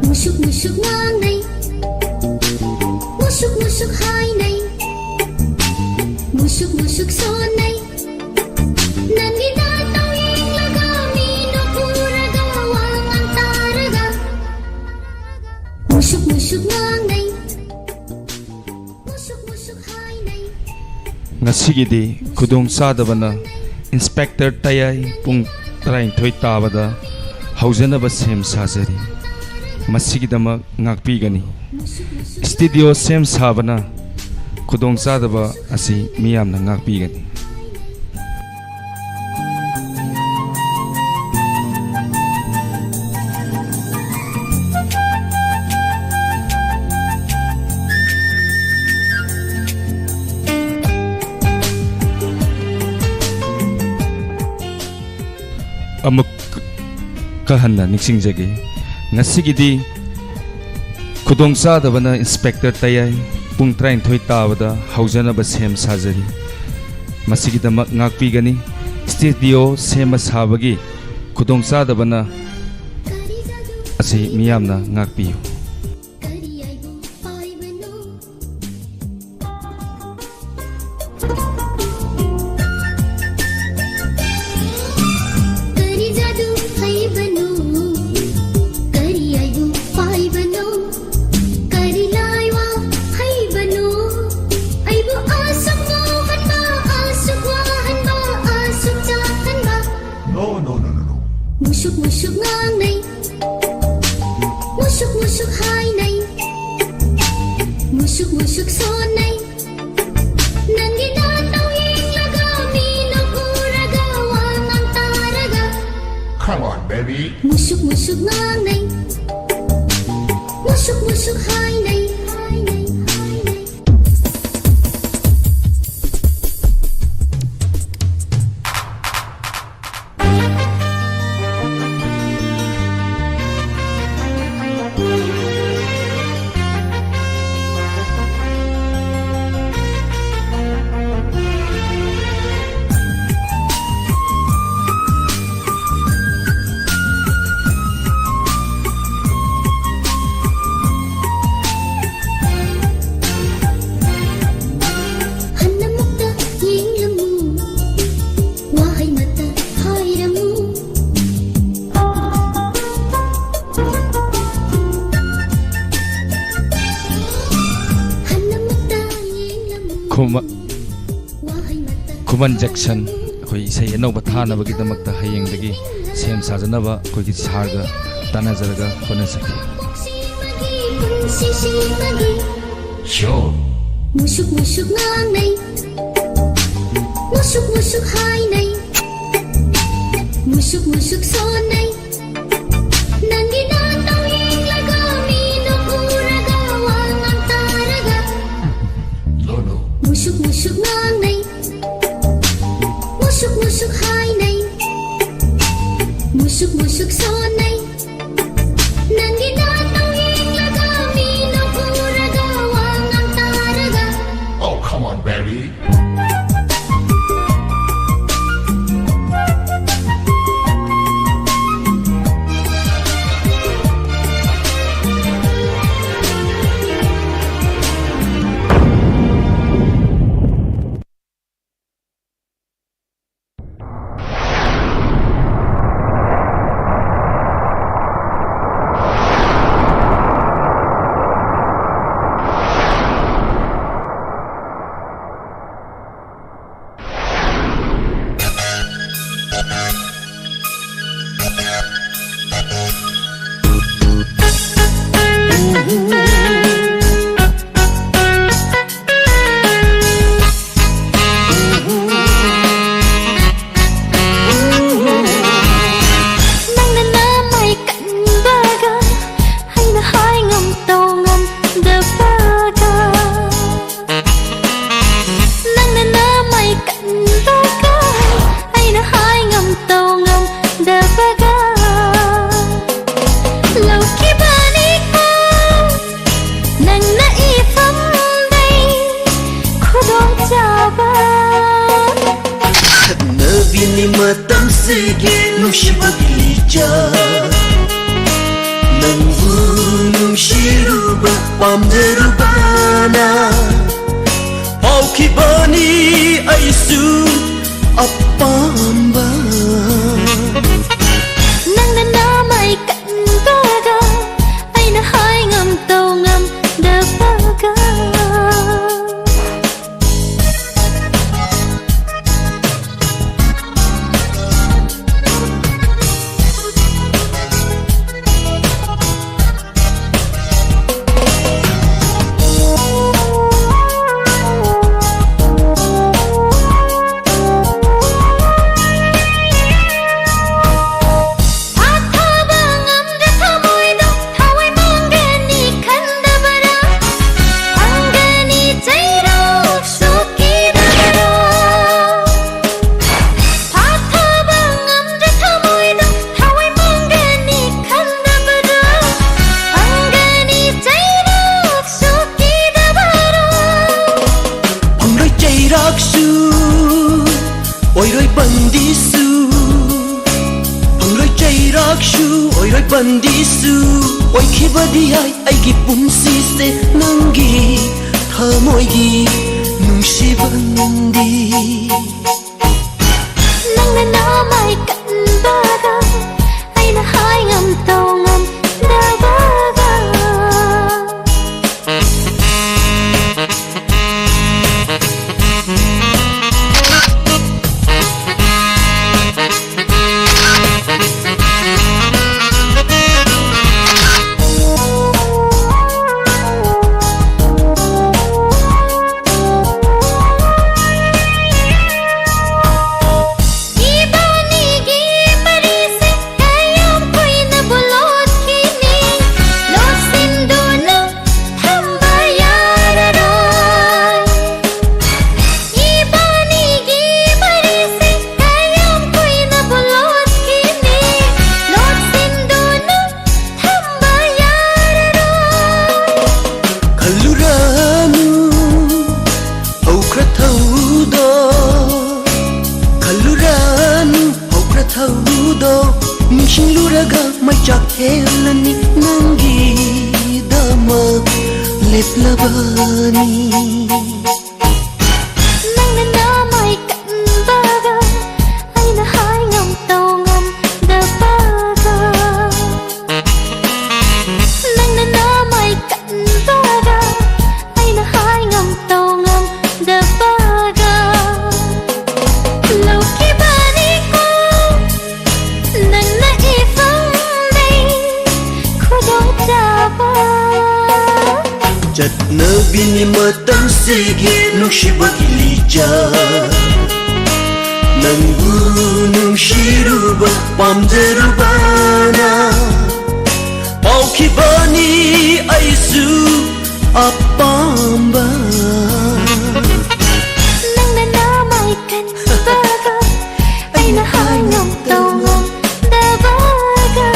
ꯃꯨꯁꯨꯛ ꯃꯨꯁꯨꯛ ꯉꯥꯡꯅꯩ, ꯃꯨꯁꯨꯛ ꯃꯨꯁꯨꯛ ꯍꯥꯏꯅꯩ, ꯃꯨꯁꯨꯛ ꯃꯨꯁꯨꯛ ꯁꯣꯟꯅꯩ꯫ ꯅꯪꯒꯤ ꯅꯥꯇꯧ ꯌꯦꯡꯂꯒ ꯃꯤ ꯅꯣꯛꯎꯔꯒ ꯋꯥ ꯉꯥꯡ ꯇꯥꯔꯒ ꯃꯨꯁꯨꯛ ꯃꯨꯁꯨꯛ ꯉꯥꯡꯅꯩ, ꯃꯨꯁꯨꯛ ꯃꯨꯁꯨꯛ ꯍꯥꯏꯅꯩ꯫ ꯉꯁꯤꯒꯤꯗꯤ ꯈꯨꯗꯣꯡꯆꯥꯗꯕꯅ ꯏꯟꯁꯄꯦꯛꯇꯔ ꯇꯌꯥꯏ ꯄꯨꯡ ꯇꯔꯥꯅꯤꯊꯣꯏ ꯇꯥꯕꯗ ꯍꯧꯖꯅꯕ ꯁꯦꯝ ꯁꯥꯖꯔꯤ꯫ ꯃꯁꯤꯒꯤꯗꯃꯛ ꯉꯥꯛꯄꯤꯒꯅꯤ꯫ ꯁ꯭ꯇꯨꯗꯤꯑꯣ ꯁꯦꯝ ꯁꯥꯕꯅ ꯈꯨꯗꯣꯡꯆꯥꯗꯕ ꯑꯁꯤ ꯃꯤꯌꯥꯝꯅ ꯉꯥꯛꯄꯤꯒꯅꯤ꯫ ꯑꯃꯨꯛ ꯀ ꯍꯟꯅ ꯅꯤꯡꯁꯤꯡꯖꯒꯦ꯫ ꯉꯁꯤꯒꯤꯗꯤ ꯈꯨꯗꯣꯡꯆꯥꯗꯕꯅ ꯏꯟꯁꯄꯦꯛꯇꯔ ꯇꯌꯥꯏ ꯄꯨꯡ ꯇꯔꯥꯅꯤꯊꯣꯏ ꯇꯥꯕꯗ ꯍꯧꯖꯅꯕ ꯁꯦꯝ ꯁꯥꯖꯔꯤ꯫ ꯃꯁꯤꯒꯤꯗꯃꯛ ꯉꯥꯛꯄꯤꯒꯅꯤ꯫ ꯁ꯭ꯇꯨꯗꯤꯑꯣ ꯁꯦꯝꯕ ꯁꯥꯕꯒꯤ ꯈꯨꯗꯣꯡꯆꯥꯗꯕꯅ ꯑꯁꯤ ꯃꯤꯌꯥꯝꯅ ꯉꯥꯛꯄꯤꯌꯨ꯫ ꯈꯨꯃ-, ꯈꯨꯃꯟ ꯖꯦꯛꯁꯟ ꯑꯩꯈꯣꯏ ꯏꯁꯩ ꯑꯅꯧꯕ ꯊꯥꯅꯕꯒꯤꯗꯃꯛꯇ ꯍꯌꯦꯡꯗꯒꯤ ꯁꯦꯝ ꯁꯥꯖꯅꯕ ꯑꯩꯈꯣꯏꯒꯤ ꯁꯥꯔꯒ ꯇꯥꯟꯅꯖꯔꯒ ꯍꯣꯠꯅꯖꯒꯦ꯫ ꯃꯨꯁꯨꯛ ꯃꯨꯁꯨꯛ ꯁꯣꯟꯅꯩ ꯅꯪꯒꯤ ꯅꯥꯇꯪ ꯌꯦꯡꯂꯒ ꯃꯤ ꯅꯣꯛꯎꯔꯒ ꯋꯥ ꯉꯥꯡ ꯇꯥꯔꯒ. Oh, come on, baby. ꯅꯪꯅ ꯅꯃꯥꯏ ꯀꯟꯕꯒ ꯑꯩꯅ ꯍꯥꯏ ꯉꯝ ꯇꯧ ꯉꯝꯗꯕꯒ. ꯅꯪꯅ ꯅꯃꯥꯏ ꯀꯟꯕꯒ ꯑꯩꯅ ꯍꯥꯏ ꯉꯝ ꯇꯧ ꯉꯝꯗꯕꯒ. ꯂꯧꯈꯤꯕꯅꯤꯀꯣ ꯅꯪꯅ ꯏꯐꯝꯗꯩ ꯈꯨꯗꯣꯡꯆꯥꯕ. ꯈꯠꯅꯕꯤꯅꯤ ꯃꯇꯝꯁꯤꯒꯤ ꯅꯨꯡꯁꯤꯕꯒꯤ ꯆꯥꯛ. ꯅꯪꯕꯨ ꯅꯨꯡꯁꯤꯔꯨꯕ ꯄꯥꯝꯖꯔꯨꯕꯅ ꯐꯥꯎꯈꯤꯕꯅꯤ ꯑꯩꯁꯨ ꯑꯄꯥꯝꯕ. ꯅꯪꯅ ꯅꯃꯥꯏ ꯀꯟꯕꯒ ꯑꯩꯅ ꯍꯥꯏ ꯉꯝ ꯇꯧ ꯉꯝꯗꯕꯒ. ꯄꯟꯗꯤꯁꯨ ꯑꯣꯏꯈꯤꯕꯗꯤ ꯌꯥꯏ ꯑꯩꯒꯤ ꯄꯨꯟꯁꯤꯁꯦ ꯅꯪꯒꯤ ꯊꯃꯣꯏꯒꯤ ꯅꯨꯡꯁꯤꯕ ꯅꯪꯗꯤ꯫ ꯅꯪꯅ ꯅꯃꯥꯏ ꯀꯟꯕꯒ ꯑꯩꯅ ꯍꯥꯏ ꯉꯝ ꯇꯧ ꯉꯝꯗꯕꯒ꯫ ꯏꯕꯥꯅꯤꯒꯤ ꯃꯔꯤꯁꯦ ꯀꯌꯥꯝ ꯀꯨꯏꯅꯕꯨ ꯂꯣꯠꯈꯤꯅꯤ? ꯂꯣꯠꯁꯤꯟꯗꯨꯅ ꯊꯝꯕ ꯌꯥꯔꯔꯣꯏ꯫ ꯏꯕꯥꯅꯤꯒꯤ ꯃꯔꯤꯁꯦ ꯀꯌꯥꯝ ꯀꯨꯏꯅꯕꯨ ꯂꯣꯠꯈꯤꯅꯤ? ꯂꯣꯠꯁꯤꯟꯗꯨꯅ ꯊꯝꯕ ꯌꯥꯔꯔꯣꯏ꯫ ꯈꯜꯂꯨꯔꯅꯨ ꯍꯧꯈ꯭ꯔ ꯊꯧꯗꯣꯛ, ꯈꯜꯂꯨꯔꯅꯨ ꯍꯧꯈ꯭ꯔ ꯊꯧꯗꯣꯛ꯫ ꯅꯤꯡꯁꯤꯡꯂꯨꯔꯒ ꯃꯩꯆꯥꯛ ꯍꯦꯜꯂꯅꯤ ꯅꯪꯒꯤꯗꯃꯛ ꯂꯦꯞꯂꯕꯅꯤ꯫ ꯅꯪꯅ ꯅꯃꯥꯏ ꯀꯟꯕꯒ ꯑꯩꯅ ꯍꯥꯏ ꯉꯝ ꯇꯧ ꯉꯝꯗꯕꯒ꯫ ꯅꯪꯅ ꯅꯃꯥꯏ ꯀꯟꯕꯒ ꯑꯩꯅ ꯍꯥꯏ ꯉꯝ ꯇꯧ ꯉꯝꯗꯕꯒ꯫ ꯂꯧꯈꯤꯕꯅꯤꯀꯣ ꯅꯪꯅ ꯏꯐꯝꯗꯩ ꯈꯨꯗꯣꯡꯆꯥꯕ꯫ ꯆꯠꯅꯕꯤꯅꯤ ꯃꯇꯝꯁꯤꯒꯤ ꯅꯨꯡꯁꯤꯕꯒꯤ ꯂꯤꯆꯠ꯫ ꯅꯪꯕꯨ ꯅꯨꯡꯁꯤꯔꯨꯕ ꯄꯥꯝꯖꯔꯨꯕꯅ ꯄꯥꯎꯈꯤꯕꯅꯤ ꯑꯩꯁꯨ ꯑꯄꯥꯝꯕ꯫ ꯅꯪꯅ ꯅꯃꯥꯏ ꯀꯟꯕꯒ ꯑꯩꯅ ꯍꯥꯏ ꯉꯝ ꯇꯧ ꯉꯝꯗꯕꯒ꯫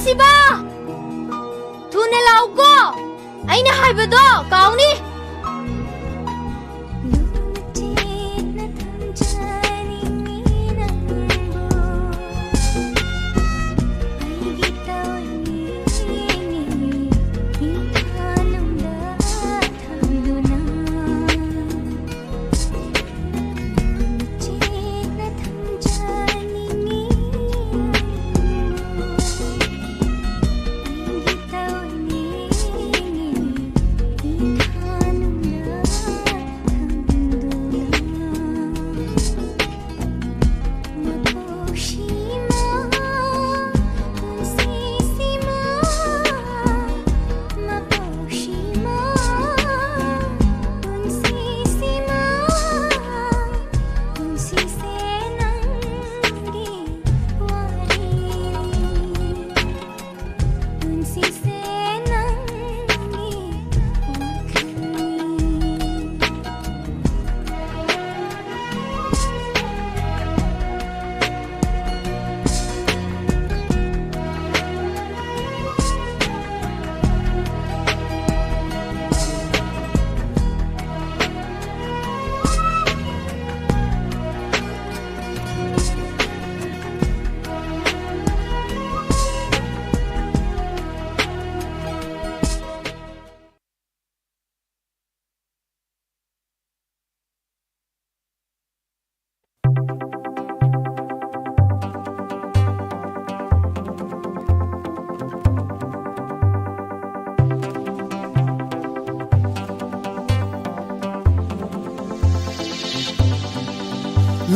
ꯁꯤꯕꯥ! ꯊꯨꯅ ꯂꯥꯛꯎꯀꯣ! ꯑꯩꯅ ꯍꯥꯏꯕꯗꯣ ꯀꯥꯎꯅꯤ!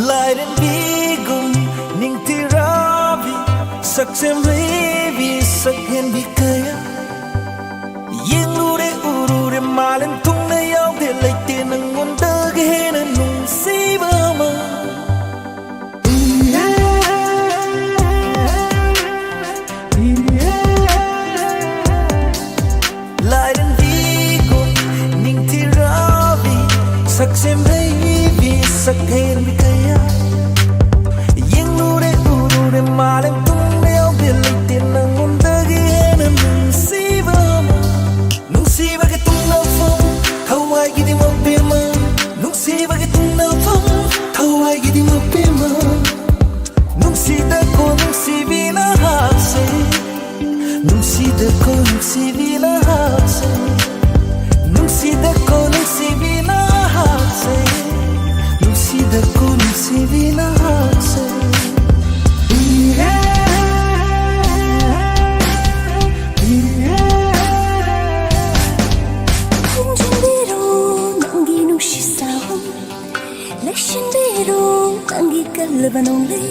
ꯂꯥꯏꯔꯦꯝꯕꯤꯒꯨꯝ ꯅꯤꯡꯊꯤꯔꯥꯕꯤ, ꯁꯛꯁꯦꯝ ꯂꯩꯕꯤ, ꯁꯛꯍꯦꯟꯕꯤ ꯀꯌꯥ ꯌꯦꯡꯂꯨꯔꯦ, ꯎꯔꯨꯔꯦ, ꯃꯥꯂꯦꯝ ꯊꯨꯡꯅ ꯌꯥꯎꯗꯦ, ꯂꯩꯇꯦ ꯅꯪꯉꯣꯟꯗꯒꯤ ꯍꯦꯟꯅ ꯅꯨꯡꯁꯤꯕ ꯑꯃ꯫ ꯂꯥꯏꯔꯦꯝꯕꯤꯒꯨꯝ ꯅꯤꯡꯊꯤꯔꯥꯕꯤ, ꯁꯛꯁꯦꯝ ꯂꯩꯕꯤ, ꯁꯛꯍꯦꯟꯕꯤ ꯀꯌꯥ ꯌꯦꯡꯂꯨꯔꯦ, ꯎꯔꯨꯔꯦ, ꯃꯥꯂꯦꯝ ꯇꯨꯡꯗ ꯌꯥꯎꯗꯦ, ꯂꯩꯇꯦ ꯅꯪꯉꯣꯟꯗ ꯅꯪꯕꯨ ꯅꯨꯡꯁꯤꯕꯤ ꯅꯍꯥꯛꯁꯦ ꯏꯔꯦ, ꯏꯔꯦ. ꯈꯨꯝꯖꯤꯟꯕꯤꯔꯣ ꯅꯪꯒꯤ ꯅꯨꯡꯁꯤ ꯁꯥꯍꯨꯝ, ꯂꯩꯁꯤꯟꯕꯤꯔꯣ ꯅꯪꯒꯤ ꯀꯜꯂꯕ ꯅꯣꯡꯂꯩ.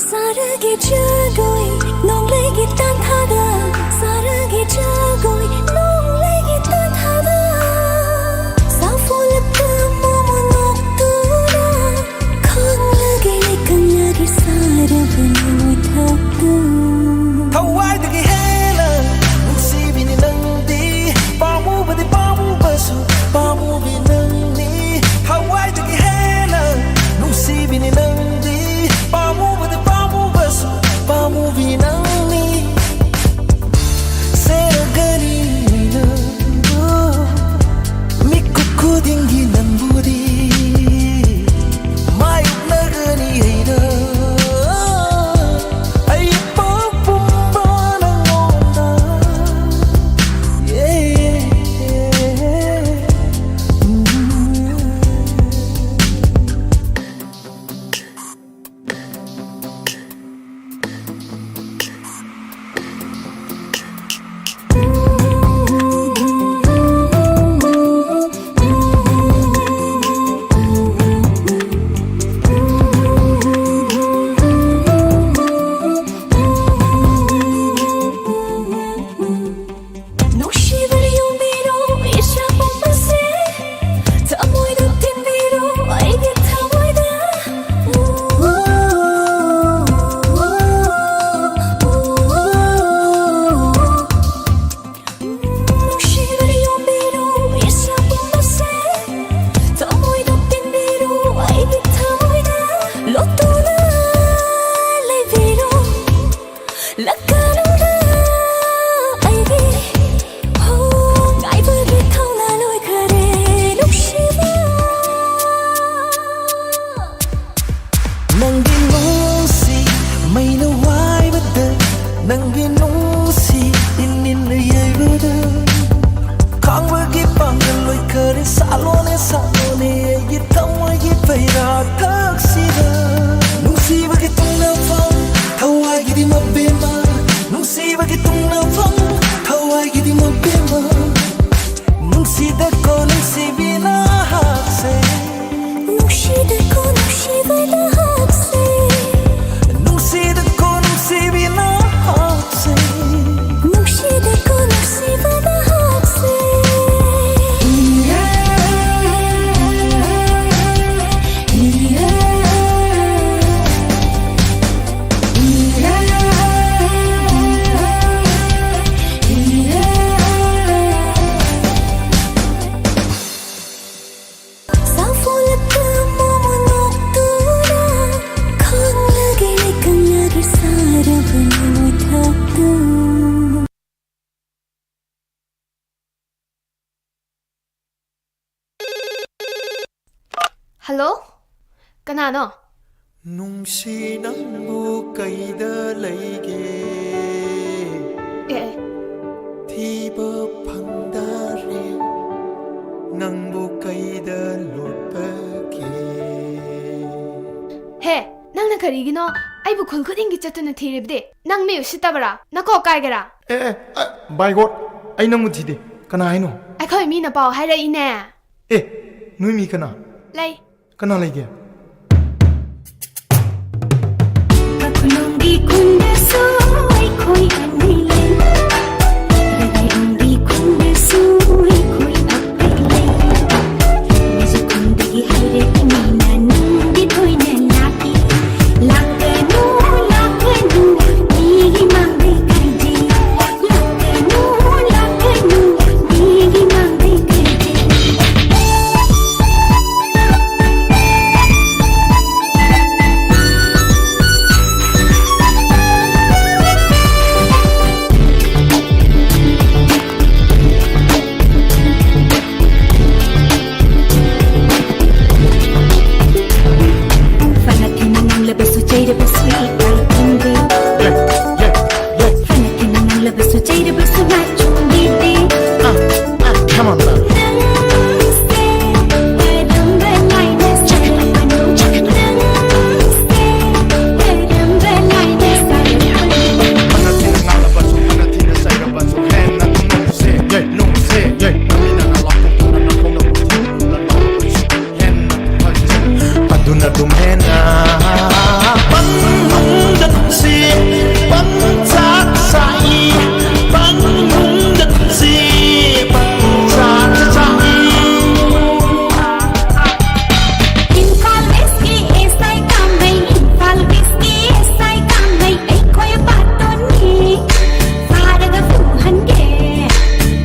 ꯁꯥꯔꯒꯦ ꯖꯒꯣꯏ ꯅꯣꯡꯂꯩꯒꯤ ꯇꯥꯟꯊꯥꯗ, ꯁꯥꯔꯒꯦ ꯖꯒꯣꯏ ꯅꯣꯡꯂꯩꯒꯤ ꯇꯥꯟꯊꯥꯗ. ꯁꯥꯐꯨ ꯂꯞꯇ ꯃꯣꯃꯣꯟ ꯅꯣꯛꯇꯨꯅ, ꯈꯪꯂꯒꯦ ꯀꯪꯂꯒꯤ ꯁꯥꯔꯕ ꯅꯨꯃꯤꯠ ꯊꯛꯇ. ꯊꯋꯥꯏꯗꯒꯤ ꯍꯦꯟꯅ ꯅꯨꯡꯁꯤꯕꯤꯅꯤ ꯅꯪꯗꯤ, ꯄꯥꯝꯃꯨꯕꯗꯤ ꯄꯥꯝꯃꯨꯕꯁꯨ ꯄꯥꯝꯃꯨꯕꯤ ꯅꯪꯅꯤ. ꯊꯋꯥꯏꯗꯒꯤ ꯍꯦꯟꯅ ꯅꯨꯡꯁꯤꯕꯤꯅꯤ ꯅꯪꯗꯤ, ꯄꯥꯝꯃꯨꯕꯗꯤ ꯄꯥꯝꯃꯨꯕꯁꯨ ꯄꯥꯝꯃꯨꯕꯤ ꯅꯪꯅꯤ. ꯁꯦꯔꯒꯅꯤ ꯀꯅꯥꯅꯣ? ꯅꯨꯡꯁꯤ ꯅꯪꯕꯨ ꯀꯩꯗ ꯂꯩꯒꯦ? ꯑꯦ ꯑꯦ, ꯊꯤꯕ ꯐꯪꯗꯔꯦ, ꯅꯪꯕꯨ ꯀꯩꯗ ꯂꯣꯠꯄꯒꯦ? ꯍꯦ, ꯅꯪꯅ ꯀꯔꯤꯒꯤꯅꯣ ꯑꯩꯕꯨ ꯈꯨꯜ ꯈꯨꯗꯤꯡꯒꯤ ꯆꯠꯇꯨꯅ ꯊꯤꯔꯤꯕꯗꯤ? ꯅꯪ ꯃꯤ ꯎꯁꯤꯠꯇꯕꯔꯥ? ꯅꯀꯣꯛ ꯀꯥꯏꯒꯦꯔꯥ? ꯑꯦ ꯑꯦ ꯑ, by God, ꯑꯩ ꯅꯪꯕꯨ ꯊꯤꯗꯦ꯫ ꯀꯅꯥ ꯍꯥꯏꯅꯣ? ꯑꯩꯈꯣꯏ ꯃꯤꯅ ꯄꯥꯎ ꯍꯥꯏꯔꯛꯏꯅꯦ꯫ ꯑꯦ, ꯅꯣꯏ ꯃꯤ ꯀꯅꯥ? ꯂꯩ꯫ ꯀꯅꯥ ꯂꯩꯒꯦ? ꯀꯥꯈꯨꯂꯣꯡꯒꯤ ꯈꯨꯟꯗꯁꯨ ꯑꯩꯈꯣꯏ ꯑꯅꯤ ꯂꯩ꯫ ꯔꯒꯥꯏꯂꯣꯡꯒꯤ ꯈꯨꯟꯗꯁꯨ ꯑꯩꯈꯣꯏ ꯑꯄꯩ ꯂꯩ꯫ ꯅꯖꯨ ꯈꯨꯟꯗꯒꯤ ꯍꯥꯏꯔꯛꯏ ꯃꯤꯅ ꯅꯪꯗꯤ ꯇꯣꯏꯅ ꯂꯥꯛꯏ꯫ ꯂꯥꯛꯀꯅꯨ, ꯂꯥꯛꯀꯅꯨ, ꯃꯤꯒꯤ ꯃꯥꯡꯗꯩ ꯀꯥꯏꯖꯩ꯫ ꯂꯥꯛꯀꯅꯨ, ꯂꯥꯛꯀꯅꯨ, ꯃꯤꯒꯤ ꯃꯥꯡꯗꯩ ꯀꯥꯏꯖꯩ꯫ ꯐꯅ ꯊꯤꯅ ꯉꯥꯡꯂꯕꯁꯨ ꯆꯩꯔꯕꯁꯨ ꯏꯀꯥꯏ ꯈꯪꯗꯦ꯫ ꯐꯅ ꯊꯤꯅ ꯉꯥꯡꯂꯕꯁꯨ ꯆꯩꯔꯕꯁꯨ ꯂꯥꯏ ꯆꯨꯝꯕꯤꯗꯦ꯫ Come on, love. ꯅꯪꯁꯦ ꯀꯔꯝꯕ ꯂꯥꯏꯅ ꯁꯥꯔꯛꯄꯅꯣ? ꯅꯪꯁꯦ ꯀꯔꯝꯕ ꯂꯥꯏꯅ ꯁꯥꯔꯛꯄꯅꯣ? ꯐꯅ ꯊꯤꯅ ꯉꯥꯡꯂꯕꯁꯨ, ꯐꯅ ꯊꯤꯅ ꯆꯩꯔꯕꯁꯨ, ꯍꯦꯟꯅ ꯅꯨꯡꯁꯤ, ꯌꯦ, ꯅꯨꯡꯁꯤ, ꯌꯦ, ꯅꯨꯃꯤꯠꯅ ꯂꯥꯎꯊꯣꯛꯇꯨꯅ ꯅꯈꯣꯡꯅ ꯄꯨꯊꯣꯛꯇꯨꯅ ꯂꯥꯎꯔꯕꯁꯨ, ꯍꯦꯟꯅ ꯐꯖꯩ꯫ ꯑꯗꯨꯅ ꯑꯗꯨꯝ ꯍꯦꯟꯅ ꯄꯪꯅꯨꯡꯗ ꯅꯨꯡꯁꯤ, ꯄꯪꯆꯥꯛ ꯆꯥꯛꯏ, ꯄꯪꯅꯨꯡꯗ ꯅꯨꯡꯁꯤ, ꯄꯪꯆꯥꯛ ꯆꯥꯛꯏ꯫ ꯏꯝꯐꯥꯜ ꯏꯁꯀꯤ ꯑꯦꯁ ꯑꯥꯏ ꯀꯥꯡꯃꯩ, ꯏꯝꯐꯥꯜ ꯏꯁꯀꯤ ꯑꯦꯁ ꯑꯥꯏ ꯀꯥꯡꯃꯩ, ꯑꯩꯈꯣꯏ ꯄꯥꯠꯇꯣꯟꯅꯤ ꯐꯥꯔꯒ ꯐꯨꯍꯟꯒꯦ꯫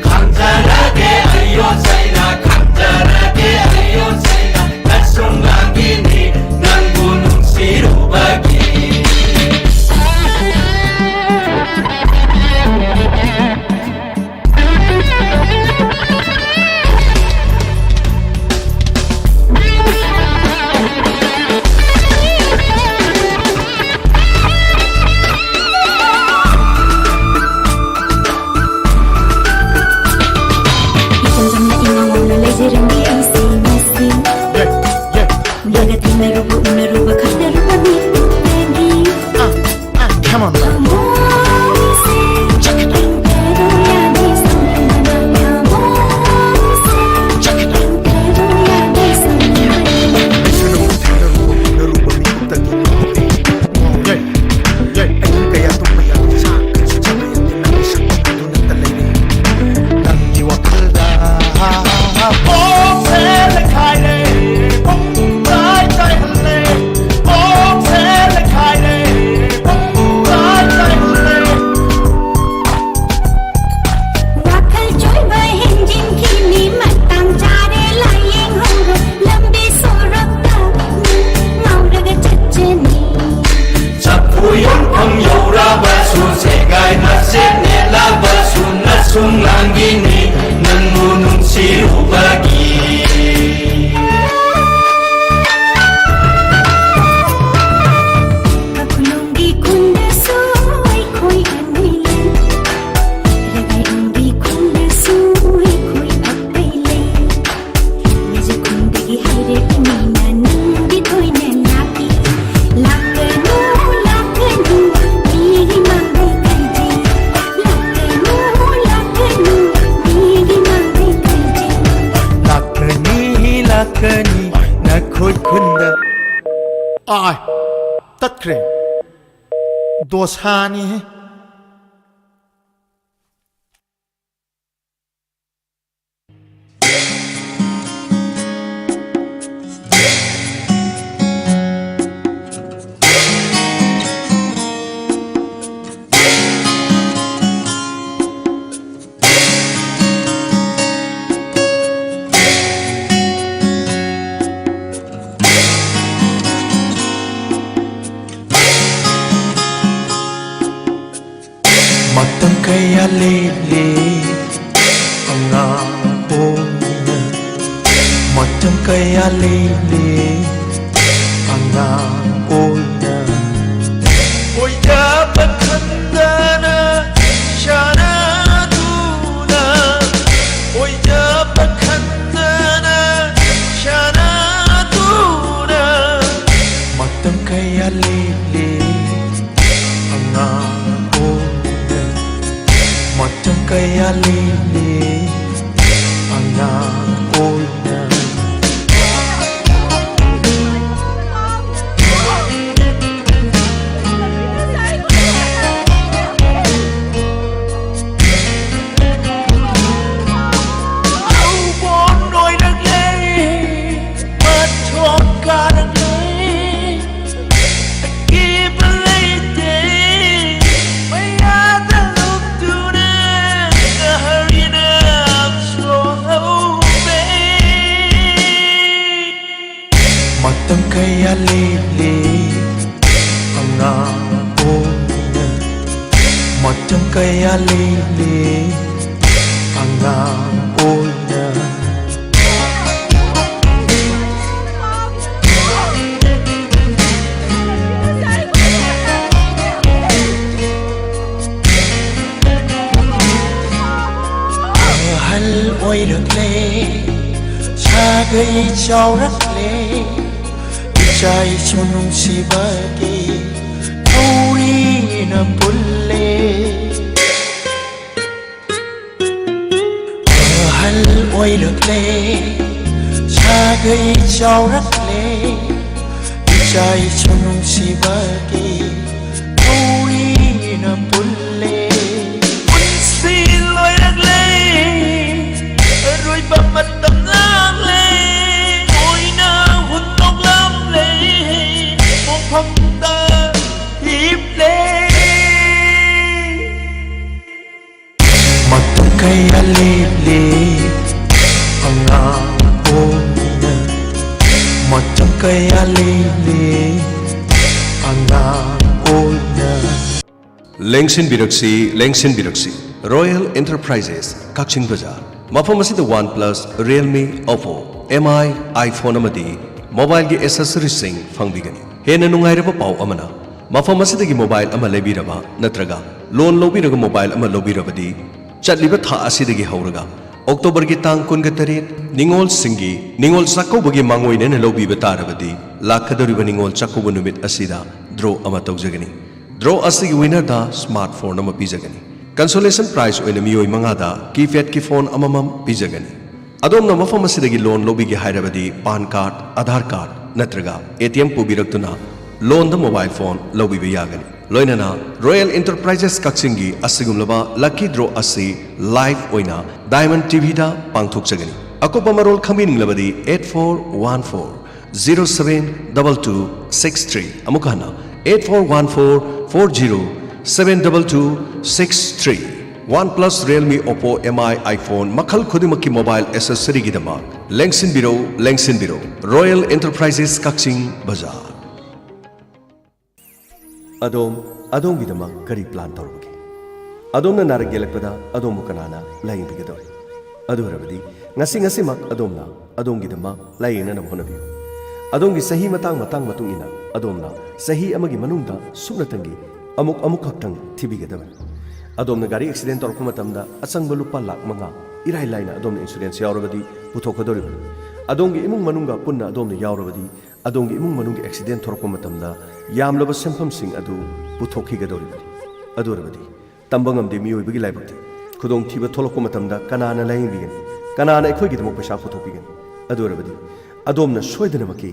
ꯈꯪꯖꯔꯒꯦ ꯑꯩꯌꯣ ꯁꯩꯅꯥ, ꯈꯪꯖꯔꯒꯦ ꯑꯩꯌꯣ ꯁꯩꯅꯥ, ꯅꯁꯨꯝ ꯂꯥꯡꯕꯤꯅꯤ ꯅꯪꯕꯨ ꯅꯨꯡ Naruba khat naruba mi putagi. Ah, ah, come on, man. Check it out. Check it out. Naruba, naruba mi putagi. Yeah, yeah. Ay, kaya itong may ano sa akin, sa sabay at tinanong siya kung ano nang talay. ꯅꯪꯒꯤ ꯋꯥꯈꯜꯗ ꯄꯣꯛꯁꯦ ꯂꯩꯈꯥꯏꯔꯦ, ꯄꯨꯡ ꯇꯥꯏ ꯇꯥꯏꯍꯜꯂꯦ, ꯄꯣꯛꯁꯦ ꯂꯩꯈꯥꯏꯔꯦ, ꯄꯨꯡ ꯇꯥꯏ ꯇꯥꯏꯍꯜꯂꯦ꯫ ꯋꯥꯈꯜ ꯆꯣꯏꯕ ꯍꯦꯟꯖꯤꯟꯈꯤꯅꯤ, ꯃꯇꯥꯡ ꯆꯥꯔꯦ ꯂꯥꯏꯌꯦꯡꯍꯧꯔꯣ, ꯂꯝꯕꯤ ꯁꯣꯔꯣꯛꯇ ꯉꯥꯎꯔꯒ ꯆꯠꯆꯅꯤ꯫ ꯆꯐꯨ ꯌꯣꯟꯐꯝ ꯌꯧꯔꯕꯁꯨ, ꯁꯦꯒꯥꯏ ꯃꯆꯦꯠ ꯅꯦꯠꯂꯕꯁꯨ, ꯅꯁꯨꯡ ꯂꯥꯡꯒꯤꯅꯤ ꯅꯪꯕꯨ ꯅꯨꯡꯁꯤꯔꯨꯕꯒꯤ꯫ ꯈꯨꯅꯨꯡꯒꯤ ꯈꯨꯟꯗꯁꯨ ꯑꯩꯈꯣꯏ ꯑꯅꯤ ꯂꯩ꯫ ꯔꯒꯥꯏꯔꯣꯡꯒꯤ ꯈꯨꯟꯗꯁꯨ ꯑꯩꯈꯣꯏ ꯑꯄꯩ ꯂꯩ꯫ ꯅꯖꯈꯨꯟꯗꯒꯤ ꯍꯥꯏꯔꯛꯏ ꯃꯤꯅ ꯅꯪꯗꯤ ꯇꯣꯏꯅ ꯂꯥꯛꯏ꯫ ꯂꯥꯛꯀꯅꯨ, ꯂꯥꯛꯀꯅꯨ, ꯃꯤꯒꯤ ꯃꯥꯡꯗ ꯀꯩꯖꯩ꯫ ꯂꯥꯛꯀꯅꯨ, ꯂꯥꯛꯀꯅꯨ, ꯃꯤꯒꯤ ꯃꯥꯡꯗ ꯀꯩꯖꯩ꯫ ꯂꯥꯛꯀꯅꯤ, ꯂꯥꯛꯀꯅꯤ, ꯅꯈꯣꯏ ꯈꯨꯟꯗ꯫ ꯑꯥꯏ, ꯇꯠꯈ꯭ꯔꯦ꯫ ꯗꯣꯁꯥꯅꯤꯍꯦ꯫ ꯃꯇꯝ ꯀꯌꯥ ꯂꯦꯜꯂꯦ ꯑꯉꯥꯡ ꯑꯣꯏꯅ, ꯃꯇꯝ ꯀꯌꯥ ꯂꯦꯜꯂꯦ ꯑꯉꯥꯡ ꯑꯣꯏꯅ꯫ ꯑꯣꯏꯗꯕ ꯈꯟꯗꯅ ꯁꯥꯟꯅꯗꯨꯅ, ꯑꯣꯏꯗꯕ ꯈꯟꯗꯅ ꯁꯥꯟꯅꯗꯨꯅ꯫ ꯀꯌꯥ ꯂꯦꯜꯂꯦ ꯑꯉꯥꯡ ꯑꯣꯏꯅ, ꯃꯇꯝ ꯀꯌꯥ ꯂꯦꯜꯂꯦ ꯑꯉꯥꯡ ꯑꯣꯏꯅ꯫ ꯑꯍꯜ ꯑꯣꯏꯔꯛꯂꯦ, ꯁꯥꯒꯩ ꯆꯥꯎꯔꯛꯂꯦ, ꯏꯆꯥ ꯏꯁꯨ ꯅꯨꯡꯁꯤꯕꯒꯤ ꯊꯧꯔꯤꯅ ꯄꯨꯜꯂꯦ꯫ ꯑꯍꯜ ꯑꯣꯏꯔꯛꯂꯦ, ꯁꯥꯒꯩ ꯆꯥꯎꯔꯛꯂꯦ, ꯏꯆꯥ ꯏꯁꯨ ꯅꯨꯡꯁꯤꯕꯒꯤ ꯊꯧꯔꯤꯅ ꯄꯨꯜꯂꯦ꯫ ꯄꯨꯟꯁꯤ ꯂꯣꯏꯔꯛꯂꯦ, ꯑꯔꯣꯏꯕ ꯃꯇꯝ ꯂꯥꯛꯂꯦ, ꯂꯣꯏꯅ ꯍꯨꯟꯗꯣꯛꯂꯝꯂꯦ, ꯃꯣꯡꯐꯝꯗ ꯍꯤꯞꯂꯦ꯫ ꯃꯇꯝ ꯀꯌꯥ ꯂꯦꯜꯂꯦ ꯑꯉꯥꯡ ꯑꯣꯏꯅ, ꯃꯇꯝ ꯀꯌꯥ ꯂꯦꯜꯂꯦ ꯑꯉꯥꯡ ꯑꯣꯏꯅ꯫ ꯂꯦꯡꯁꯤꯟꯕꯤꯔꯛꯁꯤ, ꯂꯦꯡꯁꯤꯟꯕꯤꯔꯛꯁꯤ꯫ ꯔꯣꯌꯦꯜ ꯑꯦꯟꯇꯔꯄ꯭ꯔꯥꯏꯖꯦꯁ, ꯀꯛꯆꯤꯡ ꯕꯖꯥꯔ꯫ ꯃꯐꯝ ꯑꯁꯤꯗ OnePlus, Realme, Oppo, MI, iPhone ꯑꯃꯗꯤ ꯃꯣꯕꯥꯏꯜꯒꯤ ꯑꯦꯁꯦꯁꯔꯤꯁꯁꯤꯡ ꯐꯪꯕꯤꯒꯅꯤ꯫ ꯍꯦꯟꯅ ꯅꯨꯡꯉꯥꯏꯔꯕ ꯄꯥꯎ ꯑꯃꯅ, ꯃꯐꯝ ꯑꯁꯤꯗꯒꯤ ꯃꯣꯕꯥꯏꯜ ꯑꯃ ꯂꯩꯕꯤꯔꯕ ꯅꯠꯇ꯭ꯔꯒ ꯂꯣꯟ ꯂꯧꯕꯤꯔꯒ ꯃꯣꯕꯥꯏꯜ ꯑꯃ ꯂꯧꯕꯤꯔꯕꯗꯤ, ꯆꯠꯂꯤꯕ ꯊꯥ ꯑꯁꯤꯗꯒꯤ ꯍꯧꯔꯒ ꯑꯣꯛꯇꯣꯕꯔꯒꯤ ꯇꯥꯡ ꯀꯨꯟꯒ ꯇꯔꯦꯠ, ꯅꯤꯉꯣꯜꯁꯤꯡꯒꯤ ꯅꯤꯉꯣꯜ ꯆꯥꯛꯀꯧꯕꯒꯤ ꯃꯥꯡꯑꯣꯏꯅꯅ ꯂꯧꯕꯤꯕ ꯇꯥꯔꯕꯗꯤ, ꯂꯥꯛꯀꯗꯧꯔꯤꯕ ꯅꯤꯉꯣꯜ ꯆꯥꯛꯀꯧꯕ ꯅꯨꯃꯤꯠ ꯑꯁꯤꯗ ꯗ꯭ꯔꯣ ꯑꯃ ꯇꯧꯖꯒꯅꯤ꯫ ꯗ꯭ꯔꯣ ꯑꯁꯤꯒꯤ ꯋꯤꯅꯔꯗ ꯁ꯭ꯃꯥꯔꯠ ꯐꯣꯟ ꯑꯃ ꯄꯤꯖꯒꯅꯤ꯫ ꯀꯟꯁꯣꯂꯦꯁꯟ ꯄ꯭ꯔꯥꯏꯖ ꯑꯣꯏꯅ ꯃꯤꯑꯣꯏ ꯃꯉꯥꯗ ꯀꯤꯄꯦꯗꯀꯤ ꯐꯣꯟ ꯑꯃꯃꯝ ꯄꯤꯖꯒꯅꯤ꯫ ꯑꯗꯣꯝꯅ ꯃꯐꯝ ꯑꯁꯤꯗꯒꯤ ꯂꯣꯟ ꯂꯧꯕꯤꯒꯦ ꯍꯥꯏꯔꯕꯗꯤ, ꯄꯥꯟ ꯀꯥꯔꯗ, ꯑꯙꯥꯔ ꯀꯥꯔꯗ ꯅꯠꯇ꯭ꯔꯒ ATM ꯄꯨꯕꯤꯔꯛꯇꯨꯅ ꯂꯣꯟꯗ ꯃꯣꯕꯥꯏꯜ ꯐꯣꯟ ꯂꯧꯕꯤꯕ ꯌꯥꯒꯅꯤ꯫ ꯂꯣꯏꯅꯅ ꯔꯣꯌꯦꯜ ꯑꯦꯟꯇꯔꯄ꯭ꯔꯥꯏꯖꯦꯁ ꯀꯛꯆꯤꯡꯒꯤ ꯑꯁꯤꯒꯨꯝꯂꯕ ꯂꯛꯀꯤ ꯗ꯭ꯔꯣ ꯑꯁꯤ ꯂꯥꯏꯚ ꯑꯣꯏꯅ ꯗꯥꯏꯃꯟ ꯇꯤꯚꯤꯗ ꯄꯥꯡꯊꯣꯛꯆꯒꯅꯤ꯫ ꯑꯀꯨꯞꯄ ꯃꯔꯣꯜ ꯈꯪꯕꯤꯅꯤꯡꯂꯕꯗꯤ eight four one four zero seven double two six three, ꯑꯃꯨꯛ ꯍꯟꯅ eight four one four four zero seven double two six three꯫ OnePlus, Realme, Oppo, M I, iPhone ꯃꯈꯜ ꯈꯨꯗꯤꯡꯃꯛꯀꯤ mobile accessoryꯒꯤꯗꯃꯛ ꯂꯦꯡꯁꯤꯟꯕꯤꯔꯧ, ꯂꯦꯡꯁꯤꯟꯕꯤꯔꯧ꯫ Royal Enterprises, ꯀꯛꯆꯤꯡ ꯕꯖꯥꯔ꯫ ꯑꯗꯣꯝ, ꯑꯗꯣꯝꯒꯤꯗꯃꯛ ꯀꯔꯤ plan ꯇꯧꯔꯕꯒꯦ? ꯑꯗꯣꯝꯅ ꯅꯥꯔꯛ ꯌꯦꯛꯂꯛꯄꯗ ꯑꯗꯣꯝꯕꯨ ꯀꯅꯥꯅ ꯂꯥꯌꯦꯡꯕꯤꯒꯗꯧꯔꯤ? ꯑꯗꯨ ꯑꯣꯏꯔꯕꯗꯤ ꯉꯁꯤ, ꯉꯁꯤꯃꯛ ꯑꯗꯣꯝꯅ ꯑꯗꯣꯝꯒꯤꯗꯃꯛ ꯂꯥꯌꯦꯡꯅꯅꯕ ꯍꯣꯠꯅꯕꯤꯌꯨ꯫ ꯑꯗꯣꯝꯒꯤ ꯆꯍꯤ ꯃꯇꯥꯡ ꯃꯇꯥꯡ ꯃꯇꯨꯡ ꯏꯟꯅ ꯑꯗꯣꯝꯅ ꯆꯍꯤ ꯑꯃꯒꯤ ꯃꯅꯨꯡꯗ ꯁꯨꯞꯅꯇꯪꯒꯤ ꯑꯃꯨꯛ, ꯑꯃꯨꯛꯈꯛꯇꯪ ꯊꯤꯕꯤꯒꯗꯕꯅꯤ꯫ ꯑꯗꯣꯝꯅ ꯒꯥꯔꯤ accident ꯇꯧꯔꯛꯄ ꯃꯇꯝꯗ ꯑꯆꯪꯕ ꯂꯨꯄꯥ ꯂꯥꯈ ꯃꯉꯥ ꯏꯔꯥꯏ ꯂꯥꯏꯅ ꯑꯗꯣꯝꯅ insurance ꯌꯥꯎꯔꯕꯗꯤ ꯄꯨꯊꯣꯛꯀꯗꯧꯔꯤꯕꯅꯤ꯫ ꯑꯗꯣꯝꯒꯤ ꯏꯃꯨꯡ ꯃꯅꯨꯡꯒ ꯄꯨꯟꯅ ꯑꯗꯣꯝꯅ ꯌꯥꯎꯔꯕꯗꯤ, ꯑꯗꯣꯝꯒꯤ ꯏꯃꯨꯡ ꯃꯅꯨꯡꯒꯤ accident ꯊꯣꯔꯛꯄ ꯃꯇꯝꯗ ꯌꯥꯝꯂꯕ ꯁꯦꯟꯐꯝꯁꯤꯡ ꯑꯗꯨ ꯄꯨꯊꯣꯛꯈꯤꯒꯗꯧꯔꯤꯕꯅꯤ꯫ ꯑꯗꯨ ꯑꯣꯏꯔꯕꯗꯤ ꯇꯝꯕ ꯉꯝꯗꯦ ꯃꯤꯑꯣꯏꯕꯒꯤ ꯂꯥꯏꯕꯛꯇꯤ꯫ ꯈꯨꯗꯣꯡꯊꯤꯕ ꯊꯣꯛꯂꯛꯄ ꯃꯇꯝꯗ ꯀꯅꯥꯅ ꯂꯥꯌꯦꯡꯕꯤꯒꯅꯤ? ꯀꯅꯥꯅ ꯑꯩꯈꯣꯏꯒꯤꯗꯃꯛ ꯄꯩꯁꯥ ꯄꯨꯊꯣꯛꯄꯤꯒꯅꯤ? ꯑꯗꯨ ꯑꯣꯏꯔꯕꯗꯤ ꯑꯗꯣꯝꯅ ꯁꯣꯏꯗꯅꯃꯛꯀꯤ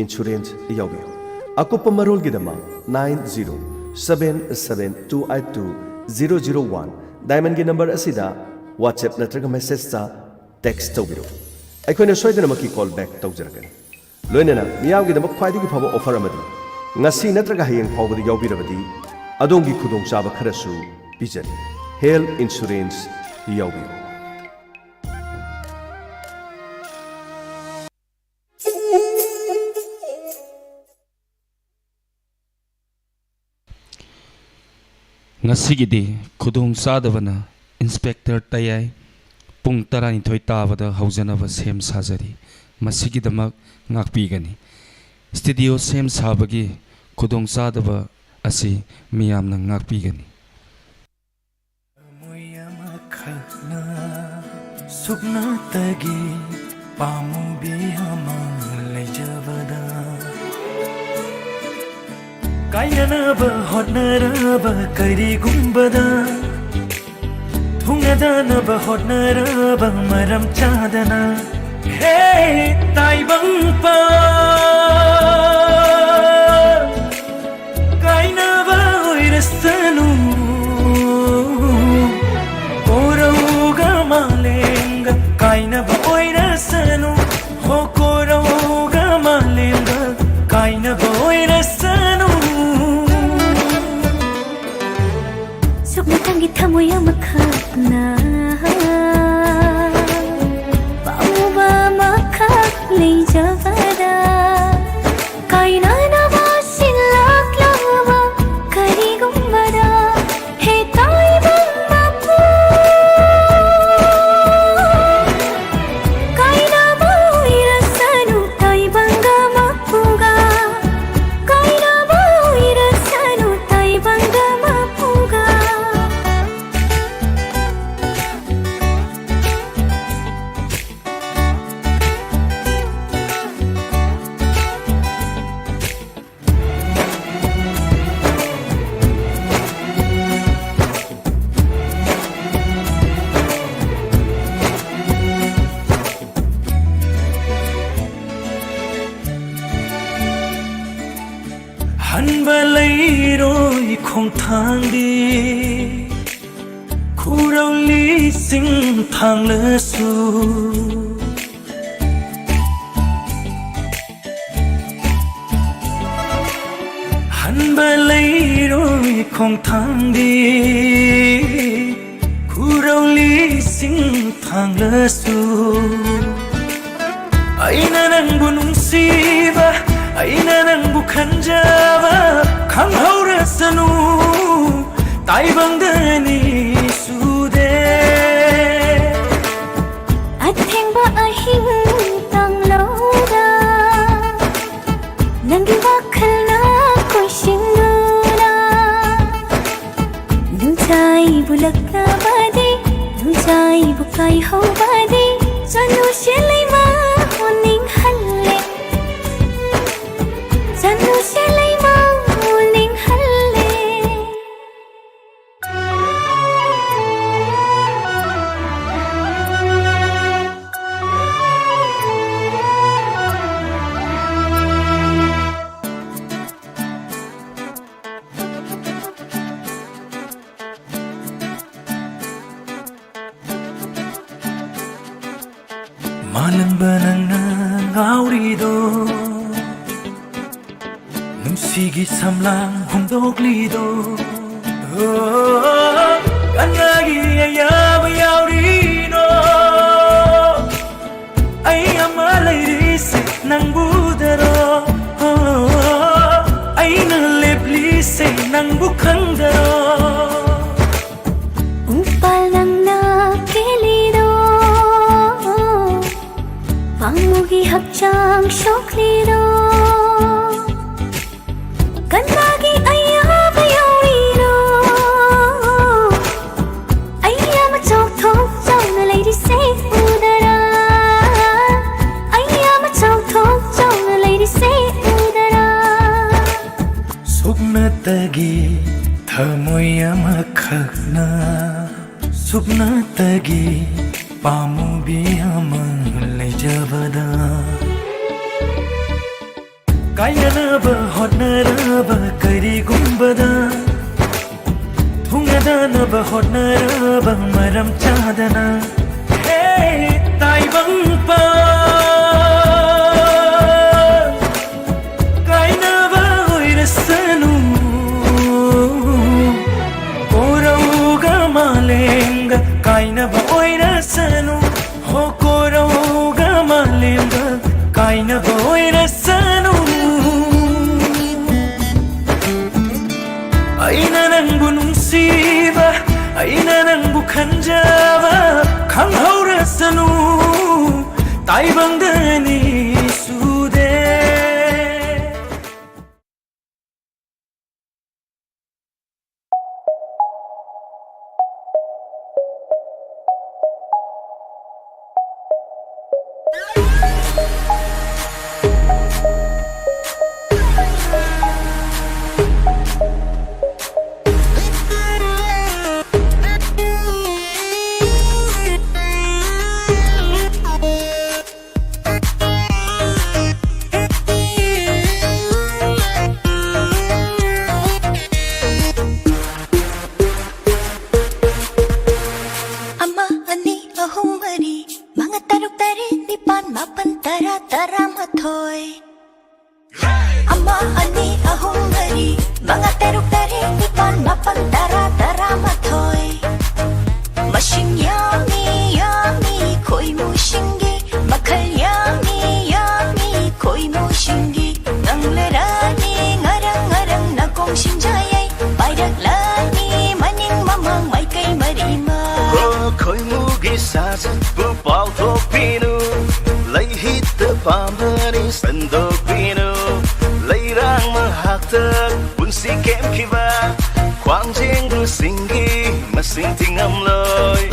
insurance ꯌꯥꯎꯕꯤꯌꯨ꯫ ꯑꯀꯨꯞꯄ ꯃꯔꯣꯜꯒꯤꯗꯃꯛ nine zero seven seven two eight two zero zero one Diamondꯒꯤ number ꯑꯁꯤꯗ WhatsApp ꯅꯠꯇ꯭ꯔꯒ messageꯇ text ꯇꯧꯕꯤꯔꯛꯎ꯫ ꯑꯩꯈꯣꯏꯅ ꯁꯣꯏꯗꯅꯃꯛꯀꯤ call back ꯇꯧꯖꯔꯛꯀꯅꯤ꯫ ꯂꯣꯏꯅꯅ ꯃꯤꯌꯥꯝꯒꯤꯗꯃꯛ ꯈ꯭ꯋꯥꯏꯗꯒꯤ ꯐꯕ offer ꯑꯃꯗꯤ ꯉꯁꯤ ꯅꯠꯇ꯭ꯔꯒ ꯍꯌꯦꯡ ꯐꯥꯎꯕꯗ ꯌꯥꯎꯕꯤꯔꯕꯗꯤ ꯑꯗꯣꯝꯒꯤ ꯈꯨꯗꯣꯡꯆꯥꯕ ꯈꯔꯁꯨ ꯄꯤꯖꯔꯤ꯫ Health insurance ꯌꯥꯎꯕꯤꯌꯨ꯫ ꯉꯁꯤꯒꯤꯗꯤ ꯈꯨꯗꯣꯡ ꯆꯥꯗꯕꯅ ꯏꯟꯁꯄꯦꯛꯇꯔ ꯇꯌꯥꯏ ꯄꯨꯡ ꯇꯔꯥꯅꯤꯊꯣꯏ ꯇꯥꯕꯗ ꯍꯧꯖꯅꯕ ꯁꯦꯝ ꯁꯥꯖꯔꯤ꯫ ꯃꯁꯤꯒꯤꯗꯃꯛ ꯉꯥꯛꯄꯤꯒꯅꯤ꯫ ꯁ꯭ꯇꯨꯗꯤꯑꯣ ꯁꯦꯝ ꯁꯥꯕꯒꯤ ꯈꯨꯗꯣꯡ ꯆꯥꯗꯕ ꯑꯁꯤ ꯃꯤꯌꯥꯝꯅ ꯉꯥꯛꯄꯤꯒꯅꯤ꯫ ꯊꯃꯣꯏ ꯑꯃꯈꯛꯅ ꯁꯨꯞꯅꯇꯒꯤ ꯄꯥꯝꯃꯨꯕꯤ ꯑꯃ ꯂꯩꯖꯕꯗ, ꯀꯥꯏꯅꯅꯕ ꯍꯣꯠꯅꯔꯕ ꯀꯔꯤꯒꯨꯝꯕꯗ, ꯊꯨꯡꯅꯗꯅꯕ ꯍꯣꯠꯅꯔꯕ ꯃꯔꯝ ꯆꯥꯗꯅ, ꯍꯦ ꯇꯥꯏꯕꯪꯄꯥꯟ, ꯀꯥꯏꯅꯕ ꯑꯣꯏꯔꯁꯅꯨ, ꯀꯣꯔꯧꯒ ꯃꯥꯂꯦꯝꯒ ꯀꯥꯏꯅꯕ ꯑꯣꯏꯔꯁꯅꯨ, ꯍꯣ ꯀꯣꯔꯧꯒ ꯃꯥꯂꯦꯝꯒ ꯀꯥꯏꯅꯕ ꯑꯣꯏꯔꯁꯅꯨ꯫ ꯁꯨꯞꯅꯇꯪꯒꯤ ꯊꯃꯣꯏ ꯑꯃꯈꯛꯅ ꯄꯥꯝꯃꯨꯕ ꯑꯃꯈꯛ ꯂꯩꯖꯕꯗ ꯀꯥꯏꯅꯅꯕ ꯁꯤꯜꯂꯛꯂꯕ ꯀꯔꯤꯒꯨꯝꯕꯗ ꯍꯦ ꯇꯥꯏꯕꯪ ꯃꯄꯨ ꯀꯥꯏꯅꯕ ꯑꯣꯏꯔꯁꯅꯨ ꯇꯥꯏꯕꯪꯒ ꯃꯄꯨꯒ ꯀꯥꯏꯅꯕ ꯑꯣꯏꯔꯁꯅꯨ ꯇꯥꯏꯕꯪꯒ ꯃꯄꯨꯒ ꯍꯟꯕ ꯂꯩꯔꯣꯏ ꯈꯣꯡꯊꯥꯡꯗꯤ ꯈꯨꯔꯧꯂꯤꯁꯤꯡ ꯊꯥꯡꯂꯁꯨ ꯍꯟꯕ ꯂꯩꯔꯣꯏ ꯈꯣꯡꯊꯥꯡꯗꯤ ꯈꯨꯔꯧꯂꯤꯁꯤꯡ ꯊꯥꯡꯂꯁꯨ ꯑꯩꯅ ꯅꯪꯕꯨ ꯅꯨꯡꯁꯤꯕ ꯑꯩꯅ ꯅꯪꯕꯨ ꯈꯟꯖꯕ ꯈꯪꯍꯧꯔꯁꯅꯨ ꯇꯥꯏꯕꯪꯗꯅꯤ ꯁꯨꯗꯦ ꯑꯊꯦꯡꯕ ꯑꯍꯤꯡ ꯇꯥꯡꯂꯧꯗ ꯅꯪꯒꯤ ꯋꯥꯈꯜꯅ ꯀꯣꯏꯁꯤꯟꯗꯨꯅ ꯅꯨꯡꯖꯥꯏꯕꯨ ꯂꯛꯅꯕꯗꯤ ꯅꯨꯡꯖꯥꯏꯕꯨ ꯀꯥꯏꯍꯧꯕꯗꯤ ꯆꯅꯨꯁꯦ ꯂꯩꯃ ꯑꯣꯅꯤꯡꯍꯜꯂꯦ ꯆꯅꯨꯁꯦ ꯂꯩꯃ ꯑꯣꯅꯤꯡꯍꯜꯂꯦ ꯃꯥꯂꯪꯕ ꯅꯪꯅ ꯉꯥꯎꯔꯤꯗꯣ ꯅꯨꯡꯁꯤꯒꯤ ꯁꯝꯂꯥꯡ ꯍꯨꯝꯗꯣꯛꯂꯤꯗꯣ ꯑꯣ, ꯀꯅꯥꯒꯤ ꯑꯌꯥꯕ ꯌꯥꯎꯔꯤꯅꯣ? ꯑꯩ ꯑꯃ ꯂꯩꯔꯤꯁꯦ ꯅꯪꯕꯨꯗꯔꯣ? ꯑꯩꯅ ꯂꯦꯞꯂꯤꯁꯦ ꯅꯪꯕꯨ ꯈꯪꯗꯔꯣ? ꯎꯄꯥꯜ ꯅꯪꯅ ꯀꯦꯜꯂꯤꯗꯣ, ꯄꯥꯝꯃꯨꯒꯤ ꯍꯛꯆꯥꯡ ꯁꯣꯛꯂꯤꯗꯣ, ꯀꯅꯥꯒꯤ ꯑꯌꯥꯕ ꯌꯥꯎꯔꯤꯅꯣ? ꯑꯩ ꯑꯃ ꯆꯥꯎꯊꯣꯛ ꯆꯥꯎꯅ ꯂꯩꯔꯤꯁꯦ ꯎꯗꯔꯥ? ꯑꯩ ꯑꯃ ꯆꯥꯎꯊꯣꯛ ꯆꯥꯎꯅ ꯂꯩꯔꯤꯁꯦ ꯎꯗꯔꯥ? ꯁꯨꯞꯅꯇꯒꯤ ꯊꯃꯣꯏ ꯑꯃꯈꯛꯅ, ꯁꯨꯞꯅꯇꯒꯤ ꯄꯥꯝꯃꯨꯕꯤ ꯑꯃ ꯂꯩꯖꯕꯗ, ꯀꯥꯏꯅꯅꯕ ꯍꯣꯠꯅꯔꯕ ꯀꯔꯤꯒꯨꯝꯕꯗ, ꯊꯨꯡꯅꯗꯅꯕ ꯍꯣꯠꯅꯔꯕ ꯃꯔꯝ ꯆꯥꯗꯅ, ꯍꯦ ꯇꯥꯏꯕꯪꯄꯥꯟ, ꯀꯥꯏꯅꯕ ꯑꯣꯏꯔꯁꯅꯨ꯫ ꯀꯣꯔꯧꯒ ꯃꯥꯂꯦꯝꯒ ꯀꯥꯏꯅꯕ ꯑꯣꯏꯔꯁꯅꯨ꯫ ꯍꯣ ꯀꯣꯔꯧꯒ ꯃꯥꯂꯦꯝꯒ ꯀꯥꯏꯅꯕ ꯑꯣꯏꯔꯁꯅꯨ꯫ ꯑꯩꯅ ꯅꯪꯕꯨ ꯅꯨꯡꯁꯤꯕ, ꯑꯩꯅ ꯅꯪꯕꯨ ꯈꯟꯖꯕ ꯈꯪꯍꯧꯔꯁꯅꯨ꯫ ꯇꯥꯏꯕꯪꯗ ꯑꯅꯤ ꯁꯨꯗꯦ꯫ ꯆꯠꯄꯨ ꯄꯥꯎꯊꯣꯛꯄꯤꯅꯨ, ꯂꯩꯍꯤꯠꯇ ꯄꯥꯝꯕꯅꯤ ꯁꯟꯗꯣꯛꯄꯤꯅꯨ꯫ ꯂꯩꯔꯥꯡ ꯃꯍꯥꯛꯇ ꯄꯨꯟꯁꯤ ꯀꯦꯝꯈꯤꯕ, ꯈ꯭ꯋꯥꯡꯖꯦꯡꯗꯨꯁꯤꯡꯒꯤ ꯃꯁꯤꯡ ꯊꯤꯉꯝꯂꯣꯏ꯫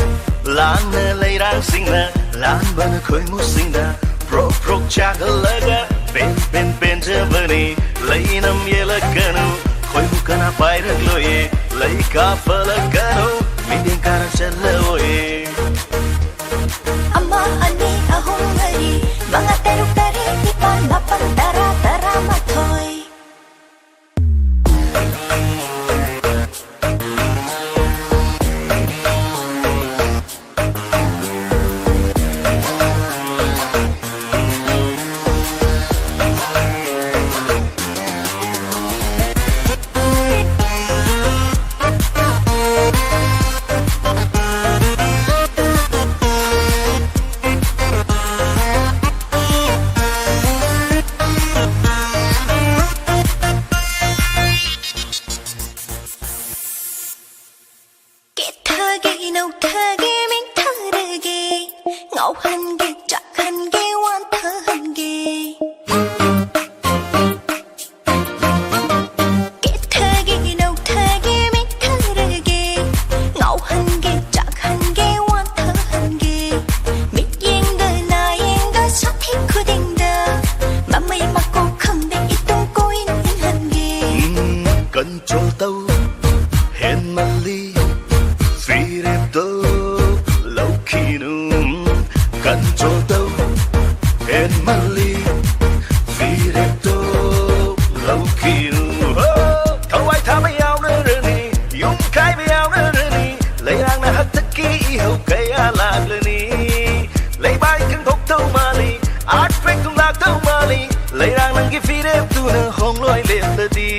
ꯂꯥꯟꯅ ꯂꯩꯔꯥꯡꯁꯤꯡꯅ, ꯂꯥꯟꯕꯅ ꯈꯣꯏꯃꯨꯁꯤꯡꯅ ꯄ꯭ꯔꯣꯛ ꯄ꯭ꯔꯣꯛ ꯆꯥꯛꯍꯜꯂꯒ ꯄꯦꯟ ꯄꯦꯟ ꯄꯦꯟꯖꯕꯅꯤ꯫ ꯂꯩꯅꯝ ꯌꯦꯜꯂꯛꯀꯅꯨ, ꯈꯣꯏꯃꯨ ꯀꯅꯥ ꯄꯥꯏꯔꯛꯂꯣꯏꯌꯦ꯫ ꯂꯩ ꯀꯥꯞꯄꯂꯛꯀꯅꯨ, ꯃꯤꯠꯌꯦꯡ ꯀꯥꯔ ꯆꯠꯂꯣꯏꯌꯦ꯫ ꯑꯃ, ꯑꯅꯤ, ꯑꯍꯨꯝ, ꯃꯔꯤ, ꯃꯉꯥ, ꯇꯔꯨꯛ, ꯇꯔꯦꯠ, ꯅꯤꯄꯥꯜ, ꯃꯥꯄꯜ, ꯇꯔꯥ, ꯇꯔꯥꯃꯥꯊꯣꯏ꯫ ꯀꯦꯊꯒꯦ, ꯅꯧꯊꯒꯦ, ꯃꯤꯡꯊꯔꯒꯦ, ꯉꯥꯎꯍꯟꯒꯦ, ꯆꯥꯛꯍꯟꯒꯦ, ꯋꯥꯟꯊꯍꯟꯒꯦ꯫ ꯀꯦꯊꯒꯦ, ꯅꯧꯊꯒꯦ, ꯃꯤꯡꯊꯔꯒꯦ, ꯉꯥꯎꯍꯟꯒꯦ, ꯆꯥꯛꯍꯟꯒꯦ, ꯋꯥꯟꯊꯍꯟꯒꯦ꯫ ꯃꯤꯠꯌꯦꯡꯗ, ꯅꯥꯌꯦꯡꯗ, ꯁꯥꯊꯤ ꯈꯨꯗꯤꯡꯗ, ꯃꯃꯩ ꯃꯀꯣꯛ ꯈꯪꯗꯦ, ꯏꯇꯨꯡ ꯀꯣꯏꯅ ꯏꯟꯍꯟꯒꯦ꯫ ꯎꯝ, control ꯇꯧ, ꯍꯦꯟꯃꯜꯂꯤ꯫ ꯐꯤꯔꯦꯞꯇꯣ ꯂꯧꯈꯤꯅꯨ, control ꯇꯧ, ꯍꯦꯟꯃꯜꯂꯤ꯫ ꯐꯤꯔꯦꯞꯇꯣ ꯂꯧꯈꯤꯅꯨ꯫ ꯍꯣ! ꯊꯋꯥꯏ ꯊꯥꯕ ꯌꯥꯎꯅꯔꯅꯤ, ꯌꯨꯝ ꯀꯥꯏꯕ ꯌꯥꯎꯅꯔꯅꯤ꯫ ꯂꯩꯔꯥꯡꯅ ꯍꯛꯇꯛꯀꯤ ꯏꯍꯧ ꯀꯌꯥ ꯂꯥꯛꯂꯅꯤ꯫ ꯂꯩꯃꯥꯏ ꯈꯪꯗꯣꯛꯇꯧ ꯃꯥꯜꯂꯤ, earthquake ꯇꯨꯡ ꯂꯥꯛꯇꯧ ꯃꯥꯜꯂꯤ꯫ ꯂꯩꯔꯥꯡ ꯅꯪꯒꯤ ꯐꯤꯔꯦꯞꯇꯨꯅ ꯍꯣꯡꯂꯣꯏ ꯂꯦꯞꯂꯗꯤ꯫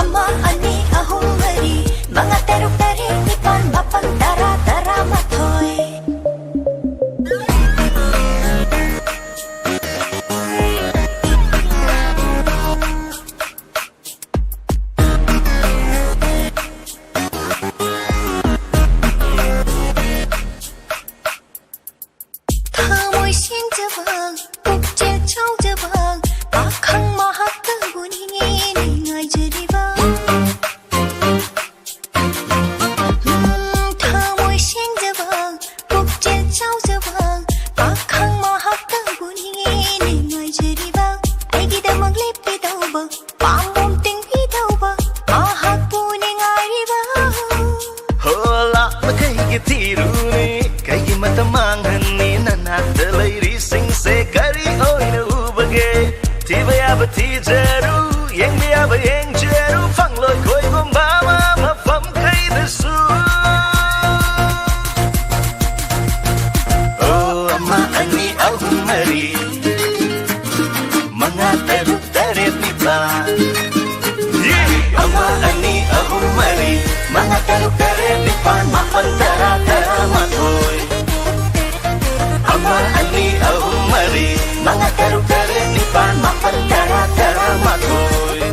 ꯑꯃ, ꯑꯅꯤ, ꯑꯍꯨꯝ, ꯃꯔꯤ, ꯃꯉꯥ, ꯇꯔꯨꯛ, ꯇꯔꯦꯠ, ꯅꯤꯄꯥꯜ, ꯃꯥꯄꯜ, ꯇꯔꯥ, ꯇꯔꯥꯃꯥꯊꯣꯏ꯫ ꯊꯤꯕ ꯌꯥꯕ ꯊꯤꯖꯔꯨ, ꯌꯦꯡꯕ ꯌꯥꯕ ꯌꯦꯡꯖꯔꯨ, ꯐꯪꯂꯣꯏ ꯀꯣꯏꯕ ꯃꯃꯥ ꯃꯐꯝ ꯀꯩꯗꯁꯨ꯫ ꯑꯣ, ꯑꯃ, ꯑꯅꯤ, ꯑꯍꯨꯝ, ꯃꯔꯤ, ꯃꯉꯥ, ꯇꯔꯨꯛ, ꯇꯔꯦꯠ, ꯅꯤꯄꯥꯜ꯫ ꯑꯃ, ꯑꯅꯤ, ꯑꯍꯨꯝ, ꯃꯔꯤ, ꯃꯉꯥ, ꯇꯔꯨꯛ, ꯇꯔꯦꯠ, ꯅꯤꯄꯥꯜ, ꯃꯥꯄꯜ, ꯇꯔꯥ, ꯇꯔꯥꯃꯥꯊꯣꯏ꯫ ꯑꯃ, ꯑꯅꯤ, ꯑꯍꯨꯝ, ꯃꯔꯤ, ꯃꯉꯥ, ꯇꯔꯨꯛ, ꯇꯔꯦꯠ, ꯅꯤꯄꯥꯜ, ꯃꯥꯄꯜ, ꯇꯔꯥ, ꯇꯔꯥꯃꯥꯊꯣꯏ꯫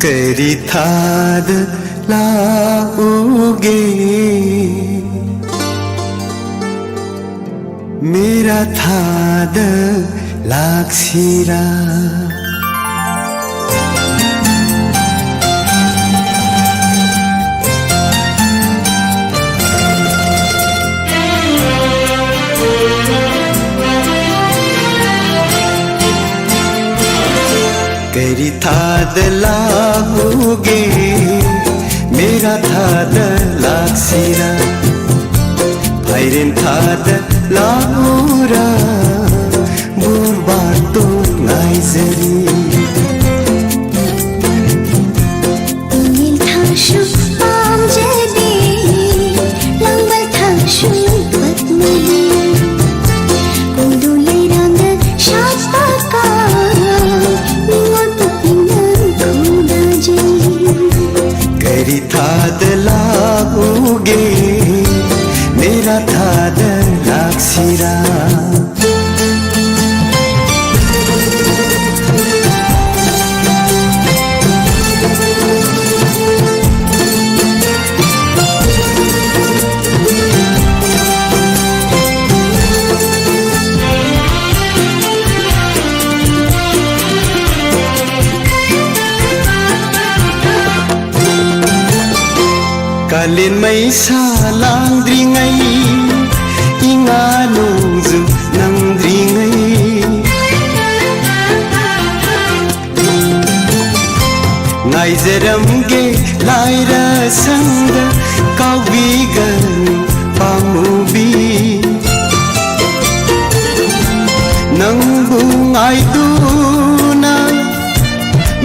ꯀꯔꯤ ꯊꯥꯗ ꯂꯥꯛꯎꯒꯦ? ꯃꯦꯔꯥ ꯊꯥꯗ ꯂꯥꯛꯁꯤꯔꯥ? ꯀꯔꯤ ꯊꯥꯗ ꯂꯥꯛꯎꯒꯦ? ꯃꯦꯔꯥ ꯊꯥꯗ ꯂꯥꯛꯁꯤꯔꯥ? ꯐꯥꯏꯔꯦꯟ ꯊꯥꯗ ꯂꯥꯛꯎꯔꯥ? ꯕꯣꯔꯕꯥꯇꯣꯟ ꯉꯥꯏꯖꯔꯤ꯫ ꯅꯤꯜꯊꯥ ꯀꯥꯂꯦꯟ ꯃꯩꯁꯥ ꯂꯥꯡꯗ꯭ꯔꯤꯉꯩ, ꯏꯉꯥ ꯅꯣꯡꯖꯨ ꯅꯪꯗ꯭ꯔꯤꯉꯩ, ꯉꯥꯏꯖꯔꯝꯒꯦ ꯂꯥꯏꯔ ꯁꯪꯗ ꯀꯥꯎꯕꯤꯒꯅꯨ ꯄꯥꯝꯃꯨꯕꯤ꯫ ꯅꯪꯕꯨ ꯉꯥꯏꯗꯨꯅ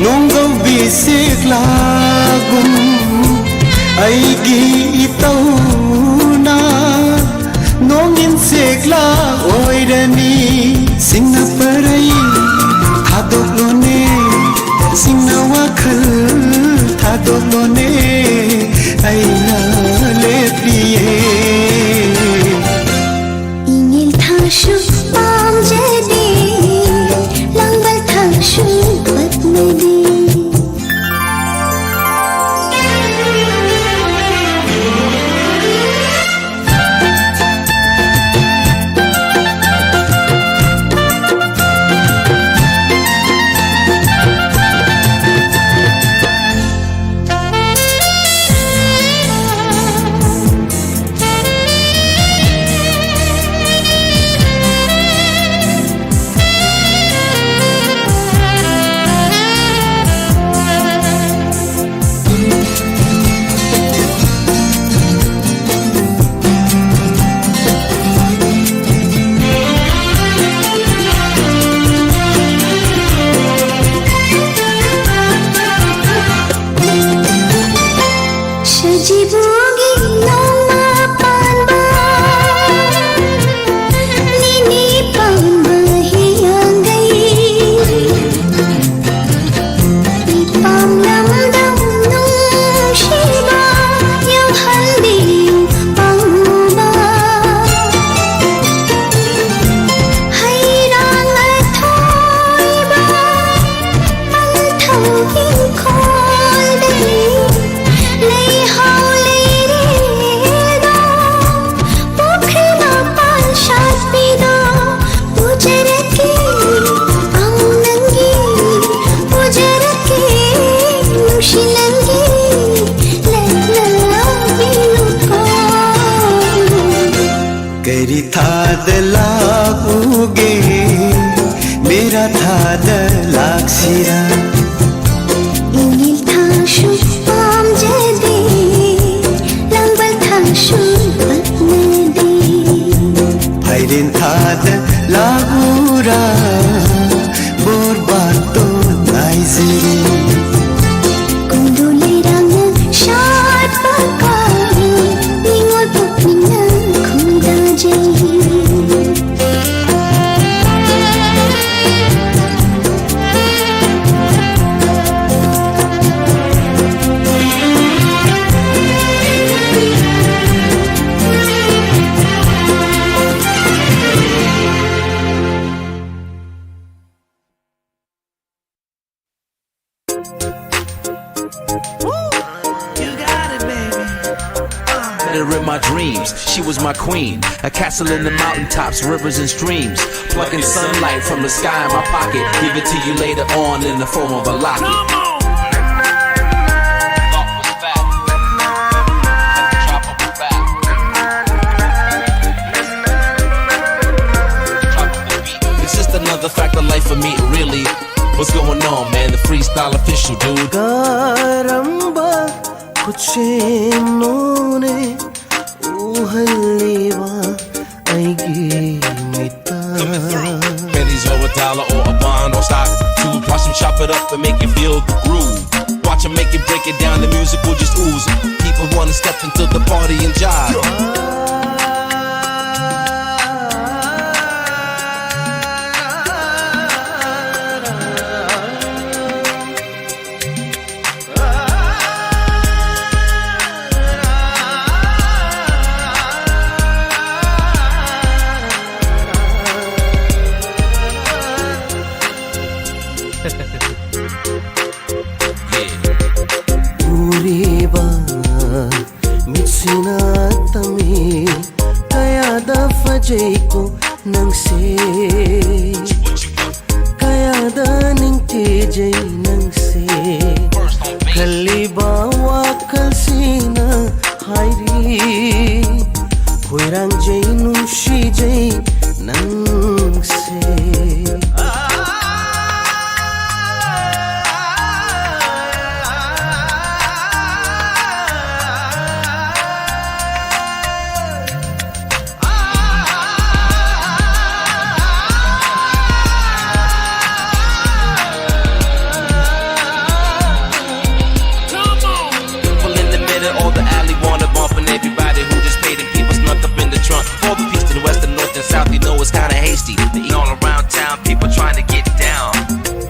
ꯅꯣꯡꯒꯧꯕꯤ ꯁꯦꯛꯂꯥꯒꯨꯝ ꯑꯩꯒꯤ ꯏꯇꯧꯅ ꯅꯣꯡꯏꯟ ꯁꯦꯛꯂꯥ ꯑꯣꯏꯔꯅꯤ꯫ ꯁꯤꯡꯅ ꯄꯔꯩ ꯊꯥꯗꯣꯛꯂꯣꯅꯦ, ꯁꯤꯡꯅ ꯋꯥꯈꯜ ꯊꯥꯗꯣꯛꯂꯣꯅꯦ, ꯑꯩꯅ ꯂꯦꯞꯂꯤꯌꯦ꯫ ꯏꯉꯦꯜ ꯊꯥꯁꯨ ꯄꯥꯝꯖꯗꯦ, ꯂꯥꯡꯕꯜ ꯊꯥꯁꯨ ꯄꯛꯅꯗꯦ꯫ ꯁꯖꯤꯕꯨꯒꯤ ꯅꯣꯡꯃ ꯄꯥꯟꯕ ꯅꯤꯅꯤ ꯄꯥꯟꯕ ꯍꯤꯌꯥꯡꯒꯩ꯫ ꯏꯄꯥꯝ ꯂꯝꯗꯝ ꯅꯨꯡꯁꯤꯕ ꯌꯧꯍꯟꯕꯤꯌꯨ ꯄꯥꯝꯕ꯫ ꯍꯩꯔꯥꯡ ꯑꯊꯣꯏꯕ ꯄꯟꯊꯧ ꯏꯪꯈꯣꯜꯗꯒꯤ ꯂꯩꯍꯥꯎ ꯂꯩꯔꯦꯜꯗꯣ ꯄꯨꯈ꯭ꯔꯤ ꯃꯄꯥꯟ ꯁꯥꯠꯄꯤꯗꯣ ꯄꯨꯖꯔꯛꯀꯦ, ꯑꯧ ꯅꯪꯒꯤ ꯄꯨꯖꯔꯛꯀꯦ, ꯅꯨꯡꯁꯤ ꯅꯪꯒꯤ ꯂꯩ ꯂꯩ ꯊꯥꯗ ꯂꯥꯛꯎꯒꯦ, ꯃꯦꯔꯥ ꯊꯥꯗ ꯂꯥꯛꯁꯤꯔꯥ? ꯏꯪꯒꯤꯜ ꯊꯥꯡꯁꯨ ꯄꯥꯝꯖꯗꯦ, ꯂꯥꯡꯕꯜ ꯊꯥꯡꯁꯨ ꯄꯛꯅꯗꯦ꯫ ꯐꯥꯏꯔꯦꯟ ꯊꯥꯗ ꯂꯥꯛꯎꯔꯥ, ꯕꯣꯔꯕꯥꯇꯣꯟ ꯉꯥꯏꯖꯔꯤ꯫ ꯀꯣꯟꯗꯣ ꯂꯩꯔꯥꯡꯅ ꯁꯥꯠꯄ ꯀꯥꯏꯅ, ꯅꯤꯉꯣꯜ ꯄꯨꯛꯅꯤꯡꯅ ꯈꯣꯏꯗꯥꯖꯩ꯫ Her in my dreams, she was my queen. A castle in the mountaintops, rivers and streams. Plucking sunlight from the sky in my pocket. Give it to you later on in the form of a locket. It's just another fact of life for me, really. What's going on, man? The freestyle official, dude. ꯀꯔꯝꯕ ꯈꯨꯠꯁꯦꯝꯅꯣꯅꯦ ꯎꯍꯜꯂꯤꯕ ꯑꯩꯒꯤ ꯃꯤꯠꯇ? Pennies or a dollar or a bond or stock. Two blossom, chop it up and make you feel the groove. Watch 'em make it, break it down, the music will just ooze. People wanna step into the party and jive. ꯎꯔꯤꯕ ꯃꯤꯠꯁꯤꯅ ꯇꯝꯃꯤ ꯀꯌꯥꯗ ꯐꯖꯩꯀꯣ ꯅꯪꯁꯦ, ꯀꯌꯥꯗ ꯅꯤꯡꯊꯤꯖꯩ ꯅꯪꯁꯦ꯫ ꯈꯜꯂꯤꯕ ꯋꯥꯈꯜꯁꯤꯅ ꯍꯥꯏꯔꯤ ꯈꯣꯏꯔꯥꯡꯖꯩ ꯅꯨꯡꯁꯤ ꯅꯪꯁꯦ꯫ People in the middle or the alley wanna bump, and everybody who just paid and people snuck up in the trunk. All the peace in the west and north and south, you know it's kinda hasty. They eat all around town, people trying to get down.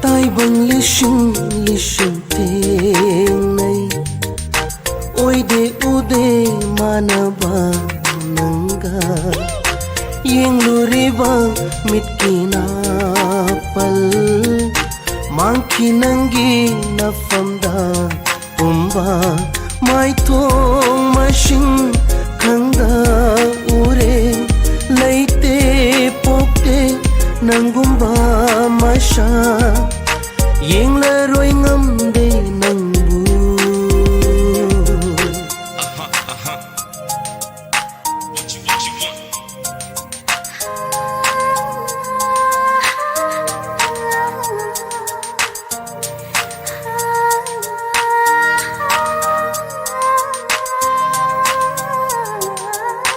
ꯇꯥꯏꯕꯪ ꯂꯤꯁꯤꯡ ꯂꯤꯁꯤꯡ ꯊꯦꯡꯅꯩ, ꯑꯣꯏꯗꯦ ꯎꯗꯦ ꯃꯥꯟꯅꯕ ꯅꯪꯒ꯫ ꯌꯦꯡꯂꯨꯔꯤꯕ ꯃꯤꯠꯀꯤ ꯅꯥꯄꯜ ꯃꯥꯡꯈꯤ ꯅꯪꯒꯤ ꯅꯐꯝꯗ꯫ ꯄꯨꯝꯕ ꯃꯥꯏꯊꯣꯡ ꯃꯁꯤꯡ ꯈꯪꯗ ꯎꯔꯦ꯫ ꯂꯩꯇꯦ ꯄꯣꯛꯇꯦ ꯅꯪꯒꯨꯝꯕ ꯃꯁꯛ꯫ ꯌꯦꯡꯂꯔꯣꯏ ꯉꯝꯗꯦ ꯅꯪꯕꯨ꯫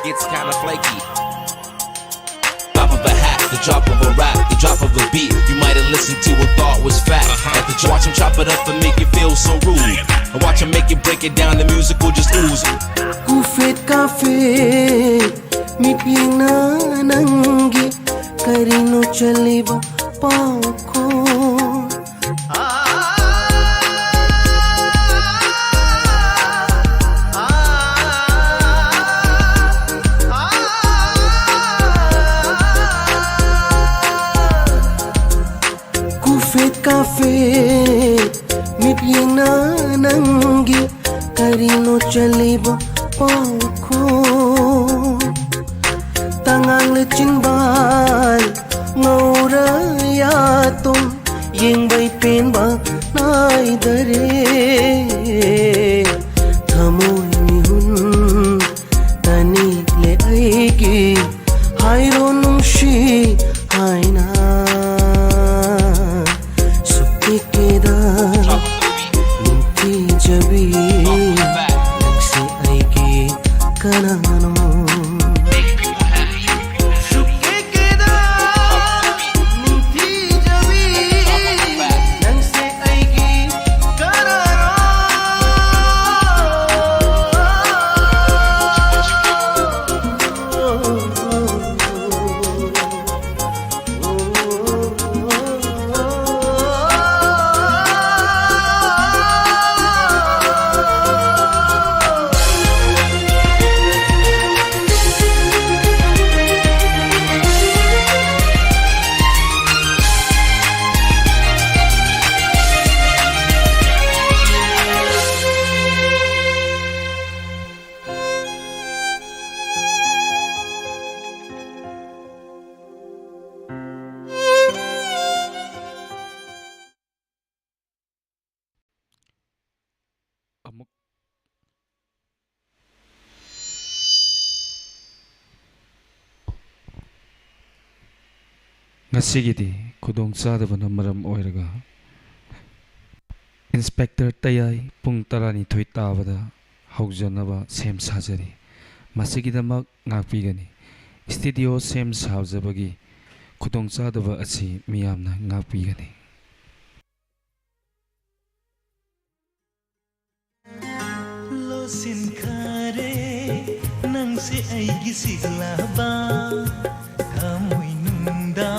It's kinda flaky. Drop of a hat, the drop of a rap, the drop of a beat. You might have listened to and thought was fact. At the watch him chop it up and make it feel so rude. And watch him make it, break it down, the music will just ooze. ꯀꯨꯐꯦꯠ ꯀꯥꯐꯦꯠ ꯃꯤꯠꯌꯦꯡꯅ ꯅꯪꯒꯤ ꯀꯔꯤꯅꯣ ꯆꯠꯂꯤꯕ ꯄꯥꯎꯈꯣ꯫ ꯀꯨꯐꯦꯠ ꯀꯥꯐꯦꯠ ꯃꯤꯠꯌꯦꯡꯅ ꯅꯪꯒꯤ ꯀꯔꯤꯅꯣ ꯆꯠꯂꯤꯕ ꯄꯥꯎꯈꯣ꯫ ꯇꯉꯥꯡꯂ ꯆꯤꯟꯕꯥꯜ ꯉꯧꯔ ꯌꯥꯇꯣꯝ ꯌꯦꯡꯕꯩ ꯄꯦꯟꯕ ꯅꯥꯏꯗꯔꯦ꯫ ꯊꯃꯣꯏ ꯃꯤꯍꯨꯟ ꯇꯅꯤꯛꯂꯦ ꯑꯩꯒꯤ ꯍꯥꯏ ꯅꯤꯡꯊꯤꯖꯕꯤ, ꯅꯪꯁꯦ ꯑꯩꯒꯤ ꯀꯅꯥꯅꯣ? ꯁꯨꯛꯀꯦ ꯀꯦꯗ ꯅꯤꯡꯊꯤꯖꯕꯤ, ꯅꯪꯁꯦ ꯑꯩꯒꯤ ꯀꯅꯥꯅꯣ? ꯑꯃꯨꯛ ꯉꯁꯤꯒꯤꯗꯤ ꯈꯨꯗꯣꯡꯆꯥꯗꯕꯅ ꯃꯔꯝ ꯑꯣꯏꯔꯒ ꯏꯟꯁꯄꯦꯛꯇꯔ ꯇꯌꯥꯏ ꯄꯨꯡ ꯇꯔꯥꯅꯤꯊꯣꯏ ꯇꯥꯕꯗ ꯍꯧꯖꯅꯕ ꯁꯦꯝ ꯁꯥꯖꯔꯤ꯫ ꯃꯁꯤꯒꯤꯗꯃꯛ ꯉꯥꯛꯄꯤꯒꯅꯤ꯫ ꯁ꯭ꯇꯨꯗꯤꯑꯣ ꯁꯦꯝ ꯁꯥꯖꯕꯒꯤ ꯈꯨꯗꯣꯡꯆꯥꯗꯕ ꯑꯁꯤ ꯃꯤꯌꯥꯝꯅ ꯉꯥꯛꯄꯤꯒꯅꯤ꯫ ꯂꯣꯠꯁꯤꯟꯈꯔꯦ ꯅꯪꯁꯦ ꯑꯩꯒꯤ ꯁꯤꯒꯂꯥꯕ ꯊꯃꯣꯏꯅꯨꯡꯗ꯫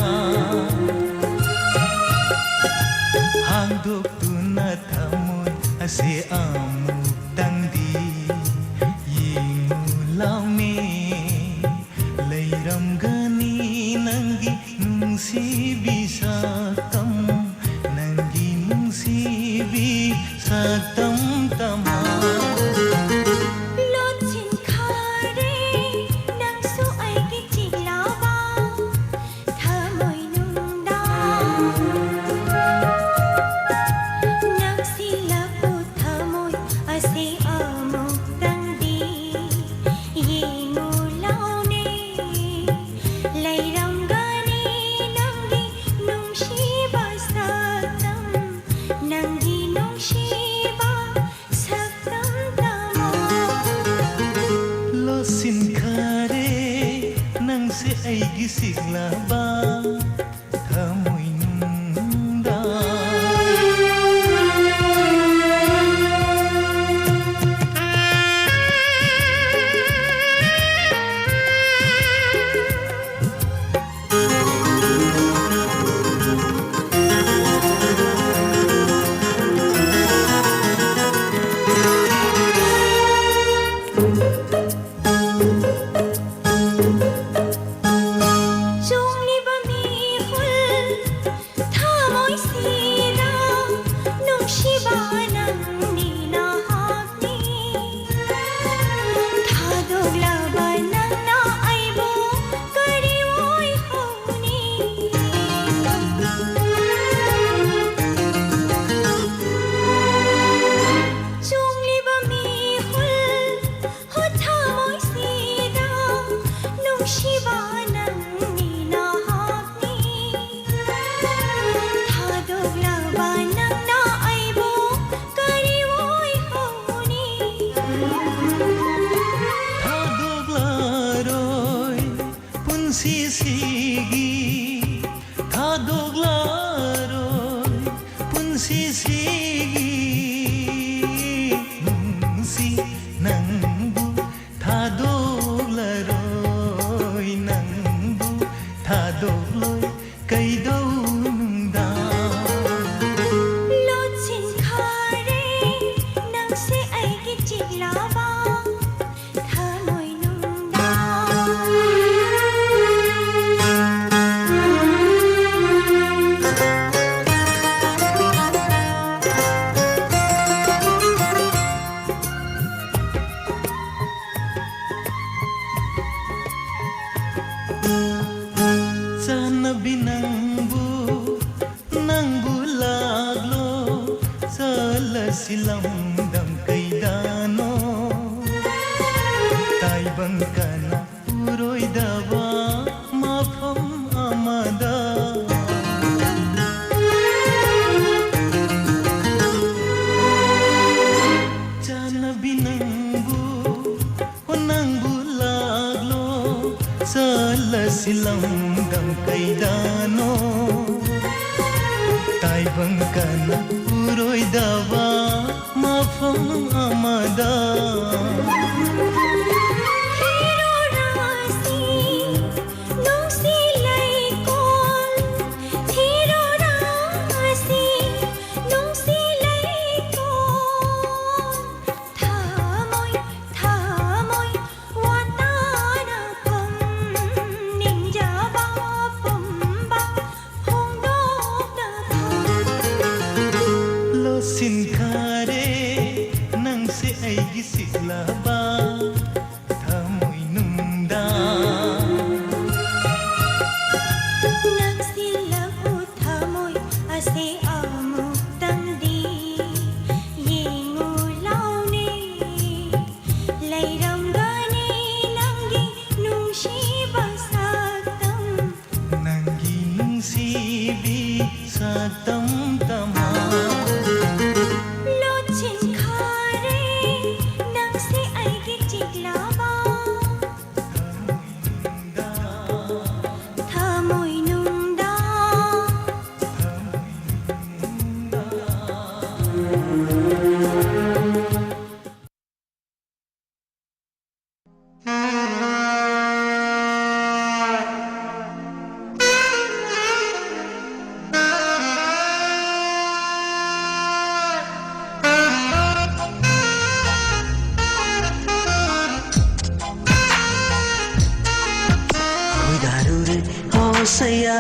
ꯍꯥꯡꯗꯣꯛꯇꯨꯅ ꯊꯃꯣꯏ ꯑꯁꯦ ꯑꯃꯨꯛꯇꯪꯗꯤ ꯌꯦꯡꯉꯨ ꯂꯥꯎꯅꯦ꯫ ꯂꯩꯔꯝꯒꯅꯤ ꯅꯪꯒꯤ ꯅꯨꯡꯁꯤꯕꯤ ꯁꯛꯇꯝ, ꯅꯪꯒꯤ ꯅꯨꯡꯁꯤꯕꯤ ꯁꯛꯇꯝ ꯇꯝꯃ꯫ ꯂꯣꯠꯁꯤꯟꯈꯔꯦ ꯅꯪꯁꯨ ꯑꯩꯒꯤ ꯆꯤꯛꯂꯥꯕ ꯊꯃꯣꯏꯅꯨꯡꯗ꯫ ꯅꯛꯁꯤꯜꯂꯛꯎ ꯊꯃꯣꯏ ꯑꯁꯤ ꯑꯃꯨꯛꯇꯪꯗꯤ ꯌꯦꯡꯉꯨ ꯂꯥꯎꯅꯦ꯫ ꯂꯩꯔꯝꯒꯅꯤ ꯅꯪꯒꯤ ꯅꯨꯡꯁꯤꯕ ꯁꯛꯇꯝ, ꯅꯪꯒꯤ ꯅꯨꯡꯁꯤꯕ ꯑꯩꯒꯤ ꯁꯤꯛꯂꯕ ꯊꯃꯣꯏꯅꯨꯡꯗ꯫ ꯆꯣꯡꯂꯤꯕ ꯃꯤꯍꯨꯜ ꯊꯃꯣꯏꯁꯤꯗ ꯅꯨꯡꯁꯤꯕ ꯅꯪꯅꯤ ꯅꯍꯥꯛꯅꯤ꯫ ꯊꯥꯗꯣꯛꯂꯕ ꯅꯪꯅ ꯑꯩꯕꯨ ꯀꯔꯤ ꯑꯣꯏꯍꯧꯅꯤ? ꯆꯣꯡꯂꯤꯕ ꯃꯤꯍꯨꯜ ꯍꯣ ꯊꯃꯣꯏꯁꯤꯗ ꯅꯨꯡꯁꯤꯕ ꯅꯪꯅꯤ ꯅꯍꯥꯛꯅꯤ꯫ ꯊꯥꯗꯣꯛꯂꯕ ꯅꯪꯅ ꯑꯩꯕꯨ ꯀꯔꯤ ꯑꯣꯏꯍꯧꯅꯤ? ꯊꯥꯗꯣꯛꯂꯔꯣꯏ ꯄꯨꯟꯁꯤꯁꯤꯒꯤ ꯊꯥꯗꯣꯛꯂꯔꯣꯏ ꯄꯨꯟꯁꯤꯁꯤꯒꯤ ꯅꯨꯡꯁꯤ ꯅꯪꯕꯨ ꯊꯥꯗꯣꯛꯂꯔꯣꯏ ꯅꯪꯕꯨ ꯊꯥꯗꯣꯛꯂꯣꯏ ꯀꯩꯗꯧꯅꯨꯡꯗ꯫ ꯂꯣꯠꯁꯤꯟꯈꯔꯦ ꯅꯪꯁꯦ ꯑꯩꯒꯤ ꯆꯤꯛꯂꯕ ꯊꯃꯣꯏꯅꯨꯡꯗ꯫ ꯆꯥꯟꯅꯕꯤ ꯅꯪꯕꯨ ꯅꯪꯕꯨ ꯂꯥꯛꯂꯣ ꯆꯠꯂꯁꯤ ꯂꯝꯗꯝ ꯀꯩꯗꯅꯣ ꯇꯥꯏꯕꯪ ꯀꯅꯥ ꯎꯔꯣꯏꯗꯕ ꯃꯐꯝ ꯑꯃꯗ꯫ ꯆꯥꯟꯅꯕꯤ ꯅꯪꯕꯨ ꯅꯪꯕꯨ ꯂꯥꯛꯂꯣ ꯆꯠꯂꯁꯤ ꯂꯝꯗꯝ ꯀꯩꯗꯅꯣ ꯇꯥꯏꯕꯪ ꯀꯅꯥ ꯎꯔꯣꯏꯗꯕ ꯃꯐꯝ ꯑꯃꯗ꯫ ꯊꯤꯔꯣꯔꯥꯁꯤ ꯅꯨꯡꯁꯤ ꯂꯩꯀꯣꯜ, ꯊꯤꯔꯣꯔꯥꯁꯤ ꯅꯨꯡꯁꯤ ꯂꯩꯀꯣꯜ꯫ ꯊꯃꯣꯏ, ꯊꯃꯣꯏ ꯋꯥꯇꯥꯅꯐꯝ, ꯅꯤꯡꯖꯕ ꯄꯨꯝꯕ ꯐꯣꯡꯗꯣꯛꯅꯐꯝ꯫ ꯂꯣꯠꯁꯤꯟꯈꯔꯦ ꯅꯪꯁꯦ ꯑꯩꯒꯤ ꯁꯤꯛꯂꯕ ꯊꯃꯣꯏꯅꯨꯡꯗ꯫ ꯅꯛꯁꯤꯜꯂꯛꯎ ꯊꯃꯣꯏ ꯑꯁꯦ ꯑꯃꯨꯛꯇꯪꯗꯤ ꯌꯦꯡꯉꯨ ꯂꯥꯎꯅꯦ꯫ ꯂꯩꯔꯝꯒꯅꯤ ꯅꯪꯒꯤ ꯅꯨꯡꯁꯤꯕ ꯁꯛꯇꯝ꯫ ꯅꯪꯒꯤ ꯅꯨꯡꯁꯤꯕꯤ ꯁꯛꯇꯝ ꯇꯃꯥ꯫ ꯂꯣꯠꯁꯤꯟꯈꯔꯦ ꯅꯪꯁꯦ ꯑꯩꯒꯤ ꯆꯤꯛꯂꯕ ꯊꯃꯣꯏꯅꯨꯡꯗ꯫ ꯈꯣꯏꯗꯥꯔꯨꯔꯦ ꯍꯣꯁꯩꯌꯥ,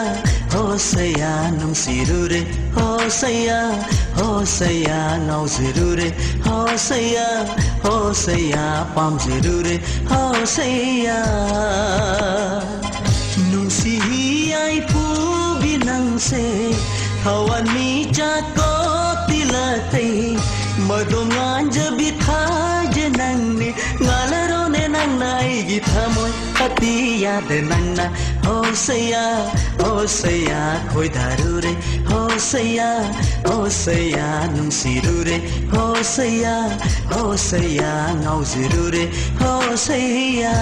ꯍꯣꯁꯩꯌꯥ ꯅꯨꯡꯁꯤꯔꯨꯔꯦ ꯍꯣꯁꯩꯌꯥ, ꯍꯣꯁꯩꯌꯥ ꯉꯥꯎꯖꯔꯨꯔꯦ ꯍꯣꯁꯩꯌꯥ, ꯍꯣꯁꯩꯌꯥ ꯄꯥꯝꯖꯔꯨꯔꯦ ꯍꯣꯁꯩꯌꯥ꯫ ꯅꯨꯡꯁꯤ ꯌꯥꯏꯐꯨꯕꯤ ꯅꯪꯁꯦ ꯊꯋꯥꯟꯃꯤꯆꯥꯛ ꯀꯣꯛ ꯇꯤꯂꯛꯇꯩ ꯃꯗꯣ ꯉꯥꯟꯖꯕꯤ ꯊꯥꯖ ꯅꯪꯅꯦ꯫ ꯉꯥꯜꯂꯔꯣꯅꯦ ꯅꯪꯅ ꯑꯩꯒꯤ ꯊꯃꯣꯏ ꯑꯇꯤꯌꯥꯗ ꯅꯪꯅ꯫ ꯍꯣꯁꯩꯌꯥ, ꯍꯣꯁꯩꯌꯥ ꯈꯣꯏꯗꯥꯔꯨꯔꯦ ꯍꯣꯁꯩꯌꯥ, ꯍꯣꯁꯩꯌꯥ ꯅꯨꯡꯁꯤꯔꯨꯔꯦ ꯍꯣꯁꯩꯌꯥ, ꯍꯣꯁꯩꯌꯥ ꯉꯥꯎꯖꯔꯨꯔꯦ ꯍꯣꯁꯩꯌꯥ꯫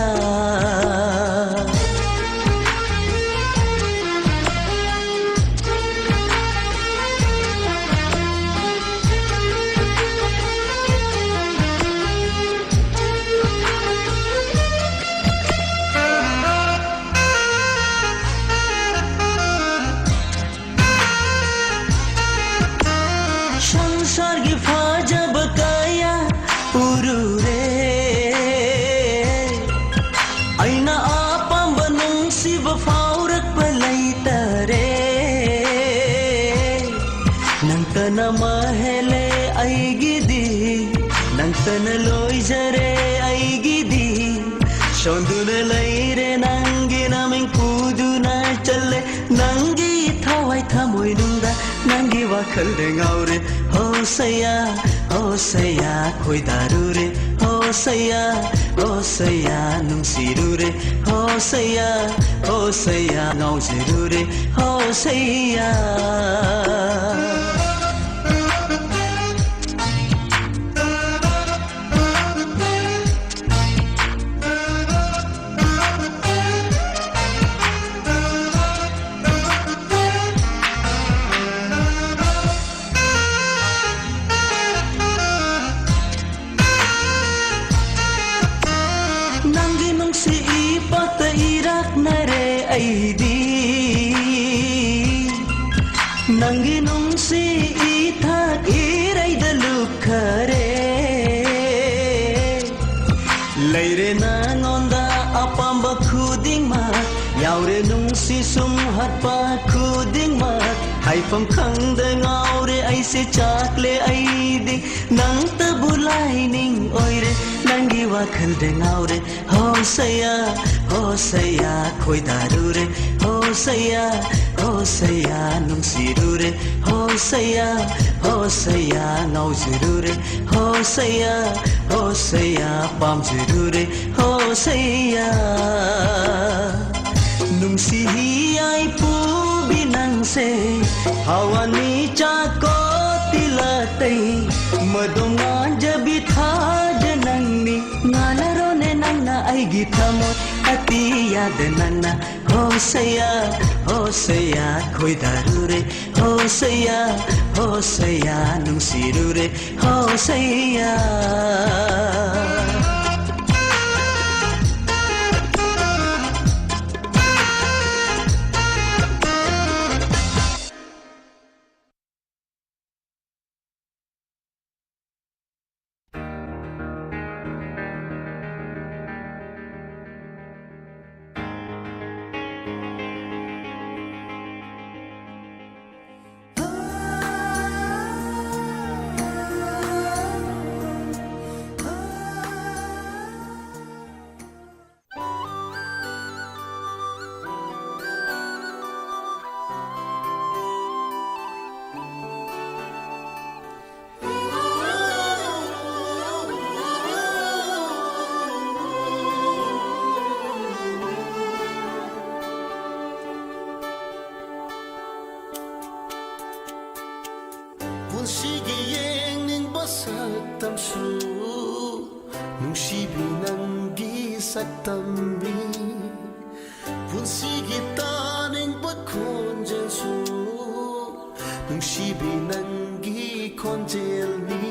ꯇꯅ ꯂꯣꯏꯖꯔꯦ ꯑꯩꯒꯤꯗꯤ꯫ ꯁꯣꯟꯗꯨꯅ ꯂꯩꯔꯦ ꯅꯪꯒꯤ ꯅꯃꯤꯡ ꯄꯨꯗꯨꯅ ꯆꯠꯂꯦ ꯅꯪꯒꯤ ꯊꯋꯥꯏ ꯊꯃꯣꯏꯅꯨꯡꯗ ꯅꯪꯒꯤ ꯋꯥꯈꯜꯗ ꯉꯥꯎꯔꯦ꯫ ꯍꯣꯁꯩꯌꯥ, ꯍꯣꯁꯩꯌꯥ ꯈꯣꯏꯗꯥꯔꯨꯔꯦ꯫ ꯍꯣꯁꯩꯌꯥ, ꯍꯣꯁꯩꯌꯥ ꯅꯨꯡꯁꯤꯔꯨꯔꯦ꯫ ꯍꯣꯁꯩꯌꯥ, ꯍꯣꯁꯩꯌꯥ ꯉꯥꯎꯖꯔꯨꯔꯦ꯫ ꯍꯣꯁꯩꯌꯥ꯫ ꯅꯪꯒꯤ ꯅꯨꯡꯁꯤ ꯏꯄꯥꯛꯇ ꯏꯔꯥꯛꯅꯔꯦ ꯑꯩꯗꯤ꯫ ꯅꯪꯒꯤ ꯅꯨꯡꯁꯤ ꯏꯊꯛ ꯏꯔꯩꯗ ꯂꯨꯞꯈꯔꯦ꯫ ꯂꯩꯔꯦ ꯅꯉꯣꯟꯗ ꯑꯄꯥꯝꯕ ꯈꯨꯗꯤꯡꯃꯛ, ꯌꯥꯎꯔꯦ ꯅꯨꯡꯁꯤ ꯁꯨꯝ ꯍꯥꯠꯄ ꯈꯨꯗꯤꯡꯃꯛ꯫ ꯍꯥꯏꯐꯝ ꯈꯪꯗ ꯉꯥꯎꯔꯦ ꯑꯩꯁꯦ, ꯆꯥꯛꯂꯦ ꯑꯩꯗꯤ꯫ ꯅꯪꯇꯕꯨ ꯂꯥꯏꯅꯤꯡ ꯑꯣꯏꯔꯦ, ꯅꯪꯒꯤ ꯋꯥꯈꯜꯗ ꯉꯥꯎꯔꯦ꯫ ꯍꯣꯁꯩꯌꯥ, ꯍꯣꯁꯩꯌꯥ ꯈꯣꯏꯗꯥꯔꯨꯔꯦ꯫ ꯍꯣꯁꯩꯌꯥ, ꯍꯣꯁꯩꯌꯥ ꯅꯨꯡꯁꯤꯔꯨꯔꯦ꯫ ꯍꯣꯁꯩꯌꯥ, ꯍꯣꯁꯩꯌꯥ ꯉꯥꯎꯖꯔꯨꯔꯦ꯫ ꯍꯣꯁꯩꯌꯥ, ꯍꯣꯁꯩꯌꯥ ꯄꯥꯝꯖꯔꯨꯔꯦ꯫ ꯍꯣꯁꯩꯌꯥ꯫ ꯅꯨꯡꯁꯤ ꯍꯤꯌꯥꯏ ꯄꯨꯕꯤ ꯅꯪꯁꯦ, ꯍꯋꯥꯅꯤ ꯆꯥꯀꯣ ꯇꯤꯂꯥꯇꯩ, ꯃꯗꯣ ꯉꯥꯟꯖꯕꯤ ꯊꯥꯖ ꯅꯪꯅꯤ꯫ ꯉꯥꯜꯂꯔꯣꯅꯦ ꯅꯪꯅ ꯑꯩꯒꯤ ꯊꯃꯣꯏ ꯑꯇꯤꯌꯥꯗ ꯅꯪꯅ꯫ ꯍꯣꯁꯩꯌꯥ, ꯍꯣꯁꯩꯌꯥ ꯈꯣꯏꯗꯥꯔꯨꯔꯦ꯫ ꯍꯣꯁꯩꯌꯥ, ꯍꯣꯁꯩꯌꯥ ꯅꯨꯡꯁꯤꯔꯨꯔꯦ꯫ ꯍꯣꯁꯩꯌꯥ꯫ ꯅꯨꯡꯁꯤꯕꯤ ꯅꯪꯒꯤ ꯁꯛꯇꯝꯅꯤ꯫ ꯄꯨꯟꯁꯤꯒꯤ ꯇꯥꯅꯤꯡꯕ ꯈꯣꯟꯖꯦꯜꯁꯨ ꯅꯨꯡꯁꯤꯕꯤ ꯅꯪꯒꯤ ꯈꯣꯟꯖꯦꯜꯅꯤ꯫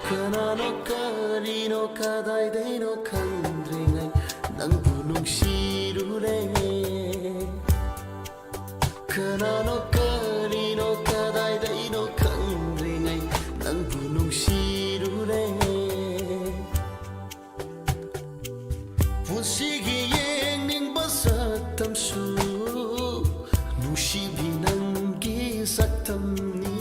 ꯀꯅꯥꯅꯣ ꯀꯔꯤꯅꯣ ꯀꯗꯥꯏꯗꯩꯅꯣ ꯈꯪꯗ꯭ꯔꯤꯉꯩ ꯅꯪꯕꯨ ꯅꯨꯡꯁꯤꯔꯨꯔꯦ꯫ ꯀꯅꯥꯅꯣ ꯀꯔꯤꯅꯣ ꯀꯗꯥꯏꯗꯩꯅꯣ ꯈꯪꯗ꯭ꯔꯤꯉꯩ ꯅꯪꯕꯨ ꯅꯨꯡꯁꯤꯔꯨꯔꯦ꯫ ꯄꯨꯟꯁꯤꯒꯤ ꯌꯦꯡꯅꯤꯡꯕ ꯁꯛꯇꯝꯁꯨ ꯅꯨꯡꯁꯤꯕꯤ ꯅꯪꯒꯤ ꯁꯛꯇꯝꯅꯤ꯫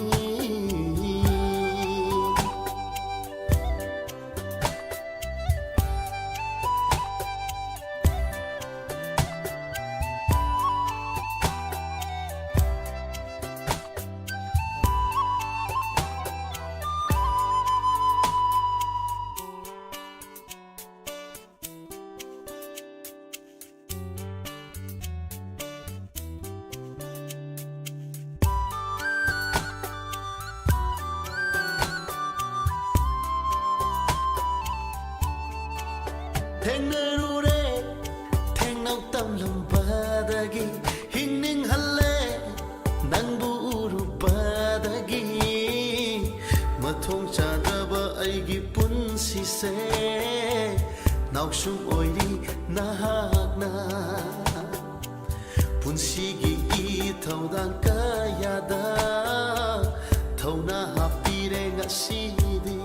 ꯊꯦꯡꯅꯔꯨꯔꯦ ꯊꯦꯡꯅꯧ ꯇꯝꯂꯝꯕꯗꯒꯤ ꯍꯤꯡꯅꯤꯡꯍꯜꯂꯦ ꯅꯪꯕꯨ ꯎꯔꯨꯕꯗꯒꯤ꯫ ꯃꯊꯣꯡ ꯆꯥꯗꯕ ꯑꯩꯒꯤ ꯄꯨꯟꯁꯤꯁꯦ ꯅꯥꯎꯁꯨꯝ ꯑꯣꯏꯔꯤ ꯅꯍꯥꯛꯅ꯫ ꯄꯨꯟꯁꯤꯒꯤ ꯏꯊꯧꯗꯥꯡ ꯀꯌꯥꯗ ꯊꯧꯅꯥ ꯍꯥꯞꯄꯤꯔꯦ ꯉꯁꯤꯗꯤ꯫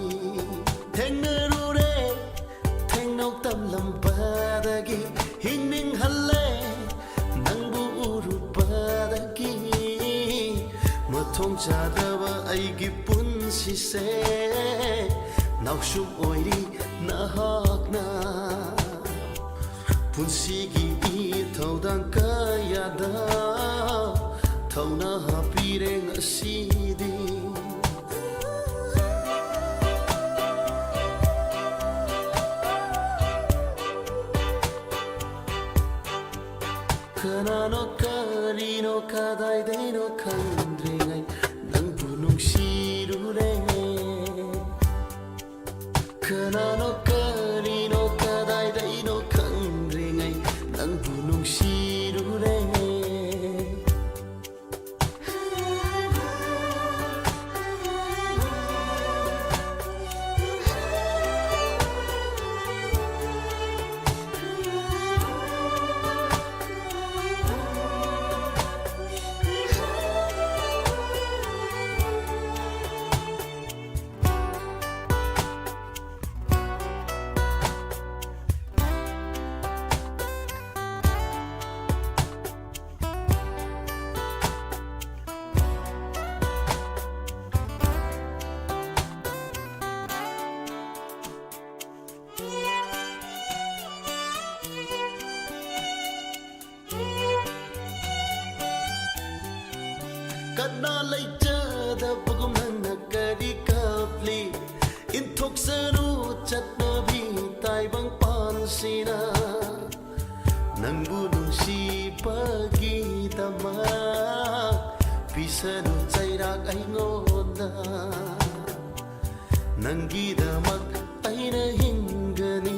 ꯊꯦꯡꯅꯔꯨꯔꯦ ꯊꯦꯡꯅꯧ ꯇꯝꯂꯝꯕꯗꯒꯤ ꯍꯤꯡꯅꯤꯡꯍꯜꯂꯦ ꯅꯪꯕꯨ ꯎꯔꯨꯕꯗꯒꯤ꯫ ꯃꯊꯣꯡ ꯆꯥꯗꯕ ꯑꯩꯒꯤ ꯄꯨꯟꯁꯤꯁꯦ ꯅꯥꯎꯁꯨꯝ ꯑꯣꯏꯔꯤ ꯅꯍꯥꯛꯅ꯫ ꯄꯨꯟꯁꯤꯒꯤ ꯏꯊꯧꯗꯥꯡ ꯀꯌꯥꯗ ꯊꯧꯅꯥ ꯍꯥꯞꯄꯤꯔꯦ ꯉꯁꯤꯗꯤ꯫ ꯀꯅꯥꯅꯣ ꯀꯔꯤꯅꯣ ꯀꯗꯥꯏꯗꯩꯅꯣ ꯈꯪꯗ꯭ꯔꯤꯉꯩ ꯅꯪꯕꯨ ꯅꯨꯡꯁꯤꯔꯨꯔꯦ꯫ ꯀꯅꯥꯅꯣ ꯀꯔꯤꯅꯣ ꯀꯗꯥꯏꯗꯩꯅꯣ ꯈꯪꯗ꯭ꯔꯤꯉꯩ ꯅꯪꯕꯨ ꯅꯨꯡꯁꯤꯔꯨꯔꯦ꯫ ꯀꯅꯥ ꯂꯩꯖꯗꯕꯒꯨꯝ ꯅꯪꯅ ꯀꯔꯤ ꯀꯞꯂꯤ? ꯏꯟꯊꯣꯛꯁꯅꯨ ꯆꯠꯅꯕꯤ ꯇꯥꯏꯕꯪ ꯄꯥꯟꯁꯤꯅ꯫ ꯅꯪꯕꯨ ꯅꯨꯡꯁꯤꯕꯒꯤꯗꯃꯛ ꯄꯤꯁꯅꯨ ꯆꯩꯔꯥꯛ ꯑꯩꯉꯣꯟꯗ꯫ ꯅꯪꯒꯤꯗꯃꯛ ꯑꯩꯅ ꯍꯤꯡꯒꯅꯤ,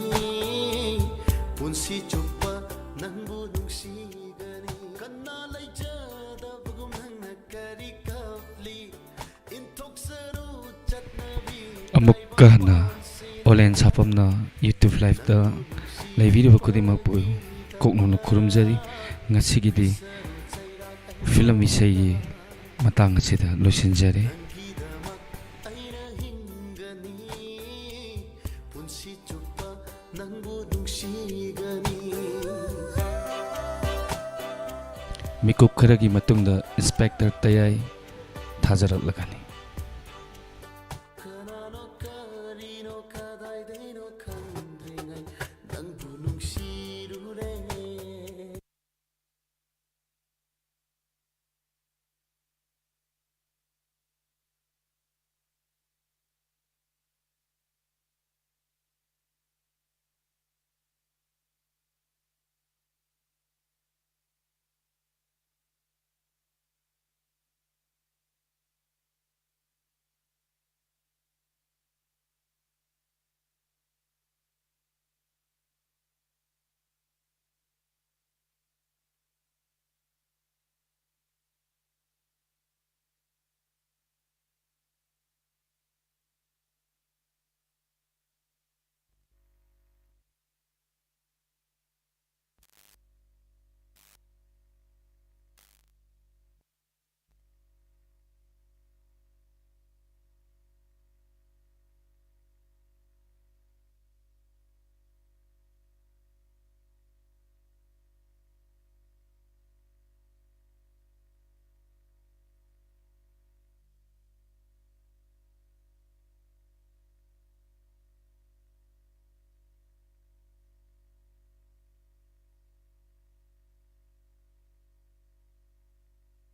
ꯄꯨꯟꯁꯤ ꯆꯨꯞꯄ ꯅꯪꯕꯨ ꯅꯨꯡꯁꯤꯒꯅꯤ꯫ ꯀꯅꯥ ꯂꯩꯖꯗꯕꯒꯨꯝ ꯅꯪꯅ ꯀꯔꯤ ꯀꯞꯂꯤ? ꯏꯟꯊꯣꯛꯁꯅꯨ ꯆꯠꯅꯕꯤ ꯑꯃꯨꯛꯀ ꯍꯟꯅ ꯑꯣꯂꯦꯟ ꯁꯥꯄꯝꯅ YouTube liveꯇ ꯂꯩꯕꯤꯔꯤꯕ ꯈꯨꯗꯤꯡꯃꯛꯄꯨ ꯀꯣꯛꯅꯧꯅ ꯈꯨꯔꯨꯝꯖꯔꯤ꯫ ꯉꯁꯤꯒꯤꯗꯤ ꯐꯤꯂꯝ ꯏꯁꯩꯒꯤ ꯃꯇꯥꯡ ꯑꯁꯤꯗ ꯂꯣꯏꯁꯤꯟꯖꯔꯦ꯫ ꯅꯪꯒꯤꯗꯃꯛ ꯑꯩꯅ ꯍꯤꯡꯒꯅꯤ, ꯄꯨꯟꯁꯤ ꯆꯨꯞꯄ ꯅꯪꯕꯨ ꯅꯨꯡꯁꯤꯒꯅꯤ꯫ ꯃꯤꯀꯨꯞ ꯈꯔꯒꯤ ꯃꯇꯨꯡꯗ ꯏꯟꯁꯄꯦꯛꯇꯔ ꯇꯌꯥꯏ ꯊꯥꯖꯔꯛꯂꯒꯅꯤ꯫